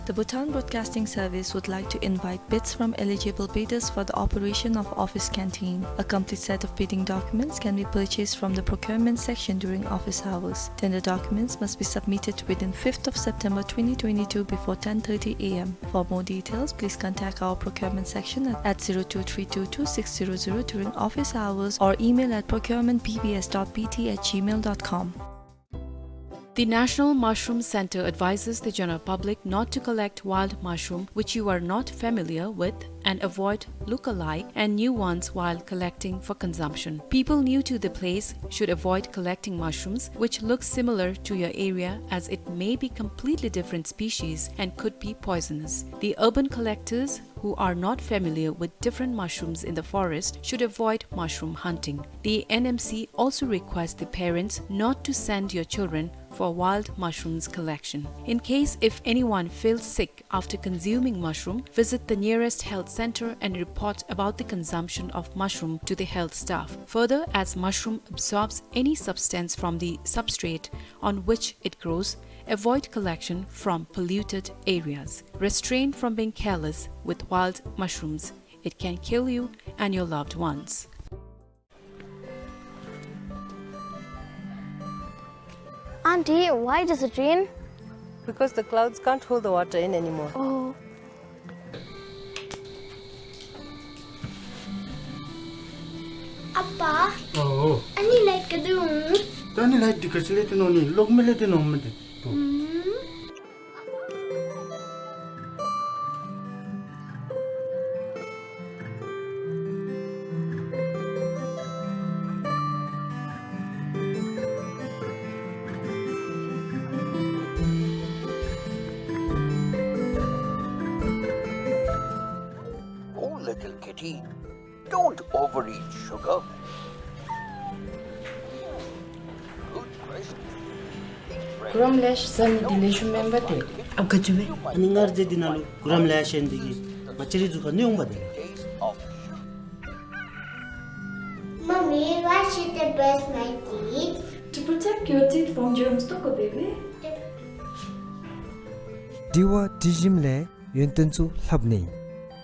The Bhutan Broadcasting Service would like to invite bids from eligible bidders for the operation of office canteen. A complete set of bidding documents can be purchased from the procurement section during office hours. Tender documents must be submitted within fifth of September twenty twenty-two before ten thirty A M. For more details, please contact our procurement section at, at zero two three two two six zero zero during office hours or email at procurement B B S dot B T at gmail dot com. The National Mushroom Center advises the general public not to collect wild mushroom which you are not familiar with and avoid look-alike and new ones while collecting for consumption. People new to the place should avoid collecting mushrooms which look similar to your area, as it may be completely different species and could be poisonous. The urban collectors who are not familiar with different mushrooms in the forest should avoid mushroom hunting. The N M C also requests the parents not to send your children for wild mushrooms collection. In case if anyone feels sick after consuming mushroom, visit the nearest health center and report about the consumption of mushroom to the health staff. Further, as mushroom absorbs any substance from the substrate on which it grows, avoid collection from polluted areas. Restrain from being careless with wild mushrooms. It can kill you and your loved ones. Auntie, why does it rain? Because the clouds can't hold the water in anymore. Oh. ཨ་པ། ཨོ། ཨ་ནི་ལའིཊ་ག་དེ་འོང་། ད་ཨ་ནི་ལའིཊ་འདི་ག་ཅི་ལས་བརྟེན་འོང་ནི། གློག་མེ་ལས་བརྟེན་འོང་མི་འདི། ཨུམ། Oh, little kitty, don't overeat sugar. Good gracious. གུ་རམ་ལེ་ཤ་ཟ་ནི་འདི་ལེགས་ཤོམ་མེན་པ་ཏེ། ཨ་ག་ཅི་སྦེ། ཨ་ནི་སྔར་རྗེས་འདི་ནང་ལུ་གུ་རམ་ལེ་ཤ་ཡོད་ནི་འདི་གིས་ང་བཅས་རའི་གཟུགས་ཁར་གནོད་འོང་པ་ཏེ། Mommy, why should I brush my teeth? To protect your teeth from germs, ཏོག་ཀོ་བེ་བེ། དྲི་བ་དྲི་ཞིམ་ལས་ཡོན་ཏན་ཚུ་ལྷབ་ནི།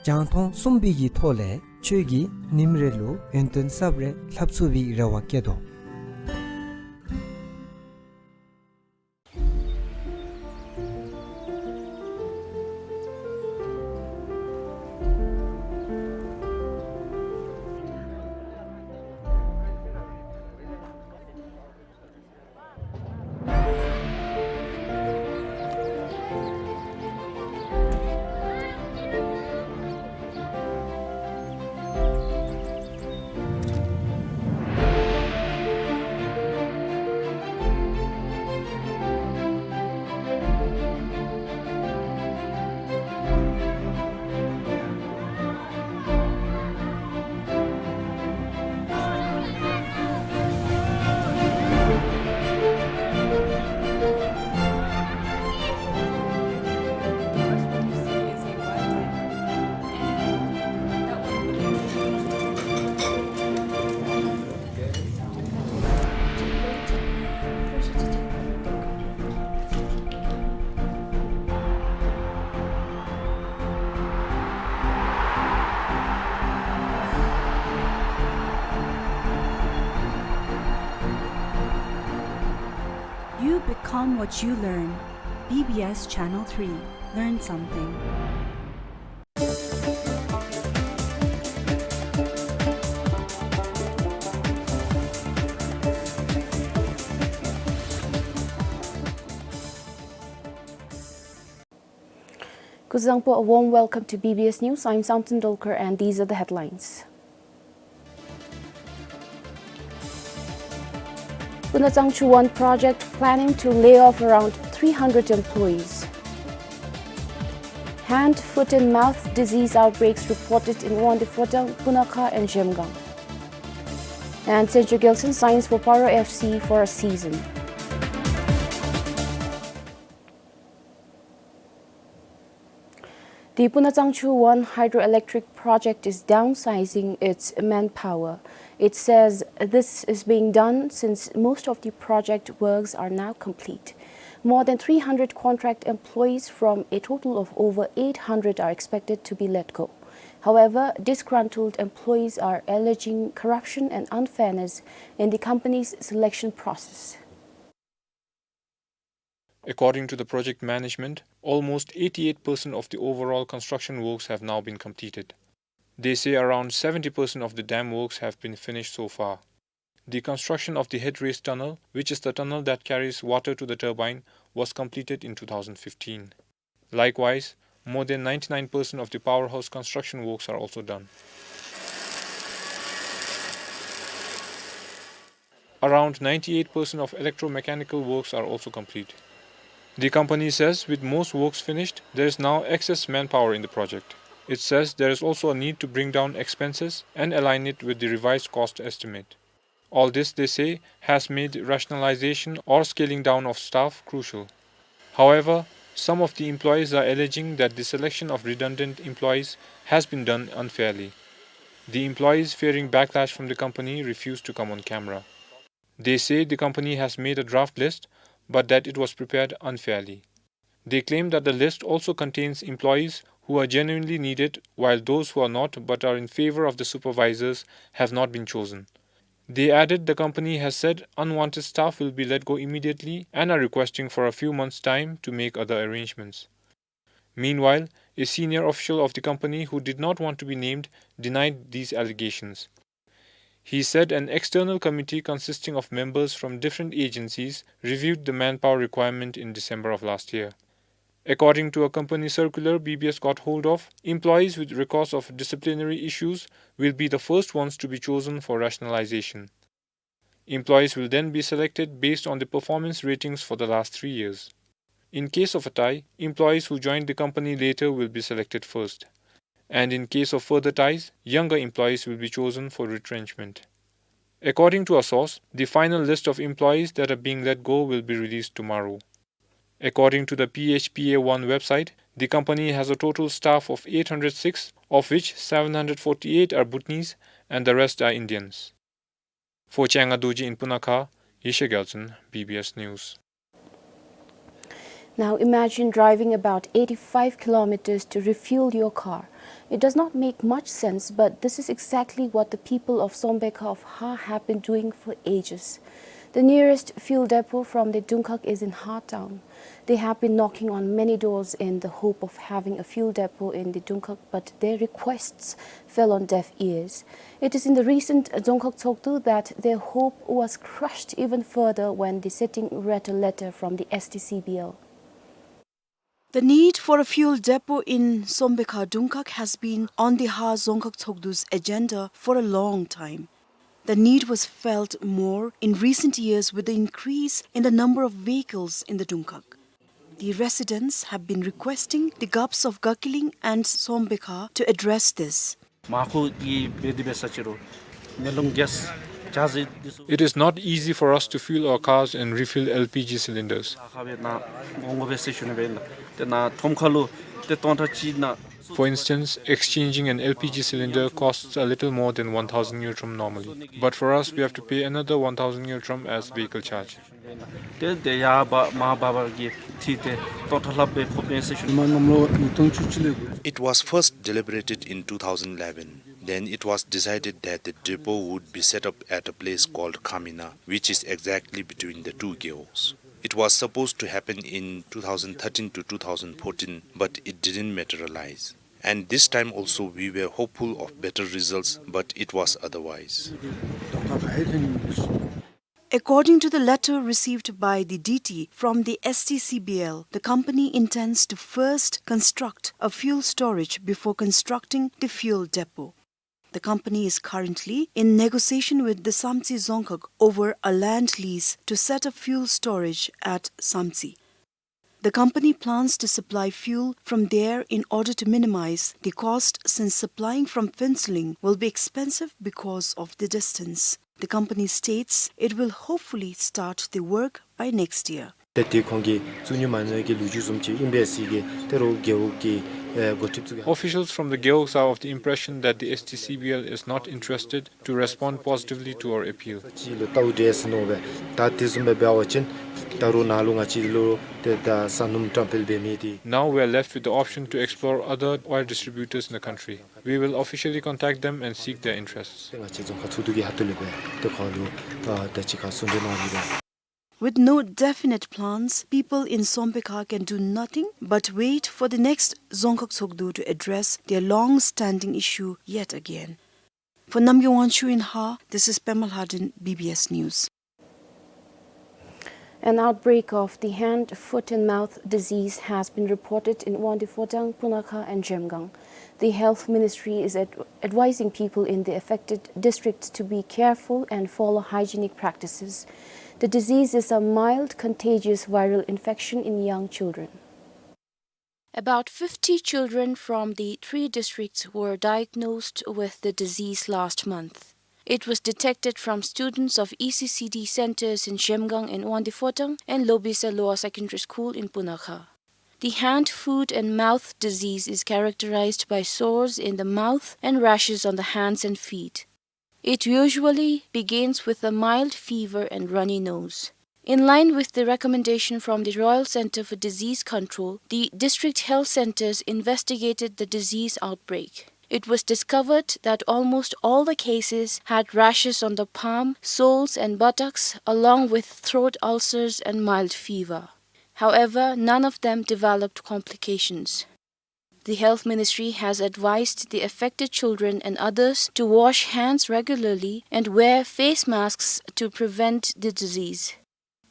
རྒྱང་མཐོང་གསུམ་པའི་གི་ཐོག་ལས་ཁྱོད་ཀྱིས་ཉིནམ་རེ་ལུ་ཡོན་ཏན་གསརཔ་རེ་ལྷབ་ཚུགས་པའི་རེ་བ་བསྐྱེད་དོ། You become what you learn. B B S Channel three. Learn something. Kuzuzangpo, a warm welcome to B B S News. I'm Samten Dolkar and these are the headlines. Puna Tsangchu one project planning to lay off around three hundred employees. Hand, foot and mouth disease outbreaks reported in Wangdue, Photsang, Punakha and Zhemgang. And Central Gyalsem signs for Paro F C for a season. The Puna Tsangchu one hydroelectric project is downsizing its manpower. It says this is being done since most of the project works are now complete. More than three hundred contract employees from a total of over eight hundred are expected to be let go. However, disgruntled employees are alleging corruption and unfairness in the company's selection process. According to the project management, almost eighty-eight percent of the overall construction works have now been completed. They say around seventy percent of the dam works have been finished so far. The construction of the headrace tunnel, which is the tunnel that carries water to the turbine, was completed in two thousand fifteen. Likewise, more than ninety-nine percent of the powerhouse construction works are also done. Around ninety-eight percent of electromechanical works are also complete. The company says with most works finished, there is now excess manpower in the project. It says there is also a need to bring down expenses and align it with the revised cost estimate. All this, they say, has made rationalization or scaling down of staff crucial. However, some of the employees are alleging that the selection of redundant employees has been done unfairly. The employees, fearing backlash from the company, refuse to come on camera. They say the company has made a draft list, but that it was prepared unfairly. They claim that the list also contains employees who are genuinely needed, while those who are not but are in favor of the supervisors have not been chosen. They added the company has said unwanted staff will be let go immediately and are requesting for a few months' time to make other arrangements. Meanwhile, a senior official of the company who did not want to be named denied these allegations. He said an external committee consisting of members from different agencies reviewed the manpower requirement in December of last year. According to a company circular B B S got hold of, employees with records of disciplinary issues will be the first ones to be chosen for rationalization. Employees will then be selected based on the performance ratings for the last three years. In case of a tie, employees who joined the company later will be selected first. And in case of further ties, younger employees will be chosen for retrenchment. According to a source, the final list of employees that are being let go will be released tomorrow. According to the P H P A one website, the company has a total staff of eight hundred six, of which seven hundred forty-eight are Bhutanese and the rest are Indians. For Changa Dorji in Punakha, Yeshe Gyaltshen, B B S News. Now imagine driving about eighty-five kilometers to refuel your car. It does not make much sense, but this is exactly what the people of Sombekha of Ha have been doing for ages. The nearest fuel depot from the Dungkhag is in Ha town. They have been knocking on many doors in the hope of having a fuel depot in the Dungkhag, but their requests fell on deaf ears. It is in the recent Dzongkhag Tshogdu that their hope was crushed even further when the setting read a letter from the S T C B L. The need for a fuel depot in Sombekha Dungkhag has been on the Ha Dzongkhag Tshogdu's agenda for a long time. The need was felt more in recent years with the increase in the number of vehicles in the Dungkhag. The residents have been requesting the Gaps of Gakiling and Sombekha to address this. མ་ཁོ་གི་བེ་དི་བེ་ས་ཅི་རོ་མེ་རླུང་གེས་ཇ་ཟི་འདི་ཚུ། It is not easy for us to fuel our cars and refill L P G cylinders. ཁ་བེ་ན་ངོ་ངོ་བེ་སེ་ཤུ་ནི་བེ་ན་ཏེ་ན་ཁྲོམ་ཁ་ལུ་ཏེ་སྟོང་ཕྲག་གཅིག་ན། For instance, exchanging an L P G cylinder costs a little more than one thousand ngultrum normally. But for us, we have to pay another one thousand ngultrum as vehicle charge. ཏེ་ཏེ་ཡར་འབག་མར་འབག་པར་གྱི་ཁྲི་ཏེ་སྟོང་ཕྲག་ལྷགཔ་སྦེ་ཕོགཔ་ཨིན་ཟེར་ཞུ་ནི། It was first deliberated in two thousand eleven. Then it was decided that the depot would be set up at a place called Khamina, which is exactly between the two gewuks. It was supposed to happen in two thousand thirteen to two thousand fourteen, but it didn't materialize. And this time also we were hopeful of better results, but it was otherwise. According to the letter received by the D T from the S T C B L, the company intends to first construct a fuel storage before constructing the fuel depot. The company is currently in negotiation with the Samtse Dzongkhag over a land lease to set up fuel storage at Samtse. The company plans to supply fuel from there in order to minimize the cost, since supplying from Phuentsholing will be expensive because of the distance. The company states it will hopefully start the work by next year. ཏེ་དེ་ཁོང་གིས་བཙུགས་ནི་མེན་ཟེར་གྱི་ལོ་རྒྱུས་བཟུམ་ཅིག་ཨིན་པས་ཟེར་གྱི་ཏེ་རོགས་རྒེད་འོག་གི་ཨེ་འགོ་ཁྲིདཔ་ཚུ་གིས། Officials from the gewuks are of the impression that the S T C B L is not interested to respond positively to our appeal. ཅིག་ལུ་ལྟཝ་འདྲས་ཟེར་མནོ་བས། ད་དེ་བཟུམ་སྦེ་འབད་བ་ཅིན་ད་རུང་ནཱ་ལུ་ང་བཅས་ལུ་ཏེ་ད་ས་སྣུམ་བཀྲམ་སྤེལ་འབད་མི་འདི། Now we are left with the option to explore other oil distributors in the country. We will officially contact them and seek their interests. ཏེ་ང་བཅས་རྫོང་ཁག་ཚོགས་འདུ་གི་ཁ་ཐུག་ལས་སྦེ་ཏེ་ཁོང་ལུ་ཨ་ད་ཅི་ཁ་གསུང་གྲོས་གནང་ཡི་ལགས། With no definite plans, people in Sombekha can do nothing but wait for the next Dzongkhag Tshogdu to address their long-standing issue yet again. For Namgay Wangchuk in Ha, this is Pema Lhaden, B B S News. An outbreak of the hand, foot and mouth disease has been reported in Wangdue Phodrang, Punakha and Zhemgang. The Health Ministry is ad- advising people in the affected districts to be careful and follow hygienic practices. The disease is a mild contagious viral infection in young children. About fifty children from the three districts were diagnosed with the disease last month. It was detected from students of E C C D centers in Zhemgang in Wangdue Phodrang and Lobisa Lower Secondary School in Punakha. The hand, foot and mouth disease is characterized by sores in the mouth and rashes on the hands and feet. It usually begins with a mild fever and runny nose. In line with the recommendation from the Royal Centre for Disease Control, the district health centres investigated the disease outbreak. It was discovered that almost all the cases had rashes on the palm, soles, and buttocks, along with throat ulcers and mild fever. However, none of them developed complications. The Health Ministry has advised the affected children and others to wash hands regularly and wear face masks to prevent the disease.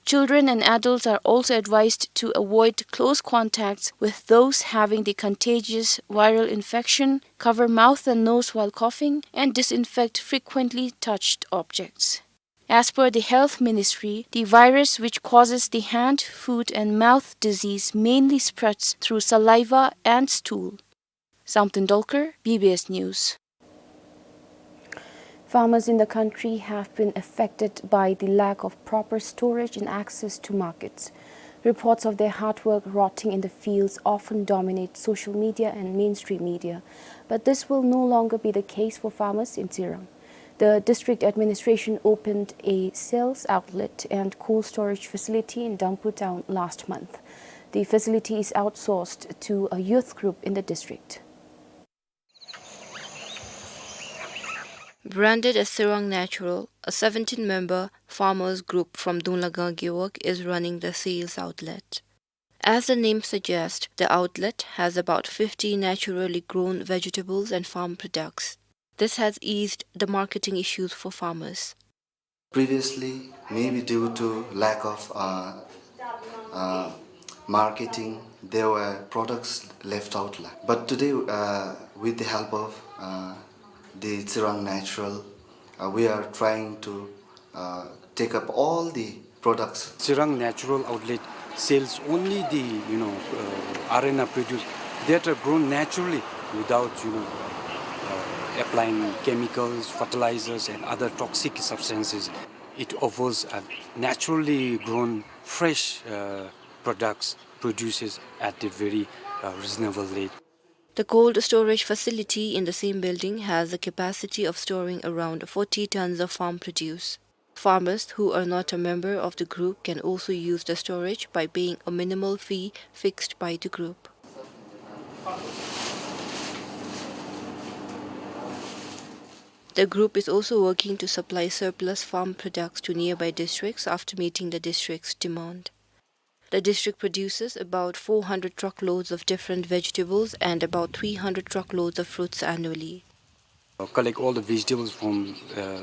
Children and adults are also advised to avoid close contacts with those having the contagious viral infection, cover mouth and nose while coughing, and disinfect frequently touched objects. As per the Health Ministry, the virus which causes the hand, foot, and mouth disease mainly spreads through saliva and stool. Samten Dolkar, B B S News. Farmers in the country have been affected by the lack of proper storage and access to markets. Reports of their hard work rotting in the fields often dominate social media and mainstream media, but this will no longer be the case for farmers in Tsirang. The district administration opened a sales outlet and cold storage facility in Dampur town last month. The facility is outsourced to a youth group in the district. Branded as Tsirang Natural, a seventeen-member farmers group from Dunglagang Gewog is running the sales outlet. As the name suggests, the outlet has about fifty naturally grown vegetables and farm products. This has eased the marketing issues for farmers. Previously, maybe due to lack of, uh, uh, marketing, there were products left out. Like, but today, uh, with the help of, uh, the Tsirang Natural, uh, we are trying to, uh, take up all the products. Tsirang Natural Outlet sells only the, you know, uh, R N R produce that are grown naturally without, you know, uh, applying chemicals, fertilizers, and other toxic substances. It offers, uh, naturally grown, fresh, uh, products, produces at a very, uh, reasonable rate. The cold storage facility in the same building has the capacity of storing around forty tons of farm produce. Farmers who are not a member of the group can also use the storage by paying a minimal fee fixed by the group. The group is also working to supply surplus farm products to nearby districts after meeting the district's demand. The district produces about four hundred truckloads of different vegetables and about three hundred truckloads of fruits annually. Uh, collect all the vegetables from, uh,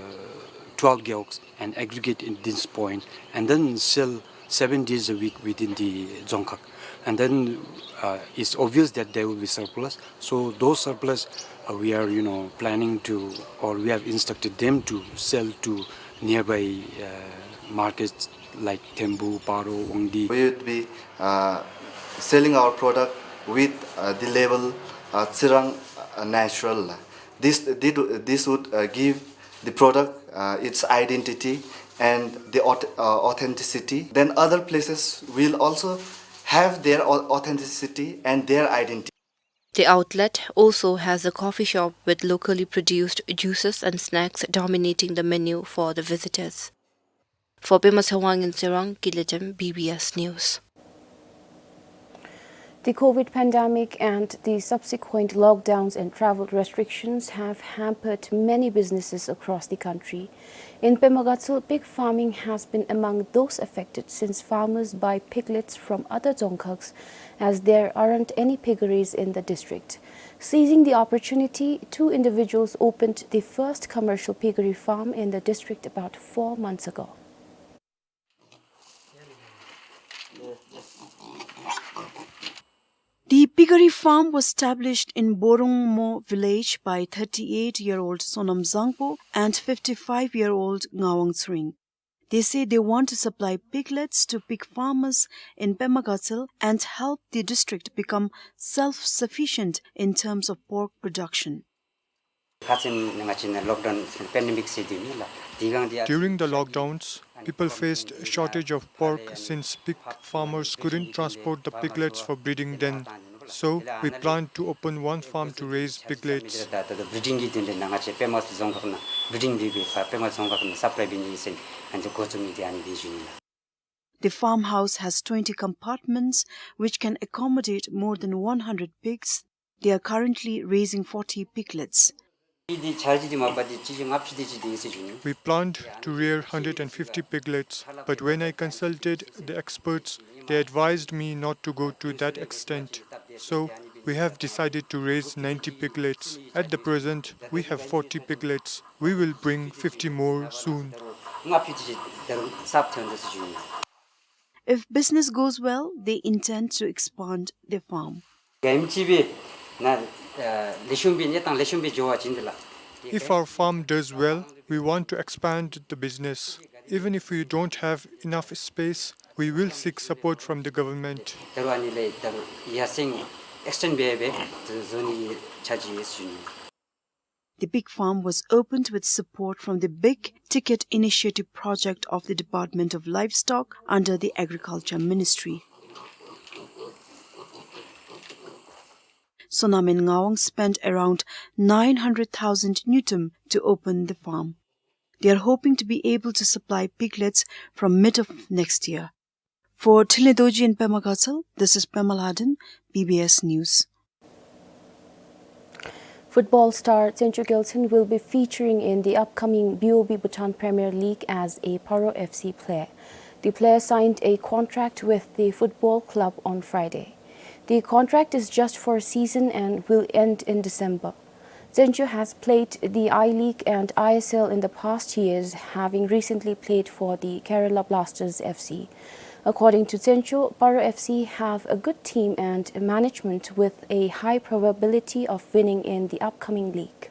twelve gewogs and aggregate in this point, and then sell seven days a week within the Dzongkhag. And then, uh, it's obvious that there will be surplus. So those surplus, uh, we are, you know, planning to, or we have instructed them to sell to nearby, uh, markets like Thembu, Paro, Wangdi. We would be, uh, selling our product with, uh, the label, uh, Tsirang, uh, Natural. This, this would, uh, give the product, uh, its identity and the auth-, uh, authenticity. Then other places will also have their au-, authenticity and their identity. The outlet also has a coffee shop with locally produced juices and snacks dominating the menu for the visitors. For Pema Tshewang in Tsirang, Kiletem, B B S News. The COVID pandemic and the subsequent lockdowns and travel restrictions have hampered many businesses across the country. In Pema Gatshel, pig farming has been among those affected since farmers buy piglets from other dzongkhags as there aren't any piggeries in the district. Seizing the opportunity, two individuals opened the first commercial piggery farm in the district about four months ago. The piggery farm was established in Borongmo village by thirty-eight-year-old Sonam Zangpo and fifty-five-year-old Ngawang Tshering. They say they want to supply piglets to pig farmers in Pema Gatshel and help the district become self-sufficient in terms of pork production. During the lockdowns, people faced shortage of pork since pig farmers couldn't transport the piglets for breeding then. So, we plan to open one farm to raise piglets. The farmhouse has twenty compartments, which can accommodate more than one hundred pigs. They are currently raising forty piglets. We planned to rear hundred and fifty piglets, but when I consulted the experts, they advised me not to go to that extent. So, we have decided to raise ninety piglets. At the present, we have forty piglets. We will bring fifty more soon. If business goes well, they intend to expand their farm. If our farm does well, we want to expand the business. Even if we don't have enough space, we will seek support from the government. The pig farm was opened with support from the Big Ticket Initiative project of the Department of Livestock under the Agriculture Ministry. Sonam and Ngawang spent around nine hundred thousand ngultrum to open the farm. They are hoping to be able to supply piglets from mid of next year. For Thinley Dorji and Pema Gatsal, this is Pema Lhaden, B B S News. Football star Tsencho Gyaltsen will be featuring in the upcoming B O B Bhutan Premier League as a Paro F C player. The player signed a contract with the football club on Friday. The contract is just for a season and will end in December. Tsencho has played the I-League and I S L in the past years, having recently played for the Kerala Blasters F C. According to Tsencho, Paro F C have a good team and management with a high probability of winning in the upcoming league.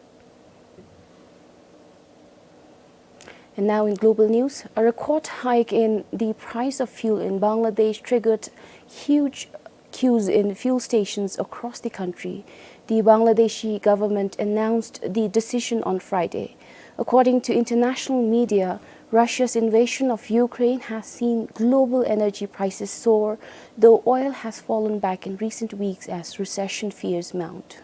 And now in global news, a record hike in the price of fuel in Bangladesh triggered huge queues in fuel stations across the country. The Bangladeshi government announced the decision on Friday. According to international media, Russia's invasion of Ukraine has seen global energy prices soar, though oil has fallen back in recent weeks as recession fears mount.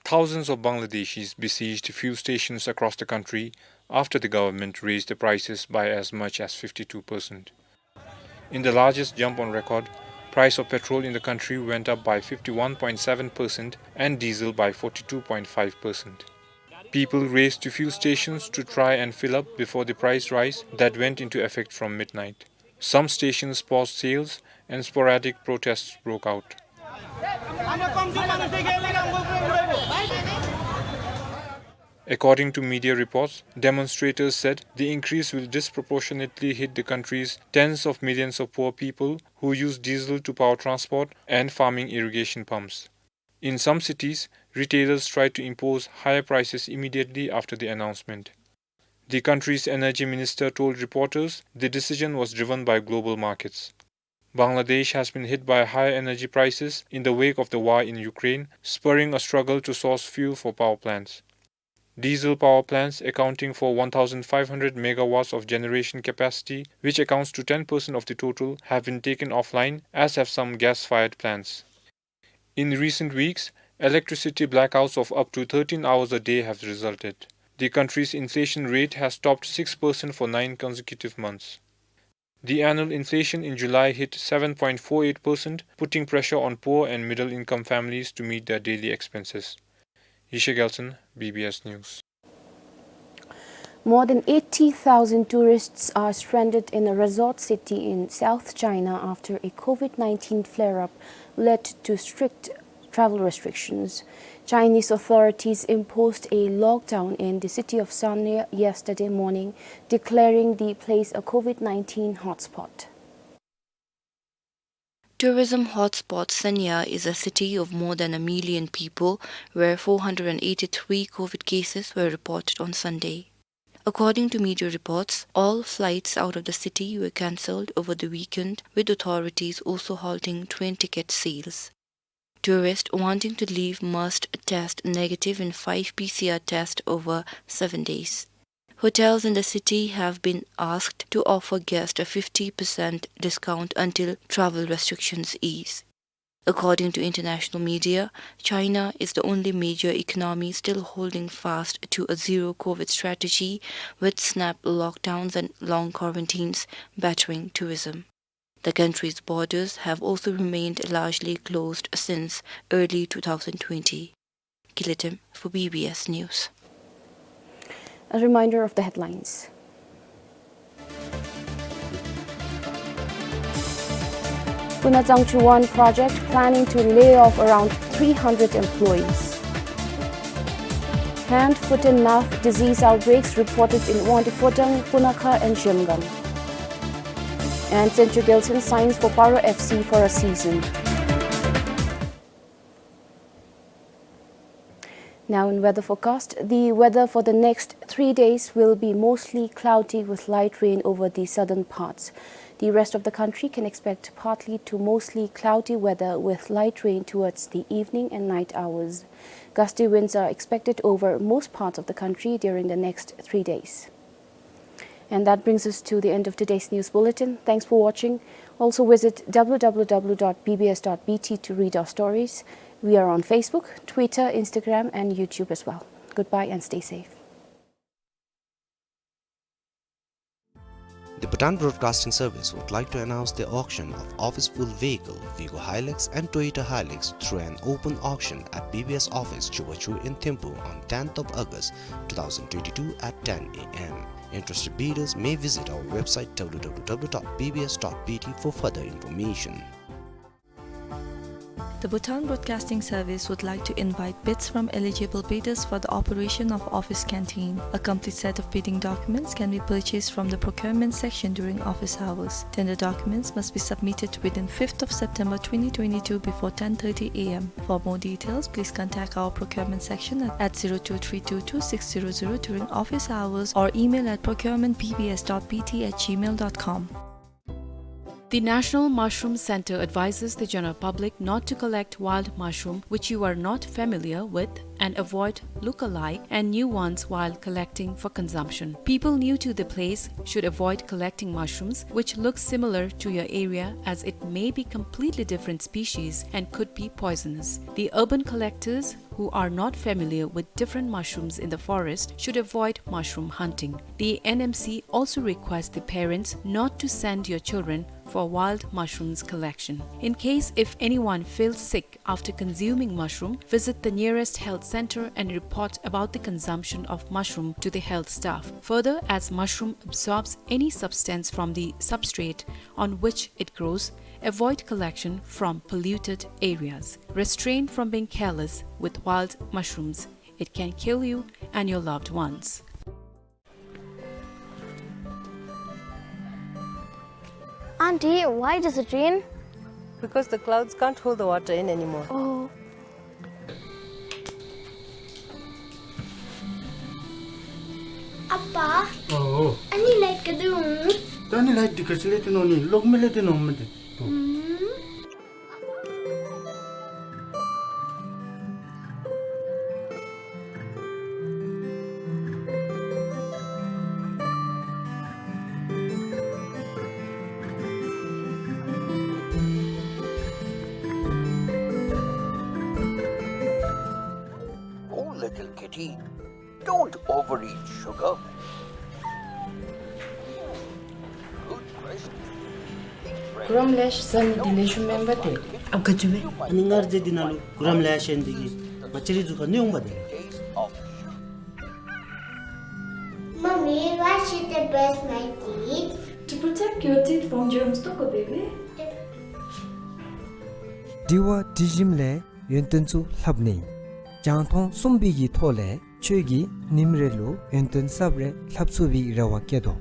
Thousands of Bangladeshis besieged fuel stations across the country after the government raised the prices by as much as fifty-two percent. In the largest jump on record, price of petrol in the country went up by fifty-one point seven percent and diesel by forty-two point five percent. People raced to fuel stations to try and fill up before the price rise that went into effect from midnight. Some stations paused sales and sporadic protests broke out. According to media reports, demonstrators said the increase will disproportionately hit the country's tens of millions of poor people who use diesel to power transport and farming irrigation pumps. In some cities, retailers tried to impose higher prices immediately after the announcement. The country's energy minister told reporters the decision was driven by global markets. Bangladesh has been hit by higher energy prices in the wake of the war in Ukraine, spurring a struggle to source fuel for power plants. Diesel power plants, accounting for one thousand five hundred megawatts of generation capacity, which accounts to ten percent of the total, have been taken offline, as have some gas-fired plants. In recent weeks, electricity blackouts of up to thirteen hours a day have resulted. The country's inflation rate has topped six percent for nine consecutive months. The annual inflation in July hit seven point four eight percent, putting pressure on poor and middle-income families to meet their daily expenses. Yishe Gelson, B B S News. More than eighty thousand tourists are stranded in a resort city in South China after a COVID nineteen flare-up led to strict travel restrictions. Chinese authorities imposed a lockdown in the city of Sanya yesterday morning, declaring the place a COVID nineteen hotspot. Tourism hotspot Sanya is a city of more than a million people, where four hundred and eighty-three COVID cases were reported on Sunday. According to media reports, all flights out of the city were cancelled over the weekend, with authorities also halting train ticket sales. Tourists wanting to leave must test negative in five P C R tests over seven days. Hotels in the city have been asked to offer guests a fifty percent discount until travel restrictions ease. According to international media, China is the only major economy still holding fast to a zero COVID strategy, with snap lockdowns and long quarantines battering tourism. The country's borders have also remained largely closed since early two thousand twenty. Kilitim for B B S News. A reminder of the headlines. Puna Tsangchu one project planning to lay off around three hundred employees. Hand, foot and mouth disease outbreaks reported in Wangdue Phodrang, Punakha and Zhemgam. And Central Gelson signs for Paro F C for a season. Now in weather forecast, the weather for the next three days will be mostly cloudy with light rain over the southern parts. The rest of the country can expect partly to mostly cloudy weather with light rain towards the evening and night hours. Gusty winds are expected over most parts of the country during the next three days. And that brings us to the end of today's news bulletin. Thanks for watching. Also visit W W W dot B B S dot B T to read our stories. We are on Facebook, Twitter, Instagram, and YouTube as well. Goodbye and stay safe. The Bhutan Broadcasting Service would like to announce the auction of office-full vehicle, Vigo Hilux and Toyota Hilux, through an open auction at B B S office, Chubachu in Thimphu on tenth of August two thousand twenty-two at ten A M. Interested bidders may visit our website W W W dot B B S dot B T for further information. The Bhutan Broadcasting Service would like to invite bids from eligible bidders for the operation of office canteen. A complete set of bidding documents can be purchased from the procurement section during office hours. Tender documents must be submitted within fifth of September twenty twenty-two before ten thirty A M. For more details, please contact our procurement section at, at zero two three two two six zero zero during office hours or email at procurement B B S dot B T at gmail dot com. The National Mushroom Center advises the general public not to collect wild mushroom which you are not familiar with and avoid look-alike and new ones while collecting for consumption. People new to the place should avoid collecting mushrooms which look similar to your area, as it may be completely different species and could be poisonous. The urban collectors who are not familiar with different mushrooms in the forest should avoid mushroom hunting. The N M C also requests the parents not to send your children for wild mushrooms collection. In case if anyone feels sick after consuming mushroom, visit the nearest health center and report about the consumption of mushroom to the health staff. Further, as mushroom absorbs any substance from the substrate on which it grows, avoid collection from polluted areas. Restrain from being careless with wild mushrooms. It can kill you and your loved ones. Auntie, why does it rain? Because the clouds can't hold the water in anymore. Oh. Appa. Oh. Ani light kadu? Tani light di kasi le tino ni, lok me le tino mate. Hmm. Oh, little kitty, don't overeat sugar. Good question. ཀུ་རམ་ལེ་ཤ་ཟ་ནི་འདི་ལེགས་ཤོམ་མེན་པ་ཏེ། ཨ་ག་ཅི་སྦེ། ཨ་ནི་སྔར་རྗེས་འདི་ནང་ལུ་ཀུ་རམ་ལེ་ཤ་ཨིན་འདི་གིས་ང་བཅས་རའི་གཟུགས་ཁར་གནོད་འོང་པ་ཏེ། Mommy, why should I brush my teeth? To protect your teeth from germs, ཏོག་ཀོ་བེ་བེ། དྲི་བ་དྲི་ཞིམ་ལས་ཡོན་ཏན་ཚུ་ལྷབ་ནི། རྒྱང་མཐོང་གསུམ་པའི་གི་ཐོག་ལས་ཁྱོད་ཀྱིས་ཉིནམ་རེ་ལུ་ཡོན་ཏན་གསརཔ་རེ་ལྷབ་ཚུགས་པའི་རེ་བ་བསྐྱེད་དོ།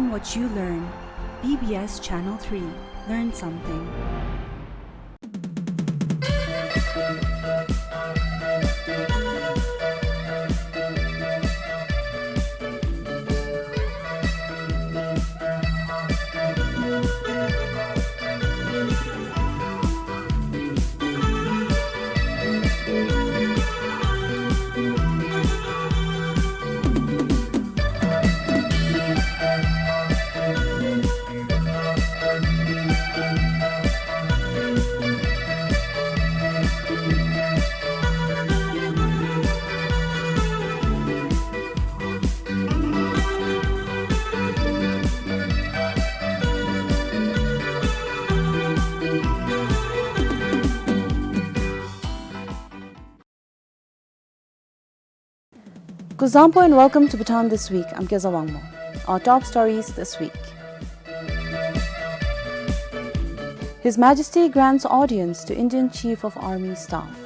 What you learn. B B S Channel three. Learn something. Kuzuzangpo and welcome to Bhutan This Week. I'm Keza Wangmo. Our top stories this week. His Majesty grants audience to Indian Chief of Army Staff.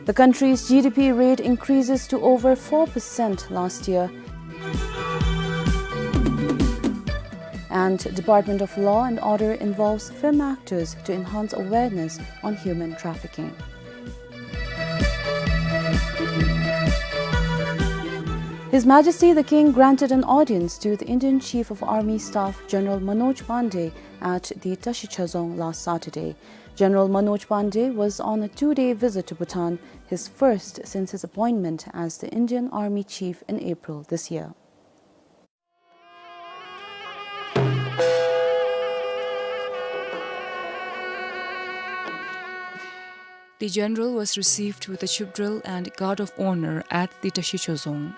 The country's G D P rate increases to over four percent last year. And Department of Law and Order involves film actors to enhance awareness on human trafficking. His Majesty the King granted an audience to the Indian Chief of Army Staff, General Manoj Pandey, at the Tashi Chazong last Saturday. General Manoj Pandey was on a two-day visit to Bhutan, his first since his appointment as the Indian Army Chief in April this year. The general was received with a ship drill and guard of honor at the Tashi Chozong.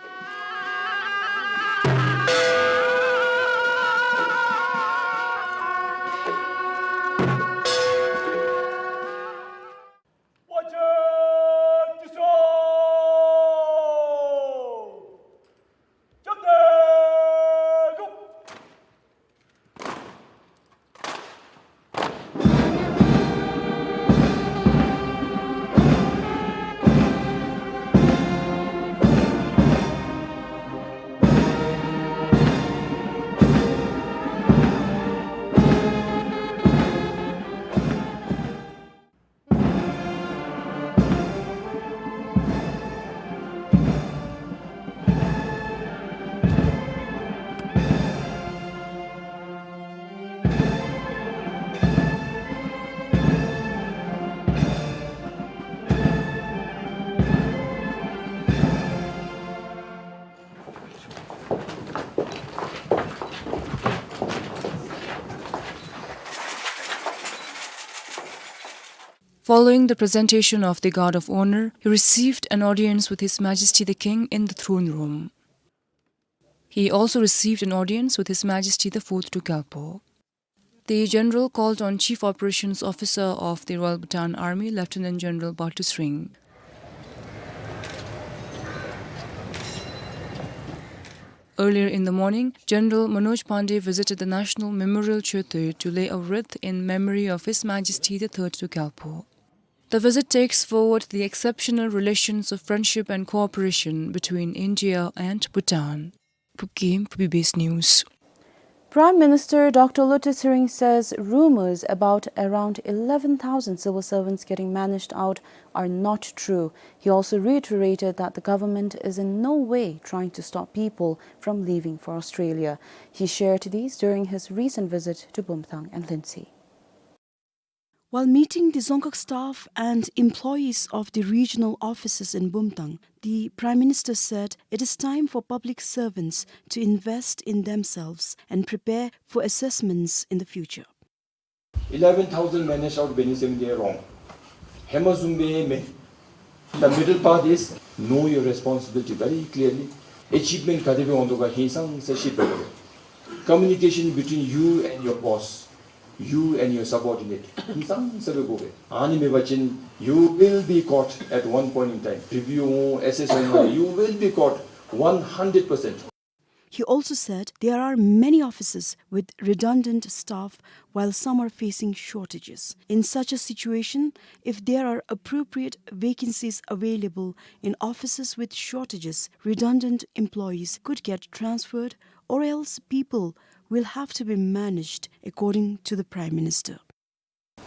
Following the presentation of the Guard of Honor, he received an audience with His Majesty the King in the throne room. He also received an audience with His Majesty the Fourth Druk Gyalpo. The General called on Chief Operations Officer of the Royal Bhutan Army, Lieutenant General Bartu Sring. Earlier in the morning, General Manoj Pandey visited the National Memorial Churtyard to lay a wreath in memory of His Majesty the Third Druk Gyalpo. The visit takes forward the exceptional relations of friendship and cooperation between India and Bhutan. Phukim, B B S News. Prime Minister Doctor Lotay Tshering says rumors about around eleven thousand civil servants getting managed out are not true. He also reiterated that the government is in no way trying to stop people from leaving for Australia. He shared these during his recent visit to Bumthang and Lhuentse. While meeting the Dzongkhag staff and employees of the regional offices in Bumthang, the Prime Minister said it is time for public servants to invest in themselves and prepare for assessments in the future. Eleven thousand managed out beneficiary wrong. Hema zumbe me. The middle part is know your responsibility very clearly. Achievement ག་དེ་སྦེ་འོང་དོ་ག་ཧིང་སངས་ས་ཤེས་པ་དགོ་པས། Communication between you and your boss, you and your subordinate ཧིང་སངས་ས་སྦེ་དགོ་པས། ཨ་ནི་མེད་པ་ཅིན་you will be caught at one point in time. Review འོང་assess འོང་ན་you will be caught one hundred percent. He also said there are many offices with redundant staff, while some are facing shortages. In such a situation, if there are appropriate vacancies available in offices with shortages, redundant employees could get transferred, or else people will have to be managed, according to the Prime Minister.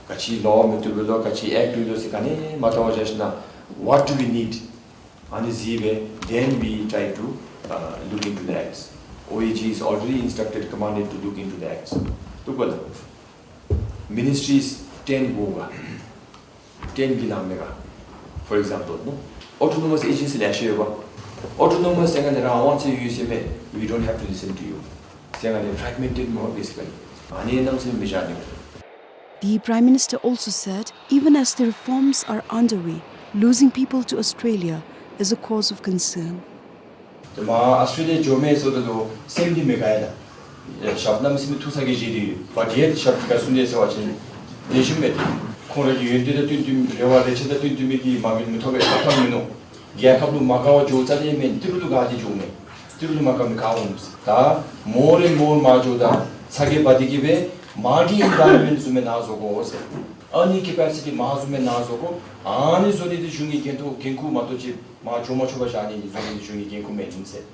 ག་ཅི་ལོ་མི་བཏུབ་ལོ་ག་ཅི་ཨེཀཊ་ལོ་ཟེར་ག་ནི་མ་བལྟ་བར་བཞག་ཞིནམ་ལས་what do we need? ཨ་ནི་གཟིགས་སྦེ་then we try to, uh, look into the acts. OAG is already instructed, commanded to look into the acts. བཏུབ་པ་ལགས། Ministries ten དགོ་ག། ten གི་ནང་མེད་ག། for example, no? Autonomous agency ལེ་ཤ་ཡོད་པ། Autonomous ཟེར་ག་ནི་རང་དབང་ཅིག་ཡོད་ཟེར་མས། We don't have to listen to you. ཟེར་ག་ནི་fragmented མོ་basically. ཨ་ནི་གནམ་མེད་ས་མེད་མི་བཞག་ནི། The Prime Minister also said, even as the reforms are underway, losing people to Australia is a cause of concern. ཏེ་མར་ཨོསི་ཊྲེ་ལི་ཡ་འགྱོ་མི་ཚུ་ད་ལྟོ་སེམས་འདི་མི་དགའ་ཡི་ལགས། ཡ་ཞབས་གནམ་མེད་ས་མེད་ཐུག་ས་གི་ཞིག་འདི་ཡོད། བ་དེ་ཞབས་འདི་ག་སོང་ནི་ཟེར་བ་ཅིན་ལེགས་ཤོམ་མས། ཁོང་ར་གི་ཡོན་ཏན་དང་བསྟུན་བསྟུན་རེ་བ་རེ་ཆེ་དང་བསྟུན་བསྟུན་མི་གི་མ་དངུལ་མི་ཐོབ་པའི་ཐབས་མིན་ནུག། རྒྱལ་ཁབ་ལུ་མ་དགའ་བར་འགྱོ་རྩ་ལས་མེན། ཏི་རུ་ལུ་དགའ་སྟེ་འགྱོཝ་མས། ཏི་རུ་ལུ་མ་དགའ་མི་ག་འོང་མས། ད་མོར་ཨེནཌ་མོར་མར་འགྱོཝ་ད་ཚ་གྱང་འབག་སྟེ་གི་སྦེ་མར་གྱི་ཨིནབྷའི་རོནམེནཊ་བཟུམ་སྦེ་ནཱ་བཟོ་དགོ་ཟེར། ཨ་ནི་ཀེ་པེ་སི་ཊི་མར་བཟུམ་སྦེ་ནཱ་བཟོ་དགོ། ཨ་ནི་བཟོ་ནི་འདི་གཞུང་གི་འགན་ཐོག་འགན་ཁུར་མ་གཏོགས་ཅིག་མར་འགྱོ་མ་ཆོག་པར་བཞག་ནི་འདི་བཟོ་ནི་འདི་གཞུང་གི་འགན་ཁུར་མེན་ཟེར།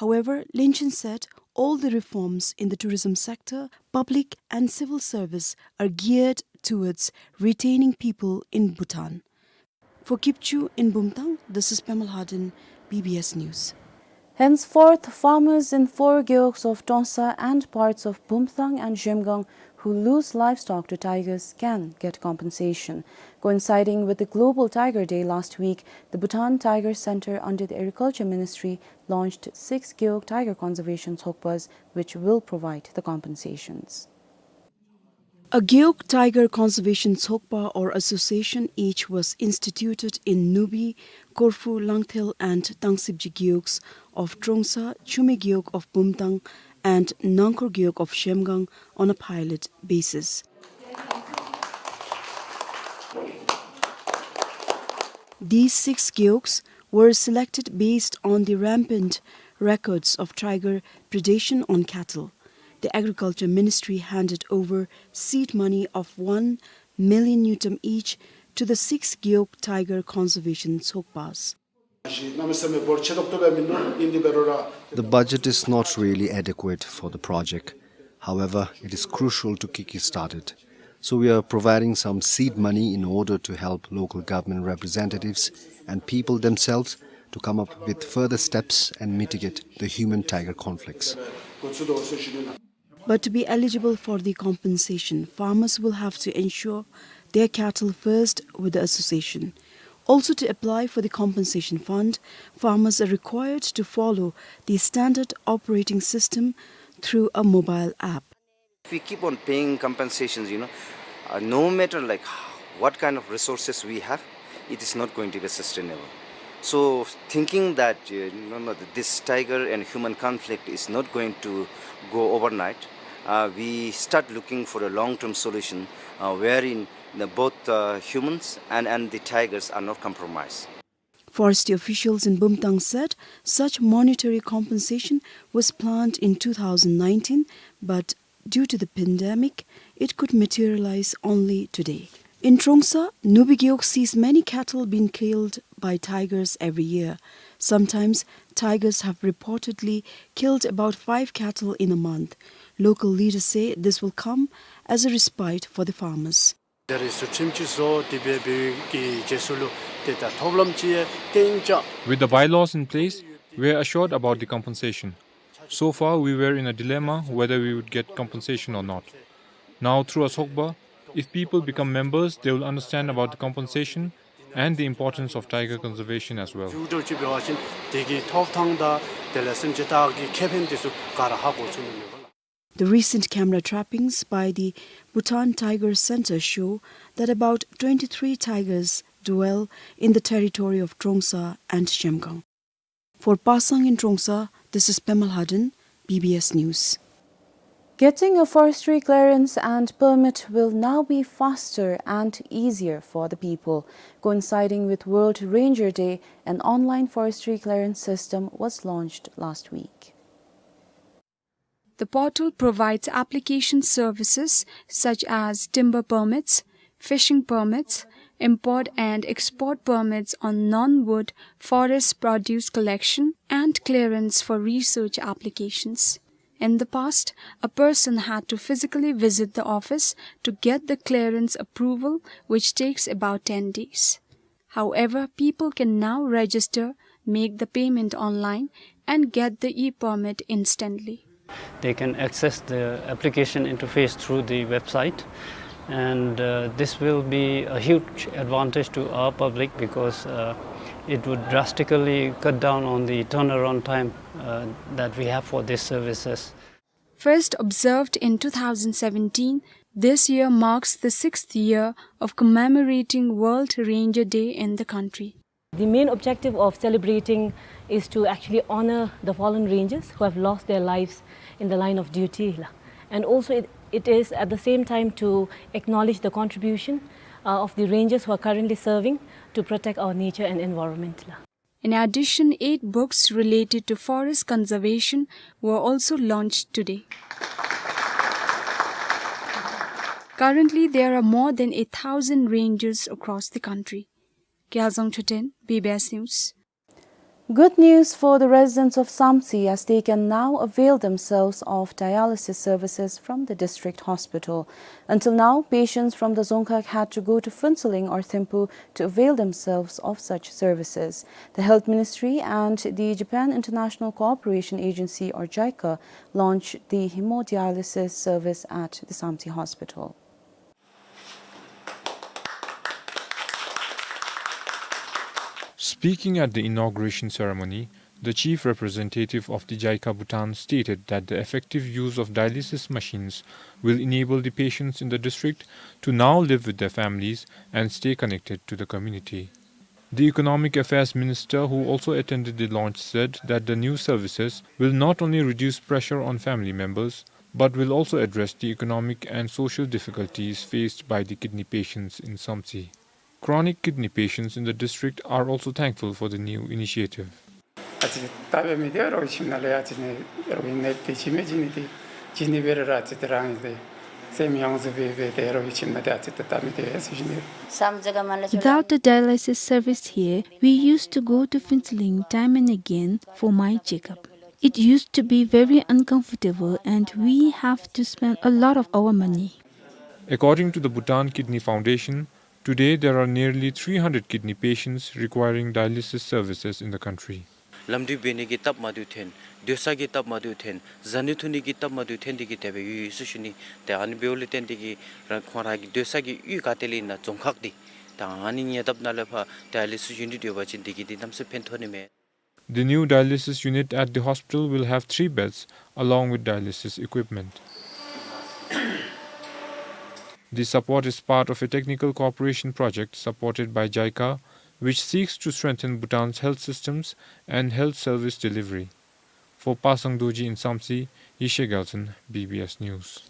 However, Lin Chin said all the reforms in the tourism sector, public and civil service, are geared towards retaining people in Bhutan. For Kipchu in Bumthang, this is Pema Lhaden, B B S News. Henceforth, farmers in four gewogs of Trongsa and parts of Bumthang and Zhemgang who lose livestock to tigers can get compensation. Coinciding with the Global Tiger Day last week, the Bhutan Tiger Center under the Agriculture Ministry launched six gewog tiger conservation tshogpas, which will provide the compensations. A Gewog Tiger Conservation Tshogpa or association each was instituted in Nubi, Korfu, Langthel and Tangsibji gewogs of Trongsa, Chumi gewog of Bumthang and Nangkhor gewog of Zhemgang on a pilot basis. These six gewogs were selected based on the rampant records of tiger predation on cattle. The Agriculture Ministry handed over seed money of one million ngultrum each to the six gewog tiger conservation tshogpas. The budget is not really adequate for the project. However, it is crucial to kick-start it. So we are providing some seed money in order to help local government representatives and people themselves to come up with further steps and mitigate the human-tiger conflicts. But to be eligible for the compensation, farmers will have to insure their cattle first with the association. Also, to apply for the compensation fund, farmers are required to follow the standard operating system through a mobile app. If we keep on paying compensations, you know, uh, no matter, like, what kind of resources we have, it is not going to be sustainable. So thinking that, uh, no, no, this tiger and human conflict is not going to go overnight, uh, we start looking for a long-term solution, uh, wherein the, both, uh, humans and, and the tigers are not compromised. Forestry officials in Bumthang said such monetary compensation was planned in two thousand nineteen, but due to the pandemic, it could materialize only today. In Trongsa, Nubi gewog sees many cattle being killed by tigers every year. Sometimes, tigers have reportedly killed about five cattle in a month. Local leaders say this will come as a respite for the farmers. དེ་རིང་ཚུ་ཁྲིམས་ཀྱི་བཟོ་དེ་སྦེ་འབད་བའི་གི་རྗེས་སུ་ལུ་ཏེ་ད་ཐོབ་ལམ་ཅིག་ཡང་བཏོན་ཅི། With the bylaws in place, we are assured about the compensation. So far, we were in a dilemma whether we would get compensation or not. Now, through a tshogpa, if people become members, they will understand about the compensation and the importance of tiger conservation as well. འཛུགས་སྐྲུན་ཅིག་འབད་བ་ཅིན་དེ་གི་ཐོབ་ཐང་དང་དེ་ལས་སེམས་ཅན་དག་གི་ཁེ་ཕན་དེ་ཚུ་ག་ར་ཧ་གོ་ཚུགས་ནི་མས་ལགས། The recent camera trappings by the Bhutan Tiger Center show that about twenty-three tigers dwell in the territory of Trongsa and Zhemgang. For Pasang in Trongsa, this is Pema Lhaden, B B S News. Getting a forestry clearance and permit will now be faster and easier for the people. Coinciding with World Ranger Day, an online forestry clearance system was launched last week. The portal provides application services such as timber permits, fishing permits, import and export permits on non-wood forest produce collection, and clearance for research applications. In the past, a person had to physically visit the office to get the clearance approval, which takes about ten days. However, people can now register, make the payment online, and get the e-permit instantly. They can access the application interface through the website, and, uh, this will be a huge advantage to our public because, uh, it would drastically cut down on the turnaround time, uh, that we have for these services. First observed in two thousand seventeen, this year marks the sixth year of commemorating World Ranger Day in the country. The main objective of celebrating is to actually honor the fallen rangers who have lost their lives in the line of duty, la. And also it, it is at the same time to acknowledge the contribution, uh, of the rangers who are currently serving to protect our nature and environment, la. In addition, eight books related to forest conservation were also launched today. Currently, there are more than a thousand rangers across the country. Gyalzang Choten, B B S News. Good news for the residents of Samtse, as they can now avail themselves of dialysis services from the district hospital. Until now, patients from the Dzongkhag had to go to Phuentsholing or Thimphu to avail themselves of such services. The Health Ministry and the Japan International Cooperation Agency, or JICA, launched the hemodialysis service at the Samtse Hospital. Speaking at the inauguration ceremony, the chief representative of the JICA Bhutan stated that the effective use of dialysis machines will enable the patients in the district to now live with their families and stay connected to the community. The Economic Affairs Minister, who also attended the launch, said that the new services will not only reduce pressure on family members, but will also address the economic and social difficulties faced by the kidney patients in Samtse. Chronic kidney patients in the district are also thankful for the new initiative. ཨ་ཙི་ད་འབད་མི་དེ་རོགས་ཁྱིམ་ནང་ལས་ཨ་ཙི་ནས་རོགས་ཨིན་ནས་དེ་ཅི་མེད་ཅི་ནི་དེ་ཅི་ནི་འབད་ར་ཨ་ཙི་དེ་རང་ཨིན་དེ་སེམས་ཡང་ཟེར་འབད་འབད་དེ་རོགས་ཁྱིམ་ནང་དེ་ཨ་ཙི་ད་ད་མི་དེ་ཨེ་ཟེར་ཞུ་ནི། Without the dialysis service here, we used to go to Phuentsholing time and again for my checkup. It used to be very uncomfortable and we have to spend a lot of our money. According to the Bhutan Kidney Foundation, today there are nearly three hundred kidney patients requiring dialysis services in the country. ལམ་འགྲུལ་འབད་ནི་གི་སྟབས་མ་བདེཝ་ཐོན། སྡོད་ས་གི་སྟབས་མ་བདེཝ་ཐོན། བཟའ་ནི་འཐུང་ནི་གི་སྟབས་མ་བདེཝ་ཐོན་ཏེ་གིས་དེ་སྦེ་ཡོད་ཡོད་ཟེར་ཞུ་ནི། ཏེ་ཨ་ནི་འབདཝ་ལས་བརྟེན་ཏེ་གིས་རང་ཁོང་ར་གི་སྡོད་ས་གི་གཡུས་ག་ཏེ་ལས་ཨིན་ན་རྫོང་ཁག་འདི་ད་ཨ་ནི་ཉེ་འདབས་ནང་ལས་ཕར་dialysis unit ཡོད་པ་ཅིན་དེ་གིས་འདི་གནམ་མེད་ས་མེད་ཕན་ཐོགས་ནི་མས། The new dialysis unit at the hospital will have three beds along with dialysis equipment. The support is part of a technical cooperation project supported by JICA, which seeks to strengthen Bhutan's health systems and health service delivery. For Pasang Dorji in Samtse, Yeshe Gyaltsen, B B S News.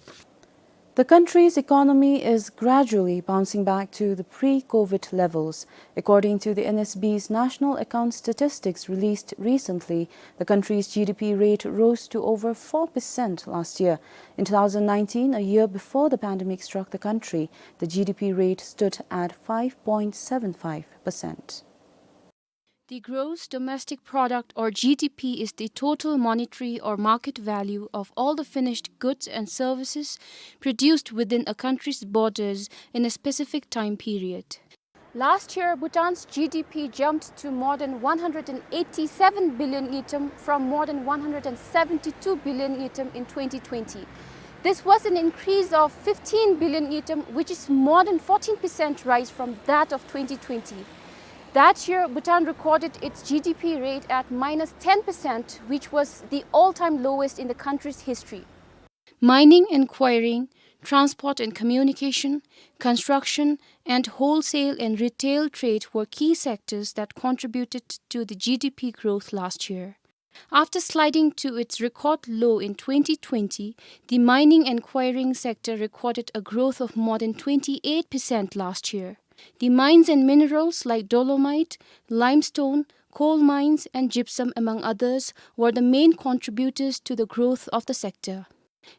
The country's economy is gradually bouncing back to the pre-COVID levels. According to the N S B's national account statistics released recently, the country's G D P rate rose to over four percent last year. In two thousand nineteen, a year before the pandemic struck the country, the G D P rate stood at five point seven five percent. The gross domestic product, or G D P, is the total monetary or market value of all the finished goods and services produced within a country's borders in a specific time period. Last year, Bhutan's G D P jumped to more than one hundred and eighty-seven billion ngultrum from more than one hundred and seventy-two billion ngultrum in twenty twenty. This was an increase of fifteen billion ngultrum, which is more than fourteen percent rise from that of twenty twenty. That year, Bhutan recorded its G D P rate at minus ten percent, which was the all-time lowest in the country's history. Mining and quarrying, transport and communication, construction, and wholesale and retail trade were key sectors that contributed to the G D P growth last year. After sliding to its record low in twenty twenty, the mining and quarrying sector recorded a growth of more than twenty-eight percent last year. The mines and minerals like dolomite, limestone, coal mines, and gypsum, among others, were the main contributors to the growth of the sector.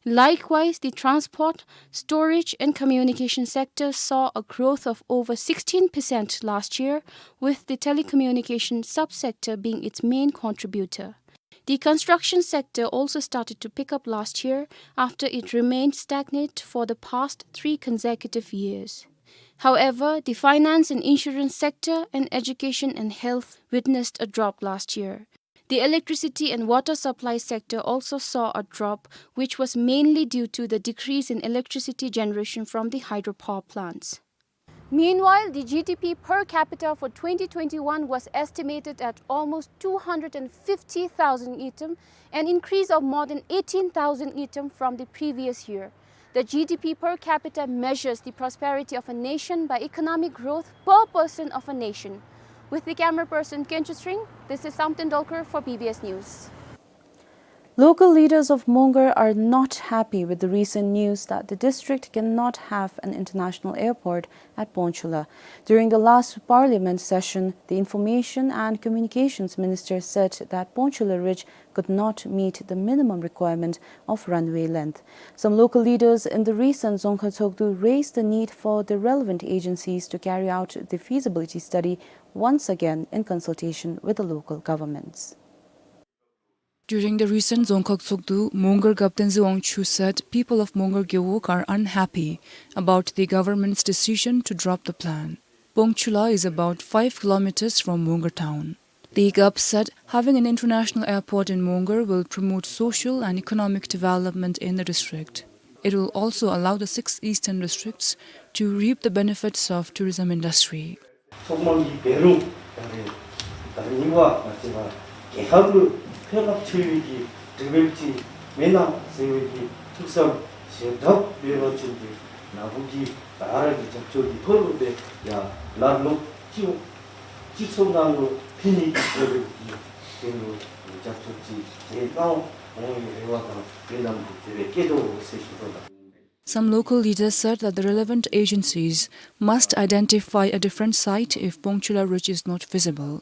Likewise, the transport, storage, and communication sector saw a growth of over sixteen percent last year, with the telecommunication subsector being its main contributor. The construction sector also started to pick up last year after it remained stagnant for the past three consecutive years. However, the finance and insurance sector and education and health witnessed a drop last year. The electricity and water supply sector also saw a drop, which was mainly due to the decrease in electricity generation from the hydropower plants. Meanwhile, the G D P per capita for twenty twenty-one was estimated at almost two hundred and fifty thousand ngultrum, an increase of more than eighteen thousand ngultrum from the previous year. The G D P per capita measures the prosperity of a nation by economic growth per person of a nation. With the camera person Kenchut Sring, this is Samten Dolkar for B B S News. Local leaders of Mongar are not happy with the recent news that the district cannot have an international airport at Pongchula. During the last parliament session, the Information and Communications Minister said that Pongchula Ridge could not meet the minimum requirement of runway length. Some local leaders in the recent Dzongkhag Tshogdu raised the need for the relevant agencies to carry out the feasibility study once again in consultation with the local governments. During the recent Dzongkhag Tshogdu, Mongar Gap Tenzin Wangchuk said people of Mongar Gewog are unhappy about the government's decision to drop the plan. Pongchula is about five kilometers from Mongar town. The Gap said having an international airport in Mongar will promote social and economic development in the district. It will also allow the six eastern districts to reap the benefits of tourism industry. ཚོགས་མང་གི་འབད་རུང་ད་རེས་ད་རེས་ནངས་པ་ང་བཅས་ར་རྒྱལ་ཁབ་ལུ་ཕན་རླབས་ཆེ་བའི་གི་དྲི་བ་ཅིག་མེན་ན་ཟེར་བའི་གི་ཐུགས་བསམ་བཞེས་གྲབས་འབད་བ་ཅིན་དེ་ནཱ་བུ་གི་ད་ར་གི་རྒྱབ་སྐྱོར་གྱི་ཐོག་ལུ་དེ་ཡང་ལར་ལོག་སྤྱི་སྤྱི་ཚོགས་ནང་ལུ་ཕན་ནི་གི་དྲི་བ་གི་དེ་ལུ་རྒྱབ་སྐྱོར་ཅིག་བྱེད་གནང་འོང་བའི་རེ་བ་དང་སྨོན་ལམ་དེ་དེ་སྦེ་བསྐྱེད་དོ་ཟེར་ཞུ་དོ་ལགས། Some local leaders said that the relevant agencies must identify a different site if Pongchula Ridge is not feasible.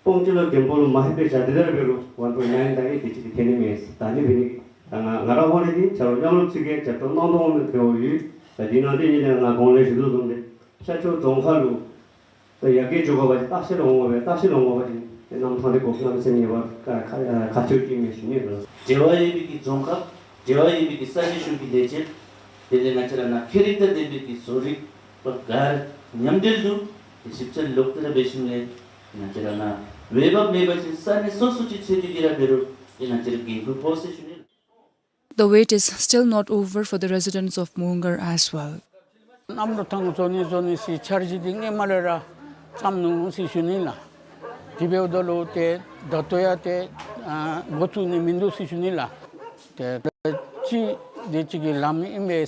སྤོང་ཆུ་ལ་རྒན་པོ་ལུ་མ་ཧེ་པེ་བྱ་དེ་ལས་འབད་རུང་ཝན་པོའིནཊ་ནའིན་དང་ཨེ་དེ་ཅིག་གི་ཐད་ནི་མེད། ད་ནི་འབད་ནི་ད་ང་ང་ར་ཧོ་ནི་འདི་བྱ་རུང་མཉམ་རུབ་ཚུ་གིས་རྒྱབ་སྐྱོར་གནང་དོ་འོང་མི་འབདཝ་ཡོད། ད་འདི་ནང་འདི་ཉིད་ནས་ང་གོང་ལས་ཞུ་དོ་བཟུམ་སྦེ་ཤར་ཕྱོགས་རྫོང་ཁག་ལུ་ད་ཡར་རྒྱས་འགྱོ་དགོ་པ་ཅིན་ལྟ་བཤལ་འོང་དགོ་པས། ལྟ་བཤལ་འོང་དགོ་པ་ཅིན་དེ་གནམ་ཐང་དེ་གོ་གནམ་མེད་ས་མེད་ཉེ་བ་ཁག་ཁག་ཁག་ཆེཝ་ཅིག་མས་ཞུ་ནི་ལགས། འབྲེལ་བ་ཡོད་པའི་གི་རྫོང་ཁག་འབྲེལ་བ་ཡོད་པའི་གི་ས་གནས་གཞུང་གི་ལས་བྱེད་དེ་ལས་ང་བཅས་ར་ནཱ་ཁེ་རིག་དང་ལྡན་པའི་གི་བཟོ་རིག་པ་ག་ར་མཉམ་འབྲེལ་དུ་ཞིབ་དཔྱད་ལོག་སྟེ་ར་འབད་ཞིནམ་ལས་ང་བཅས་ར་ནཱ་འོས་འབབ་མེད་པ་ཅིན་ས་གནས་སོ་སོ་ཅིག་འཚོལ་ཏེ་གི་ར་འབད་རུང་དེ་ང་བཅས་ར་འགན་ཁུར་ཕོག་ཟེར་ཞུ་ནི། The wait is still not over for the residents of Mongar as well. གནམ་གྲུ་ཐང་བཟོ་ནི་བཟོ་ནི་ཟེར་འཆར་གཞི་འདི་སྔོན་མ་ལས་ར་བརྩམས་ནུག་ཟེར་ཞུ་ནི་ལགས། དེ་འབདཝ་ད་ལུ་ཏེ་ད་ལྟོ་ཡང་ཏེ་ཨ་འགོ་བཙུགས་ནི་མིན་འདུག་ཟེར་ཞུ་ནི་ལགས། ཏེ་ད་ཅི་དེ་ཅིག་གི་ལམ་ཨིན་པས།